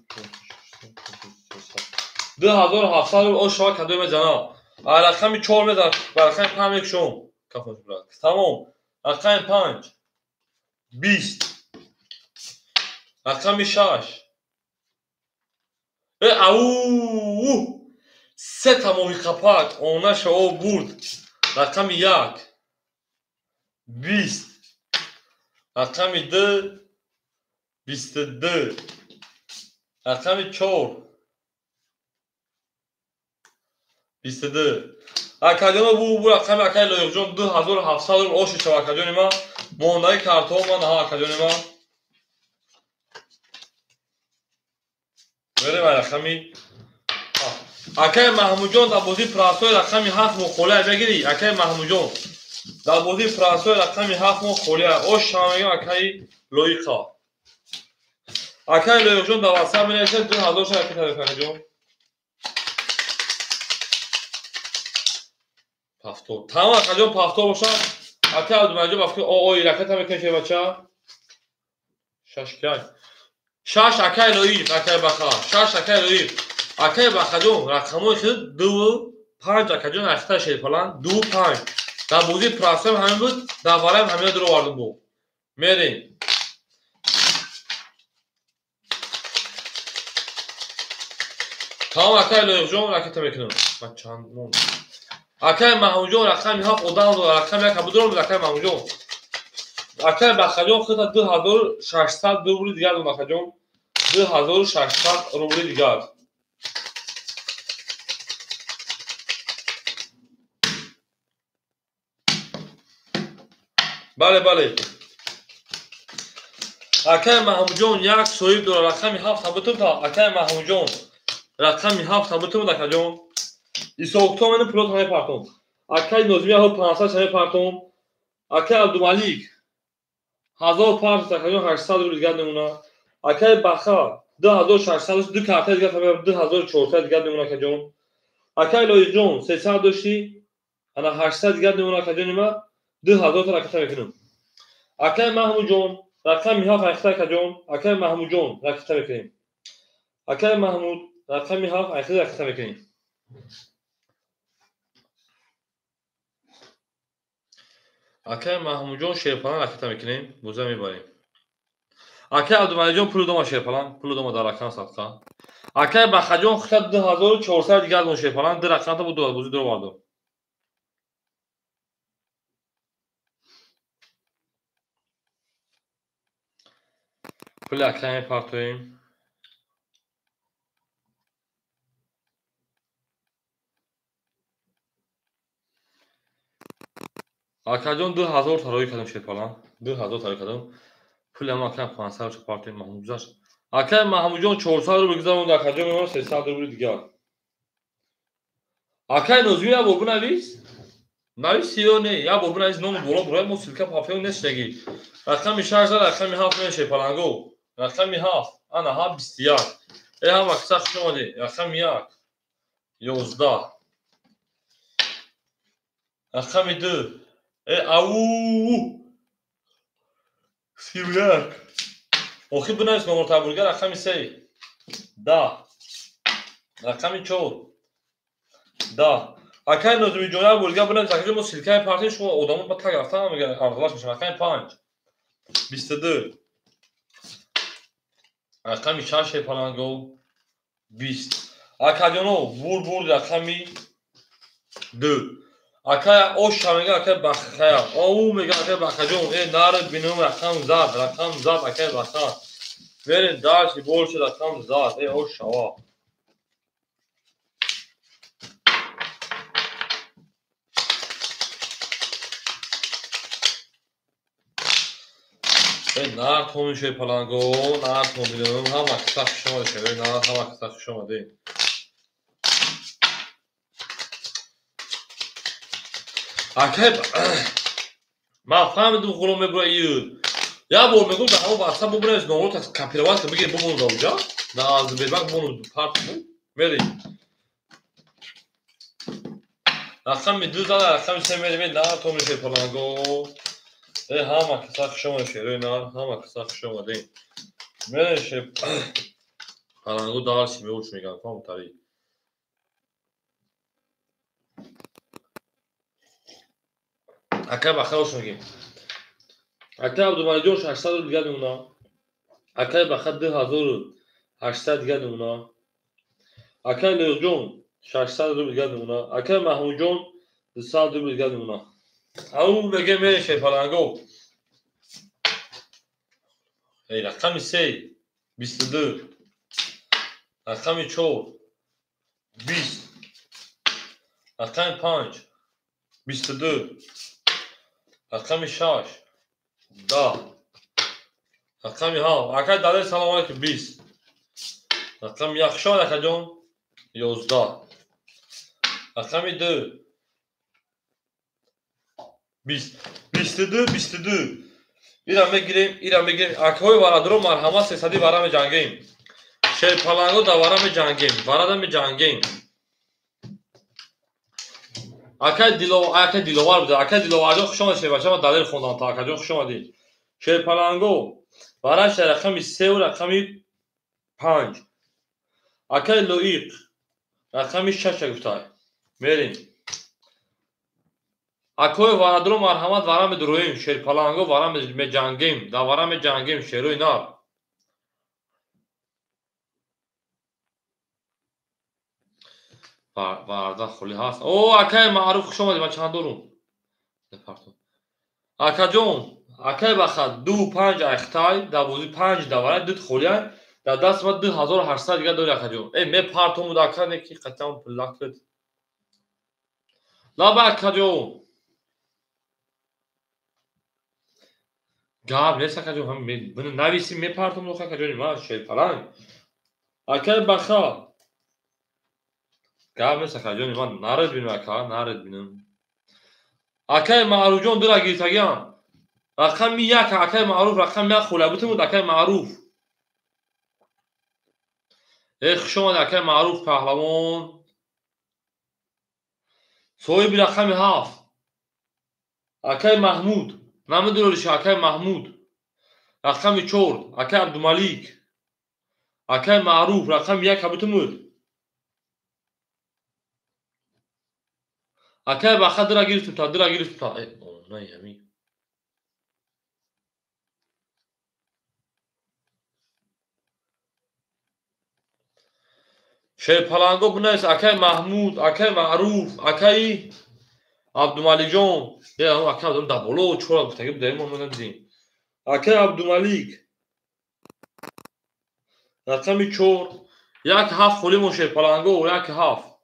2700 рубл ош шава кадом мезанам. А рақами 4 мезанам, ба рақами 5 мекушам. Кафон тамом. Рақами 5 20 рақами 6 ау се та моҳи қапак онаша о бурд. Рақами 1 20 рақами 2 22 рақами 4 22. Акаҷоно бу рақами акаи Лоиқҷон 2700 рубл оши шава акаҷони ман. Мондаи картҳо ман аҳа акаҷони ман. Мерем рақами акаи Маҳмудҷон дар бозии прасои рақами 7 мо холӣ мегирӣ. Акаи Маҳмудҷон дар бозии прасои рақами 7 мо холӣ. Ош шава мегӯям акаи Лоиқа. Акаи Лоиқҷон дар WhatsApp менависад 2000 ша ракета акаҷон. Пафтор. Тамом акаҷон пафтор бошад. Акаи Абдумалиҷон ба фикр ой ракета мекунем шербача. 6 кай. 6 акаи Лоиқ, акаи Баха. 6 акаи Лоиқ. Акаи Бахаҷон рақамҳои худ 2 5 акаҷон ахта шерпалан 2 5. Дар бозии прасоям ҳамин буд, дар вараям ҳамина дуро овардум бу. Мерем. Тамом акаи Лоиқҷон ракета мекунам. Ман чанд монд. Акаи Маҳмудҷон рақами 7 одам дорад, рақами 1 будурам акаи Маҳмудҷон. Акай Бахаҷон хита 2600 рубли дигар дон акаҷон. 2600 рубли дигар. Бале, бале. Акай Маҳмудҷон як соҳиб дорад, рақами 7 табутум та. Акай Маҳмудҷон рақами 7 табутум акаҷон. Исоқто мену пулот мепартом. Акай Нозими 1500 мепартом. Акай Абдумалик 1000 парт акаҷон 800 рубли дигар мемона. Акай Баха 2600 ду карта дигар 2400 дигар мемона акаҷон. Акай Лоиқҷон 300 дошти, ана 800 дигар мемона акаҷон има 2000 та ракета мекунам. Акай Маҳмудҷон рақами 7 айхта акаҷон. Акай Маҳмудҷон ракета мекунем. Акай Маҳмуд рақами 7 айхта ракета мекунем. Акай Маҳмудҷон шерпалан ракета мекунем, буза мебарем. Акай Абдумаликҷон пулу дома шерпалан, пулу дома дар рақам садқа. Акай Бахаҷон хита 2400 дигар дон шерпалан, ду рақамта бу бузи дуровардум. Пули акай мепартоем. Акаҷон 2000 тарои кардам шерпалан, 2000 тарои кардам. Пули ҳама акай 500 партоем Маҳмуд гузашт. Акай Маҳмудҷон 400 рубл гузаронд, акаҷон мемонад 300 рубли дигар. Акай Нозими як бор бинавис. Нависи ё не? Як бор бинавис номи боло бурояд, мо ссылка пафтем нест шидаги. Рақами 6 рақами 7 мешавад шерпаланго. Рақами 7, ана 7 21. Э ҳама киса хуш омадед. Рақами 1 11. Рақами 2 э ау 31. Охир бинавис номер табурга. Рақами 3 10. Рақами 4 10. Акай Нозимиҷон як бор дигар бинавис акаҷон, мо ссылкаи партем, шумо одамо ба так рафтан мегӯянд, арзалаш мешавад. Рақами 5 22. Рақами 6 шерпаланго 20. Акаҷоно бур рақами 2. Акай оша мега акай Бахая. Оу мега акай Бахаҷон. Э нар бинум рақам зад, рақам зад акай Баха. Верен дальше больше рақам зад. Э ошава. Э нар томин шерпаланго, нар томинум ҳама киса хуш омадед шерои нар, ҳама киса хуш омадед. Акай ман фаҳмидум ғулом мебура ию. Як бор мегӯм дар ҳамо ватсап бубинавис номро копировать ка бигир бумон да уҷа. Дар Сбербанк бумон парт мери. Рақами 2 зада, рақами 3 мери, мери нар томин шерпаланго. Э ҳама киса хуш омадед шерои нар, ҳама киса хуш омадед. Мери шерпаланго дарси меуш мегам камтари. Акай Баха ош мегим. Акай Абдумаликҷон 600 рубл дигар мемона. Акай Баха 2800 дигар мемона. Акай Лоиқҷон 600 рубл дигар мемона. Акай Маҳмудҷон 200 рубл дигар мемона. Ау меге мере шерпаланго. Эй рақами 3 22. Рақами 4 20. Рақами 5 22. Рақами 6 10. Рақами 7. Акай Далер салом алейкум 20. Рақами 1 хуш омад акаҷон 11. Рақами 2 20. 22 22. Ира мегирем, ира мегирем. Акаҳои варадро марҳамат 300 вара меҷангем. Шерпаланго да вара меҷангем, варада меҷангем. Акай Диловар буда. Акай Диловарҷон хуш омадед шербача, ман Далер хондам та акаҷон хуш омадед. Шерпаланго вараш рақами 3 ва рақами 5. Акай Лоиқ рақами 6 гуфтай. Мерем. Акои варадро марҳамат вара медуроем. Шерпаланго вара меҷангем, да вара меҷангем шерои нар. Варда холӣ ҳаст. О, акай Маъруф хуш омадед, ман чанд дорум? Акаҷон, Акай баха 2-5 айхтай, дар бозӣ 5 давара, 2 холия, дар даст ма 2800 дига дори акаҷон. Э, мепартомуд ака, не ки қатъан пулакт. Лаба акаҷон. Гап нест акаҷон, ҳам нависим мепартомуд акаҷони ман шерпаланг. Акай баха. Гап нест акаҷони ман, нарад бинам ака, нарад бинам. Акай Маъруфҷон дура гирифтагиам. Рақами 1 акай Маъруф, рақами 1 хола бутумуд акай Маъруф. Э, хуш омад акай Маъруф паҳлавон. Соҳиби рақами 7. Акай Маҳмуд. Намедониш акай Маҳмуд. Рақами 4 акай Абдумалик. Акай Маъруф рақами 1 бутумуд. Акай баха дура гирифтум та, дура гирифтум та. Э, най ҳами. Шерпаланго бинавис акай Маҳмуд, акай Маъруф, акай Абдумаликҷон. Е, акай Абдумалик дар боло чора гуфтаги будаем, мо надидем. Акай Абдумалик. Рақами 4. 1-7 холимон шерпаланго, 1-7.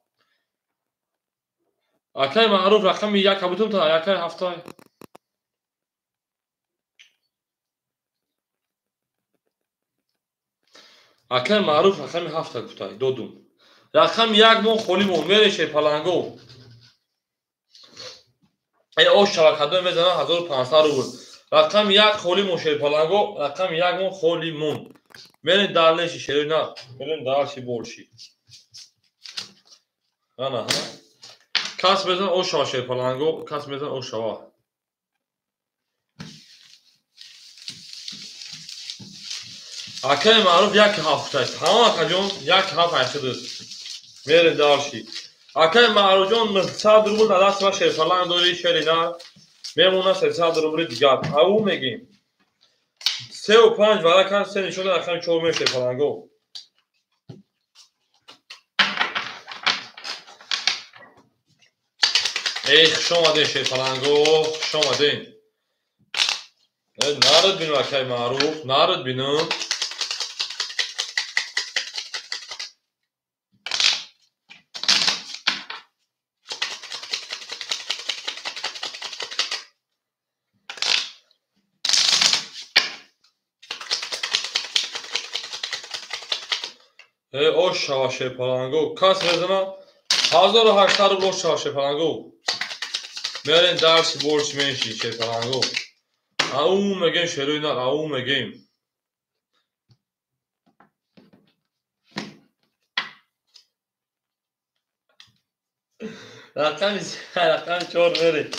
Акай Маъруф рақами 1 бутум та, акай 7. Акай Маъруф рақами 7 гуфтай, додум. Рақами 1 мон холимон, мере шерпаланго. Э, ош шабакадо мезанам 1500 рубл. Рақами 1 холимон шерпаланго, рақами 1 мон холимон. Мерем дальше шерои на, мерем дальше больше. Ана, ха. Кас мезан ош шава шерпаланго, кас мезан ош шава. Акай Маъруф 1-7 аст. Ҳама акаҷон 1-7 айхидист. Мерем дальше. Акай Маъруфҷон 900 рубл дар даст ма шерпаланг дори шери на. Мемона 300 рубли дигар. Ау мегим. 3-5 варакан 3 нишон рақами 4 меш шерпаланго. Эй, хуш омадин шерпаланго, хуш омадин. Нарад бинам акай Маъруф, нарад бинам. Э, ош шава шерпаланго. Кас мезана 1800 рубл ош шава шерпаланго. Мерем дарси больше меньше шерпаланго. Ау мегем шерои нар, ау мегем. Рақами 4 мере.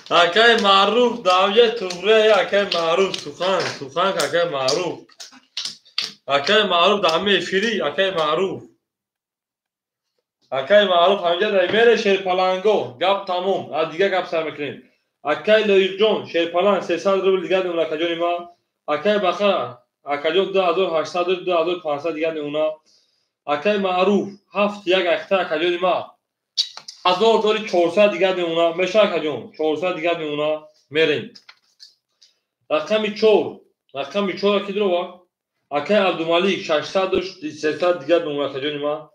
Акай Маъруф давҷа туғре, акай Маъруф сухан, сухан акай Маъруф. Акай Маъруф дар эфири, акай Маъруф. Акай Маъруф ҳамҷа дар мере шерпаланго. Гап тамом. Аз дига гап сар мекунем. Акай Лоиқҷон шерпаланг 300 рубл дигар мемона акаҷони ма. Акай Баха акаҷон 2800 рубл, 2500 дигар мемона. Акай Маъруф 7-1 айхта акаҷони ма. 1000 дори 400 дигар мемона. Меша акаҷон 400 дигар мемона. Мерем. Рақами 4. Рақами 4 ки дурова? Акай Абдумалик 600 дошт, 300 дигар мемона акаҷони ма.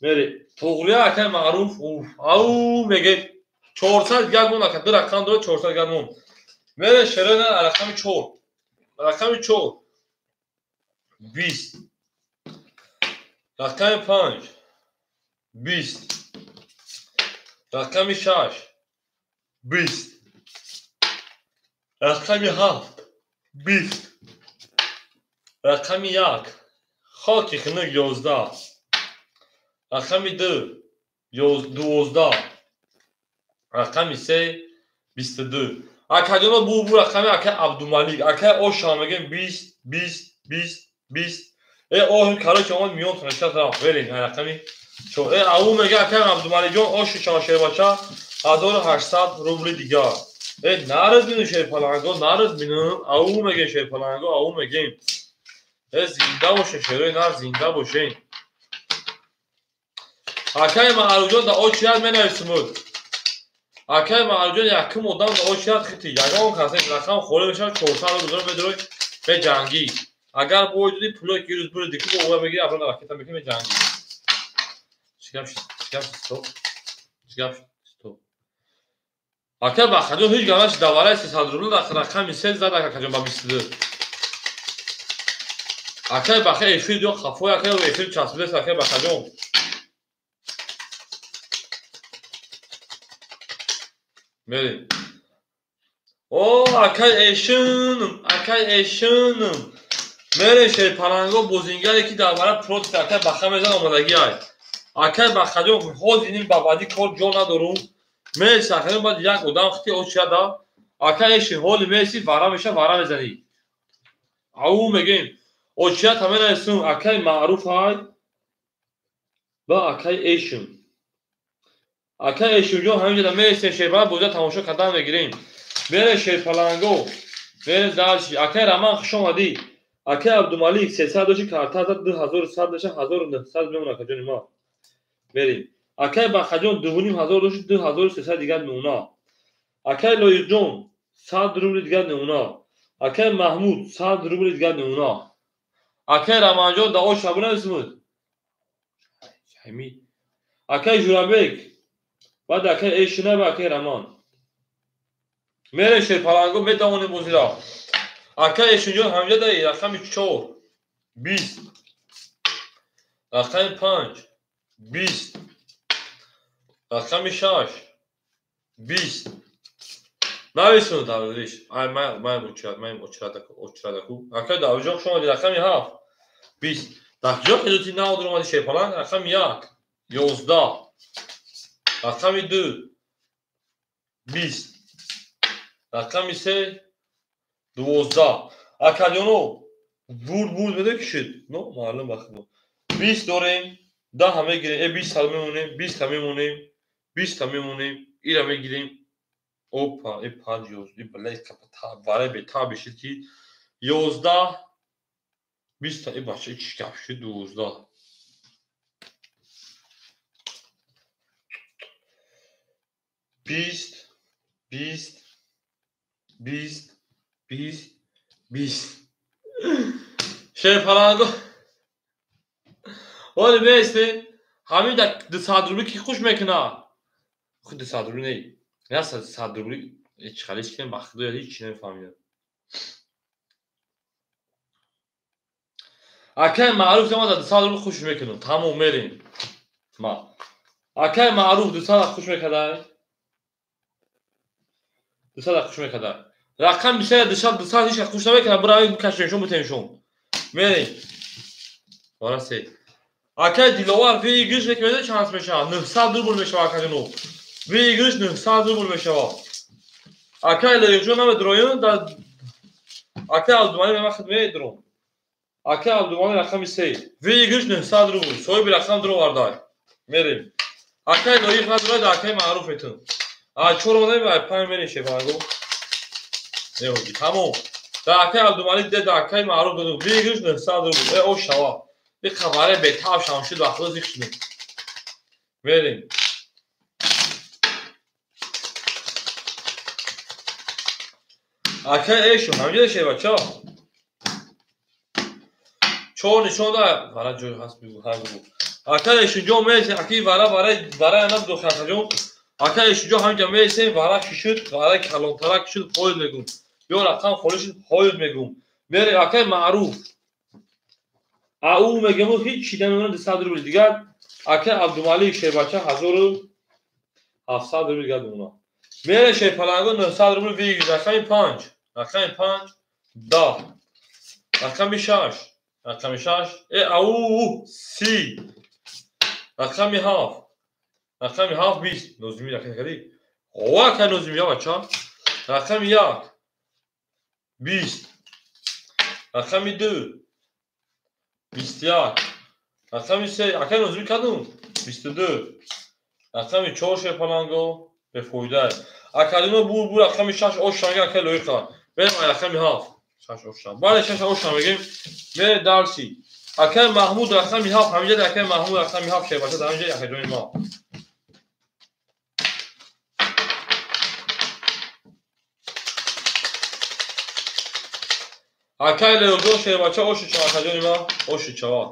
Мере. Тоғрия акай Маъруф, уф, ау меге 400 дигар мон ака, ду рақам дорад 400 дигар мон. Мере шерена рақами 4. Рақами 4. 20. Рақами 5. 20. Рақами 6. 20. Рақами 7. 20. Рақами 1. Хоки хунук 11. Рақами 2. 12. Рақами 3. 22. Акаҷоно бу рақами акай Абдумалик. Акай оша мегем 20, 20, 20, 20. Э, оҳ, короче, омад миён танашта рафт. Верин, рақами 4. Э, ау мега акай Абдумаликҷон оши чашербача 1800 рубли дигар. Э, нараз бину шерпаланго, нараз бину. Ау мегем шерпаланго, ау мегем. Э, зинда боше, шерои нар зинда бошен. Акай Маъруфҷон да очият менависимуд. Акай Маъруфҷон якум одам да очият хити. Ягон кас рақам холӣ мешавад, 400 рубл медорӣ, меҷангӣ. Агар бой додӣ, пулое ки рӯз бурдӣ, ки бо мегирӣ, обратно ракета мекунӣ, меҷангӣ. Чӣ гап шуд? Чӣ гап шуд? Стоп. Чӣ гап шуд? Стоп. Акай Бахаҷон ҳеҷ гап нашуд. Давараи 300 рубл рақами 3 зад акаҷон ба 22. Акай Баха эфир ё хафой, акай эфир часпидест, акай Бахаҷон. Мерем. О, акай Эшиным, акай Эшиным. Мерем шерпаланго бозингаре ки дар бара против акай Баха мезан омадагӣ ай. Акай Бахаҷон ҳозир ин ба баъди кор ҷо надорум. Мерси акаҷон баъд як одам хити очияда. Акай Эшин ҳоли мерси вара меша вара мезанӣ. Ау мегем. Очият ҳама нарасум акай Маъруф ай ва акай Эшин. Акай Эшинҷон ҳаминҷода мересем шерпаланг бозиро тамошо кардан мегирем. Мере шерпаланго, мере дальше. Акай Раман хуш омадӣ. Акай Абдумалик 300 доши карта зад 2100 меша 1900 мемона акаҷони ма. Мерем. Акай Бахаҷон 2500 доши 2300 дигар мемона. Акай Лоиқҷон 100 рубли дигар мемона. Акай Маҳмуд 100 рубли дигар мемона. Акай Раманҷон да ош шабу нависмуд. Акай Журабек баъд акай Эшина ва акай Раман. Мерем шерпаланго метавонем бозиро. Акай Эшинҷон ҳамҷа даи рақами 4 20, рақами 5 20, рақами 6 20. Нависун давриш. Ай май очират, май очирадаку. Акай Давидҷон хуш омадӣ. Рақами 7 20. Дар куҷо хизоти нав дуромадӣ шерпаланг? Рақами 1 11, рақами 2 20, рақами 3 12. Акаҷоно бурд бурд медо ки шуд? Но маълум ба худо. 20 дорем, 10 мегирем, 20 та мемонем, 20 та мемонем, 20 та мемонем, ира мегирем. Опа, 5 11, бля, варе бета бишид ки 11 20 та, бача, чӣ гап шуд? 12. 20 20 20 20 20. Шерпаланго оли бесте ҳамин да 200 рубли ки хуш мекунад. Худ 200 рубли не, я 100 рубли ҳеҷ халиш кунем, ба худо ҳеҷ чӣ намефаҳмидам. Акай Маъруф ма да 200 рубли хуш мекунам. Тамом мерем. Ма акай Маъруф 200 хуш мекардай. 200 хуш мекардай. Рақам 3 200 ҳеҷ хуш намекунад. Биравем бикашем, бутем шум. Мерем. Вара се. Акай Диловар выигрыш мекунад чанд мешавад? 900 рубл мешавад акаҷоно. Выигрыш 900 рубл мешавад. Акай Лоиқҷон намедроем да акай Абдумалик ман худ медром. Акай Абдумалик рақами 3. Выигрыш 900 рубл. Соҳиби рақам дуровардай. Мерем. Акай Лоиқ надорад, акай Маъруф метун. А 4 омадаем, ай 5 мерем шефанго. Не, тамом. Да акай Абдумалик де да акай Маъруф додум. Выигрыш 900 рубл. О шава. Би хабаре бетаб шам шуд ва худо зиқ шудем. Мерем. Акай Эшо, ҳамҷода шед бача. 4 нишон да вара ҷой ҳаст бигу ҳар бигу. Акай Эшинҷон мересем, аки вара вара вара наб дохатаҷон. Акай Эшинҷон ҳамҷа мересем, вара шишуд, вара калонтарак шуд, ҳоид мегум. Ё рақам холӣ шуд, ҳоид мегум. Мерем акай Маъруф. Ау мегему ҳеҷ чӣ намемонад 200 рубл дигар. Акай Абдумалик шербача 1700 рубл дигар мемонад. Мере шерпаланго 900 рубл выигрыш. Рақами 5, рақами 5 10, рақами 6, рақами 6 ау 30, рақами 7, рақами 7 20. Нозими рақами кардӣ? Ова акай Нозими я бача. Рақами 1 20, рақами 2 21, рақами 3 акай Нозими кардум 22, рақами 4 шерпаланго бефоида. Акадино бур бур рақами 6 ошанга акай Лоиқа. Берем рақами 7 6 ошан. Бале 6 ошан мегем. Мере дарси. Акай Маҳмуд рақами 7 ҳамҷа акай Маҳмуд рақами 7 шербача дар ҳамҷа акай ҷони ма. Акай Леоҷон шербача оши чава, акаҷони ман оши чава.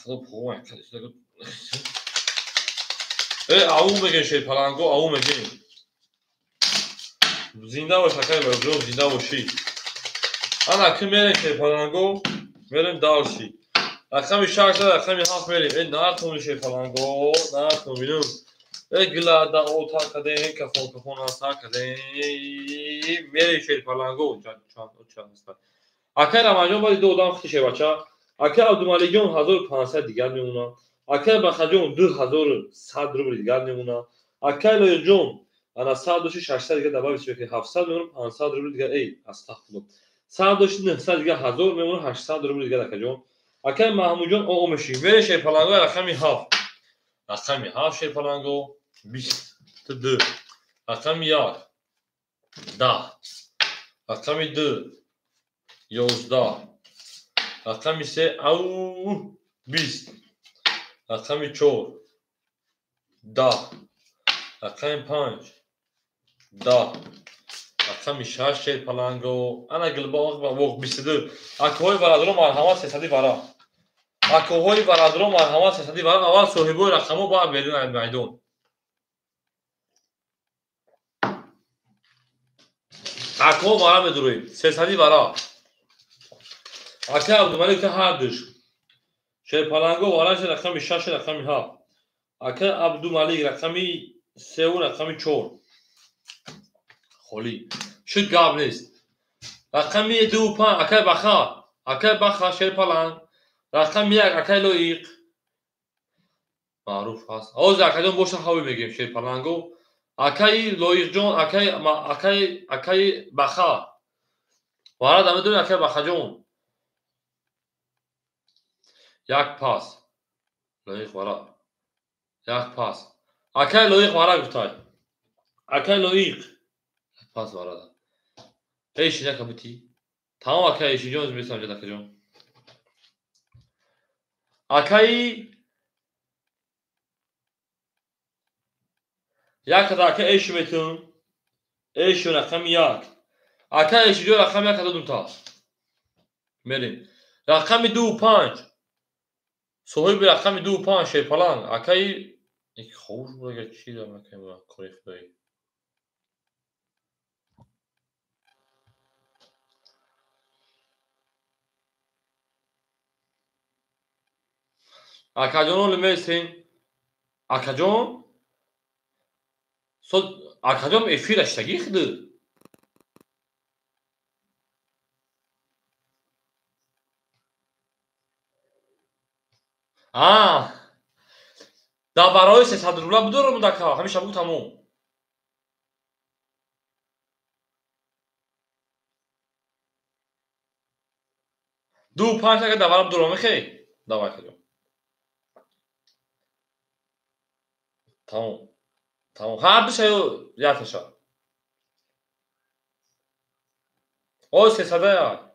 Худо пухо э ау мегем шерпаланго, ау мегем. Зинда бош акай Леоҷон, зинда бошӣ. Ана ки мерем шерпаланго, мерем далши. Рақами 6, рақами 7 мерем. Э нартони шерпаланго, нартон бинум. Э гилада ота кадем, кафон кафон аса кадем. Мерем шерпаланго, чанд чанд аст. Акай Рамазон баъди ду одам хити шербача. Акай Абдумаликҷон 1500 дигар мемонад. Акай Бахаҷон 2100 рубл дигар мемонад. Акай Лоиқҷон ана 100 дошти 600 дигар добавить мекунед, 700 мемонад, 500 рубл дигар. Эй, астағфируллоҳ. 100 дошти 900 дигар 1000 мемонад, 800 рубл дигар акаҷон. Акай Маҳмудҷон о меши. Мере шерпаланго рақами 7. Рақами 7 шерпаланго 22. Рақами 1 10. Рақами 2 11. Рақами 3 ау 20. Рақами 4 10. Рақами 5 10. Рақами 6 шерпаланго. Ана гилбоғ ва воқ 22. Акоҳои бародаро марҳамат 300 вара. Акоҳои бародаро марҳамат 300 вара. Аввал соҳибои рақамҳо баъд берун аз майдон. Акоҳо вара медуроем. 300 вара. Акай Абдумалик та ҳардуш. Шерпаланго вараш рақами 6 рақами 7. Акай Абдумалик рақами 3 рақами 4. Холӣ. Шуд гап нест. Рақами 2 5 акай Баха. Акай Баха шерпаланг. Рақами 1 акай Лоиқ. Маъруф ҳаст. Ҳозир акаҷон боша ҳавӣ мегем шерпаланго. Акаи Лоиқҷон, акаи акаи акаи Баха. Вара дамедонӣ акаи Бахаҷон. Як пас. Лоиқ вара. Як пас. Акаи Лоиқ вара гуфтай. Акаи Лоиқ. Як пас вара. Эй шинака бити. Тамом акаи Эшиҷон месам ҷад акаҷон. Акаи як када акаи Эши метун. Эши рақами 1. Акаи Эшиҷон рақами 1 када дунта. Мерем. Рақами 2 5. Соҳиби рақами 2 5 шерпаланг. Акаи ховуш буд чи дам акаи ма кори худоӣ. Акаҷон лимесин. Акаҷон со акаҷон эфир аштагӣ хиды. А дар барои 300 рубла бидорам дака, ҳамеша бугу тамом. Ду панҷ ака дар бара бидорам мехей? Давай акаҷон. Тамом. Тамом. Ҳар душа ё якташа? О 300 як.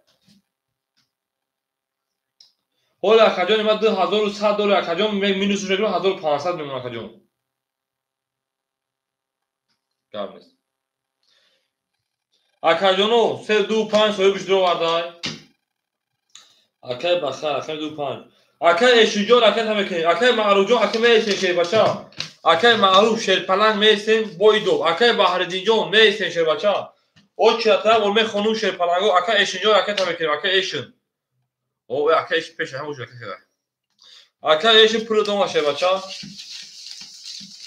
Ҳола акаҷон ма 2100 доллар акаҷон минус мекунам 1500 мемонад акаҷон. Гап нест. Акаҷоно 3 2 5 соҳибиш дуровардай. Акай Баха, акай 2 5. Акай Эшиҷон, акай тамекунем. Акай Маъруфҷон, акай меесем шербача. Акай Маъруф шерпаланг меесем боидоб. Акай Баҳриддинҷон меесем шербача. Очи атара мехонум шерпаланго. Акай Эшинҷон, акай тамекунем. Акай Эшин. О, акай Эшин пеша ҳамуҷо акай када. Акай Эшин пули дома шербача.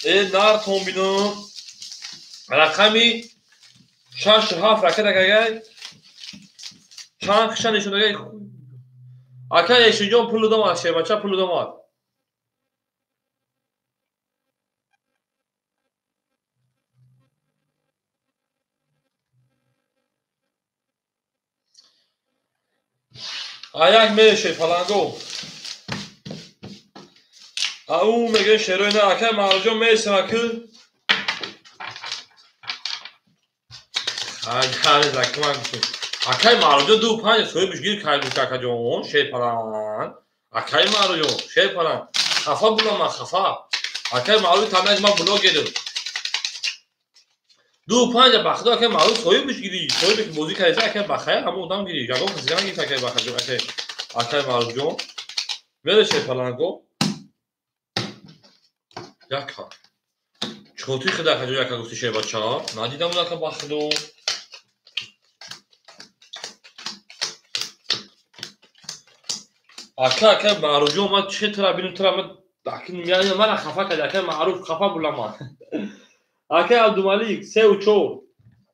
Э нартон бинум. Рақами 6 7 ракет акай. Чанд хиша нишон дагай. Акай Эшинҷон пули дома шербача, пули дома. Аяк мере шерпаланго. Ау меге шерои на акай Маъруфҷон мересем аки. Акай Маъруфҷон 2 5 соҳибиш гир кард акаҷон шерпаланг. Акай Маъруфҷон шерпаланг. Хафа будам ман хафа. Акай Маъруф тамаз ман блогерам. 2 5 ба худо акай Маъруф соҳибш гирӣ, соҳибе ки бозӣ кардеса, акай Бахая ҳамон одам гирӣ. Ягон каси нагирифт, акай Бахаҷон, акай Маъруфҷон. Мере шерпаланго. Яка. Чикотуи худа акаҷон яка гуфти шербача? Надидам ака ба худо. Ака, акай Маъруфҷон, ман че тра бинам тра ман мана хафа карди, акай Маъруф, хафа булам ман. Акай Абдумалик 3 4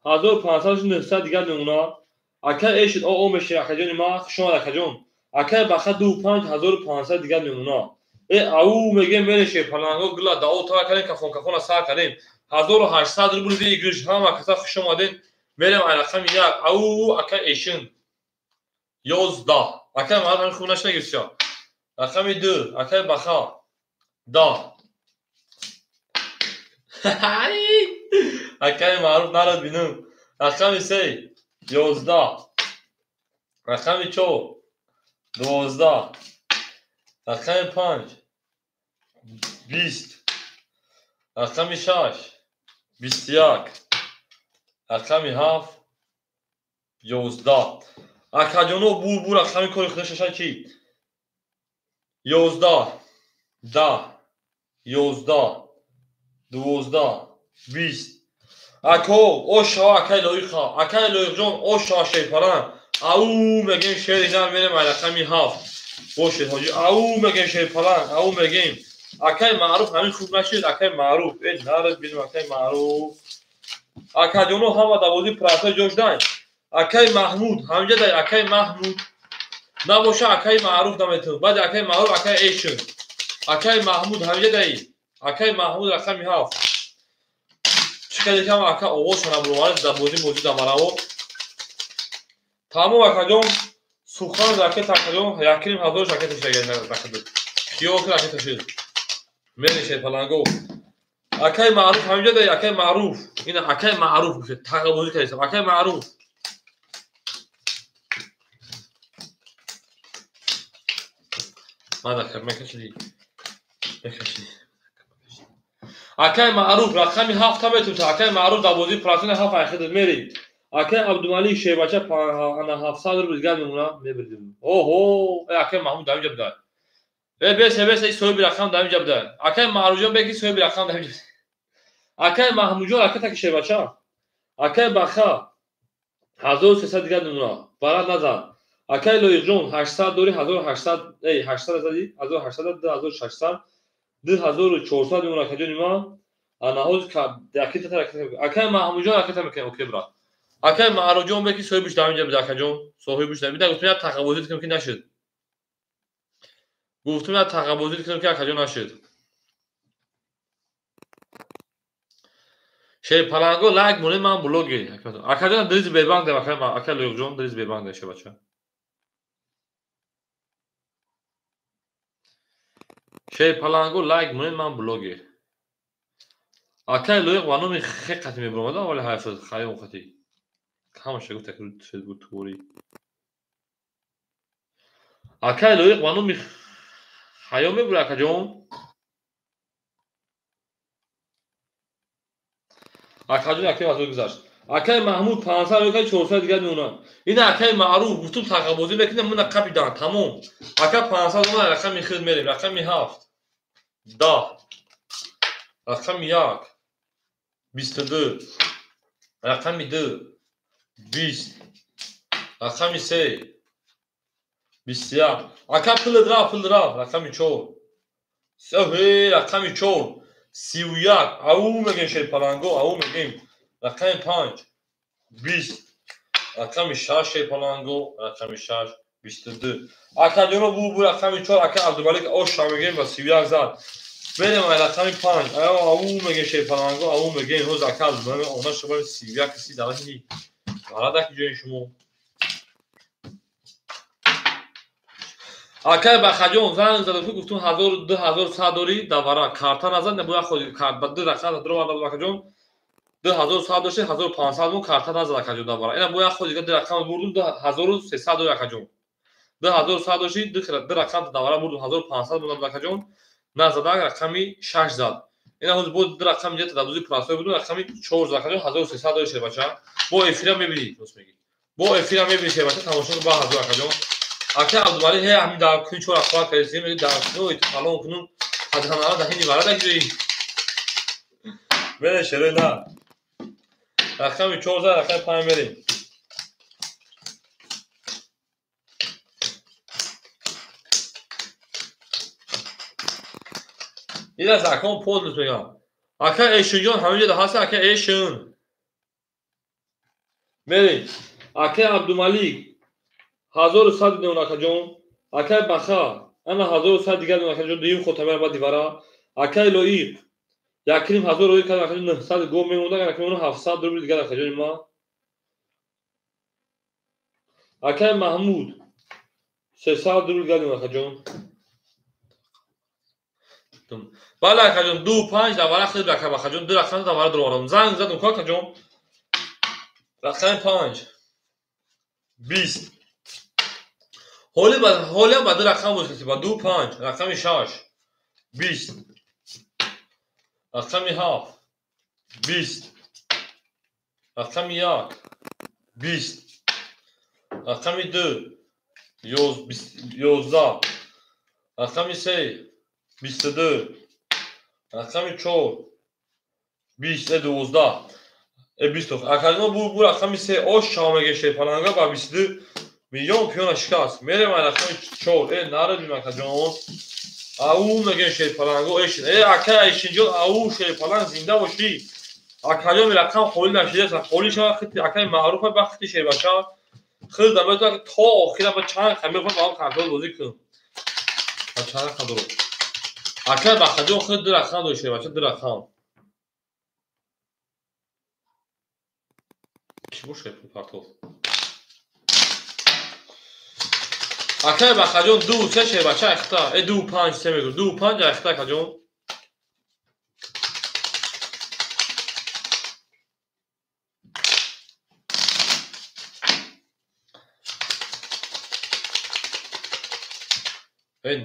1500 900 дигар мемона. Акай эшид о меши, акаҷони ма, хуш омад, акаҷон. Акай Баха 2 5 1500 дигар мемона. Э, ау мегем, мереше паланго гила дао тара кардем, кафон кафона сар кардем. 1800 рубл выигрыш, ҳама каса хуш омаден. Мерем ай рақами як. Ау, акай Эшин. 11. Акай Маъруф ҳамин хуб нашнагирсия. Рақами ду, акай Баха. 10. Акай Маъруф нарад бинум. Рақами се, 11. Рақами чор, 12. Рақами панҷ, 20. Рақами шаш, 21. Рақами ҳафт, 11. Акаҷоно, бур бур рақами кори худа шаша чи? 11, 10, 11, 12, 20. Ако, ошава, акай Лоиқа, акай Лоиқҷон, ошава шерпаланг. Ау мегем, шери нар, мерем ай рақами ҳафт. Бошед ҳоҷи, ау мегем, шерпаланг, ау мегем. Акай Маъруф ҳамин хуб нашид, акай Маъруф. Э, нарад бинем, акай Маъруф. Акаҷоно, ҳама дар бозии прасо ҷо шудан. Акай Маҳмуд, ҳамҷа дай акай Маҳмуд. Набоша, акай Маъруф наметавон. Баъди акай Маъруф акай Эшин. Акай Маҳмуд ҳамҷа дай. Акай Маҳмуд рақами ҳафт. Чӣ қадар кам ака овозшон набуровард дар бозӣ мавҷуд амараво. Тамом, акаҷон, сухан ракета, акаҷон, 1500 ракета шуда. Киё ракета шуд. Мерешед паланго. Акай Маъруф ҳамҷа дай, акай Маъруф. Ина акай Маъруф гуфт, тағабозӣ кардем. Акай Маъруф. Мада мекашиди. Мекашиди. Акай Маъруф рақами ҳафта метавонад. Акай Маъруф дар бозии процент ҳафт айхид мери. Акай Абдумалик шербача ана 700 рубл дигар мемона, мебирдим. Оҳо, э акай Маҳмуд дар инҷа буда. Э бесе бесе соҳиби рақам дар инҷа буда. Акай Маъруфҷон беки соҳиби рақам дар инҷа. Акай Маҳмудҷон ракета ки шербача. Акай Баха 1300 дигар мемона. Барат назад. Акай Лоиқҷон 800 дори 1800, эй 800 зади 1800 2600 2400 мемона, акаҷони ман. Ана ҳозир ракета ракета. Акай Маҳмудҷон ракета мекунем, окей брат. Акай Маъруфҷон беки соҳибиш дар инҷа буда, акаҷон. Соҳибиш дар. Бида гуфтем як тағабозӣ кунем ки нашуд. Гуфтем як тағабозӣ кунем ки акаҷон нашуд. Шерпаланго лайк монед, ман блогер. Акаҷон дриз Сбербанк дем, акай акай Лоиқҷон дриз Сбербанк дем, шербача. Шерпаланго лайк монед, ман блогер. Акай Лоиқ ба номи хе қати мебуромада, вале ҳайф хаём қати. Ҳамаша гуфт аки Фейсбук туворӣ. Акай Лоиқ ба номи хаём мебура, акаҷон. Акаҷон, акай аз гузашт. Акай Маҳмуд 500 рӯкай 400 дигар мемонад. Ина акай Маъруф гуфтум тағабозӣ мекунем, мана қапидан, тамом. Ака 500 мона рақами худ мерем, рақами ҳафт. 10. Рақами як. 22. Рақами ду. 20. Рақами се. 21. Ака пулат рафт, пул рафт. Рақами чор. Ҳе, рақами чор. 31. Ау мегем шерпаланго, ау мегем. Рақами панҷ. 20. Рақами шаш шерпаланго, рақами шаш. 22. Акаҷоно бу бу рақами чор, ака Абдумалик оша мегем ба 31 зад. Мерем ай рақами панҷ. Ау мегем шерпаланго, ау мегем. Ҳоз ака Абдумалик она шумо 31 киси давати. Ғалат ки ҷои шумо. Акай Бахаҷон занг зада гуфтум ҳазору 2100 дорӣ давара карта назад, набояд ходи карт ба ду рақам дароварда буд, акаҷон. 2100 дошти, 1500 мон карта назад, акаҷон, давара. Ина бояд ходи ду рақам бурдум, 2300 дорӣ, акаҷон. 2100 дошти, ду рақам давара бурдум, 1500 монда буд, акаҷон. Назада, рақами шаш зад. Ина ҳозир бо ду рақам ҷета дар бозии простой буду рақами 4 акаҷон 1300 дори шербача. Бо эфира мебинӣ, рост мегӣ. Бо эфира мебинӣ шербача, тамошо кун ба 1000 акаҷон. Ака Абдумалик ҳе ҳамин дар кун чор ахвар кардем, меги дар кун фалон кунум, хазанара дар ҳини вара дагири. Мере шерои на. Рақами 4 за рақами 5 мерем. Ина закон полностью мегам. Ака Эшинҷон ҳаминҷо ҳаст, ака Эшин. Мерем. Ака Абдумалик 1100 меон акаҷон. Акай Баха ана 1100 дигар меон акаҷон, дуюм хотамаи ба дивара. Акай Лоиқ 1500 рӯй кард акаҷон, 900 гом мемонда, акай мемона 700 рубл дигар акаҷони ма. Акай Маҳмуд 300 рубл дигар меон акаҷон. Бале акаҷон, 2 5 давара хеле ака Бахаҷон, ду рақам давара дуровардам. Занг задум ку акаҷон. Рақами 5 20. Ҳолиам ба ду рақам боз кардем, ба 2 5, рақами 6 20, рақами 7 20, рақами 1 20, рақами 2 11, рақами 3 22, рақами 4 20, 12, 20. Акаҷон бу рақами 3 ош шава меге шерпаланга ба 22 миллион пиёна шикаст. Мерем ай рақами 4. Нарадим акаҷон. Ау меге шерпаланго эшин. Ака Эшинҷон, ау шерпаланг зинда бошӣ. Акаҷон рақам холӣ нашидааст. Холӣ шава хити акаи маъруфа ба хити шербача. Хил да метавонад то охира ба чанд қа мехоҳам ба ҳам контрол бозӣ кунам. Ба чанд рақам дорам. Акаи Бахаҷон хил ду рақам дошт шербача, ду рақам. Чӣ бошад партов? Акаи Бахаҷон 2 3 шербача ахта. 2 5 3 мегӯ. 2 5 ахта акаҷон.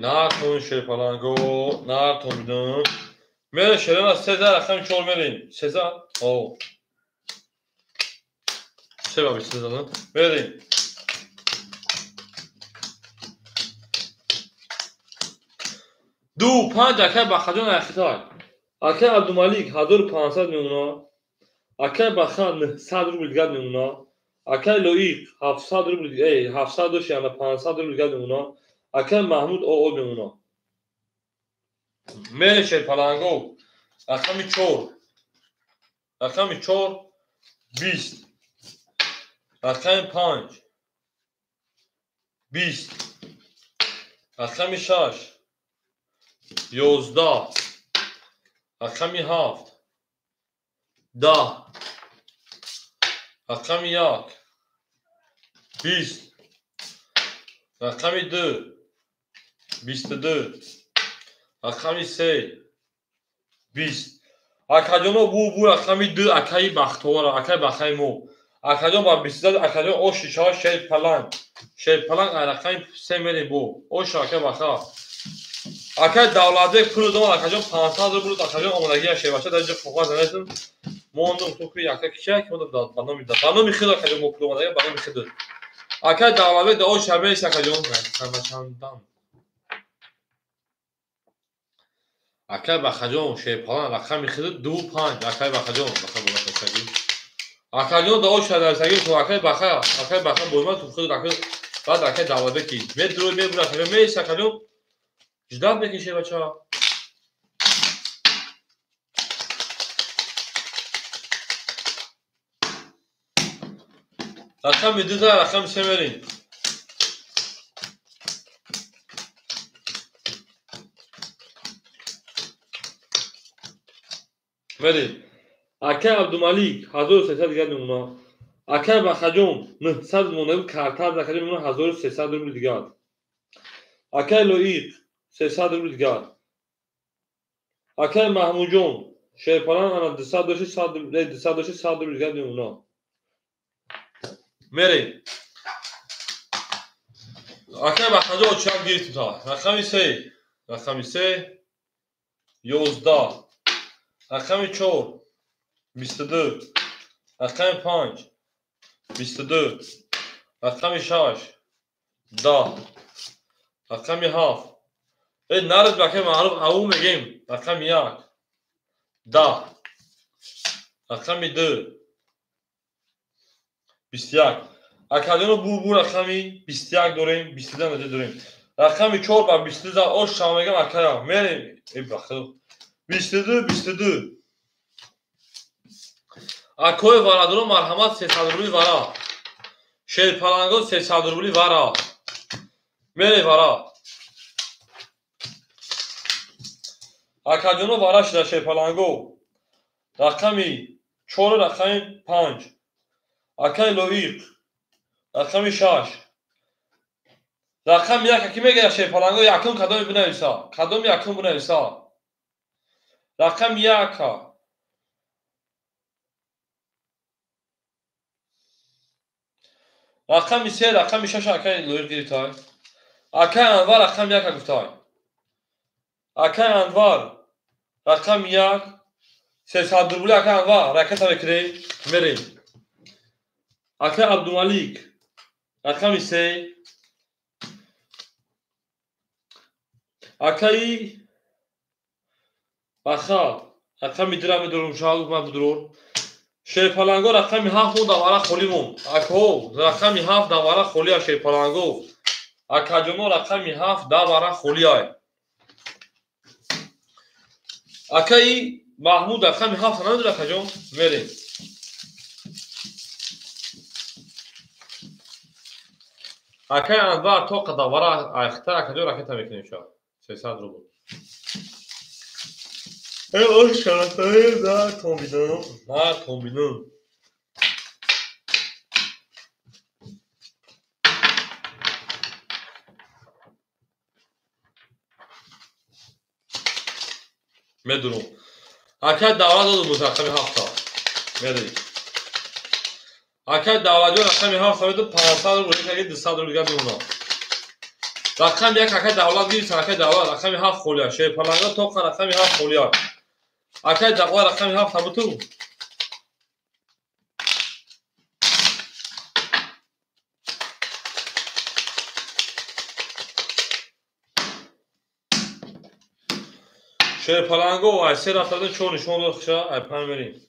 Нартон шерпаланго, нартон бидум. Мере шерана 3 рақами 4 мерем. 3 о. 3 ба 3 мерем. 2 5 акаи Бахаҷон ахитай. Акаи Абдумалик 1500 мемона. Акаи Баха 900 рубл дигар мемона. Акаи Лоиқ 700 рубл, 700 дошт, яъне 500 рубл дигар мемона. Акаи Маҳмуд ОО мемона. Мере шерпаланго. Рақами 4. Рақами 4 20. Рақами 5 20. Рақами 6 11, рақами 7 10, рақами 1 20, рақами 2 22, рақами 3 20. Акаҷоно бу рақами 2 акаи Бахтовара, акаи Бахаи мо. Акаҷон ба 22, акаҷон оши шава шерпаланг. Шерпаланг рақами 3 мерем бо. Оши акаи Баха. Акаи Давлатбек пул дод, акаҷон 500 рубл, акаҷон омодагия шербача дар ҷо қоғаз занедим. Мондум ту ки яка кичак, мондум ба номи ба номи хид акаҷон мо пул омодагия ба номи хид. Акаи Давлатбек да ош шабеш акаҷон самачандан. Акаи Бахаҷон шерпалан рақами хид 2 5, акаи Бахаҷон баха бола. Акаҷон да ош шадарсаги ту акаи Баха, акаи Баха бойма ту хид акаи баъд акаи Давлатбеки. Медрой мебура акаҷон меш акаҷон. Ждать мекише бача. Рақами 2 рақами 3 мерем. Мерем. Акаи Абдумалик 1300 дигар мемона. Акаи Бахаҷон 900 мемона, карта акаҷон мемона 1300 рубл дигар. Акаи Лоиқ 300 рубл дигар. Акаи Маҳмудҷон шерпалан ана 200 дошти 100 200 дошти 100 рубл дигар мемона. Мерем. Акаи Бахаҷон очак гирифтем та. Рақами 3. Рақами 3 11. Рақами 4 22. Рақами 5 22. Рақами 6 10. Рақами 7. Нард бакаи маъруф аву мегем. Рақами 1 10. Рақами 2 21. Академия бу рақами 21 дорем, 22 дорем. Рақами 4 ба 22 ош шава мегам акая. Мерем. Бахил. 22 22. Акои варадоро марҳамат 300 рубли вара. Шерпаланго 300 рубли вара. Мере вара. Акаҷоно вара шуда шерпаланго. Рақами 4 рақами 5. Акаи Лоиқ. Рақами 6. Рақами 1 ки мегирад шерпаланго якум кадоми бинависа. Кадоми якум бинависа. Рақами 1. Рақами 3, рақами 6 акаи Лоиқ гирифтай. Акаи Анвар рақами 1 гуфтай. Акаи Анвар рақами 1 300 рубли акаи Анвар ракета мекунем, мерем. Акаи Абдумалик рақами 3. Акаи Баха рақами 2 медорум шалук ман будрур. Шерпаланго рақами 7 мо давара холӣ монд. Акҳо рақами 7 давара холӣ а шерпаланго. Акаҷоно рақами 7 давара холӣ ай. Акаи Маҳмуд рақами 7 намедонад акаҷон? Мерем. Акаи Анвар тоқа давара айхта акаҷон ракета мекунем ша. 300 рубл. Ош шарафаи на комбинам, на комбинам. Медурум. Акай давлат додум рақами 7. Медурӣ. Акай давлатҷон рақами 7 меду 500 рубл, яке 200 рубл дигар мемонад. Рақами 1 акай давлат гирифт, акай давлат рақами 7 холия. Шерпаланга тоқа рақами 7 холия. Акай давлат рақами 7 буту. Шерпаланго ай се рафтадан 4 нишон дод хша, ай 5 мерим.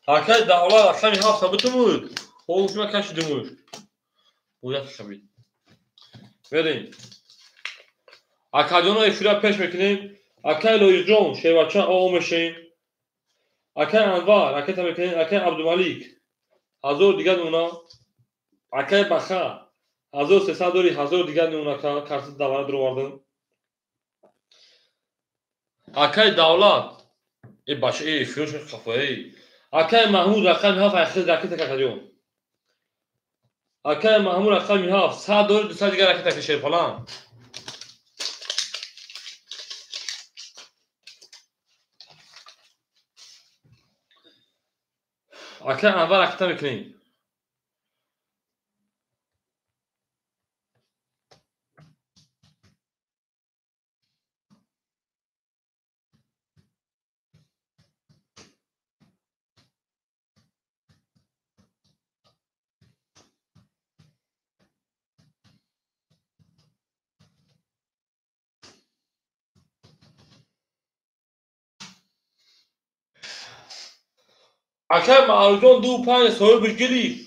Акай давлат рақами 7 бутумуд. Холушма кашидимуд. Бояд шавид. Мерем. Акаҷоно эфира пеш мекунем. Акай Лоиқҷон шербача о мешем. Акай Анвар ракета мекунем. Акай Абдумалик 1000 дигар мемонад. Акай Баха 1300 дори 1000 дигар мемонад. Карти давара дуровардам. Акай Давлат бача эфирш хафа. Акай Маҳмуд рақами 7 айхиз ракета какаҷон. Акай Маҳмуд рақами 7 100 дори 200 дигар ракета ки шерпалан. Акай Анвар ракета мекунем. Акай Маъруфҷон 2 5 соҳибаш гирифт.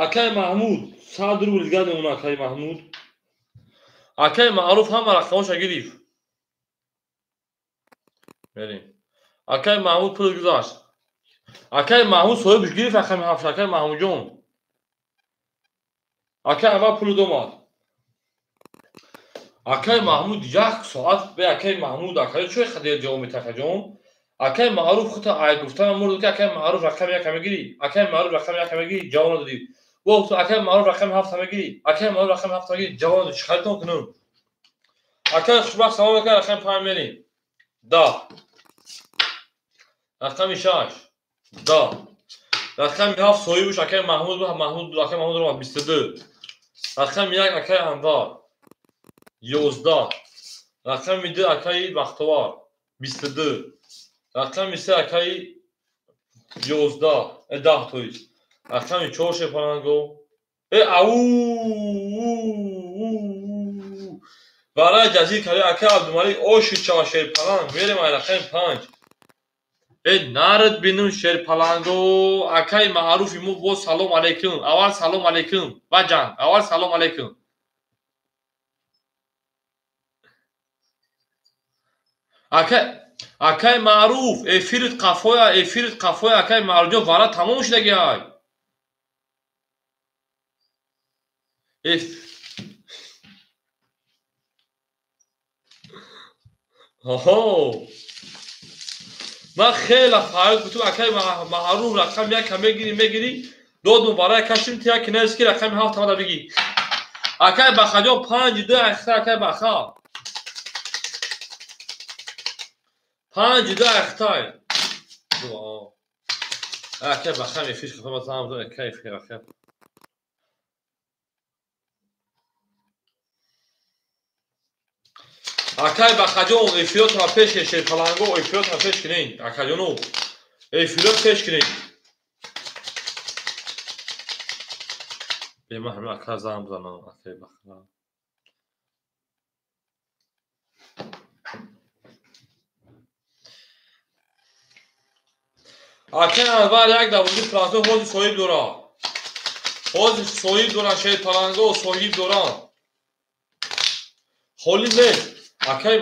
Акай Маҳмуд 100 рубл дигар мемонад. Акай Маҳмуд. Акай Маъруф ҳама рақамоша гирифт. Мерем. Акай Маҳмуд пул гузашт. Акай Маҳмуд соҳибаш гирифт рақами 7. Акай Маҳмудҷон. Акай аввал пул домад. Акай Маҳмуд як соат бе акай Маҳмуд акай чой хадер ҷавоб метиҳад акаҷон? Акай Маъруф хута ай гуфтанам мурд ки акай Маъруф рақами 1 мегирӣ, акай Маъруф рақами 1 мегирӣ, ҷавоб надодӣ. Гуфт акай Маъруф рақами 7 мегирӣ, акай Маъруф рақами 7 мегирӣ, ҷавоб надодӣ. Чӣ харитон кунам? Акай Хушбахт салом акай рақами 5 мерем. 10. Рақами 6 10. Рақами 7 соҳибаш акай Маҳмуд, Маҳмуд акай Маҳмуд ромад 22. Рақами 1 акай Анвар 11. Рақами 2 акай Бахтовар 22. Рақами 3 акай 11, 10 тоист. Рақами 4 шерпаланго. Ау! Барои ҷазир карди акай Абдумалик оши чава шерпаланг. Мерем ай рақами 5. Нард бинум шерпаланго. Акай маъруфи мо боз салом алейкум. Аввал салом алейкум. Ва ҷанг. Аввал салом алейкум. Акай маъруф, эфирит қафоя, эфирит қафоя, акай Маъруфҷон, вара тамом шудаги ай. Оҳо. Ман хеле фарёд гуфтам акай маъруф рақами 1 мегирӣ, мегирӣ, додум барои кашим ту яке нест ки рақами 7 тамада бигӣ. Акай Бахаҷон 5 2 ахта акай Баха. 5 2 ахтай. Акай Баха мефиш хафа базам акай акай. Акай Бахаҷон эфиротро пеш кунед, шерпаланго эфиротро пеш кунед, акаҷоно эфирот пеш кунед. Бе ман ҳама ака занг бизанам, акай Баха. Акай Анвар як давози плато ҳозир соҳиб дорад. Ҳозир соҳиб дорад, шерпаланго соҳиб дорад. Холӣ нест. Акай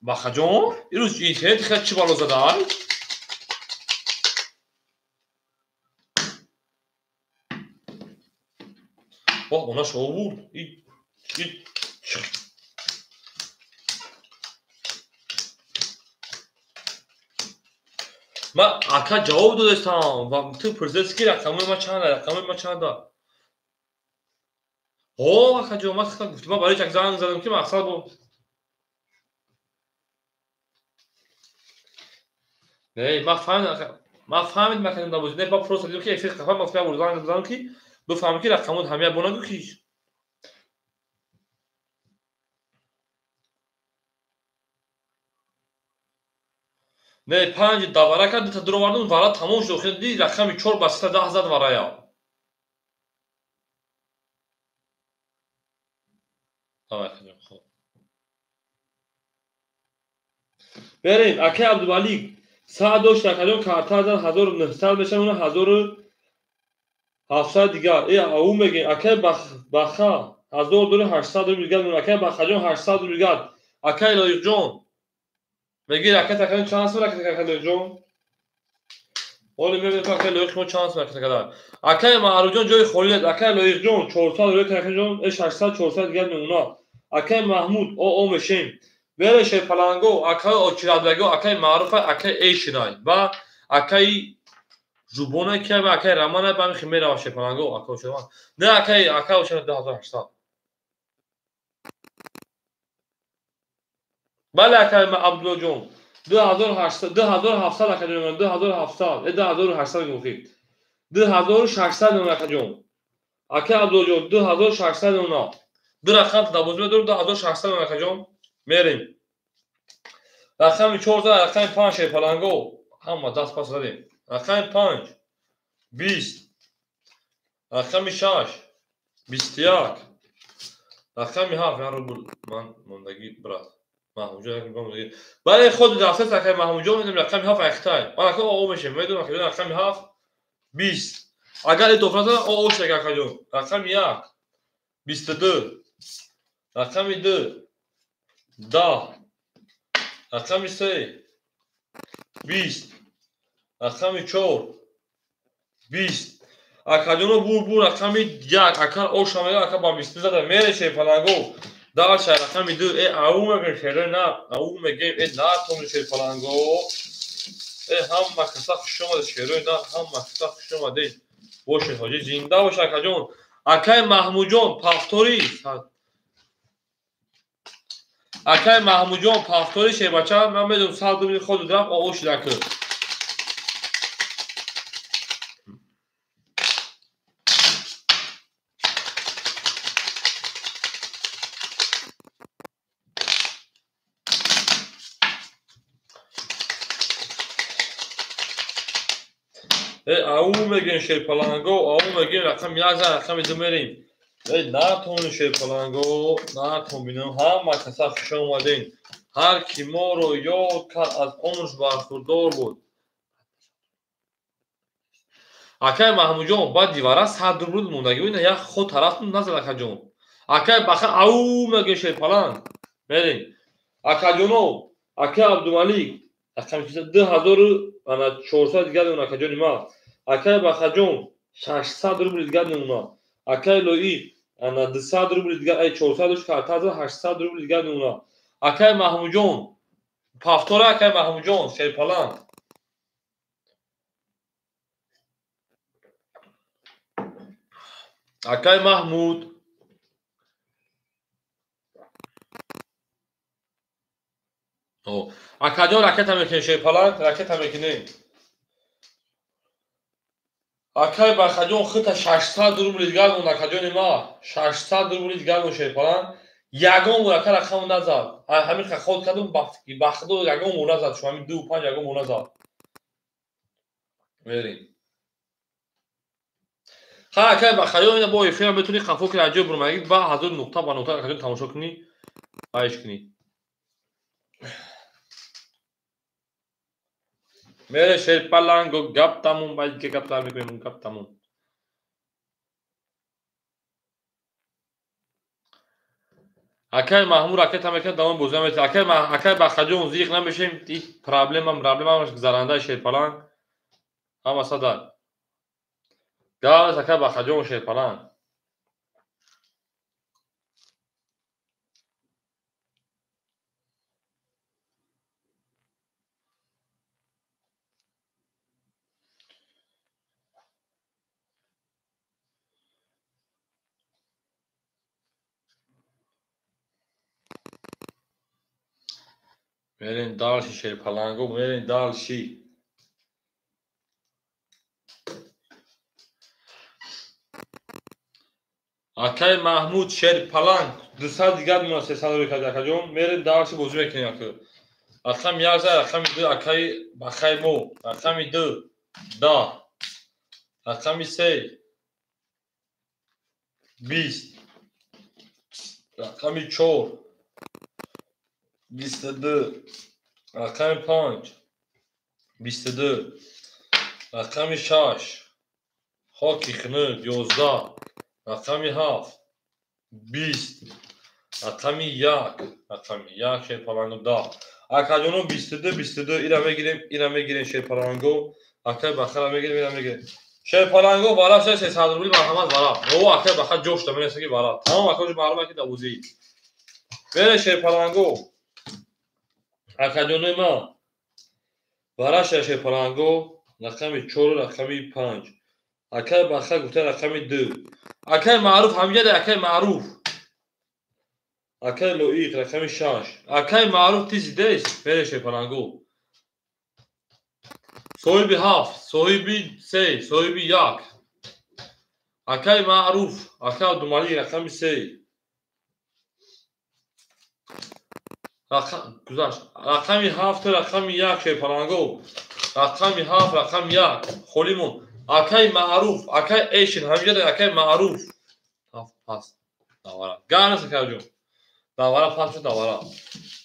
Бахаҷон, ирӯз интернет хеле чӣ бало задай? Воҳ, она шо буд? Ман ака ҷавоб додастам ва ту пурсидӣ ки рақамои ман чанда, рақамои ман чанда. Ҳо, акаҷон, ман гуфтам, ман барои як занг задам ки мақсад бо Не, ман фаҳмидам акаҷон набуд. Не, ман просто дидам ки эфир қафа, ман гуфтам занг задам ки бифаҳмам ки рақамот ҳамия бо нагӯ ки. Не, 5 давара кард, дута дуровардум, вара тамом шуд. Охир ди рақами 4 ба 310 зад варая. Давай, акаҷон, хоб. Берем, акай Абдумалик. Саат дошт акаҷон карта зад 1900 мешавад, она 1700 дигар. Ау мегӯем, акай Баха 1000 дори 800 рубл дигар, акай Бахаҷон 800 рубл дигар. Акай Лоиқҷон мегӯед акай такаҷон чанд сум ракета акай Лоиқҷон? Ҳоло мебинем акай Лоиқ мо чанд сум ракета кард. Акай Маъруфҷон ҷои холӣ нест. Акай Лоиқҷон 400 рубл акаҷон, 600 400 дигар мемонад. Акай Маҳмуд о мешем. Бере шерпаланго, акай очирадлаго, акай Маъруфа, акай Эшинай ва акай Жубона ки ва акай Рамана ба ҳамин мерава шерпаланго, акай Очирман. Не, акай Очирман 2800. Бале акай Абдуллоҷон 2800, 2700 акаҷон, 2700, 2800 гуфтӣ. 2600 мемонад акаҷон. Акай Абдуллоҷон 2600 мемонад. Ду рақам дабозӣ медорем 2600 мемонад акаҷон. Мерем. Рақами 4 рақами 5 шерпаланго. Ҳама даст пас задем. Рақами 5 20. Рақами 6 21. Рақами 7 я рубл ман мондагӣ брат. Маҳмудҷон як мондагӣ. Бале худ дафтар акай Маҳмудҷон медонем рақами 7 ахтай. Ман ака о мешем. Медонам акаҷон рақами 7 20. Агар итоф назад о шаг акаҷон. Рақами 1 22. Рақами 2 10. Рақами 3 20. Рақами 4 20. Акаҷоно бур рақами 1 ака оша мега ака ба 20 зада мере шерпаланго. Дальше рақами 2 ау мегем шерои на ау мегем на тони шерпаланго. Ҳама каса хуш омада шерои на ҳама каса хуш омадед. Бошед ҳоҷӣ зинда бош акаҷон. Акай Маҳмудҷон пафтори. Акай Маҳмудҷон пафтори шербача ман медонам 100 рубли худ рафт оғоз шуда ку. Ау мегем шерпаланго, ау мегем рақами як зан, рақами ду мерем. Натон шерпаланго, натон бинам, ҳама каса хуш омадем. Ҳар ки моро ёд кард, аз умрш бархурдор буд. Акай Маҳмудҷон, баъд дивара 100 рубл мондагӣ буд, як ход тарафтон назад акаҷон. Акай баха ау мегем шерпаланг. Мерем. Акаҷоно, акай Абдумалик, рақами 2400 дигар мемонад акаҷони ман. Акай Бахаҷон 600 рубл дигар мемонад. Акай Лоиқ ана 200 рубл дигар, ай 400 карта 800 рубл дигар мемонад. Акай Маҳмудҷон, повтора акай Маҳмудҷон, шерпаланг. Акай Маҳмуд. Акаҷон ракета мекунем шерпаланг, ракета мекунем. Акай Бахаҷон хита 600 рубл дигар монд акаҷони ма. 600 рубл дигар монд шерпаланг. Ягон бор ака рақаму назад. Ҳамин ход кардум, ба худо ягон бор назад. Шу ҳамин 2-5 ягон бор назад. Мерем. Ха акай Бахаҷон ина бо эфирам метавонӣ қафо кунӣ, аҷоиб бурмагӣ ба 1000 нуқта ба нуқта акаҷон тамошо кунӣ, айш кунӣ. Мере шерпаланго, гап тамом, баъд ки гап тар мекунем, гап тамом. Акай Маҳмуд ракета мекунад, давом бозӣ наметавонад. Акай Бахаҷон зиқ намешем, ҳеҷ проблема ҳамаш гузарандаи шерпаланг. Ҳама садар. Гап акай Бахаҷон шерпаланг. Мерем дальше шерпаланго, мерем дальше. Акай Маҳмуд шерпаланг 200 дигар мемонад, 300 рубл кард акаҷон. Мерем дальше бозӣ мекунем ака. Рақами як зад, рақами ду акаи Бахаи мо, рақами ду 10, рақами се 20, рақами чор 22, рақами 5 22, рақами 6 хоки хунук 11, рақами 7 20, рақами 1, рақами 1 шерпаланго 10. Акаҷоно 22 22 ира мегирем, ира мегирем шерпаланго, акай Бахара мегирем, ира мегирем. Шерпаланго вара 300 рубл марҳамат вара. О акай Баха ҷош да менасаги вара. Тамом акаҷо маълум аки давузӣ. Бере шерпаланго. Акаҷонои ман вараша шерпаланго рақами 4 рақами 5. Акай Баха гуфта рақами 2. Акай Маъруф ҳамҷада акай Маъруф. Акай Лоиқ рақами 6. Акай Маъруф ти зидест бере шерпаланго. Соҳиби 7, соҳиби 3, соҳиби 1. Акай Маъруф, акай Абдумалик рақами 3. Гузашт. Рақами 7, рақами 1 шерпаланго. Рақами 7, рақами 1. Холӣ монд. Акай Маъруф, акай Эшин, ҳамҷада акай Маъруф. 7 пас. Давара. Гарнас акаҷон. Давара пас шуд, давара.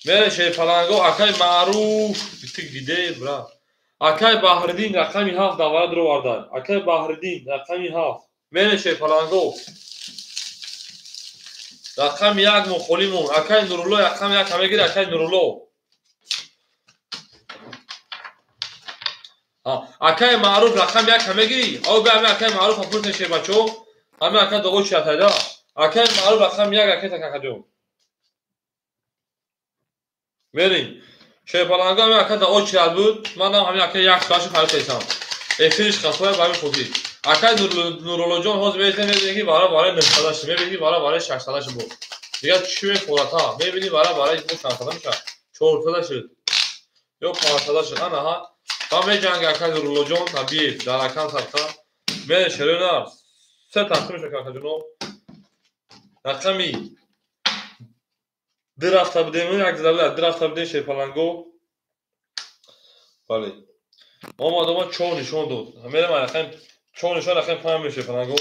Мере шерпаланго, акай Маъруф, битик диде, бра. Акай Баҳриддин рақами 7 давара дуровардан. Акай Баҳриддин рақами 7. Мере шерпаланго. Рақами 1 мо холӣ монд. Акай Нурулло рақами 1 мегирад, акай Нурулло. Акай Маъруф рақами 1 мегирӣ? О бе ҳами акай Маъруф пурсен шербачо. Ҳами акай доғо чи атайда? Акай Маъруф рақами 1 акай такакаҷон. Мерем. Шерпаланго ҳами акай доғо чи ат буд? Манам ҳами акай як соатши фарисам. Эфириш қасоя ба ҳамин хотир. Акай Нуруллоҷон ҳозир мебинем, мебинем ки вара барои 900 шуд, мебинем ки вара барои 600 шуд. Дигар чӣ мефората? Мебинем вара барои 600 мешавад, 400 шуд ё 500 шуд. Ана ҳа. Ба меҷанга акай Нуруллоҷон Набиев дар акам садқа. Мере шерона се тақсим мешавад акаҷоно. Рақами ду рафта будем, як зада буд, ду рафта будем шерпаланго. Бале. Омад, омад, чор нишон дод. Мерем рақами чор нишон, рақами панҷ мешавад шерпаланго.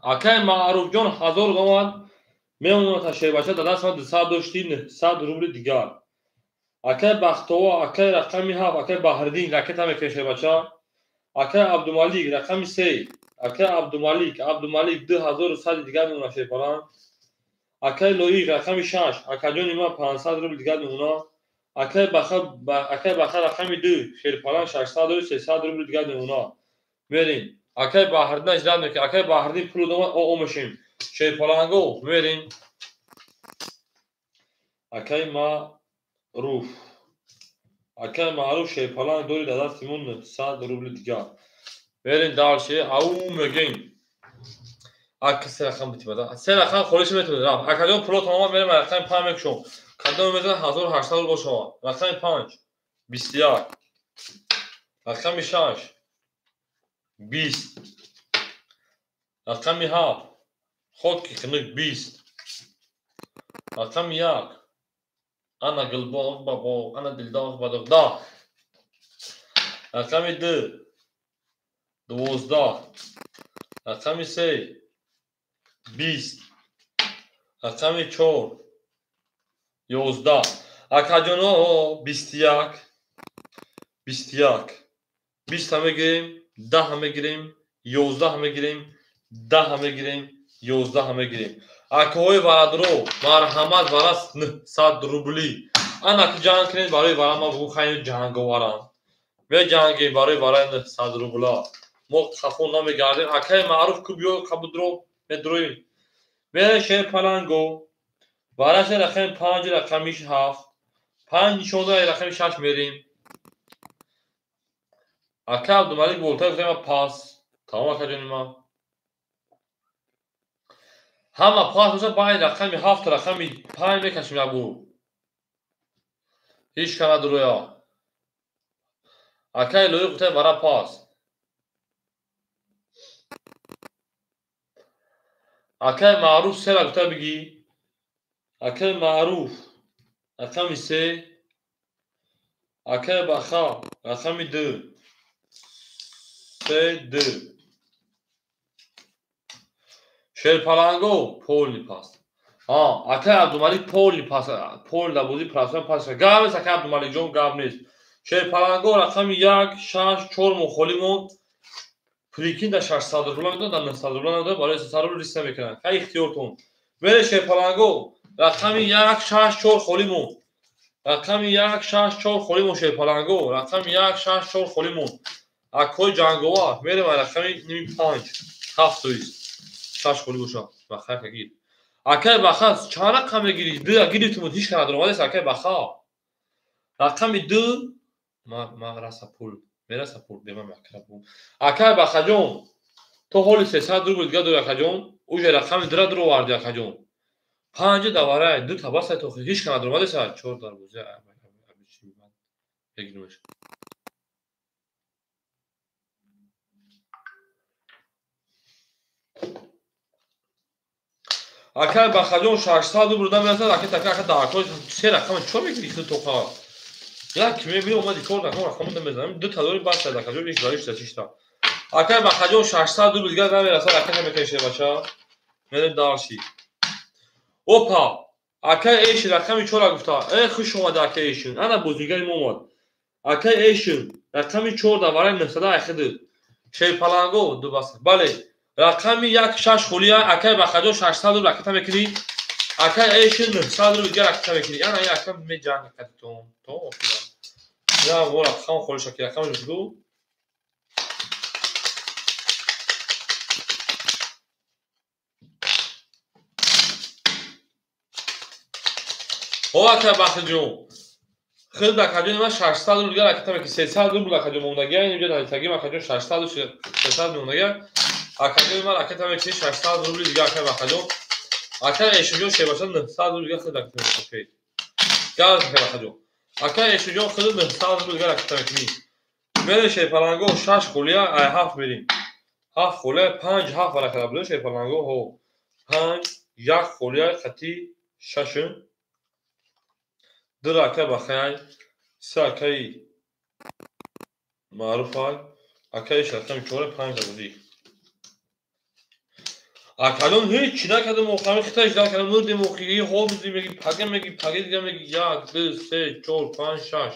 Акай Маъруфҷон 1000 омад. Мемонад та шербача дар даст ман 200 дошти, 900 рубли дигар. Акай Бахтова, акай рақами 7, акай Баҳриддин ракета мекунад шербача. Акай Абдумалик рақами 3, акай Абдумалик, Абдумалик 2100 дигар мемонад шерпаланг. Акай Лоиқ рақами 6, акаҷони ман 500 рубли дигар мемонад. Акай Баха, акай Баха рақами 2, шерпаланг 600 рубли, 300 рубли дигар мемонад. Мерем. Акай Баҳриддин иҷрат мекунад. Акай Баҳриддин пул домад, о мешем. Шерпаланго мерем. Акай Маъруф. Акай Маъруф шерпаланг дори дар дасти мо 900 рубли дигар. Мерем дальше. Ау мегем. Ака се рақам битимада. Се рақам холиш метавонед. Рафт. Акаҷон пулотон омад, мерем рақами 5 мекушом. Кадом мезанад 1800 рубл шавад. Рақами 5 21. Рақами 6 20. Рақами 7 ход ки хунук 20. Рақами 1 ана гулбоғ ба боғ, ана дилдоғ ба доғ. Да. Рақами 2 12. Рақами 3 20. Рақами 4 11. Акаҷоно 21 21. 20 мегирем, 10 мегирем, 11 мегирем, 10 мегирем, 11 мегирем. Акаҳои варадро, марҳамат, варас 900 рубли. Ана ки ҷанг кунед барои вара, ман бугу хайни ҷанговарам. Меҷангем барои вараи 900 рубла. Мо хафо намегардем. Акаи Маъруф ку биё қабудро медроим. Мере шерпаланго. Вараша рақами 5, рақами 7. 5 нишонда рақами 6 мерем. Ака Абдумалик болтай гуфтам пас. Тамом акаҷони ман. Ҳама пас боша, баъд рақами 7 рақами 5 мекашем ябу. Ҳеҷ ка надроя. Акаи Лоиқ гуфтай вара пас. Акаи Маъруф сера гуфта бигӣ. Акаи Маъруф рақами 3. Акаи Баха рақами 2. 3 2. Шерпаланго полни пас. Акаи Абдумалик полни пас, пол дар бозии профессионал пас. Гап нест, акаи Абдумаликҷон, гап нест. Шерпаланго рақами 1 6 4 мухоли монд. Прикин дар 600 рубла медод, дар 900 рубла надод, барои 300 рубл риск намекунанд. Хай ихтиёртон. Мере шерпаланго рақами 1 6 4 холи монд. Рақами 1 6 4 холи монд шерпаланго. Рақами 1 6 4 холи монд. Акҳои ҷанговар мерем рақами 5 7 тоист. 6 холи боша. Баха гир. Акай Баха чанд рақам мегирӣ? 2 гирифтум, ҳеҷ ка надоромадест акай Баха. Рақами 2 ма раса пул. Мераса пул, бема макраб. Акай Бахаҷон, то ҳоли 300 рубл дига дори акаҷон, уже рақами 2 дуроварди акаҷон. 5 даварай, 2 та басай то ҳеҷ ка надоромадест, 4 дарвоза мегирмеш. Акай Бахаҷон 600 рубл намерасад, акай така ака дар се рақам чо мегири хил тоқа? Як мебини омади кор накун, рақам намезанам. 2 та дори бас акаҷон иш бариш дашишта. Акай Бахаҷон 600 рубл дигар намерасад, акай мекаше бача. Мерем дарши. Опа! Акай Эшин рақами 4 гуфта. Э хуш омада акай Эшин. Ана бозигари мо омад. Акай Эшин рақами 4 дар вараи 900 айхиди. Шерпаланго ду бас. Бале. Рақами 1 6 холия, акай Бахаҷон 600 рубл ракета мекунӣ. Акай Эшин 900 рубл дигар ракета мекунӣ. Ана ин ака меҷанг кадитон. То охира. Я во рақам холиша ки рақам ду. О акай Бахаҷон. Хел акаҷони ман 600 рубл дигар ракета мекунӣ. 300 рубл акаҷон мондагия, инҷо дар итагим акаҷон 600 300 мондагия. Акаҷони ман ракета мекунӣ 600 рубли дигар акай Бахаҷон. Акай Эшинҷон шебаша 900 рубл дигар хел ракета мекунӣ. Газ акай Бахаҷон. Акай Эшинҷон хел 900 рубл дигар ракета мекунӣ. Мере шерпаланго 6 холия, ай 7 мерем. Ҳафт холия панҷ ҳафт вара када буд шерпаланго ҳо. Панҷ як холия хати шаш ду рака бахай се акаи маъруфай акаи рақами чор панҷ забудӣ. Акалон ҳеҷ чӣ накардем, охами хиташ накардем, мурдем охири ҳол будем, меги пага меги пага дига меги як, ду, се, чор, панҷ, шаш.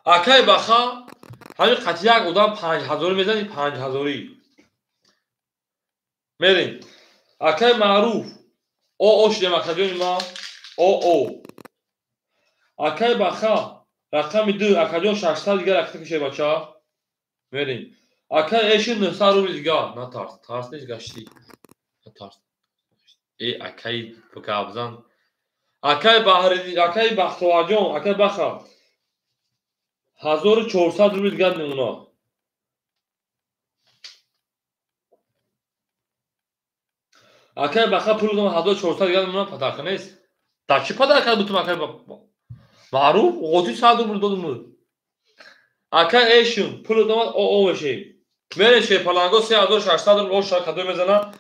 Акай баха ҳамин қати як одам 5000 мезани 5000. Мерем. Акай маъруф о о шудем акаҷони ма о о. Акай баха рақами 2 акаҷон 600 дига ракта кише бача. Мерем. Акай эши 900 рубли дига. Натарс, тарс нест гаштӣ. Натарс. Э акай гапзан. Акай Баҳри, акай Бахтоварҷон, акай Баха 1400 рубли дига мемона. Акай Баха пул 1400 дига мемона, падарка нест. Дар чӣ падарка бутум акай маъруф? Оғоти 100 рубл додум. Акай эшин пул домад о о мешем. Мерем шерпаланго 3600 рубл оша кадо мезана.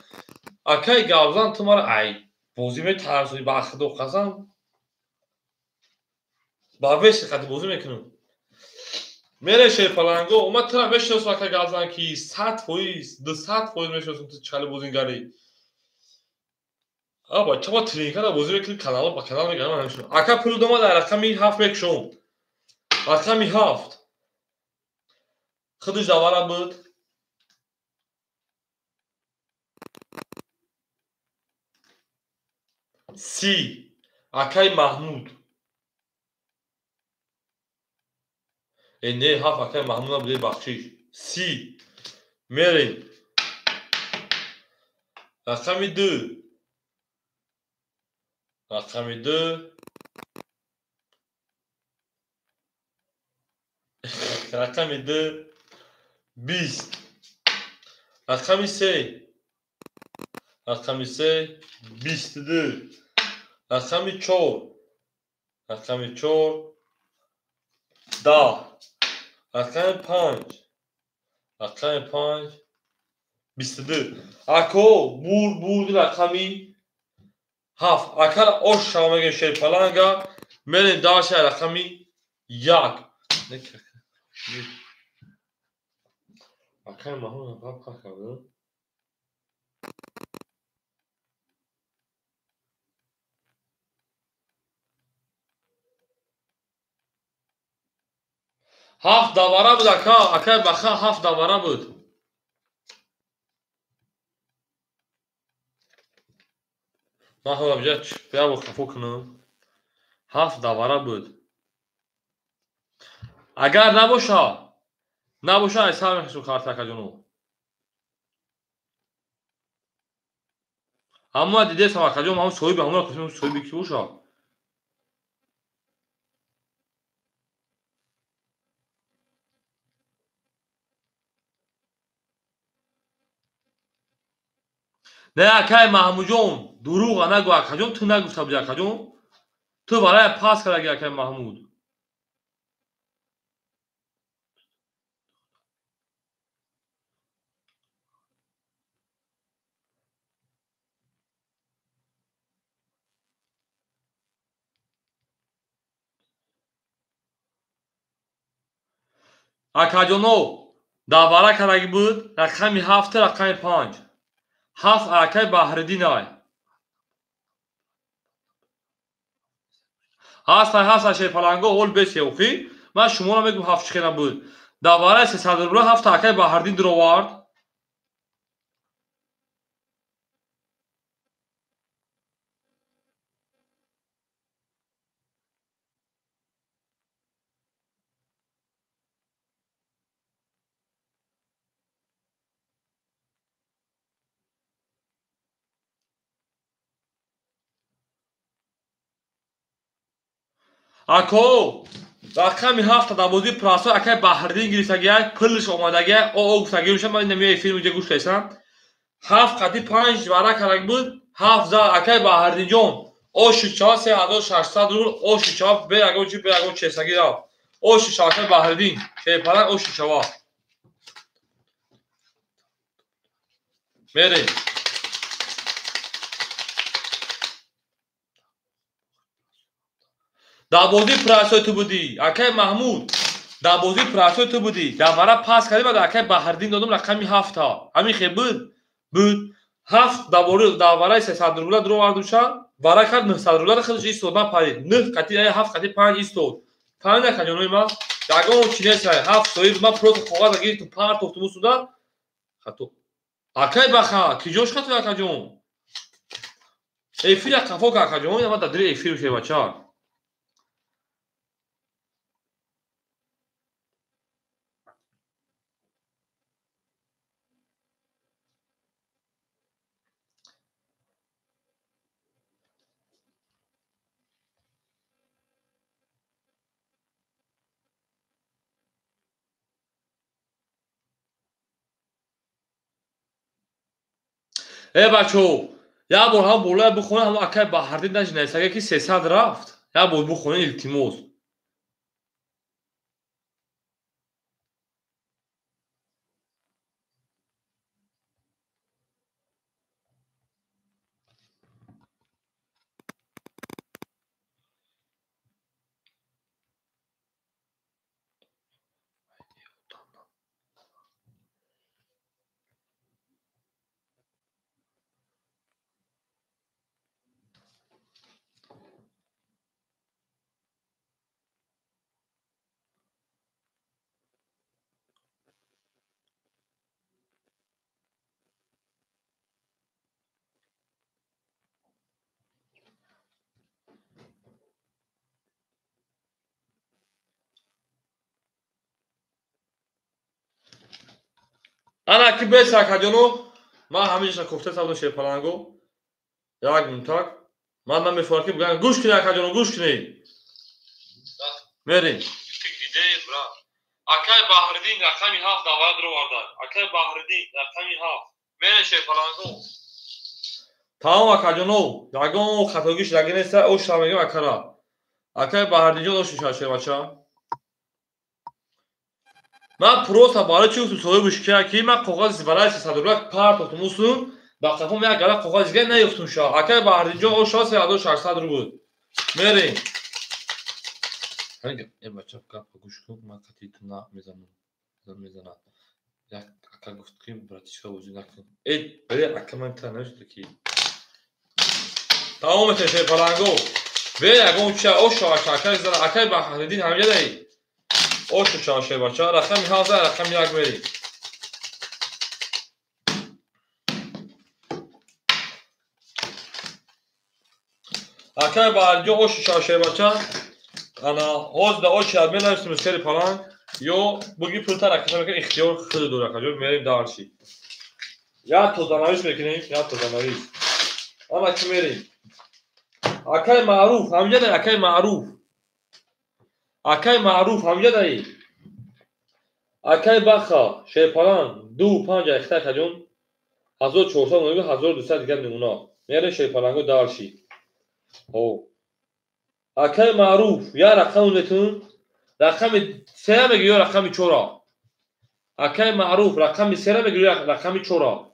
Акай гавзан ту мара ай бозӣ метарсонӣ ба худо қасам. Ба веси қати бозӣ мекунам. Мерем шерпаланго омад тура мешиносам акай гавзан ки 100%, 200% мешиносам ту чӣ хеле бозингарӣ. Аба чаба тренинга бозӣ мекунӣ канал ба канал мегардам ҳамешон. Ака пул домад дар рақами 7 мекушом. Рақами 7. Худаш давара буд. Си. Акай Маҳмуд. Э не, ҳафт акай Маҳмуд набуд, бахшиш. Си. Мерем. Рақами 2. Рақами 2. Рақами 2. 20. Рақами 3. Рақами 3. 22. Рақами 4. Рақами 4. 10. Рақами 5. Рақами 5. 22. Ако бур бур рақами 7. Акар ош шава мегем шерпаланга. Мерем даша рақами 1. Акай Маҳмуд гап кард. Ҳафт давара буд ака, акай Баха ҳафт давара буд. Ман ҳоло бижа як бор хафо кунам. Ҳафт давара буд. Агар набоша, набоша ай сар мехешум карта акаҷоно. Ҳамуна дидесам акаҷон, ҳамун соҳиби ҳамуна кушем, соҳиби ки боша? Не акай Маҳмудҷон, дурӯға нагӯ акаҷон, ту нагуфта будӣ акаҷон. Ту барои пас кардаги акай Маҳмуд. Акаҷоно, давара кардаги буд рақами 7 рақами 5. 7 акай Баҳриддин ай. Ҳастай ҳастай шерпаланго ҳол бесе охи. Ман шуморо мегӯм ҳафт чӣ хела буд. Давараи 300 рубла 7 акай Баҳриддин дуровард. Ако рақами 7 дар бозии прасо акай Баҳриддин гирифтагиай, пулш омадагиай, о о гуфтагӣ мешавад, ман инам эфир инҷа гӯш кардам. 7 қати 5 вара кардаг буд, 7 за акай Баҳриддинҷон. О шуд чава 3600 рубл, о шуд чава бе ягон чи, бе ягон чесагӣ рафт. Оши шава Баҳриддин. Шерпаланг оши шава. Мерем. Дар бозии прасои ту будӣ, акай Маҳмуд. Дар бозии прасои ту будӣ. Дар вара пас кардӣ, баъд акай Баҳриддин додум рақами 7-та. Ҳамин хел буд? Буд. 7 дар вараи 300 рубла дуровардуша, вара кард 900 рубла худаш истод, напарид. 9 қати 7 қати 5 истод. Фаҳмида акаҷонои ман? Ягон чи нест, 7 соҳиб ман просто коғаза гирифтум, партофтум усуда. Хато. Акай Баха, киҷош хато акаҷон? Эфира қафо ка акаҷон, ман дар дили эфир шевача. Э бачо, як бор ҳам болая бихонед, ҳам акай Баҳриддин нажинайсага ки 300 рафт. Як бор бихонед, илтимос. Ана ки бес акаҷоно, ман ҳамиҷаша кофта сабдам шерпаланго. Як мунтак. Ман намефорам ки бигӯям гӯш кунед акаҷоно, гӯш кунед. Мерем. Акай Баҳриддин рақами 7 давара дуроварда. Акай Баҳриддин рақами 7. Мерем шерпаланго. Тамом акаҷоно, ягон хатогиш даги неста, оша мегӯям акара. Акай Баҳриддинҷон оша шава шербача. Ман просто барои чӣ гуфтум соҳибаш кия ки ман коғази барои 300 рубла партофтум усум, ба қафом як гала коғази дига наёфтум ша. Акай Баҳриддинҷон оша 3600 рубл. Мерем. Э бача гапа гӯш кун, ман қатъи ту на мезанам. Мезанам. Як ака гуфт ки братишка бозӣ накун. Э, бале ака ман та навишта ки. Тамом мешавад шерпаланго. Бе ягон чия оша акай зана акай Баҳриддин ҳамҷадай. Ошу чашай бача, рақами 7 рақами 1 мерем. Акай Баҳриддин ошу чашай бача. Ана ҳозир да очи менависем сери паланг ё буги пулта раката мекунем, ихтиёр худ дора акаҷон, мерем дарши. Я тозанавис мекунем, я тозанавис. Ана ки мерем. Акай Маъруф, ҳамҷадай акай Маъруф. Акай Маъруф ҳамҷадай. Акай Баха, шерпаланг 2 5 ахта акаҷон 1400 мегӯ 1200 дигар мемона. Мерем шерпаланго дарши. О. Акай Маъруф, я рақам метун? Рақами 3 мегӯ ё рақами 4? Акай Маъруф рақами 3 мегӯ ё рақами 4?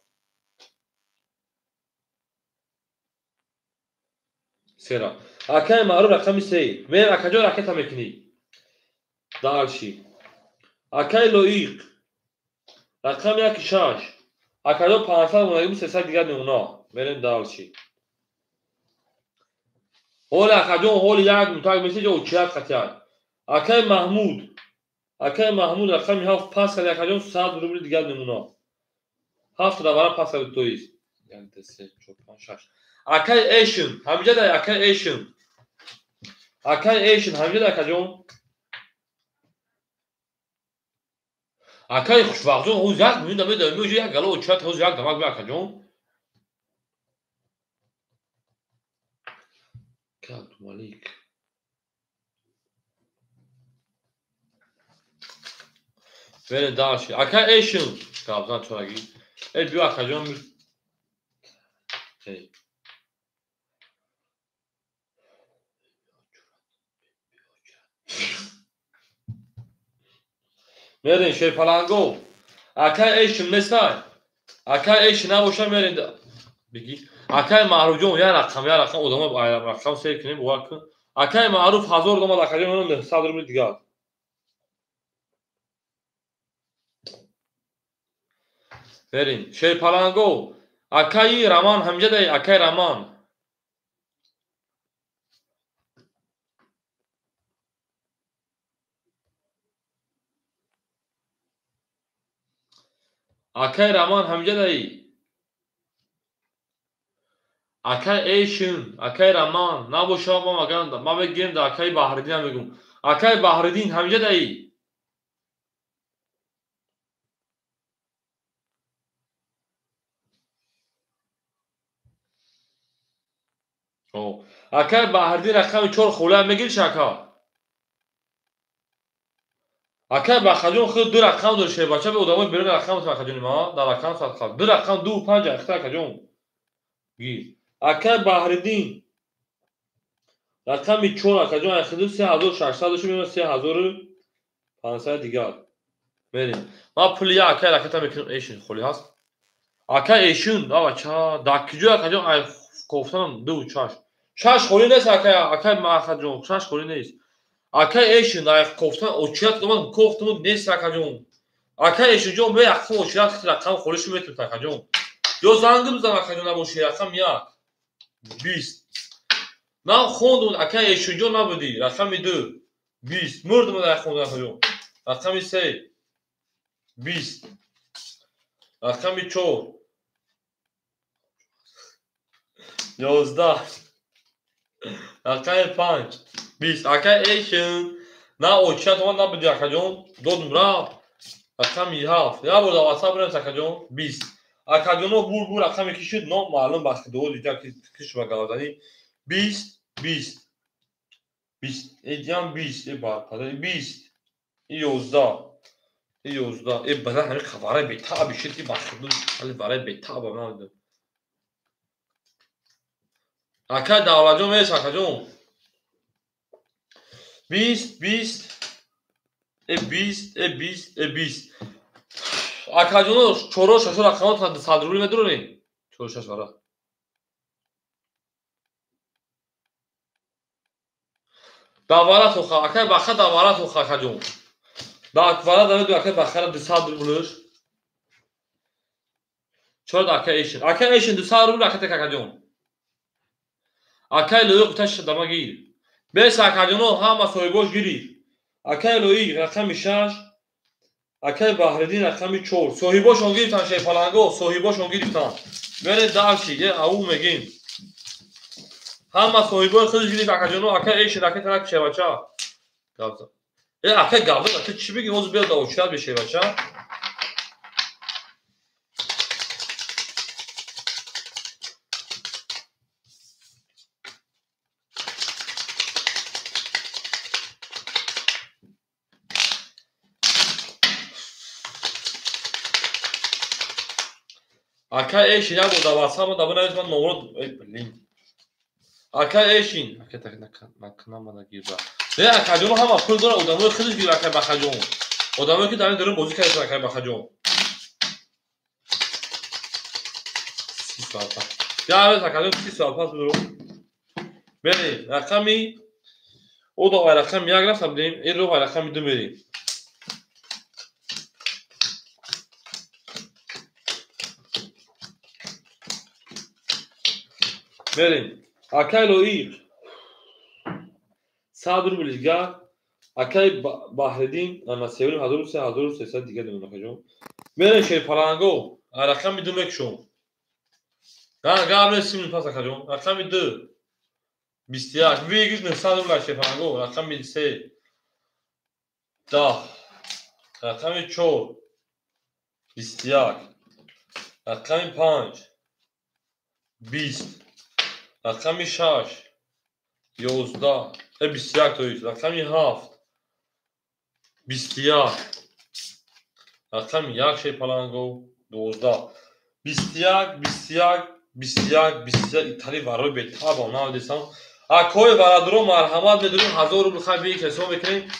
3. Акай Маъруф рақами 3. Мерем акаҷон ракета мекунӣ. Дальше. Акай Лоиқ рақами 1 6. Акаҷон 500 монагӣ 300 дигар мемона. Мерем дальше. Ҳоли акаҷон ҳоли як мутак меси ҷо чият қатият. Акай Маҳмуд. Акай Маҳмуд рақами 7 пас кард акаҷон 100 рубли дигар мемона. 7 давара пас кард тоист. 1 2 3 4 5 6. Акай Эшн, ҳамҷадай акай Эшн. Акай Эшн ҳамҷадай акаҷон. Акай Хушбахтҷон ҳоз як минута медавем, ӯ як гала очият ҳоз як дамак бе акаҷон. Абдумалик. Мерем дальше. Акай Эшн. Гапзан чораги. Э биё акаҷон. Эй. Мерем шерпаланго. Акай эшим нестай. Акай эш набоша мерем. Бигӣ. Акай Маъруфҷон як рақам одамо рақам сер кунем, бовар кун. Акай Маъруф 1000 омад, акаҷон 900 рубли дигар. Мерем шерпаланго. Акаи Раман ҳамҷадай, акай Раман. Акай Раман ҳамҷадай. Акай Эшин, акай Раман, набоша ма маган, ма бегем да акай Баҳриддин мегум. Акай Баҳриддин ҳамҷадай. Акай Баҳриддин рақами 4 хола мегириш ака. Акай Бахаҷон худ 2 рақам дошт, бача бе одамои берун рақам Бахаҷони ма, дар рақам садқа. 2 рақам 2 5 ахта акаҷон. Гир. Акай Баҳриддин рақами 4 акаҷон ахиду 3600 дошт, меона 3500 дигар. Мерем. Ма пули я акай ракета мекунам, эшин холи ҳаст. Акай эшин, а бача, дар киҷо акаҷон ай кофтанам 2 6. 6 холи нест акай, акай Бахаҷон, 6 холи нест. Акай эшин ай кофтан очият ман кофтам нест акаҷон. Акай эшинҷон бе рақам очият рақам холишу метавонад акаҷон. Ё занг бизан акаҷон набоши рақам 1 20. На хондум акай эшинҷон набудӣ рақами 2 20. Мурдум ай хондум акаҷон. Рақами 3 20. Рақами 4 11. Рақами 5 20. Акай эшин на очият ман набудӣ акаҷон. Додум рафт. Рақами 7. Я бор дар WhatsApp бинавис акаҷон 20. Акаҷоно бур бур рақаме ки шуд номаълум бахти дуо дида ки шума гавзанӣ 20 20 20 эдиам 20 э барпада 20 11 11 э бада ҳамин хабараи бетаъби шуд ки бахти ду ҳали барои бетаъба намедонам. Акай Давлатҷон мес акаҷон 20 20 э 20 э 20 э 20. Акаҷоно 4 6 рақамот 100 рубли медурем. 4 6 вара. Давара тоха, акай баха давара тоха акаҷон. Давара даведу акай бахара 200 рублш. 4 акай эшин. Акай эшин 200 рубл акай так акаҷон. Акай лоиқ таш дама гир. Бес акаҷоно ҳама соҳибош гирифт. Акай лоиқ рақами 6, акай Баҳриддин рақами 4. Соҳибошон гирифтан шерпаланго, соҳибошон гирифтан. Мере дальше, е ау мегим. Ҳама соҳибои худаш гирифт акаҷоно, акай эшин, акай тарак шевача. Гавза. Е акай гавза, ту чӣ бигӣ ҳозир биё да очият бе шевача. Акай эшин як бор дар WhatsApp да бинавис ман номро эй блин. Акай эшин, акай так накунам гирба. Не акаҷон ҳама пул дора, одамои худаш гир акай Бахаҷон. Одамое ки дар ин дорун бозӣ карданд акай Бахаҷон. 30 соат пас. Я акаҷон 30 соат пас бидуру. Мерем рақами о до рақами 1 рафтам дим, ин ро рақами 2 мерем. Мерем. Акай лоиқ 100 рубл дигар. Акай Баҳриддин ана 3300 1300 дигар дорем акаҷон. Мерем шерпаланго рақами 2 мекушом. Гап нест 30 пас акаҷон. Рақами 2 21 вигиш 900 рубл шерпаланго. Рақами 3 10. Рақами 4 21. Рақами 5 20. Рақами 6 11 21 то есть рақами 7 21. Рақами 1 шерпаланго 12 21 21 21 21 итали варои бетаба навдесам. Акои варадуро марҳамат медурем 1000 рубл хай бии ҳисоб мекунем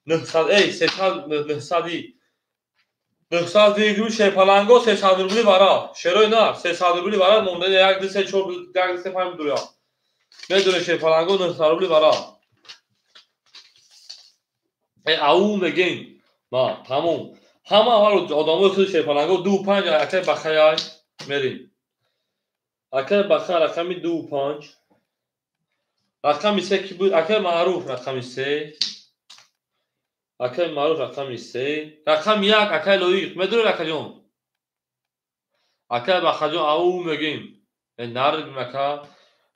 900 эй 300 900 900 рубли шерпаланго, 300 рубли вара. Шерои нар, 300 рубли вара монда 1 2 3 4 1 2 3 5 дура. Медуре шерпаланго 900 рубли вара. Ау мегин. Ма, тамом. Ҳама аввал одамои худи шерпаланго 2 5 акай бахаяй мерим. Акай баха рақами 2 5. Рақами 3 ки буд? Акай маъруф рақами 3. Акай маъруф рақами 3. Рақами 1 акай лоиқ. Медонед акаҷон? Акай бахаҷон ау мегим. Наргим ака.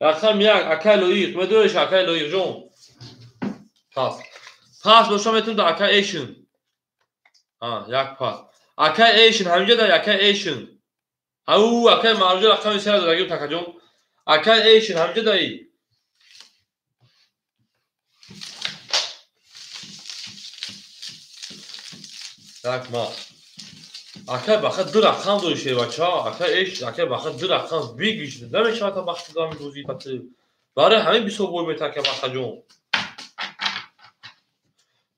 Рақами 1 акай лоиқ. Медонед акай лоиқҷон? Пас. Пас боша метавонед акай эшин. Як пас. Акай эшин ҳаминҷа дар акай эшин. Ау акай маъруф рақами 3 додагим такаҷон. Акай эшин ҳаминҷа даи. Так ма. Акай баха ду рақам дори шербача. Акай эш, акай баха ду рақам бигиш. Намешавад та бахти дами бозӣ пати. Барои ҳамин бисёр бой мета акай бахаҷон.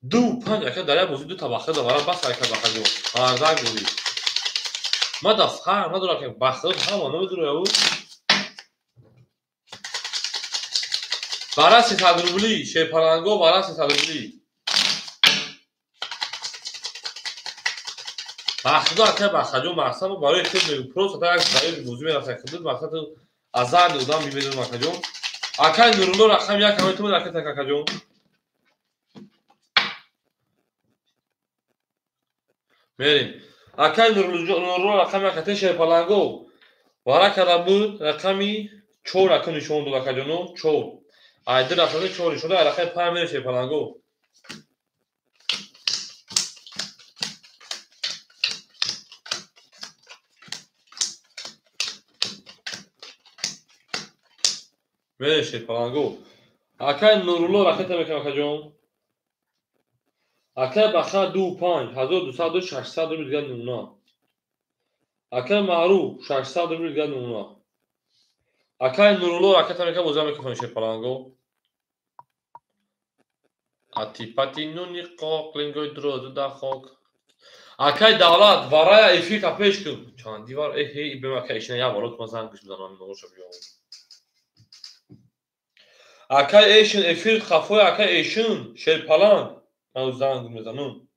2 5 акай дар як бозӣ ду та баха дорам, бас акай бахаҷон. Мардак бозӣ. Ма да фарқ надорам акай баха ҳама намедонам ю. Бара 300 рубли, шерпаланго бара 300 рубли. Бахтидо акай бахаҷон мақсад барои худ мегӯ. Просто та як барои бозӣ мерафт худ мақсад азар одам мебедонам акаҷон. Акай Нурулло рақам 1 ҳамаи ту акай так акаҷон. Мерим. Акай Нурулло рақам 1 акай шерпаланго. Вара карда буд рақами 4 ака нишон дод акаҷоно 4. Ай ду рақами 4 нишон дод, рақами 5 мерем шерпаланго. Мерем шерпаланго. Акай Нурулло ракета мекунам акаҷон. Акай Баха 2 5 1200 600 рубли дигар намуна. Акай Маъруф 600 рубли дигар намуна. Акай Нурулло ракета мекунам бозӣ мекунам шерпаланго. Ати пати нуни қоқ лингои дурозу дар хок. Акай Давлат варая эфир та пеш кун. Чанди вар эҳ бем акай ишина як бор ма занг мезанам ноша биём. Акай эшин эфир хафои акай эшин шерпаланг ман занг мезанам.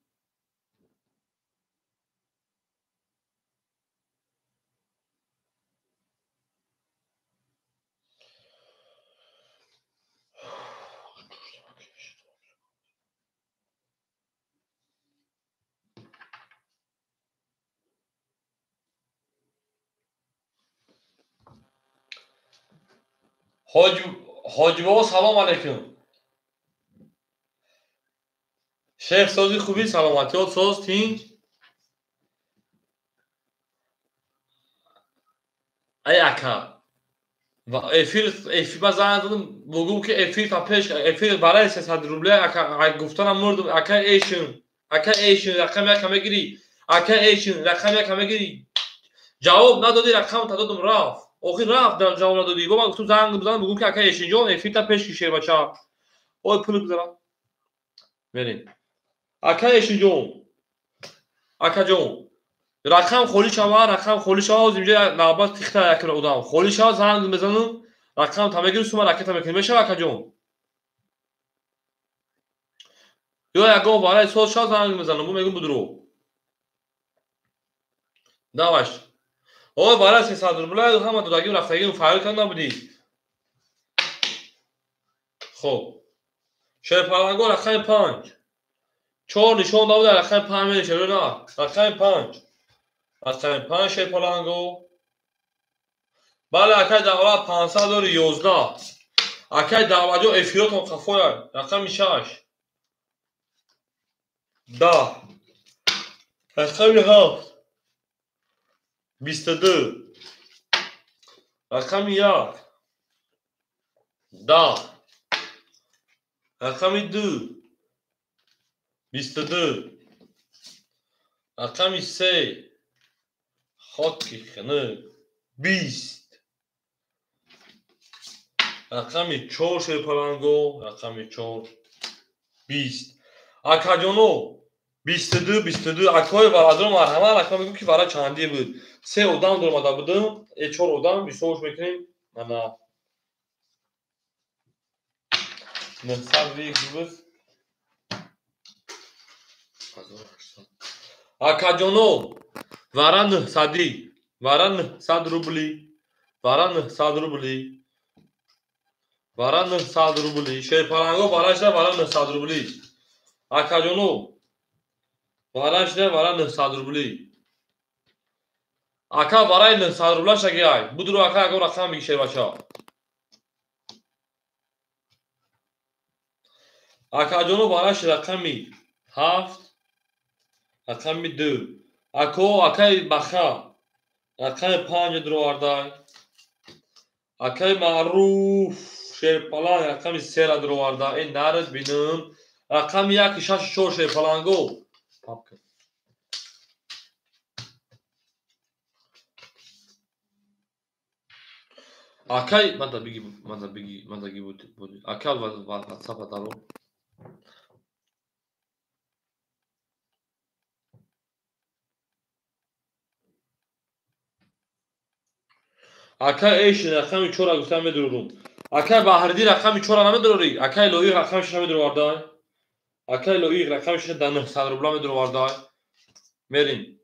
Ҳоҷи бобо салом алейкум. Шейх сози хуби саломатиёт соз тинҷ. Ай ака. Ва эфир ба занг задам бугум ки эфир та пеш эфир барои 300 рубля ака гуфтанам мурдум ака эшин рақам 1 мегири ака эшин рақам 1 мегири. Ҷавоб надоди рақам та додум рафт. Охир рафт ҷавоб надоди. Бо ман гуфтум занг бизанам бугум ки ака эшинҷон эфир та пеш ки шербача. Ой пул бизанам. Мерем. Ака эшинҷон. Акаҷон. Рақам холӣ шава, рақам холӣ шава, ҳозир инҷа навбат тихта як одам. Холӣ шава занг мезанам, рақам та мегирӣ, сума ракета мекунӣ. Мешава акаҷон? Ё ягон барои соз шава занг мезанам, бу мегӯм будро. Даваш. Ой барои 300 рубля ҳама додагим рафтагим фаъол карда набудӣ. Хоб. Шерпаланго рақами 5. 4 нишон дод рақами 5 мешавад на. Рақами 5. Рақами 5 шерпаланго. Бале акай Давлат 511. Акай Давлатҷон эфиротон қафояд. Рақами 6. 10. Рақами 7. 22. Рақами 1. 10. Рақами 2. 22. Рақами 3. Хоки хунук 20. Рақами 4 шерпаланго, рақами 4 20. Акаҷоно, 22 22 акои варадро марҳамат акма мегӯм ки вара чандӣ буд. Се одам доромада будам, чор одам ҳисобш мекунем. Ана 900 вик буд. 1800. Акаҷоно, вара 900, вара 900 рубли, вара 900 рубли, вара 900 рубли. Шерпаланго вара шуда вара 900 рубли. Акаҷоно, вара шуда вара 900 рубли. Ака вараи 900 рубла шагиай. Будро ака ягон рақам биги шербача. Акаҷоно вараш рақами 7, рақами 2. Ако акаи Баха рақами 5 дуровардай. Акаи Маъруф шерпаланг рақами 3 дуроварда. Ин нард бинам. Рақами 1 6 4 шерпаланго. Папка. Акай мада биги, мада биги, мада ги буд. Ака WhatsApp даро. Ака эш рақами 4 гуфтам медурурум. Акай Баҳриддин рақами 4 намедурурӣ. Акай Лоиқ рақами 6 медуровардай. Акай Лоиқ рақами 6 да 900 рубла медуровардай. Мерим.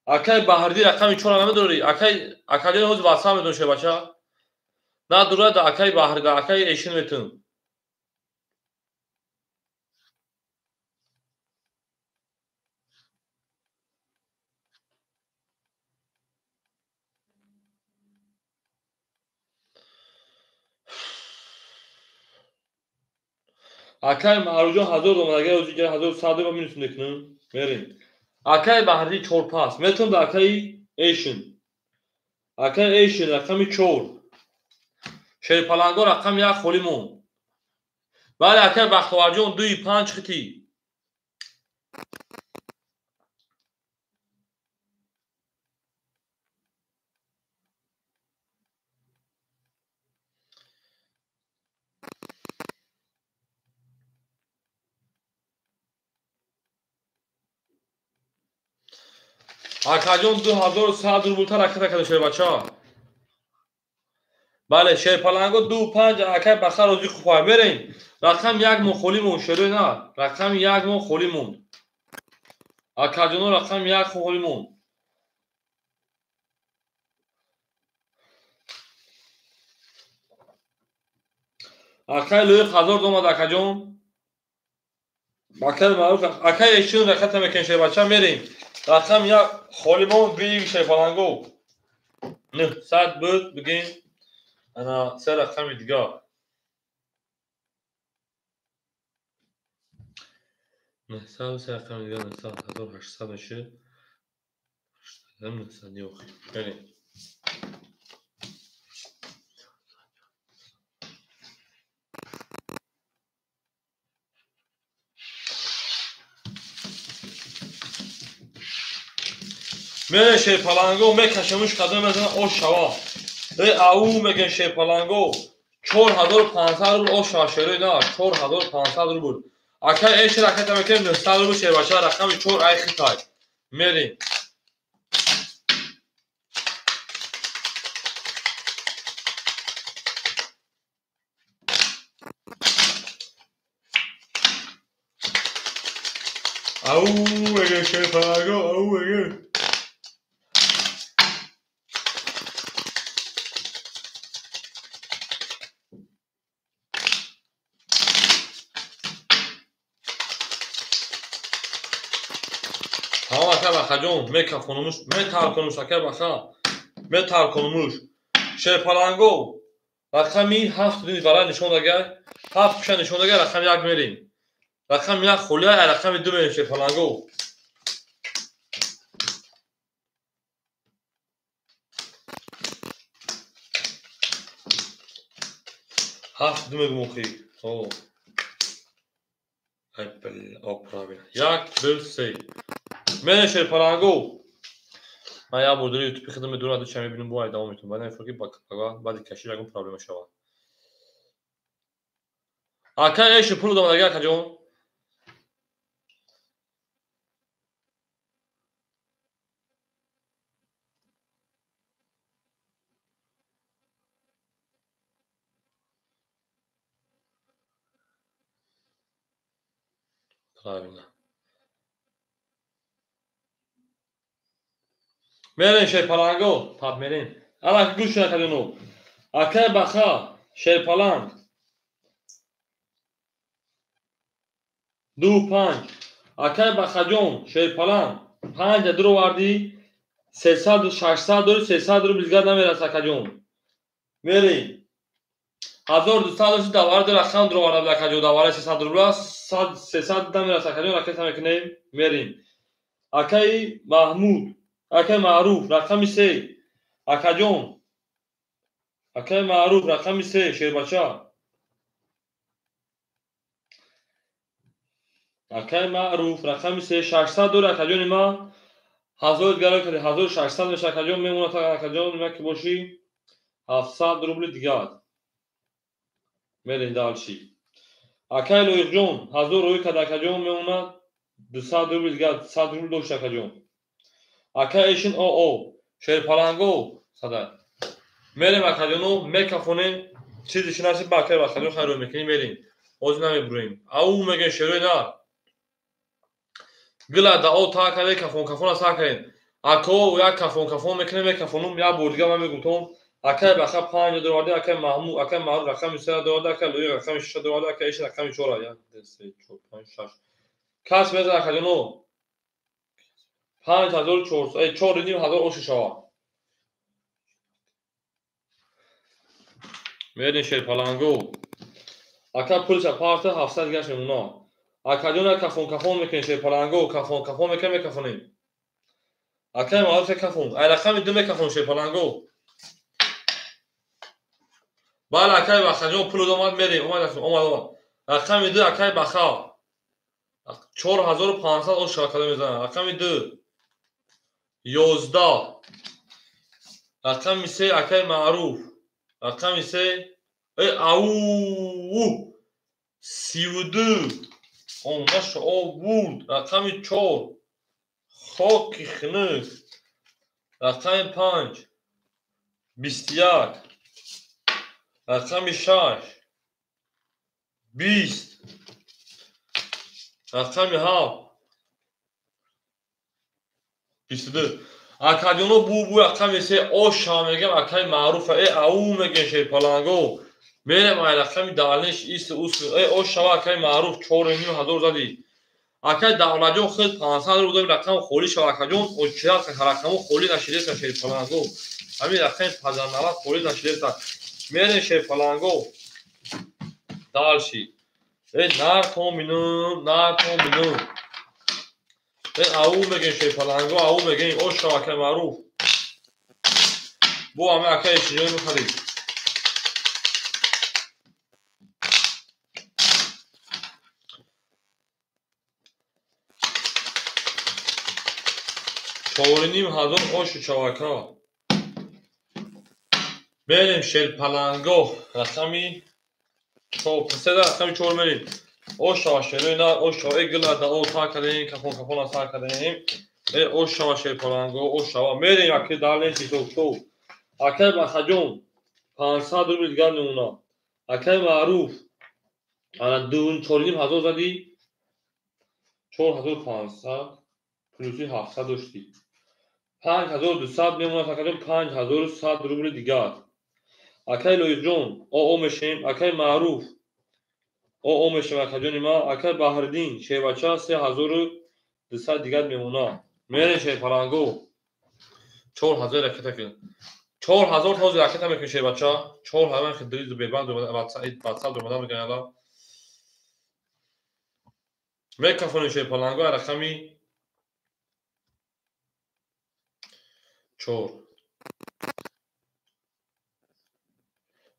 Акай Баҳриддин рақами 4 намедурурӣ. Акай акаҷон ҳоз WhatsApp медон шебача. На дура да акай Баҳриддин, акай эшин метун. Акай Маъруфҷон 1000 домад, агар ҳозир ҷа 1100 ба минус мекунам. Мерим. Акай Баҳриддин 4 пас. Метун да акаи эшин. Акаи эшин рақами 4. Шерпаланго рақами 1 холӣ монд. Бале акаи Бахтоварҷон 2 5 хити. Акаҷон 2100 рубл тараката карда шербача. Бале шерпаланго 2 5 акай Баха розӣ хупай. Мерем. Рақам 1 мо холӣ монд шерои на. Рақами 1 мо холӣ монд. Акаҷоно рақами 1 холӣ монд. Акай Лоиқ 1000 домад акаҷон. Акай Маъруф акай эшин рақата мекунем шербача. Мерем. Рақам 1 холӣ монд биг шерпаланго. 900 буд бигем. Ана се рақами дигар. 900 се рақами дигар 900 1800 мешуд. 800 900 ёх. Мерем. Мере шерпаланго мекашемуш кадом мезана ош шава. Э ау мегем шерпаланго 4500 рубл ош шава шерои на 4500 рубл. Акай эш ракета мекунем 900 рубл шербача рақами 4 ай хитай. Мерем. Ау мегем шерпаланго ау мегем. Тамом ака Бахаҷон, мекафонумуш, метарконумуш ака Баха, метарконумуш. Шерпаланго рақами 7 дини вара нишон дагай, 7 пуша нишон дагай, рақами 1 мерем. Рақами 1 холия, рақами 2 мерем шерпаланго. Ҳафт ду мегум охи. О. Ай бл, о правильно. 1 2 3. Мерем шерпаланго. Ман як бор дори ютуби худам медурам, ду ча мебинам, бо ай давом метавонам. Баъд намефаҳмам ки баъди каши ягон проблема шавад. Ака эши пул домад ага акаҷон. Правильно. Мерем шерпаланго, тап мерем. Ала гӯш накардину. Акай Баха, шерпаланг. 2 5. Акай Бахаҷон, шерпаланг. 5 дуро вардӣ. 300 600 дори 300 рубл дигар намераса акаҷон. Мерем. 1200 дошти давара ду рақам дуро варда акаҷон. Давара 300 рубл 300 намераса акаҷон. Ракета мекунем. Мерем. Акаи Маҳмуд, акаи Маъруф, рақами 3. Акаҷон. Акаи Маъруф, рақами 3, шербача. Акаи Маъруф, рақами 3, 600 дори акаҷони ма. 1000 дигар кардӣ, 1600 меша акаҷон, мемонад акаҷон, ма ки бошӣ 700 рубли дигар. Мерем дальше. Акаи Лоиқҷон, 1000 рӯй кард акаҷон, мемонад 200 рубли дигар, 100 рубл дошт акаҷон. Акаи Эшин ОО, шерпаланго сада. Мерем акаҷоно, мекафонем, чизи шинаси ба акаи Бахаҷон хайр мекунем, мерем. Ҳозир намебурем. Ау мегӯем шерои на. Гила да о та каде кафон кафона са кардем. Ако як кафон кафон мекунем, мекафонум, як бор дигар ман мегӯм том. Акаи Баха 5 дорварда, акаи Маҳмуд, акаи Маъруф рақами 3 дорварда, акаи Лоиқ рақами 6 дорварда, акаи Эшин рақами 4. 1 2 3 4 5 6. Кас мезанад акаҷоно. 5400, 4500 оши шава. Мерем шерпаланго. Ака пулша парта 700 дигаш мемона. Акаҷон кафон кафон мекунем шерпаланго, кафон кафон мекунем, мекафонем. Акаи Маъруф кафон. Ай рақами 2 мекафон шерпаланго. Бале акаи Бахаҷон пул омад, мерем. Омад, омад, омад. Рақами 2 акаи Баха. 4500 ош шава мезанад. Рақами 2 11. Рақами 3 акаи Маъруф. Рақами 3 ау 32. Онаш овурд. Рақами 4 хоки хунук. Рақами 5 21. Рақами 6 20. Рақами 7 22. Акаҷоно бу рақами 3 оша мегем акаи Маъруфа. Ау мегем шерпаланго. Мерем ай рақами далниш ис ус. Ошава акаи Маъруф 4500 задӣ. Акаи Давлатҷон худ 500 рубл додем, рақам холӣ шава акаҷон. Очират рақамо холӣ нашидеса шерпаланго. Ҳамин рақами падарнавад холӣ нашидеса. Мерем шерпаланго. Дальше. Нартон бинум, нартон бинум. Ау мегем шерпаланго, ау мегем. Ошава акаи Маъруф. Бо ҳама акаи Эшинҷон мехарид. 4500 ошу чавака. Мерем шерпаланго. Рақами 4, 3 рақами 4 мерем. Ошава шерои нар, ошава гила да о та кардем, кафон кафона са кардем. Ошава шерпаланго, ошава. Мерем аки дален чизо. Акаи Бахаҷон 500 рубл дигар мемона. Акаи Маъруф ана 4500 задӣ. 4500 плюси 700 доштӣ. 5200 мемонад акаҷон, 5100 рубли дигар. Акаи Лоиқҷон ОО мешем, акаи Маъруф ОО мешем акаҷони ма, акаи Баҳриддин шербача 3200 дигар мемонад. Мерем шерпаланго. 4000 ракета кун. 4000 ҳозир ракета мекунем шербача. 4000 хидри бебанд ватсап омада мекунем ала. Мекафонем шерпаланго рақами 4.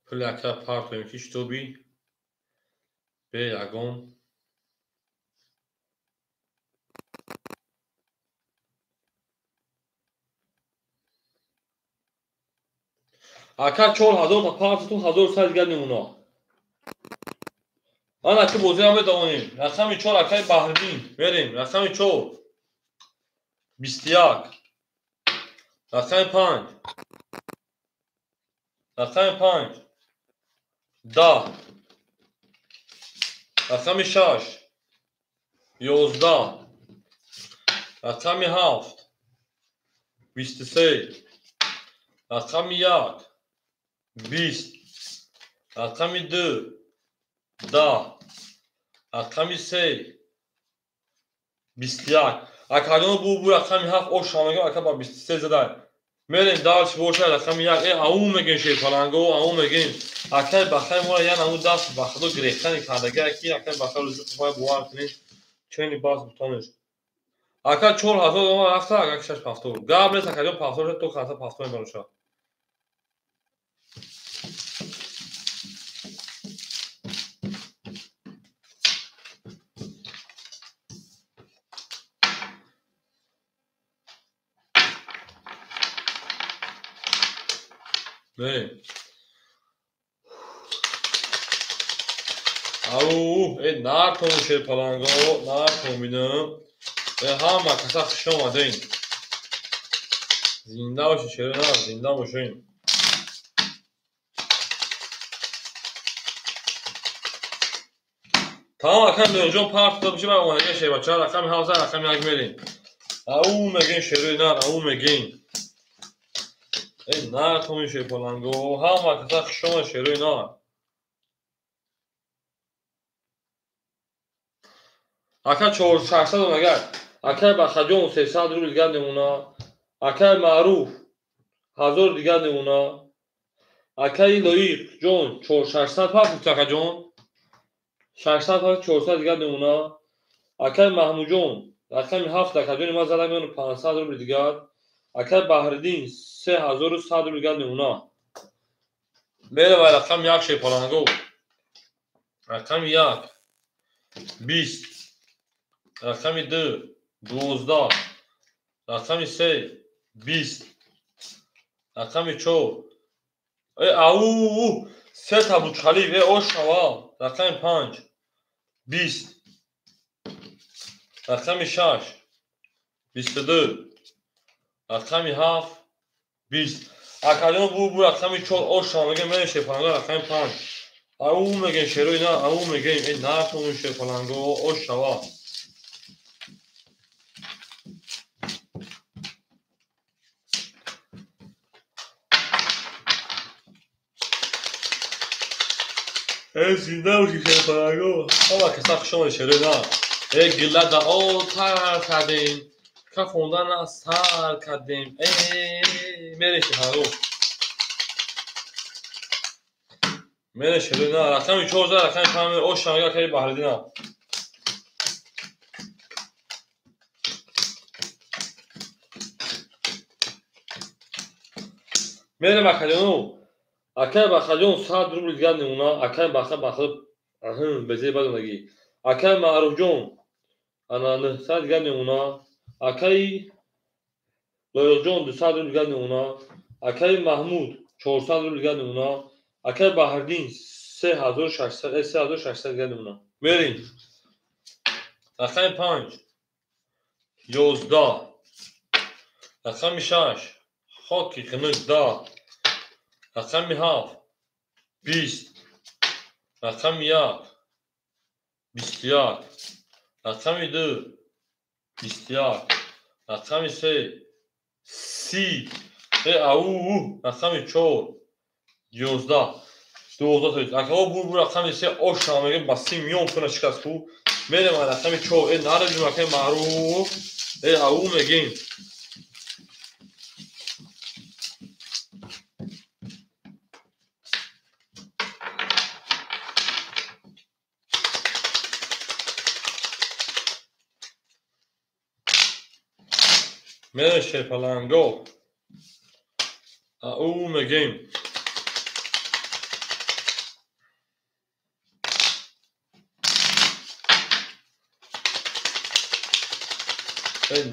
Пули ака партоем ки шитоби бе ягон ака 4000 та партотун 1100 дигар мемона. Ана ки бозиам медавонем. Рақами 4 акаи Баҳриддин. Мерем. Рақами 4 21. Рақами 5. Рақами 5 10. Рақами 6 11, рақами 7, 23, рақами 1, 20, рақами 2, 10, рақами 3, 21. Акаҷон бу рақами 7 оша мегӯям, ака ба 23 задай. Мерем дальше боша рақами 1. Ау мегӯем шерпаланго, ау мегӯем. Акай бахай моро я наму даст ба худо гирехтани кардагия ки акай бахай рӯзи хуфай бовар кунед. Чени бас бутонеш. Ака 4000 дома рафта, ака 6 пафтор. Гап нест акаҷон пафтор то канса пафтор мебароша. Мерем. Ау, нартон шерпаланго, нартон бинам. Ҳама каса хуш омадем. Зинда бошед шеро на, зинда бошем. Тамом акам Меҳрҷон парт дода бошед ба омадагии шербача, рақами 7, рақами 1 мерем. Ау мегӯем шерои нар, ау мегӯем. Нартон шерпаланго, ҳама каса хуш омад шерои нар. Ака 4600 омагар. Акай Бахаҷон 300 рубл дигар мемона. Акай Маъруф 1000 дигар мемона. Акай Лоиқ ҷон 600 пафт акаҷон. 600 пафт 400 дигар мемона. Акай Маҳмудҷон рақами 7 акаҷони ман зада мемона 500 рубл дигар. Акай Баҳриддин 3100 рубл дигар мемона. Мерава рақами 1 шерпаланго. Рақами 1 20, рақами 2 12, рақами 3 20, рақами 4 ау се та бучхалиф ошава, рақами 5 20, рақами 6 22, рақами 7 20. Акаҷон бу рақами 4 ошава мегӯем, мерем шерпаланго рақами 5. Ау мегӯем шерои на, ау мегӯем, нартон шерпаланго ошава. Зинда бошӣ шерпаланго. Ҳама каса хуш омадед шерои на. Гилла да тар кардем, ка хондан сар кардем. Мерем шерпаланго. Мерем шерои на. Рақами 4 рақами 5 оша мега акаи Баҳриддина. Мерем акаҷону. Акай Бахаҷон 100 рубл дигар мемона. Акай Баха безе бадонагӣ. Акай Маъруфҷон ана 900 дигар мемона. Акай Лоиқҷон 200 рубл дигар мемона. Акай Маҳмуд 400 рубл дигар мемона. Акай Баҳриддин 3600 дигар мемона. Мерем. Рақами 5 11, рақами 6 хоки қинук 10, рақами 7 20, рақами 1 21, рақами 2 21, рақами 3 30, ау рақами 4 11, 12. Акаҳо бу рақами 3 оша мегӯем ба 30 миллион пуна шикаст ку. Мерем рақами 4 нараҷум акаи Маъруф, ау мегӯем. Мерем шерпаланго. Ау мегӯем.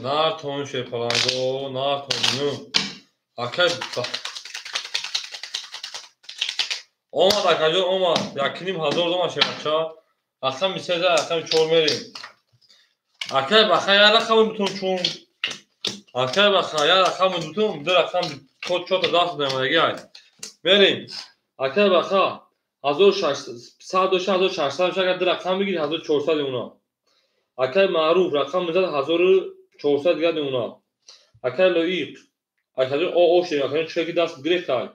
Нартон шерпаланго, нартон. Акай омад акаҷон омад. 1500 омад шербача. Рақами 3 рақами 4 мерем. Акай баха я рақами бутун чун. Акай баха я рақами бутун, ду рақам чорта даст намоягӣ ай. Мерем. Акай баха 1600 дошта 1600 агар ду рақам бигирӣ 1400 мемона. Акай Маъруф рақам мезад 1400 дигар мемона. Акай Лоиқ, акаҷон ош акаҷон чӣ ки даст гирифтай.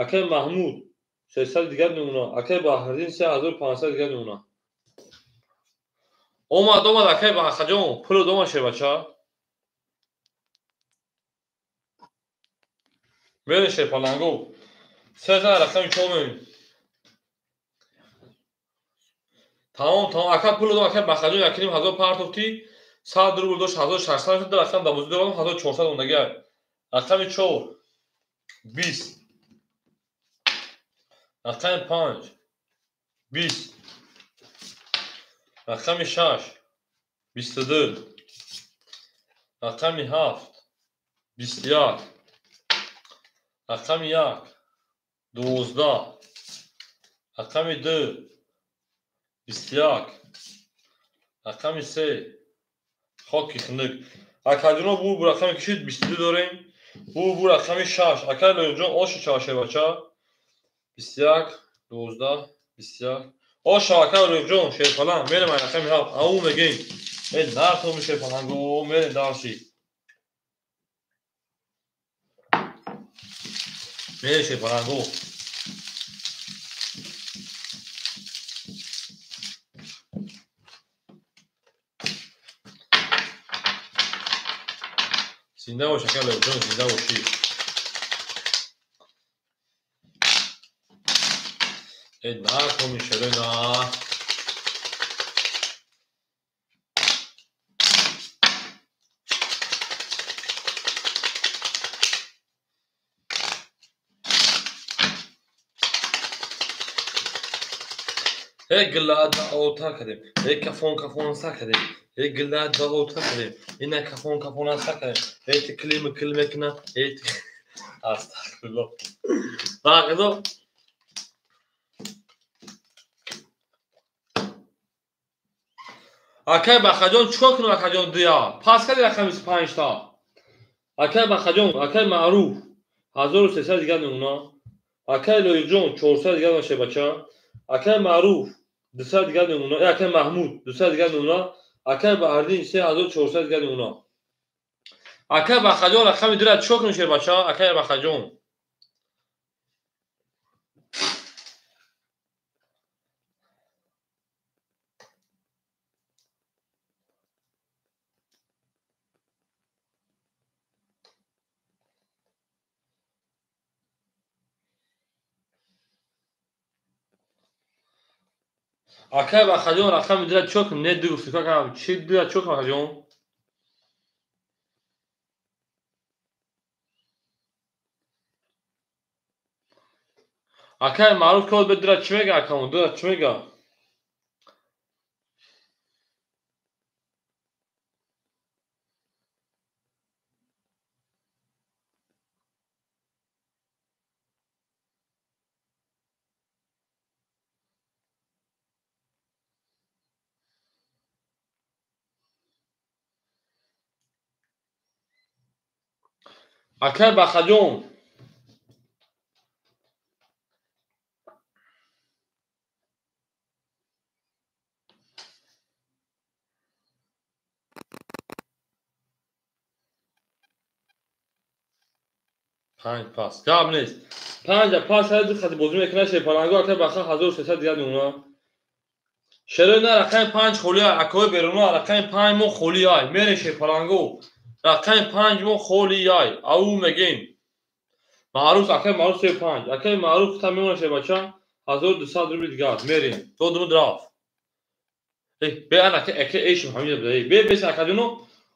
Акай Маҳмуд 300 дигар мемона. Акай Баҳриддин 3500 дигар мемона. Омад, омад акай Баҳаҷон, пуло дома шербача. Мерем шерпаланго. 3000 рақами чор мемонем. Тамом, тамом. Ака пуло дом, акай Баҳаҷон 1500 партофтӣ, 100 рубл дошт 1600 шуд, рақам дар бозӣ дорам 1400 мондагӣ. Рақами 4 20, рақами 5 20, рақами 6 22, рақами 7 21, рақами 1 12, рақами 2 21, рақами 3 хоки хунук. Акаҷоно бу рақами кишид 22 дорем. Бу рақами 6. Акай Лоиқҷон оши чава шербача. 21 12 21. Оша акай Лоиқҷон шерпаланг мерем ай рақами 7. Ау мегем. Э нархоми шерпаланго мерем дарши. Мерем шерпаланго. Зинда бош ака Лоиқҷон, зинда бошӣ. Э нархоми шерои на. Э гилада ота кардем. Э кафон кафон сар кардем. Э гилада ота кардем. Ина кафон кафон сар кардем. Э тиклим кил мекна. Э астағфируллоҳ. Бақидо акай Бахаҷон чикор кунам акаҷон дия? Пас кади рақами 5 та. Акай Бахаҷон, акай Маъруф 1300 дигар мемона. Акай Лоиқҷон 400 дигар мешавад бача. Акай Маъруф 200 дигар мемона. Акай Маҳмуд 200 дигар мемона. Акай Баҳриддин 3400 дигар мемона. Акай Бахаҷон рақами 2 чикор кунем шербача? Акай Бахаҷон. Акай Бахаҷон рақами 2 чикор кунем? Не ду гуфтӣ кака чӣ 2 чикор кунем Бахаҷон? Акай Маъруф код бе 2 чӣ мега акамон? 2 чӣ мега? Акай Бахаҷон панҷ пас гап нест. Панҷа пас ҳар хати бозӣ мекунад шерпаланго. Акай Баха 1300 дигар мемона. Шерои на рақами 5 холӣ ай. Акои беруна рақами 5 мо холӣ ай. Мерем шерпаланго. Рақами 5 мо холӣ ай. Ау мегем. Маъруф акай Маъруф 35. Акай Маъруф та мемона шербача 1200 рубл дигар. Мерем. Додумуд рафт. Бе ан ака ака эшим ҳамин бе бес акаҷоно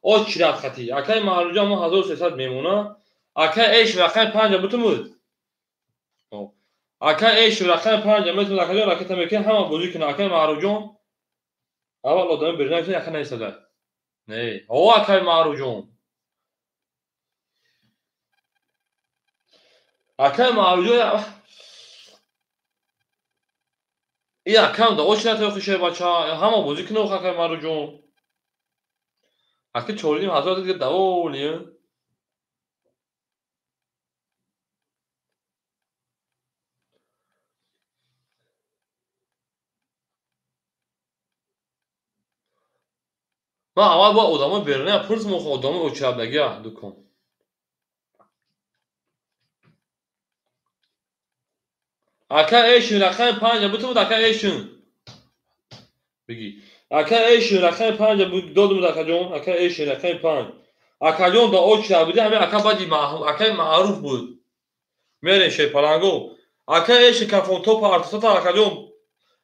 о чират хати. Акай Маъруфҷон мо 1300 мемона. Акай эш рақами 5 бутумуд. Акай эш рақами 5 метавонад акаҷон ракета мекунад ҳама бозӣ кунад. Акай Маъруфҷон аввал одами берина мекунад ака наистада. Не, о акай Маъруфҷон. Акай Маъруфҷон и акам да очи натои хушер бача ҳама бозӣ кунад акай Маъруфҷон. Ака 4500 дига даволи. Ман аввал бояд одамои беруния пурсм, охо одамои очирадагия дукон. Ака эшин рақами панҷа бутумуд, ака эшин. Бигӣ. Ака эшин рақами панҷа додумуд, акаҷон, ака эшин рақами панҷ. Акаҷон да очира буди, ҳамин ака баъди акаи маъруф буд. Мерем шерпаланго. Ака эшин кафонто партосата акаҷон.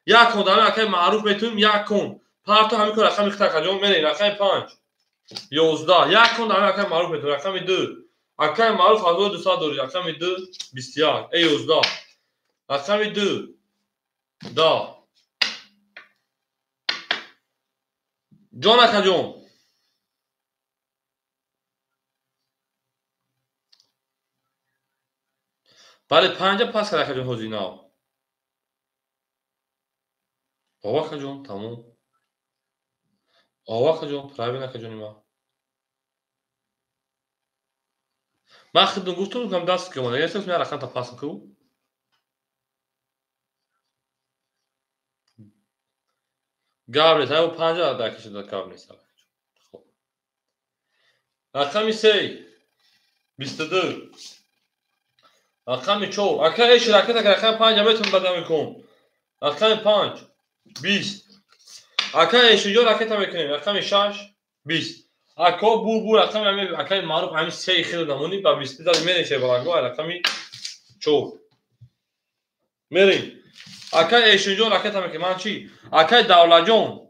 Як кон дар акаи маъруф метунем, як кон. Парто ҳамин кор рақами хита акаҷон, мерем рақами панҷ. 11. Як кон дар акаи маъруф метунем, рақами ду. Акаи маъруф 1200 дорӣ, рақами ду, 21. Э 11. Рақами ду. 10. Ҷон акаҷон. Бале, панҷа пас кард акаҷон ҳозир нав. Ова акаҷон, тамом. Ова акаҷон, правильно акаҷони ман. Ман худам гуфтам, кам даст ки омада. Ясас ман рақамта пас ку. Гап нест, ҳаво панҷа дакишуда гап нест. Хоб. Рақами се, 22. Рақами чор. Ака эши ракета ки рақами панҷа метавон бада мекун. Рақами панҷ, 20. Ака эшиҷо ракета мекунем. Рақами шаш, 20. Ако бу рақами ҳами акаи маъруф ҳами сеи хеле намонӣ ба 20 зад мерем шебаланго рақами чор. Мерем. Акаи эшинҷон ракета мекунем. Ман чӣ? Акаи Давлатҷон.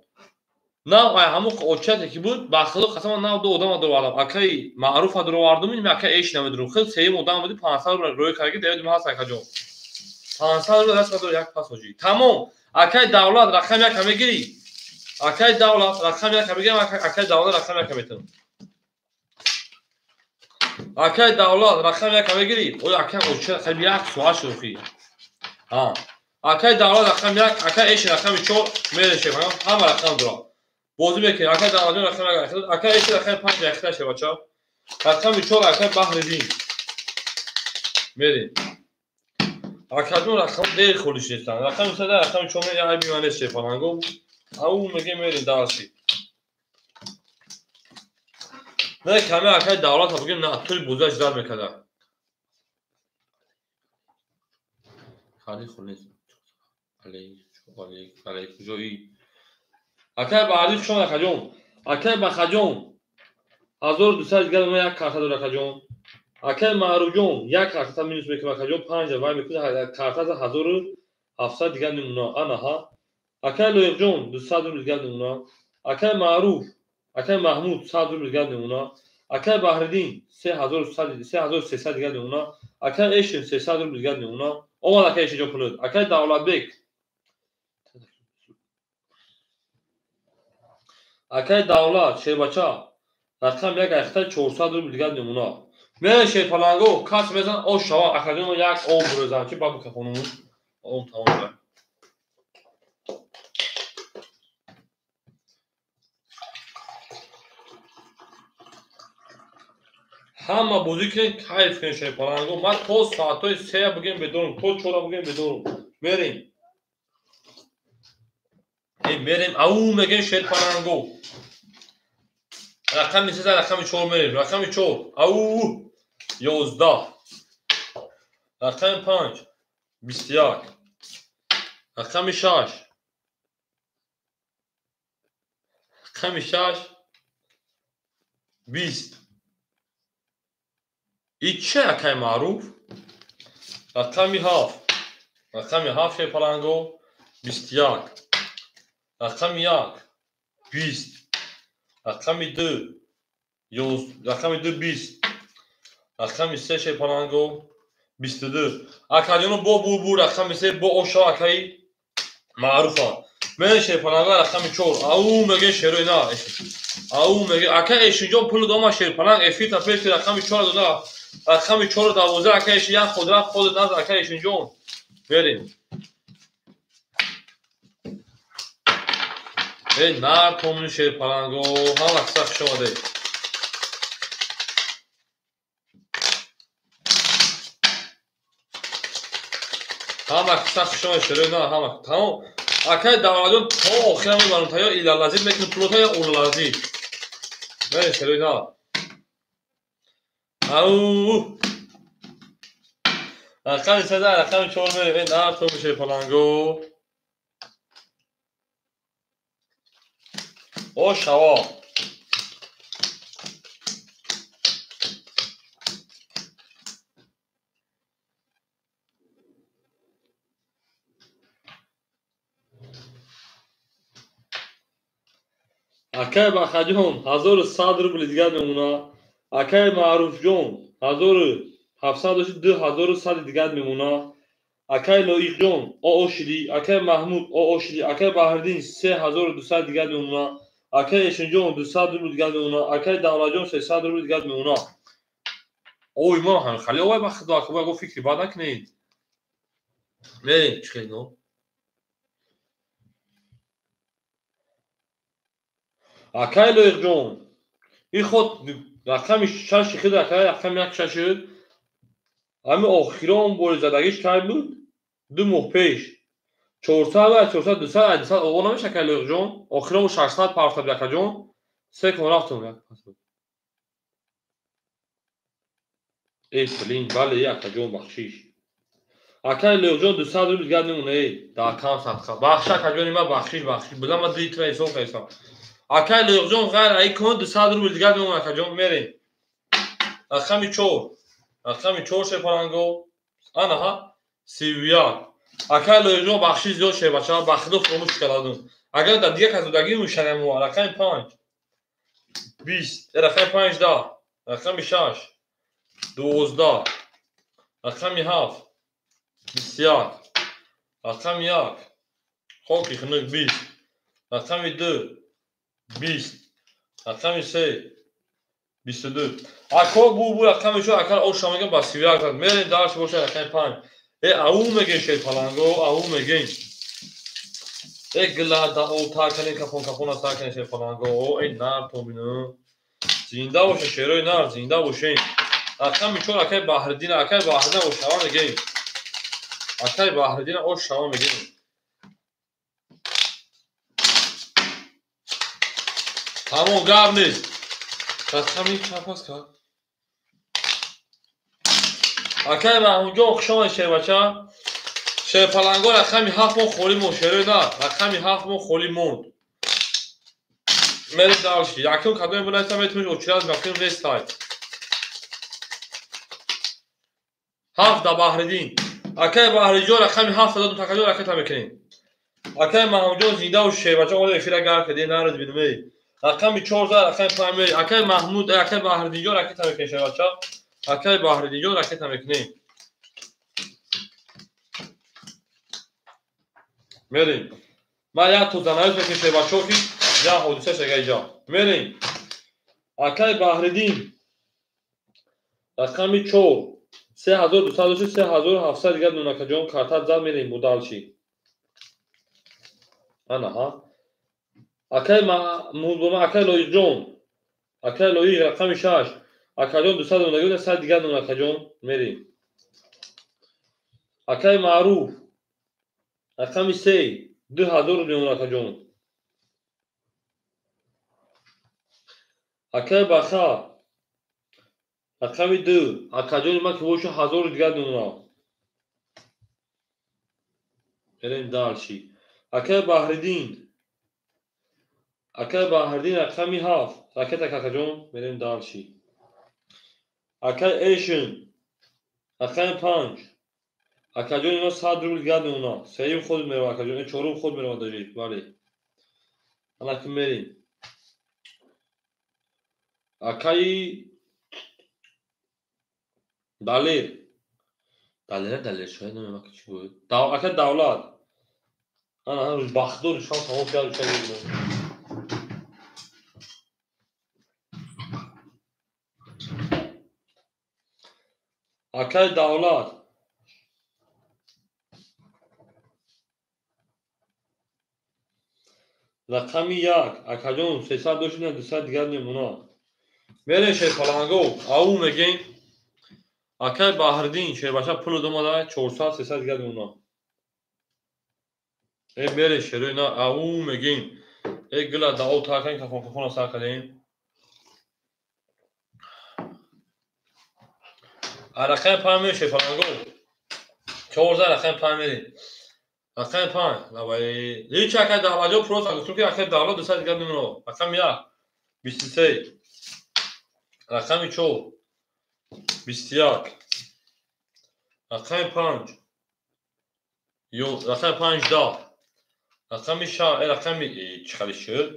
Нав ай ҳамон очате ки буд, ба худо қасам ман нав ду одама дуровардам. Акаи маъруфа дуровардум, ин акаи эш намедурум. Хел сеюм одам буди 500 рубл рӯй карда ки девид ма ҳаст акаҷон. 500 рубл даст дор як пас ҳоҷӣ. Тамом. Акаи Давлат рақами яка мегирӣ. Акаи Давлат рақами яка мегирам, акаи Давлат рақами яка метавонам. Акаи Давлат рақами яка мегирӣ. Ой акаи оча хеле як соат шуд хи. Ҳа. Акаи Давлат рақами як, акаи эш рақами чор мерешем. Ҳама рақам дорам. Бозӣ мекунем. Акаи Давлатҷон рақами як, акаи эш рақами панҷ яхта ше бача. Рақами чор акаи Баҳриддин. Мерем. Акаҷон рақам дер холиш нестанд. Рақами се рақами чор я айби ман нест шефаланго. Ау мегем мерем дарси. Не каме акаи Давлат бигем на тури бозиаш зад мекарда. Хали холис. Алей, алей, алей куҷоӣ? Акаи Баҳриддин хуш омад акаҷон. Акаи Бахаҷон 1200 дигар ман як карта дорам акаҷон. Акаи Маъруфҷон як карта минус мекунам акаҷон, панҷ вай мекунад карта за 1700 дигар намуна. Ана ҳа. Акаи Лоиқҷон 200 рубл дигар намуна. Акаи Маъруф, акаи Маҳмуд 100 рубл дигар намуна. Акаи Баҳриддин 3300 дигар намуна. Акаи Эшин 300 рубл дигар намуна. Омад акаи Эшинҷон пулот. Акаи Давлатбек. Акаи Давлат шербача рақам як айхта 400 рубл дигар намуна. Мере шерпаланго кас мезан ош шава акаҷон як об бурезан чи бабу кафонумун об тамом шуда. Ҳама бозӣ кунед, кайф кунед шерпаланго. Ман то соатҳои сея бигем бедорум, то чора бигем бедорум. Мерем. Мерем, ау мегем шерпаланго. Рақами се рақами чор мерем. Рақами чор, ау 11. Рақами панҷ, 21. Рақами шаш. Рақами шаш, 20. И че акаи маъруф? Рақами ҳафт. Рақами ҳафт шерпаланго, 21. Рақами як, 20. Рақами ду, рақами ду, 20. Рақами се шерпаланго, 22. Акаҷоно бо бу рақами се бо оша акаи маъруфа. Мен шерпаланго рақами чор. Ау меге шерои на. Ау меге ака эшинҷон пул дома шерпаланг эфирта пеши рақами чор дода. Рақами чор 12 ака эшин як худ рафт худ наз ака эшинҷон. Мерем. Эй нар томни шерпаланго, ҳама қисса хуш омадед. Ҳама қисса хуш омадед шерои на ҳама. Тамом. Акаи Давлатҷон то охира мебарам, та ё илалазид мекунем пулота ё улалазид. Мерем шерои нар. Ау! Рақами се зад, рақами чор мерем. Нар то шерпаланго. О шаво. Акай Бахаҷон 1100 рубли дигар мемона. Акай Маъруфҷон 1700 дошти 2100 дигар мемона. Акай Лоиқҷон оошиди, акай Маҳмуд оошиди, акай Баҳриддин 3200 дигар мемона. Акай Эшинҷон 200 рубли дигар мемона. Акай Давлатҷон 300 рубли дигар мемона. Ой, мо ҳам хали овай ба худо, ака го фикри бад накунед. Мерем, чӣ хел но? Акай Лоиқҷон, ин худ рақами шаши худ акай рақами як шаши ҳами охирон бори задагиш кай буд? 2 моҳ пеш. 400 ва 400 200 200 оғо намеша акай Лоиқҷон? Охирон 600 партоб акаҷон. Се кон рафтум як пас. Эй, блин, бале, акаҷон, бахшиш. Акай Лоиқҷон 200 рубл дигар мемона, эй, дар кам садқа. Бахш акаҷони ма, бахшиш, бахшиш. Буда ма 2 литра ҳисоб кардам. Акай Лоиқҷон ғайр ай кон 200 рубл дигар мемона акаҷон, мерем. Рақами 4. Рақами 4 шепаланго. Анаҳа, 31. Акай Лоиқҷон бахшиш зиёд шебача, ба худо фуромӯш кардам. Агар дар дигар кас додагӣ мешавам, рақами 5. 20, рақами 5 10, рақами 6 12, рақами 7 21, рақами 1 хоки хунук 20, рақами 2 20, рақами 3 22. Ако бу рақами 4 акар оша мегам ба 31 зад. Мерем дарш боша рақами 5. Э ау мегем шерпаланго, ау мегем. Э гила да о та кане кафон кафон та кане шерпаланго. О эй нар то бину. Зинда боша шерои нар, зинда бошем. Рақами 4 акай Баҳриддин, акай Баҳриддин ошава мегем. Акай Баҳриддин ошава мегем. Тамом, гап нест. Рақами чанд пас кард? Акай Маҳмудҷон, хуш омадед шербача. Шерпаланго рақами 7 мо холӣ монд, шерои нар. Рақами 7 мо холӣ монд. Мерем дальше. Якум кадоме бинависам, метавонед очират бақим нестай. 7 да Баҳриддин. Акай Баҳридҷон рақами 7 додум, такаҷон ракета мекунем. Акай Маҳмудҷон зинда бош шербача, омада эфира гарм кардед, наред бинем эй. Рақами 4 зад, рақами 5 мери. Акай Маҳмуд, акай Баҳриддинҷон ракета мекунем шербача. Акай Баҳриддинҷон ракета мекунем. Мерем. Ман як то занавис мекунем шербачаҳо ки як ҳодиса шага иҷа. Мерем. Акай Баҳриддин рақами 4 3200 дошт, 3700 дигар нунакаҷон картат зад, мерем будалчи. Анаҳа. Акай Маҳмуд, акай Лоиқҷон, акай Лоиқ рақами 6. Акаҷон 200 нунагӣ, 100 дигар нунакаҷон, мерем. Акай Маъруф рақами 3 2000 рубл нунакаҷон. Акай Баха рақами 2 акаҷони ман ки боша 1000 дигар нуна. Мерем дальше. Акай Баҳриддин, акай Баҳриддин рақами 7 ракета какаҷон, мерем дальше. Акай Эшин рақами 5 акаҷони ман 100 рубл дигар нуна. Сеюм худ мерава акаҷон, чорум худ мерава даже, бале. Ана ки мерем. Акай Далер. Далер, Далер, шояд намедонам ки чӣ буд. Акай Давлат. Ана ҳанӯз бахдор шом тамом кард, шояд намедонам. Акай Давлат. Рақами 1 акаҷон 300 дошт, 200 дигар мемонад. Мерем шерпаланго, ау мегем. Акай Баҳриддин шербача пул домада 400 300 дигар мемонад. Э мерем шерои на, ау мегем. Э гила да о таркан кафон кафона сар кардем. Рақами 5 мерем шерпаланго. 14 рақами 5 мерем. Рақами 5. Лабай. Ҳеч акай Давлатҷон просто гуфтум ки акай Давлат 200 дигар мемонад. Рақами 1 23. Рақами 4 21. Рақами 5 рақами 5 10. Рақами 6 рақами чӣ хеле шуд?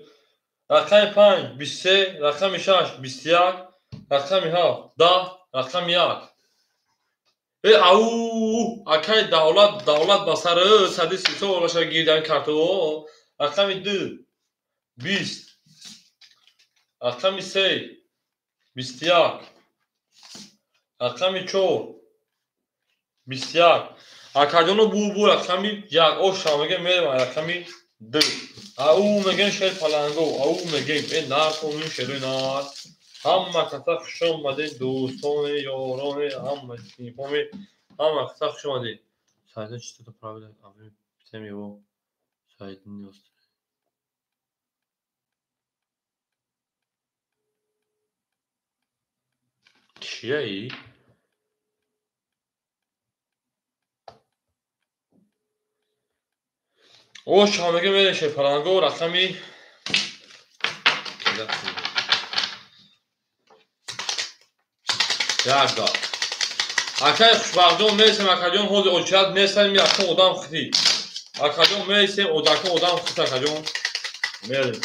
Рақами 5 23, рақами 6 21, рақами 7 10, рақами 1. Ау, акай Давлат, Давлат ба сар 130 олаша гирдан карту. Рақами 2 20, рақами 3 21, рақами 4 21. Акаҷоно бу рақами 1 оша мегем мерем рақами 2. Ау мегем шер паланго, ау мегем нар комин шерои нар. Ҳама каса хуш омадед, дӯстоне, ёроне, ҳама синфоме, ҳама каса хуш омадед. Сайдин что-то правильно, а вы всем его Сайдин не оставили. Чияи? Ош ҳамаги мерем шерпаланго рақами 1. Акай Хушбахтҷон мересем, акаҷон ҳозир очират нестам, якум одам хити. Акаҷон мересем, одакун одам хит акаҷон. Мерем.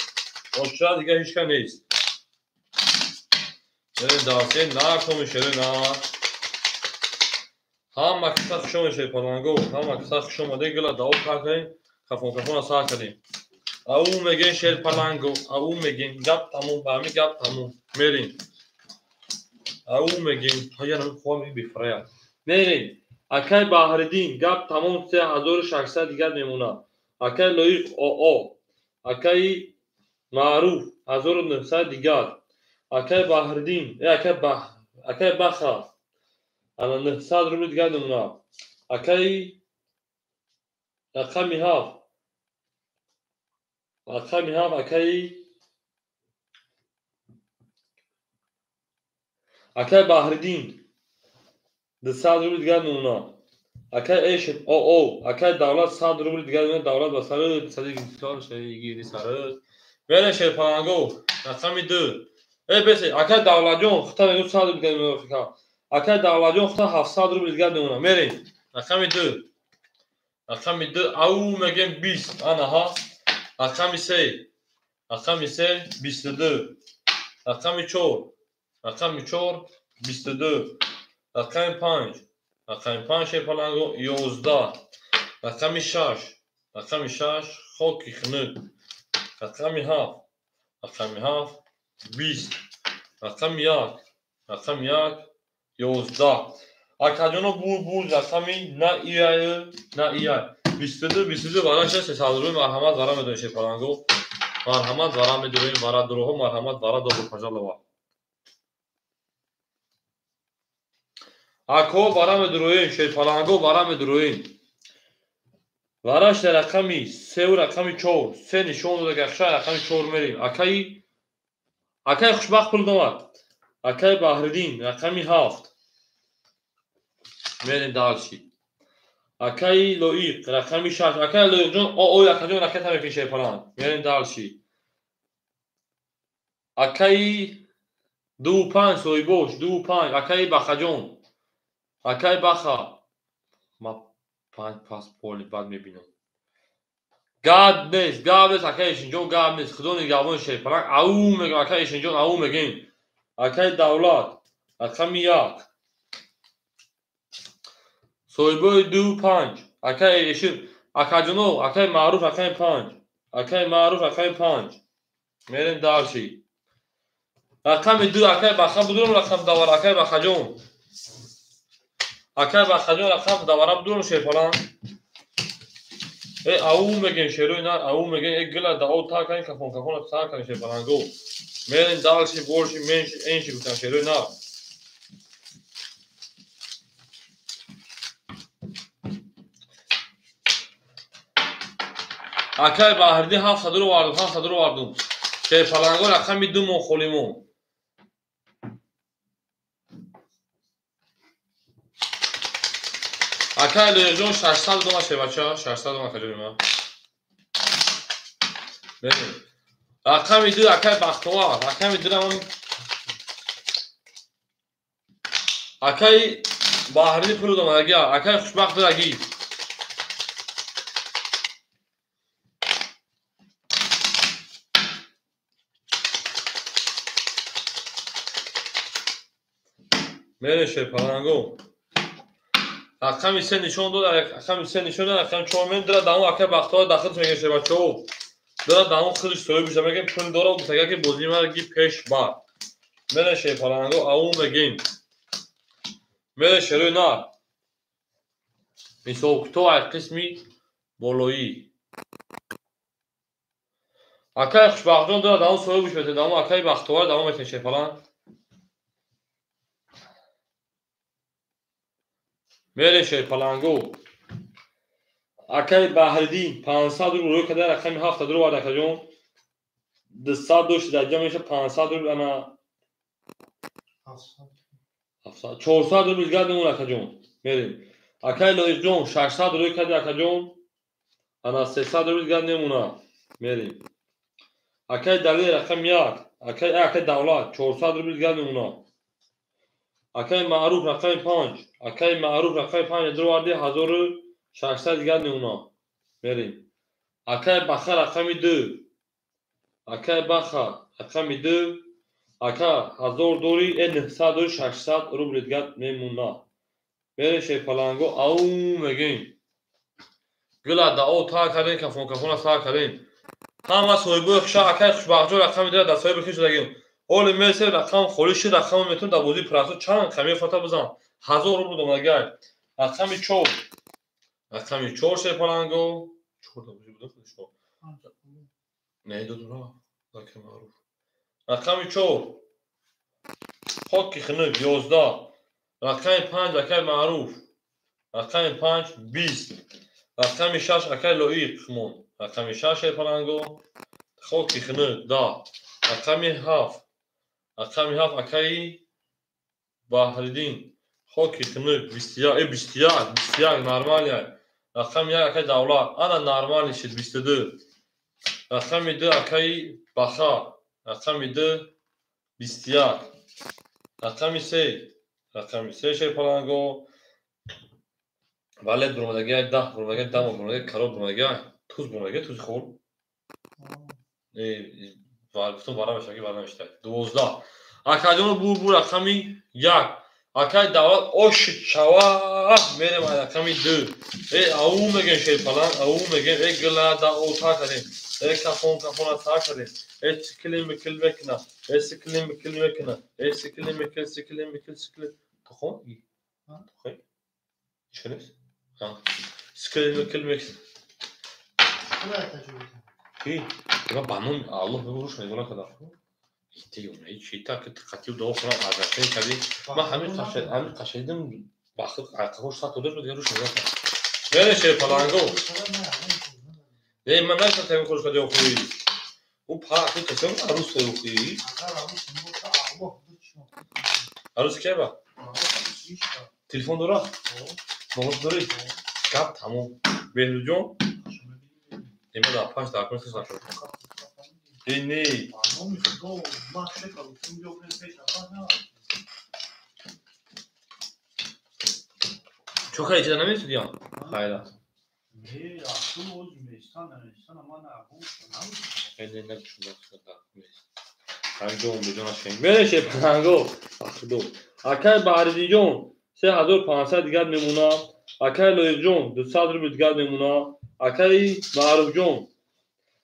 Очират дигар ҳеч ка нест. Мерем дарсе наркоми шерои нар. Ҳама каса хуш омадед шерпаланго, ҳама каса хуш омадед, гила дао кардем, кафон кафона сар кардем. Ау мегем шерпаланго, ау мегем, гап тамом, ба ҳамин гап тамом. Мерем. Ау мегем, ҳаяна хоҳам бифрая. Мерем. Акай Баҳриддин, гап тамом 3600 дигар мемонад. Акай Лоиқ ОО, акай Маъруф 1900 дигар. Акай Баҳриддин, акай Баха ана 900 рубл дигар мемонад. Акай рақами 7, рақами 7 акай Баҳриддин 200 рубл дигар мемонад. Акай Эшид ОО, акай Давлат 100 рубл дигар мемонад. Давлат ба сари 124 гирди сари. Мерем шерпаланго рақами 2. Бесе, акай Давлатҷон хута мегӯ 100 рубл дигар мемонад. Акай Давлатҷон хута 700 рубл дигар мемонад. Мерем рақами 2. Рақами 2 ау мегем 20. Анаҳа. Рақами 3. Рақами 3 22. Рақами 4. Рақами 4 22. Рақами 5. Рақами 5 шерпаланго 11. Рақами 6. Рақами 6 хоки хунук. Рақами 7. Рақами 7 20. Рақами 1. Рақами 1 11. Акаҷоно бу рақами на ияй на ияй. 22 22 вара 300 рубл марҳамат вара медонед шерпаланго. Марҳамат вара медонед вара дуроҳо марҳамат вара добро пожаловать. Ако вара медуроем шерпаланго вара медуроем. Вараш дар рақами 3 рақами 4. 3 нишон дода гахша рақами 4 мерем. Акай Хушбахт пул домад. Акай Баҳриддин рақами 7. Мерем дальше. Акай Лоиқ рақами 6. Акай Лоиқҷон ОО акаҷон ракета мекунӣ шерпаланг. Мерем дальше. Акай 2 5 соҳибош 2 5 акай Бахаҷон. Акай Баха. Ма 5 пас поли бад мебинам. Гап нест, гап нест акай Эшинҷон, гап нест. Худо нигаҳбон шерпаланг. Ау мегам акай Эшинҷон, ау мегем. Акай Давлат рақами 1. Соҳибои 2 5. Акай Эшин, акаҷоно, акай Маъруф рақами 5. Акай Маъруф рақами 5. Мерем дальше. Рақами 2 акай Баха будурам рақам давар акай Бахаҷон. Акай Бахаҷон рақам давара будурам шерпаланг. Ау мегем шерои нар, ау мегем гила дао та кардем, кафон кафона та кардем шерпаланго. Мерем дальше, больше, меньше, энши гуфтам шерои нар. Акай Баҳриддин 700 ру вардум, 700 ру вардум. Шерпаланго рақами 2 мо холимон. Акай Лоиқҷон 600 дома шербача, 600 дома акаҷони ман. Мерем. Рақами 2 акай Бахтовар, рақами 2 ман акай Баҳрини пул домадаги, акай Хушбахт даги. Мерем шерпаланго. Рақами 3 нишон дод, рақами 3 нишон дод, рақами 4 мен дира дамо акай Бахтовар дахилш мегем шербачаҳо. Дира дамо худиш соҳиб шуда мегем пул дора, гуфтага ки бозии мара ги пеш бар. Мерем шерпаланго, ау мегем. Мерем шерои нар. Мисол кӯтоҳ ай қисми болоӣ. Акай Хушбахтҷон дора дамо соҳиб шуда, дамо акай Бахтовар дамо метем шерпаланг. Мерем шерпаланго. Акай Баҳриддин 500 рубл рӯй карда, рақами 7 рубл акаҷон. 200 дошт дар ҷо меша 500 рубл ана 700 400 рубл дигар мемонад акаҷон. Мерем. Акай Лоиқҷон 600 рӯй карда акаҷон. Ана 300 рубл дигар мемонад. Мерем. Акай Далер рақами 1, акай Давлат 400 рубл дигар мемонад. Акай Маъруф рақами 5, акай Маъруф рақами 5 дроварди 1600 дигар мемонад. Мерем. Акай Баха рақами 2, акай Баха рақами 2, ака 1000 дори, 900 дори 600 рубл дигар мемонад. Мерем шерпаланго, ау мегем. Гула дао та кардем, кафон кафона та кардем. Ҳама соҳибои хуша акай Хушбахтҷон рақами 2 дар соҳиби хуш шудагем. Оли мерсе рақам холӣ шуд, рақам метун дар бозии прасо чанд камия фата бизан. 1000 рубл домадагай. Рақами 4. Рақами 4 шерпаланго. 4 да бозӣ буда худишо. Не додура. Акай Маъруф. Рақами 4. Хоки хунук 11. Рақами 5 акай Маъруф. Рақами 5 20. Рақами 6 акай Лоиқ мон. Рақами 6 шерпаланго. Хоки хунук 10. Рақами 7. Рақами 7 акаи Баҳриддин. Хоки хунук 21, 21, 21 нормалия. Рақами 1 акаи Давлат. Ана нормали шид 22. Рақами 2 акаи Баха. Рақами 2 21. Рақами 3. Рақами 3 шерпаланго. Вале буромадаги 10, буромадаги 10, буромадаги кароб, буромадаги туз, буромадаги тузи хор. Гуфтам вара мешава, ки вара намешава. 12. Акаҷон бур бур рақами 1. Акай Давлат ош чава мерем рақами 2. Ау мегем шерпаланг, ау мегем, гила да о та кардем. Кафон кафона та кардем. Сиклим бикил мекуна. Сиклим бикил мекуна. Сиклим бикил, сиклим бикил, сиклим. Тухон? Тухой? Чӣ нест? Сиклим бикил мекуна. Ки? Ма ба ном Аллоҳ бигӯ руш нигоҳ накарда. Итеюна чи та ки қатив дуо хӯрам азашин кардӣ. Ман ҳамин қашад, ҳамин қашадим бахт айқаҳош сат дода шуд, дигар руш нигоҳ накард. Мере шерпаланго. Не, ман нашта тамин хуш кардӣ охӯи. Ӯ па ки касем арӯс охӯи. Арӯс ки ба? Телефон дора? Номер дорӣ? Гап тамом. Беҳрӯзҷон? Има дар панҷ дар кун хис нашуд. Не. Чо хеле чиза намесуди ям? Хайра. Мереше панго. Ахудо. Акай Баҳриддинҷон 3500 дигар мемонад. Акай Лоиқҷон 200 рубл дигар мемонад. Акай Маъруфҷон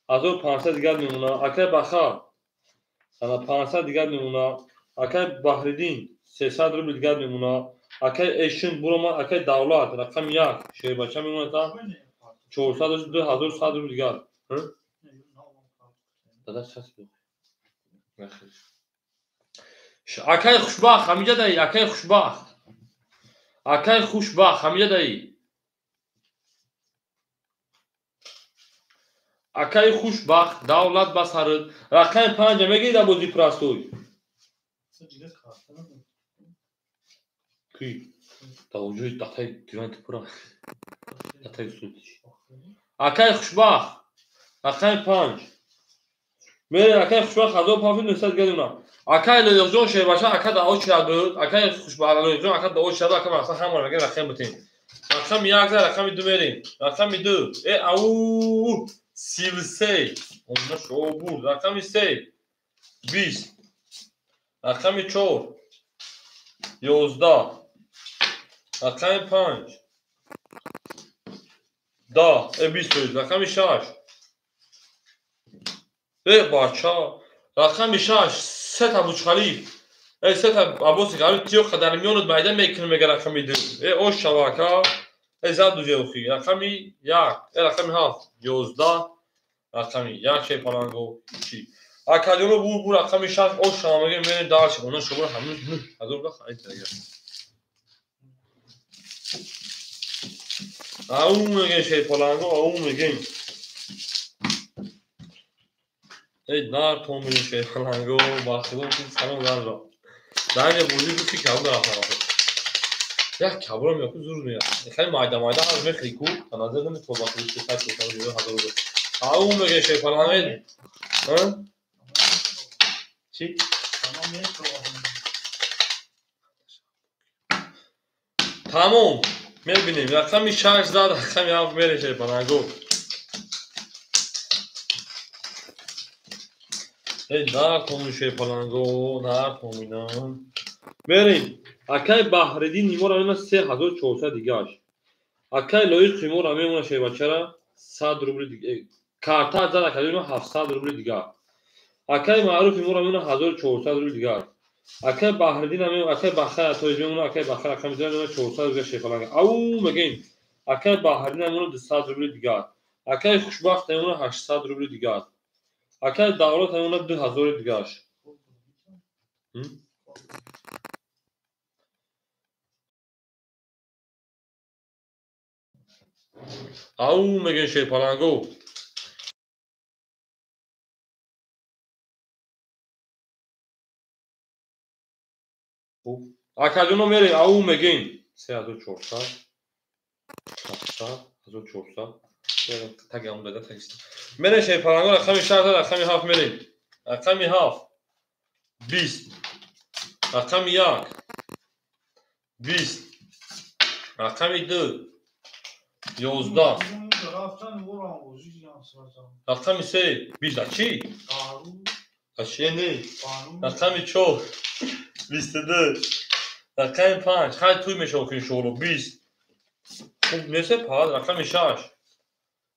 1500 дигар мемонад. Акай Баха 500 дигар мемонад. Акай Баҳриддин 300 рубл дигар мемонад. Акай Эшин буромад. Акай Давлат рақами 1 шербача мемонад. 400 2100 рубл дигар. Акай Хушбахт ҳамиҷа даи. Акай Хушбахт. Акай Хушбахт ҳамиҷа даи. Акай Хушбахт Давлат ба сард. Рақами 5 мегирӣ дар бозии простой. Ки? Тавҷӯи датаи диван типура. Датаи суд. Акай хушбахт. Рақами 5. Мерем акай хушбахт 1500 дигар мемона. Акай Лоиқҷон шербача ака дао чида буд. Акай хушбахт Лоиқҷон ака дао чида буд. Ака мақсад ҳамаро мегӯем рақам бутем. Рақами 1 за рақами 2 мерем. Рақами 2. Э ау 33. Онда шо бурд. Рақами 3. 20. Рақами 4. 11. Рақами 5. 10. 20. Рақами 6. Э бача. Рақами 6. Сета Бурҷ-Халиф. Э сета Аббоси Ғариб тиё қадар миёнат майда мекунем мега рақами 2. Э ош шава ака. Э зад дуҷе охи. Рақами 1. Э рақами 7. 11. Рақами 1 шерпаланго. Чи? Акаҷоно бур бур рақами 6 ош шава мегем мерем дальше. Она шумо ҳамин 9000 рубл харид карда. Ау мегем шерпаланго, ау мегем. Эй нар томин шерпаланго, бахило ки салом дарро. Дар бозӣ гуфти кабур рафтам. Як кабурам яку зур меяд. Хеле майда майда ҳар мехри ку, та назар нами то бахило ки сад 1000 рубл. Ау мегем шерпаланго. Ҳа? Чӣ? Тамом. Мебинем. Рақами 6 зад, рақами 7 мерем шерпаланго. Эй нар томин шерпаланго, нар томинам. Мерем. Акай Баҳриддин нимора мемона 3400 дигаш. Акай Лоиқ нимора мемона шербачара 100 рубли дига. Карта зад акай мемона 700 рубли дига. Акай Маъруф нимора мемона 1400 рубли дига. Акай Баҳриддин мемона, акай Бахар Атоиз мемона, акай Бахар рақами мемона 400 рубли шерпаланго. Ау мегем. Акай Баҳриддин мемона 200 рубли дига. Акай Хушбахт мемона 800 рубли дига. Акай Давлат мемона 2000 дигаш. Ау мегем шерпаланго. Акаҷоно мерем, ау мегем. 3400. 700, 1400. Таги ам дада таги. Мерем шерпаланго рақами 6 рақами 7 мерем. Рақами 7. 20. Рақами 1. 20. Рақами 2. 11. Рақами 3. 20 чӣ? Чӣ не? Рақами 4. 22. Рақами 5. Хай туй мешава ки иншоалло 20. Хуб несе пас рақами 6.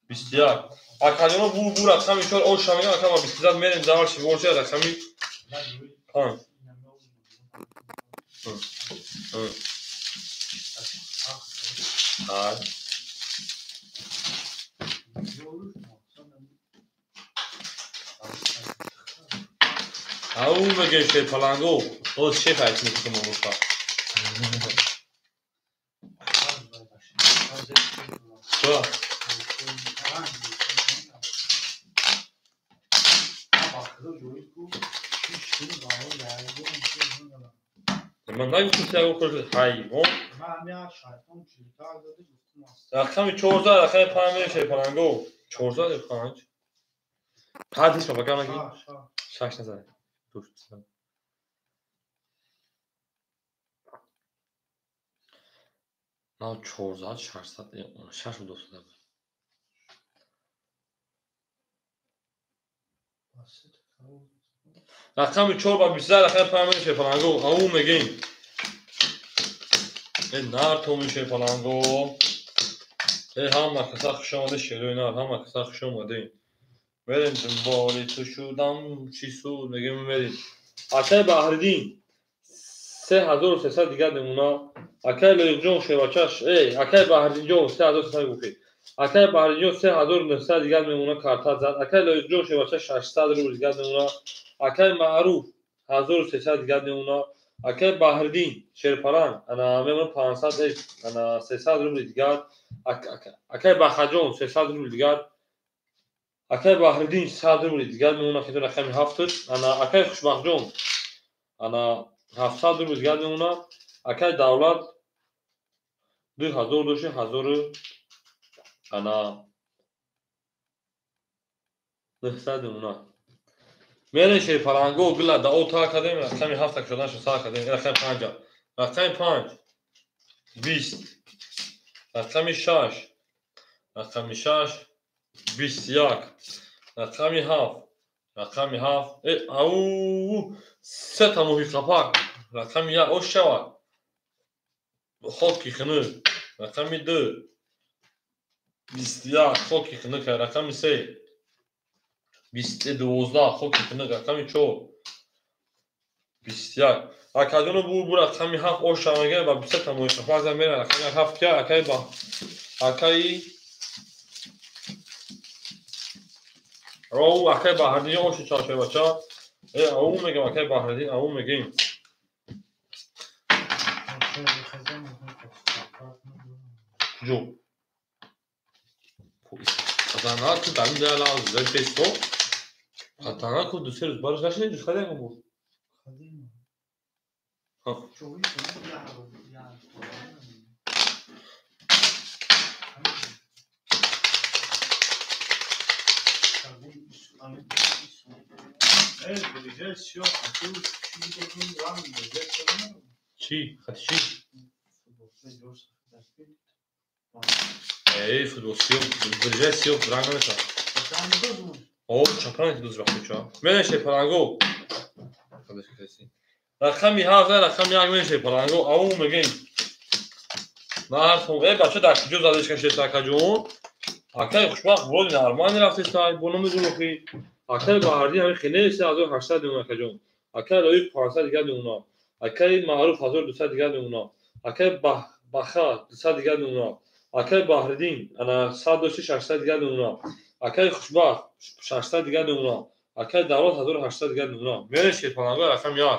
21. Акаҷоно бур бур рақами 4 оша мегам ака ма 22 мерем дальше ворча рақами 5. Ҳай. Ау мегем шерпаланго. Оз шеф айт мекунам муфа. Чо? Ман нагуфтам ки ягон кор ҳайвон. Рақами 14 рақами 5 мерем шерпаланго. 14 5. Ҳадис ба багам наги. 6 назар. На 400 600 6 200. Рақами 4 ба 20 рақами 5 мерем шерпаланго. Ау мегем. Э нар томин шерпаланго. Э ҳама каса хуш омаде шерои нар, ҳама каса хуш омаде. Мерем дунболи ту шудам чӣ суд мегем мерем. Акай Баҳриддин 3300 дигар мемона. Акай Лоиқҷон шербачаш, эй акай Баҳриддинҷон 3300 гуфт. Акай Баҳриддинҷон 3900 дигар мемона карта зад. Акай Лоиқҷон шербачаш 600 рубл дигар мемона. Акай Маъруф 1300 дигар мемона. Акай Баҳриддин шерпаланг ана мемона 500 ана 300 рубл дигар. Акай Бахаҷон 300 рубл дигар. Акай Баҳриддин 100 рубл дигар мемона хитон рақами 7. Ана акай Хушбахтҷон ана 700 рубл дигар мемона. Акай Давлат 2000 доши 1000 ана 900 муна. Мерем шерпаланго гила да о та кардем, рақами 7 кушоданашо сар кардем, рақами 5. Рақами 5 20, рақами 6, рақами 6 21, рақами 7, рақами 7, ау сета моҳи қапак, рақами 1 ош шавад, хоки хунук, рақами 2 21, хоки хунук, рақами 3 12, хоки хунук, рақами 4 21. Акаҷоно бу рақами 7 ош шавад ба 20 моҳи қапак зан мера, рақами 7 ки акаи ба акаи ау акаи Баҳриддин оши чашай бача. Ау мегам акаи Баҳриддин, ау мегем. Куҷо? Хатарнак ку дар ин ҷая лағз зад бесто. Хатарнак ку ду се рӯз бараш нашиди ҷуз хадем бу. Чӣ? Хати чӣ? Эй, футбол сиёҳ, биржаи сиёҳ ранг намешавад. О, чапранг дуз вақти ча. Мене шерпаланго. Рақами 7, рақами 1 мене шерпаланго. Ау мегем. Нархом, эй бача дар куҷо задеш кашед акаҷон? Акаи хушбахт вроде нормально рафтестай, бо номи гулохи. Акаи Баҳриддин ҳамин хеле 3800 мемона акаҷон. Акаи Лоиқ 500 дигар мемона. Акаи Маъруф 1200 дигар мемона. Акаи Баха 200 дигар мемона. Акаи Баҳриддин ана 100 дошти 600 дигар мемона. Акаи Хушбахт 600 дигар мемона. Акаи Давлат 1800 дигар мемона. Мерем шерпаланго рақами 1.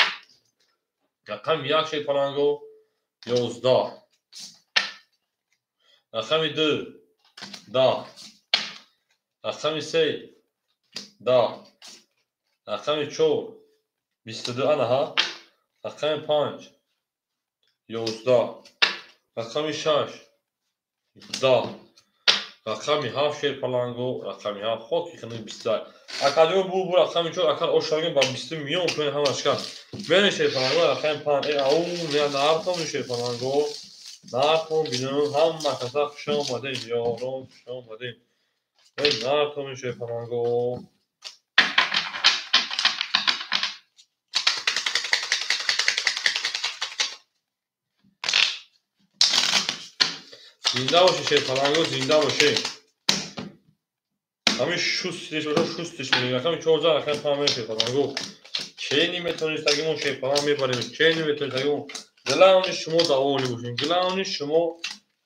Рақами 1 шерпаланго 11. Рақами 2 10. Рақами 3 10. Рақами 4 22 анаҳа. Рақами 5 11. Рақами 6 10. Рақами 7 шерпаланго, рақами 7 хоки хунук 21. Акаҷон бу рақами 4 акал ошагин ба 20 миён кунед ҳамаш кан. Мерем шерпаланго рақами 5. Ау нархом шерпаланго. Нархом бинам ҳама каса хуш омадем, ёрон хуш омадем. Нархом шерпаланго. Зинда бошед шерпаланго, зинда бошед. Ҳамин шустиш боша, шустиш мегӯем. Рақами 14, рақами 5 мерем шерпаланго. Чени метавонистагимон шерпаланг мебарем, чени метавонистагимон. Главное шумо довольны бошед, главное шумо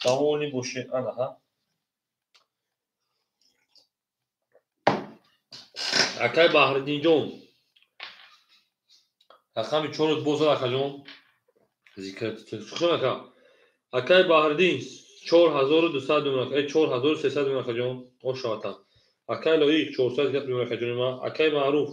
довольны бошед. Анаҳа. Акаи Баҳриддинҷон. Рақами 4 боз зад акаҷон. Зикр чӣ ака? Акаи Баҳриддин 4200 мемона, 4300 мемона акаҷон. Ошавата. Акаи Лоиқ 400 дигар мемона акаҷони ман. Акаи Маъруф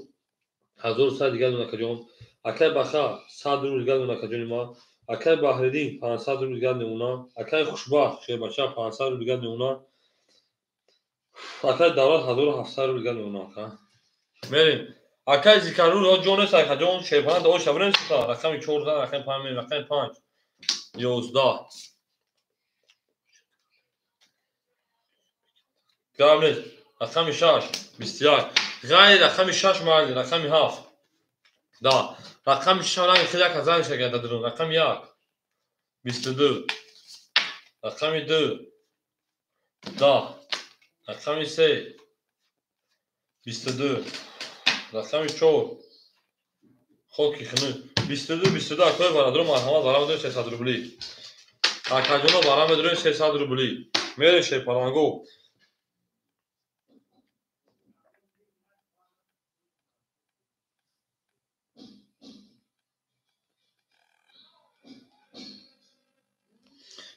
1100 дигар мемона акаҷон. Акаи Баха 100 рубл дигар мемона акаҷони ман. Акаи Баҳриддин 500 рубл дигар мемона. Акаи Хушбахт шербача 500 рубл дигар мемона. Акаи Давлат 1700 рубл дигар мемона ака. Мерем. Акаи Зикаррӯз ҷон нест акаҷон, шерпаланг да оша бирем сута. Рақами 14, рақами 5 мерем, рақами 5 11. Гап нест. Рақами 6 21. Ғайр рақами 6 майли, рақами 7. Да. Рақами 6 ранги хеле як аз ранг шагада дурун. Рақами 1 22. Рақами 2 10. Рақами 3 22. Рақами 4 хоки хунук 22 22. Акои бародаро марҳамат барам медорем 300 рубли. Акаҷоно барам медорем 300 рубли. Мерем шерпаланго.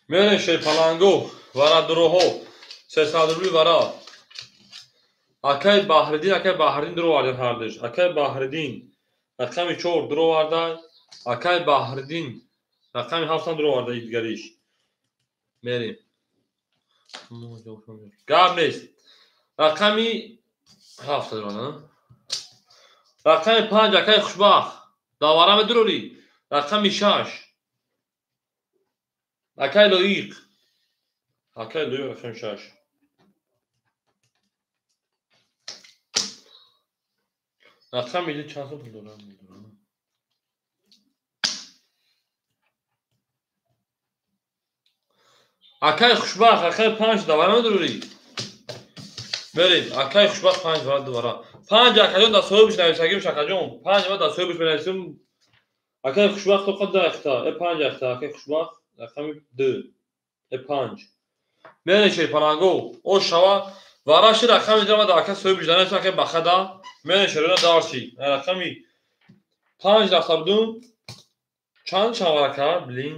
Мерем шерпаланго варадуроҳо 300 рубли вара. Акаи Баҳриддин, акаи Баҳриддин дуровардан ҳардуш. Акаи Баҳриддин рақами 4 дуроварда, акаи Баҳриддин рақами 7 дуроварда дигариш. Мерем. Гап нест. Рақами ҳафт дорад. Рақами панҷ акаи хушбахт. Давара медурорӣ. Рақами шаш. Акаи лоиқ. Акаи лоиқ рақами шаш. Рақами ду чанд сум пул дорад? Акаи хушбахт, акаи панҷ давара медурорӣ. Мерем, акаи хушбахт панҷ вара дувара. Панҷ акаҷон дар соҳибш нависагимш акаҷон. Панҷ ва дар соҳибш менависем. Акаи хушбахт тоқа ду ахта, панҷ ахта, акаи хушбахт рақами ду, панҷ. Мерем шерпаланго, ош шава, вараши рақами ду дар ака соҳибш нависем, акаи бахада. Мерем шерона дарси. Рақами панҷ рафта будум. Чанд чанд вара кард? Блин.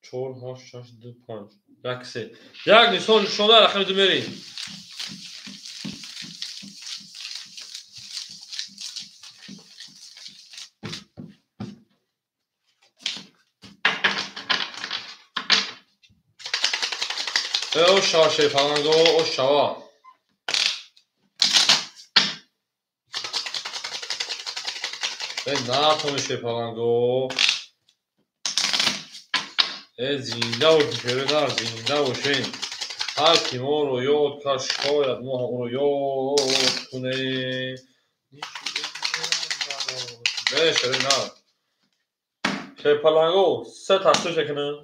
4, 8, 6, 2, 5. 1, 3. Як нишон нишонда рақами ду мерем. Ош шава шерпаланго, ош шава. Натоми шерпаланго. Зинда бошем шеринар, зинда бошем. Ҳар ки моро ёд кард, шояд мо ҳам ӯро ёд кунем. Шеринар. Шерпаланго се тақсим шекунем.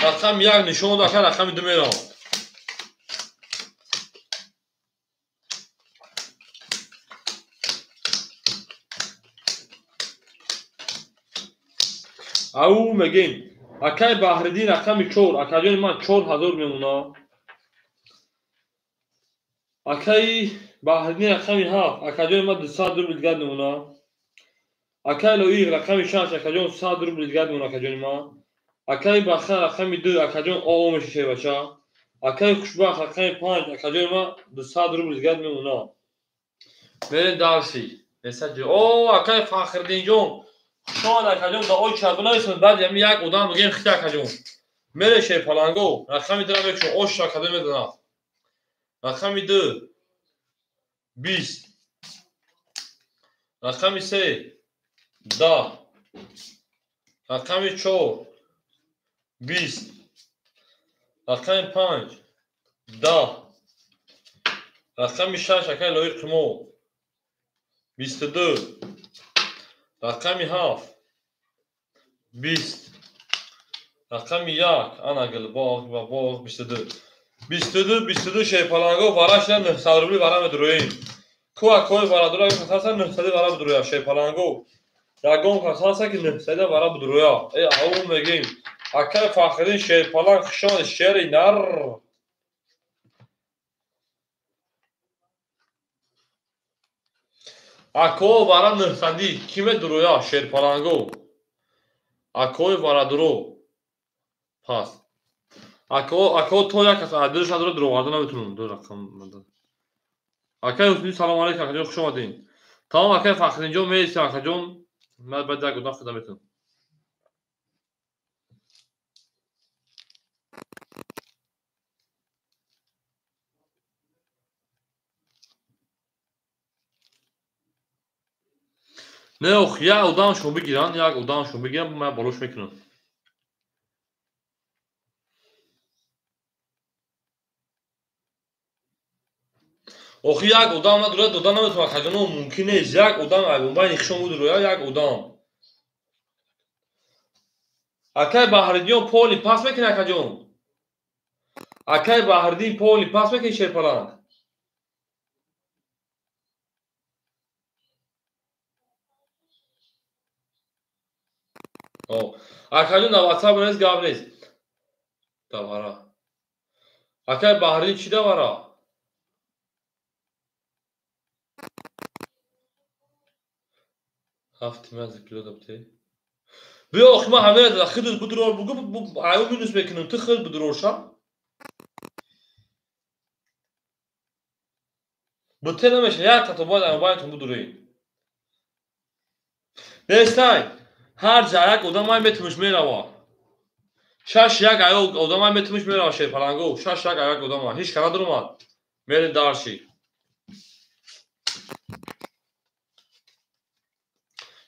Рақами як нишон дака, рақами ду мерам. Ау мегем. Акаи Баҳриддин рақами чор, акаҷони ман 4000 мемона. Акаи Баҳриддин рақами ҳафт, акаҷони ман 200 рубл дигар мемона. Акаи Лоиқ рақами шаш, акаҷон 100 рубл дигар мемона акаҷони ман. Акаи Баха рақами ду, акаҷон оо меша шербача. Акаи Хушбахт рақами панҷ, акаҷони ман 200 рубл дигар мемона. Мерем дарси. О, акаи Фахриддинҷон. Хушомад акаҷон, да ой чарбу нависем, баъд ями як одам бигем хит акаҷон. Мере шерпаланго, рақами дура мекушем, ош акаҷон медонад. Рақами ду, 20. Рақами се, 10. Рақами чор, 20. Рақами панҷ, 10. Рақами шаш, акаи лоиқи мо, 22. Рақами ҳафт, 20. Рақами як, ана гулбоғ ва боғ, 22. 22, 22 шерпаланго варашда 900 рубли вара медуроем. Ку акои варадура касаса 900 вара бидуроя шерпаланго. Ягон касаса ки 900 вара бидуроя. Ау мегем. Акаи Фахриддин шерпаланг хушомад шери нар. Ако вара 900 ки медуроя шерпаланго? Акои варадуро. Пас. Ако то як кас адилш надора дуроварда наметунам. Ду рақам. Акаи Ҳусни салом алейкум, акаҷон хуш омадин. Тамом акаи Фахриддинҷон меистем акаҷон. Ман баъд як одам худа метунам. Не ох, як одам шумо бигиранд, як одам шумо бигиранд, ман болош мекунам. Охи як одам надорад, дода наметавонад, акаҷоно мумкин нест. Як одам айбонбайни хишон будуроя, як одам. Акаи Баҳриддин поли пас мекунӣ акаҷон? Акаи Баҳриддин поли пас мекунӣ шерпаланг? Акаҷон дар WhatsApp нест, гап нест. Давара. Акаи Баҳриддин чӣ давара? Ҳафт маза кило дабте. Биё охи ман ҳамера да хидут будурор бугу аю минус мекунам. Ту хид будурор ша. Буте намеша, як тато бояд аю будурӣ. Нестай. Ҳар ҷа як одам май метунуш мерава. Шаш як аё одама метумиш мерава шерпаланго. Шаш як аяк одама. Ҳеч кара дуромад. Мерем дарши.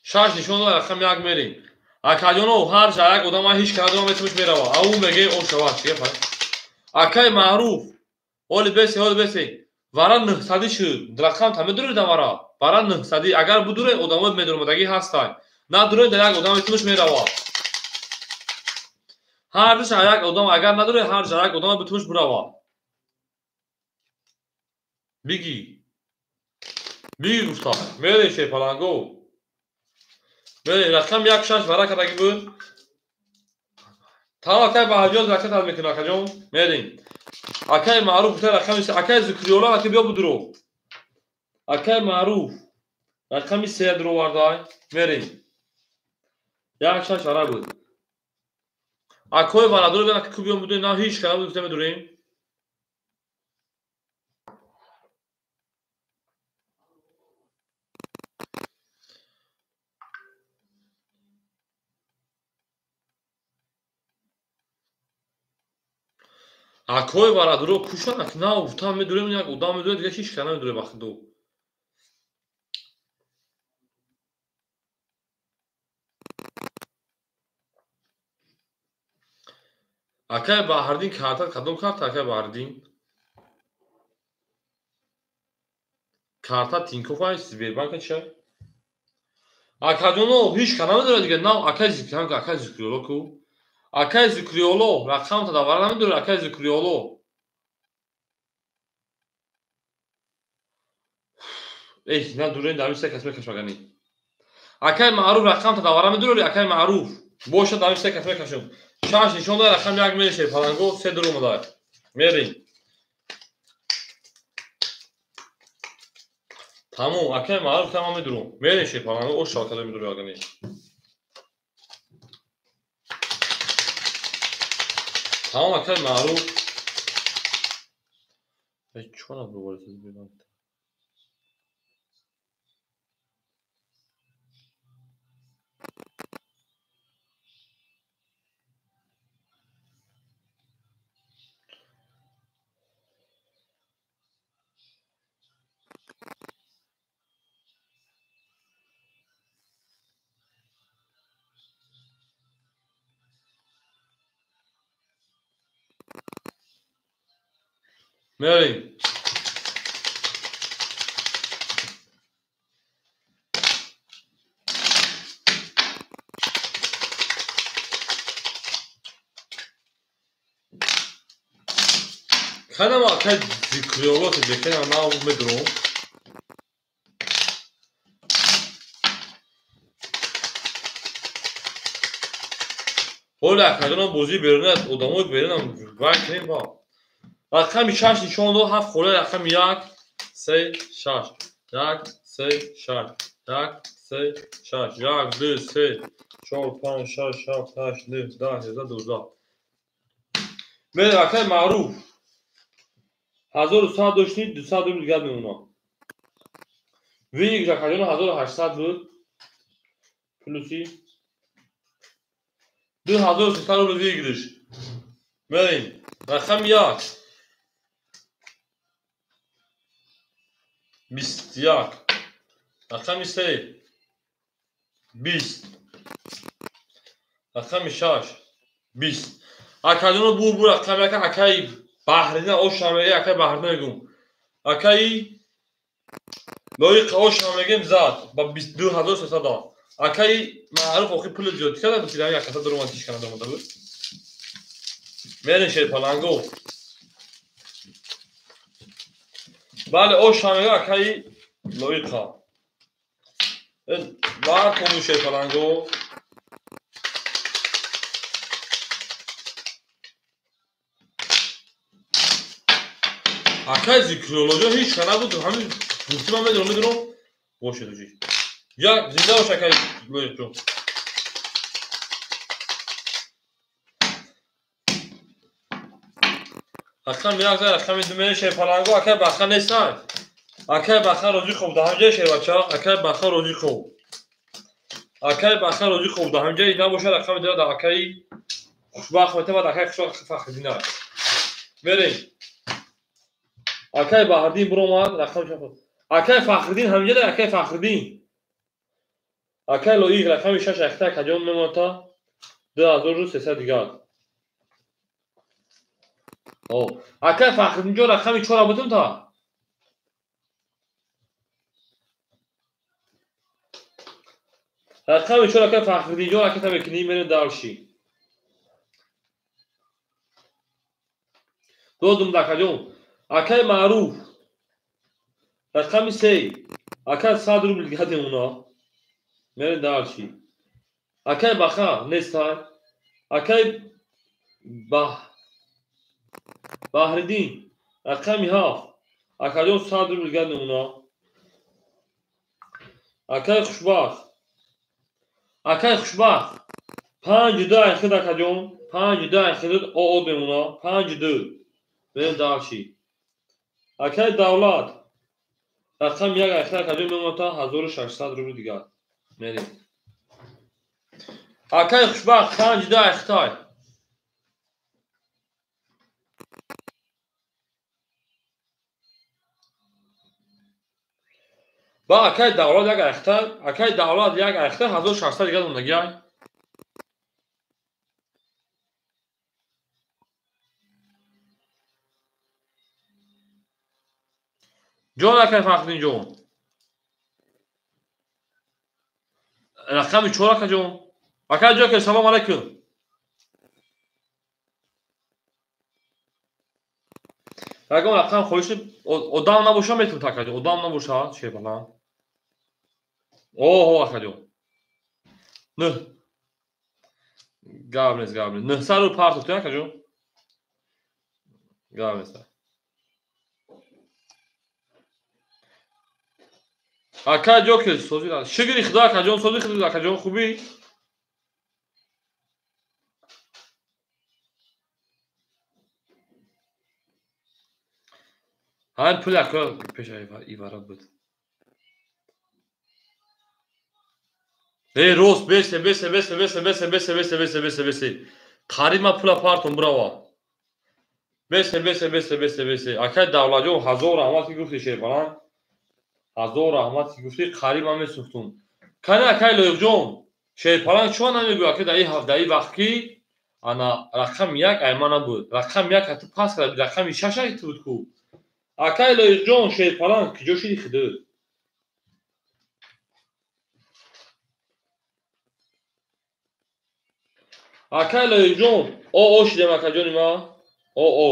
Шаш нишон дод рақам як мерем. Акаҷоно ҳар як одама ҳеч кара дуромад метумиш мерава. Ау меге о шава чиге фай. Акай Маъруф. Оли бесе, оли бесе. Вара 900 шуд. Рақам та медуридам вара. Вара 900. Агар будуре одамот медуромадагӣ ҳастай. Надуре дар як одам метумиш мерава. Ҳар як одам агар надуре ҳар як одам битумиш бурава. Биги. Биги гуфта. Мерем шерпаланго. Мерем рақам як шаш вара кардагӣ буд. Тамом акай Баҳаҷон ракат ҳал мекунад акаҷон. Мерем. Акай Маъруф гуфта рақами акай Зукриёла ака биё будуро. Акай Маъруф рақами се дуровардай. Мерем. Як шаш вара буд. Акои варадуро бина ки биём будем, на ҳеч кара буд гуфта медурем. Акои варадуро кушан, ак на гуфтам медурем, як одам медурем, дига ҳеч кара намедурем бахудо. Акай Баҳриддин карта кадом карта акай Баҳриддин? Карта Тинькофф ай Сбербанк чия? Акаҷоно ҳеч кара намедорад дига на акай Зикриёло акай Зикриёло ку? Акай Зикриёло рақамта давара намедорад акай Зикриёло. Эҳ, надурен дар се кас мекашмагани. Акай Маъруф рақамта давара медорад акай Маъруф. Бошад дар се кас мекашум. Шаш нишон дод рақам як мереше паланго се дуромада. Мерем. Тамом акай Маъруф тамом медурум. Мереше паланго о шалкада медуру агани. Тамом акай Маъруф. Эй чона бувард бирам. Мерем. Канам акай Зикриёло бекенам на медурум. Ҳоли акаҷонам бозии берун аст, одамои берунам вай кунем ба. Рақами шаш нишон дод ҳафт хола рақами як се шаш як се шаш як се шаш як ду се чор панҷ шаш ҳафт ҳашт нӯҳ даҳ 11 12. Мерем акай Маъруф. 1100 доштӣ 200 рубл дигар мемонад. Вигр акаҷон 1800 буд. Плюси 2300 рубл выигрыш. Мерем. Рақами як. 21. Рақами се. 20. Рақами шаш. 20. Акаҷоно бур рақами як акаи Баҳриддин ош намеге акаи Баҳриддин мегум. Акаи Лоиқ ош намегем зад ба 22300. Акаи Маъруф охи пули зиёд карда буд, як каса дуромад ҳеч кана дуромада буд. Мерем шерпаланго. Бале ош намега акаи Лоиқа. Бар кому шерпаланго. Акай Зикриёлоҷо ҳеч кана набуд, ҳамин гуфти ман медонам, бошед оҷи. Як зинда бош акай Лоиқҷон. Рақами як зад, рақами ду мерем шерпаланго, акай Баха нестай. Акай Баха розӣ хоб да ҳамҷаи шербача, акай Баха розӣ хоб. Акай Баха розӣ хоб да ҳамҷаи набошад рақами ду да акаи Хушбахт мета баъд акай Хушбахт Фахриддин ай. Мерем. Акай Баҳриддин биромад, рақами шаш. Акай Фахриддин ҳаминҷа акай Фахриддин. Акай Лоиқ рақами 6 ахта акаҷон мемонад 2300 дигар. Акай Фахриддинҷон рақами 4 бутун та. Рақами 4 акай Фахриддинҷон ракета мекунӣ мерем дарши. Додум акаҷон. Акай Маъруф рақами 3 акай 100 рубл дигар мемона. Мерем дарши. Акай Баха нестай. Акай Баҳриддин рақами 7 акаҷон 100 рубл дигар мемона. Акай Хушбахт. Акай Хушбахт 5 2 айхид акаҷон 5 2 айхид ОО мемона 5 2. Мерем дарши. Акай Давлат рақами 1 айхид акаҷон мемона 1600 рубл дигар. Мерем. Акай Хушбахт 5 2 айхитай. Ба акай Давлат як айхитай, акай Давлат як айхитай 1600 дигар мондагиай. Ҷон акай Фахриддинҷон. Рақами 4 акаҷон. Акай ҷоке салом алайкум. Ягон рақам хоҳиш одам набоша метавонад акаҷон, одам набоша шербаланд. Оҳо акаҷон. 9. Гап нест, гап нест. 900 рубл партофтӣ акаҷон. Гап нест. Акай ҷоке сози шукри худо акаҷон, сози худо акаҷон хубӣ? Ҳамин пули ака пеш ивара буд. Эй рост бесе бесе бесе бесе бесе бесе бесе бесе бесе бесе. Қариб ман пула партом бирава. Бесе бесе бесе бесе бесе. Акай Давлатҷон ҳазор раҳмат ки гуфти шербаланд. Ҳазор раҳмат ки гуфти қариб ман месӯхтум. Кани акай Лоиқҷон шерпаланг чӣ намегӯяд ака дар ин вақт ки ана рақами 1 ай ман набуд. Рақами 1 ҳатто пас карда буд, рақами 6 ай ту буд ку. Акай Лоиқҷон шерпаланг киҷо шиди худо? Акай Лоиқҷон ОО шидем акаҷони ман. ОО.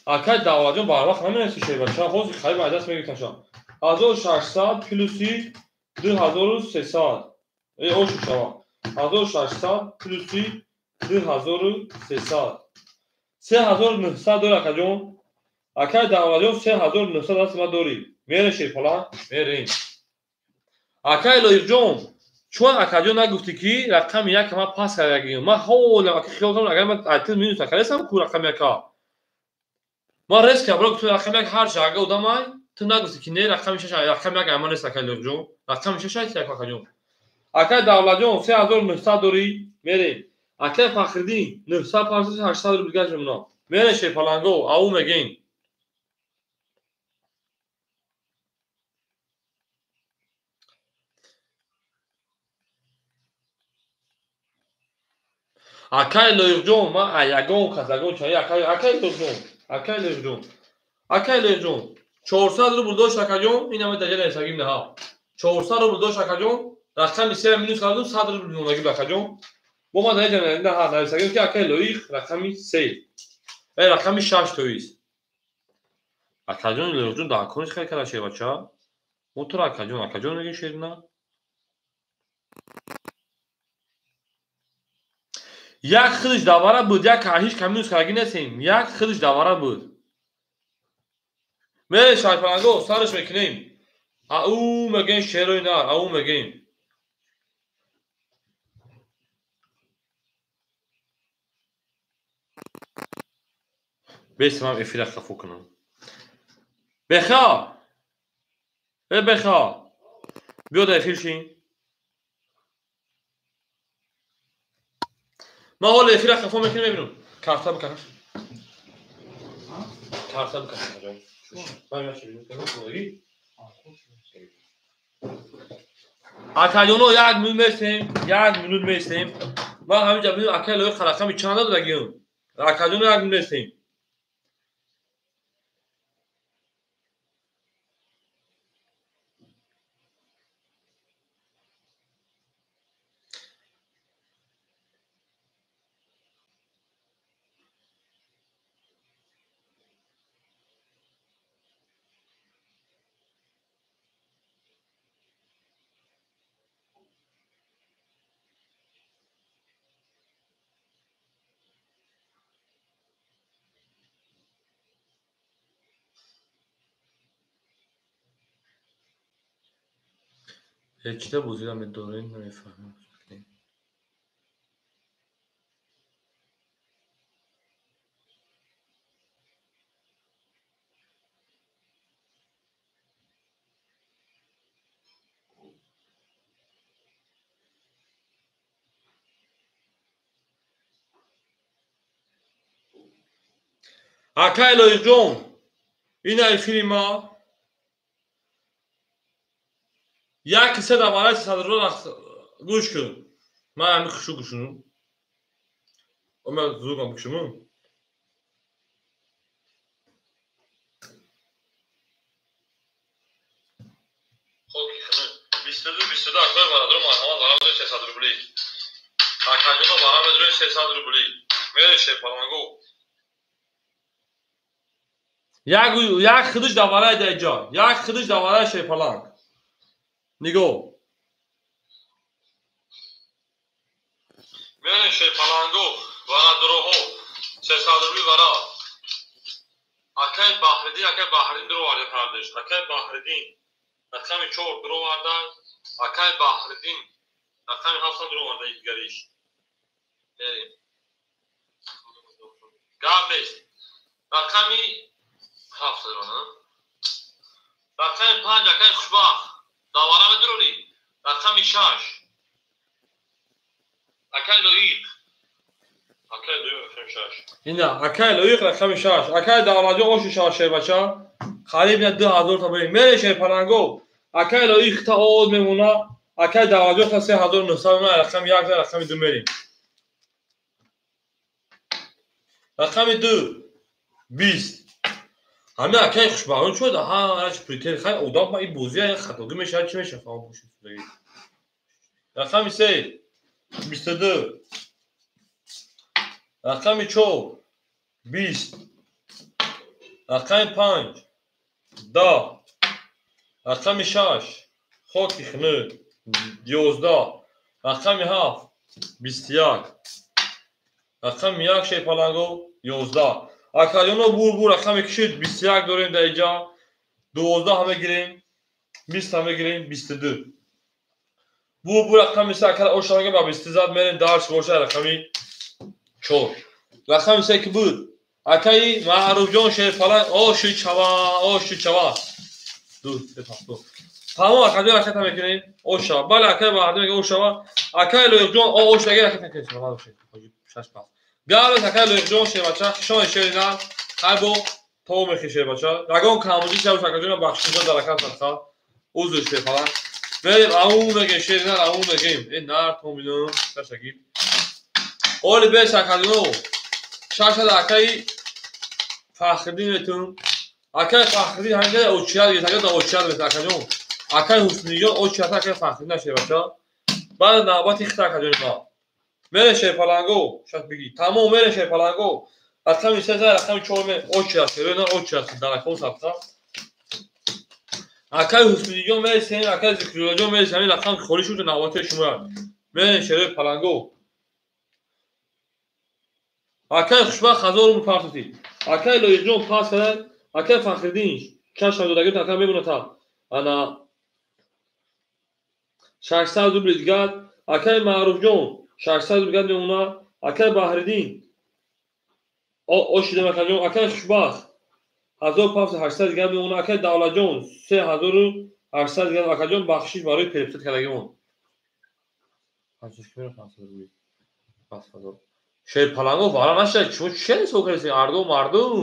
Акай Давлатҷон барвақт наменависи шербача, ҳозир қариб аз даст мегирифтам. 1600 плюси 2300. Эй ошу шава. 1600 плюси 2300. 3900 дор акаҷон. Акай Давлатҷон 3900 даст ма дорӣ. Мерем шерпаланг, мерем. Акай Лоиқҷон, чун акаҷон нагуфтӣ ки рақами 1 ман пас кардагиам. Ман ҳолам ака хиёл кардам агар ман айтил минус накардасам ку рақами 1. Ман рез кардам, бро гуфтам рақами 1 ҳар жага одамай. Ту нагуфтӣ ки не рақами 6 рақами 1 айман нест акай Лоиқҷон. Рақами 6 айти акаҷон. Акай Давлатҷон 3900 дорӣ, мерем. Акай Фахриддин 900 500 800 рубл дигар мемонад. Мерем шерпаланго, ау мегем. Акай Лоиқҷон, ман ягон кас ягон чай акай Лоиқҷон, акай Лоиқҷон, акай Лоиқҷон 400 рубл дошт акаҷон, ин ҳама даҷа нависагим наҳа. 400 рубл дошт акаҷон, рақами 3 минус кардум 100 рубл мондагим акаҷон. Бо ман даҷа наҳа нависагим ки акай Лоиқ рақами 3. Эй рақами 6 тоист. Акаҷон Лоиқҷон дар кониш хел кара шербача. Мо туро акаҷон, акаҷон мегӯем шерна. Як худаш давара буд, як ҳеҷ кам минус кардаги нестем. Як худаш давара буд. Мерем шарпаланго, сараш мекунем. Ау мегӯем шерои нар, ау мегӯем. Бес ман эфира хафо кунам. Беха! Э беха! Биё дар эфир шин. Ман ҳоло эфира хафо мекунем, мебинам. Карта бикаш. Карта бикаш. Акаҷоно як минут местем, як минут местем. Ман ҳаминҷа бинам акай лоиқ рақами чанд додагиам. Акаҷоно як минут местем. Чита бозиро медорем, намефаҳмам. Акай Лоиқҷон, ина эфири ма як қисса дар бораи сесад рубла гӯш кун. Ман ҳамин хушу гӯшунам. Ман зугам бикшумам. Хоки хунук. 22 22 акои бародаро марҳамат барам медорем 300 рубли. Акаҷоно барам медорем 300 рубли. Мерем шерпаланго. Як хидиш дар барои даҷа. Як хидиш дар барои шерпаланг. Нигоҳ. Мерем шерпаланго, бародароҳо, 300 рубли бара. Акай Баҳриддин, акай Баҳриддин дуроварда кардеш. Акай Баҳриддин рақами 4 дуроварда, акай Баҳриддин рақами 7 дуроварда дигариш. Мерем. Гап нест. Рақами 7 дуроварда. Рақами 5 акай Хушбахт. Давара медурӣ. Рақами 6. Акай Лоиқ. Акай Лоиқ рақами 6. Ина, акай Лоиқ рақами 6. Акай Давлатҷон оши 6 шербача. Қариб на 2000 та барем. Мере шерпаланго. Акай Лоиқ та овоз мемона. Акай Давлатҷон та 3900 мемона. Рақами 1 рақами 2 мерем. Рақами 2 20. Ҳамин акай Хушбахтон чӯ да ҳарч притер хай одам ба ин бозия як хатогӣ мешавад, чӣ мешавад фаҳм бошед. Рақами 3 22. Рақами 4 20. Рақами 5 10. Рақами 6 хоки хунук 11. Рақами 7 21. Рақами 1 шерпаланго 11. Акаҷоно бур рақами кишид 21 дорем дар иҷа, 12 мегирем, 20 мегирем, 22. Бур рақами 3 акара ошамага ба 20 зад мерем дарс боша рақами 4. Рақами 3 ки буд? Акаи Маъруфҷон шерпаланг оши чава, оши чава. 2 3 4. Тамом акаҷон раката мекунем, оша. Бале акаи Баҳриддин мега ошава. Акаи Лоиқҷон ош даги раката мекунем. Саломат бошед. 6 5. Галас акай Лоиқҷон шербача, хишони шерина, хайбо то мехи шербача. Ягон камбудӣ шаб акаҷона бахшида даракат садқа. Узр шерпаланг. Мерем аун мегем шерина, аун мегем. Э нар то минам, шашаги. Оли беш акаҷоно. Шашада акаи Фахриддин метун. Акаи Фахриддин ҳаминҷа очият гирифт, да очият гирифт акаҷон. Акаи Ҳусниҷон очият акаи Фахриддин шербача. Баъд навбати хит акаҷони ма. Мере шерпаланго, шаш биги. Тамом мере шерпаланго. Рақами 3 рақами 4 ме очи аст, рена очи аст, даракон сабта. Акаи Ҳусниҷон мересем, акаи Зикруллоҷон мересем, ҳамин рақам холӣ шуд навбати шумо. Мере шерпаланго. Акаи Хушбахт 1000 рубл партофтид. Акаи Лоиқҷон пас кард, акаи Фахриддин чашм додагӣ ака мемонад та. Ана 600 рубл дигар, акаи Маъруфҷон 600 рубл дигар мемонад, акаи Баҳриддин ошидам акаҷон, акаи Хушбахт 1500 дигар мемонад, акаи Давлатҷон 3800 дигар, акаҷон бахшиш барои переписат кардагимон. 500 рубл. 5000. Шерпаланго вара нашад, шумо чӣ ҳисоб кардед? Ардо мардум.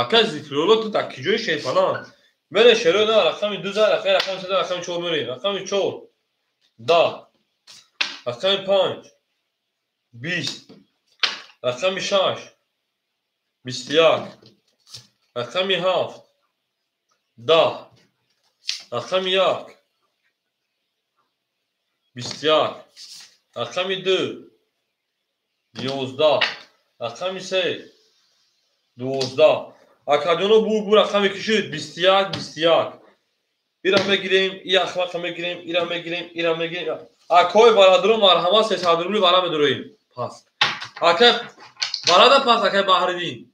Ака Зикрулло ту дар киҷои шерпаланг? Мере шеро на рақами 2 за рақами 3 рақами 4 мере. Рақами 4 10 рақами 5 20 рақами 6 21 рақами 7 10 рақами 1 21 рақами 2 11 рақами 3 12. Акаҷоно бу рақаме ки шуд 21 21. Ира мегирем, и ахлақа мегирем, ира мегирем, ира мегирем. Акои бародаро марҳамат 300 рубли вара медуроем. Пас. Акай барада пас акай Баҳриддин.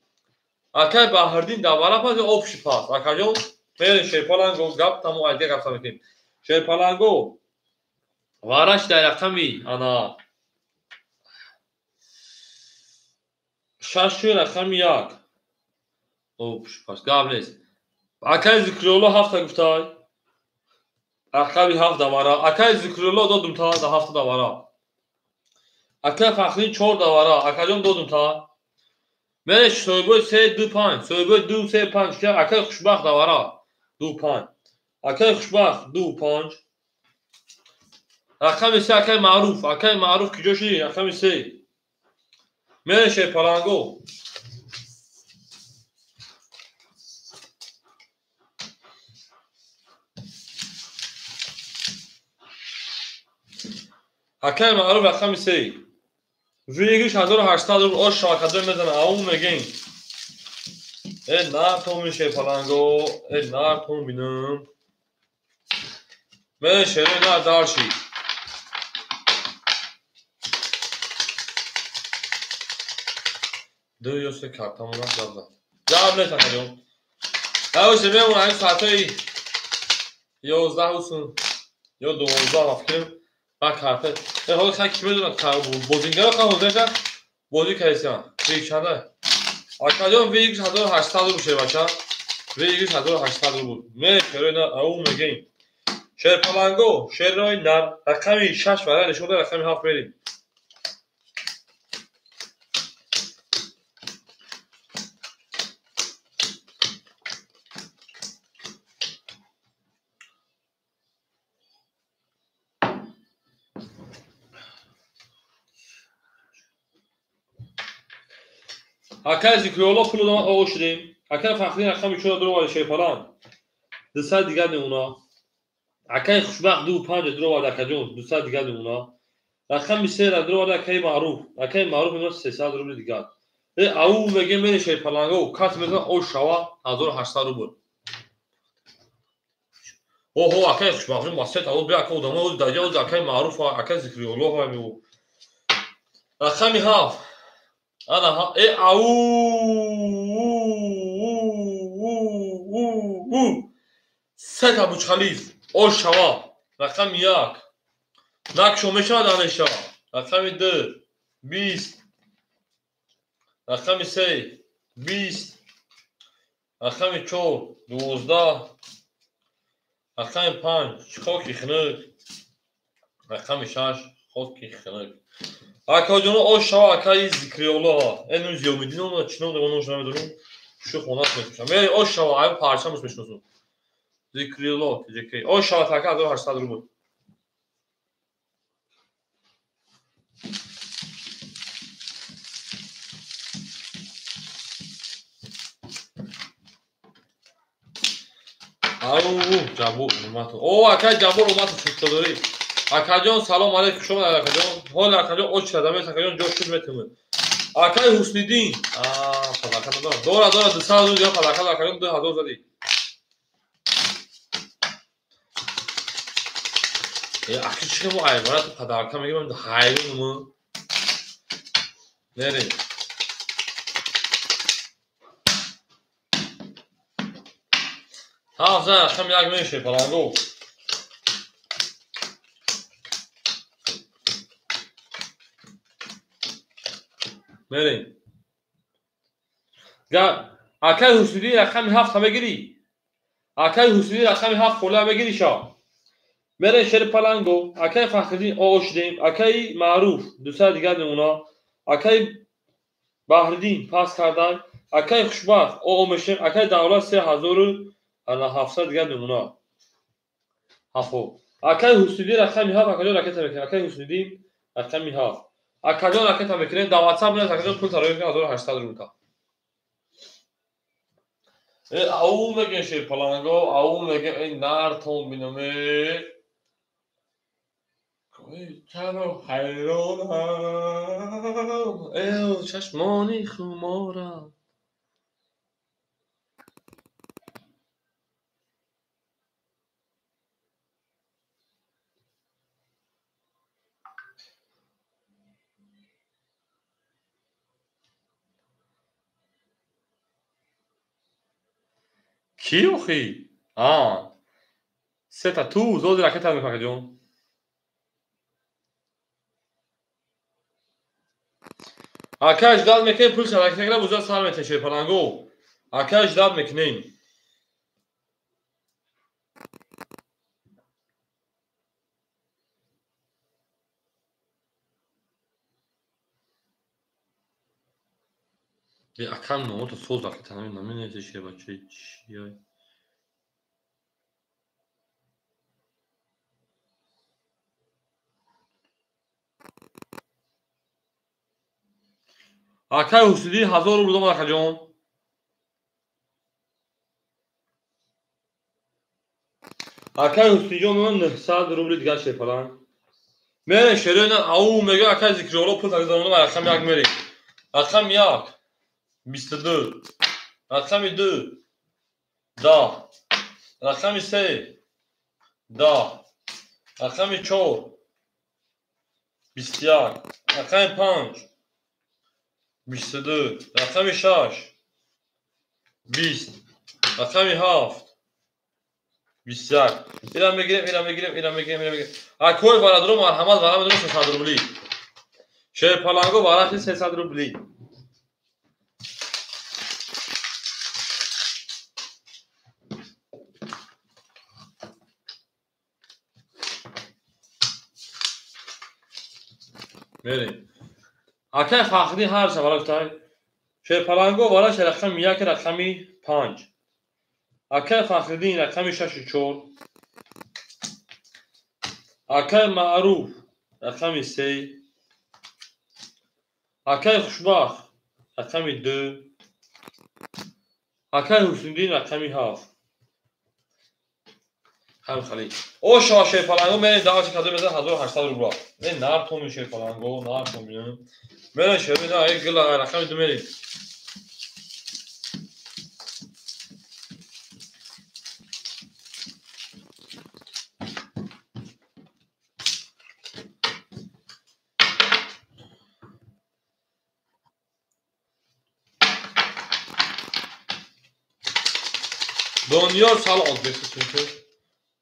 Акай Баҳриддин да вара пас обши пас. Акаҷон мерем шерпаланго гап тамо айдия гап мекунем. Шерпаланго вараш дар рақами ана 6 рақами 1. Обши пас гап нест. Акай Зикрулло 7 гуфтай. Рақами 7 давара. Акай Зикрулло додум та да 7 давара. Акай Фахриддин 4 давара. Акаҷон додум та. Мере соҳибои 3 2 5, соҳибои 2 3 5 ки акай Хушбахт давара. 2 5. Акай Хушбахт 2 5. Рақами 3 акай Маъруф, акай Маъруф киҷо шуди? Рақами 3. Мере шерпаланго. Акай Маъруф рақами 3. Выигрыш 1800 рубл ош шавакадой мезана, ау мегем. Э нартон шерпаланго, э нартон бинам. Мен шерои на дарши. Ду ё се картамона гап зад. Гап нест акаҷон. Давоше мемонам ҳамин соатҳои 11 усун ё 12 вақт ба карта. Ҳоло хай ки медонад бозингаро ха ҳозирша бозӣ кардисиан. Вик чанда? Акаҷон выигрыш 1800 рубл шербача. Выигрыш 1800 рубл. Ме шерои нар ау мегем. Шерпаланго, шерои нар рақами 6 вара нишон дод, рақами 7 мерем. Акай Зикрулло пул додам оғоз шудем. Акай Фахриддин рақами 4 дуровард шерпаланг. 200 дигар мемона. Акай Хушбахт 2 5 дуровард акаҷон 200 дигар мемона. Рақами 3 дуровард акай Маъруф. Акай Маъруф мемона 300 рубли дигар. Э ау мегем мере шерпаланго кас мезана ош шава 1800 рубл. Оҳо акай Хушбахт масет ау бия ака одамо даҷа акай Маъруф акай Зикрулло ҳа мегу. Рақами 7 Ана э ау у сет Абучхалиф ош шава рақами 1 накшо мешавад анеша рақами 2 20 рақами 3 20 рақами 4 12 рақами 5 хоки хунук рақами 6 хоки хунук. Акаҷоно ош шава акаи Зикрулло ҳа. Э ну Зиёмиддин он чӣ ном дорад онро намедонам. Шу хонаш мешиносам. Мери ош шава ай парчамаш мешиносам. Зикрулло ТЖК. Ош шава така 1800 рубл. Ау Ҷаббор Уматов. О акай Ҷаббор Уматов чӣ дорӣ? Акаҷон салом алейкум, хуш омадед акаҷон. Ҳол акаҷон оч шуда мес акаҷон ҷо шуд метавонад. Акай Ҳусниddин. Падака надорам. Дора дора 200 рубл падака акаҷон 2000 задӣ. Э аки чӣ мо айвара ту падака мегирам ҳайрон Мерем. Ҳафт зан рақами 1 мешавад паланго. Мерем. Акай Ҳусниddин рақами 7 мегирӣ? Акай Ҳусниddин рақами 7 хола мегирӣ ша? Мерем шери паланго. Акай Фахриддин оғоз шудем. Акай Маъруф 200 дигар мемона. Акаи Баҳриддин пас кардай. Акаи Хушбахт о мешем. Акаи Давлат 3700 дигар мемонад. Хоб. Акаи Ҳусниддин рақами 7 акаҷон ракета мекунем. Акаи Ҳусниддин рақами 7. Акаҷон ракета мекунем. Дар WhatsApp бинавис акаҷон пул тарои 1800 рубл. Ау мегӯем шерпаланго, ау мегӯем эй нартон биноме. Чаро ҳайронам, эй чашмони хуморам. Кӣ охӣ? А. Сета ту зоди ракета мекунам акаҷон. Ака ждат мекунем пул ракета буза сар метем шерпаланго. Ака ждат мекунем. Акам номото соз ракета наменависе шербачаи чия. Акаи Ҳусниддин 1000 рубл домад акаҷон. Акаи Ҳуснидҷон мемонад 900 рубли дигар шерпаланг. Мерем шерои ау мегӯ акаи Зикрулло пул тагизаронда ба рақами 1 мерем. Рақами 1 22, рақами 2 10, рақами 3 10, рақами 4 21, рақами 5 22, рақами 6 20, рақами 7 21. Ира мегирем, ира мегирем, ира мегирем, ира мегирем. Акои бародаро марҳамат вара медонем 300 рубли. Шерпаланго варахи 300 рубли. Мерем. Акаи Фахриддин ҳар шаб гуфтай. Шерпаланго вараш рақами 1 рақами 5. Акаи Фахриддин рақами 6 4. Акаи Маъруф рақами 3. Акаи Хушбахт рақами 2. Акаи Ҳусниддин рақами 7. Ҳам хали. О шоҳ шерпаланго мерем давати кадом мезан 1800 рубл. Мен нартоми шерпаланго, нартоми. Мерем шерои на эй гила рақами 2 мерем. Дониёр салом бесусунку.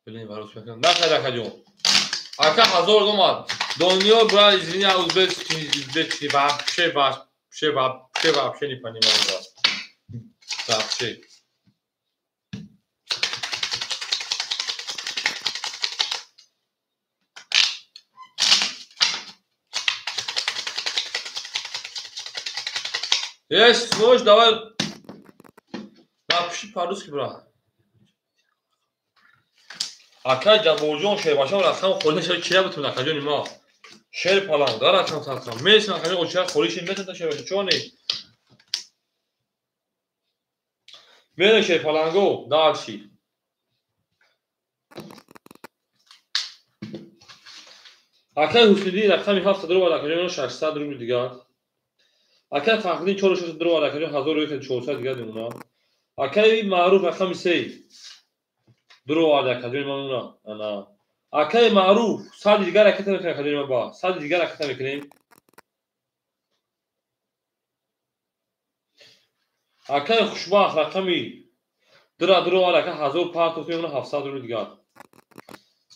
Блин, варус мекунам. Нахайр акаҷон. Ака 1000 омад. Дониёр брат, извини, узбекский, узбекский вообще, вообще, вообще, вообще не понимаю вас. Вообще. Если сможешь, давай напиши по-русски, брат. Акаи Ҷабборҷон шербачам рақам холӣ шуда чия бутун акаҷони ма. Шерпаланг дар рақам садқам. Месин акаҷон оча холӣ шин метата шербача чони. Мерем шерпаланго дальше. Акаи Ҳусниддин рақами 7 рубл акаҷон 600 рубл дигар. Акаи Фахриддин 46 рубл акаҷон 1400 дигар мемонад. Акаи Маъруф рақами 3 Дуру акаҷони ман мемонад. Ана. Акаи Маъруф 100 дигар ракета мекунем акаҷони ман ба. 100 дигар ракета мекунем. Акаи Хушбахт рақами 2 дуру ака 1000 партоф мемонад 700 рубл дигар.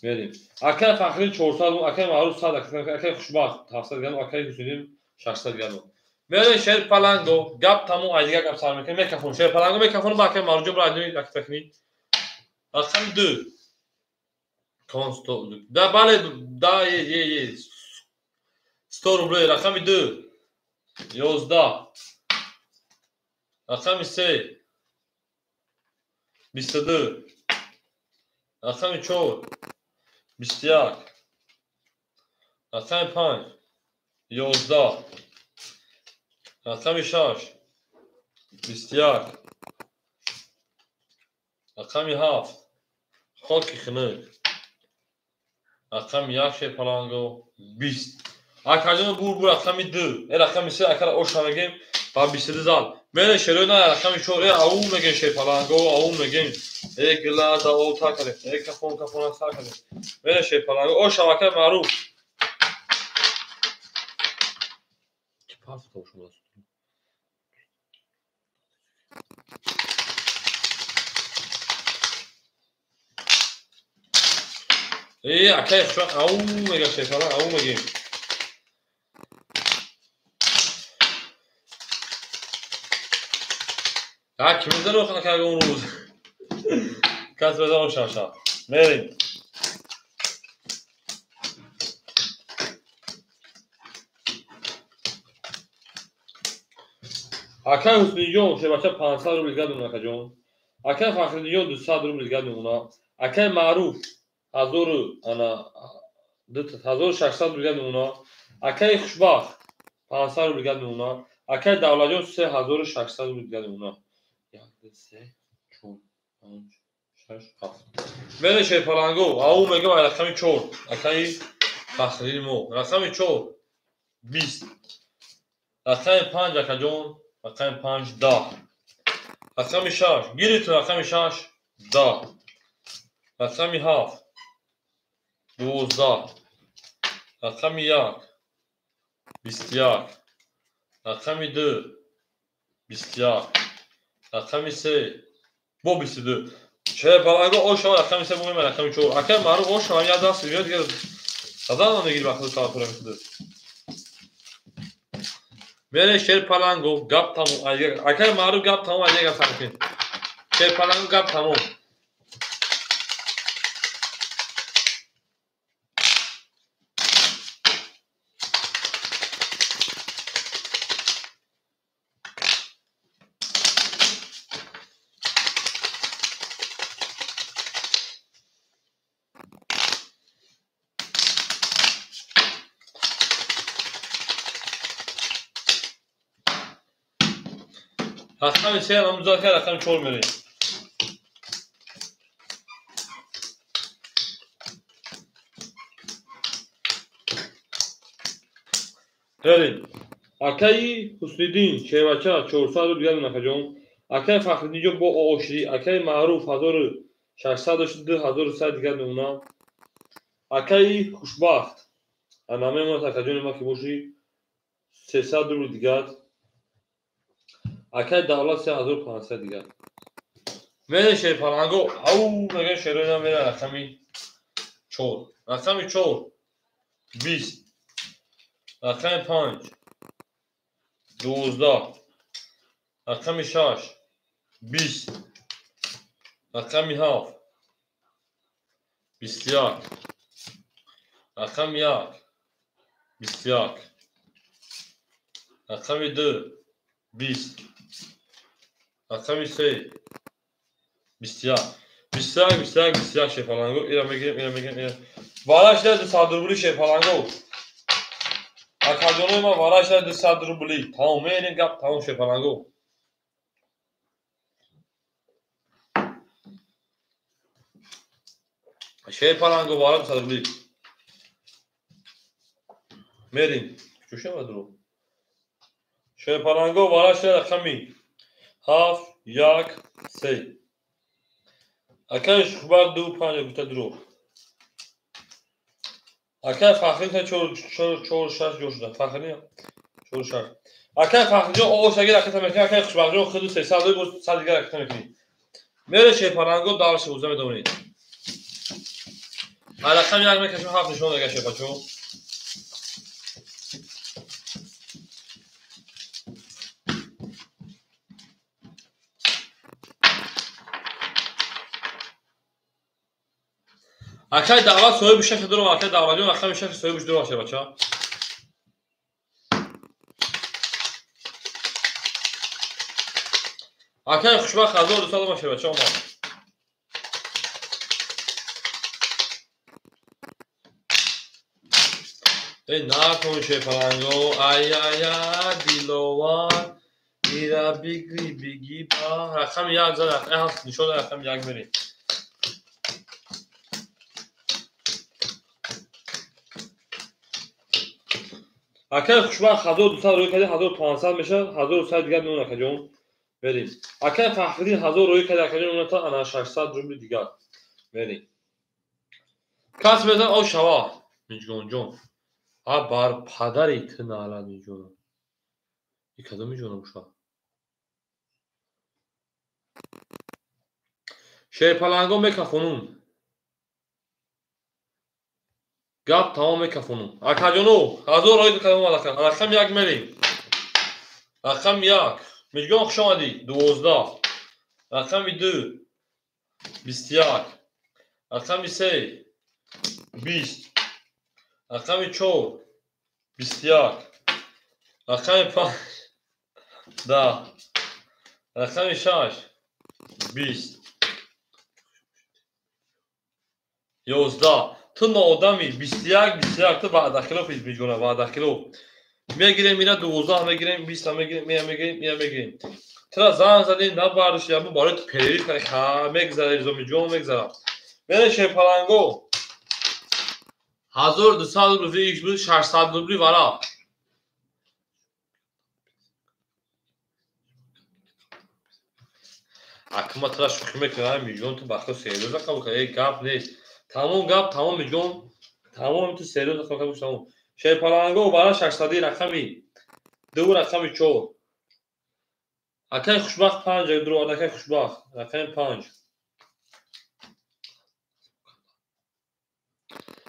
Мерем. Акаи Фахриддин 400, акаи Маъруф 100, акаи Хушбахт 700 дигар, акаи Ҳусниддин 600 дигар. Мерем шерпаланго, гап тамом, ай дигар гап сар мекунем. Микрофон, шерпаланго микрофон ба акаи Маъруф ҷон бира ракета кунӣ. Рақами 2. Консто. Да, бале, да, е, е, е. 100 рублей, рақами 2. 11, рақами 3, 22, рақами 4, 21, рақами 5, 11, рақами 6, 21, рақами 7, хоки хунук, рақами 1 шерпаланго 20. Акаҷон бур рақами 2, рақами 3 акара оша мегем ба 22 зал. Мере шерои на рақами 4, ау мегем шерпаланго, ау мегем. Гила да о та кардем, кафон кафона сар кардем. Мере шерпаланго, оша акай маъруф. Ки парт шумо? Акай хушвақт ау мегем шерпаланг, ау мегем. Ки мезанӣ охир накарда он рӯз? Кас безан ошаша. Мерем. Акай Ҳусниҷон шебача 500 рубл дигар мемонад, акаҷон. Акай Фахриддинҷон 200 рубл дигар мемонад. Акай Маъруф 1600 рубл дигар мемонад. Акай Хушбахт 500 рубл дигар мемонад. Акай Давлатҷон 3600 рубл дигар мемонад. 1, 2, 3, 4, 5, 6, 7. Мере шерпаланго, ау мегам ай рақами 4. Акаи Фахриддини мо. Рақами 4, 20. Рақами 5 акаҷон, рақами 5, 10. Рақами 6, гиритун рақами 6, 10. Рақами 7, 12. Рақами 1, 21. Рақами 2, 21. Рақами 3, бо 22. Шерпаланго ошава рақами 3 муҳим рақами 4. Акай маъруф ошава як даст меояд дигар задан намегири вақти таваттура мекунад. Мере шерпаланго гап тамом. Акай маъруф гап тамом, айга гап тамом кун. Шерпаланго гап тамом. Рақами 3 ҳам зоҳир рақами 4 мерем. Мерем. Акаи Ҳусниддин шевача 400 рубл дигар акаҷон. Акаи Фахриддинҷон бо оширӣ, акаи Маъруф 1600 2100 дигар мемонад. Акаи Хушбахт намемонад акаҷони ма ки бошӣ 300 рубл дигар. Акай Давлат 3500 дигар. Мере шерпаланго, ау мегем шероина мере рақами 4. Рақами 4, 20. Рақами 5, 12. Рақами 6, 20. Рақами 7, 21. Рақами 1, 21. Рақами 2, 20. Рақами 3, 21. 21, 21, 21 шерпаланго. Ира мегирем, ира мегирем, ира. Вара шуда 200 рубли шерпаланго. Акаҷонои ман вара шуда 200 рубли. Тамом мерем гап, тамом шерпаланго. Шерпаланго вара 200 рубли. Мерем. Чӯшем дурӯғ. Шерпаланго вара шуда рақами 7, 1, 3. Акай Шухбар 2, 5 гуфта дурӯғ. Акай Фахриддин 4, 4, 6 ҷо шуда. Фахриддин 4, 6. Акай Фахриддин ош агар ракета мекунӣ, акай Хушбахтҷон худу 300 боз 100 дигар ракета мекунӣ. Мере шерпаланго давраши буза медонед. Рақами 1 мекашем 7 нишон дага шерпачо. Акай Давлат соҳиби 6 дурам, акай Давлатҷон рақами 6 соҳибиш дурам шебача. Акай хушбахт 1200 омад шербача омад. Эй накун шерпаланго, ай ай ай Диловар, ира бигри биги ба. Рақами як зад, рақами ҳафт нишон дод, рақами як мерем. Акай хушбахт 1200 рӯй карди, 1500 мешавад, 1100 дигар мемонад акаҷон. Мерем. Акай Фахриддин 1000 рӯй карди, акаҷон мемонад ана 600 рубли дигар. Мерем. Кас мезанад о шава, Миҷгонҷон. А бар падари ту наълат Миҷгона. И кадом Миҷгона боша? Шерпаланго мекафонум. Гап тамом мекафонум. Акаҷоно, 1000 рӯй кардам омад ака. Рақам як мерем. Рақам як. Миҷгон хуш омадӣ. 12. Рақами 2. 21. Рақами 3. 20. Рақами 4. 21. Рақами 5. 10. Рақами 6. 20. 11. Ту ноодами 21 21 ту ваъдахилоф Миҷгона, ваъдахилоф. Мегирем ира 12 мегирем, 20 мегирем, мия мегирем, мия мегирем. Тура занг задем, набардошти, ябу барои ту перерив кардем. Ха, мегзара Ризо Миҷгон мегзара. Мерем шерпаланго. 1200 рубли икс буд, 600 рубли вара. Акма тура шӯхӣ мекунам, Миҷгон ту бахто серьёзно қабул кардӣ. Эй гап нест. Тамом гап, тамом Миҷгон. Тамом ту серьёзно қабул кардӣ, тамом. Шерпаланго вара 600 рақами 2 рақами 4. Акай хушбахт 5 дур, акай хушбахт рақами 5.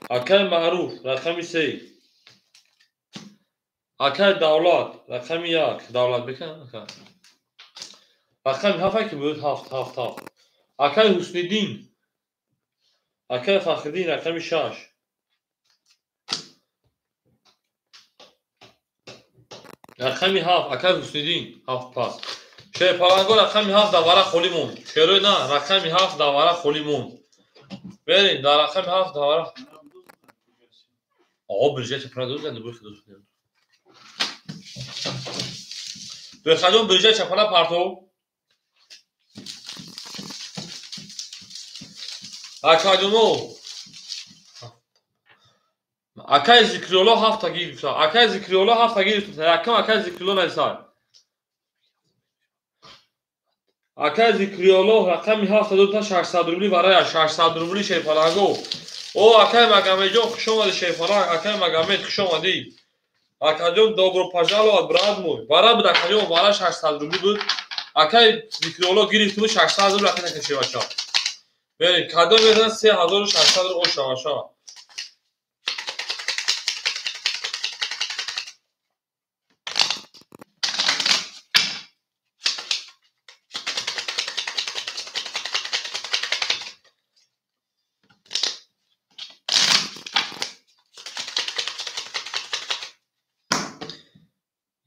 Акай Маъруф рақами 3. Акай Давлат рақами 1. Давлат бекан ака. Рақами 7 ки буд 7 7 7. Акай Ҳусниддин. Акай Фахриддин рақами 6. Рақами 7 акай Ҳусниддин 7 пас. Шерпаланго рақами 7 дар вара холӣ монд. Шерои на рақами 7 дар вара холӣ монд. Берем дар рақами 7 дар вара. О, биржа чапана дӯст зад, буй худо. Бехаҷон биржа чапана партов. Акаҷоно. Акай Зикриолло 7 гирифта. Акай Зикриолло 7 гирифта. Якам акай Зикриолло нависад. Акай Зикриолло рақами 7 дода 600 рубли варая 600 рубли шерпаланго. О, акай Магомедҷон хуш омадӣ шерпаланг, акай Магомед хуш омадӣ. Акаҷон добро пожаловать, брат мой. Вара буд акаҷон, вара 600 рубли буд. Акай Зикриолло гирифт буд 600 рубли акай накашеваша. Берем, кадом мезанад 3600 рубл ошаваша.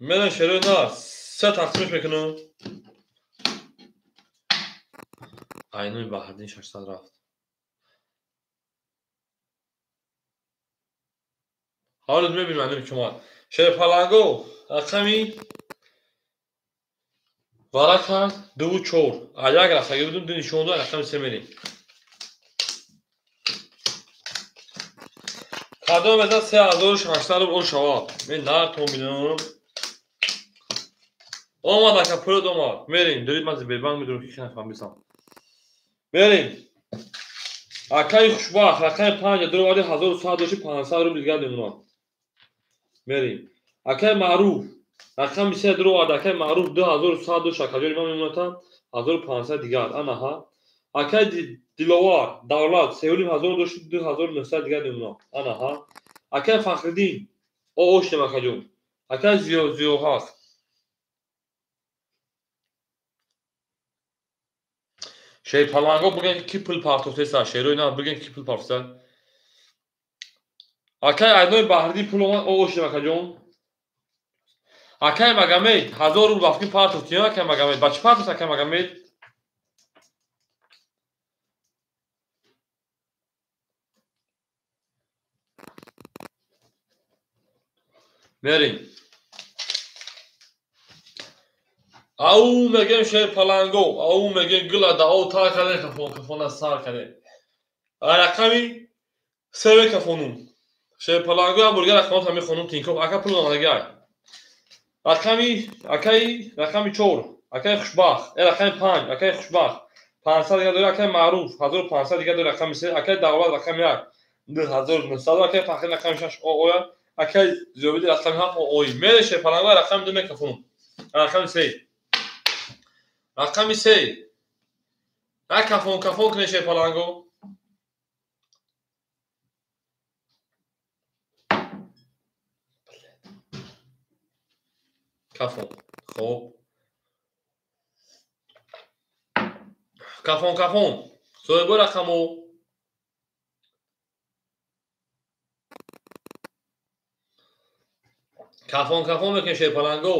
Мерем шерои на се тақсимш мекунам. Айнои Баҳриддин 600 рафт. Ҳоло мебинем айнои ки омад. Шерпаланго рақами вара кард 2 4. А як рафтагӣ будум, ду нишон дод, рақами 3 мерем. Кадом мезанад 3600 рубл ошава. Мен нартон бидонам. Омад ака пулот омад. Мерем, дурид ман Сбербанк медурам ки нафаҳмисам. Мерем. Акаи хушбахт рақами 5 дуроварди 1100 дошти 500 рубл дигар мемонад. Мерем. Акаи Маъруф рақами 3 дуровард, акаи Маъруф 2100 дошт, акаҷони ман мемонад 1500 дигар. Анаҳа. Акаи Диловар Давлат 3500 дошти 2900 дигар мемонад. Анаҳа. Акаи Фахриддин о оштем акаҷон. Акаи Зиёҳақ. Шерпаланго бигӯянд ки пул партофтеса, шерои на бигӯянд ки пул партофтеса. Акай Айнои Баҳриддин пул омад, о оштем акаҷон. Акай Магомед, 1000 рубл бафки партов тиё акай Магомед. Ба чӣ партов акай Магомед? Мерим. Ау мегем шер паланго, ау мегем гила да ау та каде кафон, кафона сар каде. Рақами се кафонум. Шер паланго амбургер рақамот ҳами хонум Тинков, ака пул омадагай. Рақами акай рақами 4, акай хушбахт, рақами 5, акай хушбахт. 500 дига дора акай маъруф, 1500 дига дора рақами 3, акай давлат рақами 1, 2900 акай фахри рақами 6 оя, акай зиёбиди рақами 7 ой. Мере шер паланго рақами 2 мекафонум. Рақами 3. Рақами 3. На кафон кафон кне шер паланго. Кафон. Хоб. Кафон кафон. Соҳибои рақамо. Кафон кафон мекунем шер паланго.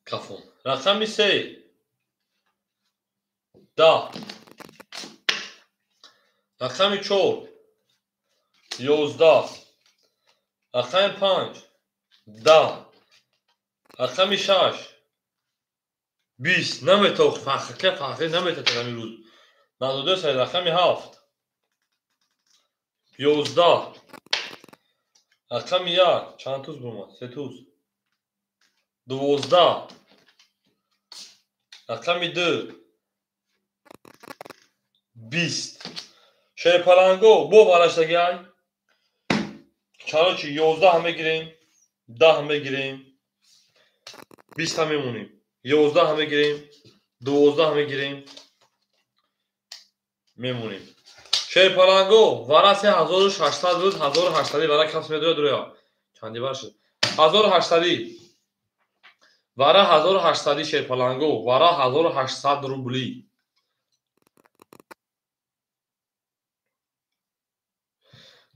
Кафон. Рақами 3. 10. Рақами 4. 11. Рақами 5. 10. Рақами 6. 20. Наметавох фахрка фахри наметавох ҳамин рӯз. Надода сай рақами 7. 11. Рақами 1. Чанд туз бумад? 3 туз. 12. Рақами 2. 20. Шерпаланго бо вараштагиай. Чаро чи 11 мегирем, 10 мегирем, 20 мемонем. 11 мегирем, 12 мегирем, мемонем. Шерпаланго вара 3600 буд, 1800 вара кас медояд дуроя. Чанди бар шуд? 1800. Вара 1800 шерпаланго, вара 1800 рубли.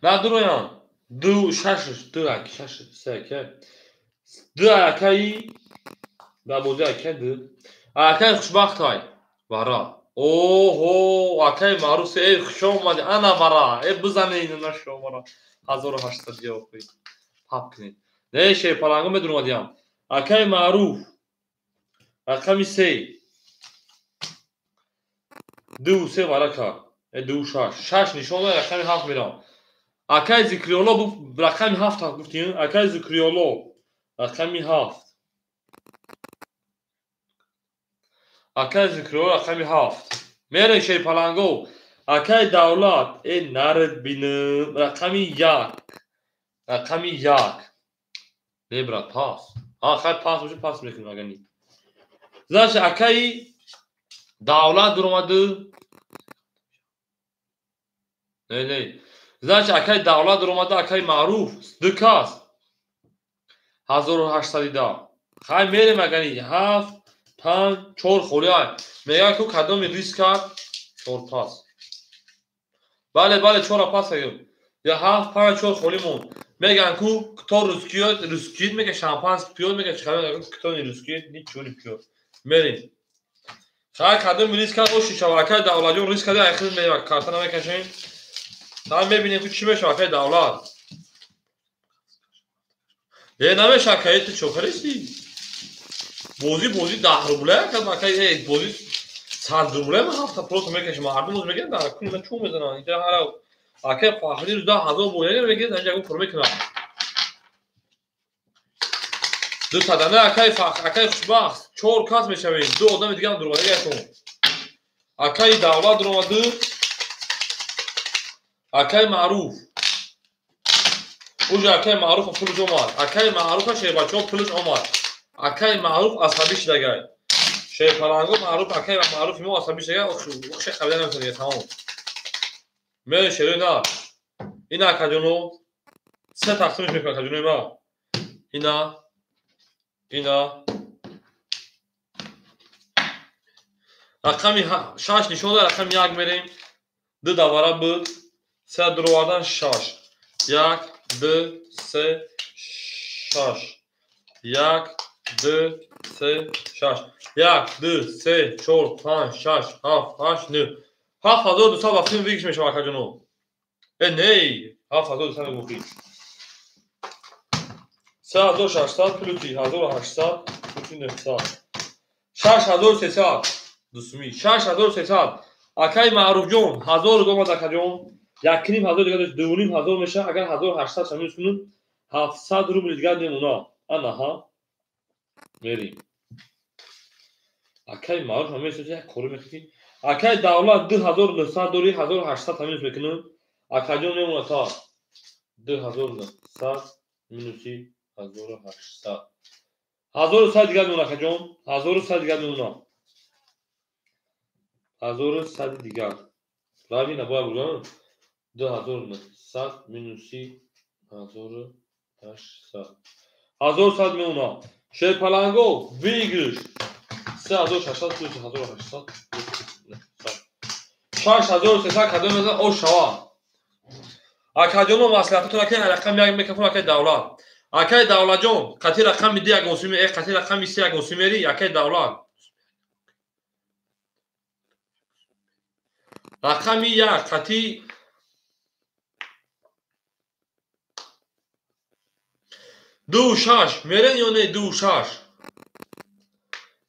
На дуроян. 2 6 2 6 3 2 акаи да бози акай 2 акай хушбахтай вара. Оҳо, акай маъруф, эй хуш омадӣ, ана вара, э бизане ина нашо вара. 1800 ёхи. Пап кунед. Не шерпаланго медуромадиам. Акай маъруф. Рақами 3. 2 3 вара кард. 2 6. 6 нишон дод, рақами 7 мерам. Акай Зикриоло рақами 7 гуфтем. Акай Зикриоло рақами 7. Акай Зикриоло рақами 7. Мере шерпаланго. Акай Давлат, э нард бинам, рақами 1. Рақами 1. Не брат, пас. А хай пас бошад, пас мекунем агар ни. Значит, акай Давлат дуромаду. Не, не. Значит, акай Давлат дуромада, акай Маъруф, ду кас. 1810. Хай мерем агани 7 5 4 холӣ ай. Мегӯяд ку кадоми риск кард? 4 пас. Бале, бале, 4 пас агим. Я 7 5 4 холӣ монд. Мегӯянд ку кто рискует, рискует, мегӯяд шампанский пьёт, мегӯяд чӣ хабар, кто не рискует, ничего не пьёт. Мерем. Хай кадоми риск кард, оши шава. Акай Давлатҷон риск кард, ай хел мегӯяд, карта намекашем. Та мебинем ку чӣ мешавад, акай Давлат. Э намешавад, акай, ту чӣ кардӣ? Бозӣ бозӣ 10 рубля кард, акай, э бозӣ 100 рубля ман ҳафта просто мекашам. Мардум боз мегӯянд, дар кун ман чӯ мезанам. Инҷа ҳара акай Фахри рӯз 10000 бояд мегӯяд, инҷа ягон кор мекунам. Ду тадана акай Фахр, акай Хушбахт, 4 кас мешавем. Ду одами дига ҳам дуромадагиятон. Акай Давлат дуромаду, акай Маъруф. Уже акай Маъруф пулаш омад. Акай Маъруфа шербачаҳо пулаш омад. Акай Маъруф асабӣ шудагай. Шерпаланго Маъруф, акай Маъруфи мо асабӣ шудагай, охше қабила наметавонад, тамом. Мере шерои нар. Ина акаҷоно се тақсимш мекунад акаҷонои ма. Ина, ина. Рақами 6 нишон дод, рақами 1 мерем. 2 давара буд. 3 дуровардан 6. 1 2 3 6. 1 2 3 6. 1 2 3 4 5 6 7 8 9. 7200 вақти выигрыш мешавад акаҷоно. Э не, 7200 мегӯхӣ. 3600 плюси 1800 плюси 900. 6300 дусми. 6300. Акай Маъруфҷон 1000 омад акаҷон. 1500 дигар дошт, 2500 мешавад. Агар 1800 шамил кунем, 700 рубл дигар мемонад. Ана ҳа. Мерим. Акай Маъруф ҳам месозад як коро мекунад. Акай Давлат 2900 дори, 1800 ҳамин мекунем. Акаҷон мемонад та 2900 минуси 1800. 1100 дигар мемонад акаҷон. 1100 дигар мемонад. 1100 дигар. Правильно бояд будан. 2900 минуси 1800. 1100 мемонад. Шерпаланго выигрыш. 3600 плюс 1800 плюс 900. 6300 кадом мезанад о шава. Акаҷоно маслиҳатотон акай рақами 1 микрофон акай Давлат. Акай Давлатҷон, қати рақами 2 ягон суми, қати рақами 3 ягон суми мери, акай Давлат. Рақами 1 қати 2 6 мерен ё не 2 6?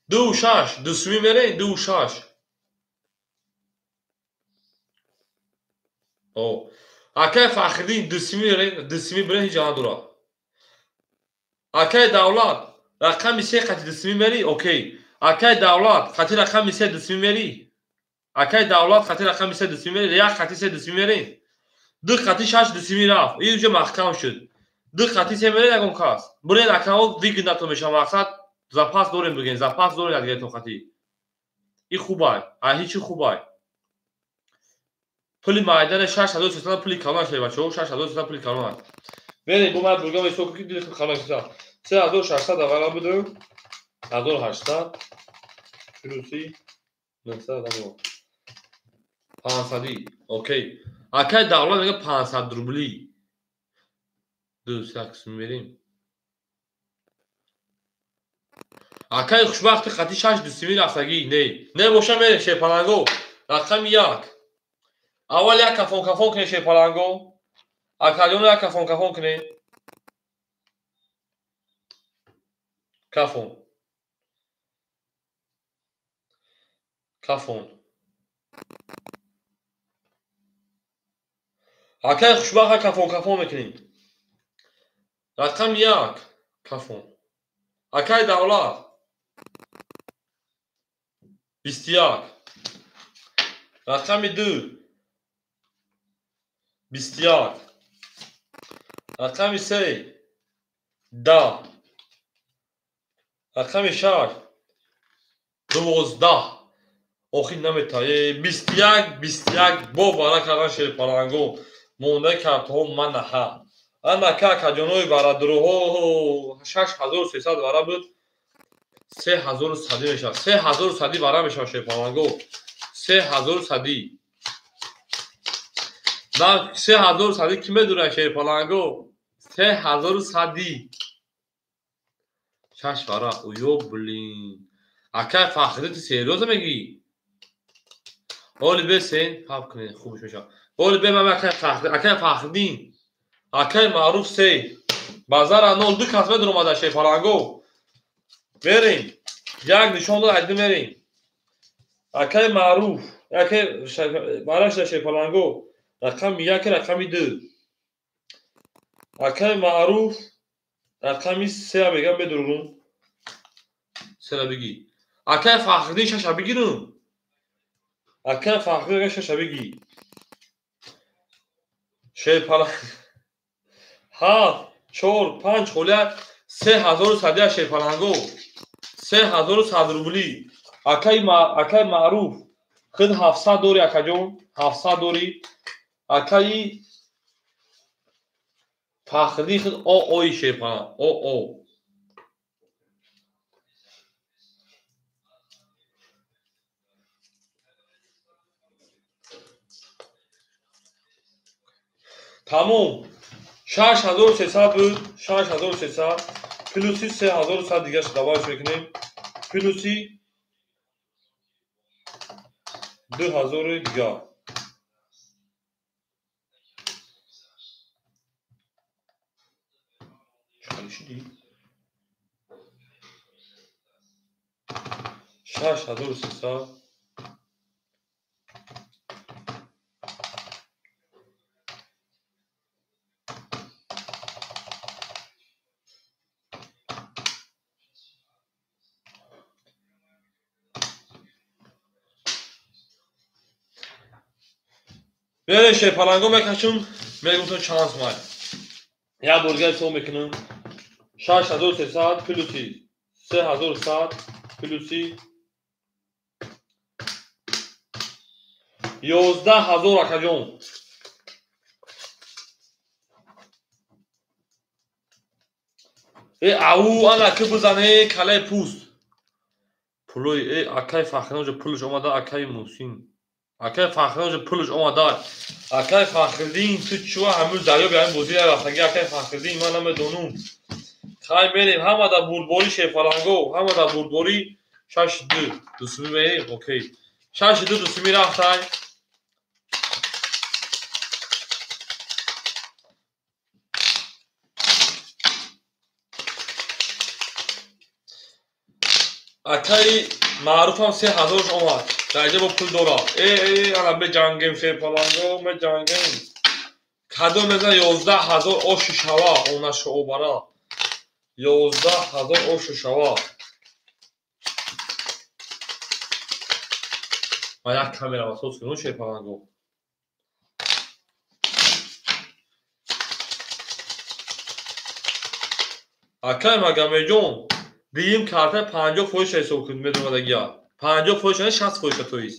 2 6 ду суми мерен 2 6. О, акай Фахриддин ду суми мерен, ду суми бирен ҳеҷ надора. Акай Давлат рақами 3 қати ду суми мери, окей. Акай Давлат қати рақами 3 ду суми мери. Акай Давлат қати рақами 3 ду суми мери, 1 қати 3 ду суми мерен. 2 қати 6 ду суми рафт. Ин ҷо маҳкам шуд. 2 қати 3 мерен ягон кас. Бурен акао выгодно мешавад. Мақсад запас дорем бигем, запас дорем дигар тоқати. И хубай, а ҳичи хубай. Пули майдани 6300 пули калон шуд бачаҳо, 6300 пули калон. Мерем бо ман бургам ҳисоб ки дили калон шуд. 3600 аввала будем. 1800 плюси 900 500. Окей. Акай Давлат мегӯяд 500 рубли. 2 3 мерем. Акай хушбахти қати 6 дусими рафтагӣ. Не. Не боша мерем шерпаланго. Рақами 1. Аввал як кафон кафон кунед шерпаланго. Акаҷон як кафон кафон кунед. Кафон. Кафон. Акай хушбахт кафон кафон мекунем. Рақами 1 кафон. Акай Давлат 21. Рақами 2 21. Рақами 3 10. Рақами 6 12. Охир наметавад. 21 21 бо вара кардан шерпаланго. Мондаи картҳо манаҳа. Анака акаҷонои варадурҳо 6300 вара буд. 3100 мешавад. 3100 вара мешавад шерпаланго. 3100. На 3100 ки медонад шерпаланго? 3100. 6 вара. Оё блин. Акай Фахриддин ту серьёзно мегӣ? Оли бесен, ҳаб кунед, хубш мешавад. Оли бе ман акай Фахриддин, акай Фахриддин. Акай Маъруф 3. Базара 0 2 кас медон омада шерпаланго. Мерем. Як нишон дод, айди мерем. Акай Маъруф, акай бараш шерпаланго. Рақами 1, рақами 2. Акай Маъруф рақами 3 мегам бедурум. 3 бигӣ. Акай Фахриддин 6 бигирум. Акай Фахриддин 6 бигӣ. Шерпаланг 7 4 5 холия 3100 шерпаланго. 3100 рубли. Акай Маъруф худ 700 дори акаҷон, 700 дори. Акаи Фахриддин худ ООи шерпаланг, ОО. Тамом. 6300 буд, 6300 плюси 3100 дигараш добавиш мекунем. Плюси 2000 дигар. Чӣ шудӣ? 6300 Бере шерпаланго мекашум, мегум чанд сумай. Як бор дигар ҳисоб мекунам. 6300 плюси 3100 плюси 11000 акаҷон. Э ау ана ки бизане калаи пӯст. Пулои э акаи Фахриддин пулаш омада, акаи Муҳсин. Акаи Фахриддин пулаш омада. Акаи Фахриддин ту чӯ ҳамӯз дарёби ҳамин бозӣ рафтагӣ акаи Фахриддин ман намедонам. Хай мерем ҳама дар бурдборӣ шерпаланго, ҳама дар бурдборӣ 6-2 дусумӣ мерем, окей. 6-2 дусумӣ рафтай. Акаи Маъруфам 3000 омад. Дар бо пул дорад. Э э ана меҷангем шерпаланго, меҷангем. Кадом мезан 11000 оши шава, онашо обара. 11000 оши шава. Ман як камера васос кунам шерпаланго. Акай Магомедҷон, дуюм карта 50% ҳисоб кун медомадагия. 50% яъне 60% тоист.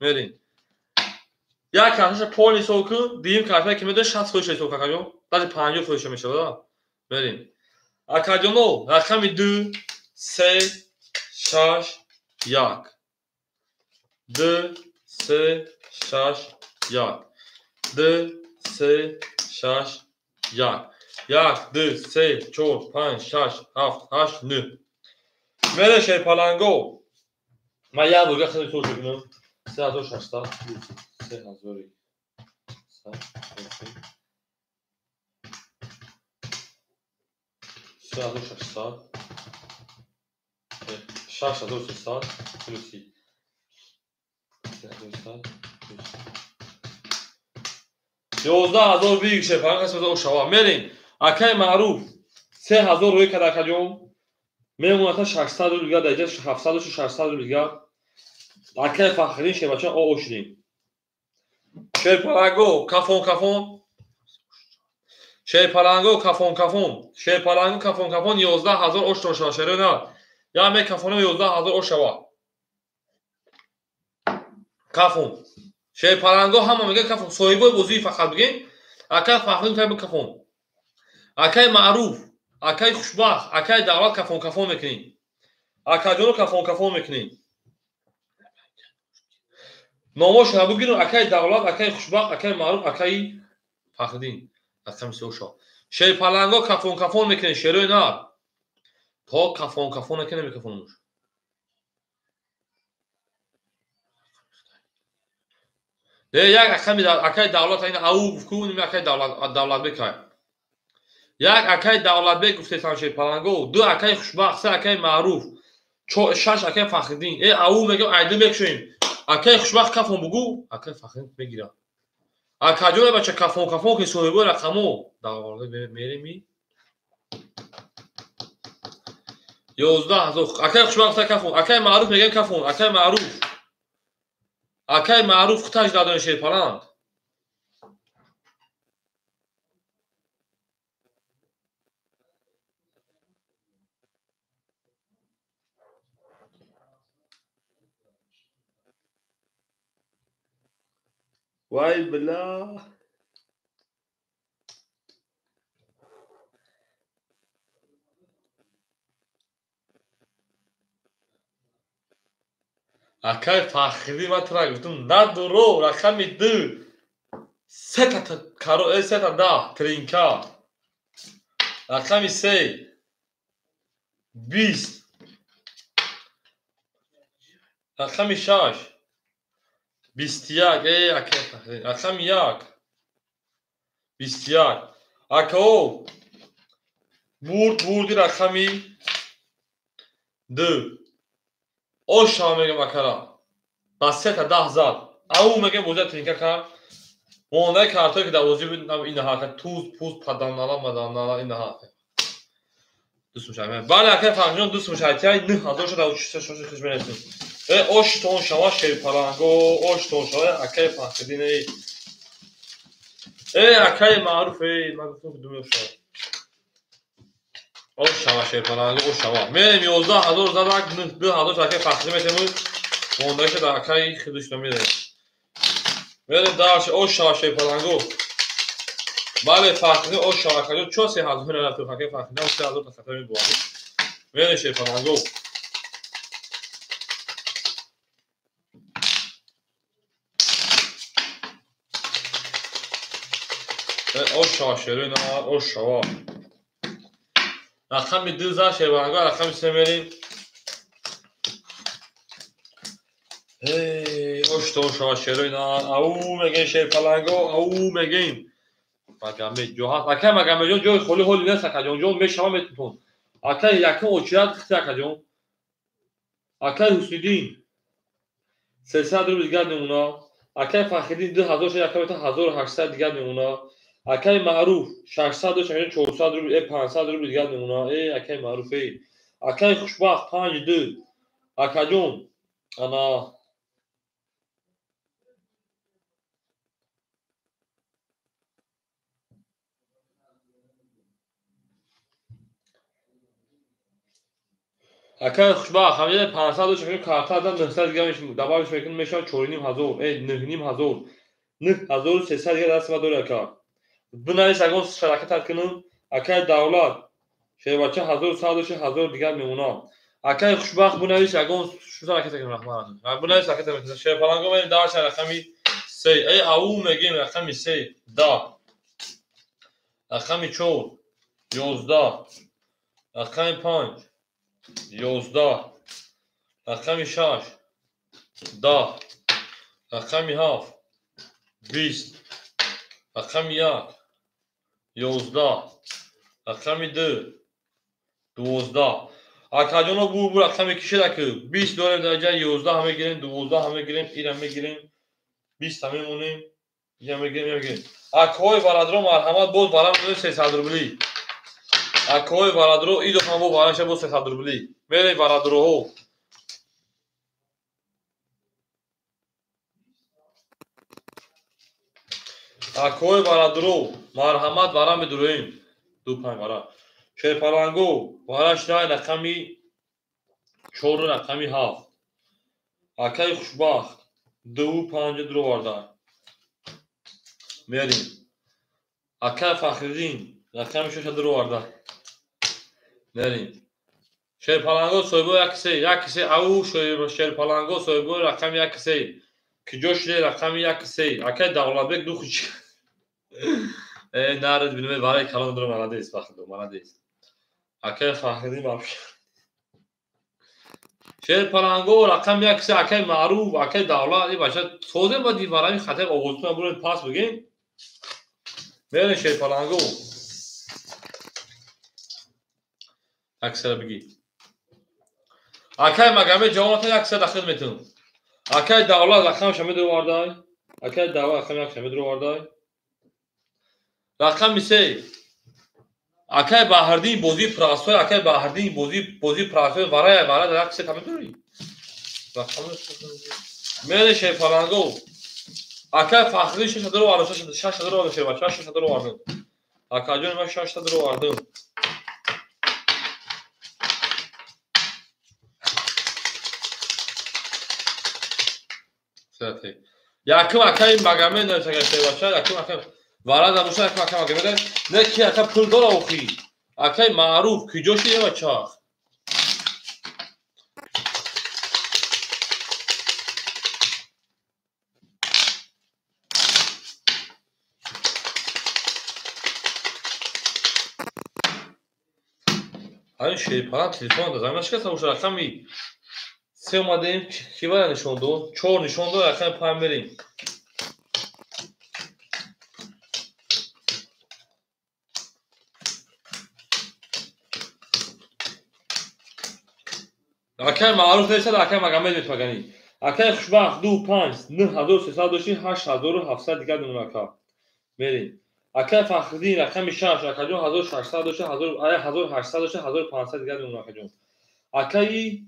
Мерин. Як карташа пол ҳисоб кун, дуюм карта ки медони 60% ҳисоб кун акаҷон. Даже 50% мешавад. Мерин. Акаҷоно, рақами 2 3 6 1. 2 3 6 1. 2 3 6 1. 1 2 3 4 5 6 7 8 9. Мере шерпаланго. Ман як бор хеле ҳисоб мекунам. 3600 плюс 3100 3600 6300 плюс 3300 плюс 11000 биг шерпаланго қисмат шава. Мерем. Акаи Маъруф 3000 рӯй кард акаҷон. Мемонад 600 рубл дигар, дар инҷа 700 600 рубл дигар. Акаи Фахриддин шербача о шудем. Шерпаланго кафон кафон. Шерпаланго кафон кафон. Шерпаланго кафон кафон 11000 ош шава шерона. Я мекафонам 11000 ош шава. Кафон. Шерпаланго ҳама мегӯяд кафон. Соҳибои бозӣ фақат бигем. Акаи Фахриддин таб кафон. Акаи Маъруф, акаи Хушбахт, акаи Давлат кафон кафон мекунем. Акаҷоно кафон кафон мекунем. Номошона бигирем акаи Давлат, акаи Хушбахт, акаи Маъруф, акаи Фахриддин. Рақами сеошо. Шерпаланго кафон кафон мекунем, шерои нар. То кафон кафон накунем микрофонмуш. Не як акаи Давлат ин ау гуфт ку, ними акаи Давлат Давлатбек ай. Як акаи Давлатбек гуфтесам шерпаланго, ду акаи Хушбахт, се акаи Маъруф, шаш акаи Фахриддин. Э ау мегӯям айду мекушоем. Акаи Хушбахт кафон бугӯ, акаи Фахриддин мегирад. Акаҷон бача кафон кафон ки соҳибои рақамо. Давлат мереми. 11000 акаи Хушбахт кафон, акаи Маъруф мегӯям кафон, акаи Маъруф. Акаи Маъруф хуташ дадони шерпаланг. Вай бля. Акаи Фахриддин ман тура гуфтам надуро рақами 2. Сета каро, сета даҳ тринка. Рақами се 20. Рақами шаш 21. Акай Фахриддин. Рақами як 21. Акао бурд, бурди рақами ду. Оша мегам акара. Ба сета даҳ зад. Ау мегам бозия тринка кард. Мондаи картое ки дар бозӣ буд инаҳа туз пуз паданнала маданнала инаҳа. Дӯст мушавем. Бале акай Фахриҷон дӯст мушавем. 9000 шуда шоши хуш менависем. Оштон шава шерпаланго, оштон шава акай Фахриддин эй. Акай Маъруф эй, ман гуфтам ки думё шава. Ош шава шерпаланго, ош шава. Мерем 11000 задак, 2000 акай Фахриддин метемуд. Мондаиша дар акай худаш намерем. Мерем дальше, ош шава шерпаланго. Бале Фахриддин ош шава акаҷон, чо 3000 нарафт акай Фахриддин, 3000 та хата мебуд. Мерем шерпаланго. Ош шава шерои на, ош шава. Рақами ду за шерпаланго, рақами се мерем. Оштон шава шерои на, ау мегем шерпаланго, ау мегем. Магамед ҷо ҳаст. Акай Магамедҷон ҷои холи ҳоли нест акаҷон, ҷон мешава метутон. Акай якум очират хити акаҷон. Акай Ҳусниддин 300 рубл дигар мемона. Акай Фахриддин 2000 шуд, акай 1800 дигар мемона. Акай Маъруф 600 дошт, акаҷон 400 рубл, 500 рубл дигар мемона. Акай Маъруф, Акай Хушбахт 5 акаҷон ана акай Хушбахт ҳамҷода 500 дошт, акаҷон карта дан 900 дигар добавиш мекунем, мешавад 4500, 9500, 9300 дигар даст ма дори ака. Бинавис ягон шаракатат кунем. Акай Давлат шербача 1100 дошт, 1000 дигар мемонад. Акай Хушбахт бинавис ягон шаракат кунем, раҳмат. Бинавис ҳаракат кунем. Шерпаланго мерем дарша рақами се. Ау мегем рақами се 10. Рақами чор 11. Рақами панҷ 11. Рақами шаш 10. Рақами ҳафт 20. Рақами як 11. Рақами ду 12. Акаҷоно бу рақаме ки шуда ки 20 дорем дар ҷа 11 мегирем, 12 мегирем, ира мегирем, 20 мемонем, ира мегирем, мегирем. Акои барадро марҳамат боз барам 300 рубли. Акои барадро идо ҳам бо бараша боз 300 рубли. Мерем барадроҳо. Акои барадро марҳамат барам медуроем. Ду панҷ бара. Шерпаланго бараш дай рақами 4 рақами 7. Акаи Хушбахт 2 5 дуроварда. Мерем. Акаи Фахриддин рақами 6 дуроварда. Мерем. Шерпаланго соҳибо 1 3 1 3 ау шерпаланго соҳибо рақами 1 3. Киҷо шуде рақами 1 3. Акаи Давлатбек ду хуч. Наред бинем барои калон дорам, молодец Фахриддин, молодец. Акаи Фахриддин вообще. Шерпаланго рақами 1 3 акаи Маъруф, акаи Давлат, ин бача созем ба диварами хатар овозтон бурем пас бигем. Мерем шерпаланго. Аксара бигӣ. Акаи Магамед ҷавонатон 1 дахил метунам. Акаи Давлат рақамаша медуровардай. Акаи Давлат рақами 1 медуровардай. Рақами се. Акаи Баҳриддин бозии простой, акаи Баҳриддин бозии простой варая вара дар 1 3 медурӣ. Рақами мере шерпаланго. Акаи Фахриддин 6 дуровард, 6 дуровард шербача, 6 дуровард. Акаҷон ман 6 дуровардам. Якум акаи Магамед нависага шербача, якум акаи вара набоша, якум акаи Магамед. Не ки ака пул дора охи. Акаи Маъруф киҷо шиде бача? Ҳамин шерпаланг телефон да замин нашикаста боша. Рақами се омадем, ки вара нишон дод? Чор нишон дод, рақами панҷ мерем. Акай маъруф нестад, акай Магомед метмаганӣ. Акай Хушбахт 2 5 9300 дошти, 8700 дигар мемона ака. Мерем. Акай Фахриддин рақами 6, акаҷон 1600 дошти, 1800 дошти, 1500 дигар мемона акаҷон. Акаи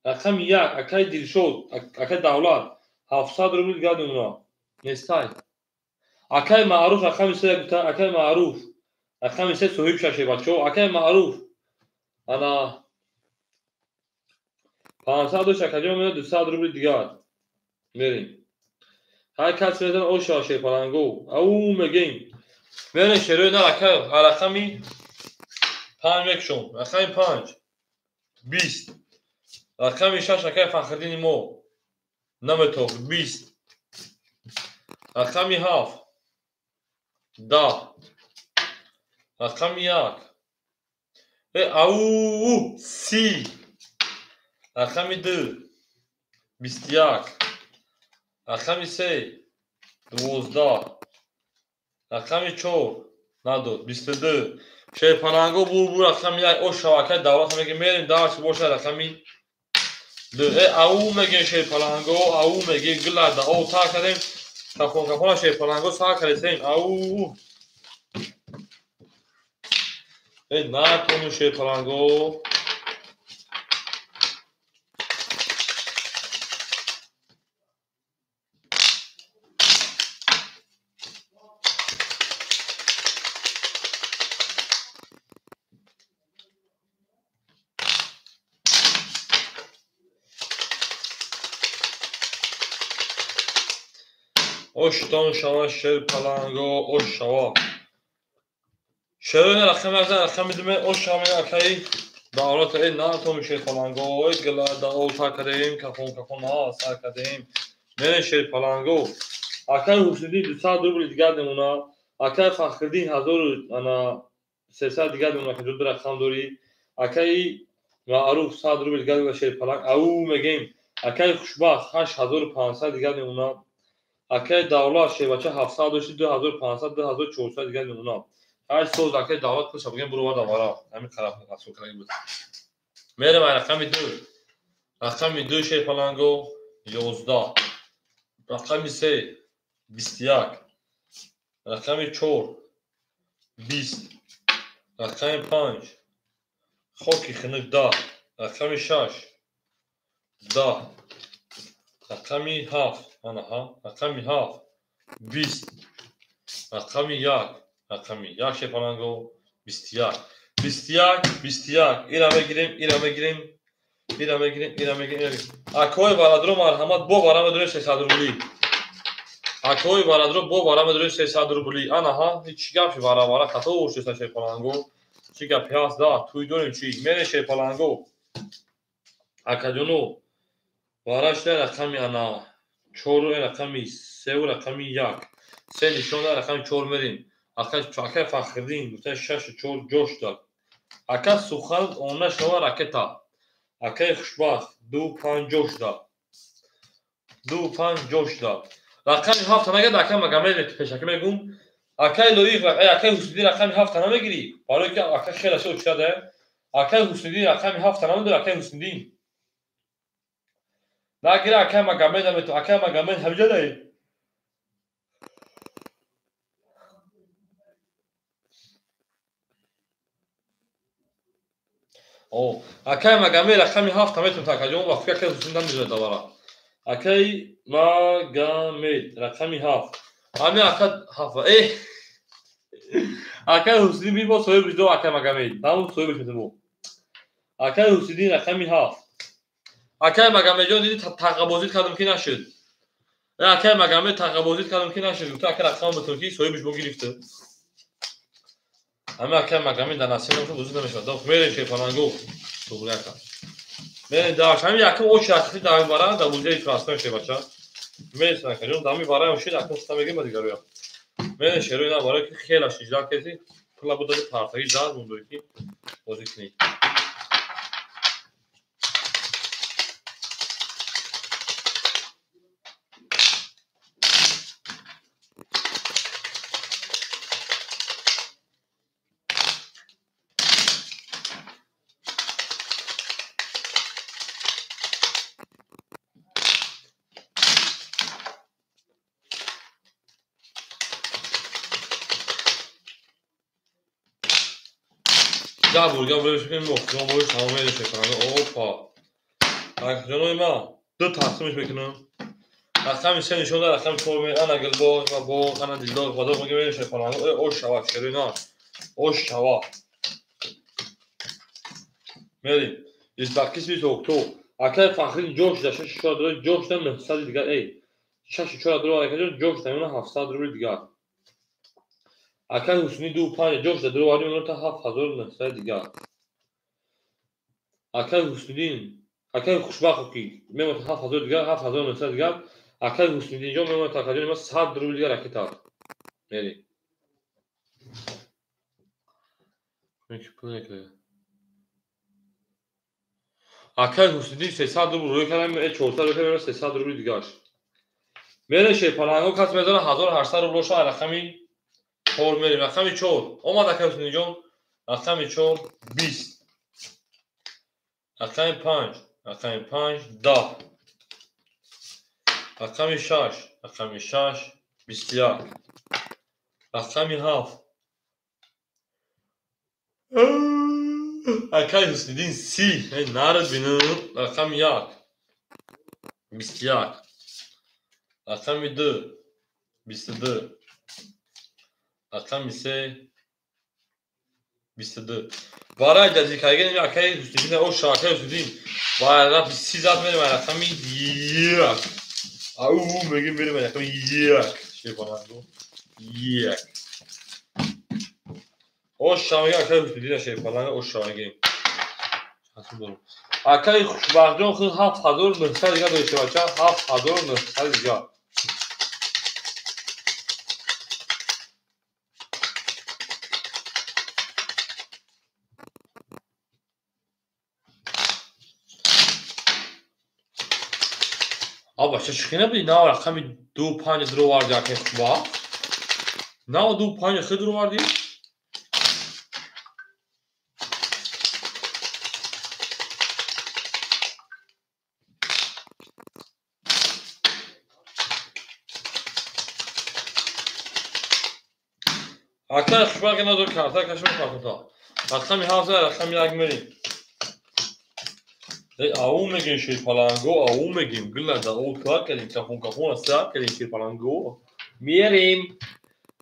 рақами 1, акаи Дилшод, акаи Давлат 700 рубл дигар мемона. Нестай. Акаи Маъруф рақами 3 гуфта, акаи Маъруф рақами 3 соҳиб шаше бачаҳо. Акаи Маъруф ана 500 дошт, акаҷон мена 200 рубли дигар. Мерем. Ҳар кас мезан оша шерпаланго. Ау мегем. Мерем шерои на ака рақами 5 мекушом. Рақами 5 20. Рақами 6 акаи Фахриддини мо наметох 20. Рақами 7 10. Рақами 1 ау 30. Рақами 2 21. Рақами 3 12. Рақами 4 надод 22. Шерпаланго бу рақами 1 оша акаи Давлат мегем. Мерем дарс боша рақами 2. Ау мегем шерпаланго, ау мегем гилада о та кардем. Кафон кафона шерпаланго сар кардем. Ау натону шерпаланго. Оштон шава шерпаланго, ош шава. Шерои рақами 1, рақами 2 ош шава акаи Давлат натом шерпаланго, ой гила да о та кардем, кафон кафон а сар кардем. Мерем шерпаланго. Акаи Ҳусниддин 200 рубл дигар мемона. Акаи Фахриддин 1300 дигар мемона, ки ду рақам дорӣ. Акаи Маъруф 100 рубл дигар мемона шерпаланг. Ау мегем. Акаи Хушбахт 8500 дигар мемона. Акаи Давлат шербача 700 дошти, 2500, 2400 дигар мемона. Ҳар соз акаи Давлат пуша бигем буру варда вара. Ҳамин тараф асо кардаги буд. Мерем ай рақами 2. Рақами 2 шерпаланго 11. Рақами 3 21. Рақами 4 20. Рақами 5 хоки хунук 10. Рақами 6 10. Рақами 7 анаҳа, рақами 7 20. Рақами 1, рақами 1 шерпаланго 21. 21 21. Ира мегирем, ира мегирем, ира мегирем, ира мегирем. Акои барадро марҳамат бо вара медорем 300 рубли. Акои барадро бо вара медорем 300 рубли. Анаҳа, ҳеч гап вара вара хато шуста шерпаланго. Чӣ гапи ҳаст? Да, туй дорем чӣ? Мерем шерпаланго. Акаҷоно вара шуда рақами ана 4, рақами 3, рақами 1. Се нишон да рақами 4 мерем. Акаи Фахриддин гуфта 6 4 ҷош дод. Ака Сухан она шава ракета. Акаи Хушбахт 2 5 ҷош дод. 2 5 ҷош дод. Рақами 7 нагад акаи Магомед пешакӣ мегум. Акаи Лоиқ, акаи Ҳусниддин рақами 7 намегирӣ. Барои ки ака хеле шо чида. Акаи Ҳусниддин рақами 7 намедорӣ, акаи Ҳусниддин. Нагира акаи Магомед намету, акаи Магомед ҳамҷа даи. О, акаи Магомед рақами 7 наметун акаҷон, вақти акаи Ҳусниддин намедорад давара. Акаи Магомед рақами 7. Ҳамин ака 7. Акаи Ҳусниддин бибо соҳибиш до акаи Магомед. Ҳамун соҳибиш метабо. Акаи Ҳусниддин рақами 7. Акаи Магомедҷон диди тақабозид кардам ки нашуд. Акаи Магомед тақабозид кардам ки нашуд. Гуфта ака рақам битун ки соҳибиш бо гирифта. Ҳамин акаи Магомед дар насиб намешуд, бозид намешавад. Мерем шерпаланго. Туғри ака. Мерем даш. Ҳамин якум очи ҳақиқӣ дар бара дар бузияи фрастон шербача. Мерем акаҷон, дами бараям шид, акун хута мегирем ба дигароя. Мерем шерои на барои ки хела шижда кеси, пула будади партаги зад мондои ки бозӣ кунӣ. Да бургам бургам мохрон бош тамом шерпаланго. Опа. Акаҷонои ма ду тақсимш мекунам. Рақами се нишон дад, рақами чор ме ана гилбоғ ва боғ, ана дилдоғ ва доғ мегем шерпаланго. Э ош шава шеруи на. Ош шава. Мерим. Избакис окто. Акай Фахрин ҷош да 6-4 дора, ҷош да 900 дигар. Эй 6-4 дора акаҷон ҷош да 700 рубли дигар. Акай Ҳусни 2-5 ҷош да дора варди та 7900 дигар. Акай Ҳусниддин, акай Хушбахт ки мемонад 7000 дигар, 7900 дигар. Акай Ҳусниддин ҷон мемонад акаҷон ма 100 рубли дигар ракета. Мерим. Акай Ҳусниддин 300 рубл рӯй кардам, 400 рӯй кардам, 300 рубли дигаш. Мере шерпаланго кас мезана 1800 рубл боша, рақами 4 мерем, рақами 4. Омад акай Ҳусниддин ҷон, рақами 4 20. Рақами 5, рақами 5 10. Рақами 6, рақами 6 21. Рақами 7. Акай Ҳусниддин 30. Эй нарад бинам. Рақами 1 21. Рақами 2 22. Рақами 3 22. Барай ҷазикаген акай Ҳусниддин оша акай Ҳусниддин. Бара 30 зад мерем рақами 1. Ау мегем мерем рақами 1. Шерпаланго 1. Оша мега акай Ҳусниддин шерпаланго оша мегем. Акай Хушбахтҷон худ 7900 дигар дошта бача, 7900 дигар. А бача шӯхӣ набуди? На рақами 2-5 дуроварди акай Хушбахт. На 2-5 худ дуроварди? Акай Хушбахт ина ду карта кашма партота. Рақами 7 рақами 1 мерим. Эй ау мегем шерпаланго, ау мегем гила да оу кар кардем, кафон кафон сар кардем шерпаланго. Мерим.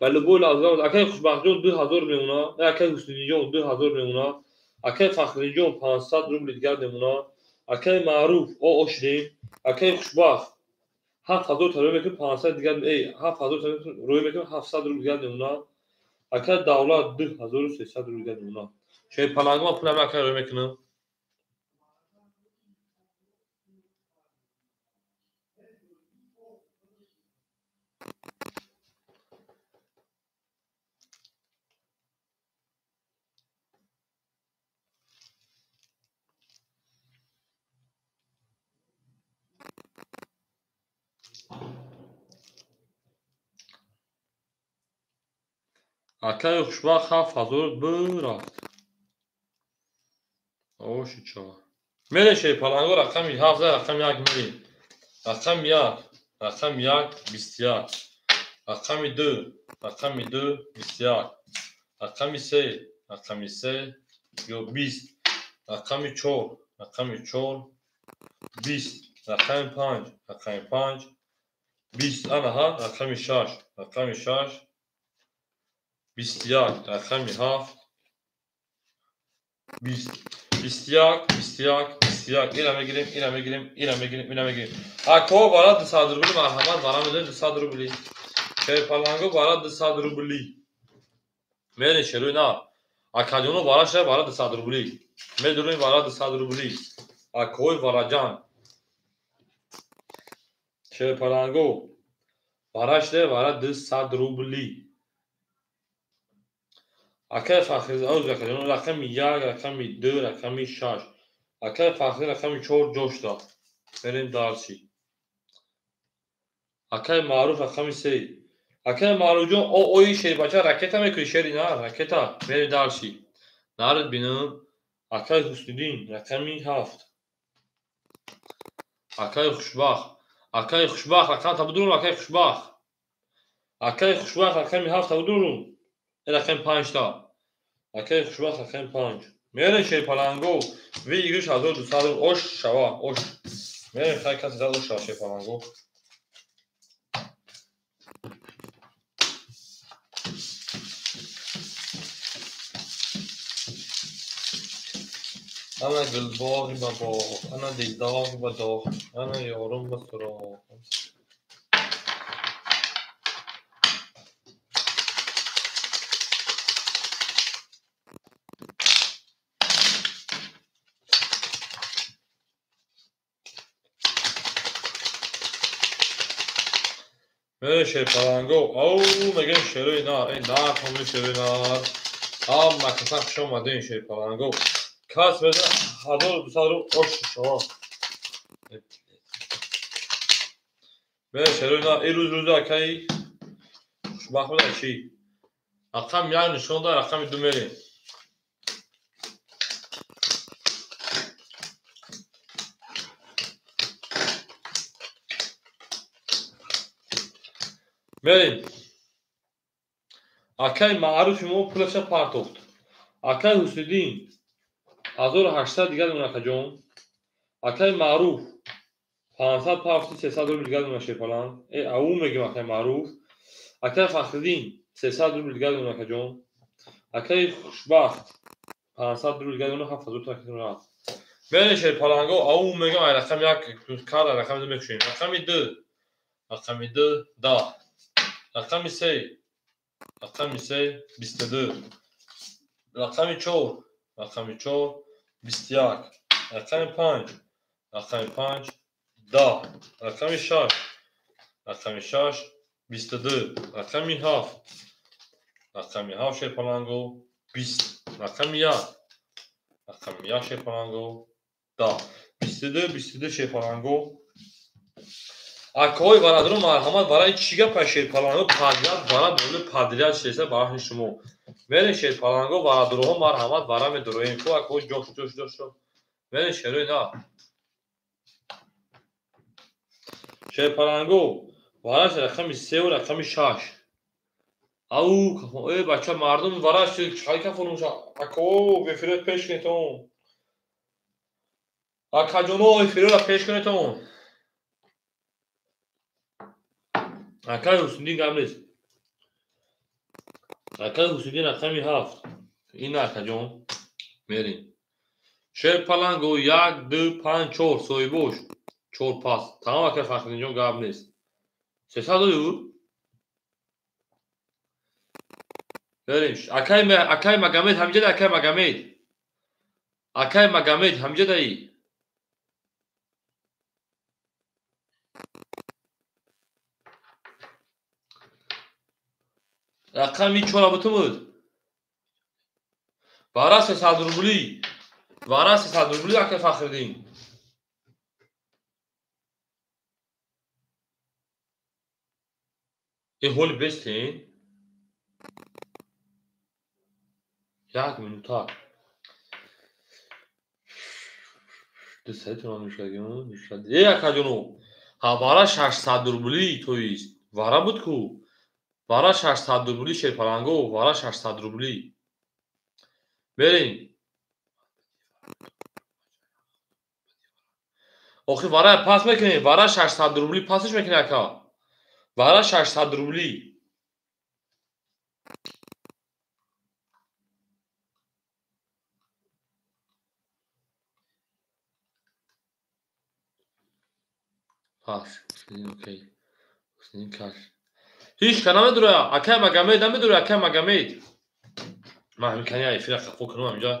Ба любой лаза акай Хушбахтҷон 2000 мемона, акай Ҳусниддинҷон 2000 мемона, акай Фахриддинҷон 500 рубли дигар мемона, акай Маъруф о ошдем, акай Хушбахт 7000 та рӯй мекунем 500 дигар, эй 7000 та рӯй мекунем 700 рубли дигар мемона. Акай Давлат 2300 рубли дигар мемона. Шерпаланго ма пулам акай рӯй мекунам. Акай Хушбахт 7000 бирафт. Оши чава. Мере шерпаланго рақами 7 рақами 1 мерем. Рақами 1, рақами 1 21. Рақами 2, рақами 2 21. Рақами 3, рақами 3 ё 20. Рақами 4, рақами 4 20. Рақами 5, рақами 5 20. Анаҳа рақами 6, рақами 6 21, рақами 7 20. 21, 21, 21. Ира мегирем, ира мегирем, ира мегирем, ира мегирем. Ако бара 200 рубли марҳамат, бара медорем 200 рубли. Шерпаланго бара 200 рубли. Мерем шеруи на. Акаҷоно бара ша бара 200 рубли. Медорем бара 200 рубли. Акои вараҷан. Шерпаланго бара шде бара 200 рубли. Акай Фахриддин рақами 1, рақами 2, рақами 6. Акай Фахриддин рақами 4 ҷош дод. Мерем дарси. Акай Маъруф рақами 3. Акай Маъруфҷон ои шербача ракета мекунӣ шери на ракета. Мерем дарси. Нарад бинам. Акай Ҳусниддин рақами 7. Акай Хушбахт. Акай Хушбахт рақам табудурум акай Хушбахт. Акай Хушбахт рақами 7 табудурум. Рақами 5 та. Акай Хушбахт рақами 5. Мерем шерпаланго. Выигрыш 1200 рубл. Ош шава, ош. Мерем хай каси зад ош шава шерпаланго. Ана гулбоғи ба боғ, ана дилдоғи ба доғ, ана ёрум ба суроғ. Шерпаланго, ау, мегӯем шерои нар, эй нар, ҳамаи шерои нар. Ҳама касан хуш омадем шерпаланго. Кас меда 1200 рубл ош шава. Бе шерои нар, ин рӯз рӯзи акаи хушбахт буда чӣ? Рақам як нишон дар, рақами ду мерем. Мерем. Акаи маъруфи мо пулаша партохт. Акаи Ҳусниддин 1800 дигар мемонад акаҷон. Акаи Маъруф 500 партохти, 300 рубл дигар мемонад шерпаланг. Э, ау мегӯем акаи Маъруф. Акаи Фахриддин 300 рубл дигар мемонад акаҷон. Акаи Хушбахт 500 рубл дигар мемонад, 7000 такси рафт. Мерем шерпаланго, ау мегӯем ай рақами як кар, ай рақами ду мекушем. Рақами ду, рақами ду, 10. Рақами се, рақами се, 22. Рақами чор, рақами чор, 21. Рақами панҷ, рақами панҷ, 10. Рақами шаш, рақами шаш, 22. Рақами ҳафт, рақами ҳафт шерпаланго, 20. Рақами як, рақами як шерпаланго, 10. 22, 22 шерпаланго. Акои бародаро марҳамат, барои чӣ гапа шерпаланго подряд бара доли подряд шеса барои шумо. Мерем шерпаланго бародароҳо марҳамат бара медуроем. Ку акои ҷош ҷош ҷош. Мерем шерои на. Шерпаланго бараш рақами се ва рақами шаш. Ау, э бача мардум бараш чай кафон меша. Ако эфирро пеш кунетон. Акаҷоно эфирро пеш кунетон. Акаи Ҳусниддин гап нест. Акаи Ҳусниддин рақами ҳафт. Ин акаҷон. Мерем. Шерпаланго як, ду, панҷ, чор соҳибош. Чор пас. Тамом акаи Фахриддинҷон гап нест. 300 ю? Мерем. Акаи Магомед ҳамиҷа да, акаи Магомед. Акаи Магомед ҳамиҷа даи. Рақами чора бутумуд. Бара 300 рубли. Бара 300 рубли акаи Фахриддин. Э ҳоли бестен. Як минута. 200 томан мешагим. Э акаҷоно. Ҳа бара 600 рубли то есть. Вара буд ку. Вара 600 рубли шерпаланго, вара 600 рубли. Мерем. Охи вара пас мекунем, вара 600 рубли пасш мекунем ака. Вара 600 рубли. Пас, окей. Каш. Ҳеҷ ка намедура, акай Магомед намедура, акай Магомед. Ман ҳамин кани эфира қафо кунам ҳаминҷа.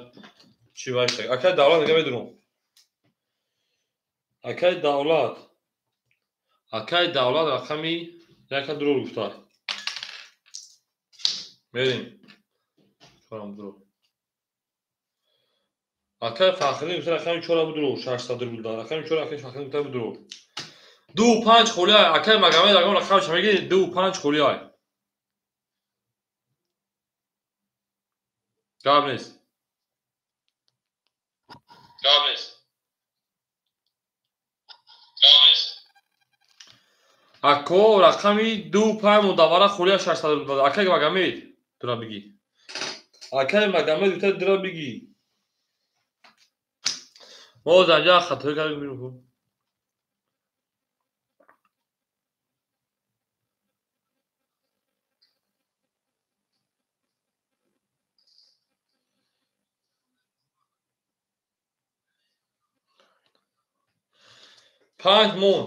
Чӣ вайшта? Акай Давлат дига медурам. Акай Давлат. Акай Давлат рақами яка дурӯғ гуфта. Мерем. Чорам дурӯғ. Акай Фахриддин гуфта рақами чора будурӯғ, 600 рубл да. Рақами чора акай Фахриддин гуфта будурӯғ. Ду панҷ холӣ ай. Акай Магомед агар рақамаш мегирӣ, ду панҷ холӣ ай. Гап нест. Гап нест. Гап нест. Ако рақами ду панҷ мудаввара холӣ ай 600 рубл. Акай Магомед, дура бигӣ. Акай Магомед гуфта дура бигӣ. Мо занҷа хатоӣ кардем бинем. Панҷ мон.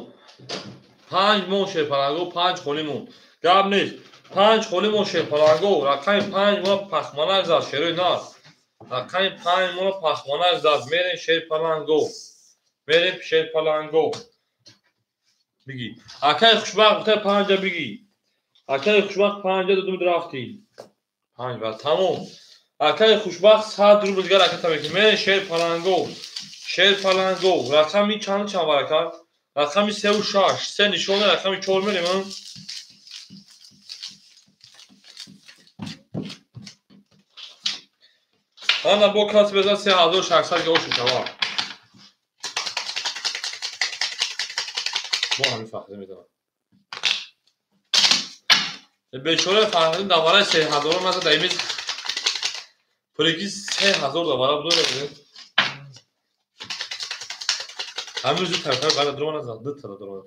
5 мон шерпаланго, 5 холӣ мон. Гап нест. 5 холӣ мон шерпаланго, рақами 5 мона пахманак зад шерои нар. Рақами 5 мона пахманак зад. Мерем шерпаланго. Мерем шерпаланго. Биги. Акай хушбахт гуфта 5 биги. Акай хушбахт 5 додум рафтӣ. 5 ва тамом. Акай хушбахт 100 рубл дигар ракета мекунем. Мерем шерпаланго. Шерпаланго. Рақами чанд чанд варака? Рақами 3 ва 6. 3 нишона рақами 4 мерем. Ана бо кас беза 3600 геош шава. Бо ҳамин фахрӣ медонам. Бечора фахрӣ давара 3000 маса даимиз пулики 3000 давара будора. Ҳамин зуд тарф бара дрона зад, ду тара дрона.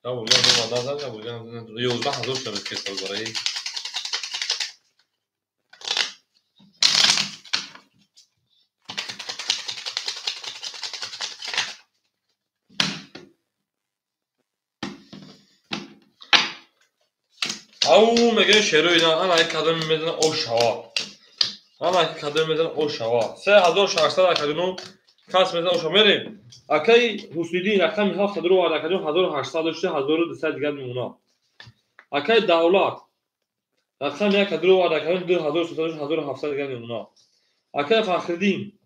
Я бурган дрона назад, я бурган 11000 шава кесал барои. Ау мегӯяд шерои на, ана як кадом мезана ошава. Ана як кадом мезана ошава. 3600 акадуну кас мезана ошава. Мерем. Акаи Ҳусниддин рақами 7 ру овард, акаҷон 1800 дошта, 1200 дигар мемонад. Акаи Давлат рақами 1 ру овард, акаҷон 2300 дошта, 1700 дигар мемонад. Акаи Фахриддин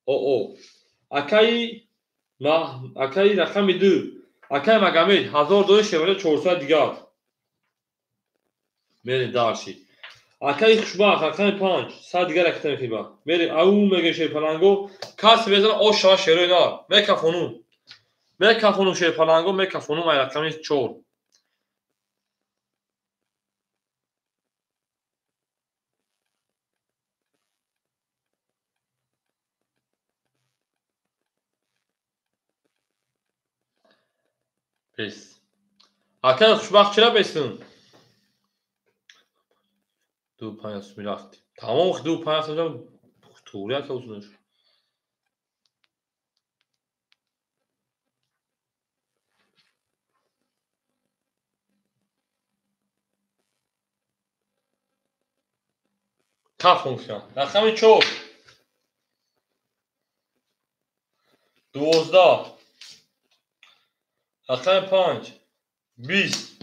оо. Акаи акаи рақами 2, акаи Магомед 1000 дошта, шевале 400 дигар. Мерем дарши. Акаи хушбахт рақами 5, 100 дигар ракета мехӯрба. Мерем ау мегӯяд шерпаланго, кас мезана ош шава шерои нар. Мекафонум. Мекафонум шерпаланго, мекафонум ай рақами 4. Пес. Акаи хушбахт чира бестун? 2 5 мерафт. Тамом 2 5 сум туғри ака усунаш. Та функсия. Рақами 4. 12. Рақами 5. 20.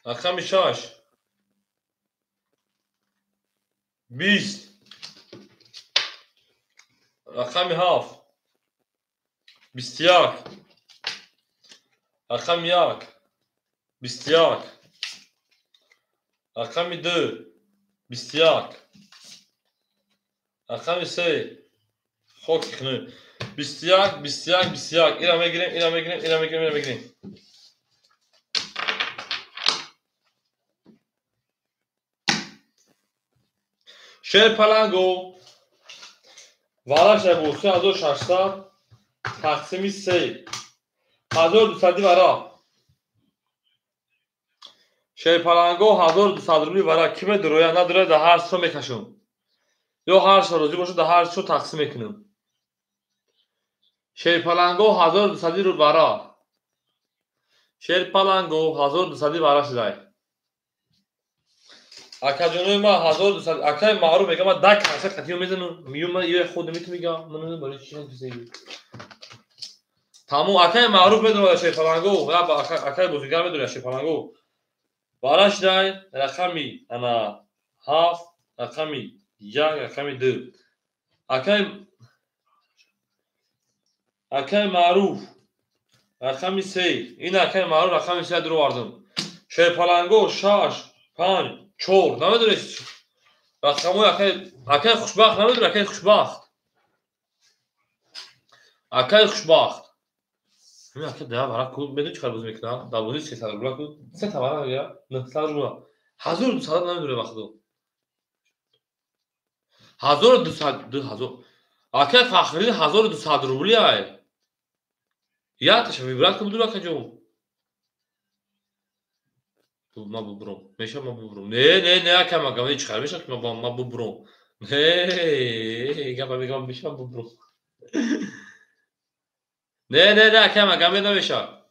Рақами 6. 20. Рақами 7. 21. Рақами 1. 21. Рақами 2. 21. Рақами 3. Хоки хунук. 21, 21, 21. Ира мегирем, ира мегирем, ира мегирем, ира мегирем. Шерпаланго вараша бо 3600 тақсими 3 1200 вара. Шерпаланго 1200 рубли вара. Киме дуроя надуроя да ҳар со мекашам. Ё ҳар со розӣ бошад да ҳар со тақсим мекунам. Шерпаланго 1200 рубли вара. Шерпаланго 1200 вара шудай. Акаҷонои ман 1200 акаи маъруф мегӯяд ман 10 каса қатиё мезанам. Миём ман ё худ мету мегӯям. Ман барои чӣ чизе. Тамом акаи маъруф медонад шерпаланго, акаи бозигар медонад шерпаланго. Вара шудай рақами ана 7, рақами 1, рақами 2. Акаи маъруф рақами 3. Ин акаи маъруф рақами 3 дуро овардам. Шерпаланго 6, 5, 4. Намедонед рақамҳои акаи хушбахт намедонед акаи хушбахт. Акаи хушбахт. Ҳамин ака да вара ку медонед чӣ кор бозӣ мекунад? Дар бозии 300 рубла ку 3 та вара мегирад, 900 рубла. 1200 намедонед вақту. 1200 2000 Акай Фахриддин 1200 рубли ай. Якташа выбрать кун буду акаҷон. Ма бубурам. Меша ма бубурам. Не, не, не, акай Магомед чӣ хар меша ки ма бубурам. Не, гапа мегам меша бубурам. Не, не, не, акай Магомед намеша.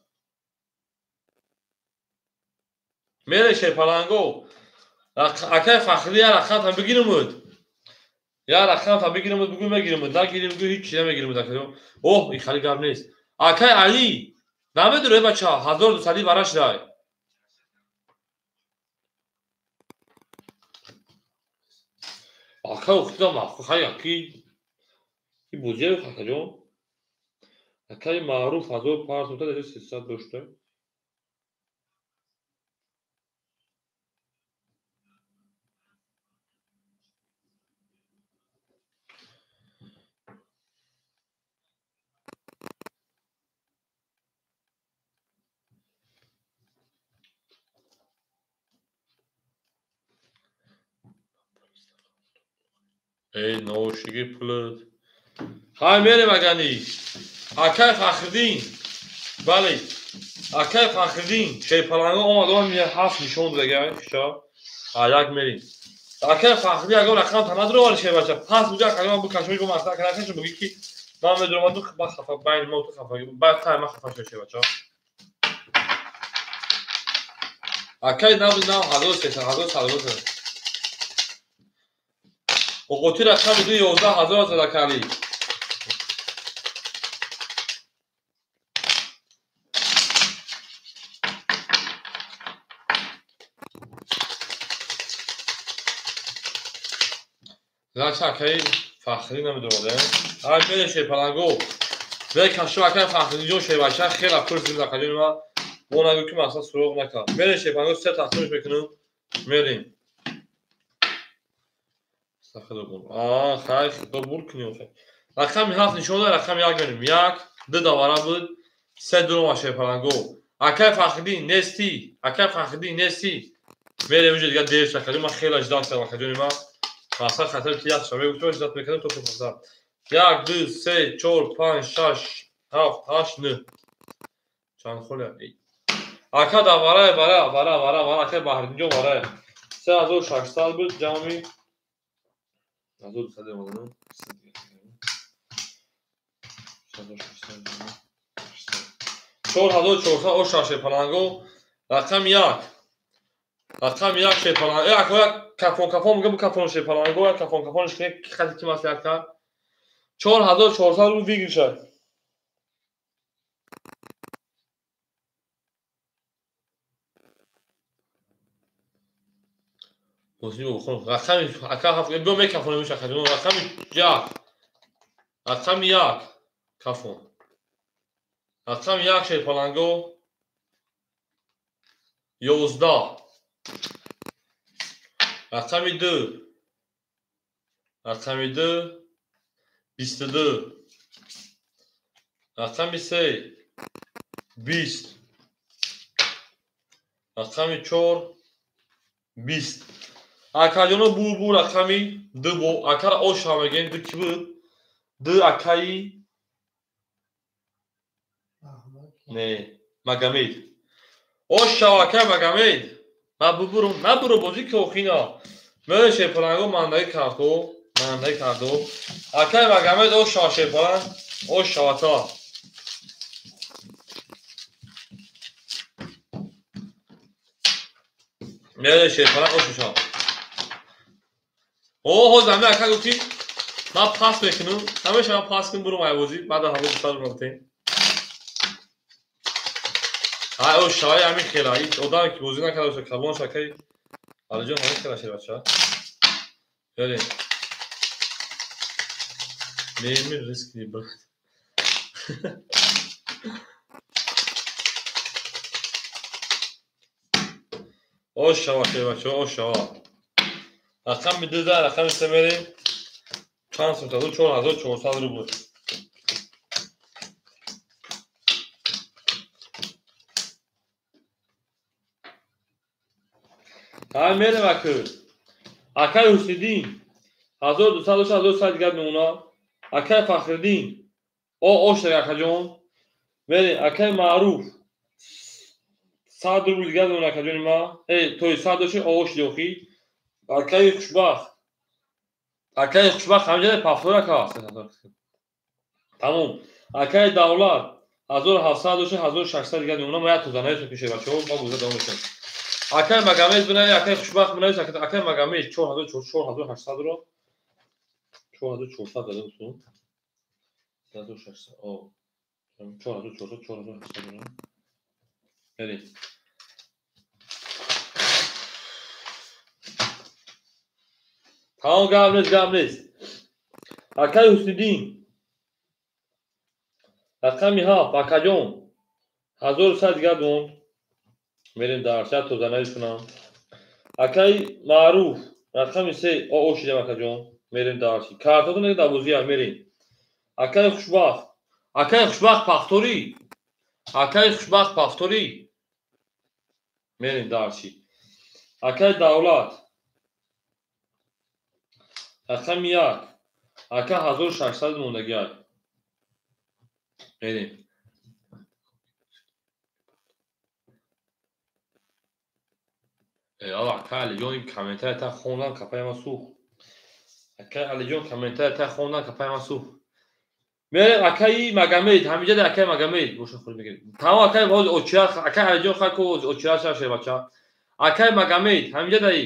Мере шерпаланго. Акай Фахриддин я рақамта бигиримуд. Я рақамта бигиримуд, бугӯ мегиримуд. Нагирим, бугӯ ҳеҷ чиз намегиримуд акаҷон. Оҳ, ин хали гап нест. Акай Али, намедуре бача, 1200 бараш дай. Акай ухтидам, хай аки. И бозия акаҷон. Акай Маъруф 1500 300 дошта. Эй, ношиги пулат. Хай мерем агани. Акай Фахриддин. Бале. Акай Фахриддин. Шерпаланго омад, омад мия ҳафт нишон дага, ша. А як мерем. Акай Фахриддин агар рақам танадро вали шербача. Пас буга акай ман бу кашмиш бу масала кана кашм буги ки ман медурам ду ба хафа байн мо ту хафа. Ба хай ман хафа шербача. Акай нав нав 1300 1300. Оқоти рақами ду 11000 зада кали. Значит, акай Фахриддин намедонад. Ай мере шерпаланго. Ве кашо акай Фахриддинҷон шербача хела пурсид акаҷони ма. Мо нагӯ ки ман аслан суроғ накардам. Мере шерпаланго се тақсимш мекунам. Мерем. Хай, хито бур кунем. Рақами ҳафт нишон дод, рақами як мерем. Як, ду давара буд, се дурома шерпаланго. Акай Фахриддин нести, акай Фахриддин нести. Мерем уҷа дигар дер шакаҷон, ман хела ждат кардам акаҷони ман. Масалан хатар ки як шава мегуфтам, ждат мекардам то пасар. Як, ду, се, чор, панҷ, шаш, ҳафт, ҳашт, нӯҳ. Чанд холя? Ака давара, вара, вара, вара, вара, акай Баҳриддинҷон вара. 3600 буд ҷамъи 1200 омадан. 4400 о шаш шерпаланго. Рақами як. Рақами як шерпаланго. Як як кафон кафон мегӯям, кафон шерпаланго, як кафон кафон ки хати ки маслиҳат кард. 4400 рубл выигрыша. Рақами ака ҳафт биё мекафонем шакаҷон. Рақами як. Рақами як кафон. Рақами як шерпаланго 11. Рақами ду. Рақами ду 22. Рақами се 20. Рақами чор 20. Акаҷоно бу рақами ду бо акара оша мегӯем ду ки буд? Ду акаи не Магомед. Оша акаи Магомед. Ма бубурум, набуру бозӣ ки охина. Мере шерпаланго мандаги карду, мандаги карду. Акаи Магомед оша шерпаланг, оша ата. Мере шерпаланг оша. О, ҳозир ҳамин ака гуфт ки ман пас мекунам, ҳамеша ман пас кунам бурум айвозӣ, баъд аз 1200 рубл битем. Ай, о, шавай ҳамин хела, ин одаме ки бозӣ накарда боша, калон шакаи Алиҷон ҳамин хела шербача. Берем. Мемир риск не брат. О, шава шербача, о, шава. Рақами ду да, рақами се мерем. Чанд сум тазу? 4400 рубл. Ҳай мерем аку. Акай Ҳусниддин 1200 дошт, 1100 дигар мемонад. Акай Фахриддин ош акаҷон. Мерем акай Маъруф 100 рубл дигар мемонад акаҷони ма. То 100 доши ош диохи. Акаи Хушбахт. Акаи Хушбахт ҳамҷода пафтор ака. Тамом. Акаи Давлат 1700 доши 1600 дигар мемонад. Ма як тоза нависем ки шербачаҳо ма буза давом мекунем. Акаи Магомед бинавис, акаи Хушбахт бинавис, акаи Магомед 4800 ро 4400 дадем сум. 4600. О. 4400 4800 ро. Мерем. Тамом, гап нест, гап нест. Акаи Ҳусниддин рақами 7 акаҷон 1100 дигар монд. Мерем дарсия тоза навис кунам. Акаи Маъруф рақами 3 ошидем акаҷон. Мерем дарси. Картотон дарбозия мерем. Акаи Хушбахт. Акаи Хушбахт пахторӣ. Акаи Хушбахт пахторӣ. Мерем дарси. Акаи Давлат рақами 1 ака 1600 мондагиак. Мерем. Ака Алиҷон ин комментария та хондам капаи ман сӯхт. Акаи Алиҷон комментария та хондам капаи ман сӯхт. Мерем акаи Магомед, ҳамиҷода акаи Магомед боша худ мегирем. Тамом акаи ҳозир очира, акаи Алиҷон хай ку очира шав шербача. Акаи Магомед ҳамиҷодаи.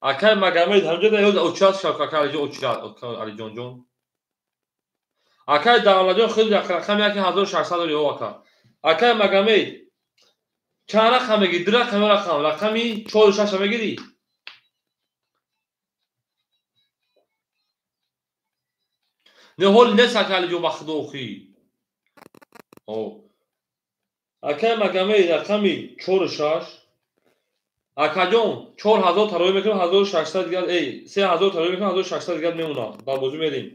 Акаи Магомед ҳамиҷодаи ҳозир очира шав акаи Алиҷон очира, Алиҷонҷон. Акаи Давлатҷон худ рақами 1600 дори о ака. Акаи Магомед чанд рақам мегири? Ду рақам ё рақам? Рақами 4 6 мегири? Не ҳоли нест акаи Алиҷон ба худо охи. О. Акаи Магомед рақами 4 6. Акаҷон 4000 тароӣ мекунам 1600 дигар, 3000 тароӣ мекунам 1600 дигар мемонам. Ба бозӣ мерем.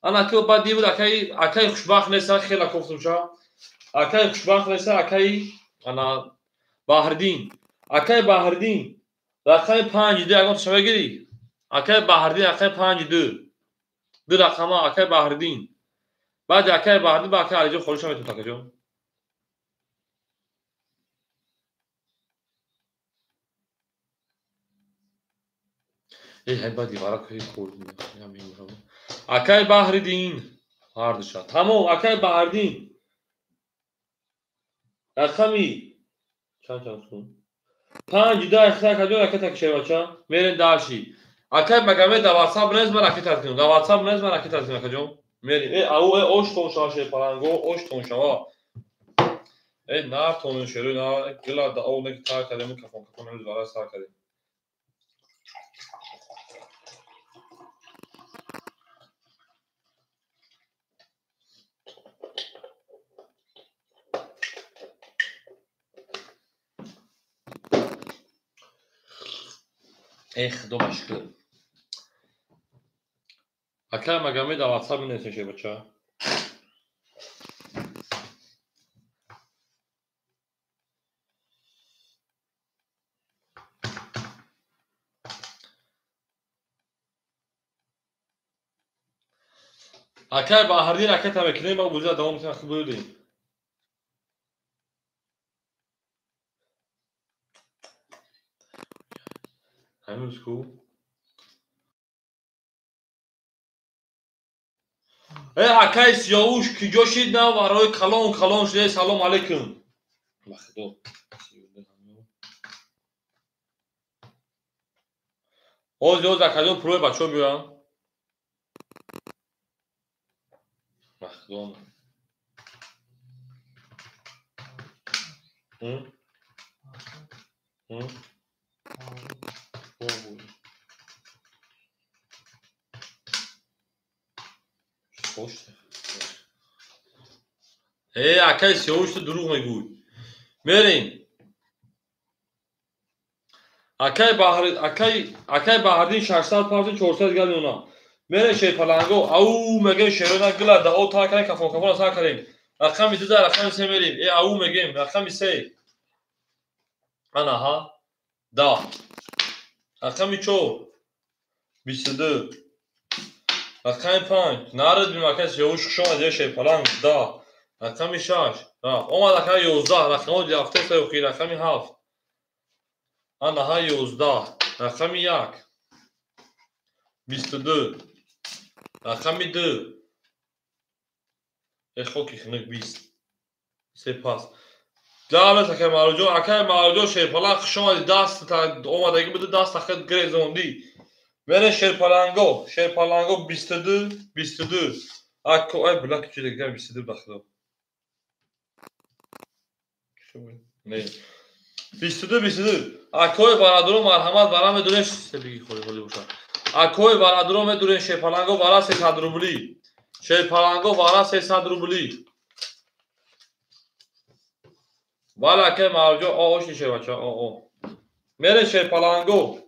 Ана ки баъд дибуд акаи Хушбахт нест, хела кофтумша. Акаи Хушбахт нест, акаи ана Баҳриддин. Акаи Баҳриддин рақами 5 2 ягон таша мегирӣ? Акаи Баҳриддин рақами 5 2. Ду рақама акаи Баҳриддин. Баъди акаи Баҳриддин ба акаи Алиҷон холиша метавонад акаҷон. Эй баъди вара кӯи кор. Акаи Баҳриддин ҳардуша. Тамом акаи Баҳриддин рақами чанд сум? 5 2 акаҷон ракета кишербача. Мерем дарши. Акаи Магомед дар WhatsApp нест, ман ракета кунам. Дар WhatsApp нест, ман ракета кунам акаҷон. Мерем. Ау ош тон шава шерпаланго, ош тон шава. Нар тон шеру на гила да ов неки тар кардем, кафон кафон имрӯз вара сар кардем. Худо ба шукр. Акаи Магомед дар WhatsApp менависем шербача. Акаи Баҳриддин ракета мекунем, ма буза давом мекунем, хуб будем. Ҳамин ку. Акаи Сиёвуш киҷо шид на барои калон калон шуда? Салом алейкум. Ба худо. Ҳозир ҳозир акаҷон пулои бачаҳо биёянд. Ба худо. Акаи Сиёвуш ту дурӯғ мегӯй. Мерем. Акаи Баҳриддин 600 партин 400 дигар мемонад. Мерем шерпаланго. Ау мегем шерона гила да о тар кардем, кафон кафона сар кардем. Рақами 2 да рақами 3 мерем. Ау мегем рақами 3. Ана ҳа. Да. Рақами 4 22. Рақами 5 нарад бим акай Сиёвуш хуш омадӣ шерпаланг 10. Рақами 6 рафт. Омад акай 11 рақамҳо рафтеса охи рақами 7. Анаҳа 11 рақами 1 22 рақами 2 хоки хунук 20 сепас. Давлат акай Маъруфҷон, акай Маъруфҷон шерпаланг хуш омадӣ, даст омадагӣ буди, даст ахир гирезондӣ. Мере шерпаланго, шерпаланго 22 22. Ако ай била ки чида 22 бахидо. Не. 22 22. Акои бародаро марҳамат вара медурен себиги холи холи боша. Акои бародаро медурен шерпаланго вара 300 рубли. Шерпаланго вара 300 рубли. Вале акай Маъруфҷон о ошни шербача о о. Мере шерпаланго.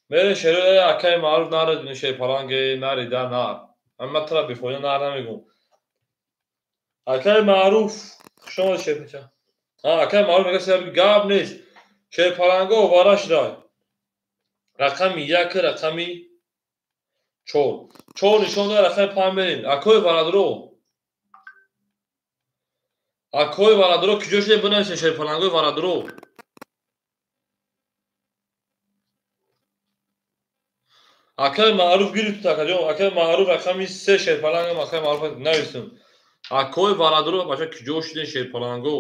Мере шерои акай Маъруф нарадини шерпаланге нарида нар. Амма тара бефоида нар намегум. Акай Маъруф хуш омадӣ шербача. Акай Маъруф мега себи гап нест. Шерпаланго вара шудай. Рақами 1 рақами 4. 4 нишон дод рақами 5 мерем. Акои бародаро. Акои бародаро куҷо шуде бинависед шерпалангои бародаро. Акай Маъруф гирифт акаҷон, акай Маъруф рақами 3 шерпалангам акай Маъруф нависем. Акои бародаро бача куҷо шуден шерпаланго?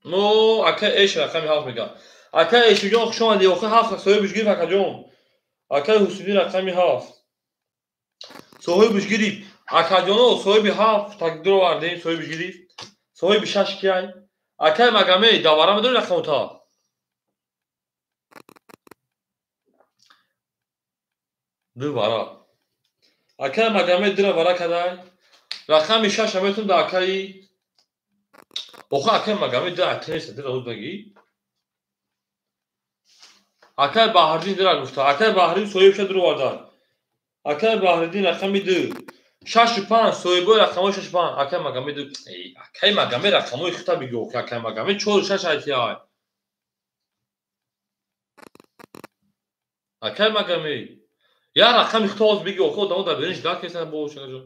Но акай Эш рақами 7 мега. Акай Эшиҷон хуш омадӣ, охир 7 соҳибиш гирифт акаҷон. Акай Ҳусайнӣ рақами 7. Соҳибиш гирифт. Акаҷоно соҳиби 7 тақдир овардем, соҳибиш гирифт. Соҳиби 6 кияй? Акай Магомед давара медонӣ рақамота? Ду вара. Акай Магомед дура вара кадай. Рақами 6 метун да акаи. Охир акай Магомед дура акнеста дура узбаги. Акай Баҳриддин дура гуфта. Акай Баҳриддин соҳибша дур оварда. Акай Баҳриддин рақами 2. 6 5 соҳибои рақамҳои 6 5. Акай Магомед акай Магомед рақамҳои хута бигӯ. Акай Магомед 4 6 айтиай. Акай Магомед я рақами хута оз бигӯ. Охир одамо дар берин ждать кесан бо шагаҷон.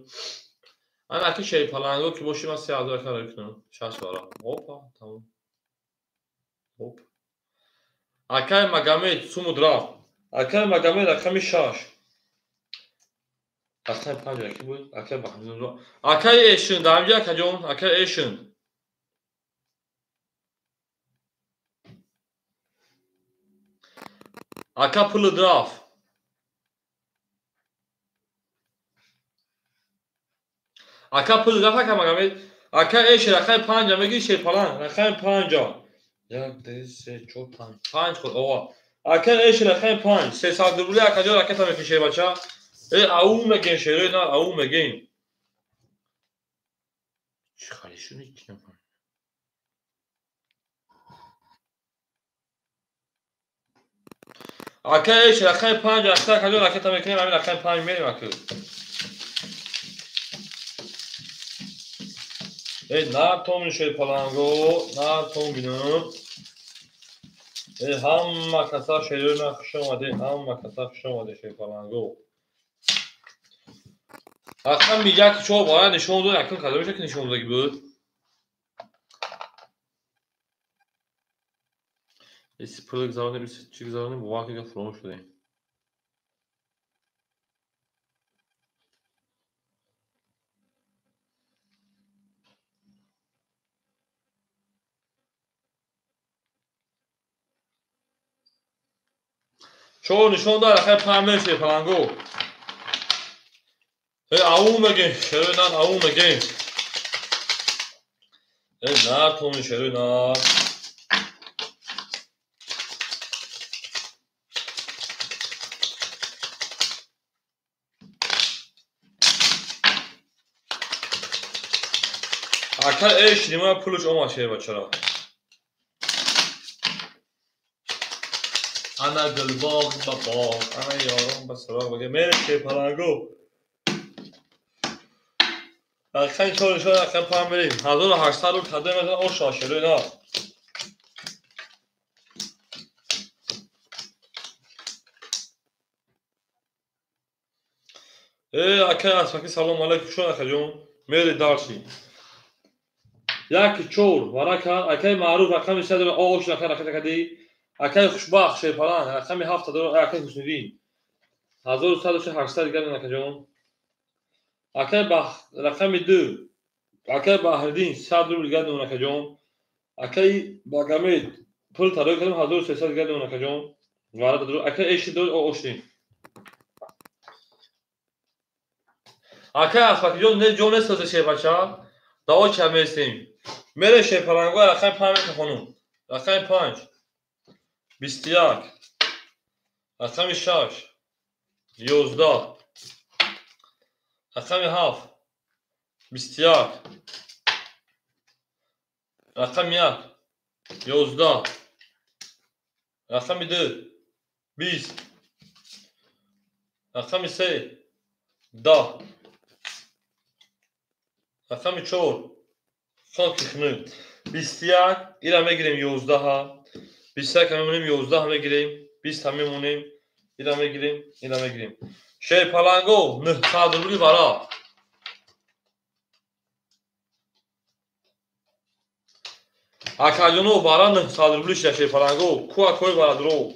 Ана аки шерпаланго ки боши ман 3000 рақам мекунам. 6 вара. Опа, тамом. Оп. Акай Магомед сумуд рафт. Акай Магомед рақами 6. Рақами 5 яки буд. Акай Баҳриддин. Акай Эшин, дар инҷа акаҷон, акай Эшин. Ака пулуд рафт. Ака пулуд рафт ака Магомед. Ака Эшин рақами 5 мегӣ шерпаланг, рақами 5. 1 2 3 4 5. 5 ход оға. Ака Эшин рақами 5. 300 рубли акаҷон ракета мекашед бача. Ау мегем шерои на ау мегем. Чӣ хали шуни ки нафаҳмидам. Ака Эш рақами 5 акса акаҷон ракета мекунем, ҳамин рақами 5 мерем ака. На том шерпаланго, на том бинам. Ҳама каса шерои на хуш омадед, ҳама каса хуш омадед шерпаланго. Рақами 1 4 вара нишон дод, акун кадомеша ки нишон додагӣ буд? Эси пул гузаронем, эси чӣ гузаронем, бовар кунед фуромӯш шудем. 4 нишон дод, рақами 5 мешед паланго. Ау мегем, шерои нар ау мегем. Нар тони шерои нар. Ака Эш нима пулуш омад шербачара. Ана гулбоғ ба боғ, ана ёрон ба сароғ мегем. Мере шерпаланго. Рақами 4 нишон рақами 5 мерем. 1800 рубл кадом метавонад оша шерои нар. Акай Асфаки, салом алейкум, шо акаҷон. Мери дарси. Як чор варака, акай Маъруф рақами се дора, ош рака рака кади. Акай Хушбахт Шерпаланг рақами ҳафта дора, акай Ҳусниддин. 1180 дигар акаҷон. Акай Бах рақами ду. Акай Баҳриддин 100 рубл дигар дон акаҷон. Акай Багамед пул тарои кардем 1300 дигар дон акаҷон. Варака дор. Акай эши дор, ошдин. Акай Асфакиҷон не ҷо нест аз шербача. Даво ча местем. Мере шерпалангоя рақами панҷ мехонум. Рақами панҷ. 21. Рақами шаш. 11. Рақами ҳафт. 21. Рақами як. 11. Рақами ду. 20. Рақами се. 10. Рақами чор. Хоки хунук. 21. Ира мегирем 11-ҳа. 21 мемонем, 11 мегирем. 20 мемонем. Ира мегирем, ира мегирем. Шерпаланго 900 рубли вара. Акаҷоно вара 900 рубли шуда шерпаланго. Ку акои варадро.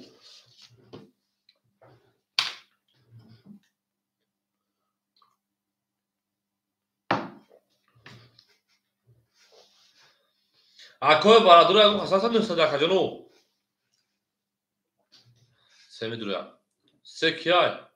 Акои барадро ягон хасаса 900 акаҷоно. Се медуроя. Се кияй?